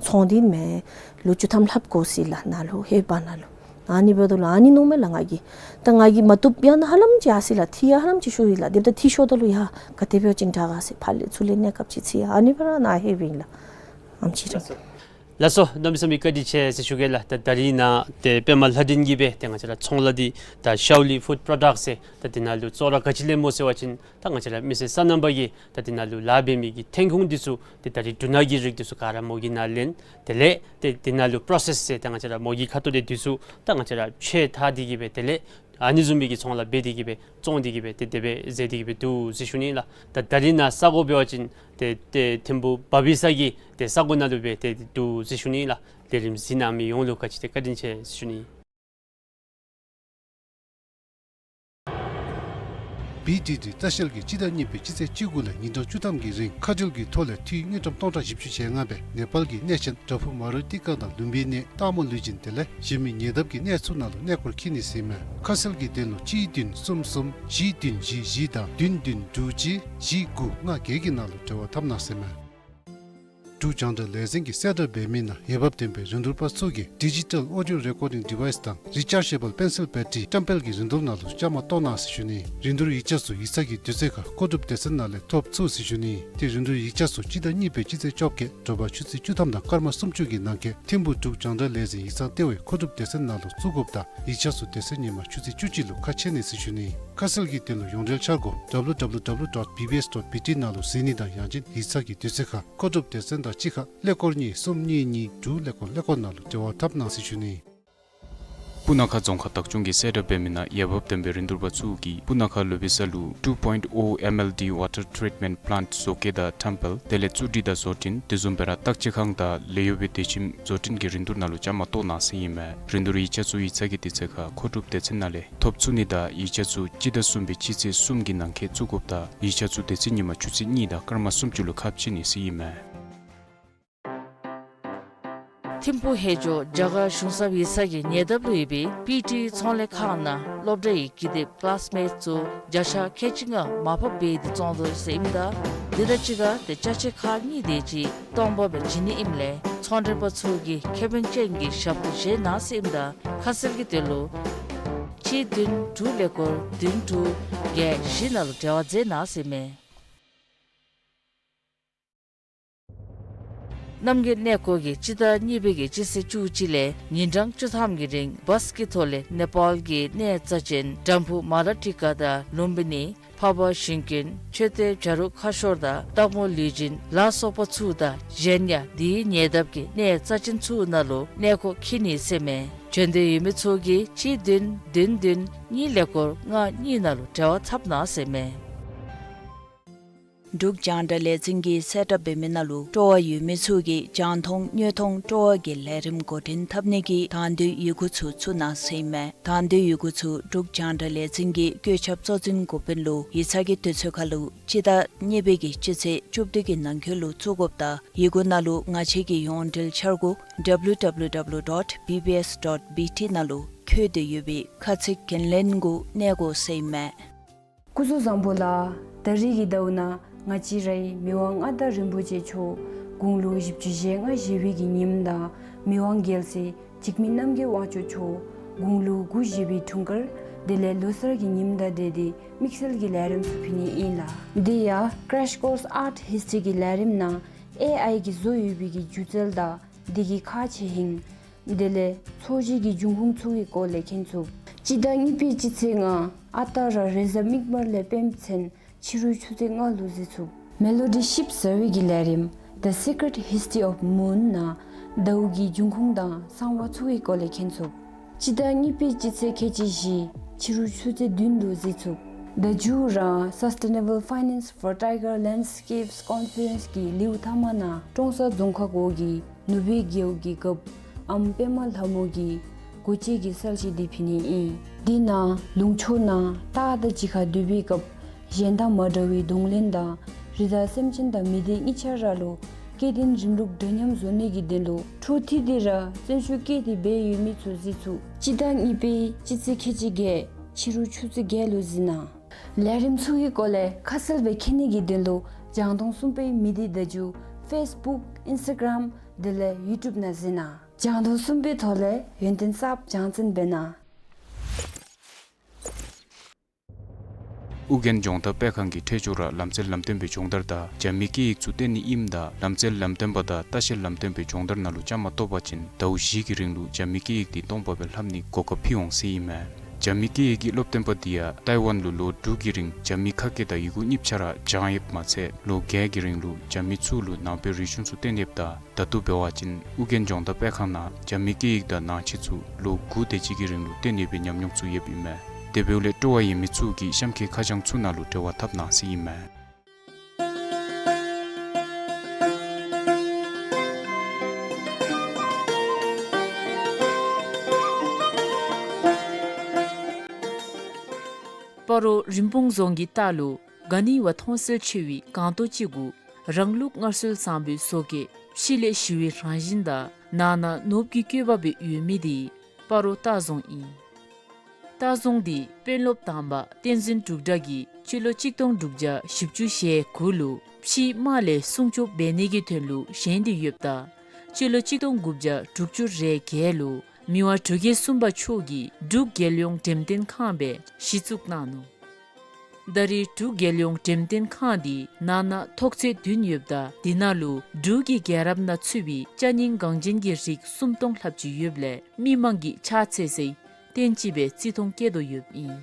ཚོང་འདི་མེན། ལོ་བཅུ་ཐམ་ལྷགཔ་འགོར་སོ་ཡི་ལགས། ནཱ་ལུ་ཧེ་འབར་ནཱ་ལུ། ཨ་ནི་འབདཝ་ད་ལུ་ཨ་ནི་མནོཝ་མས་ལགས་ང་གིས། ད་ང་གིས་མ་བཏུབ་ཡང་ན་ཧ་ལམ་ཅིག་ཡར་སོ་ཡི་ལགས། འཐུས་ཡང་ཧ་ལམ་ཅིག་ཤོར་ཡི་ལགས། དེ་འབདཝ་ད་འཐུས་ཤོརཝ་ད་ལུ་ཡ་ག་དེ་འབད་བ་ཅིན་དྲག་ག་ཟེར་ཕར་ལས་ཚུར་ལས་གནས་སྐབས་ཅིག་འཚོལ་ཡི། ཨ་ནི་འབད་ར་ནཱ་ལྷོདཔ་ཨིན་ལགས། ཨམ་ཅིག་ར། ལགས་སོ། གནམ་མེད་ས་མེད་བཀའ་དྲིན་ཆེ་ཟེར་ཞུ་གེ་ལགས། ད་ད་རིས་ནཱ་ཏེ་པདྨ་ལྷ་སྒྲོན་གྱིས་སྦེ་ཏེ་ང་བཅས་ར་ཚོང་ལཱ་འདི་ད་ཤའུ་ལི་ཕུཌ་པྲོ་ཌཀཊ་ཟེར་ད་འདི་ནང་ལུ་བཙོ་ར་ག་ཅི་ལེནམ་སྨོ་ཟེར་བ་ཅིན་ད་ང་བཅས་ར་མི་སེར་སོ་ནམ་པ་གིས་ད་འདི་ནང་ལུ་ལཱ་འབད་མི་གི་ཐོན་ཁུངས་འདི་ཚུ་ཏེ་ད་རིས་འབྲུ་སྣ་གི་རིགས་འདི་ཚུ་ག་ར་མོ་གིས་ནཱ་ལེན། དེ་ལས་ཏེ་འདི་ནང་ལུ་པྲོ་སེསི་ཟེར་ད་ང་བཅས་ར་མོ་གི་ཁ་ཐུག་ལས་འདི་ཚུ་ད་ང་བཅས་ར་མཆོད་ད་འདི་གིས་སྦེ་དེ་ལས་ཨ་ནི་བཟུམ་མའི་གི་ཚོང་ལཱ་འབད་འདི་གིས་སྦེ་བཙོང་འདི་གིས་སྦེ་ཏེ་དེ་སྦེ་མཛད་འདི་གིས་སྦེ་འདུག་ཟེར་ཞུ་ནི་ལགས། ད་ད་རིས་ནཱ་ས་གོ་འབད་བ་ཅིན་ཏེ་ཏེ་ཐིམ་ཕུ་བབ་ཡིག་ཚང་གི་ཏེ་ས་གོ་ནང་ལུ་སྦེ་ཏེ་འདུག་ཟེར་ཞུ་ནི་ལགས། ལས་རིམ་གཟིགས་གནང་མི་ཡོངས་ལུ་ག་ཅི་ཏེ་བཀའ་དྲིན་ཆེ་ཟེར་ཞུ་ནི། བི་ཌི་ཌི་ལྟ་བཤལ་གྱིས་སྤྱི་ཟླ་གཉིས་པའི་སྤྱི་ཚེས་བཅུ་དགུ་ལས་ཉིན་གྲངས་བཅུ་ཐམ་གྱི་རིང་ཁ་བྲལ་གྱི་ཐོག་ལས་འཐུས་དངུལ་ཀྲམ་སྟོང་ཕྲག་བཞི་བཅུ་ཞེ་ལྔ་སྦེ་ནེ་པཱལ་གྱི་གནས་ཆེན་བྲག་ཕུག་མ་རུ་ཏི་ཀ་དང་ལུམ་བི་ནི་སྟག་མོ་ལུས་སྦྱིན་དེ་ལས་གཞན་མི་ཉེ་འདབས་ཀྱི་གནས་ཚུ་ནང་ལུ་གནས་སྐོར་འཁྱིད་ནི་ཟེར་ཨིན་མས། ཁ་གསལ་གྱི་དོན་ལུ་གཅིག་བདུན་གསུམ་གསུམ་བཞི་བདུན་བཞི་བཞི་དང་བདུན་བདུན་དྲུག་གཅིག་བཞི་དགུ་ལྔ་བརྒྱད་ཀྱི་ནང་ལུ་འབྲེལ་བ་འཐབ་གནང་ཟེར་ཨིན་མས། འབྲུག་རྒྱང་བསྒྲགས་ལས་འཛིན་གྱིས་གསལ་བསྒྲགས་འབད་མི་ནང་འོས་འབབ་ལྡན་པའི་རིན་བསྡུར་པ་ཚུ་གིས་ཌི་ཇི་ཊལ་ཨོ་ཌིའོ་རེ་ཀོར་ཌིང་ཌི་ཝའི་སི་དང་རི་ཅར་ཇེ་བཱལ་པེན་སིལ་བེ་ཊི་བཀྲམ་སྤེལ་གྱི་རིན་བསྡུར་ནང་ལུ་བཅའ་མར་གཏོགས་གནང་ཟེར་ཞུ་ནི། རིན་བསྡུར་ཡིག་ཆ་ཚུ་ཡིག་ཚང་གི་དུས་ཚོད་ཁར་མཁོ་སྒྲུབ་སྡེ་ཚན་ནང་ལས་ཐོབ་ཚུགས་ཟེར་ཞུ་ནི། ཏེ་རིན་བསྡུར་ཡིག་ཆ་ཚུ་སྤྱི་ཟླ་གཉིས་པའི་སྤྱི་ཚེས་བཅོ་བརྒྱད་དྲོ་པ་ཆུ་ཚོད་བཅུ་ཐམ་དང་སྐར་མ་སུམ་ཅུ་གི་ནང་འཁོད་ཐིམ་ཕུ་འབྲུག་རྒྱང་བསྒྲགས་ལས་འཛིན་ཡིག་ཚང་ལྟེ་བའི་མཁོ་སྒྲུབ་སྡེ་ཚན་ནང་ལུ་བཙུགས་དགོཔ་དང་ཡིག་ཆ་ཚུ་དེ་ཚེ་ཉིན་མ་ཆུ་ཚོད་བཅུ་གཅིག་ལུ་ཁ་ཕྱེ་ནི་ཟེར་ཞུ་ནི། ཁ་གསལ་གྱི་དོན་ལུ་ཡོངས་འབྲེལ་འཆར་སྒོ་W W W dot B B S dot B T ནང་ལུ་གཟིགས་ནི་དང་ཡང་ཅིན་ཡིག་ཚང་གི་དུས་ཚོད་ཁར་མཁོ་སྒྲུབ་སྡེ་ཚན་དང་གཅིག་ཁར་ཀླད་ཀོར་གཉིས་གསུམ་གཉིས་གཉིས་དྲུག་ཀླད་ཀོར་ཀླད་ཀོར་ནང་ལུ་འབྲེལ་བ་འཐབ་གནང་ཟེར་ཞུ་ནི། སྤུ་ན་ཁ་རྫོང་ཁག་བདག་སྐྱོང་གིས་གསལ་བསྒྲགས་འབད་མི་ནང་འོས་འབབ་ལྡན་པའི་རིན་བསྡུར་པ་ཚུ་གིས་སྤུ་ན་ཁ་ལོ་པི་ས་ལུ་two point oh M L D water treatment plant བཟོ་བཀོད་དང་ཁྲོམ་སྤེལ་དེ་ལས་བཙུགས་སྒྲིག་དང་བཟོ་སྐྲུན་དེ་བཟུམ་སྦེ་ར་བརྟག་དཔྱད་ཁང་དང་ལས་གཡོག་པའི་སྡེ་ཁྱིམ་བཟོ་སྐྲུན་གྱི་རིན་བསྡུར་ནང་ལུ་བཅའ་མར་གཏོགས་གནང་ཟེར་ཨིན་མས། རིན་བསྡུར་ཡིག་ཆ་ཚུ་ཡིག་ཚང་གི་དུས་ཚོད་ཁར་མཁོ་སྒྲུབ་སྡེ་ཚན་ནང་ལས་ཐོབ་ཚུགས་ནི་དང་ཡིག་ཆ་ཚུ་སྤྱི་ཟླ་གསུམ་པའི་སྤྱི་ཚེས་གསུམ་གྱི་ནང་འཁོད་བཙུགས་དགོཔ་དང་ཡིག་ཆ་ཚུ་དེ་ཚེ་ཉིན་མ་ཆུ་ཚོད་གཉིས་དང་སྐར་མ་སུམ་ཅུ་ལུ་ཁ་ཕྱེ་ནི་ཟེར་ཨིན་མས། ཐིམ་ཕུ་ཧེ་ཇོ་རྒྱ་གར་གཞུང་ཚབ་ཡིག་ཚང་གི་ཉེ་འདབས་ལུ་ཡོད་པའི་པི་ཊི་ཚོང་ལས་ཁང་ནང་སློབ་གྲྭའི་ཀི་དེབ་ཀི་ལཱསི་མེཊསི་ཚུ་བརྒྱ་ཆ་ཁལ་གཅིག་ལྔ་མར་ཕབ་འབད་དེ་བཙོང་དོ་ཟེར་ཨིནམ་ད་འདི་དང་གཅིག་ཁར་ཏེ་ཅ་ཆས་ཁག་གཉིས་དེ་ཅིག་སྟོང་པ་སྦེ་བྱིན་ནི་ཨིནམ་ལས་ཚོང་འབྲེལ་པ་ཚུ་གིས་ཁེ་ཕན་ཅན་གྱི་ཞབས་ཏོག་བཞེས་གནང་ཟེར་ཨིནམ་ད་ཁ་གསལ་གྱི་དོན་ལུ་ གཅིག་བདུན་དྲུག་ཀླད་ཀོར་བདུན་དྲུག་བརྒྱད་བཞི་ནང་ལུ་འབྲེལ་བ་མཛད་གནང་ཟེར་མས། རྣམ་རྒྱལ་གནས་སྐོར་གྱིས་སྤྱི་ཟླ་གཉིས་པའི་གི་སྤྱི་ཚེས་བཅུ་གཅིག་ལས་ཉིན་གྲངས་བཅུ་ཐམ་གྱི་རིང་བཱས་ཀྱི་ཐོག་ལས་ནེ་པཱལ་གྱི་གནས་རྩ་ཅན་འགྲམ་ཕུག་མ་ལ་ཊི་ཀ་དང་ལུམ་བི་ནི། འཕགས་པ་ཞིང་ཀུན། མཆོད་རྟེན་བྱ་རུང་ཁ་ཤོར་དང་སྟག་མོ་ལུས་སྦྱིན་ལ་སོགས་པ་ཚུ་དང་གཞན་ཡང་དེའི་ཉེ་འདབས་ཀྱི་གནས་རྩ་ཅན་ཚུ་ནང་ལུ་གནས་སྐོར་འཁྱིད་ནི་ཟེར་མས། བྱོན་འདོད་ཡོད་མི་ཚུ་གིས་གཅིག་བདུན་བདུན་བདུན་གཉིས་ཀླད་ཀོར་ལྔ་གཉིས་ནང་ལུ་འབྲེལ་བ་འཐབ་གནང་ཟེར་མས། འབྲུག་རྒྱང་བསྒྲགས་ལས་འཛིན་གྱིས་གསལ་བསྒྲགས་འབད་མི་ནང་ལུ་སྤྲོ་བ་ཡོད་མི་ཚུ་གིས་རྒྱང་མཐོང་དངོས་མཐོང་སྤྲོ་བ་གི་ལས་རིམ་འགོ་འདྲེན་འཐབ་ནི་གི་དང་འདོད་ཡི་གུ་ཚུ་ཚུར་གནང་ཟེར་ཨིན་མས། དང་འདོད་ཡི་གུ་ཚུ་འབྲུག་རྒྱང་བསྒྲགས་ལས་འཛིན་གྱི་བཀོད་ཁྱབ་གཙོ་འཛིན་འགོ་དཔོན་ལུ་ཡིག་ཚང་གི་དུས་ཚོད་ཁར་ལུ་སྤྱི་ཟླ་གཉིས་པའི་གི་སྤྱི་ཚེས་བཅུ་བདུན་གྱི་ནང་འཁོད་ལུ་བཙུགས་དགོཔ་དང་ཡི་གུ་ནང་ལུ་ང་བཅས་ཀྱི་ཡོངས་འབྲེལ་འཆར་སྒོ་W W W dot B B S dot B T ནང་ལུ་བཀོད་དེ་ཡོད་པའི་ཁ་ཚིག་འགན་ལེན་གུ་གནས་དགོ་ཟེར་ཨིན་མས། སྐུ་གཟུགས་བཟང་པོ་ལགས། ད་རིས་ཀྱི་ཟླཝ་ནང་ང་བཅས་རའི་མི་དབང་མངའ་བདག་རིན་པོ་ཆེ་མཆོག་དགུང་ལོ་བཞི་བཅུ་ཞེ་ལྔ་བཞེས་པའི་གི་ཉིནམ་དང་མི་དབང་རྒྱལ་སྲས་འཇིགས་མེད་རྣམ་རྒྱལ་དབང་ཕྱུག་མཆོག་དགུང་ལོ་དགུ་བཞེས་པའི་འཁྲུངས་སྐར་དེ་ལས་ལོ་གསར་གྱི་ཉིནམ་དང་འབྲེལ་ཏེ་དམིགས་བསལ་གྱི་ལས་རིམ་ཚུ་ཕུལ་ནི་ཨིན་ལགས། དེ་ཡང་Crash Course Art History གི་ལས་རིམ་ནང་ཨེ་ཨའི་གིས་བཟོ་ཡོད་པའི་གི་སྒྱུ་རྩལ་དང་དེ་གི་ཁག་ཆེ་ཧིང་དེ་ལས་འཚོ་བྱེད་ཀྱི་འབྱུང་ཁུངས་ཚུ་གི་སྐོར་ལས་མཁྱེན་ཚུགས། སྤྱི་ཟླ་གཉིས་པའི་སྤྱི་ཚེས་ལྔ་ཨ་རྟག་ར་རེས་གཟའ་མིག་དམར་ལས་སྤེནམ་ཚུན་ཕྱི་རུ་ཆུ་ཚོད་ལྔ་ལུ་གཟིགས་ཚུགས། མེ་ལོ་ཌི་ཞིབ་ཟ་བའི་གི་ལས་རིམ་The Secret History of Moon ནང་ཟླཝ་གི་འབྱུང་ཁུངས་དང་གསང་བ་ཚུ་གི་སྐོར་ལས་མཁྱེན་ཚུགས། སྤྱི་ཟླ་གཉིས་པའི་སྤྱི་ཚེས་ཁལ་གཅིག་བཞི་ཕྱི་རུ་ཆུ་ཚོད་བདུན་ལུ་གཟིགས་ཚུགས། ཟླ་མཇུག་ར་Sustainable Finance for Tiger Landscapes Conference གི་ལེའུ་ཐ་མ་ནང་ཀྲོང་གསར་རྫོང་ཁག་འོག་གི་ནུབ་སྦིས་རྒེད་འོག་གི་རྒཔོ་ཨམ་པདྨ་ལྷ་མོ་གིས་སྒོ་འབྱེད་ཀྱི་གསལ་བཤད་འདི་ཕུལ་ནི་ཨིན། འདི་ནང་ལུང་ཕྱོགས་ནང་སྟག་དང་འཇིགས་ཁ་འདུས་པའི་སྐབས་གཞན་དང་མ་འདྲ་བའི་གདོང་ལེན་དང་རི་དྭགས་སེམས་ཅན་དང་མི་སྡེ་གཉིས་ཆ་ར་ལུ་སྐྱེ་ལྡན་རིམ་ལུགས་འདྲ་མཉམ་བཟོ་ནི་གི་དོན་ལུ་འཕྲུལ་འཁྲིགས་འདི་ར་བརྩོན་ཤུགས་བསྐྱེད་དེ་འབད་ཡོད་མི་ཚུ་གཟིགས་ཚུགས། སྤྱི་ཟླ་གཉིས་པའི་སྤྱི་ཚེས་ཁལ་གཅིག་བརྒྱད་ཕྱི་རུ་ཆུ་ཚོད་བརྒྱད་ལུ་གཟིགས་གནང་། ལས་རིམ་ཚུ་གི་སྐོར་ལས་ཁ་གསལ་སྦེ་མཁྱེན་ནི་གི་དོན་ལུ་རྒྱང་མཐོང་གསུམ་པའི་མི་སྡེ་བརྡ་བརྒྱུད་Facebook, Instagram དེ་ལས་YouTube ནང་གཟིགས་གནང་། རྒྱང་མཐོང་གསུམ་པའི་ཐོག་ལས་ཡོན་ཏན་གསརཔ་སྦྱང་བརྩོན་འབད་གནང་། ཨོ་རྒྱན་སྦྱོང་བརྡར་སྤེལ་ཁང་གིས་འཕྲལ་མགྱོགས་ར་ལམ་རྩལ་ལམ་སྟོན་པའི་སྦྱོང་བརྡར་དང་རྒྱ་མི་སྐད་ཡིག་ཚུ་སྟོན་ནི་ཨིནམ་ད་ལམ་རྩལ་ལམ་སྟོན་པ་དང་ལྟ་བཤལ་ལམ་སྟོན་པའི་སྦྱོང་བརྡར་ནང་ལུ་བཅའ་མར་གཏོགས་པ་ཅིན་ཟླཝ་བཞི་གི་རིང་ལུ་རྒྱ་མི་སྐད་ཡིག་འདི་སྟོང་པ་སྦེ་ལྷབ་ནིའི་གོ་སྐབས་ཕུལ་འོང་ཟེར་ཨིན་མས། རྒྱ་མི་སྐད་ཡིག་གི་སློབ་སྟོན་པ་འདི་ཡང་ཏའི་ཝན་ལུ་ལོ་དྲུག་གི་རིང་རྒྱ་མི་ཁ་སྐད་དང་ཡི་གུ་གཉིས་ཆ་ར་སྦྱངས་ཡོདཔ་མ་ཚད་ལོ་བརྒྱད་ཀྱི་རིང་ལུ་རྒྱ་མི་ཚུ་ལུ་ནང་པའི་རིག་གཞུང་ཚུ་སྟོན་ཡོདཔ་ད་ད་ལྟོ་འབད་བ་ཅིན་ཨོ་རྒྱན་སྦྱོང་བརྡར་སྤེལ་ཁང་ནང་རྒྱ་མི་སྐད་ཡིག་དང་ནང་ཆོས་ཚུ་ལོ་དགུ་དེ་ཅིག་གི་རིང་ལུ་སྟོན་ནི་སྦེ་ཉམས་མྱོང་ཚུ་ཡོདཔ་ཨིན་མས། དེ་འབདཝ་ལས་སྤྲོ་བ་ཡོད་མི་ཚུ་གིས་གཤམ་གྱི་ཁ་བྱང་ཚུ་ནང་ལུ་འབྲེལ་བ་འཐབ་གནང་ཟེར་ཨིན་མས། སྤ་རོ་རིན་སྤུངས་རྫོང་གི་ལྟག་ལུ་ག་ནི་བ་མཐོང་གསལ་ཆེ་བའི་སྒང་ཏོ་ཅིག་གུ་རང་ལུགས་སྔར་སྲོལ་བཟང་པོའི་བཟོ་བཀོད་ཕྱི་ལས་ཞི་བའི་རང་བཞིན་དང་ནང་ན་ནོར་བུ་གི་བཀོད་པ་སྦེ་ཡོད་མི་འདི་སྤ་རོ་ལྟ་རྫོང་ཨིན། ལྟ་རྫོང་འདི་དཔོན་སློབ་དང་པ་བསྟན་འཛིན་འབྲུག་གྲགས་ཀྱིས་སྤྱི་ལོ་གཅིག་སྟོང་དྲུག་བརྒྱ་བཞི་བཅུ་ཞེ་དགུ་ལུ་ཕྱིའི་དམག་ལས་སྲུང་སྐྱོབ་འབད་ནི་གི་དོན་ལུ་བཞེངས་ཏེ་ཡོདཔ་ད་སྤྱི་ལོ་གཅིག་སྟོང་དགུ་བརྒྱ་དྲུག་ཅུ་རེ་བརྒྱད་ལུ་མི་དབང་འབྲུག་རྒྱལ་གསུམ་པ་མཆོག་གིས་འབྲུག་རྒྱལ་ཡོངས་འགྲེམས་སྟོན་ཁང་སྦེ་གཞི་བཙུགས་གནང་ནུག། ད་རེས་འབྲུག་རྒྱལ་ཡོངས་འགྲེམས་སྟོན་ཁང་འདི་ནང་ན་ཐོག་ཚད་བདུན་ཡོདཔ་ད་འདི་ནང་ལུ་འབྲུག་གི་རྒྱལ་རབས་ནང་ཚུད་པའི་ཅ་རྙིང་འགངས་ཅན་གྱི་རིགས་སུམ་སྟོང་ལྷགཔ་ཅིག་ཡོདཔ་ལས་མི་མང་གིས་ཕྱག་འཚལ་སའི་རྟེན་ཅིག་སྦེ་བརྩི་མཐོང་བསྐྱེད་དོ་ཡོདཔ་ཨིན།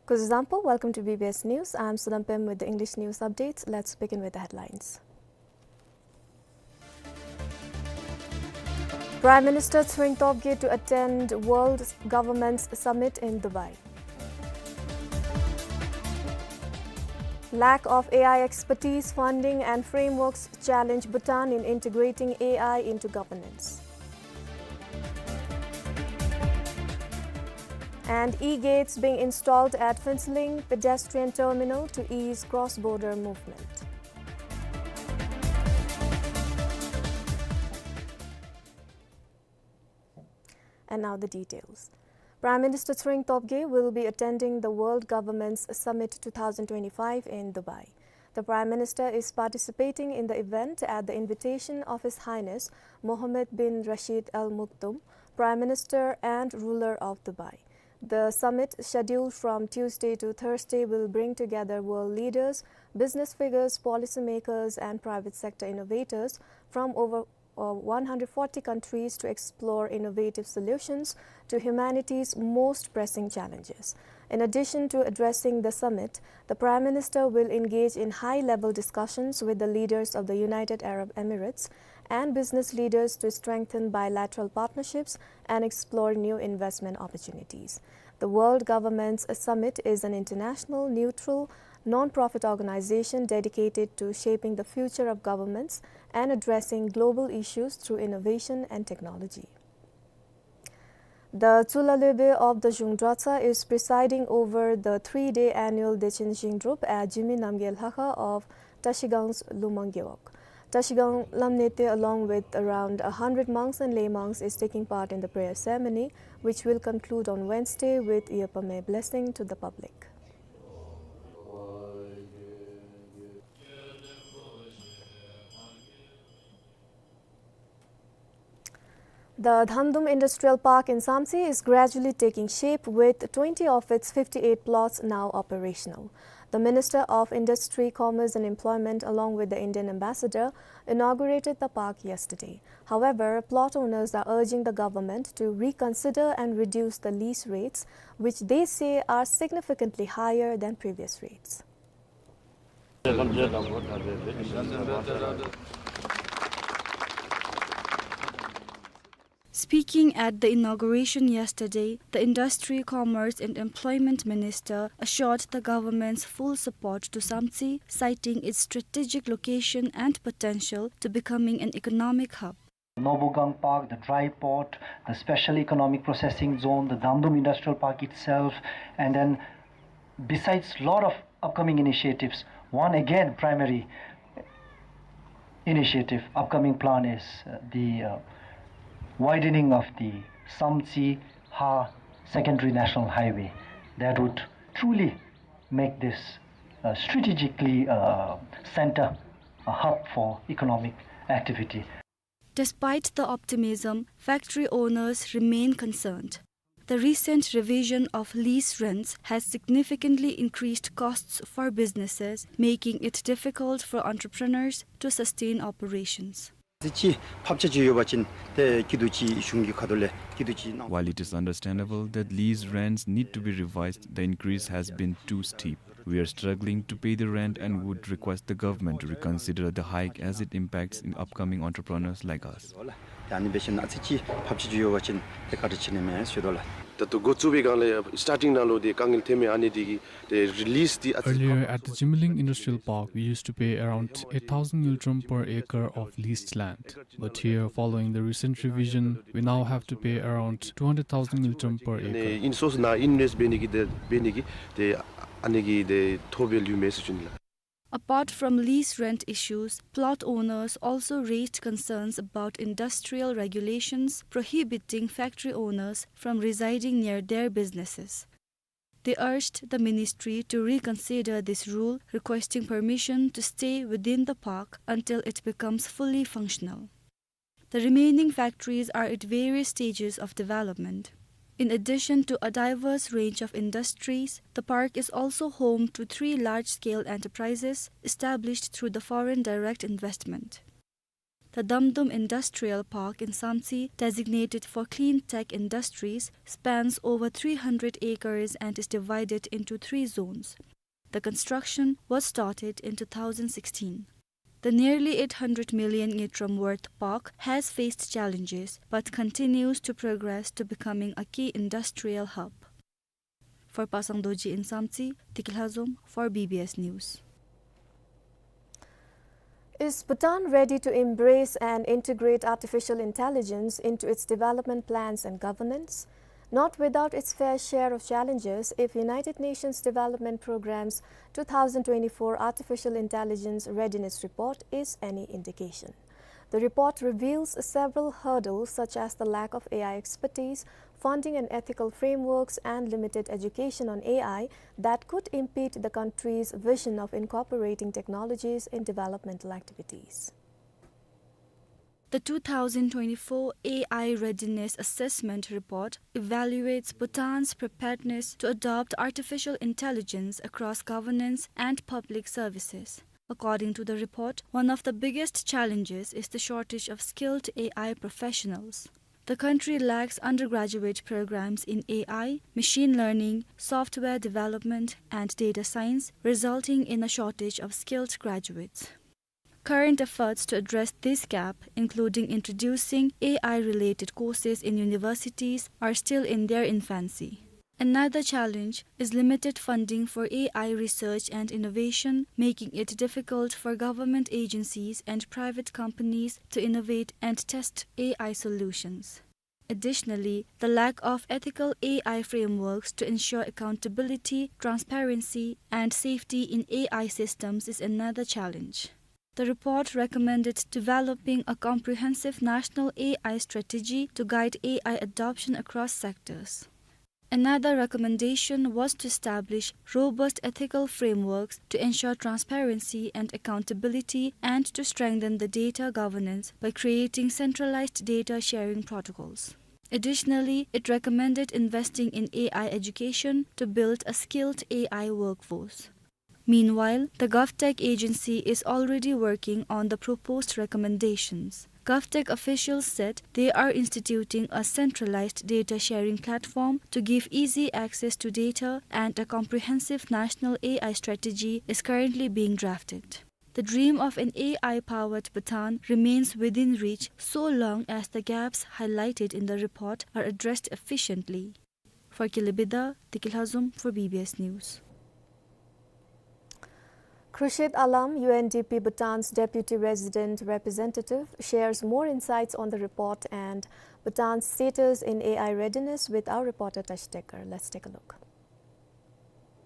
Kuzuzangpo, welcome to B B S News. I'm Sudam Pem with the English news updates. Let's begin with the headlines. Prime Minister Tshering Tobgay to attend World Governments Summit in Dubai. Lack of A I expertise, funding and frameworks challenge Bhutan in integrating A I into governance. And e-gates being installed at Phuentsholing pedestrian terminal to ease cross-border movement. And now the details. Prime Minister Tshering Tobgay will be attending the World Governments Summit two thousand twenty-five in Dubai. The Prime Minister is participating in the event at the invitation of His Highness Mohammed bin Rashid Al Maktoum, Prime Minister and ruler of Dubai. The summit, scheduled from Tuesday to Thursday, will bring together world leaders, business figures, policymakers, and private sector innovators from over uh, one hundred forty countries to explore innovative solutions to humanity's most pressing challenges. In addition to addressing the summit, the Prime Minister will engage in high-level discussions with the leaders of the United Arab Emirates and business leaders to strengthen bilateral partnerships and explore new investment opportunities. The World Governments Summit is an international, neutral, non-profit organization dedicated to shaping the future of governments and addressing global issues through innovation and technology. The Tsulah Loibey of the Zhung Dratshang is presiding over the three-day annual Dechen Zhingdrup at Jigme Namgay Lhakha of Trashigang Lumang Gewog. Trashigang Lamnete, along with around a hundred monks and lay monks, is taking part in the prayer ceremony, which will conclude on Wednesday with Yepame blessing to the public. The Dhamdum Industrial Park in Samtse is gradually taking shape, with twenty of its fifty-eight plots now operational. The Minister of Industry, Commerce and Employment, along with the Indian ambassador, inaugurated the park yesterday. However, plot owners are urging the government to reconsider and reduce the lease rates, which they say are significantly higher than previous rates. Speaking at the inauguration yesterday, the Industry, Commerce and Employment Minister assured the government's full support to Samtse, citing its strategic location and potential to becoming an economic hub. Nobugang Park, the dry port, the special economic processing zone, the Dhamdum Industrial Park itself, and then besides lot of upcoming initiatives, one again primary initiative, upcoming plan is, uh, the, uh, widening of the Samtse Ha Secondary National Highway. That would truly make this, uh, strategically, uh, center, a hub for economic activity. Despite the optimism, factory owners remain concerned. The recent revision of lease rents has significantly increased costs for businesses, making it difficult for entrepreneurs to sustain operations. ཅིག་ཕབ་ཆ་ཅིག་ཡོད་པ་ཅིན་ཏེ་སྐྱིད་སྡུག་ཅིག་གཞུང་གི་ཁ་ཐུག་ལས་སྐྱིད་སྡུག་ཅིག་གནང་། While it is understandable that lease rents need to be revised, the increase has been too steep. We are struggling to pay the rent and would request the government to reconsider the hike as it impacts in upcoming entrepreneurs like us. ད་ཨ་ནི་འབད་ཞིནམ་ལས་ཨ་ཙི་ཅིག་ཕབ་ཆ་ཅིག་ཡོད་པ་ཅིན་ཏེ་བཀའ་དྲིན་ཆེ་ནི་མས་ཟེར་དོ་ལགས། ད་ལྟོ་འགོ་བཙུགས་པའི་སྒང་ལས་སི་ཊར་ཊིང་ནང་ལུ་ཏེ་དཀའ་ངལ་ཐོན་མི་ཨ་ནི་འདི་གིས་ཏེ་རི་ལིསི་འདི་ཨ་ཙི། Earlier, at the Jigmeling Industrial Park, we used to pay around eight thousand ngultrum per acre of leased land. But here, following the recent revision, we now have to pay around two hundred thousand ngultrum per acre. ཨིན་སོ་སོ་ནང་ཨིན་ཝེསི་འབད་ནི་གི་ཏེ་འབད་ནི་གི་ཏེ་ཨ་ནི་གི་ཏེ་ཐོབ་པའི་ལུས་མེད་ཟེར་ཞུ་ནི་ལགས། Apart from lease rent issues, plot owners also raised concerns about industrial regulations prohibiting factory owners from residing near their businesses. They urged the ministry to reconsider this rule, requesting permission to stay within the park until it becomes fully functional. The remaining factories are at various stages of development. In addition to a diverse range of industries, the park is also home to three large-scale enterprises established through the foreign direct investment. The Dhamdum Industrial Park in Samtse, designated for clean tech industries, spans over three hundred acres and is divided into three zones. The construction was started in two thousand sixteen. The nearly eight hundred million ngultrum worth park has faced challenges but continues to progress to becoming a key industrial hub. For Pasang Dorji in Samtse, Tiki Lhazom for B B S News. Is Bhutan ready to embrace and integrate artificial intelligence into its development plans and governance? Not without its fair share of challenges, if United Nations Development Programme's two thousand twenty-four Artificial Intelligence Readiness Report is any indication. The report reveals several hurdles, such as the lack of A I expertise, funding and ethical frameworks, and limited education on A I that could impede the country's vision of incorporating technologies in developmental activities. The two thousand twenty-four A I Readiness Assessment Report evaluates Bhutan's preparedness to adopt artificial intelligence across governance and public services. According to the report, one of the biggest challenges is the shortage of skilled A I professionals. The country lacks undergraduate programs in A I, machine learning, software development, and data science, resulting in a shortage of skilled graduates. Current efforts to address this gap, including introducing A I-related courses in universities, are still in their infancy. Another challenge is limited funding for A I research and innovation, making it difficult for government agencies and private companies to innovate and test A I solutions. Additionally, the lack of ethical A I frameworks to ensure accountability, transparency, and safety in A I systems is another challenge. The report recommended developing a comprehensive national A I strategy to guide A I adoption across sectors. Another recommendation was to establish robust ethical frameworks to ensure transparency and accountability and to strengthen the data governance by creating centralized data sharing protocols. Additionally, it recommended investing in A I education to build a skilled A I workforce. Meanwhile, the GovTech agency is already working on the proposed recommendations. GovTech officials said they are instituting a centralized data sharing platform to give easy access to data, and a comprehensive national A I strategy is currently being drafted. The dream of an A I-powered Bhutan remains within reach so long as the gaps highlighted in the report are addressed efficiently. For Kilebhitha, Deki Lhazom for B B S News. Khurshid Alam, U N D P Bhutan's deputy resident representative, shares more insights on the report and Bhutan's status in A I readiness with our reporter Tashi Tekar. Let's take a look.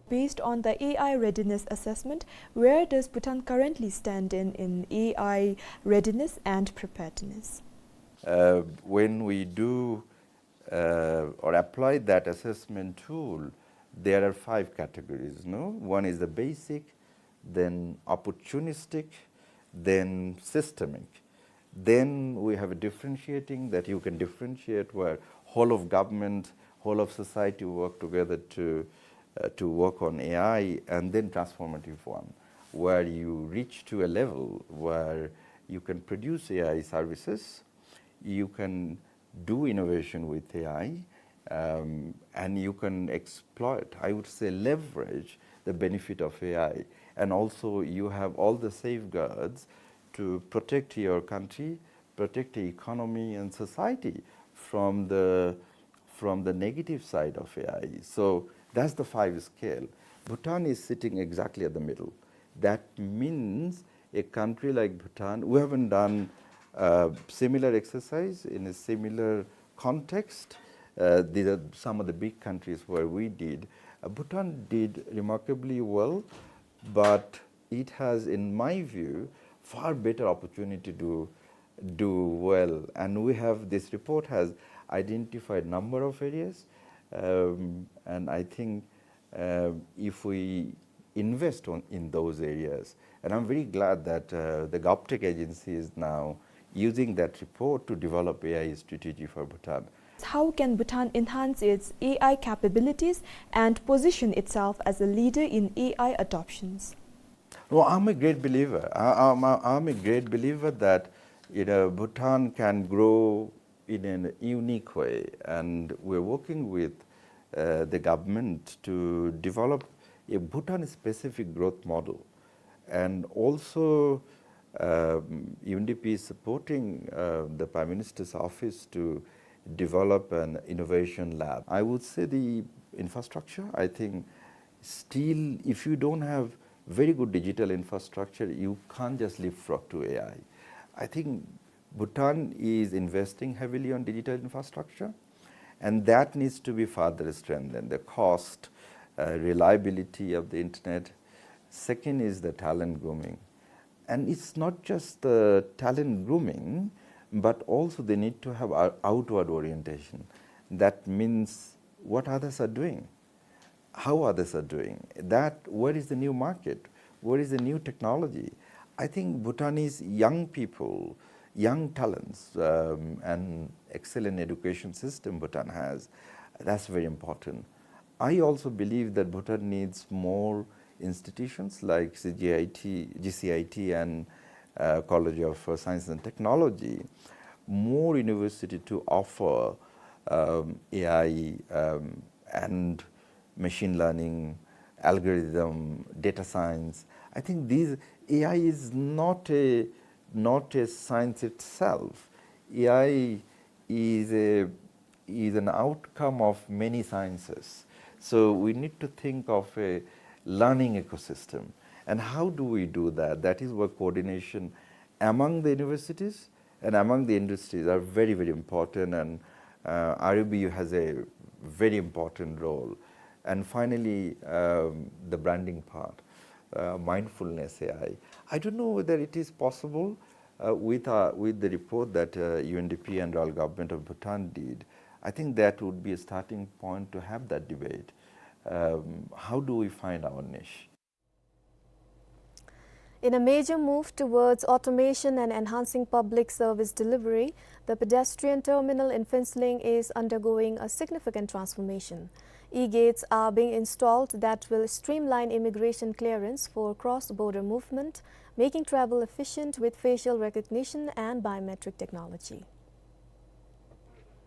Based on the A I readiness assessment, where does Bhutan currently stand in, in A I readiness and preparedness? Uh, when we do, uh, or apply that assessment tool, there are five categories, no? One is the basic, then opportunistic, then systemic. Then we have a differentiating, that you can differentiate where whole of government, whole of society work together to, uh, to work on A I, and then transformative one, where you reach to a level where you can produce A I services, you can do innovation with A I, um, and you can exploit, I would say, leverage the benefit of A I. And also, you have all the safeguards to protect your country, protect the economy and society from the, from the negative side of A I. So that's the five scale. Bhutan is sitting exactly at the middle. That means a country like Bhutan, we haven't done, uh, similar exercise in a similar context. Uh, these are some of the big countries where we did. Uh, Bhutan did remarkably well, but it has, in my view, far better opportunity to do well. And we have, this report has identified number of areas, um, and I think, uh, if we invest on, in those areas, and I'm very glad that, uh, the GovTech agency is now using that report to develop A I strategy for Bhutan. How can Bhutan enhance its A I capabilities and position itself as a leader in A I adoptions? Well, I'm a great believer. I, I'm, I'm a great believer that, you know, Bhutan can grow in a unique way, and we're working with, uh, the government to develop a Bhutan-specific growth model. And also, um, U N D P is supporting, uh, the Prime Minister's office to develop an innovation lab. I would say the infrastructure, I think, still, if you don't have very good digital infrastructure, you can't just leapfrog to A I. I think Bhutan is investing heavily on digital infrastructure, And that needs to be further strengthened. The cost, uh, reliability of the internet. Second is the talent grooming. And it's not just the talent grooming, but also they need to have ou-, outward orientation. That means what others are doing, how others are doing, that where is the new market, where is the new technology. I think Bhutanese young people, young talents, um, and excellent education system Bhutan has, that's very important. I also believe that Bhutan needs more institutions like C G I T, G C I T and, uh, College of, uh, Science and Technology, more university to offer, um, A I, um, and machine learning, algorithm, data science. I think these, A I is not a, not a science itself. A I is a, is an outcome of many sciences. So we need to think of a learning ecosystem. And how do we do that? That is where coordination among the universities and among the industries are very, very important, and, uh, R U B U has a very important role. And finally, um, the branding part, uh, mindfulness A I. I don't know whether it is possible, uh, with, uh, with the report that, uh, U N D P and Royal Government of Bhutan did. I think that would be a starting point to have that debate. Um, how do we find our niche? In a major move towards automation and enhancing public service delivery, the pedestrian terminal in Phuentsholing is undergoing a significant transformation. E-gates are being installed that will streamline immigration clearance for cross-border movement, making travel efficient with facial recognition and biometric technology.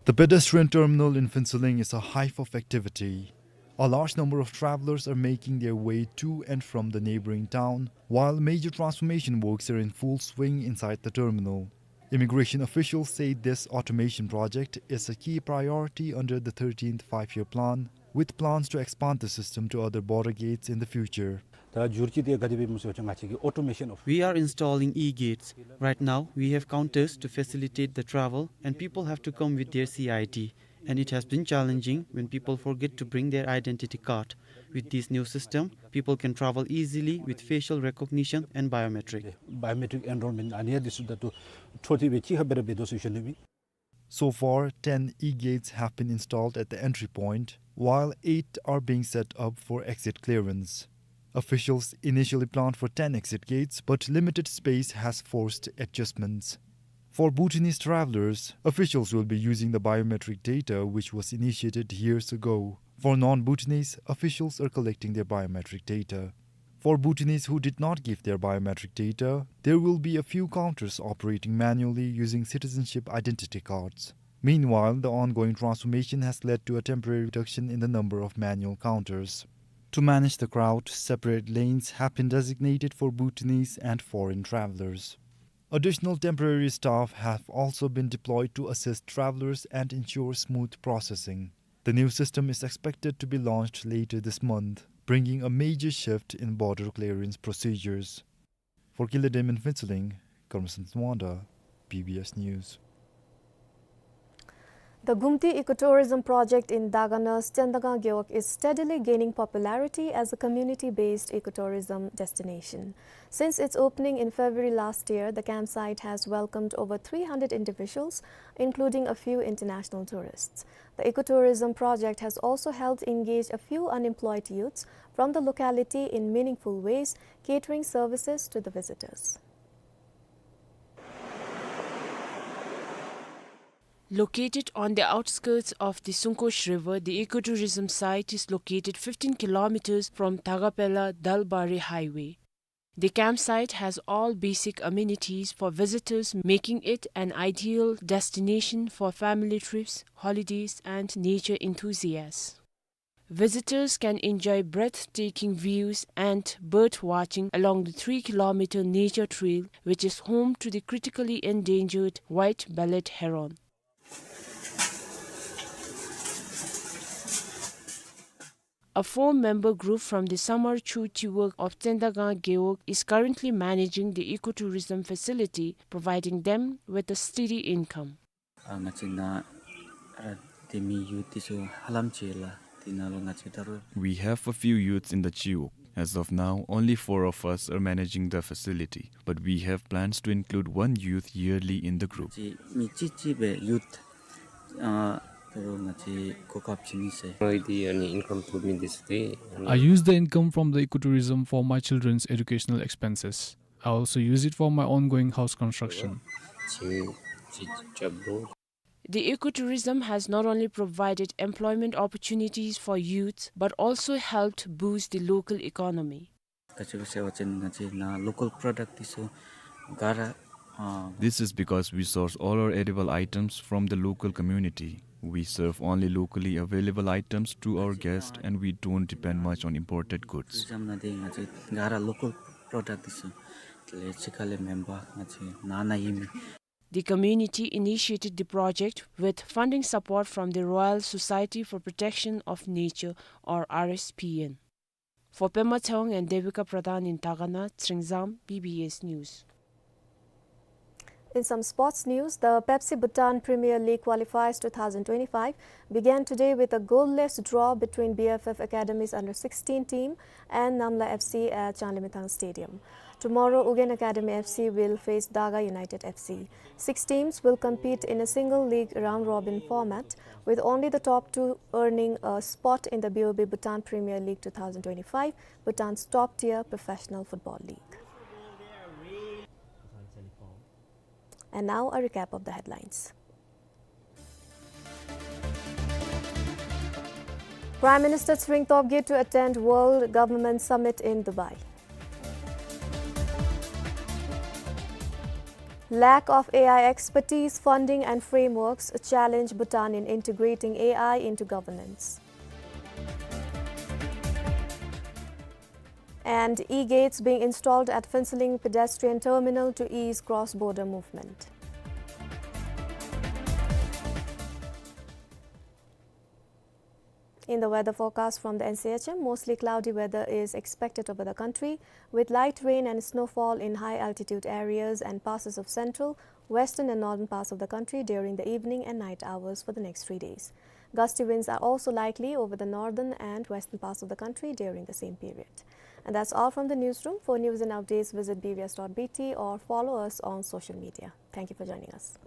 The pedestrian terminal in Phuentsholing is a hive of activity. A large number of travelers are making their way to and from the neighboring town, while major transformation works are in full swing inside the terminal. Immigration officials say this automation project is a key priority under the thirteenth Five-Year Plan, with plans to expand the system to other border gates in the future. ད་འགྱུར་གྱི་དེ་ག་དེ་སྦེ་སྨོ་ཟེར་བ་ཅིན་ང་བཅས་ཀྱི་automation of We are installing e-gates. Right now, we have counters to facilitate the travel, and people have to come with their C I D. And it has been challenging when people forget to bring their identity card. With this new system, people can travel easily with facial recognition and biometric. Biometric enrollment ཨ་ནི་འདི་ཚུ་ད་ལྟོ་འཕྲོ་མཐུད་སྦེ་ཅིག་ཧ་སྦེ་ར་འབད་དོ་ཟེར་ཞུ་ནི་ཨིན། So far, ten e-gates have been installed at the entry point, while eight are being set up for exit clearance. Officials initially planned for ten exit gates, but limited space has forced adjustments. For Bhutanese travelers, officials will be using the biometric data which was initiated years ago. For non-Bhutanese, officials are collecting their biometric data. For Bhutanese who did not give their biometric data, there will be a few counters operating manually using citizenship identity cards. Meanwhile, the ongoing transformation has led to a temporary reduction in the number of manual counters. To manage the crowd, separate lanes have been designated for Bhutanese and foreign travelers. Additional temporary staff have also been deployed to assist travelers and ensure smooth processing. The new system is expected to be launched later this month, bringing a major shift in border clearance procedures. For Killer Damon Finseling, Karmasan Wanda, B B S News. The Gumti Ecotourism Project in Dagana's Tsendagang Gewog is steadily gaining popularity as a community-based ecotourism destination. Since its opening in February last year, the campsite has welcomed over three hundred individuals, including a few international tourists. The ecotourism project has also helped engage a few unemployed youths from the locality in meaningful ways, catering services to the visitors. Located on the outskirts of the Sungkosh River, the ecotourism site is located fifteen kilometers from Thagapela-Dalbari Highway. The campsite has all basic amenities for visitors, making it an ideal destination for family trips, holidays, and nature enthusiasts. Visitors can enjoy breathtaking views and bird watching along the three-kilometer nature trail, which is home to the critically endangered white-bellied heron. A four-member group from the Samar Chu Chiwog of Tsendagang Gewog is currently managing the ecotourism facility, providing them with a steady income. ཨ་ང་བཅས་ནཱ་ཨ་ མི་ཡུཐ་འདི་ཚུ་ཧ་ལམ་ཅིག་ལགས། དེ་ནང་ལུ་ང་བཅས་ད་རུང། We have a few youths in the Chiwuk. As of now, only four of us are managing the facility, but we have plans to include one youth yearly in the group. ང་བཅས་མི་གཅིག་གཅིག་སྦེ་ཡུཐ་ཨ་ད་རུང་ང་བཅས་གོ་སྐབས་བྱིན་ནི་ཟེར། ཨའི་འདི་ཨ་ནི་ཨིན་ཀམ་ཐོབ་མི་འདི་ཚུ་ཏེ་ཨ་ནི། I use the income from the ecotourism for my children's educational expenses. I also use it for my ongoing house construction. བྱིན་ཅིག་རྐྱབ་དོ། The ecotourism has not only provided employment opportunities for youths but also helped boost the local economy. ག་ཅི་སྦེ་ཟེར་བ་ཅིན་ང་བཅས་ནཱ་local product འདི་ཚུ་ག་ར་ཨ། This is because we source all our edible items from the local community. We serve only locally available items to our guests and we don't depend much on imported goods. Tourism ནང་འདི་ང་བཅས་ག་ར་local product འདི་ཚུ་ལས་ཕྱི་ཁ་ལས་མེན་པར་ང་བཅས་ནང་ན་ཡོད་མི། The community initiated the project with funding support from the Royal Society for Protection of Nature, or R S P N. For Pema Tshewang and Devika Pradhan in Dagana, Tsringzam, B B S News. In some sports news, the Pepsi Bhutan Premier League qualifiers two thousand twenty-five began today with a goalless draw between B F F Academy's under sixteen team and Namla F C at Changlimithang Stadium. Tomorrow, Ugyen Academy F C will face Daga United F C. Six teams will compete in a single league round-robin format, with only the top two earning a spot in the B O B Bhutan Premier League two thousand twenty-five, Bhutan's top-tier professional football league. And now, a recap of the headlines. Prime Minister Tshering Tobgay to attend World Government Summit in Dubai. Lack of A I expertise, funding and frameworks challenge Bhutan in integrating A I into governance. And e-gates being installed at Phuentsholing pedestrian terminal to ease cross-border movement. In the weather forecast from the N C H M, mostly cloudy weather is expected over the country, with light rain and snowfall in high-altitude areas and passes of central, western and northern parts of the country during the evening and night hours for the next three days. Gusty winds are also likely over the northern and western parts of the country during the same period. And that's all from the newsroom. For news and updates, visit B V S dot B T or follow us on social media. Thank you for joining us.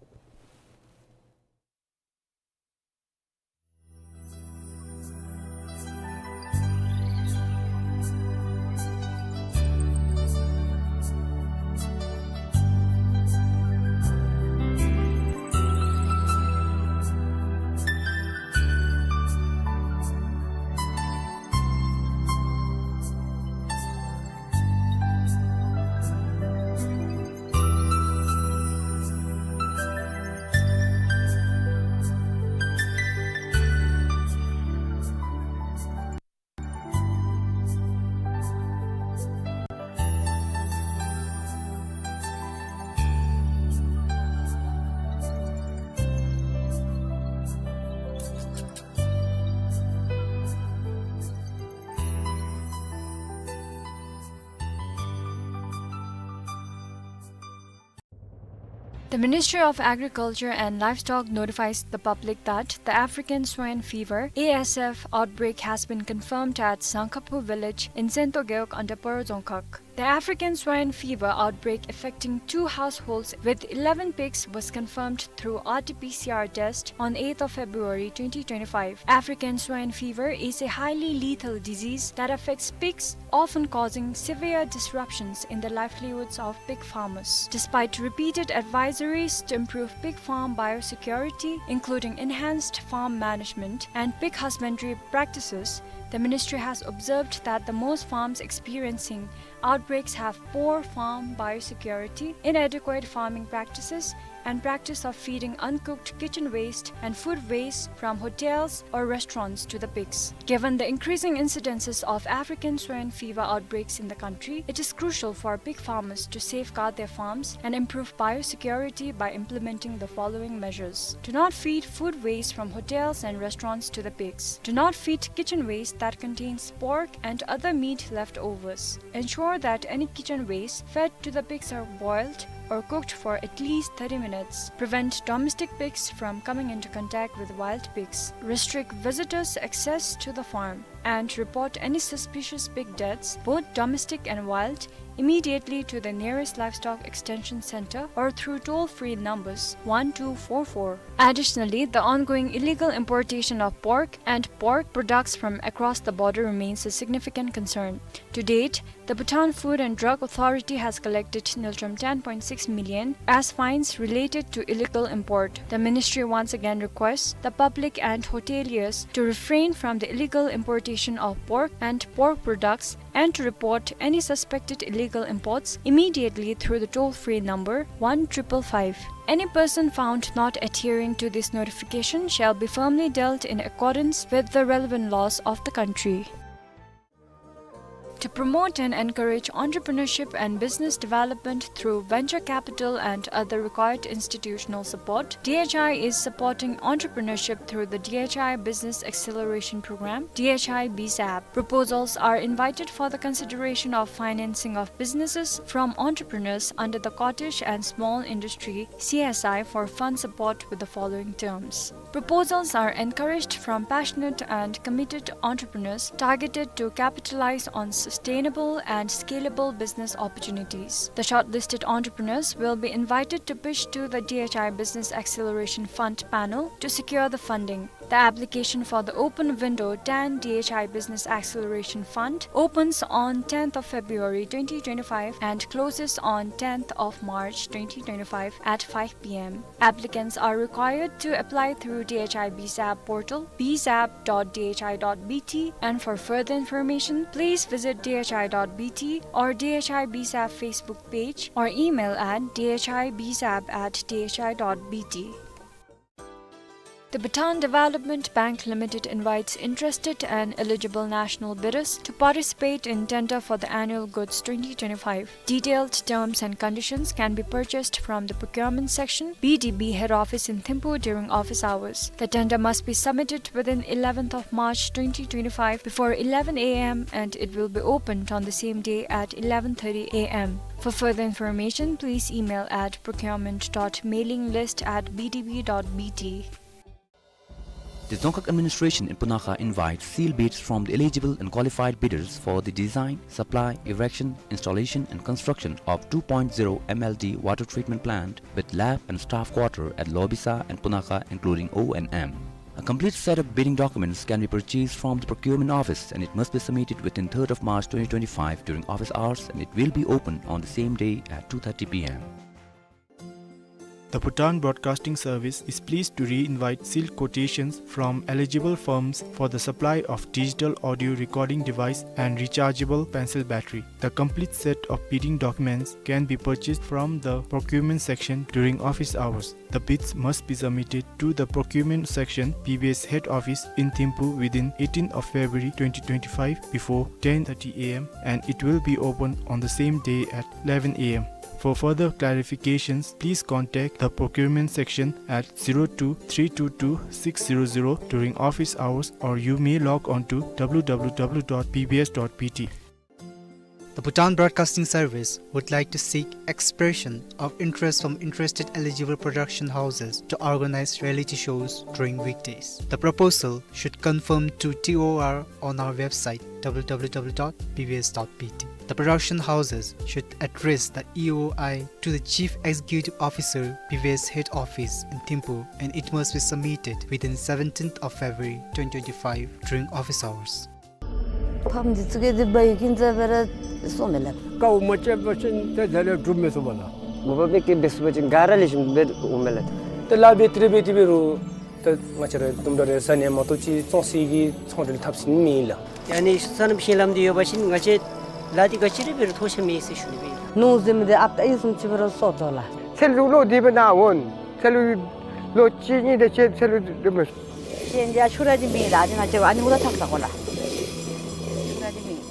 The Ministry of Agriculture and Livestock notifies the public that the African swine fever, A S F, outbreak has been confirmed at Sangkhapu village in Sento Gewog under Paro Dzongkhag. The African swine fever outbreak affecting two households with eleven pigs was confirmed through R T P C R test on eighth of February twenty twenty-five. African swine fever is a highly lethal disease that affects pigs, often causing severe disruptions in the livelihoods of pig farmers. Despite repeated advisories to improve pig farm biosecurity, including enhanced farm management and pig husbandry practices, the ministry has observed that the most farms experiencing outbreaks have poor farm biosecurity, inadequate farming practices, and practice of feeding uncooked kitchen waste and food waste from hotels or restaurants to the pigs. Given the increasing incidences of African swine fever outbreaks in the country, it is crucial for pig farmers to safeguard their farms and improve biosecurity by implementing the following measures. Do not feed food waste from hotels and restaurants to the pigs. Do not feed kitchen waste that contains pork and other meat leftovers. Ensure that any kitchen waste fed to the pigs are boiled, or cooked for at least thirty minutes. Prevent domestic pigs from coming into contact with wild pigs. Restrict visitors' access to the farm and report any suspicious pig deaths, both domestic and wild, immediately to the nearest livestock extension center or through toll-free numbers one two four four. Additionally, the ongoing illegal importation of pork and pork products from across the border remains a significant concern. To date, the Bhutan Food and Drug Authority has collected ngultrum ten point six million as fines related to illegal import. The ministry once again requests the public and hoteliers to refrain from the illegal importation of pork and pork products and to report any suspected illegal imports immediately through the toll-free number one triple five. Any person found not adhering to this notification shall be firmly dealt in accordance with the relevant laws of the country. To promote and encourage entrepreneurship and business development through venture capital and other required institutional support, D H I is supporting entrepreneurship through the D H I Business Acceleration Program, D H I B SAP. Proposals are invited for the consideration of financing of businesses from entrepreneurs under the Cottage and Small Industry C S I for fund support with the following terms. Proposals are encouraged from passionate and committed entrepreneurs targeted to capitalize on sustainable and scalable business opportunities. The shortlisted entrepreneurs will be invited to pitch to the D H I Business Acceleration Fund panel to secure the funding. The application for the open window ten D H I Business Acceleration Fund opens on tenth of February twenty twenty-five and closes on tenth of March twenty twenty-five at five P M. Applicants are required to apply through D H I B SAP portal, B SAP dot D H I dot B T, and for further information, please visit D H I dot B T or D H I B SAP Facebook page or email at D H I B SAP at D H I dot B T. The Bhutan Development Bank Limited invites interested and eligible national bidders to participate in tender for the annual goods twenty twenty-five. Detailed terms and conditions can be purchased from the procurement section, B D B head office in Thimphu during office hours. The tender must be submitted within eleventh of March twenty twenty-five before eleven A M and it will be opened on the same day at eleven thirty A M. For further information, please email at procurement dot mailing list at B D B dot B T. The Dzongkhag Administration in Punakha invites sealed bids from the eligible and qualified bidders for the design, supply, erection, installation and construction of two point zero M L D water treatment plant with lab and staff quarter at Lobisa and Punakha, including O and M. A complete set of bidding documents can be purchased from the procurement office and it must be submitted within third of March twenty twenty-five during office hours and it will be open on the same day at two thirty P M. The Bhutan Broadcasting Service is pleased to re-invite sealed quotations from eligible firms for the supply of digital audio recording device and rechargeable pencil battery. The complete set of bidding documents can be purchased from the procurement section during office hours. The bids must be submitted to the procurement section, B B S head office in Thimphu within eighteenth of February twenty twenty-five before ten thirty A M and it will be open on the same day at eleven A M. For further clarifications, please contact the procurement section at zero two three two two six zero zero during office hours, or you may log on to W W W dot B B S dot B T. The Bhutan Broadcasting Service would like to seek expression of interest from interested eligible production houses to organize reality shows during weekdays. The proposal should conform to T O R on our website, W W W dot B B S dot B T. The production houses should address the E O I to the Chief Executive Officer, B B S head office in Thimphu, and it must be submitted within seventeenth of February twenty twenty-five during office hours. ཕམ་འདི་ཙི་གེ་འདི་བ་ཡི་ཀིན་ཙ་བེ་ར་སོ་མེ་ལ། ཀའུ་མ་ཅེ་བ་ཅིན་ཏེ་ད་ལེ་གྲུབ་མེ་སོ་བ་ལ། མོ་བ་མེ་ཀེ་བེ་སུ་བ་ཅིན་ག་ར་ལེ་ཞིམ་བེ་འོ་མེ་ལ། ཏེ་ལ་བེ་ཏྲེ་བེ་ཏི་བེ་རུ་ཏེ་ང་བཅས་ར་དུམ་གྲ་རེ་ས་ནས་མ་གཏོགས་ཅི་བཙོང་སའི་གི་ཚོང་འབྲེལ་ཐབས་ཟིན་མེད་ལ། ཡ་ནི་ས་ནམ་ཤིང་ལམ་འདི་ཡོད་པ་ཅིན་ང་བཅས་ལ་འདི་ག་ཅི་རེ་བེ་རུ་ཐོ་ཤ་མེད་ཟེར་ཞུ་ནི་བེ། ནུ་ཟིམ་འདི་ཨབ་ཏ་ཨི་ཟིམ་ཅི་བེ་རུ་སོ་དོ་ལ། ཚེ་ལུ་ལོ་འདི་བེ་ན་འོན། ཚེ་ལུ་ལོ་གཅིག་གཉིས་དེ་ཚེ་ཚེ་ལུ་འདི་མེད། ཤེས་འདི་ཨ་ཆུ་ར་འདི་མེད་ལ། འདི་ང་བཅས་ཨ་ནི་འུ་ར་ཐག་ས་གོ་ལ། ཆུ་ར་འདི་མེད།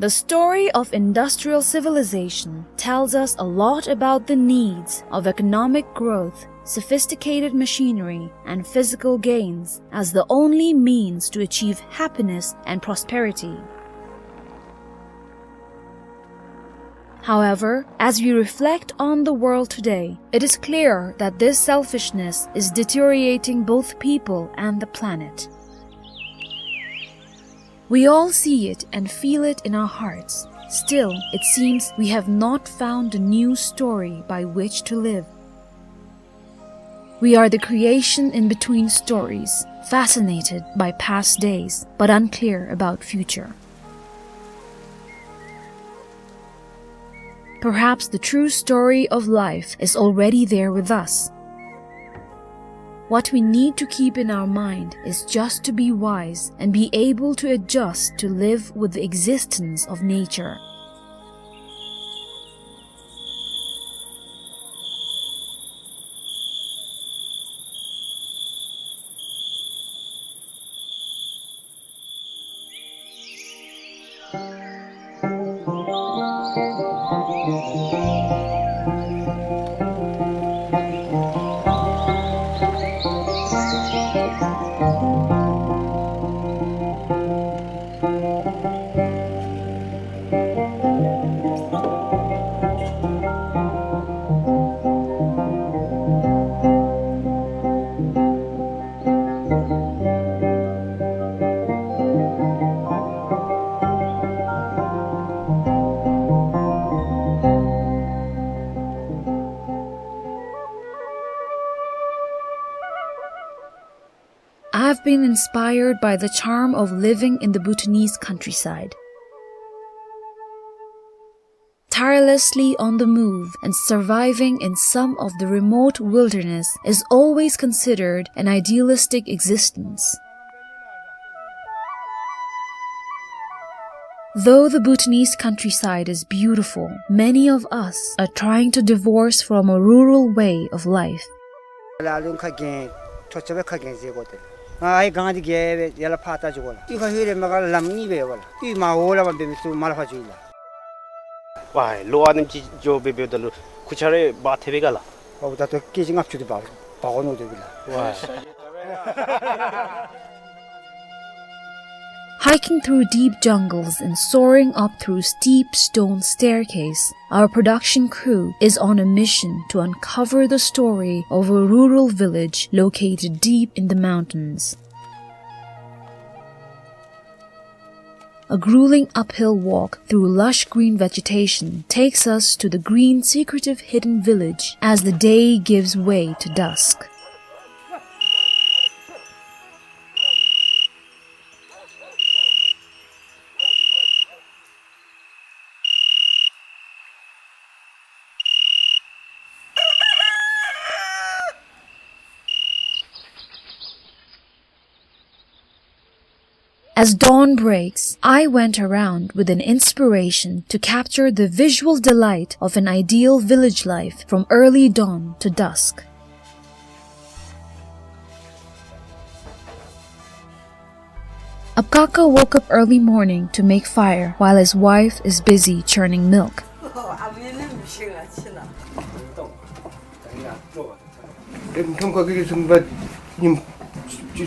The story of industrial civilization tells us a lot about the needs of economic growth, sophisticated machinery, and physical gains as the only means to achieve happiness and prosperity. However, as we reflect on the world today, it is clear that this selfishness is deteriorating both people and the planet. We all see it and feel it in our hearts. Still, it seems we have not found a new story by which to live. We are the creation in between stories, fascinated by past days, but unclear about future. Perhaps the true story of life is already there with us. What we need to keep in our mind is just to be wise and be able to adjust to live with the existence of nature. I've been inspired by the charm of living in the Bhutanese countryside. Tirelessly on the move and surviving in some of the remote wilderness is always considered an idealistic existence. Though the Bhutanese countryside is beautiful, many of us are trying to divorce from a rural way of life. ལ་ལུ་ཁ་གྱོན་ཐོ་ཆ་སྦེ་ཁ་གྱོན་ཟེར་གོ་ཏེ། ང་ཨའི་གང་དེ་གྱལ་སྦེ་ཡར་ལས་ཕར་ལྟ་བཅུག་གོ་ལགས། དུས་ཁ་ཧེ་རེ་མ་ག་ལམ་གཉིས་སྦེ་ཡོད་པ་ལགས། དུས་མ་འོ་ལས་མར་འབད་མི་ཚུ་མར་ལས་ཕར་བཅུག་ལགས། ཝའི་ལོ་ཨ་ནེམ་ཅིག་འགྱོ་སྦེ་འབདཝ་ད་ལུ་ཁུར་ཆ་རེ་འབག་ཐེབས་པས་ག་ལགས། འབག་འབདཝ་ད་ལྟོ་ཀེ་ཇི་ལྔ་བཅུ་དེ་འབག་འབག་འོང་ནུག་དེ་སྦེ་ལགས། ཝའི། Hiking through deep jungles and soaring up through steep stone staircase, our production crew is on a mission to uncover the story of a rural village located deep in the mountains. A grueling uphill walk through lush green vegetation takes us to the green, secretive, hidden village as the day gives way to dusk. As dawn breaks, I went around with an inspiration to capture the visual delight of an ideal village life from early dawn to dusk. Abkaka woke up early morning to make fire while his wife is busy churning milk. ཁྲོམ་ཁ་གི་སུམ་པ་ཉིནམ་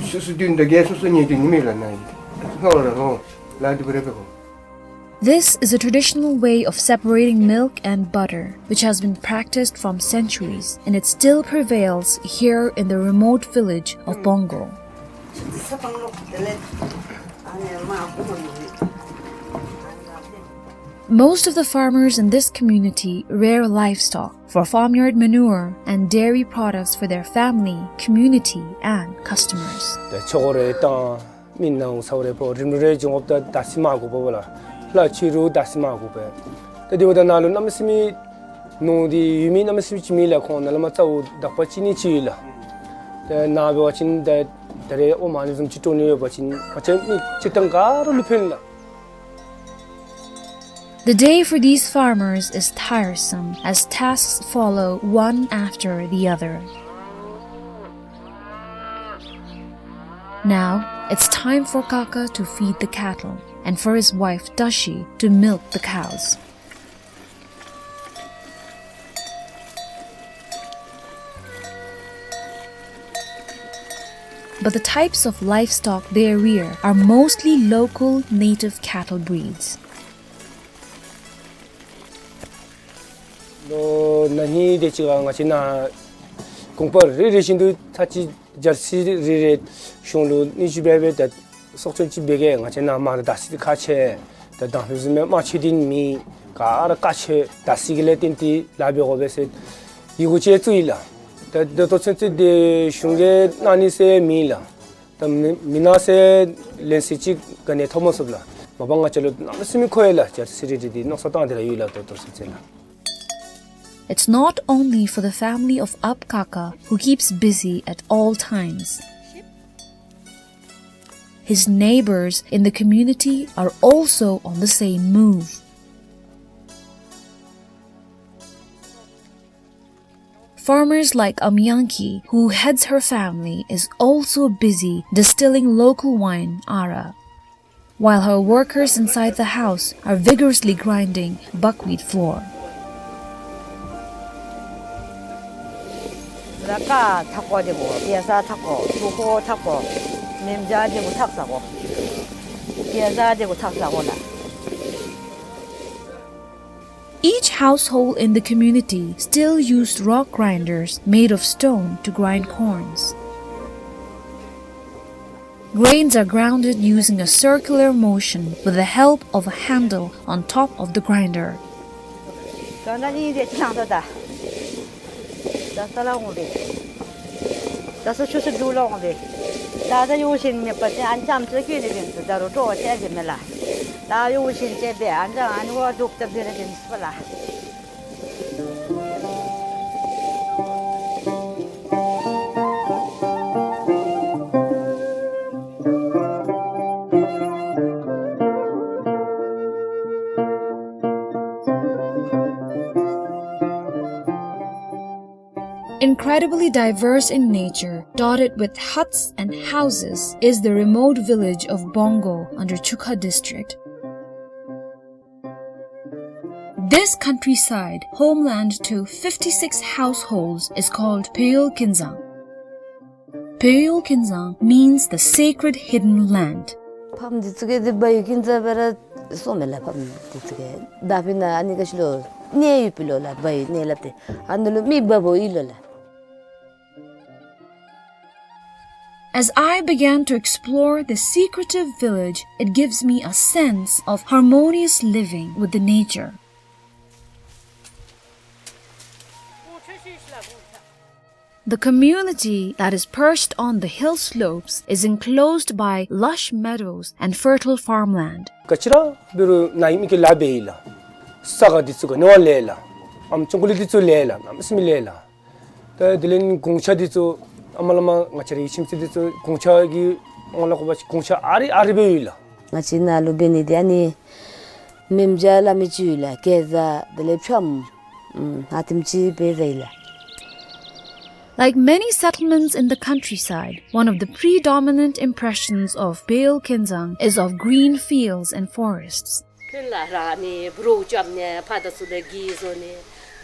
སོ་སོ་བདུན་དང་བརྒྱད་སོ་སོ་ཉལ་དུས་ཉིནམ་ལ་ནཱ་ཡི། སྔ་བ་ལ་ལོ་ལ་འདི་བ་རེ་བེ་ཧོ། This is a traditional way of separating milk and butter, which has been practiced from centuries, and it still prevails here in the remote village of Bongo. Most of the farmers in this community rear livestock for farmyard manure and dairy products for their family, community, and customers. ད་ཆོ་ག་རེ་བཏང་མི་ནང་ས་རེ་པོ་རིམ་རེ་འབྱུང་འོབ་ད་ད་སི་མ་གོ་པ་བ་ལ་ལ་ཆི་རུ་ད་སི་མ་གོ་པ། ད་དེ་བ་ད་ནཱ་ལུ་གནམ་མེད་ས་མེད་ནོར་དེ་ཡོད་མི་གནམ་མེད་ས་མེད་ཅིག་མེད་ལགས། ཁོང་ནཱ་ལས་མར་རྩ་བོ་དག་པ་ཅིག་ནི་ཅིག་ཡོད་ལགས། ད་ནཱ་འབད་བ་ཅིན་ད་ ད་རེས་འོ་མ་ཨ་ནི་བཟུམ་ཅིག་བཀྲོ་ནི་ཡོད་པ་ཅིན་ང་བཅས་མི་སྤྱིར་བཏང་ག་ར་ལུ་ཕན་ལགས། The day for these farmers is tiresome as tasks follow one after the other. Now, it's time for Kaka to feed the cattle and for his wife Dashi to milk the cows. But the types of livestock they rear are mostly local native cattle breeds. ལོ་ན་ཧིང་དེ་ཅིག་ཁར་ང་བཅས་ནཱ་གོང་འཕེལ་རེ་རེ་བཞིན་དུ་ད་ཅི་ཇར་སི་རེ་རེ་གཞུང་ལུ་ནི་ཅིག་འབད་འབད་ད་སྲོག་སྐྱོན་ཅིག་འབད་གེ། ང་བཅས་ནཱ་མར་ད་ཟི་ཁག་ཆེ་ད་དང་ཕུ་བཟུམ་མའི་དམར་མཆོད་འདི་མེད། ག་ར་དཀའ་ཆེ། ད་ཟི་གི་ལས་བརྟེན་ཏེ་ལཱ་འབད་དགོ་པས་ཟེར་ཡི་གུ་ཅིག་བཙུགས་ཡི་ལགས། ད་ད་ལྟོ་ཚུན་ཚོད་འདི་གཞུང་གིས་གནང་ནི་ཟེར་མེད་ལགས། ད་མི་མི་གནང་ཟེར་ལན་ཟེར་ཅིག་ག་ནི་ཐོབ་མ་ཚུགས་ལགས། མ་པ་ང་བཅས་ལུ་གནམ་མེད་ས་མེད་མཁོ་ཡི་ལགས། ཇར་སི་རེ་རེ་འདི་མནོ་བསམ་བཏང་སྟེ་ར་ཡོད་ལགས། ད་ལྟོ་ཚུན་ཚོད་ལགས། It's not only for the family of Ab Kaka, who keeps busy at all times. His neighbors in the community are also on the same move. Farmers like Amyangki, who heads her family, is also busy distilling local wine, Ara, while her workers inside the house are vigorously grinding buckwheat flour. ལ་ཀ་ཐག་པ་དེ་གོ་པེ་ས་ཐག་གོ་ཐུ་ཁོ་ཐག་གོ་མེམ་ཇ་དེ་གོ་ཐག་ས་གོ་པེ་ས་དེ་གོ་ཐག་ས་གོ་ལགས། Each household in the community still used rock grinders made of stone to grind corns. Grains are grounded using a circular motion with the help of a handle on top of the grinder. ད་ནི་འདི་ཅི་ནང་དོ་ད། ད་ས་ལ་འོང་བས། ད་སོ་ཆུ་སོ་འདུ་ལ་འོང་བས། ད་ད་ཡོ་བཞིན་མེད་པ་ཅིན་ཨ་ནི་ཙམ་ཅིག་ཁྱོད་ནི་བིན་ད་རུང་སྤྲོ་བ་ཆེ་གི་མེད་ལགས། ད་ཡོ་བཞིན་ཅིག་འབད་ཨ་ནི་ཨ་ནི་བ་འདུག་ད་འབད་ར་བིན་སོ་ལགས། Incredibly diverse in nature, dotted with huts and houses, is the remote village of Bongo under Chukha district. This countryside, homeland to fifty-six households, is called Peyol Kinzang. Peyol Kinzang means the sacred hidden land. ཕམ་འདི་ཚུ་གིས་འདི་བ་ཡོད་ཀིན་ཙ་བ་ར་སོ་མེ་ལ་ཕམ་འདི་ཚུ་གིས་ད་ཕི་ན་ཨ་ནི་ག་ཤི་ལོ་གནས་ཡོད་པི་ལོ་ལ་བ་ཡོད་གནས་ལ་ཏེ་ཨ་ནི་ལུ་མི་བ་བོ་ཡོད་ལོ་ལ། As I began to explore the secretive village, it gives me a sense of harmonious living with the nature. The community that is perched on the hill slopes is enclosed by lush meadows and fertile farmland. ག་ཅི་ར་འབད་རུང་ནཱ་ཡོད་མི་གིས་ལཱ་འབད་ཡི་ལགས། ས་ག་འདི་ཚུ་ག་ནི་བ་ལས་ལགས། ཨམ་ཅོང་ཀུ་ལི་འདི་ཚུ་ལས་ལགས། གནམ་མེད་ས་མེད་ལས་ལགས། ད་དེ་ལས་གུང་ཆ་འདི་ཚུ་ཨ་མ་ལ་མ་ང་བཅས་རའི་ཁྱིམ་མཚེས་འདི་ཚུ་གུང་ཆ་གི་ཨང་ལ་གོ་བ་གུང་ཆ་ཨ་རི་ཨ་རི་སྦེ་ཡོད་ལགས། ང་བཅས་ནཱ་ལུ་འབད་ནི་འདི་ཨ་ནི་མེམ་ཇ་ལ་མི་ཅིག་ཡོད་ལགས། གེ་ཛ་དེ་ལས་ཕྱམ་ཨ་ཐིམ་ཅིག་འབད་ཡི་ལགས། Like many settlements in the countryside, one of the predominant impressions of Peyol Kinzang is of green fields and forests. ཕུན་ལ་ར་ནི་བུ་རོ་རྐྱབ་ནི་ཕ་དང་ཚུ་ལ་གི་བཟོ་ནི་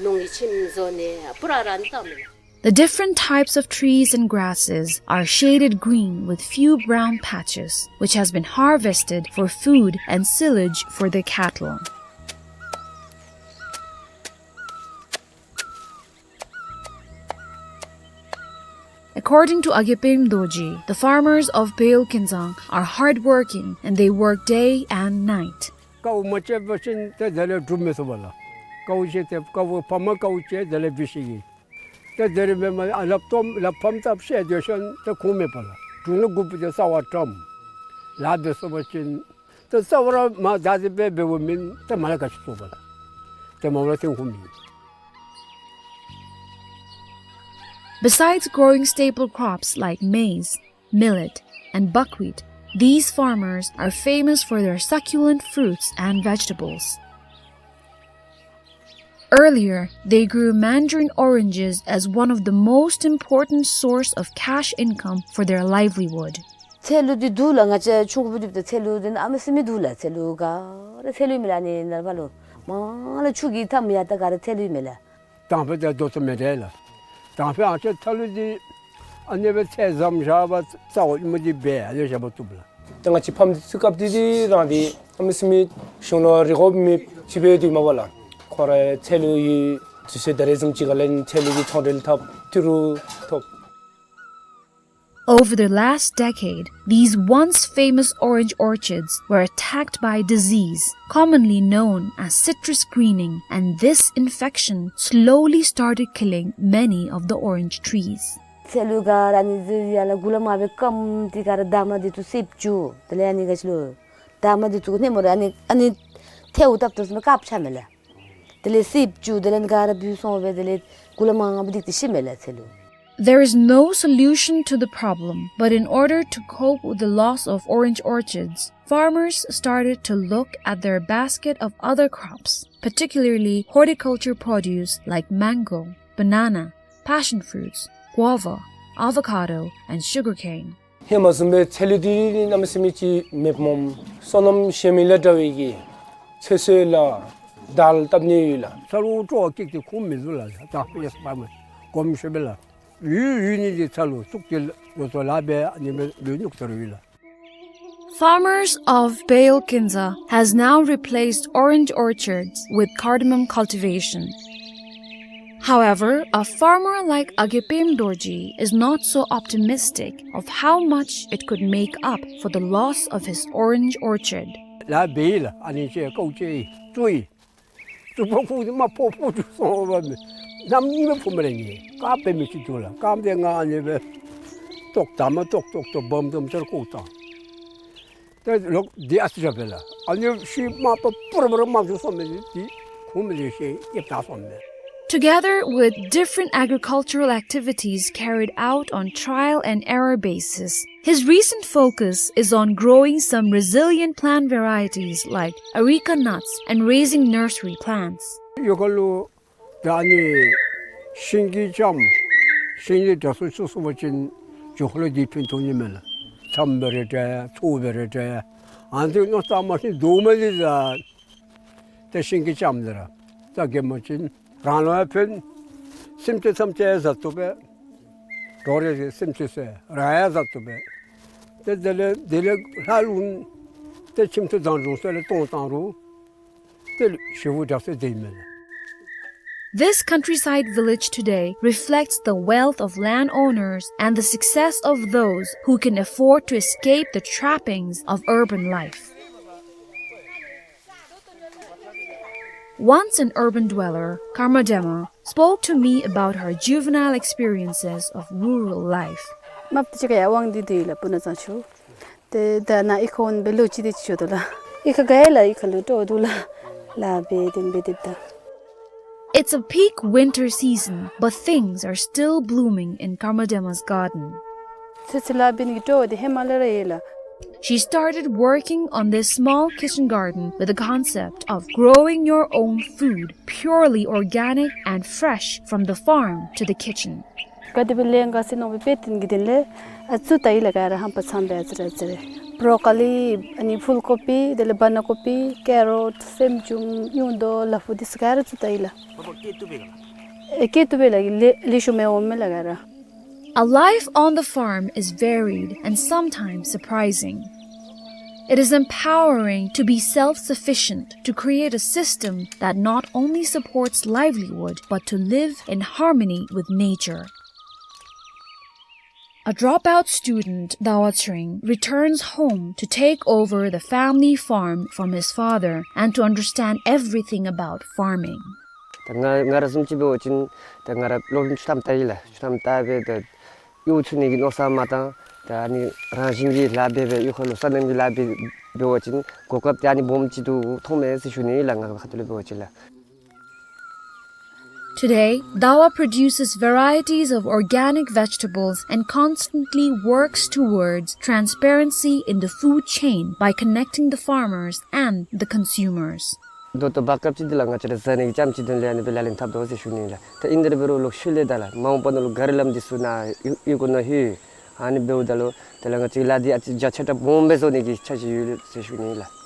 ནོང་གི་ཁྱིམ་བཟོ་ནི་པུ་ར་ར་ནི་ཏམ་ལ། The different types of trees and grasses are shaded green with few brown patches, which has been harvested for food and silage for their cattle. According to Agepem Dorji, the farmers of Peyol Kinzang are hardworking and they work day and night. ཀཝ་མ་བཅད་པ་ཅིན་ཏེ་དེ་ལས་སྒྲུབ་མི་ཚུགས་པས་ལགས། ཀཝ་བཅད་དེ་ཀཝ་ཕ་མ་ཀཝ་བཅད་དེ་ལས་བི་ཤི་གི། ཏེ་དེ་རིམ་པས་མ་ཨ་ལགཔ་སྟོངམ་ལགཔ་ཕམ་ཐབས་ཤེས་སྡོད་ཤོན་ཏེ་ཁུངས་མེད་པས་ལགས། དྲུང་ནི་དགུ་པོ་དེ་རྩ་བ་བཀྲམ། ལཱ་འབད་ཚུགས་པ་ཅིན་ཏེ་རྩ་བ་ར་མ་ད་དེ་སྦེ་འབདཝ་མེན། ཏེ་མ་ལ་ག་ཅི་ཚུགས་པས་ལགས། ཏེ་མ་ལ་ཏེ་ཁུངས་མེད། Besides growing staple crops like maize, millet, and buckwheat, these farmers are famous for their succulent fruits and vegetables. Earlier, they grew mandarin oranges as one of the most important source of cash income for their livelihood. ཚལ་ལུ་འདི་འདུག་ལགས། ང་བཅས་ཆུང་ཀུ་འབད་དེ་འབདཝ་ད་ཚལ་ལུ་འདི་ནང་མི་སེམས་མི་འདུག་ལགས། ཚལ་ལུ་ག་ར་ཚལ་ལུ་ཨིན་མས་ལགས། ཨ་ནི་ནངས་པ་ལུ་མར་ལས་ཆུ་གི་མཐའམ་ཡར་ད་ག་ར་ཚལ་ལུ་ཨིན་མས་ལགས། དང་པ་ད་ད་ལྟོ་མི་འདྲ་ལགས། དང་པ་ཨ་ཙི་ཚལ་ལུ་འདི་ཨ་ནི་སྦེ་ཚལ་བཟུམ་བཞག་པ་རྩ་བ་ཨིནམ་འདི་སྦེ་ཨ་ནི་བཞག་པ་བཏུབ་ལགས། ད་ང་བཅས་ཕམ་འདི་ཚུ་སྐབས་འདི་འདི་རང་འདི་ཨ་མི་སེམས་མི་གཞུང་ལུ་རེ་སྐུལ་མི་ཅིག་འབད་དེ་མ་པ་ལགས། ཁོང་ར་ཚལ་ལུ་ཡི་དུས་ཚོད་ད་རེས་བཟུམ་ཅིག་ཁར་ལས་ཚལ་ལུ་གི་ཚོང་འབྲེལ་འཐབ་ཏི་རུ་ཐོབ། Over the last decade, these once famous orange orchards were attacked by disease, commonly known as citrus greening, and this infection slowly started killing many of the orange trees. ཚལ་ལུ་ག་ར་ཨ་ནི་འདི་ཡར་ལས་གུ་ལས་མར་སྦེ་སྐམ་སྟེ་ག་ར་འདབ་མ་འདི་ཚུ་བསིལ་བཅུག། དེ་ལས་ཨ་ནི་ག་ཅི་ལོ་འདབ་མ་འདི་ཚུ་ནེམ་ར་ཨ་ནི་ཨ་ནི་ཐལཝ་བཏབ་བཏབ་ས་མེད་སྐམ་ཆ་མས་ལགས། དེ་ལས་བསིལ་བཅུག། དེ་ལས་ག་ར་བུད་སོང་སྦེ་དེ་ལས་གུ་ལས་མར་སྦེ་སྡིག་སྟེ་ཤི་མས་ལགས་ཚལ་ལུ། There is no solution to the problem, but in order to cope with the loss of orange orchards, farmers started to look at their basket of other crops, particularly horticulture produce like mango, banana, passion fruits, guava, avocado, and sugarcane. ཧེ་མ་བཟུམ་སྦེ་ཚལ་ལུ་འདི་གནམ་མེད་ས་མེད་ཅིག་མེདཔ་སྨོ། སོ་ནམ་ཞིང་མི་ལས་དྲག་པའི་གི་ཚོད་བསྲེ་ལགས་དར་བཏབ་ནི་ཡོད་ལགས། ཚལ་ལུ་སྤྲོ་བ་སྐྱེས་ཏེ་ཁུངས་མི་འདུག་ལགས། ད་ཡེས་པ་མས་གོམས་ཤོས་སྦེ་ལགས། ཡུལ་ཡུལ་ནི་འདི་ཚལ་ལུ་བཙུགས་ཏེ་ལོ་ཐོག་ལཱ་འབད་ཨ་ནི་སྦེ་ལུས་ཉུག་ཐར་ཡོད་ལགས། Farmers of Bale Kinza has now replaced orange orchards with cardamom cultivation. However, a farmer like Agepem Dorji is not so optimistic of how much it could make up for the loss of his orange orchard. ལཱ་འབད་ཡི་ལགས། ཨ་ནི་ཅིག་ཀཝ་ཅིག་བཙུགས་ཡི། བཙུགས་པ་ཁུངས་འདི་མར་ཕོག་ཕོག་འགྱོ་སོང་བ་མས། གནམ་ཉིམ་སྦེ་ཕོག་མི་རེ་ནི་སྐམ་པའི་མི་ཅིག་འདུག་ལགས། སྐམ་སྟེ་ང་ཨ་ནི་སྦེ་ཏོག་ཏོ་མར་ཏོག་ཏོག་ཏོ་སྦོམ་སྦོམ་ཅིག་བཀོག་བཏང་། ཏེ་ལོག་འདི་ཨ་ཙི་ར་འབད་ལགས། ཨ་ནི་ཤུལ་མ་པ་པུ་ར་པུ་ར་མར་འགྱོ་སོང་མས། འདི་ཁུངས་མི་འདུག་ཤེས་ཡེབ་ད་སོང་མས། Together with different agricultural activities carried out on trial and error basis, his recent focus is on growing some resilient plant varieties like areca nuts and raising nursery plants. ཡུལ་ཁ་ལུ་ད་ཨ་ནི་ཤིང་གི་ལྕངམ་ཤིང་ལས་གྲྭ་ཚུ་ཚུ་སོང་པ་ཅིན་ཇོ་ཁོ་ལུ་འདི་ཕན་ཐོགས་ནི་མས་ལགས། ལྕངམ་སྦེ་ར་འདྲ་ཚོད་སྦེ་ར་འདྲ། ཨ་ནི་ཚུ་མནོ་བསམ་མ་བཞིན་འདུག་མས་ལགས། ད་ཤིང་གི་ལྕངམ་འདི་ར་ད་གེ་མ་ཅིན་རང་ལུ་ཡང་ཕན། སེམས་ཅན་ཐམས་ཅད་ཡང་བཟའ་བཏུབ་པས། འགྲོ་རེ་སེམས་ཅན་ཚུ་རང་ཡང་བཟའ་བཏུབ་པས། ཏེ་དེ་ལས་དེ་ལས་ལྷག་ལུ་ཏེ་ཁྱིམ་ཚུ་བཟའ་འགྱོ་ས་ལས་གཏོང་བཏང་རུང་ཏེ་ཞེ་པོ་དྲག་སྟེ་དེ་མས་ལགས། This countryside village today reflects the wealth of landowners and the success of those who can afford to escape the trappings of urban life. Once an urban dweller, Karma Dema spoke to me about her juvenile experiences of rural life. མ་པ་ཅིག་ཁར་ཡར་དབང་འདུས་ཏེ་ཡོད་ལགས། སྤུ་ན་ཚང་ཆུ། ཏེ་ད་ནཱ་གཡུས་ཁར་འོང་སྦེ་ལོ་གཅིག་དེ་ཅིག་འགྱོ་དོ་ལགས། གཡུས་ཁར་ག་ཡང་ལགས་གཡུས་ཁ་ལུ་སྤྲོ་བ་འདུག་ལགས། ལཱ་འབད་དེ་འབད་དེ་ད། It's a peak winter season, but things are still blooming in Karma Dema's garden. ཚེ་ཚེ་ལཱ་འབད་ནི་གི་སྤྲོ་བ་འདི་ཧེ་མ་ལས་ར་ཡོད་ལགས། She started working on this small kitchen garden with the concept of growing your own food, purely organic and fresh from the farm to the kitchen. ག་དེ་སྦེ་ལས་འགོ་བཙུགས་ནུག་པ་དཔེ་སྟོན་གྱི་དོན་ལས་ཨ་བཙུགས་ད་ཡི་ལགས། ག་ར་ཧམ་པ་ཚངམ་སྦེ་ཨ་ཙི་རེ་ཨ་ཙི་རེ། བོརོ་ཀོ་ལི་ཨ་ནི་ཕུལ་ཀོ་པི་དེ་ལས་བ་ན་ཀོ་པི་ཀེ་རོཊ་སེམ་ཅུམ་ཡུང་དོ་ལ་ཕུག་འདི་ཚུ་ག་ར་བཙུགས་ད་ཡི་ལགས། ཨེ་སྐྱེ་བཏུབ་པས་ལགས། ལེ་ལེ་ཤ་མི་འོང་མས་ལགས་ག་ར། A life on the farm is varied and sometimes surprising. It is empowering to be self-sufficient, to create a system that not only supports livelihood but to live in harmony with nature. A dropout student, Dawa Tsering, returns home to take over the family farm from his father and to understand everything about farming. ད་ང་ང་ར་བཟུམ་ཅིག་འབད་བ་ཅིན་ད་ང་ར་སློབ་རིམ་བཅུ་ཐམ་བལྟ་ཡི་ལགས། བཅུ་ཐམ་བལྟ་སྦེ་ད་གཡོག་ཚུ་ནི་གི་མནོ་བསམ་མ་བཏང་། ད་ཨ་ནི་རང་བཞིན་གྱི་ལཱ་འབད་སྦེ་གཡུས་ཁ་ལུ་སོ་ནམ་གྱི་ལཱ་འབད་འབད་བ་ཅིན་གོ་སྐབས་དེ་ཨ་ནི་སྦོམ་ཅིག་འདུག་མཐོང་མས་ཟེར་ཞུ་ནི་ལགས། ང་གི་ཁ་ཐུག་ལས་འབད་བ་ཅིན་ལགས། Today, Dawa produces varieties of organic vegetables and constantly works towards transparency in the food chain by connecting the farmers and the consumers. ད་ལྟོ་བར་སྐབས་ཅིག་འདི་ལུ་ང་བཅས་ར་བཟའ་ནི་གི་ཙམ་ཅིག་དོན་ལས་ཨ་ནི་སྦེ་ལག་ལེན་འཐབ་དོ་ཟེར་ཞུ་ནི་ལགས། ད་ཨིན་དེ་འབད་རུང་ལོག་ཤུལ་ལས་ད་ལགས་མ་འོངས་པ་ནང་ལུ་ག་རི་ལམ་འདི་ཚུ་ནཱ་གཡུས་གཡུས་སྒོ་ནང་ལྷོད། ཨ་ནི་འབདཝ་ད་ལུ་དེ་ལས་ང་བཅས་ལཱ་འདི་ཨ་ཙི་རྒྱ་ཆེ་དྲགས་སྦོམ་སྦེ་བཟོ་ནི་གི་འཆར་གཞི་ཡོད་ཟེར་ཞུ་ནི་ལགས།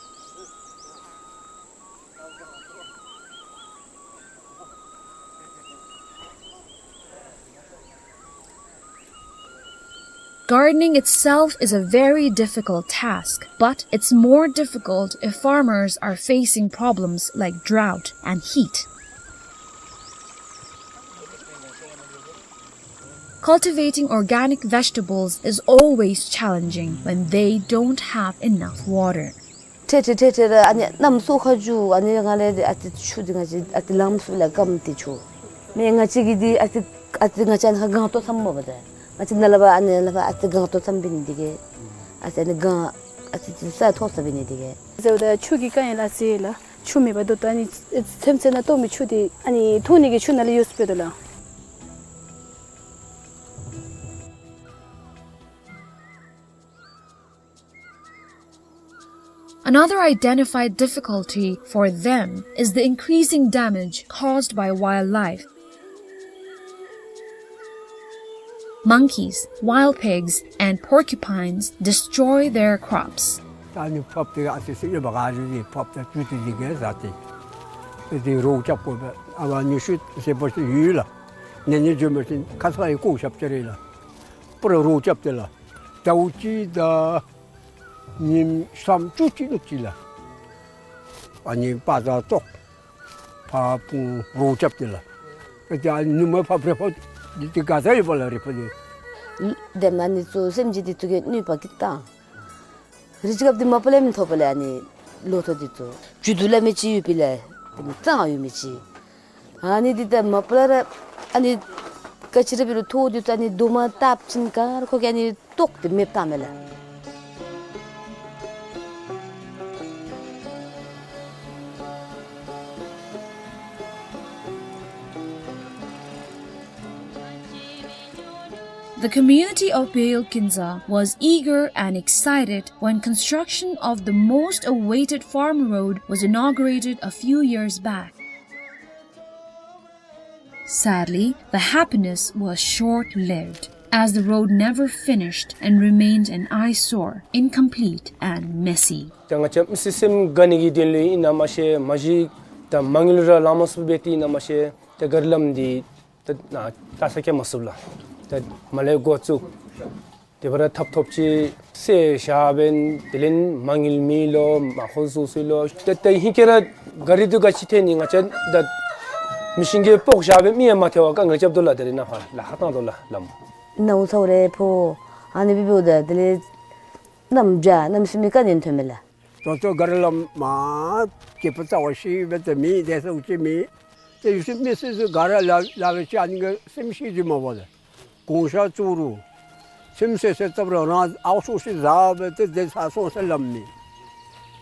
Gardening itself is a very difficult task, but it's more difficult if farmers are facing problems like drought and heat. Cultivating organic vegetables is always challenging when they don't have enough water. ཏེ་ཏེ་ཏེ་ཏེ་ར་ཨ་ནི་གནམ་སྲོ་ཁ་རྒྱུ་ཨ་ནི་ང་ལས་ཏེ་ཨ་ཏི་ཆུ་འདི་ང་བཅས་ཨ་ཏི་ལངམ་ཚུགས་ལགས། སྐམ་སྟེ་ཆུ་མེན། ང་བཅས་ཀྱི་འདི་ཨ་ཏི་ཨ་ཏི་ང་བཅས་ཨ་ནི་ཁར་སྒང་ཏོག་ཙམ་མ་པ་ཏེ་ང་བཅས་ནཱ་ལས་ཕར་ཨ་ནི་ལས་ཕར་ཨ་ཏི་སྒང་ཏོག་ཙམ་འབད་ནི་འདི་གིས་ཨ་ཏི་ཨ་ནི་སྒང་ཨ་ཏི་ཏི་ས་མཐོ་ས་འབད་ནི་འདི་གིས། ཟེརཝ་ད་ཆུ་གི་དཀའ་ངལ་ཨ་ཙི་ལགས། ཆུ་མེད་པར་ད་ལྟོ་ཨ་ནི་ཚོད་བསྲེ་ནང་གཏོར་མི་ཆུ་འདི་ཨ་ནི་འཐུང་ནི་གི་ཆུ་ནང་ལས་ཡོདཔ་སྦེ་འདུག་ལགས། Another identified difficulty for them is the increasing damage caused by wildlife. Monkeys, wild pigs, and porcupines destroy their crops. ད་ཨ་ནི་ཕབ་སྟེ་ཨ་ཙི་ཙི་ཨེ་བ་ག་རི་ཕབ་སྟེ་ཆུ་འདི་འདི་གིས་བཟའ་སྟེ་ཨེ་འདི་རོགས་རྐྱབ་དགོ་པས། ཨ་བ་ཉི་ཤུ་ཟེར་བ་ཅིན་ཡོད་ལགས། ནེ་ནེ་འགྱོ་མི་ཅིག་ཁ་ཙ་ཡི་བཀོ་བཞགཔ་ཅིག་རེད་ལགས། པུ་ར་རོགས་རྐྱབ་སྟེ་ལགས། ཟླཝ་གཅིག་དང་ཉིནམ་ལྔ་བཅུ་གཅིག་ལུ་ཅིག་ལགས། ཨ་ནི་པ་ཛར་བཙོག་ཕར་སྤུངས་རོགས་རྐྱབ་སྟེ་ལགས། ཨེ་ཏེ་ཨ་ནི་ནུབ་མོ་ཕར་རི་ཕོ་འདི་ཏེ་ག་ས་ཡོད་པ་ལགས་རི་ཕོ་འདི། དེ་མ་ནི་ཚུ་སེམས་ཅན་འདི་ཚུ་གི་གནོད་པ་གིས་བཏང་། རི་ཅིག་སྐབས་འདི་མ་པ་ལས་མི་ཐོབ་པ་ལས་ཨ་ནི་ལོ་ཐོག་འདི་ཚུ་རྒྱུ་དུ་ལ་མི་ཅིག་ཡོད་པའི་ལས་ཏེ་མི་གཙང་ཡོད་མི་ཅིག། ཨ་ནི་འདི་ད་མ་པ་ལས་ར་ཨ་ནི་ག་ཅི་ར་འབད་རུང་ཐོག་འདི་ཚུ་ཨ་ནི་རྡོག་མ་བཏབ་ཅིན་ག་ར་ཁོ་གིས་ཨ་ནི་བཏོག་སྟེ་མེདཔ་བཏངམ་མས་ལགས། The community of Beyol Kinza was eager and excited when construction of the most awaited farm road was inaugurated a few years back. Sadly, the happiness was short-lived, as the road never finished and remained an eyesore, incomplete and messy. ད་ང་བཅས་མི་སེར་སེམས་དགའ་ནི་གི་དོན་ལུ་ཨིན་ན་མ་ཤེས། མ་གཞི་ད་མ་དངུལ་ར་ལང་མ་ཚུགས་པས་ཏེ་ཨིན་ན་མ་ཤེས། ད་ག་རི་ལམ་འདི་ད་ནཱ་ལྟ་ས་སྐྱེལ་མ་ཚུགས་ལགས། ད་མར་ལས་འགོ་བཙུགས་དེ་སྦེ་ར་ཐབ་ཐོབ་ཅིག་སེལ་བཞག་པས། དེ་ལས་མ་དངུལ་མེད་ལོ་མ་ཧོ་བཟོ་ཚུགས་ལོ། ད་ད་ཧིང་ཁར་ར་ག་རི་འདི་ག་ཅི་ཐལ་ནི་ང་བཅས་ད་མི་ཤིང་གིས་སྤོག་བཞག་པས། མི་ཡང་མ་ཐལ་བར་དཀའ་ངལ་རྐྱབ་དོ་ལགས། དེ་ར་ནཱ་ཕར་ལཱ་ཁག་བཏང་དོ་ལགས་ལམ། ནཝ་ཚཝ་རེ་ཕོ་ཨ་ནི་སྦེ་འབདཝ་ད་དེ་ལས་གནམ་བྱཱར་གནམ་སེམས་ཀྱི་དཀའ་ངལ་ཐོནམ་མས་ལགས། ད་ལྟོ་ག་རི་ལམ་མ་སྐྱིད་པོ་རྩ་བ་ཤེས་སྦེ་ཏེ་མེད། དེ་ཚུ་ཅིག་མེད། ཏེ་ཡུལ་སྲིད་མི་སྲིད་ཚུ་ག་ར་ལ་ལ་བའི་ཅ་ནི་གི་སེམས་ཤེས་ཏེ་མ་པ་ལགས། གོང་ཤར་གཙུག་རུ་ཚེམ་སེ་སེ་བཏབ་ར་རང་ཨའུ་ཤོ་ཤི་བཟའ་སྦེ་ཏེ་དེ་ཚར་སོང་ཟེར་ལམ་མེད།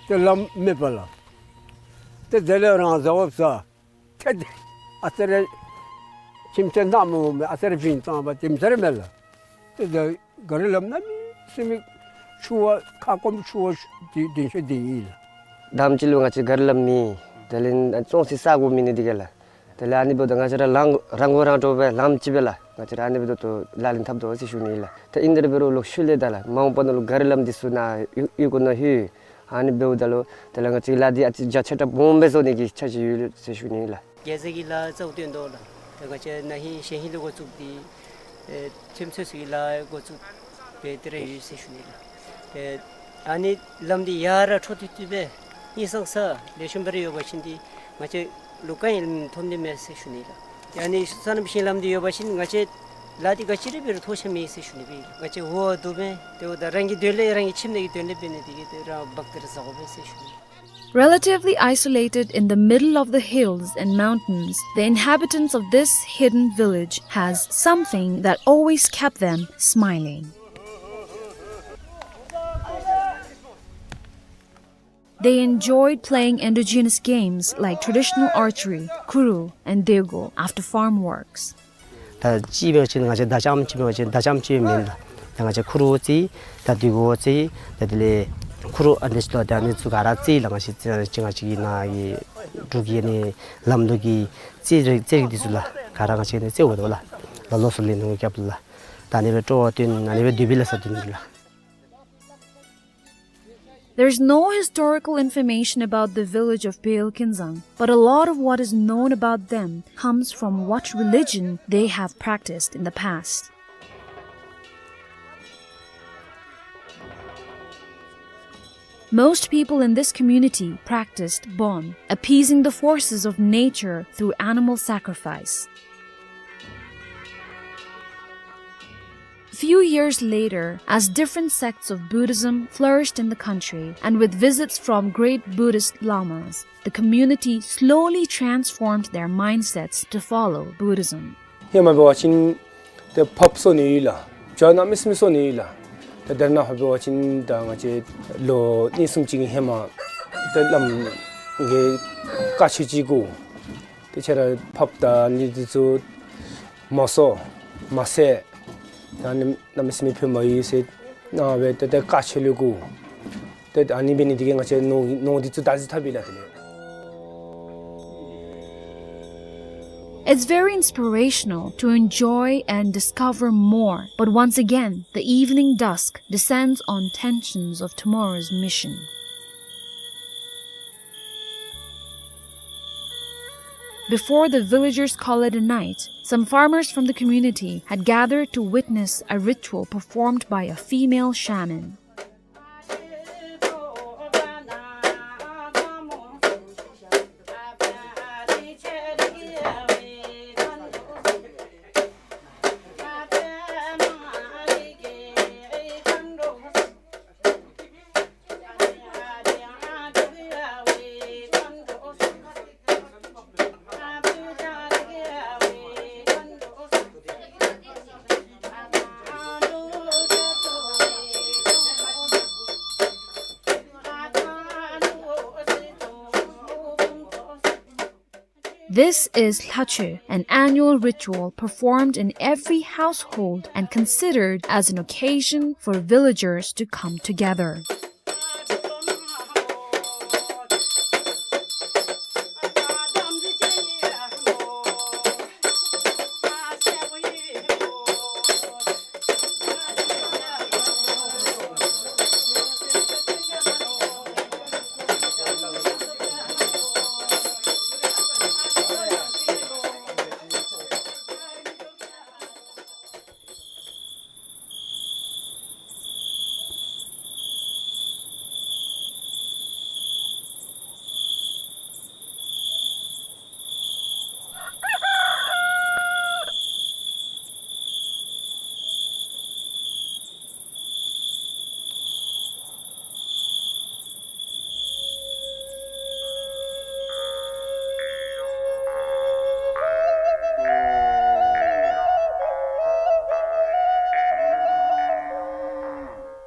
ཏེ་ལམ་མེད་པ་ལགས། ཏེ་དེ་ལས་རང་བཟའ་བ་བཟའ། ཏེ་དེ་ཨ་ཙི་རེ་ཁྱིམ་ཚེས་ནང་མོ་མེད་ཨ་ཙི་རེ་བིང་བཏང་བ་དེམ་ཅིག་ར་མས་ལགས། ཏེ་དེ་ག་རི་ལམ་གནམ་མེད་ས་མེད་ཆུ་བ་ཁ་སྐོམ་ཆུ་བ་དེ་དེ་ཤོས་དེ་ཨིན་ལགས། དང་པ་ཅིག་ལུ་ང་བཅས་ག་རི་ལམ་མེད། དེ་ལས་བཙོང་སའི་ས་སྒོ་མེད་ནི་འདི་གིས་ལགས། དེ་ལས་ཨ་ནི་འབདཝ་ད་ང་བཅས་ར་རང་རང་མགོ་རང་འདྲོངས་སྦེ་ལམ་ཅིག་སྦེ་ལགས། ང་བཅས་ར་ཨ་ནི་འབདཝ་ད་ལྟོ་ལག་ལེན་འཐབ་དོ་ཟེར་ཞུ་ནི་ལགས། ཏེ་ཨིན་དེ་འབད་རུང་ལོག་ཤུལ་ལས་ད་ལགས་མ་འོངས་པ་ནང་ལུ་ག་རི་ལམ་འདི་ཚུ་ནཱ་གཡུས་གཡུས་སྒོ་ནང་ལྷོད། ཨ་ནི་འབདཝ་ད་ལུ་དེ་ལས་ང་བཅས་ལཱ་འདི་ཨ་ཙི་རྒྱ་ཆེ་དྲགས་སྦོམ་སྦེ་བཟོ་ནི་གི་འཆར་གཞི་ཡོད་ཟེར་ཞུ་ནི་ལགས། རྒྱལ་རྩེ་གི་ལཱ་རྩ་བ་བཏོན་དོ་ལགས། ད་ང་བཅས་ན་ཧིང་གཞེས་ཧིང་ལས་འགོ་བཙུགས་ཏེ་ཨེ་ཚེམ་ཚོད་ཚོད་ཀྱི་ལཱ་འགོ་བཙུགས་སྦེ་དེ་ར་ཡོད་ཟེར་ཞུ་ནི་ལགས། ཨེ་ཨ་ནི་ལམ་འདི་ཡར་ར་འཕྲོ་མཐུད་དེ་སྦེ་ཧིང་སངས་ས་ལེགས་ཤོམ་སྦེ་ར་ཡོད་པ་ཅིན་ཏེ་ང་བཅས་ལུ་དཀའ་ངལ་ཐོན་ནི་མས་ཟེར་ཞུ་ནི་ལགས། ཨ་ནི་སོ་ནམ་ཞིང་ལམ་འདི་ཡོད་པ་ཅིན་ང་བཅས་ལཱ་འདི་ག་ཅི་ར་འབད་རུང་ཐོགས་ཆགས་མེད་ཟེར་ཞུ་ནི་སྦེ་ང་བཅས་འོ་དོ་སྦེ་དེ་འབདཝ་ད་རང་གི་དོན་ལས་རང་གི་ཁྱིམ་ནང་གི་དོན་ལས་འབད་ནི་འདི་གིས་དེ་ར་འབག་སྟེ་ར་བཟའ་དགོ་པས་ཟེར་ཞུ་ནི། Relatively isolated in the middle of the hills and mountains, the inhabitants of this hidden village has something that always kept them smiling. They enjoyed playing indigenous games like traditional archery, kuru, and dego after farm works. ད་ཅིག་འབད་བ་ཅིན་ང་བཅས་མདའ་རྐྱངམ་ཅིག་འབད་བ་ཅིན་མདའ་རྐྱངམ་ཅིག་མེན་ལགས། ད་ང་བཅས་ཁུ་རུ་རྩེ་ད་དུས་འགོ་རྩེ་ད་དེ་ལས་ཁུ་རུ་ཨ་ནི་ཚུ་ལུ་ད་ཨ་ནི་ཚུ་ག་ར་རྩེ་ལགས། ང་བཅས་རྩེ་ང་བཅས་ཀྱི་ནཱ་གི་འབྲུག་གི་ཨ་ནི་ལམ་ལུགས་ཀྱི་རྩེ་རིགས་རྩེ་རིགས་འདི་ཚུ་ལགས་ག་ར་ང་བཅས་ནི་རྩེ་འོང་དོ་ལགས། ལ་ལོ་སོ་ལེ་ནུ་རྒྱབ་ལགས། ད་ཨ་ནི་སྦེ་སྤྲོ་བ་བཏོན་ཨ་ནི་སྦེ་དུས་བི་ལ་ས་བཏོན་ལགས། There's no historical information about the village of Peyol Kinzang, but a lot of what is known about them comes from what religion they have practiced in the past. Most people in this community practiced Bon, appeasing the forces of nature through animal sacrifice. Few years later, as different sects of Buddhism flourished in the country, and with visits from great Buddhist lamas, the community slowly transformed their mindsets to follow Buddhism. ཧེ་མ་འབད་བ་ཅིན་ཏེ་ཕགཔ་གསོ་ནི་ཡོད་ལགས། བྱ་གནམ་མེད་ས་མེད་གསོ་ནི་ཡོད་ལགས། ཏེ་དེ་ནང་ཕར་འབད་བ་ཅིན་ད་ང་བཅས་ལོ་གཉིས་གསུམ་ཅིག་ཧེ་མ་ཏེ་བླམ་གིས་བཀའ་ཆོས་ཅིག་གོ། ཏེ་ཁྱེད་ར་ཕགཔ་དང་ཨ་ནི་འདི་ཚུ་མ་གསོ་མ་བསད། ད་ཨ་ནི་གནམ་མེད་ས་མེད་ཕན་མ་ཡོད་ཟེར་གནང་སྦེ་ཏེ་ཏེ་བཀའ་ཆོས་ལུ་གོ། ཏེ་ཨ་ནི་འབད་ནི་འདི་གིས་ང་བཅས་ནོར་ནོར་འདི་ཚུ་ད་རྩིས་ཐབས་ཡོད་ལགས་དེ་ལས། It's very inspirational to enjoy and discover more, but once again, the evening dusk descends on tensions of tomorrow's mission. Before the villagers call it a night, some farmers from the community had gathered to witness a ritual performed by a female shaman. This is Lhachoe, an annual ritual performed in every household and considered as an occasion for villagers to come together.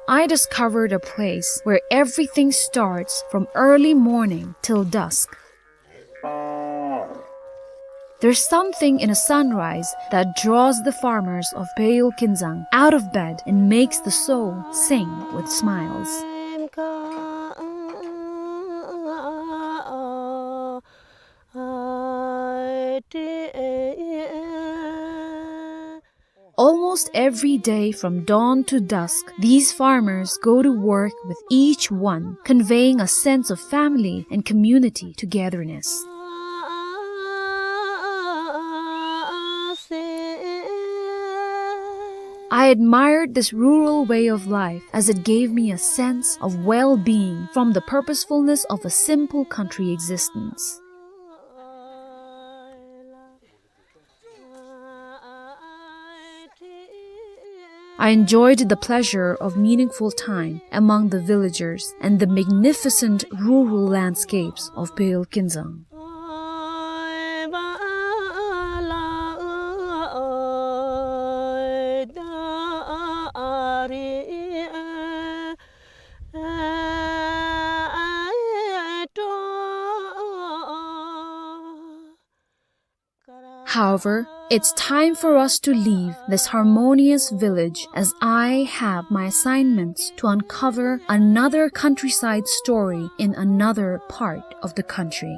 I discovered a place where everything starts from early morning till dusk. There's something in a sunrise that draws the farmers of Peyol Kinzang out of bed and makes the soul sing with smiles. Almost every day from dawn to dusk, these farmers go to work with each one, conveying a sense of family and community togetherness. I admired this rural way of life as it gave me a sense of well-being from the purposefulness of a simple country existence. I enjoyed the pleasure of meaningful time among the villagers and the magnificent rural landscapes of Peyol Kinzang. However, it's time for us to leave this harmonious village, as I have my assignments to uncover another countryside story in another part of the country.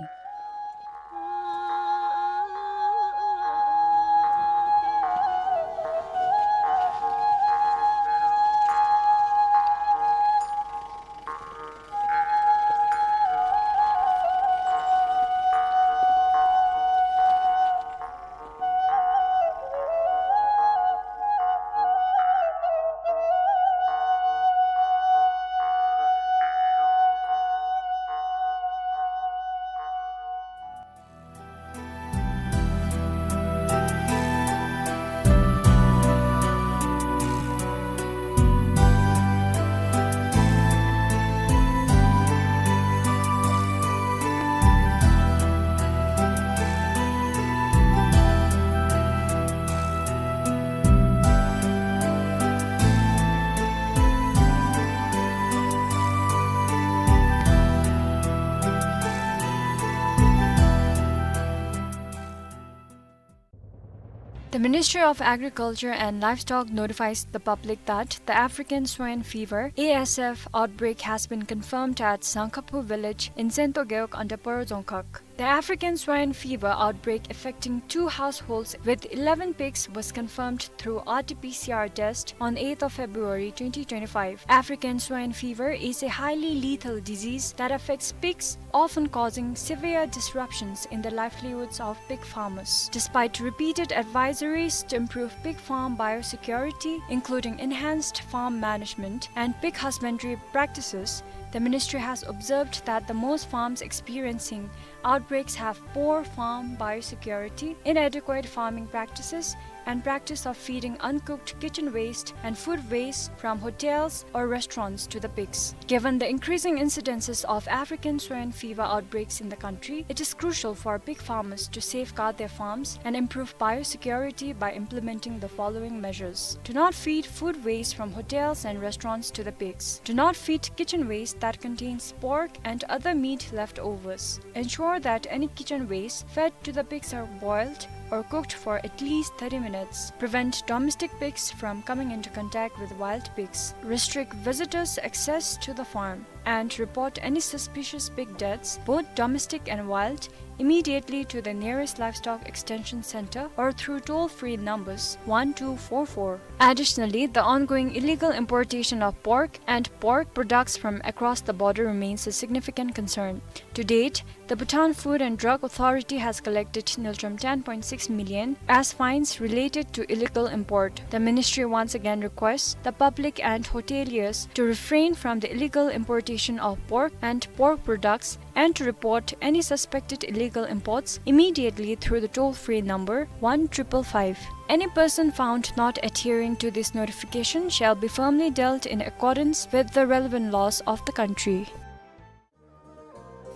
The Ministry of Agriculture and Livestock notifies the public that the African swine fever, A S F, outbreak has been confirmed at Sangkhapu village in Sento Gewog under Paro Dzongkhag. The African swine fever outbreak affecting two households with eleven pigs was confirmed through R T P C R test on eighth of February twenty twenty-five. African swine fever is a highly lethal disease that affects pigs, often causing severe disruptions in the livelihoods of pig farmers. Despite repeated advisories to improve pig farm biosecurity, including enhanced farm management and pig husbandry practices, the ministry has observed that the most farms experiencing outbreaks have poor farm biosecurity, inadequate farming practices, and practice of feeding uncooked kitchen waste and food waste from hotels or restaurants to the pigs. Given the increasing incidences of African swine fever outbreaks in the country, it is crucial for pig farmers to safeguard their farms and improve biosecurity by implementing the following measures. Do not feed food waste from hotels and restaurants to the pigs. Do not feed kitchen waste that contains pork and other meat leftovers. Ensure that any kitchen waste fed to the pigs are boiled or cooked for at least thirty minutes. Prevent domestic pigs from coming into contact with wild pigs. Restrict visitors' access to the farm and report any suspicious pig deaths, both domestic and wild, immediately to the nearest livestock extension center or through toll-free numbers one two four four. Additionally, the ongoing illegal importation of pork and pork products from across the border remains a significant concern. To date, the Bhutan Food and Drug Authority has collected ngultrum ten point six million as fines related to illegal import. The ministry once again requests the public and hoteliers to refrain from the illegal importation of pork and pork products and to report any suspected illegal imports immediately through the toll-free number one triple five. Any person found not adhering to this notification shall be firmly dealt in accordance with the relevant laws of the country.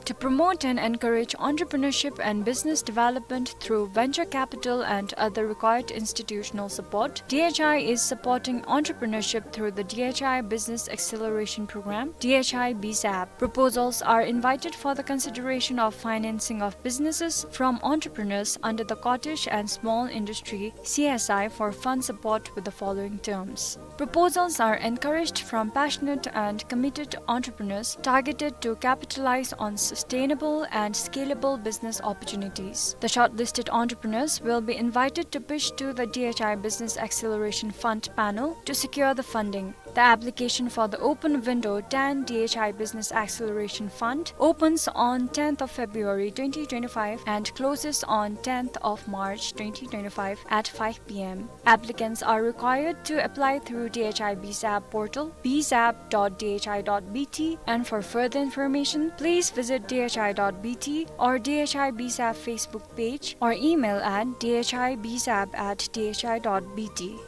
To promote and encourage entrepreneurship and business development through venture capital and other required institutional support, D H I is supporting entrepreneurship through the D H I Business Acceleration Program, D H I B SAP. Proposals are invited for the consideration of financing of businesses from entrepreneurs under the Cottage and Small Industry C S I for fund support with the following terms. Proposals are encouraged from passionate and committed entrepreneurs targeted to capitalize on sustainable and scalable business opportunities. The shortlisted entrepreneurs will be invited to pitch to the D H I Business Acceleration Fund panel to secure the funding. The application for the open window ten D H I Business Acceleration Fund opens on tenth of February twenty twenty-five and closes on tenth of March twenty twenty-five at five P M. Applicants are required to apply through D H I B SAP portal, B SAP dot D H I dot B T, and for further information, please visit D H I dot B T or D H I B SAP Facebook page or email at D H I B SAP at D H I dot B T.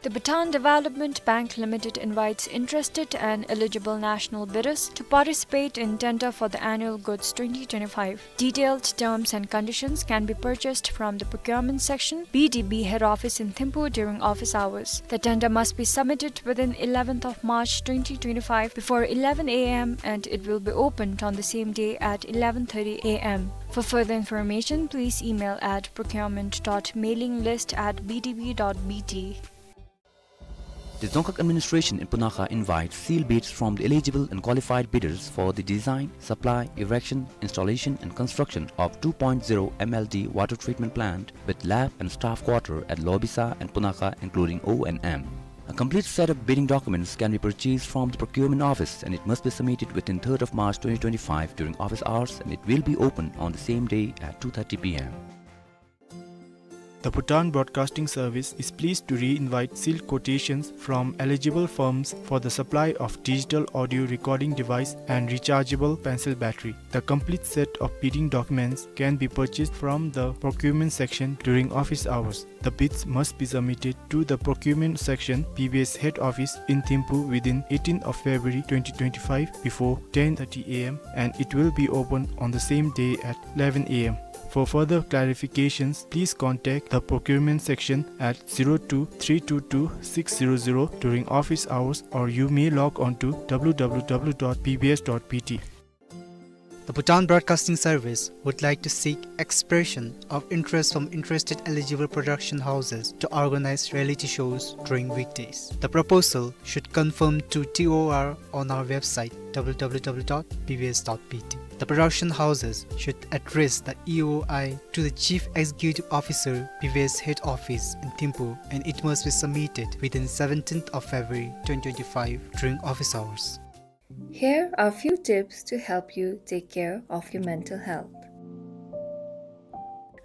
The Bhutan Development Bank Limited invites interested and eligible national bidders to participate in tender for the annual goods twenty twenty-five. Detailed terms and conditions can be purchased from the procurement section, B D B head office in Thimphu during office hours. The tender must be submitted within eleventh of March twenty twenty-five before eleven A M and it will be opened on the same day at eleven thirty A M. For further information, please email at procurement dot mailing list at B D B dot B T. The Dzongkhag Administration in Punakha invites sealed bids from the eligible and qualified bidders for the design, supply, erection, installation and construction of two point zero M L D water treatment plant with lab and staff quarter at Lobisa and Punakha, including O and M. A complete set of bidding documents can be purchased from the procurement office and it must be submitted within third of March twenty twenty-five during office hours and it will be open on the same day at two thirty P M. The Bhutan Broadcasting Service is pleased to re-invite sealed quotations from eligible firms for the supply of digital audio recording device and rechargeable pencil battery. The complete set of bidding documents can be purchased from the procurement section during office hours. The bids must be submitted to the procurement section, B B S head office in Thimphu within eighteenth of February twenty twenty-five before ten thirty A M and it will be open on the same day at eleven A M. For further clarifications, please contact the procurement section at zero two three two two six zero zero during office hours, or you may log on to W W W dot B B S dot B T. The Bhutan Broadcasting Service would like to seek expression of interest from interested eligible production houses to organize reality shows during weekdays. The proposal should conform to T O R on our website, W W W dot B B S dot B T. The production houses should address the E O I to the Chief Executive Officer, B B S Head Office in Thimphu, and it must be submitted within seventeenth of February twenty twenty-five during office hours. Here are few tips to help you take care of your mental health.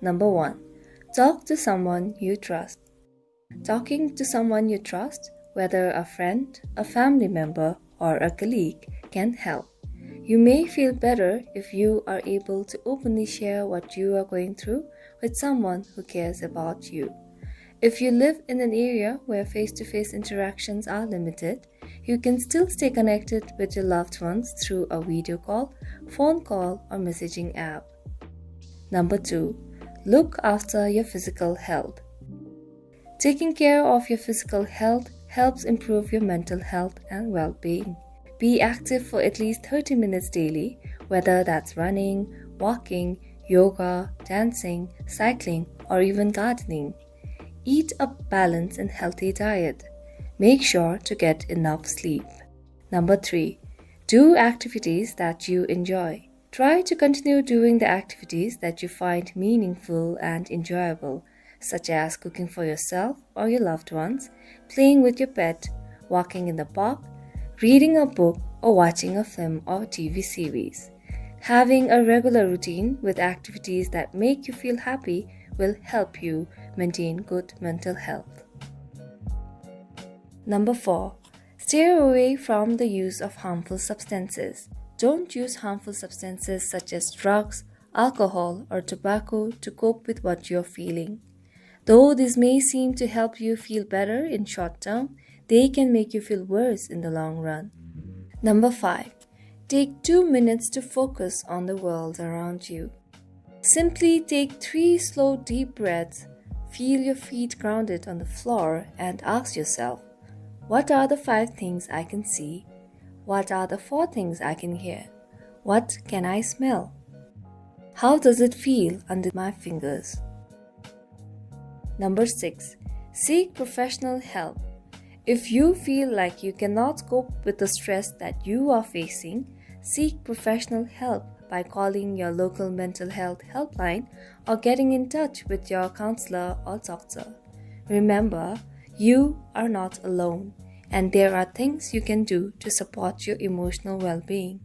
Number one, talk to someone you trust. Talking to someone you trust, whether a friend, a family member, or a colleague, can help. You may feel better if you are able to openly share what you are going through with someone who cares about you. If you live in an area where face-to-face interactions are limited, you can still stay connected with your loved ones through a video call, phone call, or messaging app. Number two, look after your physical health. Taking care of your physical health helps improve your mental health and well-being. Be active for at least thirty minutes daily, whether that's running, walking, yoga, dancing, cycling, or even gardening. Eat a balanced and healthy diet. Make sure to get enough sleep. Number three, do activities that you enjoy. Try to continue doing the activities that you find meaningful and enjoyable, such as cooking for yourself or your loved ones, playing with your pet, walking in the park, reading a book, or watching a film or T V series. Having a regular routine with activities that make you feel happy will help you maintain good mental health. Number four, stay away from the use of harmful substances. Don't use harmful substances such as drugs, alcohol, or tobacco to cope with what you're feeling. Though this may seem to help you feel better in short term, they can make you feel worse in the long run. Number five, take two minutes to focus on the world around you. Simply take three slow, deep breaths, feel your feet grounded on the floor, and ask yourself, "What are the five things I can see? What are the four things I can hear? What can I smell? How does it feel under my fingers?" Number six, seek professional help. If you feel like you cannot cope with the stress that you are facing, seek professional help by calling your local mental health helpline or getting in touch with your counselor or doctor. Remember, you are not alone, and there are things you can do to support your emotional well-being.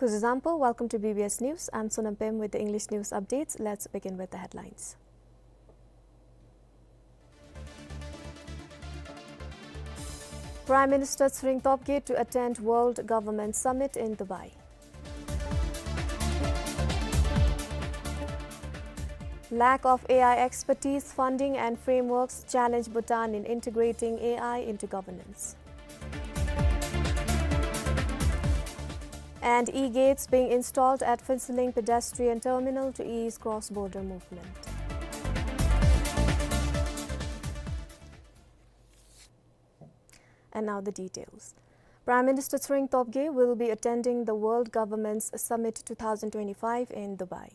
Zuzampo, welcome to B B S News. I'm Sonam Pem with the English news updates. Let's begin with the headlines. Prime Minister Tshering Tobgay to attend World Government Summit in Dubai. Lack of A I expertise, funding and frameworks challenge Bhutan in integrating A I into governance. And e-gates being installed at Phuentsholing pedestrian terminal to ease cross-border movement. And now the details. Prime Minister Tshering Tobgay will be attending the World Governments Summit two thousand twenty-five in Dubai.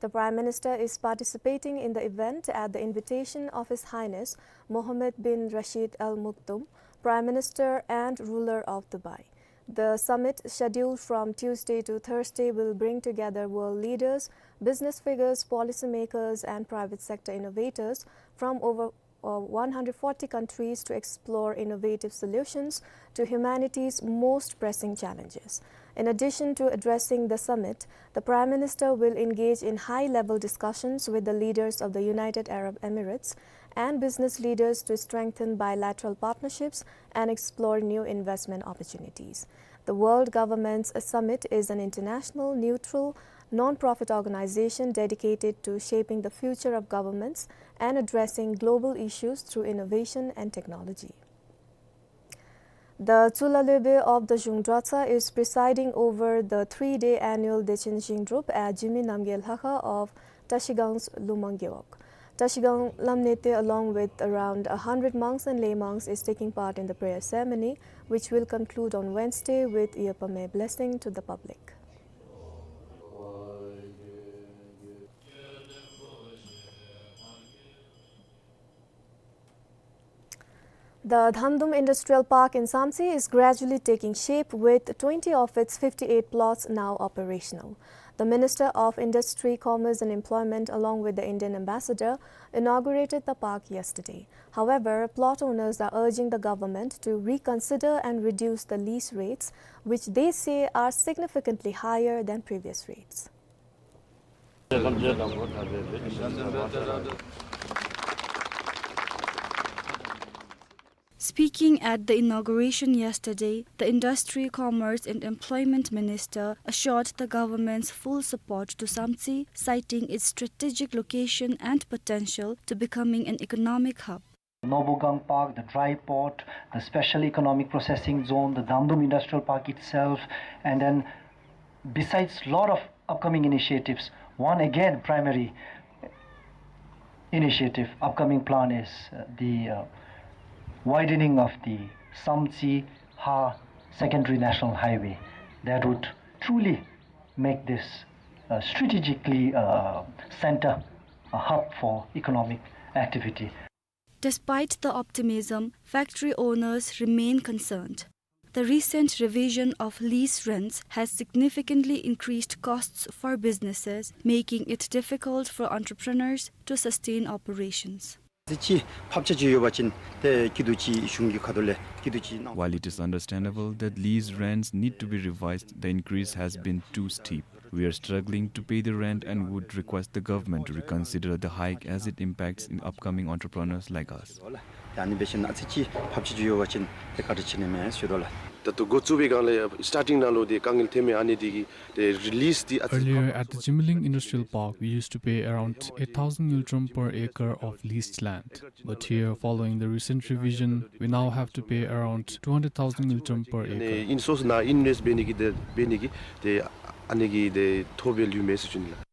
The Prime Minister is participating in the event at the invitation of His Highness Mohammed bin Rashid Al Maktoum, Prime Minister and ruler of Dubai. The summit, scheduled from Tuesday to Thursday, will bring together world leaders, business figures, policymakers, and private sector innovators from over uh, one hundred forty countries to explore innovative solutions to humanity's most pressing challenges. In addition to addressing the summit, the Prime Minister will engage in high-level discussions with the leaders of the United Arab Emirates and business leaders to strengthen bilateral partnerships and explore new investment opportunities. The World Governments Summit is an international, neutral, non-profit organization dedicated to shaping the future of governments and addressing global issues through innovation and technology. The Tsulaloibe of the Zhung Dratshang is presiding over the three-day annual Dechen Zhingdrup at Jigme Namgay Lhakha of Trashigan's Lumang Gewog. Trashigang Lamnete, along with around a hundred monks and lay monks, is taking part in the prayer ceremony, which will conclude on Wednesday with Yepame blessing to the public. The Dhamdum Industrial Park in Samtse is gradually taking shape, with twenty of its fifty-eight plots now operational. The Minister of Industry, Commerce and Employment, along with the Indian ambassador, inaugurated the park yesterday. However, plot owners are urging the government to reconsider and reduce the lease rates, which they say are significantly higher than previous rates. Speaking at the inauguration yesterday, the Industry, Commerce and Employment Minister assured the government's full support to Samtse, citing its strategic location and potential to becoming an economic hub. Nobugang Park, the dry port, the special economic processing zone, the Dhamdum Industrial Park itself, and then besides lot of upcoming initiatives, one again primary initiative, upcoming plan is, uh, the, uh, widening of the Samtse Ha Secondary National Highway. That would truly make this, uh, strategically, uh, center a hub for economic activity. Despite the optimism, factory owners remain concerned. The recent revision of lease rents has significantly increased costs for businesses, making it difficult for entrepreneurs to sustain operations. ཅིག་ཕབ་ཆ་ཅིག་ཡོད་པ་ཅིན་ཏེ་སྐྱིད་སྡུག་ཅིག་གཞུང་གི་ཁ་ཐུག་ལས་སྐྱིད་སྡུག་ཅིག་གནང་། While it is understandable that lease rents need to be revised, the increase has been too steep. We are struggling to pay the rent and would request the government to reconsider the hike as it impacts in upcoming entrepreneurs like us. ད་ཨ་ནི་འབད་ཞིནམ་ལས་ཨ་ཙི་ཅིག་ཕབ་ཆ་ཅིག་ཡོད་པ་ཅིན་ཏེ་བཀའ་དྲིན་ཆེ་ནི་མས་ཟེར་དོ་ལགས། ད་ལྟོ་འགོ་བཙུགས་པའི་སྒང་ལས་སི་ཊར་ཊིང་ནང་ལུ་ཏེ་དཀའ་ངལ་ཐོན་མི་ཨ་ནི་འདི་གིས་ཏེ་རི་ལིསི་འདི་ཨ་ཙི། Earlier, at the Jigmeling Industrial Park, we used to pay around eight thousand ngultrum per acre of leased land. But here, following the recent revision, we now have to pay around two hundred thousand ngultrum per acre. ཨིན་སོ་སོ་ནང་ཨིན་ཝེསི་འབད་ནི་གི་ཏེ་འབད་ནི་གི་ཏེ་ཨ་ནི་གི་ཏེ་ཐོབ་པའི་ལུས་མེད་ཟེར་ཞུ་ནི་ལགས།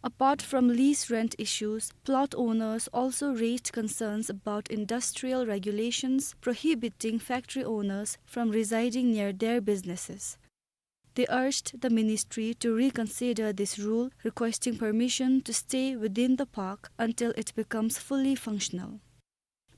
Apart from lease rent issues, plot owners also raised concerns about industrial regulations prohibiting factory owners from residing near their businesses. They urged the ministry to reconsider this rule, requesting permission to stay within the park until it becomes fully functional.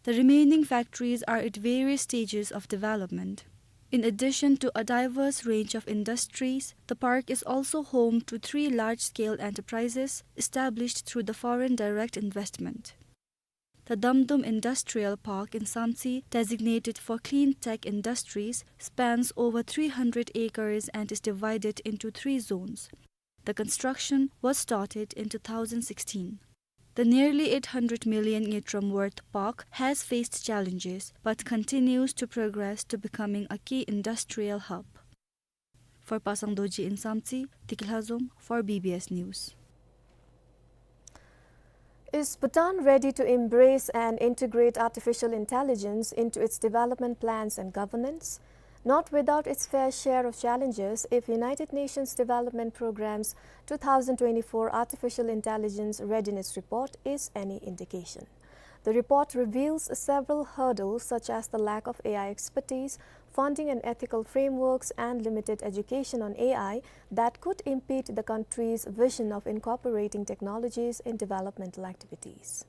The remaining factories are at various stages of development. In addition to a diverse range of industries, the park is also home to three large-scale enterprises established through the foreign direct investment. The Damdum Industrial Park in Samtse, designated for clean tech industries, spans over three hundred acres and is divided into three zones. The construction was started in two thousand sixteen. The nearly eight hundred million ngultrum worth park has faced challenges but continues to progress to becoming a key industrial hub. For Pasang Dorji in Samtse, Tiki Lhazom for B B S News. Is Bhutan ready to embrace and integrate artificial intelligence into its development plans and governance? Not without its fair share of challenges, if United Nations Development Programme's two thousand twenty-four Artificial Intelligence Readiness Report is any indication. The report reveals several hurdles, such as the lack of A I expertise, funding and ethical frameworks, and limited education on A I, that could impede the country's vision of incorporating technologies in developmental activities.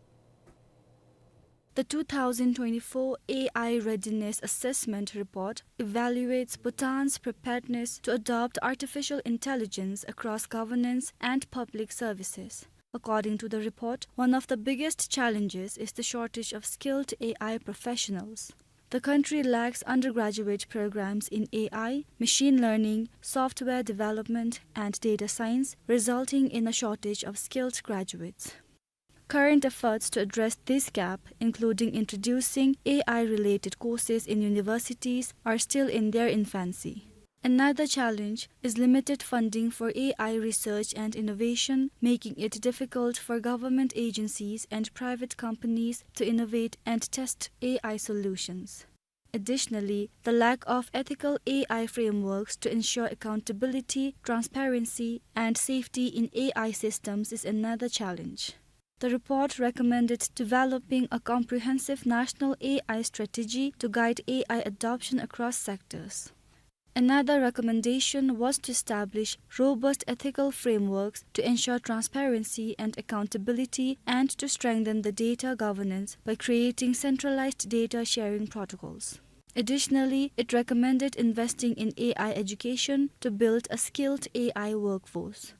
The two thousand twenty-four A I Readiness Assessment Report evaluates Bhutan's preparedness to adopt artificial intelligence across governance and public services. According to the report, one of the biggest challenges is the shortage of skilled A I professionals. The country lacks undergraduate programs in A I, machine learning, software development, and data science, resulting in a shortage of skilled graduates. Current efforts to address this gap, including introducing A I-related courses in universities, are still in their infancy. Another challenge is limited funding for A I research and innovation, making it difficult for government agencies and private companies to innovate and test A I solutions. Additionally, the lack of ethical A I frameworks to ensure accountability, transparency, and safety in A I systems is another challenge. The report recommended developing a comprehensive national A I strategy to guide A I adoption across sectors. Another recommendation was to establish robust ethical frameworks to ensure transparency and accountability and to strengthen the data governance by creating centralized data sharing protocols. Additionally, it recommended investing in A I education to build a skilled A I workforce.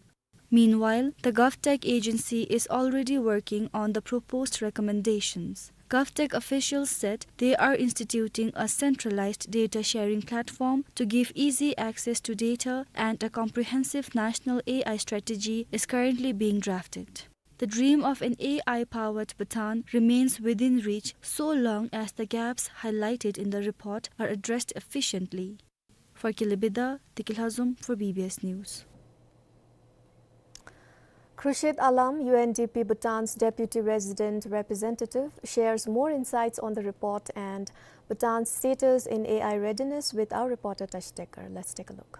Meanwhile, the GovTech agency is already working on the proposed recommendations. GovTech officials said they are instituting a centralized data sharing platform to give easy access to data, and a comprehensive national A I strategy is currently being drafted. The dream of an A I-powered Bhutan remains within reach so long as the gaps highlighted in the report are addressed efficiently. For Kilibida, Tiki Lhazom for B B S News. Khurshid Alam, U N D P Bhutan's deputy resident representative, shares more insights on the report and Bhutan's status in A I readiness with our reporter Tashi Tekar. Let's take a look.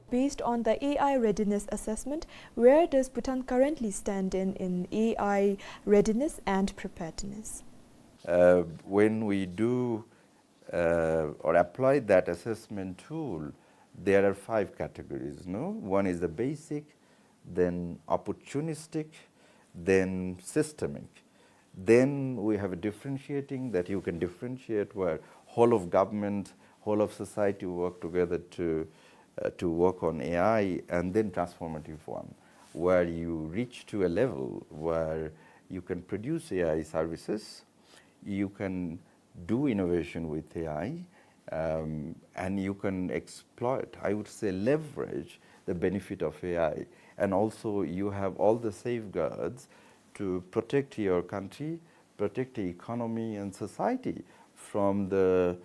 Based on the A I readiness assessment, where does Bhutan currently stand in, in A I readiness and preparedness? Uh, when we do uh, or apply that assessment tool, there are five categories, no? One is the basic, then opportunistic, then systemic. Then we have a differentiating, that you can differentiate where whole of government, whole of society work together to, uh, to work on A I, and then transformative one, where you reach to a level where you can produce A I services, you can do innovation with A I, um, and you can exploit, I would say, leverage the benefit of A I. And also, you have all the safeguards to protect your country, protect the economy and society from the,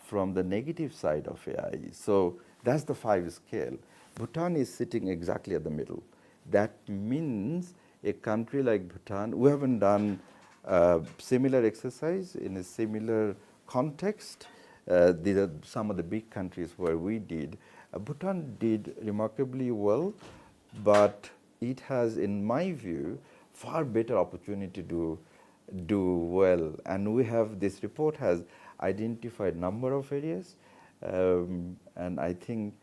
from the negative side of A I. So that's the five scale. Bhutan is sitting exactly at the middle. That means a country like Bhutan, we haven't done, uh, similar exercise in a similar context. Uh, these are some of the big countries where we did. Uh, Bhutan did remarkably well, but it has, in my view, far better opportunity to do well. And we have, this report has identified number of areas, um, and I think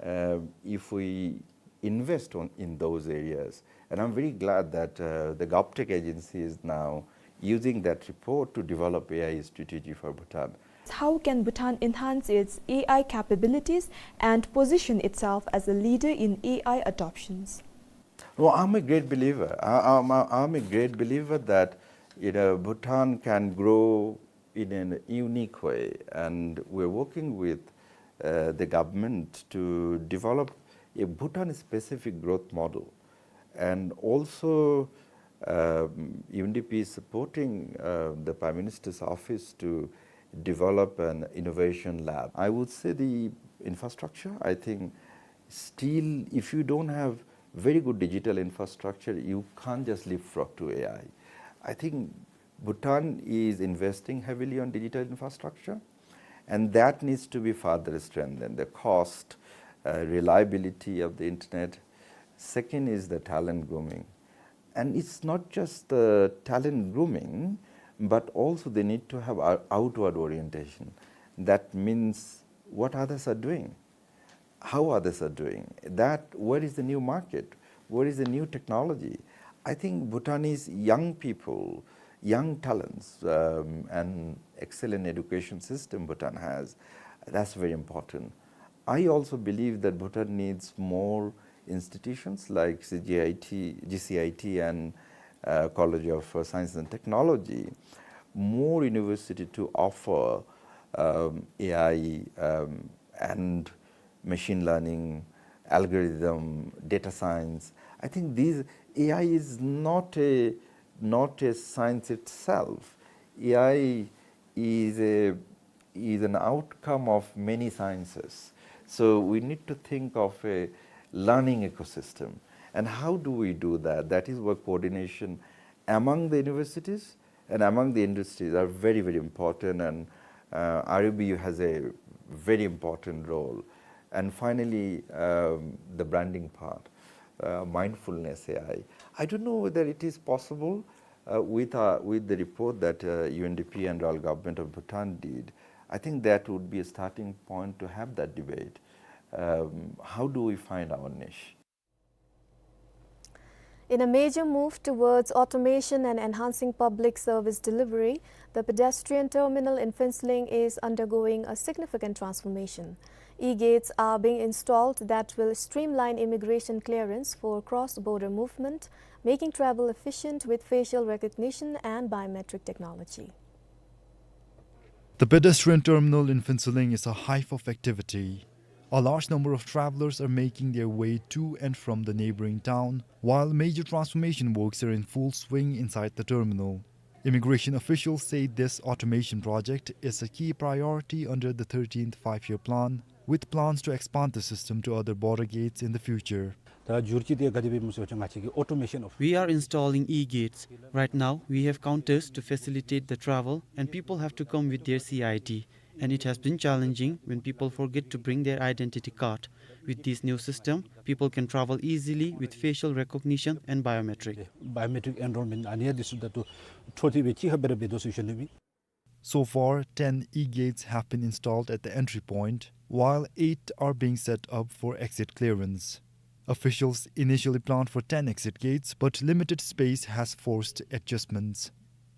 uh, if we invest on, in those areas. And I'm very glad that, uh, the GovTech agency is now using that report to develop A I strategy for Bhutan. How can Bhutan enhance its A I capabilities and position itself as a leader in A I adoptions? Well, I'm a great believer. I, I'm, I'm a great believer that You know, Bhutan can grow in a unique way, and we're working with, uh, the government to develop a Bhutan-specific growth model. And also, um, U N D P is supporting, uh, the Prime Minister's office to develop an innovation lab. I would say the infrastructure, I think, still, if you don't have very good digital infrastructure, you can't just leapfrog to A I. I think Bhutan is investing heavily on digital infrastructure, and that needs to be further strengthened. The cost, uh, reliability of the internet. Second is the talent grooming. And it's not just the talent grooming, but also they need to have ou-, outward orientation. That means what others are doing, how others are doing. That, where is the new market? Where is the new technology? I think Bhutanese young people, young talents, um, and excellent education system Bhutan has, that's very important. I also believe that Bhutan needs more institutions like C G I T, G C I T and, uh, College of, uh, Science and Technology, more university to offer, um, A I, um, and machine learning, algorithm, data science. I think these, A I is not a, not a science itself. A I is a, is an outcome of many sciences. So we need to think of a learning ecosystem. And how do we do that? That is where coordination among the universities and among the industries are very, very important, and, uh, R U B U has a very important role. And finally, um, the branding part, uh, mindfulness A I. I don't know whether it is possible, uh, with, uh, with the report that, uh, U N D P and Royal Government of Bhutan did. I think that would be a starting point to have that debate. Um, how do we find our niche? In a major move towards automation and enhancing public service delivery, the pedestrian terminal in Phuentsholing is undergoing a significant transformation. E-gates are being installed that will streamline immigration clearance for cross-border movement, making travel efficient with facial recognition and biometric technology. The pedestrian terminal in Phuentsholing is a hive of activity. A large number of travelers are making their way to and from the neighboring town, while major transformation works are in full swing inside the terminal. Immigration officials say this automation project is a key priority under the thirteenth Five-Year Plan, with plans to expand the system to other border gates in the future. ད་འགྱུར་གྱི་དེ་ག་དེ་སྦེ་སྨོ་ཟེར་བ་ཅིན་ང་བཅས་ཀྱི་automation of We are installing e-gates. Right now, we have counters to facilitate the travel, and people have to come with their C I D. And it has been challenging when people forget to bring their identity card. With this new system, people can travel easily with facial recognition and biometric. Biometric enrollment ཨ་ནི་ཡང་འདི་ཚུ་ད་ལྟོ་འཕྲོ་མཐུད་སྦེ་གཅིག་ཁར་སྦེ་ར་འབད་དོ་ཟེར་ཞུ་ནི་ཨིན། So far, ten e-gates have been installed at the entry point, while eight are being set up for exit clearance. Officials initially planned for ten exit gates, but limited space has forced adjustments.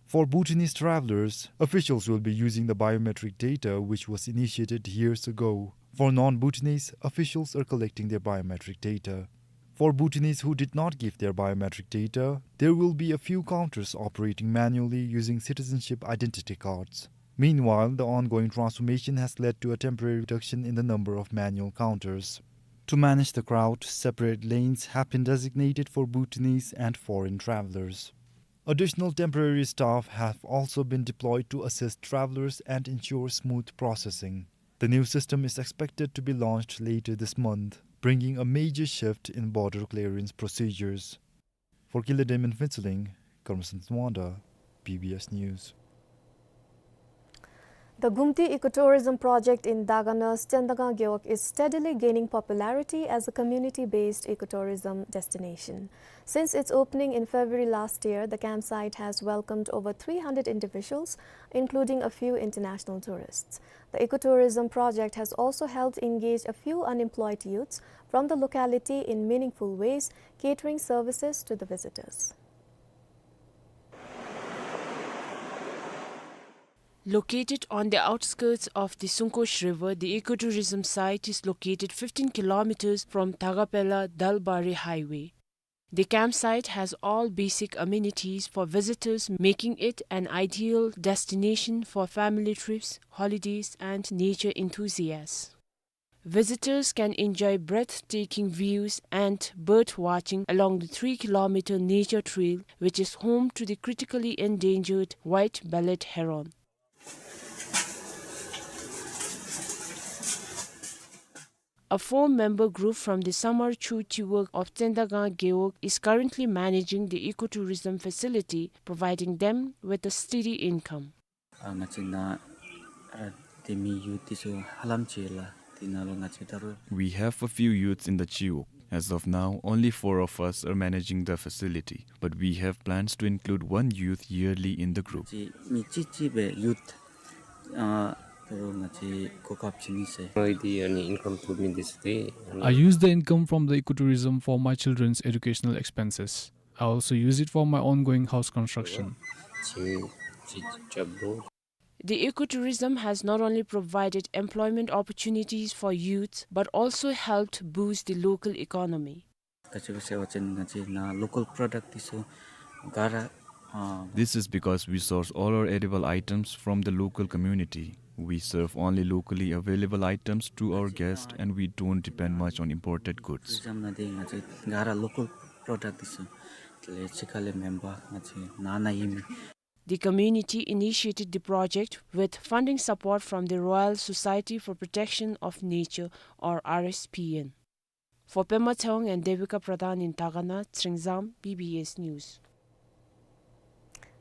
For Bhutanese travelers, officials will be using the biometric data which was initiated years ago. For non-Bhutanese, officials are collecting their biometric data. For Bhutanese who did not give their biometric data, there will be a few counters operating manually using citizenship identity cards. Meanwhile, the ongoing transformation has led to a temporary reduction in the number of manual counters. To manage the crowd, separate lanes have been designated for Bhutanese and foreign travelers. Additional temporary staff have also been deployed to assist travelers and ensure smooth processing. The new system is expected to be launched later this month, bringing a major shift in border clearance procedures. For Kile Dem in Phuentsholing, Karmasan Tuanda, B B S News. The Gumti Ecotourism Project in Dagana, Stendagha Gewog is steadily gaining popularity as a community-based ecotourism destination. Since its opening in February last year, the campsite has welcomed over three hundred individuals, including a few international tourists. The ecotourism project has also helped engage a few unemployed youths from the locality in meaningful ways, catering services to the visitors. Located on the outskirts of the Sungkosh River, the ecotourism site is located fifteen kilometers from Thagapela Dalbari Highway. The campsite has all basic amenities for visitors, making it an ideal destination for family trips, holidays, and nature enthusiasts. Visitors can enjoy breathtaking views and bird watching along the three-kilometer nature trail, which is home to the critically endangered white-bellied heron. A four-member group from the Samar Chu Chiwog of Tsendagang Gewog is currently managing the ecotourism facility, providing them with a steady income. ཨ་ང་བཅས་ནཱ་ཨ་སྡོད་མི་ཡུཐ་འདི་ཚུ་ཧ་ལམ་ཅིག་ལགས། དེ་ནང་ལུ་ང་བཅས་ད་རུང We have a few youths in the Chiwog. As of now, only four of us are managing the facility, but we have plans to include one youth yearly in the group. ང་བཅས་མི་གཅིག་གཅིག་སྦེ་ཡུཐ་ཨ་ད་རུང་ང་བཅས་གོ་སྐབས་བྱིན་ནི་ཟེར། ཨ་ནི་ཨ་ནི་ཨིན་ཀམ་ཐོབ་མི་འདི་ཚུ་ཏེ་I use the income from the ecotourism for my children's educational expenses. I also use it for my ongoing house construction. The ecotourism has not only provided employment opportunities for youths, but also helped boost the local economy. ག་ཅི་སྦེ་ཟེར་བ་ཅིན་ང་བཅས་ནཱ་local product འདི་ཚུ་ག་ར་ཨ། This is because we source all our edible items from the local community. We serve only locally available items to our guests and we don't depend much on imported goods. Tourism ནང་འདི་ང་བཅས་ག་ར་local product འདི་ཚུ་དེ་ལས་ཕྱི་ཁ་ལས་མེན་པར་ང་བཅས་ནཱ་ནཱ་ཨིན་མི། The community initiated the project with funding support from the Royal Society for Protection of Nature, or R S P N. For Pema Tshewang and Devika Pradhan in Dagana, Tsringzam, B B S News.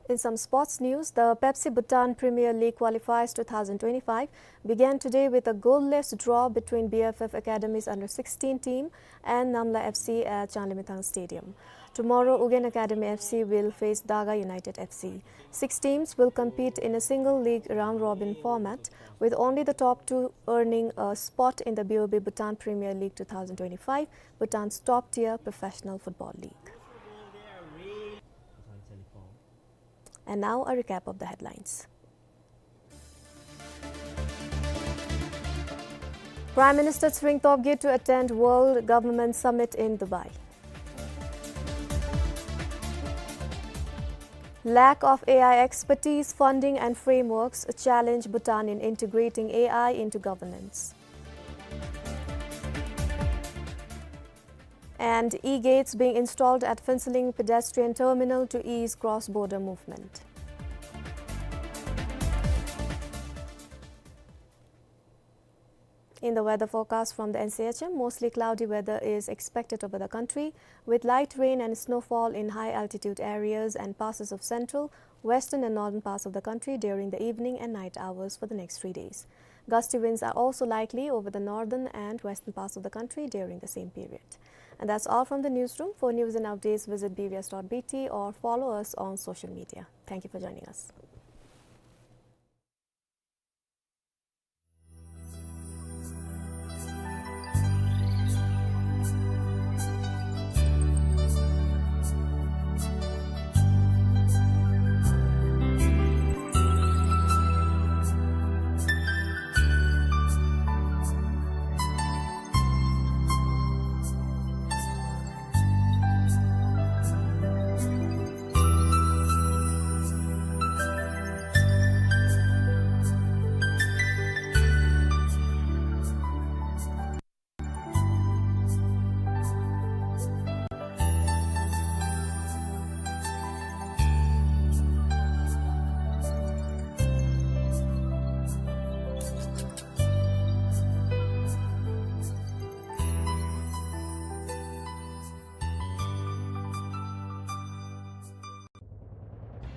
In some sports news, the Pepsi Bhutan Premier League qualifiers two thousand twenty-five began today with a goalless draw between B F F Academy's under sixteen team and Namla F C at Changlimithang Stadium. Tomorrow, Ugyen Academy F C will face Daga United F C. Six teams will compete in a single league round-robin format, with only the top two earning a spot in the B O B Bhutan Premier League two thousand twenty-five, Bhutan's top-tier professional football league. And now, a recap of the headlines. Prime Minister Tshering Tobgay to attend World Government Summit in Dubai. Lack of A I expertise, funding and frameworks challenge Bhutan in integrating A I into governance. And e-gates being installed at Phuentsholing pedestrian terminal to ease cross-border movement. In the weather forecast from the N C H M, mostly cloudy weather is expected over the country, with light rain and snowfall in high-altitude areas and passes of central, western and northern parts of the country during the evening and night hours for the next three days. Gusty winds are also likely over the northern and western parts of the country during the same period. And that's all from the newsroom. For news and updates, visit B V S dot B T or follow us on social media. Thank you for joining us.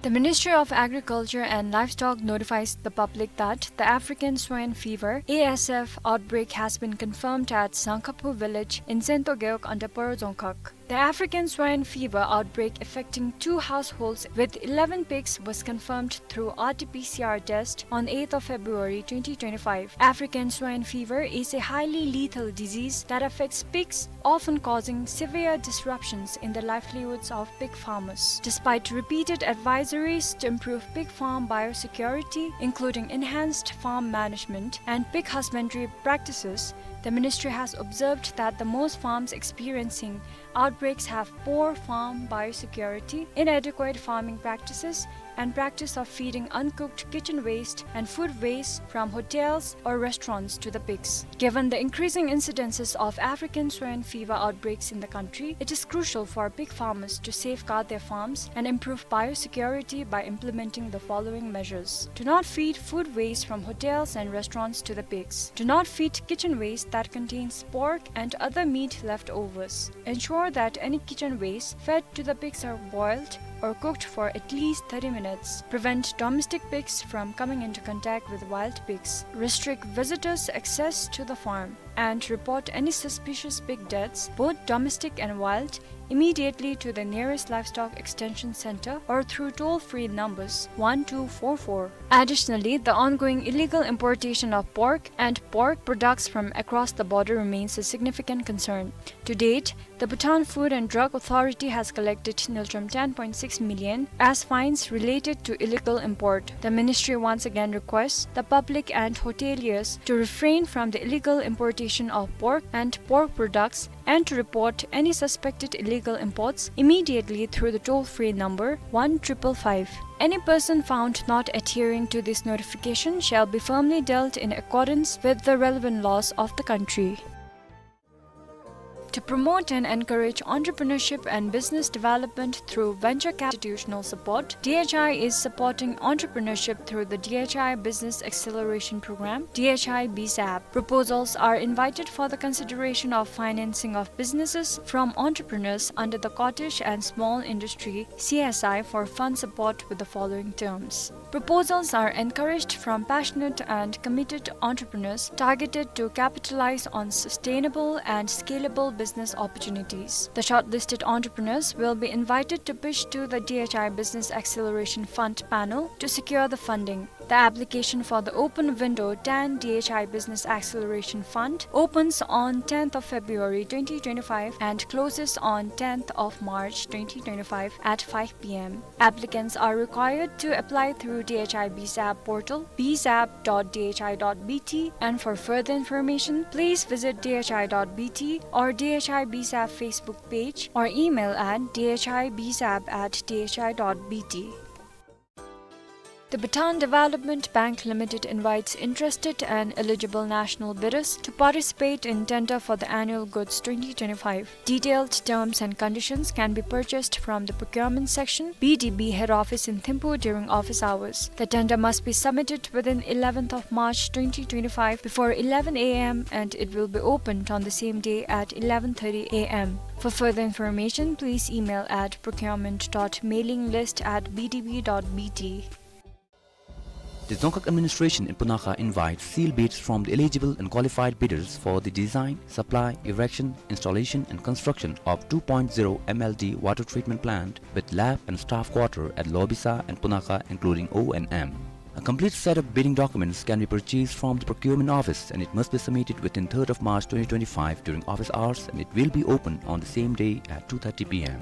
The Ministry of Agriculture and Livestock notifies the public that the African swine fever, A S F, outbreak has been confirmed at Sangkhapu village in Sento Gewog under Paro Dzongkhag. The African swine fever outbreak affecting two households with eleven pigs was confirmed through R T P C R test on eighth of February twenty twenty-five. African swine fever is a highly lethal disease that affects pigs, often causing severe disruptions in the livelihoods of pig farmers. Despite repeated advisories to improve pig farm biosecurity, including enhanced farm management and pig husbandry practices, the ministry has observed that the most farms experiencing out- outbreaks have poor farm biosecurity, inadequate farming practices, and practice of feeding uncooked kitchen waste and food waste from hotels or restaurants to the pigs. Given the increasing incidences of African swine fever outbreaks in the country, it is crucial for pig farmers to safeguard their farms and improve biosecurity by implementing the following measures. Do not feed food waste from hotels and restaurants to the pigs. Do not feed kitchen waste that contains pork and other meat leftovers. Ensure that any kitchen waste fed to the pigs are boiled or cooked for at least thirty minutes. Prevent domestic pigs from coming into contact with wild pigs. Restrict visitors' access to the farm and report any suspicious pig deaths, both domestic and wild, immediately to the nearest livestock extension center or through toll-free numbers one two four four. Additionally, the ongoing illegal importation of pork and pork products from across the border remains a significant concern. To date, the Bhutan Food and Drug Authority has collected ngultrum ten point six million as fines related to illegal import. The ministry once again requests the public and hoteliers to refrain from the illegal importation of pork and pork products and to report any suspected illegal imports immediately through the toll-free number one triple five. Any person found not adhering to this notification shall be firmly dealt in accordance with the relevant laws of the country. To promote and encourage entrepreneurship and business development through venture capital institutional support, D H I is supporting entrepreneurship through the D H I Business Acceleration Program, D H I B SAP. Proposals are invited for the consideration of financing of businesses from entrepreneurs under the Cottage and Small Industry, C S I, for fund support with the following terms. Proposals are encouraged from passionate and committed entrepreneurs targeted to capitalize on sustainable and scalable business opportunities. The shortlisted entrepreneurs will be invited to pitch to the D H I Business Acceleration Fund panel to secure the funding. The application for the open window ten D H I Business Acceleration Fund opens on tenth of February twenty twenty-five and closes on tenth of March twenty twenty-five at five P M. Applicants are required to apply through D H I B SAP portal, B SAP dot D H I dot B T, and for further information, please visit D H I dot B T or D H I B SAP Facebook page or email at D H I B SAP at D H I dot B T. The Bhutan Development Bank Limited invites interested and eligible national bidders to participate in tender for the annual goods twenty twenty-five. Detailed terms and conditions can be purchased from the procurement section, B D B head office in Thimphu during office hours. The tender must be submitted within eleventh of March twenty twenty-five before eleven A M and it will be opened on the same day at eleven thirty A M. For further information, please email at procurement dot mailing list at B D B dot B T. The Dzongkhag administration in Punakha invites sealed bids from the eligible and qualified bidders for the design, supply, erection, installation and construction of two point zero M L D water treatment plant with lab and staff quarter at Lobisa and Punakha, including O and M. A complete set of bidding documents can be purchased from the procurement office and it must be submitted within third of March twenty twenty-five during office hours and it will be open on the same day at two thirty P M.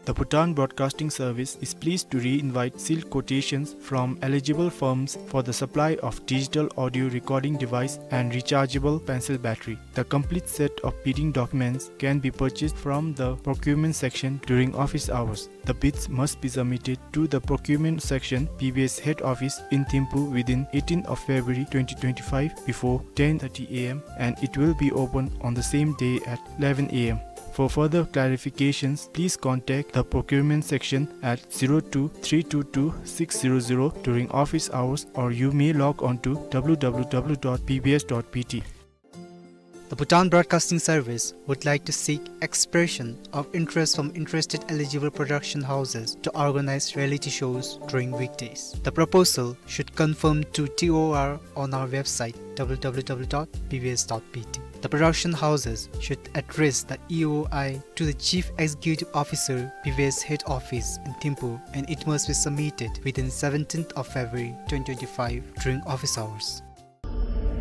The Bhutan Broadcasting Service is pleased to re-invite sealed quotations from eligible firms for the supply of digital audio recording device and rechargeable pencil battery. The complete set of bidding documents can be purchased from the procurement section during office hours. The bids must be submitted to the procurement section, B B S head office in Thimphu within eighteenth of February twenty twenty-five before ten thirty A M and it will be open on the same day at eleven A M. For further clarifications, please contact the procurement section at zero two three two two six zero zero during office hours, or you may log on to W W W dot B B S dot B T. The Bhutan Broadcasting Service would like to seek expression of interest from interested eligible production houses to organize reality shows during weekdays. The proposal should confirm to T O R on our website, W W W dot B B S dot B T. The production houses should address the E O I to the Chief Executive Officer, B B S Head Office in Thimphu, and it must be submitted within seventeenth of February twenty twenty-five during office hours.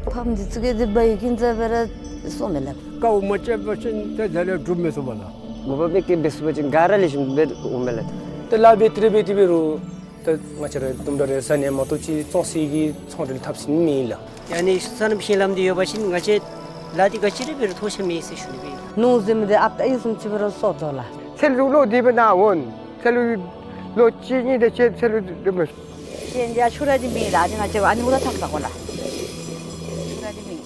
ཕམ་འདི་ཚུ་གིས་འདི་འབའ་ཡི་ཀིན་ཛ་འབད་ར་སོང་མས་ལགས། དཀའཝ་མ་སྤྱད་པ་ཅིན་ཏེ་དེ་ལས་སྒྲུབ་མི་ཚུགས་པས་ལགས། མོ་པ་འབད་ཀི་འབད་ཚུགས་པ་ཅིན་ག་ར་ལེགས་ཤོམ་འབད་འོང་མས་ལགས། ཏེ་ལཱ་འབད་དེ་རེ་འབད་དེ་འབད་རུང་ཏེ་ང་བཅས་ར་དུམ་གྲ་རེ་ཟ་ནི་མ་གཏོགས་ཅིག་བཙོང་ས་གི་ཚོང་འབྲེལ་འཐབ་ས་མེད་ལགས། ཡ་ནི་སོ་ནམ་ཤིང་ལམ་འདི་ཡོད་པ་ཅིན་ང་བཅས་ ལཱ་འདི་ག་ཅི་ར་འབད་རུང་ཐོགས་ཆགས་མེད་ཟེར་ཞུ་ནི་སྦེ་ཡོད། ནོར་ཟེར་མི་འདི་ཨཔ་ད་ཡིག་གསུམ་ཅིག་འབད་རུང་སོར་དོ་ལགས། ཚལ་ལུ་ལོ་འདི་འབད་ན་འོང་། ཚལ་ལུ་ལོ་གཅིག་གཉིས་དེ་ཅིག་ཚལ་ལུ་འདི་འབད། གཞན་འདི་ཨ་ཆུ་ར་འདི་མེད་ལགས། འདི་ང་བཅས་ཨ་ནི་འུ་ད་ཐག་ད་གོ་ལགས། ཆུ་ར་འདི་མེད།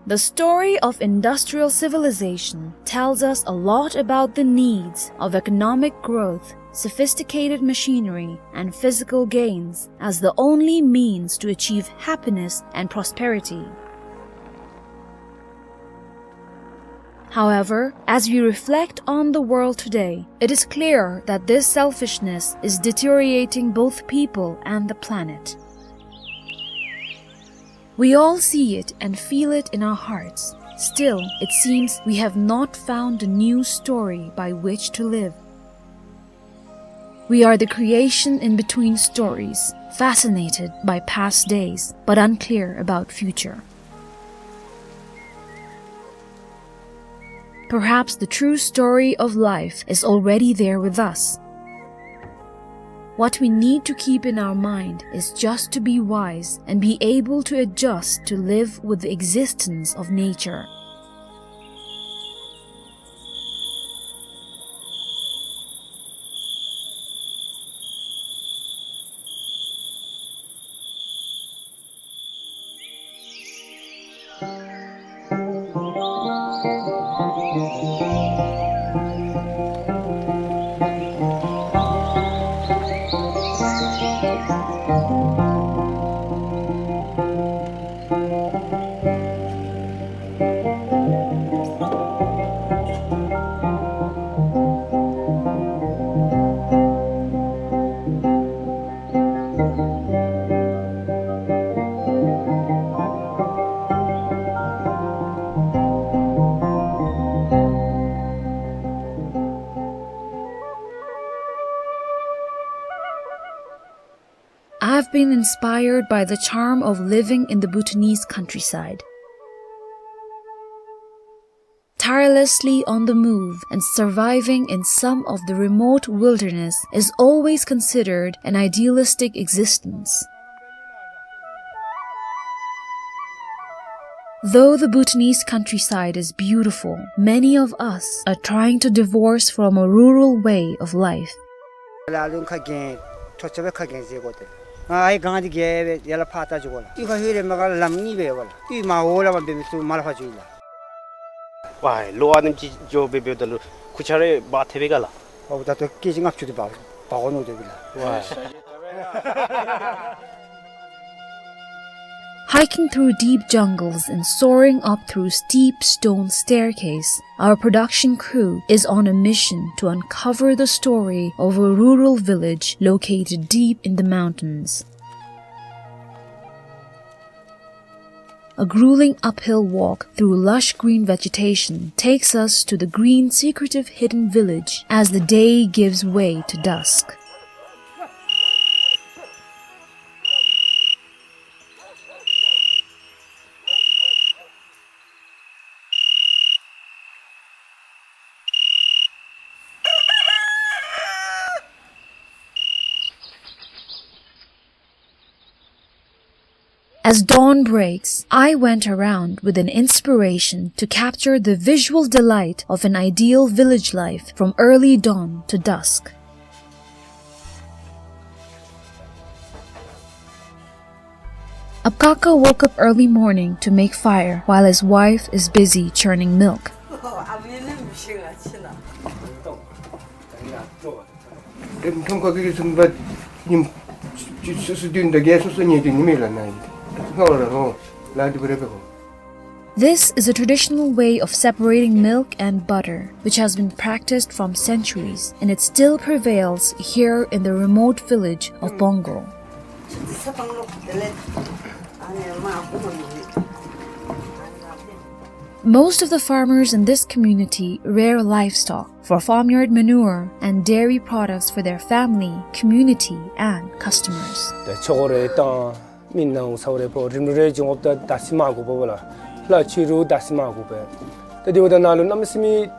The story of industrial civilization tells us a lot about the needs of economic growth, sophisticated machinery, and physical gains as the only means to achieve happiness and prosperity. However, as we reflect on the world today, it is clear that this selfishness is deteriorating both people and the planet. We all see it and feel it in our hearts. Still, it seems we have not found a new story by which to live. We are the creation in between stories, fascinated by past days, but unclear about future. Perhaps the true story of life is already there with us. What we need to keep in our mind is just to be wise and be able to adjust to live with the existence of nature. I've been inspired by the charm of living in the Bhutanese countryside. Tirelessly on the move and surviving in some of the remote wilderness is always considered an idealistic existence. Though the Bhutanese countryside is beautiful, many of us are trying to divorce from a rural way of life. ལ་ལུ་ཁ་རྒྱན་ཐོ་ཆ་བའི་ཁ་རྒྱན་ཟེར་གོ་ཏེ། ང་ཨའི་གང་འདི་གེ་བའི་ཡ་ལ་ཕ་ཏ་ཇུ་གོ་ལ། ཏི་ཁ་ཧེ་རེ་མ་ག་ལམ་གཉིས་བའི་བ་ལ། ཏི་མ་འོ་ལ་བ་འབེ་མི་སུ་མ་ལ་ཕ་ཇུ་ལ། ཝའི་ལོ་ཨ་ནེམ་ཅིག་འགྱོ་བའི་བའི་ད་ལུ་ཁུ་ཆ་རེ་བ་ཐེ་བའི་ག་ལ། ཨོ་ད་ཏོ་ཀེ་ཇི་ལྔ་བཅུ་དེ་བ་བ་གོ་ནོ་དེ་བི་ལ། ཝའི། Hiking through deep jungles and soaring up through steep stone staircase, our production crew is on a mission to uncover the story of a rural village located deep in the mountains. A grueling uphill walk through lush green vegetation takes us to the green, secretive, hidden village as the day gives way to dusk. As dawn breaks, I went around with an inspiration to capture the visual delight of an ideal village life from early dawn to dusk. Apkaka woke up early morning to make fire while his wife is busy churning milk. This is a traditional way of separating milk and butter, which has been practiced from centuries, and it still prevails here in the remote village of Bongo. Most of the farmers in this community rear livestock for farmyard manure and dairy products for their family, community, and customers. ད་ཆོས་འཁོར་རེ་བཏང་མི་ནང་ས་འོག་རེ་ཕོག་རིམ་གྲོ་རེ་བྱུང་འོབ་ད་ད་སི་མ་གོ་བོ་ལ་ལྷ་ཆོས་རུ་ད་སི་མ་གོ་བེ། ད་དེ་བ་ད་ནང་ལུ་གནམ་མེད་ས་མེད་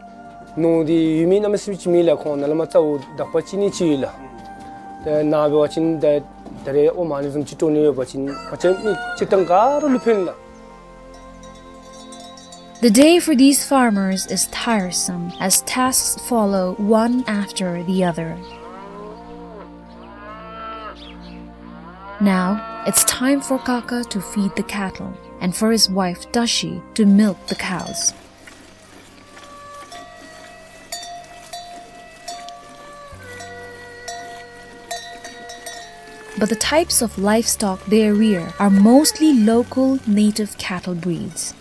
ནོར་འདི་ཡོད་མི་གནམ་མེད་ས་མེད་ཅིག་མེད་ལགས། ཁོང་ནང་ལས་མར་རྩ་བོ་དག་པ་ཅིག་ནི་ཅིག་ཡོད་ལགས། ད་ནཱ་འབད་བ་ཅིན་ད་ད་རེས་ཨོ་མ་ནི་བཟུམ་ཅིག་སྤྲོ་ནི་ཡོད་པ་ཅིན་ང་བཅས་མི་སྤྱིར་བཏང་ག་ར་ལུ་ཕན་ལགས། The day for these farmers is tiresome as tasks follow one after the other. Now, it's time for Kaka to feed the cattle and for his wife Tashi to milk the cows. But the types of livestock they rear are mostly local native cattle breeds.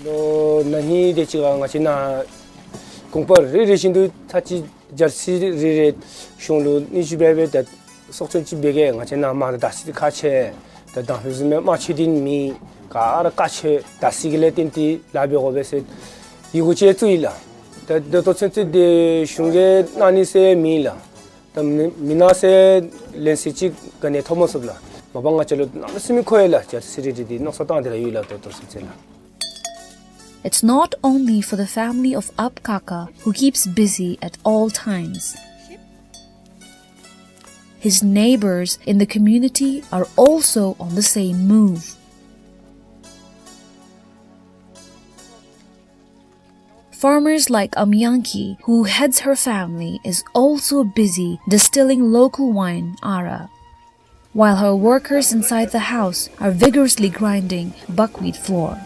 ལོ་ན་ཧིང་དེ་ཅིག་ཁར་ང་བཅས་ནཱ་གུང་པ་རེ་རེ་བཞིན་དུ་ཚར་གཅིག་ཇར་སི་རེ་རེ་གཞུང་ལུ་ནི་ཅིག་འབད་འབད་ད་སོག་ཚོད་ཅིག་འབད་གེ། ང་བཅས་ནཱ་མར་ད་ད་སི་ཁག་ཆེ། ད་དང་ཕུ་བཟུམ་མའི་དམར་མཆོད་འདི་མེད། ག་ར་དཀར་མཆོད་ད་སི་གི་ལས་བརྟེན་ཏེ་ལཱ་འབད་དགོ་པས་ཟེར་ཡི་གུ་ཅིག་བཙུགས་ཡི་ལགས། ད་ད་ལྟོ་ཚུན་ཚོད་འདི་གཞུང་གིས་གནང་ནི་ཟེར་མེད་ལགས། ད་མི་མི་གནང་ཟེར་ལན་ཟེར་ཅིག་ག་ནི་ཐོབ་མ་ཚུགས་ལགས། མ་པ་ང་བཅས་ལུ་གནམ་མེད་ས་མེད་མཁོ་ཡི་ལགས། ཇར་སི་རེ་རེ་འདི་མནོ་བསམ་བཏང་སྟེ་ར་ཡོད་ལགས། ད་ལྟོ་ཚུན་ཚོད་ལགས། It's not only for the family of Apkaka, who keeps busy at all times. His neighbors in the community are also on the same move. Farmers like Amyangki, who heads her family, is also busy distilling local wine, Ara, while her workers inside the house are vigorously grinding buckwheat flour.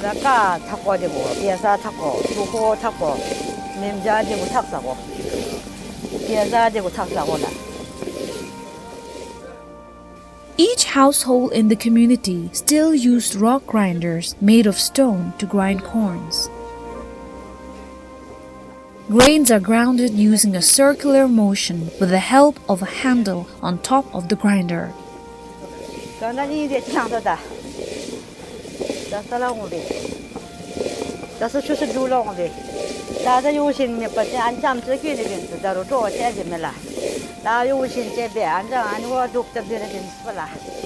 ད་ཀ་ཐག་པ་དེ་གུ་པེ་ས་ཐག་པ་ཆུ་ཁོ་ཐག་པ་མེམ་ཇ་དེ་གུ་ཐག་ས་གོ། པེ་ས་དེ་གུ་ཐག་ས་གོ་ལགས། Each household in the community still used rock grinders made of stone to grind corns. Grains are grounded using a circular motion with the help of a handle on top of the grinder. ད་ནི་དེ་ཅི་ནང་ད་ད། ད་ས་ལ་འོང་བས། ད་ས་ཆུ་ས་འགྱུར་ལ་འོང་བས། ད་ད་ཡོ་བཞིན་མེད་པ་ཅིན་ཨ་ནི་ཙམ་ཅིག་སྐྱེ་ནི་ཨིན། ད་རུང་སྤྲོ་བ་ཆེ་ཅིག་མེད་ལགས། ད་ཡོ་བཞིན་ཅིག་འབད་ཨ་ནི་ཨ་ནི་བ་འདུག་སྟེ་འབད་ནི་ཨིན་པ་ལགས།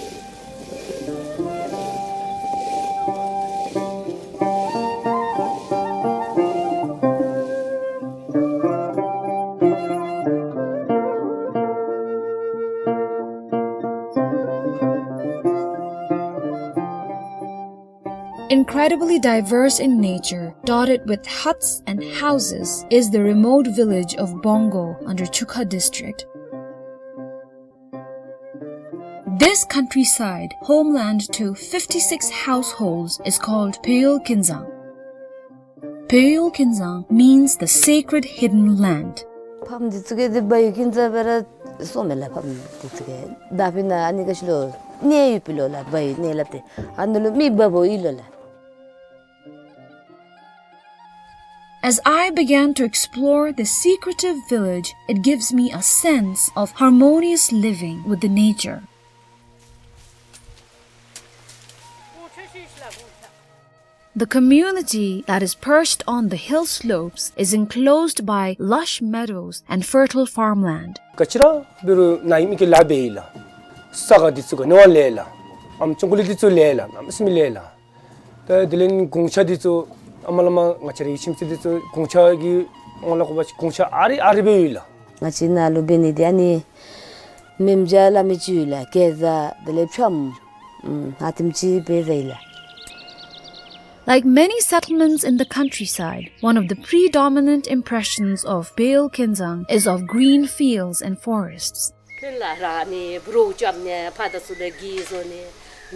Incredibly diverse in nature, dotted with huts and houses, is the remote village of Bongo under Chukha district. This countryside, homeland to fifty-six households, is called Peyol Kinzang. Peyol Kinzang means the sacred hidden land. ཕམ་འདི་ཚུ་གིས་འདི་བལ་ཡུལ་ཀུན་རྫོབ་སྦེ་ར་སོང་མས་ལགས། ཕམ་འདི་ཚུ་གིས་ད་ཕི་ན་ཨ་ནི་ག་ཅི་ལོ་གནས་ཡོདཔ་ཨིན་ལོ་ལགས། བལ་ཡུལ་གནས་ལབ་སྟེ་ཨ་ནི་ལུ་མི་འབག་འབགཔ་ཨིན་ལོ་ལགས། As I began to explore the secretive village, it gives me a sense of harmonious living with the nature. The community that is perched on the hill slopes is enclosed by lush meadows and fertile farmland. ག་ཅི་ར་འབད་རུང་ནཱ་ཡོད་མི་གིས་ལཱ་འབད་ཡི་ལགས། ས་ག་འདི་ཚུ་ག་ནི་བ་ལེགས་ལགས། ཨམ་ཅོང་ཀུ་ལི་འདི་ཚུ་ལེགས་ལགས། གནམ་མེད་ས་མེད་ལེགས་ལགས། ད་དེ་ལས་གུང་ཆ་འདི་ཚུ་ཨ་མ་ལ་མ་ང་བཅས་རའི་ཁྱིམ་མཚེས་འདི་ཚུ་གུང་ཆ་གི་ཨང་ལ་གོ་བ་གུང་ཆ་ཨ་རི་ཨ་རི་སྦེ་ཡོད་ལགས། ང་བཅས་ནཱ་ལུ་འབད་ནི་འདི་ཨ་ནི་མེ་མཇལ་སླབ་མི་ཅིག་ཡོད་ལགས། གེ་ཛ་དེ་ལས་ཕྱམ་ཨམ་ཨ་དེམ་ཅིག་འབད་ཟེར་ཡི་ལགས། Like many settlements in the countryside, one of the predominant impressions of Bel Kenzang is of green fields and forests. ཕར་ལས་ར་ཨ་ནི་བུ་རོ་རྐྱབ་ནི་ཕར་དང་ཚུར་ལས་གི་བཟོ་ནི་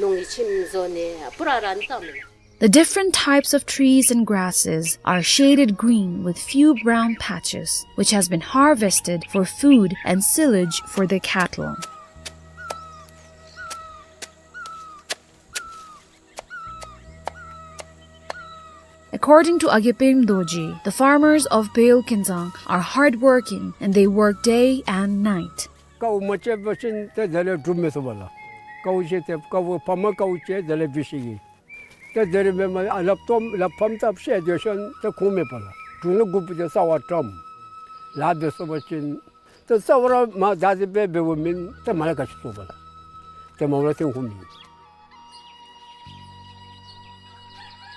ནོར་གྱི་ཁྱིམ་བཟོ་ནི་པུ་ར་ར་ཨ་ནི་བཏབ་མི་ལགས། The different types of trees and grasses are shaded green with few brown patches, which has been harvested for food and silage for the cattle. According to Agepem Dorji, the farmers of Bel Kenzang are hardworking and they work day and night. ཀཝ་མ་བཅད་པ་ཅིན་ཏེ་དེ་ལས་སྒྲུབ་མི་ཚུགས་པས་ལགས། ཀཝ་བཅད་དེ་ཀཝ་ཕམ་ཀཝ་བཅད་དེ་ལས་འབད་ཤེས་ཀྱི། ཏེ་དེ་རིམ་མེན་མ་ལགས་ལགཔ་སྟོངམ་ལགཔ་ཕམ་བཏབ་ཤེས་སྡོད་ཤོན་ཏེ་ཁུངས་མེད་པས་ལགས། དྲུང་ནི་དགུ་པོ་དེ་རྩ་བ་བཀྲམ། ལཱ་འབད་ཚུགས་པ་ཅིན་ཏེ་རྩ་བ་ར་མ་བདའ་སྟེ་འབད་འབདཝ་མེན། ཏེ་མ་ལས་ག་ཅི་ཚུགས་པས་ལགས། ཏེ་མ་ལས་ཏེ་ཁུངས་མེད།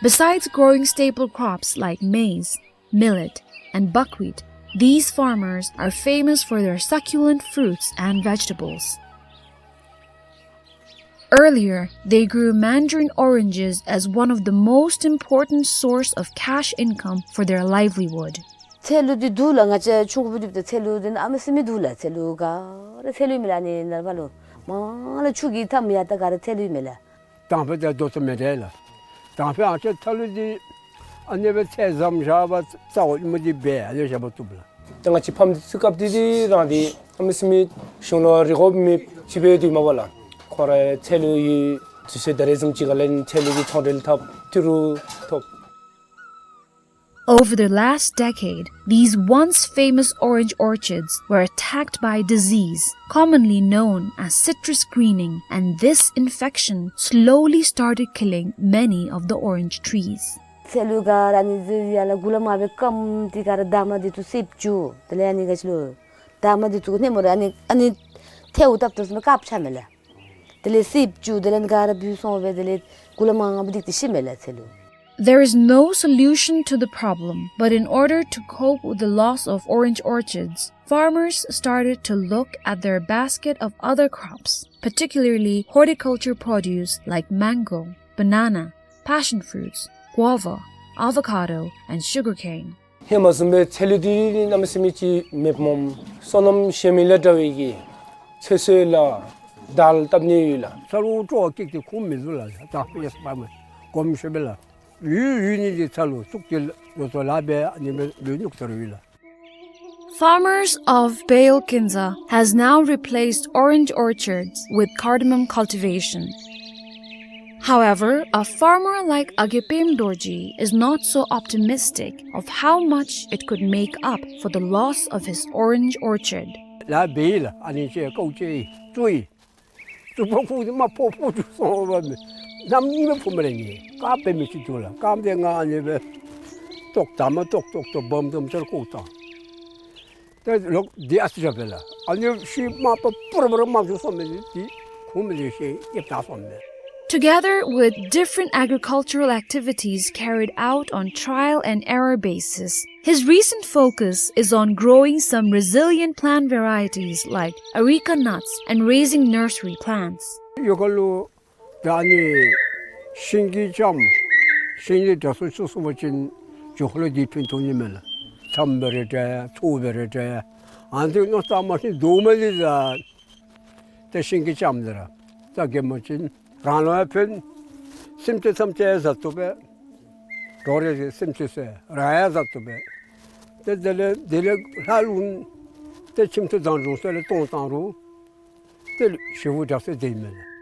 Besides growing staple crops like maize, millet, and buckwheat, these farmers are famous for their succulent fruits and vegetables. Earlier, they grew mandarin oranges as one of the most important source of cash income for their livelihood. ཚལ་ལུ་འདི་འདུག་ལགས། ང་བཅས་ཆུང་ཀུ་འབད་དེ་འབདཝ་ད་ཚལ་ལུ་འདི་ཨ་མི་སེམས་མི་འདུག་ལགས། ཚལ་ལུ་ག་ར་ཚལ་ལུ་མེད་ལགས། ཨ་ནི་ནཱ་ཕར་ལུ་མ་ལས་ཆུ་གི་མཐའམ་ཡར་ལྟ་ག་ར་ཚལ་ལུ་མེད་ལགས། དང་ཕུ་དང་རྡོ་ཏོ་མེད་དེ་ལགས། དང་ཕུ་ཨ་ཅེ་ཚལ་ལུ་འདི་ཨ་ནི་སྦེ་ཚལ་ཟམ་བཞག་པ་རྩ་བ་མི་འདི་འབད་ཨ་ནི་བཞག་པ་བཏུབ་ལགས། ད་ང་བཅས་ཕམ་འདི་ཚུ་སྐབས་འདི་འདི་རང་འདི་ཨ་མི་སེམས་མི་གཞུང་ལུ་རེ་དགོཔ་མེདཔ་ཅིག་འབད་དེ་མ་པ་ལགས། ཁོ་ར་ཚལ་ལུ་ཡོད་དུས་ཚོད་ད་རེས་བཟུམ་ཅིག་ཁར་ལས་ཚལ་ལུ་གི་ཚོང་འབྲེལ་འཐབ་ཏི་རུ་ཐོབ། Over the last decade, these once famous orange orchards were attacked by disease, commonly known as citrus greening, and this infection slowly started killing many of the orange trees. ཚལ་ལུ་ག་ར་ཨ་ནི་ཟེར་ཡ་ལགས། གུ་ལུ་མ་སྦེ་སྐམ་སྟེ་ག་ར་འདབ་མ་འདི་ཚུ་སིབ་བཅུག། དེ་ལས་ཨ་ནི་ག་ཅི་ལོ་འདབ་མ་འདི་ཚུ་གུ་ནེམ་ར་ཨ་ནི་ཨ་ནི་ཐལཝ་བཏབ་བཏབ་ཟེར་མི་དཀརཔོ་ཆགས་མས་ལགས། དེ་ལས་སིབ་བཅུག། དེ་ལས་ག་ར་བུད་སོང་སྦེ་དེ་ལས་གུ་ལུ་མ་ངམ་སྦེ་སྡིག་སྟེ་ཤི་མས་ལགས་ཚལ་ལུ། There is no solution to the problem, but in order to cope with the loss of orange orchards, farmers started to look at their basket of other crops, particularly horticulture produce like mango, banana, passion fruits, guava, avocado, and sugarcane. ཧེ་མ་བཟུམ་སྦེ་ཚལ་ལུ་འདི་གནམ་མེད་ས་མེད་ཅིག་མེདཔ་སྨོ། སོ་ནམ་ཞན་མི་ལས་དྲག་པའི་གི་ཚོད་བསྲེ་ལ་དལ་བཏབ་ནི་ཡོད་ལགས། ཚལ་ལུ་སྤྲོ་བ་སྐྱེས་ཏེ་ཁུངས་མི་འདུག་ལགས། ད་ཡེ་སྤར་མ་གོམས་ཤོས་སྦེ་ལགས། ཡུལ་ཡུལ་ནི་འདི་ཚལ་ལུ་བཙུགས་ཏེ་ལོ་ཚོད་ལཱ་འབད་ཨ་ནི་སྦེ་ལུས་ནུག་ཚར་ཡོད་ལགས། Farmers of Bel Kinza has now replaced orange orchards with cardamom cultivation. However, a farmer like Agepem Dorji is not so optimistic of how much it could make up for the loss of his orange orchard. ལཱ་འབད་ཡི་ལགས། ཨ་ནི་ཅིག་ཀཝ་བཅད་ཡི་བཙུགས་ཡི། བཙུགས་པ་ཁུངས་འདི་མ་ཕོག་ཕོག་བཅུག་སོང་བ་མས། གནམ་ཉིམ་སྦེ་ཕོག་མི་རེ་ནི། སྐམ་པའི་མི་ཅིག་འདུག་ལགས། སྐམ་སྟེ་ང་ཨ་ནི་སྦེ་ཏོག་དང་མ་ཏོག་ཏོག་ཏོ་སྦོམ་དུམ་ཅིག་བཀོག་བཏང་། ཏེ་ལོག་འདི་ཨ་ཙི་ར་འབད་ལགས། ཨ་ནི་ཤུལ་མ་པ་པུ་ར་པུ་ར་མ་བཅུག་སོང་མས། འདི་ཁུངས་མེད་དེ་ཤེས་ཡེབ་ད་སོང་མས། Together with different agricultural activities carried out on trial and error basis, his recent focus is on growing some resilient plant varieties like areca nuts and raising nursery plants. ཡོ་ག་ལུ་ད་ཨ་ནི་ཤིང་གི་ལྕངམ་ཤིང་ནི་དྲག་སུ་ཆུ་སོང་པ་ཅིན་ཇོ་ཁོ་ལུ་འདི་ཕན་ཐོགས་ནི་མས་ལགས། ལྕངམ་སྦེ་ར་འདྲ་ཚོད་སྦེ་ར་འདྲ་ཨ་ནི་མནོ་བསམ་མ་ཤེས་དོ་མ་ལི་ལགས། ཏེ་ཤིང་གི་ལྕངམ་འདི་ར་ད་གེ་མ་ཅིན་རང་ལུ་ཡང་ཕན། སེམས་ཅན་ཐམས་ཅད་བཟའ་བཏུབ་པས། འགྲོ་རེ་སེམས་ཅན་ཟེར་རང་ཡང་བཟའ་བཏུབ་པས། ཏེ་དེ་ལས་དེ་ལས་ལྷག་ལུང་ཏེ་ཁྱིམ་ཐོག་དང་འབྱུང་ས་ལས་གཏོང་བཏང་རུང་ཏེ་ཞེ་པོ་དྲག་སྟེ་སྡོད་མས་ལགས།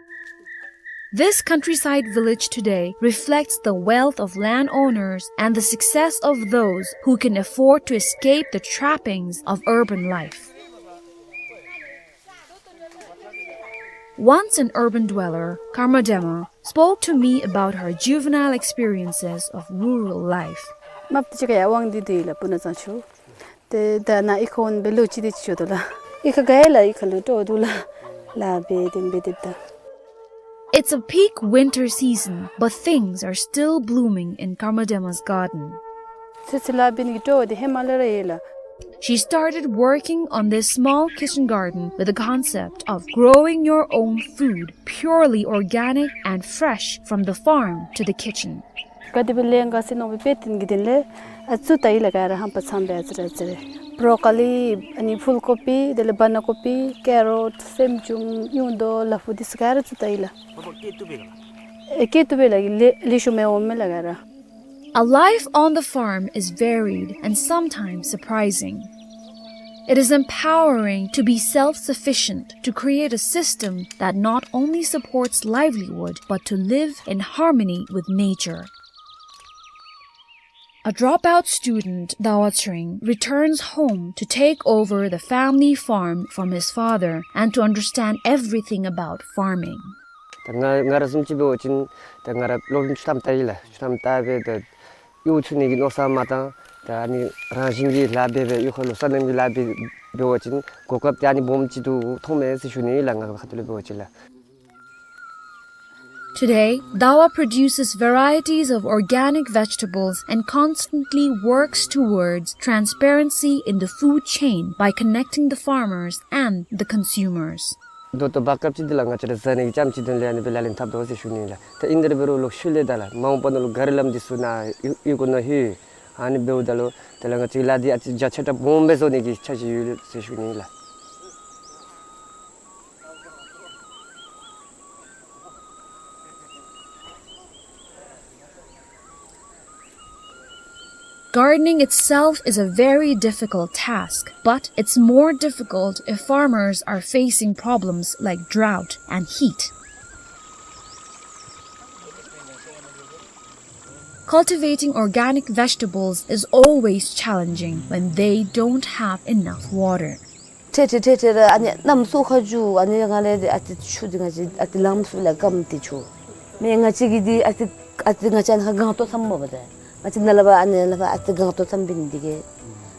This countryside village today reflects the wealth of landowners and the success of those who can afford to escape the trappings of urban life. Once an urban dweller, Karma Dema, spoke to me about her juvenile experiences of rural life. དམརཔོ་ཅིག་ཁར་ཡར་དབང་འདུས་ཏེ་ཡོད་ལགས། སྤུ་ན་གཙང་ཆུ། ཏེ་ད་ནཱ་གཡུས་ཁ་འོང་སྦེ་ལོ་གཅིག་དེ་ཅིག་འགྱོ་དོ་ལགས། གཡུས་ཁ་ག་ཡང་ལགས། གཡུས་ཁ་ལུ་སྤྲོ་བ་འདུག་ལགས། ལཱ་འབད་དེ་འབད་དེ་ད། It's a peak winter season, but things are still blooming in Karma Dema's garden. ཚེ་ཚེ་ལཱ་འབད་ནི་གི་སྤྲོ་བ་འདི་ཧེ་མ་ལས་ར་ཡོད་ལགས། She started working on this small kitchen garden with the concept of growing your own food, purely organic and fresh from the farm to the kitchen. ག་དེ་སྦེ་ལས་འགོ་བཙུགས་ནུག་པའི་དཔེ་སྟོན་གྱི་དོན་ལས་ཨ་བཙུགས་ད་ཡི་ལགས། ག་ར་ཧམ་པ་ཚངམ་སྦེ་ཨ་ཙི་རེ་ཨ་ཙི་རེ། བོ་རོ་ཀོ་ལི་ཨ་ནི་ཕུལ་ཀོ་པི་དེ་ལས་བ་ན་ཀོ་པི་ཀེ་རོཊ་སེམ་ཅུང་ཉུང་དོ་ལ་ཕུག་འདི་ཚུ་ག་ར་བཙུགས་ད་ཡི་ལགས། ཨེ་སྐྱེ་བཏུབ་པས་ལགས། ཨེ་སྐྱེ་བཏུབ་པས་ལགས། ལེགས་ལེགས་ཤོམ་སྦེ་འོངམ་མས་ལགས་ག་ར། A life on the farm is varied and sometimes surprising. It is empowering to be self-sufficient, to create a system that not only supports livelihood but to live in harmony with nature. A dropout student, Dawa Tshering, returns home to take over the family farm from his father and to understand everything about farming. ད་ང་ང་ར་བཟུམ་ཅིག་འབད་བ་ཅིན་ད་ང་ར་སློབ་རིམ་བཅུ་ཐམ་བལྟ་ཡི་ལགས། བཅུ་ཐམ་བལྟ་སྦེ་ད་གཡོག་ཚུ་ནི་གི་མནོ་བསམ་མ་བཏང་། ད་ཨ་ནི་རང་བཞིན་གྱིས་ལཱ་འབད་སྦེ་གཡོག་ཁ་ལུ་སོ་ནམ་གྱི་ལཱ་འབད་འབད་བ་ཅིན་གོ་སྐབས་དེ་ཨ་ནི་སྦོམ་ཅིག་ཏུ་མཐོངམ་མས་ཟེར་ཞུ་ནི་ལགས། ང་ཁ་ཐུག་ལས་འབད་བ་ཅིན་ལགས། Today, Dawa produces varieties of organic vegetables and constantly works towards transparency in the food chain by connecting the farmers and the consumers. ད་ལྟོ་བར་སྐབས་ཅིག་འདི་ལུ་ང་བཅས་ར་བཟའ་ནི་གི་ལྕམ་ཅིག་དོན་ལས་ཨ་ནི་སྦེ་ལག་ལེན་འཐབ་དོ་ཟེར་ཞུ་ནི་ལགས། ད་ཨིན་དེ་འབད་རུང་ལོག་ཤུལ་ལས་ད་ལགས་མ་འོངས་པ་ནང་ལུ་ག་རི་ལམ་འདི་ཚུ་ནཱ་གཡུས་སྒོ་ནང་ལྷོད་ཨ་ནི་འབདཝ་ད་ལུ་དེ་ལས་ང་བཅས་ལཱ་འདི་ཨ་ཙི་རྒྱ་ཆེ་དྲགས་སྦོམ་སྦེ་བཟོ་ནི་གི་འཆར་གཞི་ཡོད་ཟེར་ཞུ་ནི་ལགས། Gardening itself is a very difficult task, but it's more difficult if farmers are facing problems like drought and heat. Cultivating organic vegetables is always challenging when they don't have enough water. ཁྲེ་ཁྲེ་ཁྲེ་ཁྲེ་ར་ཨ་ནི་གནམ་སྲོ་ཁ་རྒྱུ་ཨ་ནི་ང་ལས་ཏེ་ཨ་ཙི་ཆུ་འདི་ང་བཅས་ཨ་ཙི་ལངམ་ཚུགས་ལགས། སྐམ་སྟེ་ཆུ་མེན། ང་བཅས་ཀྱི་འདི་ཨ་ཙི་ཨ་ཙི་ང་བཅས་ཨ་ནི་ཁར་གངས་ཏོག་ཙམ་མོ་པ་ཏེ་ང་བཅས་ནཱ་ལས་ཕར་ཨ་ནི་ལས་ཕར་ཨ་ཙི་གངས་ཏོག་ཙམ་འབད་ནི་འདི་གིས་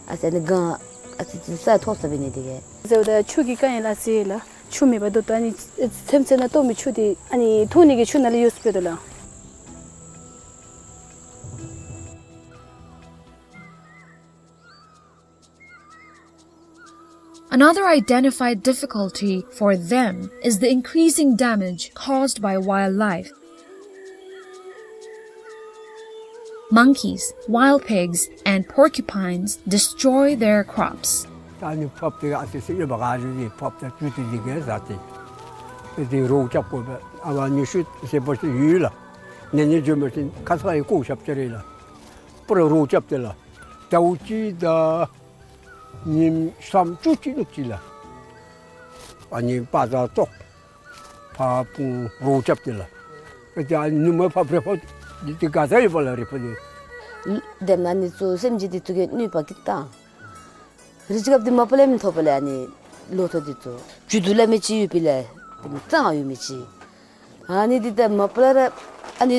ཨ་ཙི་ཨ་ནི་གངས་ཨ་ཙི་ཙི་ས་མཐོ་ས་འབད་ནི་འདི་གིས་ཟེརཝ་ད་ཆུ་གི་དཀའ་ངལ་ཨ་ཙི་ལགས། ཆུ་མེད་པར་ད་ལྟོ་ཨ་ནི་ཚེམ་ཚེམ་ནང་གཏོར་མི་ཆུ་འདི་ཨ་ནི་འཐུང་ནི་གི་ཆུ་ནང་ལས་ཡོད་ཟེར་འབད་དོ་ལགས། Another identified difficulty for them is the increasing damage caused by wildlife. Monkeys, wild pigs, and porcupines destroy their crops. ད་ཨ་ནི་ཕབ་སྟེ་ཨ་ཙི་ཙི་ཨེ་བ་ག་རི་རི་ཕབ་སྟེ་བཙུགས་ཏེ་འདི་གིས་བཟའ་སྟེ། ཨེ་འདི་རོགས་རྐྱབ་དགོ་པས། ཨ་བ་ཉི་ཤུ་ཟེར་བ་ཅིན་ཡོད་ལགས། ནེ་ནེ་འགྱོ་མི་ཅིག་ཁ་ཚ་ཡི་ལྐོག་ཞབས་ཅིག་རེ་ལགས། པུ་ར་རོགས་རྐྱབ་སྟེ་ལགས། ཟླཝ་གཅིག་དང་ཉིནམ་སུམ་ཅུ་ཅིག་ལུ་ཅིག་ལགས། ཨ་ནི་པ་ཛར་ཏོག་ཕར་སྤུངས་རོགས་རྐྱབ་སྟེ་ལགས། ཨེ་ད་ནུབ་མོ་ཕར་བྲེ་ཕོ་འདི་འདི་ག་ས་ཡོད་པ་ལགས་རེ་ཕོ་འདི། དེ་མ་ནི་ཚུ་སེམས་ཅན་འདི་ཚུ་གི་གནོད་པ་གིས་བཏང་། རི་ཅིག་སྐབས་འདི་མ་པ་ལས་མི་ཐོབ་པ་ལས་ཨ་ནི་ལོ་ཐོག་འདི་ཚུ་རྒྱུ་དུ་ལ་མི་ཅིག་ཡོད་པའི་ལས་དེ་མི་གཙང་ཡོད་མི་ཅིག། ཨ་ནི་འདི་ད་མ་པ་ལས་ར་ཨ་ནི་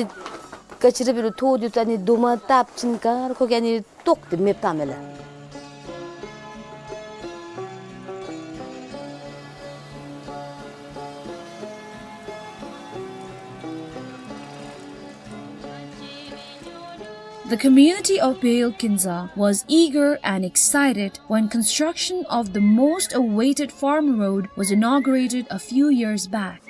ག་ཅི་ར་འབད་རུང་ཐོག་འདི་ཚུ་ཨ་ནི་རྡོག་མ་བཏབ་ཅིན་ག་ར་ཁོ་གིས་ཨ་ནི་བཏོག་སྟེ་མེདཔ་བཏངམ་མས་ལགས། The community of Bheyokinza was eager and excited when construction of the most awaited farm road was inaugurated a few years back.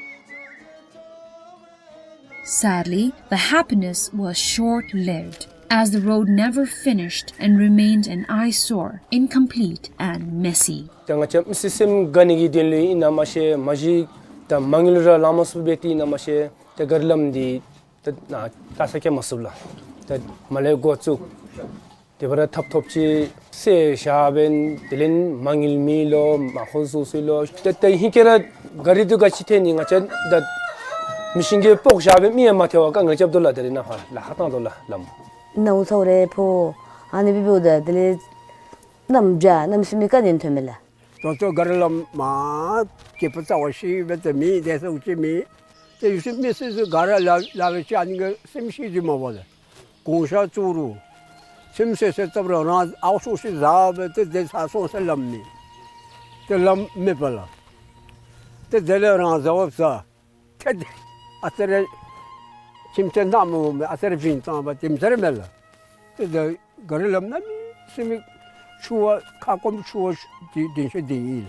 Sadly, the happiness was short-lived, as the road never finished and remained an eyesore, incomplete and messy. ད་ང་བཅས་མི་སེར་སེམས་དགའ་ནི་གི་དོན་ལུ་ཨིན་ན་མ་ཤེས། མ་གཞི་ད་མ་དངུལ་ར་ལང་མ་ཚུགས་པས་ཏེ་ཨིན་ན་མ་ཤེས། ད་ག་རི་ལམ་འདི་ད་ནཱ་ལྟ་ས་སྐྱེལ་མ་ཚུགས་ལགས། ད་མར་ལས་འགོ་བཙུགས། དེ་སྦེ་ར་ཐབ་ཐོབ་ཅིག་སེལ་བཞག་པས། དེ་ལས་མ་དངུལ་མེད་ལོ་མ་ཧོ་བཟོ་ཚུགས་ལོ། ད་ད་ཧིང་ཁར་ར་ག་རི་འདི་ག་ཅི་ཐལ་ནི། ང་བཅས་ད་མི་ཤིང་གི་སྤོག་བཞག་པས་མི་ཡང་མ་ཐལ་བར་དཀའ་ངལ་རྐྱབ་དོ་ལགས། དེ་རེ་ནཱ་ཧ་ལ་ཧ་བཏང་དོ་ལགས་ལམ། ནཝ་ཚཝ་རེ་ཕོ་ཨ་ནི་སྦེ་འབདཝ་ད་དེ་ལས་གནམ་བྱཱར་གནམ་མེད་ས་མེད་དཀའ་ངལ་ཐོན་མས་ལགས། ད་ལྟོ་ག་རི་ལམ་མར་སྐྱེས་བུ་རྩ་བ་ཤེས་པ་ཏེ་མེད། དེ་ཚུ་ཅིག་མེད། ཏེ་ཡུལ་སྲིད་མི་སྲིད་ཚུ་ག་ར་ལ་ལ་ལ་ཅིག་ཨ་ནི་གི་སེམས་ཤེས་ཏེ་མ་པ་ལགས། གུང་ཤ་བཙུགས་རུང་ཚེམ་སེ་སེ་བཏབ་རུང་རང་ཨའུ་སོ་སི་བཟའ་བས། ཏེ་དེ་ཚར་སོང་ཟེར་ལམ་མེད། ཏེ་ལམ་མེད་པ་ལགས། ཏེ་དེ་ལས་རང་བཟའ་བ་བཟའ། ཏེ་དེ་ཨ་ཙི་རེ་ཁྱིམ་ཚེས་ནང་མི་འོང་མི་ཨ་ཙི་རེ་བིང་བཏང་བ་དེམ་ཅིག་ར་མས་ལགས། ཏེ་དེ་ག་རི་ལམ་གནམ་མེད་ས་མེད་ ཆུ་བ་ཁ་སྐོམ་ཆུ་བ་དེ་དེ་ཤོས་དེ་ཨིན་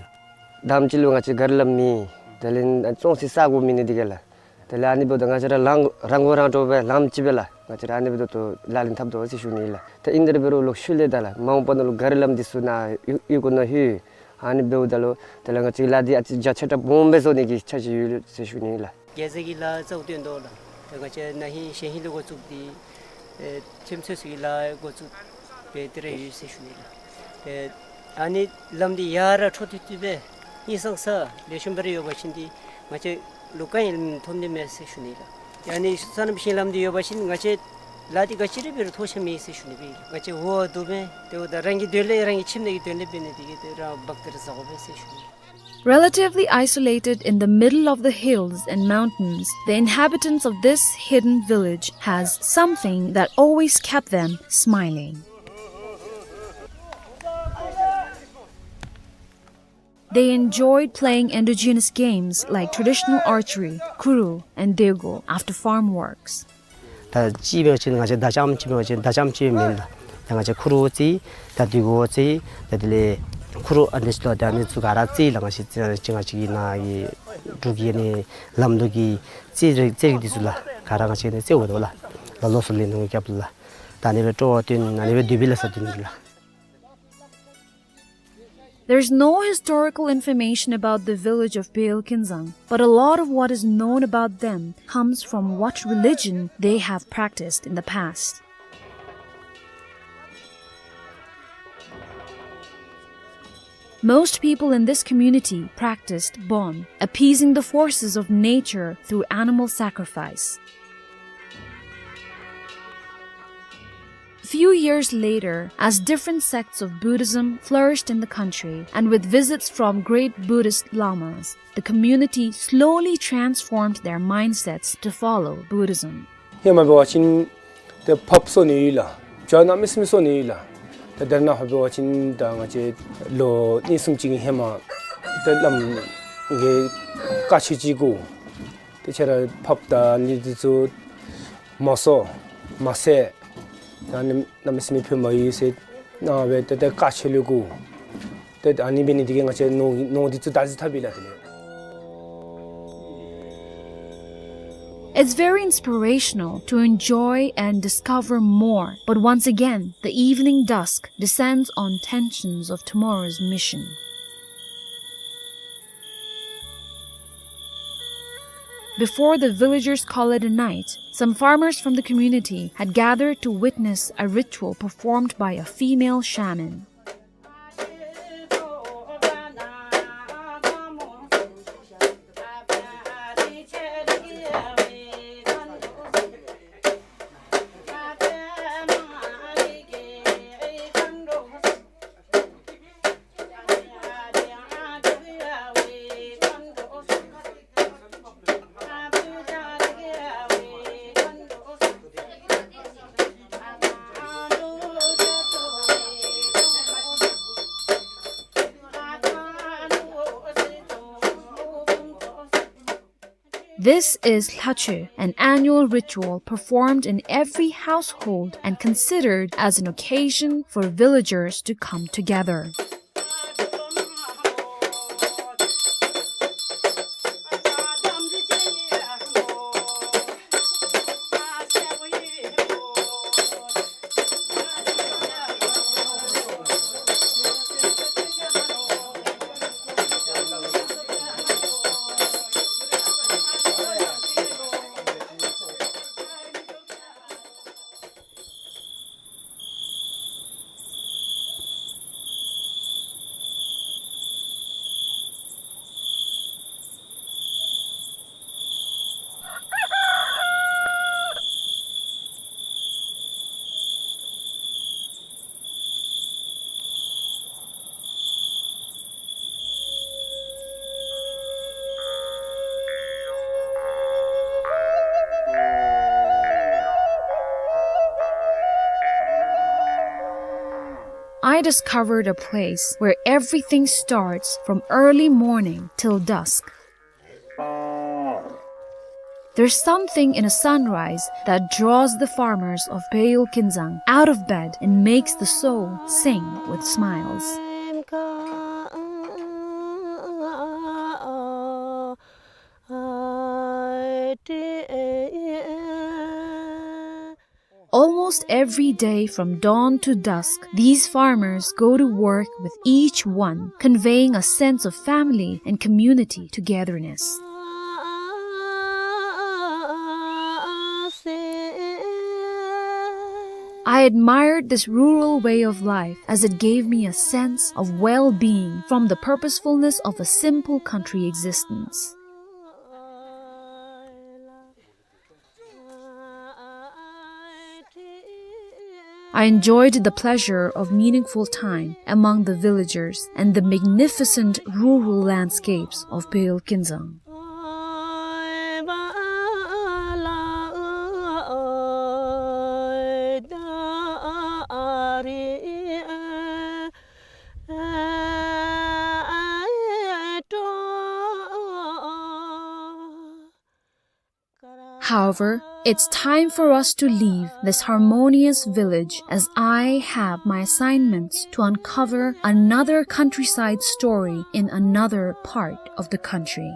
ལགས། དང་པ་ཅིག་ལུ་ང་བཅས་ག་ར་ལམ་མེད། དེ་ལས་བཙོང་སའི་ས་གོ་མེད་ནི་དེ་གིས་ལགས། དེ་ལས་ཨ་ནི་འབདཝ་ད་ང་བཅས་ར་རང་རང་མགོ་རང་འདྲོངས་སྦེ་ལམ་ཅིག་སྦེ་ལགས། ང་བཅས་ར་ཨ་ནི་འབདཝ་ད་ལག་ལེན་འཐབ་དོ་ཟེར་ཞུ་ནི་ལགས། ཏེ་ཨིན་དེ་འབད་རུང་ལོག་ཤུལ་ལས་ད་ལགས་མ་འོངས་པ་ནང་ལུ་ག་ར་ལམ་འདི་ཚུ་ནཱ་གཡུག་གཡུག་ནི་ཡོད། ཨ་ནི་འབདཝ་ད་ལུ་དེ་ལས་ང་བཅས་ལཱ་འདི་ཨ་ཙི་རྒྱ་ཆེ་དྲགས་སྦོམ་སྦེ་བཟོ་ནི་གི་འཆར་གཞི་ཡོད་ཟེར་ཞུ་ནི་ལགས། རྒྱལ་མཚན་གྱི་ལཱ་གཙོ་བོ་བཏོན་དོ་ལགས། ཏེ་ང་བཅས་ན་ཧིང་གཞེས་ཧིང་ལས་འགོ་བཙུགས་ཏེ་ཨེ་ཁྱིམ་མཚེས་ཚུ་གི་ལཱ་འགོ་བཙུགས་སྦེ་དེ་ར་ཡོད་ཟེར་ཞུ་ནི་ལགས། ཏེ་ཨ་ནི་ལམ་འདི་ཡར་ར་འཕྲོ་མཐུད་མཐུད་སྦེ་ཧིང་སངས་ས་ལེགས་ཤོམ་སྦེ་ར་ཡོད་པ་ཅིན་འདི་ང་བཅས་ལུ་དཀའ་ངལ་ཐོན་ནི་མས་ཟེར་ཞུ་ནི་ལགས། ཨ་ནི་སོ་ནམ་ཞིང་ལམ་འདི་ཡོད་པ་ཅིན་ང་བཅས་ལཱ་འདི་ག་ཅི་ར་འབད་རུང་ཐོགས་ཆགས་མེད་ཟེར་ཞུ་ནི་སྦེ་ང་བཅས་འོ་དོ་སྦེ་ཏེ་འོ་ད་རང་གི་དོན་ལས་རང་གི་ཁྱིམ་ནང་གི་དོན་ལས་འབད་ནི་དེ་གིས་ཏེ་རང་འབག་སྟེ་ར་བཟའ་དགོ་པས་ཟེར་ཞུ་ནི། Relatively isolated in the middle of the hills and mountains, the inhabitants of this hidden village has something that always kept them smiling. They enjoyed playing indigenous games like traditional archery, kuru, and dego after farm works. ད་ཅིག་འབད་བ་ཅིན་ང་བཅས་མདའ་རྐྱངམ་ཅིག་འབད་བ་ཅིན་མདའ་རྐྱངམ་ཅིག་མེན་ལགས། ད་ང་བཅས་ཁུ་རུ་རྩེད། ད་དེ་གུ་རྩེད། ད་དེ་ལས་ཁུ་རུ་ཨ་ནི་ཅིག་ལོ་ད་ཨ་ནི་ཚུ་ག་ར་རྩེད་ལགས། ང་བཅས་ཅིག་ང་བཅས་ཀྱི་ནཱ་གི་འབྲུག་གི་ཨ་ནི་ལམ་ལུགས་ཀྱི་རྩེད་རིགས་རྩེད་རིགས་འདི་ཚུ་ལགས། ག་ར་ང་བཅས་ནི་རྩེད་འོང་དོ་ལགས། ལ་ལོ་སོ་ལེན་ནུ་རྒྱབ་ལགས། ད་ཨ་ནི་སྦེ་སྤྲོ་བ་བཏོན་ཨ་ནི་སྦེ་དུས་བབ་ལ་ས་བཏོན་ལགས། There's no historical information about the village of Peyol Kinzang, but a lot of what is known about them comes from what religion they have practiced in the past. Most people in this community practiced Bon, appeasing the forces of nature through animal sacrifice. Few years later, as different sects of Buddhism flourished in the country, and with visits from great Buddhist lamas, the community slowly transformed their mindsets to follow Buddhism. ཧེ་མ་འབད་བ་ཅིན་ཏེ་ཕགཔ་གསོ་ནི་ཡོད་ལགས། བྱ་གནམ་མེད་ས་མེད་གསོ་ནི་ཡོད་ལགས། ཏེ་དེ་ནང་འབད་བ་ཅིན་ད་ང་བཅས་ལོ་གཉིས་གསུམ་ཅིག་གི་ཧེ་མ་ཏེ་བླམ་གིས་བཀའ་ཆོས་ཅིག་གོ། ཏེ་ཁྱེད་ར་ཕགཔ་དང་ཨ་ནི་འདི་ཚུ་མ་གསོ་མ་བསད། ད་ཨ་ནི་གནམ་མེད་ས་མེད་ཕན་མ་ཡོད་ཟེར་གནང་སྦེ་ཏེ་ཏེ་བཀའ་ཆོས་ལས་གོ། ཏེ་ཨ་ནི་འབད་ནི་དེ་གིས་ང་བཅས་ནོར་ནོར་འདི་ཚུ་ད་ཅི་ཐབས་ཡོད་ལགས། དེ་ལས། It's very inspirational to enjoy and discover more, but once again, the evening dusk descends on tensions of tomorrow's mission. Before the villagers call it a night, some farmers from the community had gathered to witness a ritual performed by a female shaman. This is Lhachoe, an annual ritual performed in every household and considered as an occasion for villagers to come together. I discovered a place where everything starts from early morning till dusk. There's something in a sunrise that draws the farmers of Peyol Kinzang out of bed and makes the soul sing with smiles. Almost every day from dawn to dusk, these farmers go to work with each one, conveying a sense of family and community togetherness. I admired this rural way of life as it gave me a sense of well-being from the purposefulness of a simple country existence. I enjoyed the pleasure of meaningful time among the villagers and the magnificent rural landscapes of Peyol Kinzang. However, it's time for us to leave this harmonious village, as I have my assignments to uncover another countryside story in another part of the country.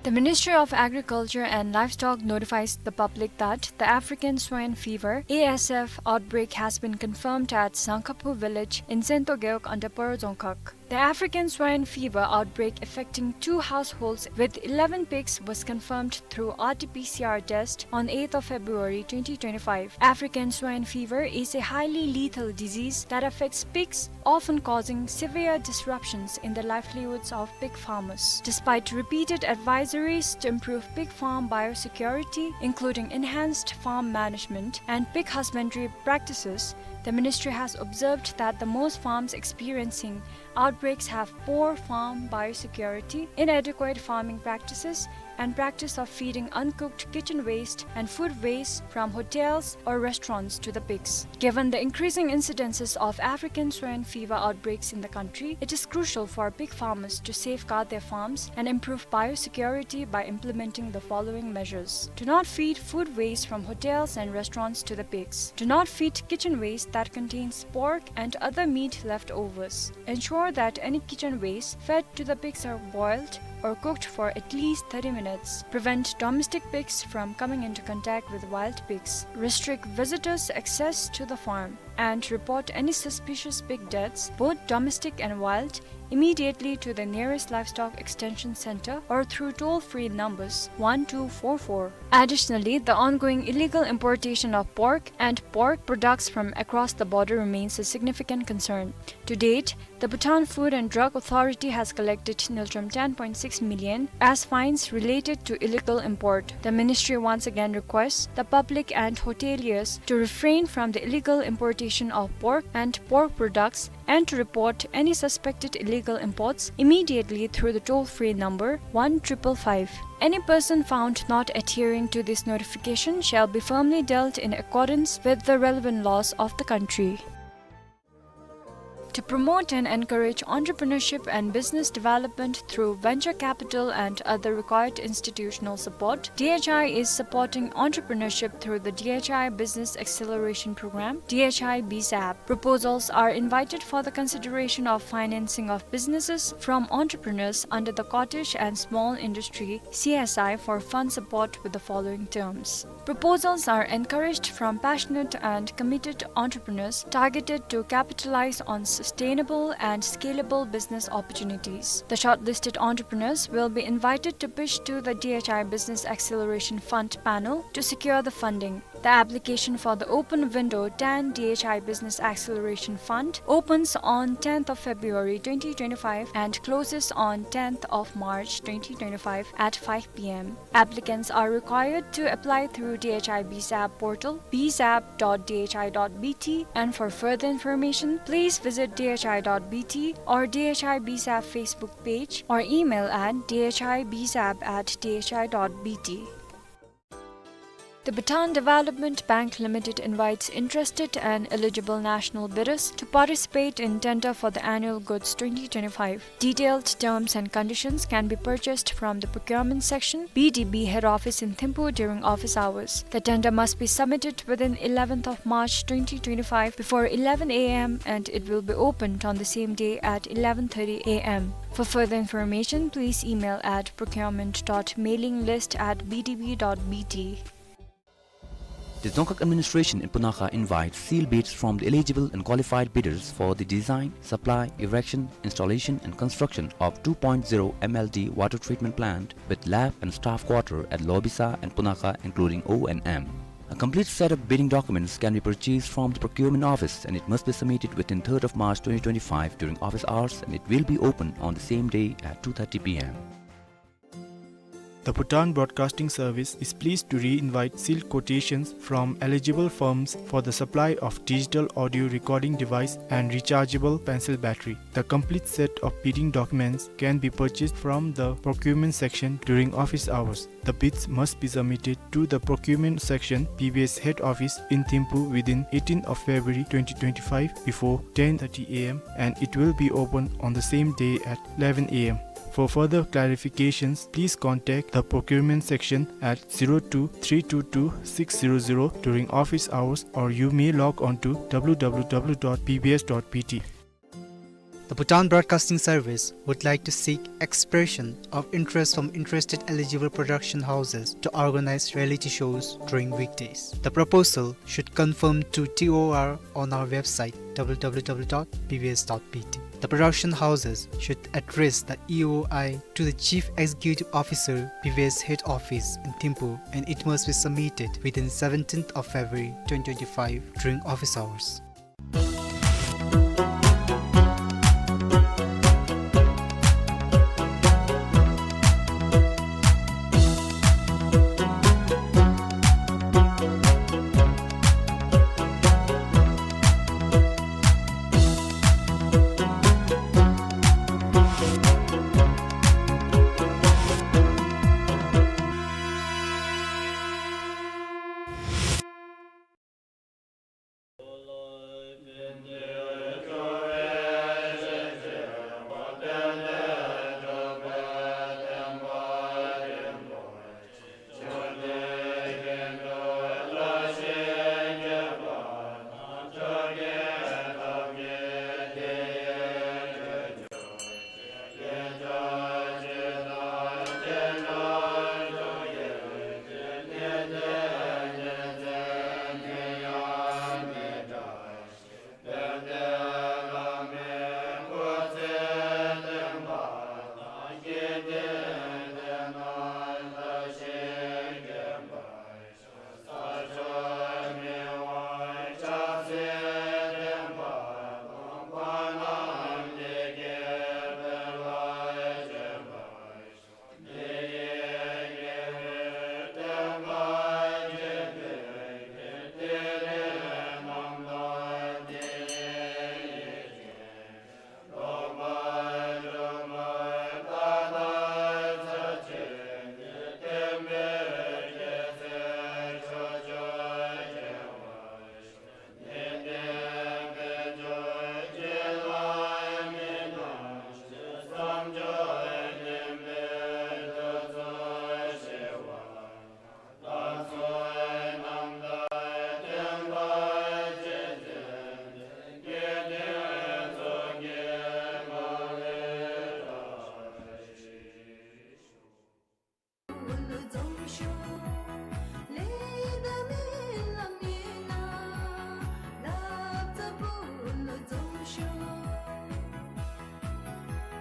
The Ministry of Agriculture and Livestock notifies the public that the African Swine Fever, A S F, outbreak has been confirmed at Sangkhapu village in Sento Gewog under Paro Dzongkhag. The African Swine Fever outbreak affecting two households with eleven pigs was confirmed through R T P C R test on eighth of February twenty twenty-five. African Swine Fever is a highly lethal disease that affects pigs, often causing severe disruptions in the livelihoods of pig farmers. Despite repeated advisories to improve pig farm biosecurity, including enhanced farm management and pig husbandry practices, the ministry has observed that the most farms experiencing outbreaks have poor farm biosecurity, inadequate farming practices, and practice of feeding uncooked kitchen waste and food waste from hotels or restaurants to the pigs. Given the increasing incidences of African swine fever outbreaks in the country, it is crucial for pig farmers to safeguard their farms and improve biosecurity by implementing the following measures. Do not feed food waste from hotels and restaurants to the pigs. Do not feed kitchen waste that contains pork and other meat leftovers. Ensure that any kitchen waste fed to the pigs are boiled or cooked for at least thirty minutes. Prevent domestic pigs from coming into contact with wild pigs. Restrict visitors' access to the farm and report any suspicious pig deaths, both domestic and wild, immediately to the nearest livestock extension center or through toll-free numbers one two four four. Additionally, the ongoing illegal importation of pork and pork products from across the border remains a significant concern. To date, the Bhutan Food and Drug Authority has collected Ngultrum ten point six million as fines related to illegal import. The ministry once again requests the public and hoteliers to refrain from the illegal importation of pork and pork products and to report any suspected illegal imports immediately through the toll-free number one triple five. Any person found not adhering to this notification shall be firmly dealt in accordance with the relevant laws of the country. To promote and encourage entrepreneurship and business development through venture capital and other required institutional support, D H I is supporting entrepreneurship through the D H I Business Acceleration Program, D H I B SAP. Proposals are invited for the consideration of financing of businesses from entrepreneurs under the Cottage and Small Industry, C S I, for fund support with the following terms. Proposals are encouraged from passionate and committed entrepreneurs targeted to capitalize on sustainable and scalable business opportunities. The shortlisted entrepreneurs will be invited to pitch to the D H I Business Acceleration Fund panel to secure the funding. The application for the open window ten D H I Business Acceleration Fund opens on tenth of February twenty twenty-five and closes on tenth of March twenty twenty-five at five P M. Applicants are required to apply through D H I B SAP portal, B SAP dot D H I dot B T, and for further information, please visit D H I dot B T or D H I B SAP Facebook page or email at D H I B SAP at D H I dot B T. The Bhutan Development Bank Limited invites interested and eligible national bidders to participate in tender for the annual goods twenty twenty-five. Detailed terms and conditions can be purchased from the procurement section, B D B head office in Thimphu during office hours. The tender must be submitted within eleventh of March twenty twenty-five before eleven A M and it will be opened on the same day at eleven thirty A M. For further information, please email at procurement dot mailing list at B D B dot B T. The Dzongkhag administration in Punakha invites sealed bids from the eligible and qualified bidders for the design, supply, erection, installation and construction of two point zero M L D water treatment plant with lab and staff quarter at Lobisa and Punakha, including O and M. A complete set of bidding documents can be purchased from the procurement office and it must be submitted within third of March twenty twenty-five during office hours and it will be open on the same day at two thirty P M. The Bhutan Broadcasting Service is pleased to re-invite sealed quotations from eligible firms for the supply of digital audio recording device and rechargeable pencil battery. The complete set of bidding documents can be purchased from the procurement section during office hours. The bids must be submitted to the procurement section, B B S head office in Thimphu within eighteenth of February twenty twenty-five before ten thirty A M and it will be open on the same day at eleven A M. For further clarifications, please contact the procurement section at zero two three two two six zero zero during office hours, or you may log on to W W W dot B B S dot B T. The Bhutan Broadcasting Service would like to seek expression of interest from interested eligible production houses to organize reality shows during weekdays. The proposal should confirm to T O R on our website, W W W dot B B S dot B T. The production houses should address the E O I to the Chief Executive Officer, B B S Head Office in Thimphu, and it must be submitted within seventeenth of February twenty twenty-five during office hours.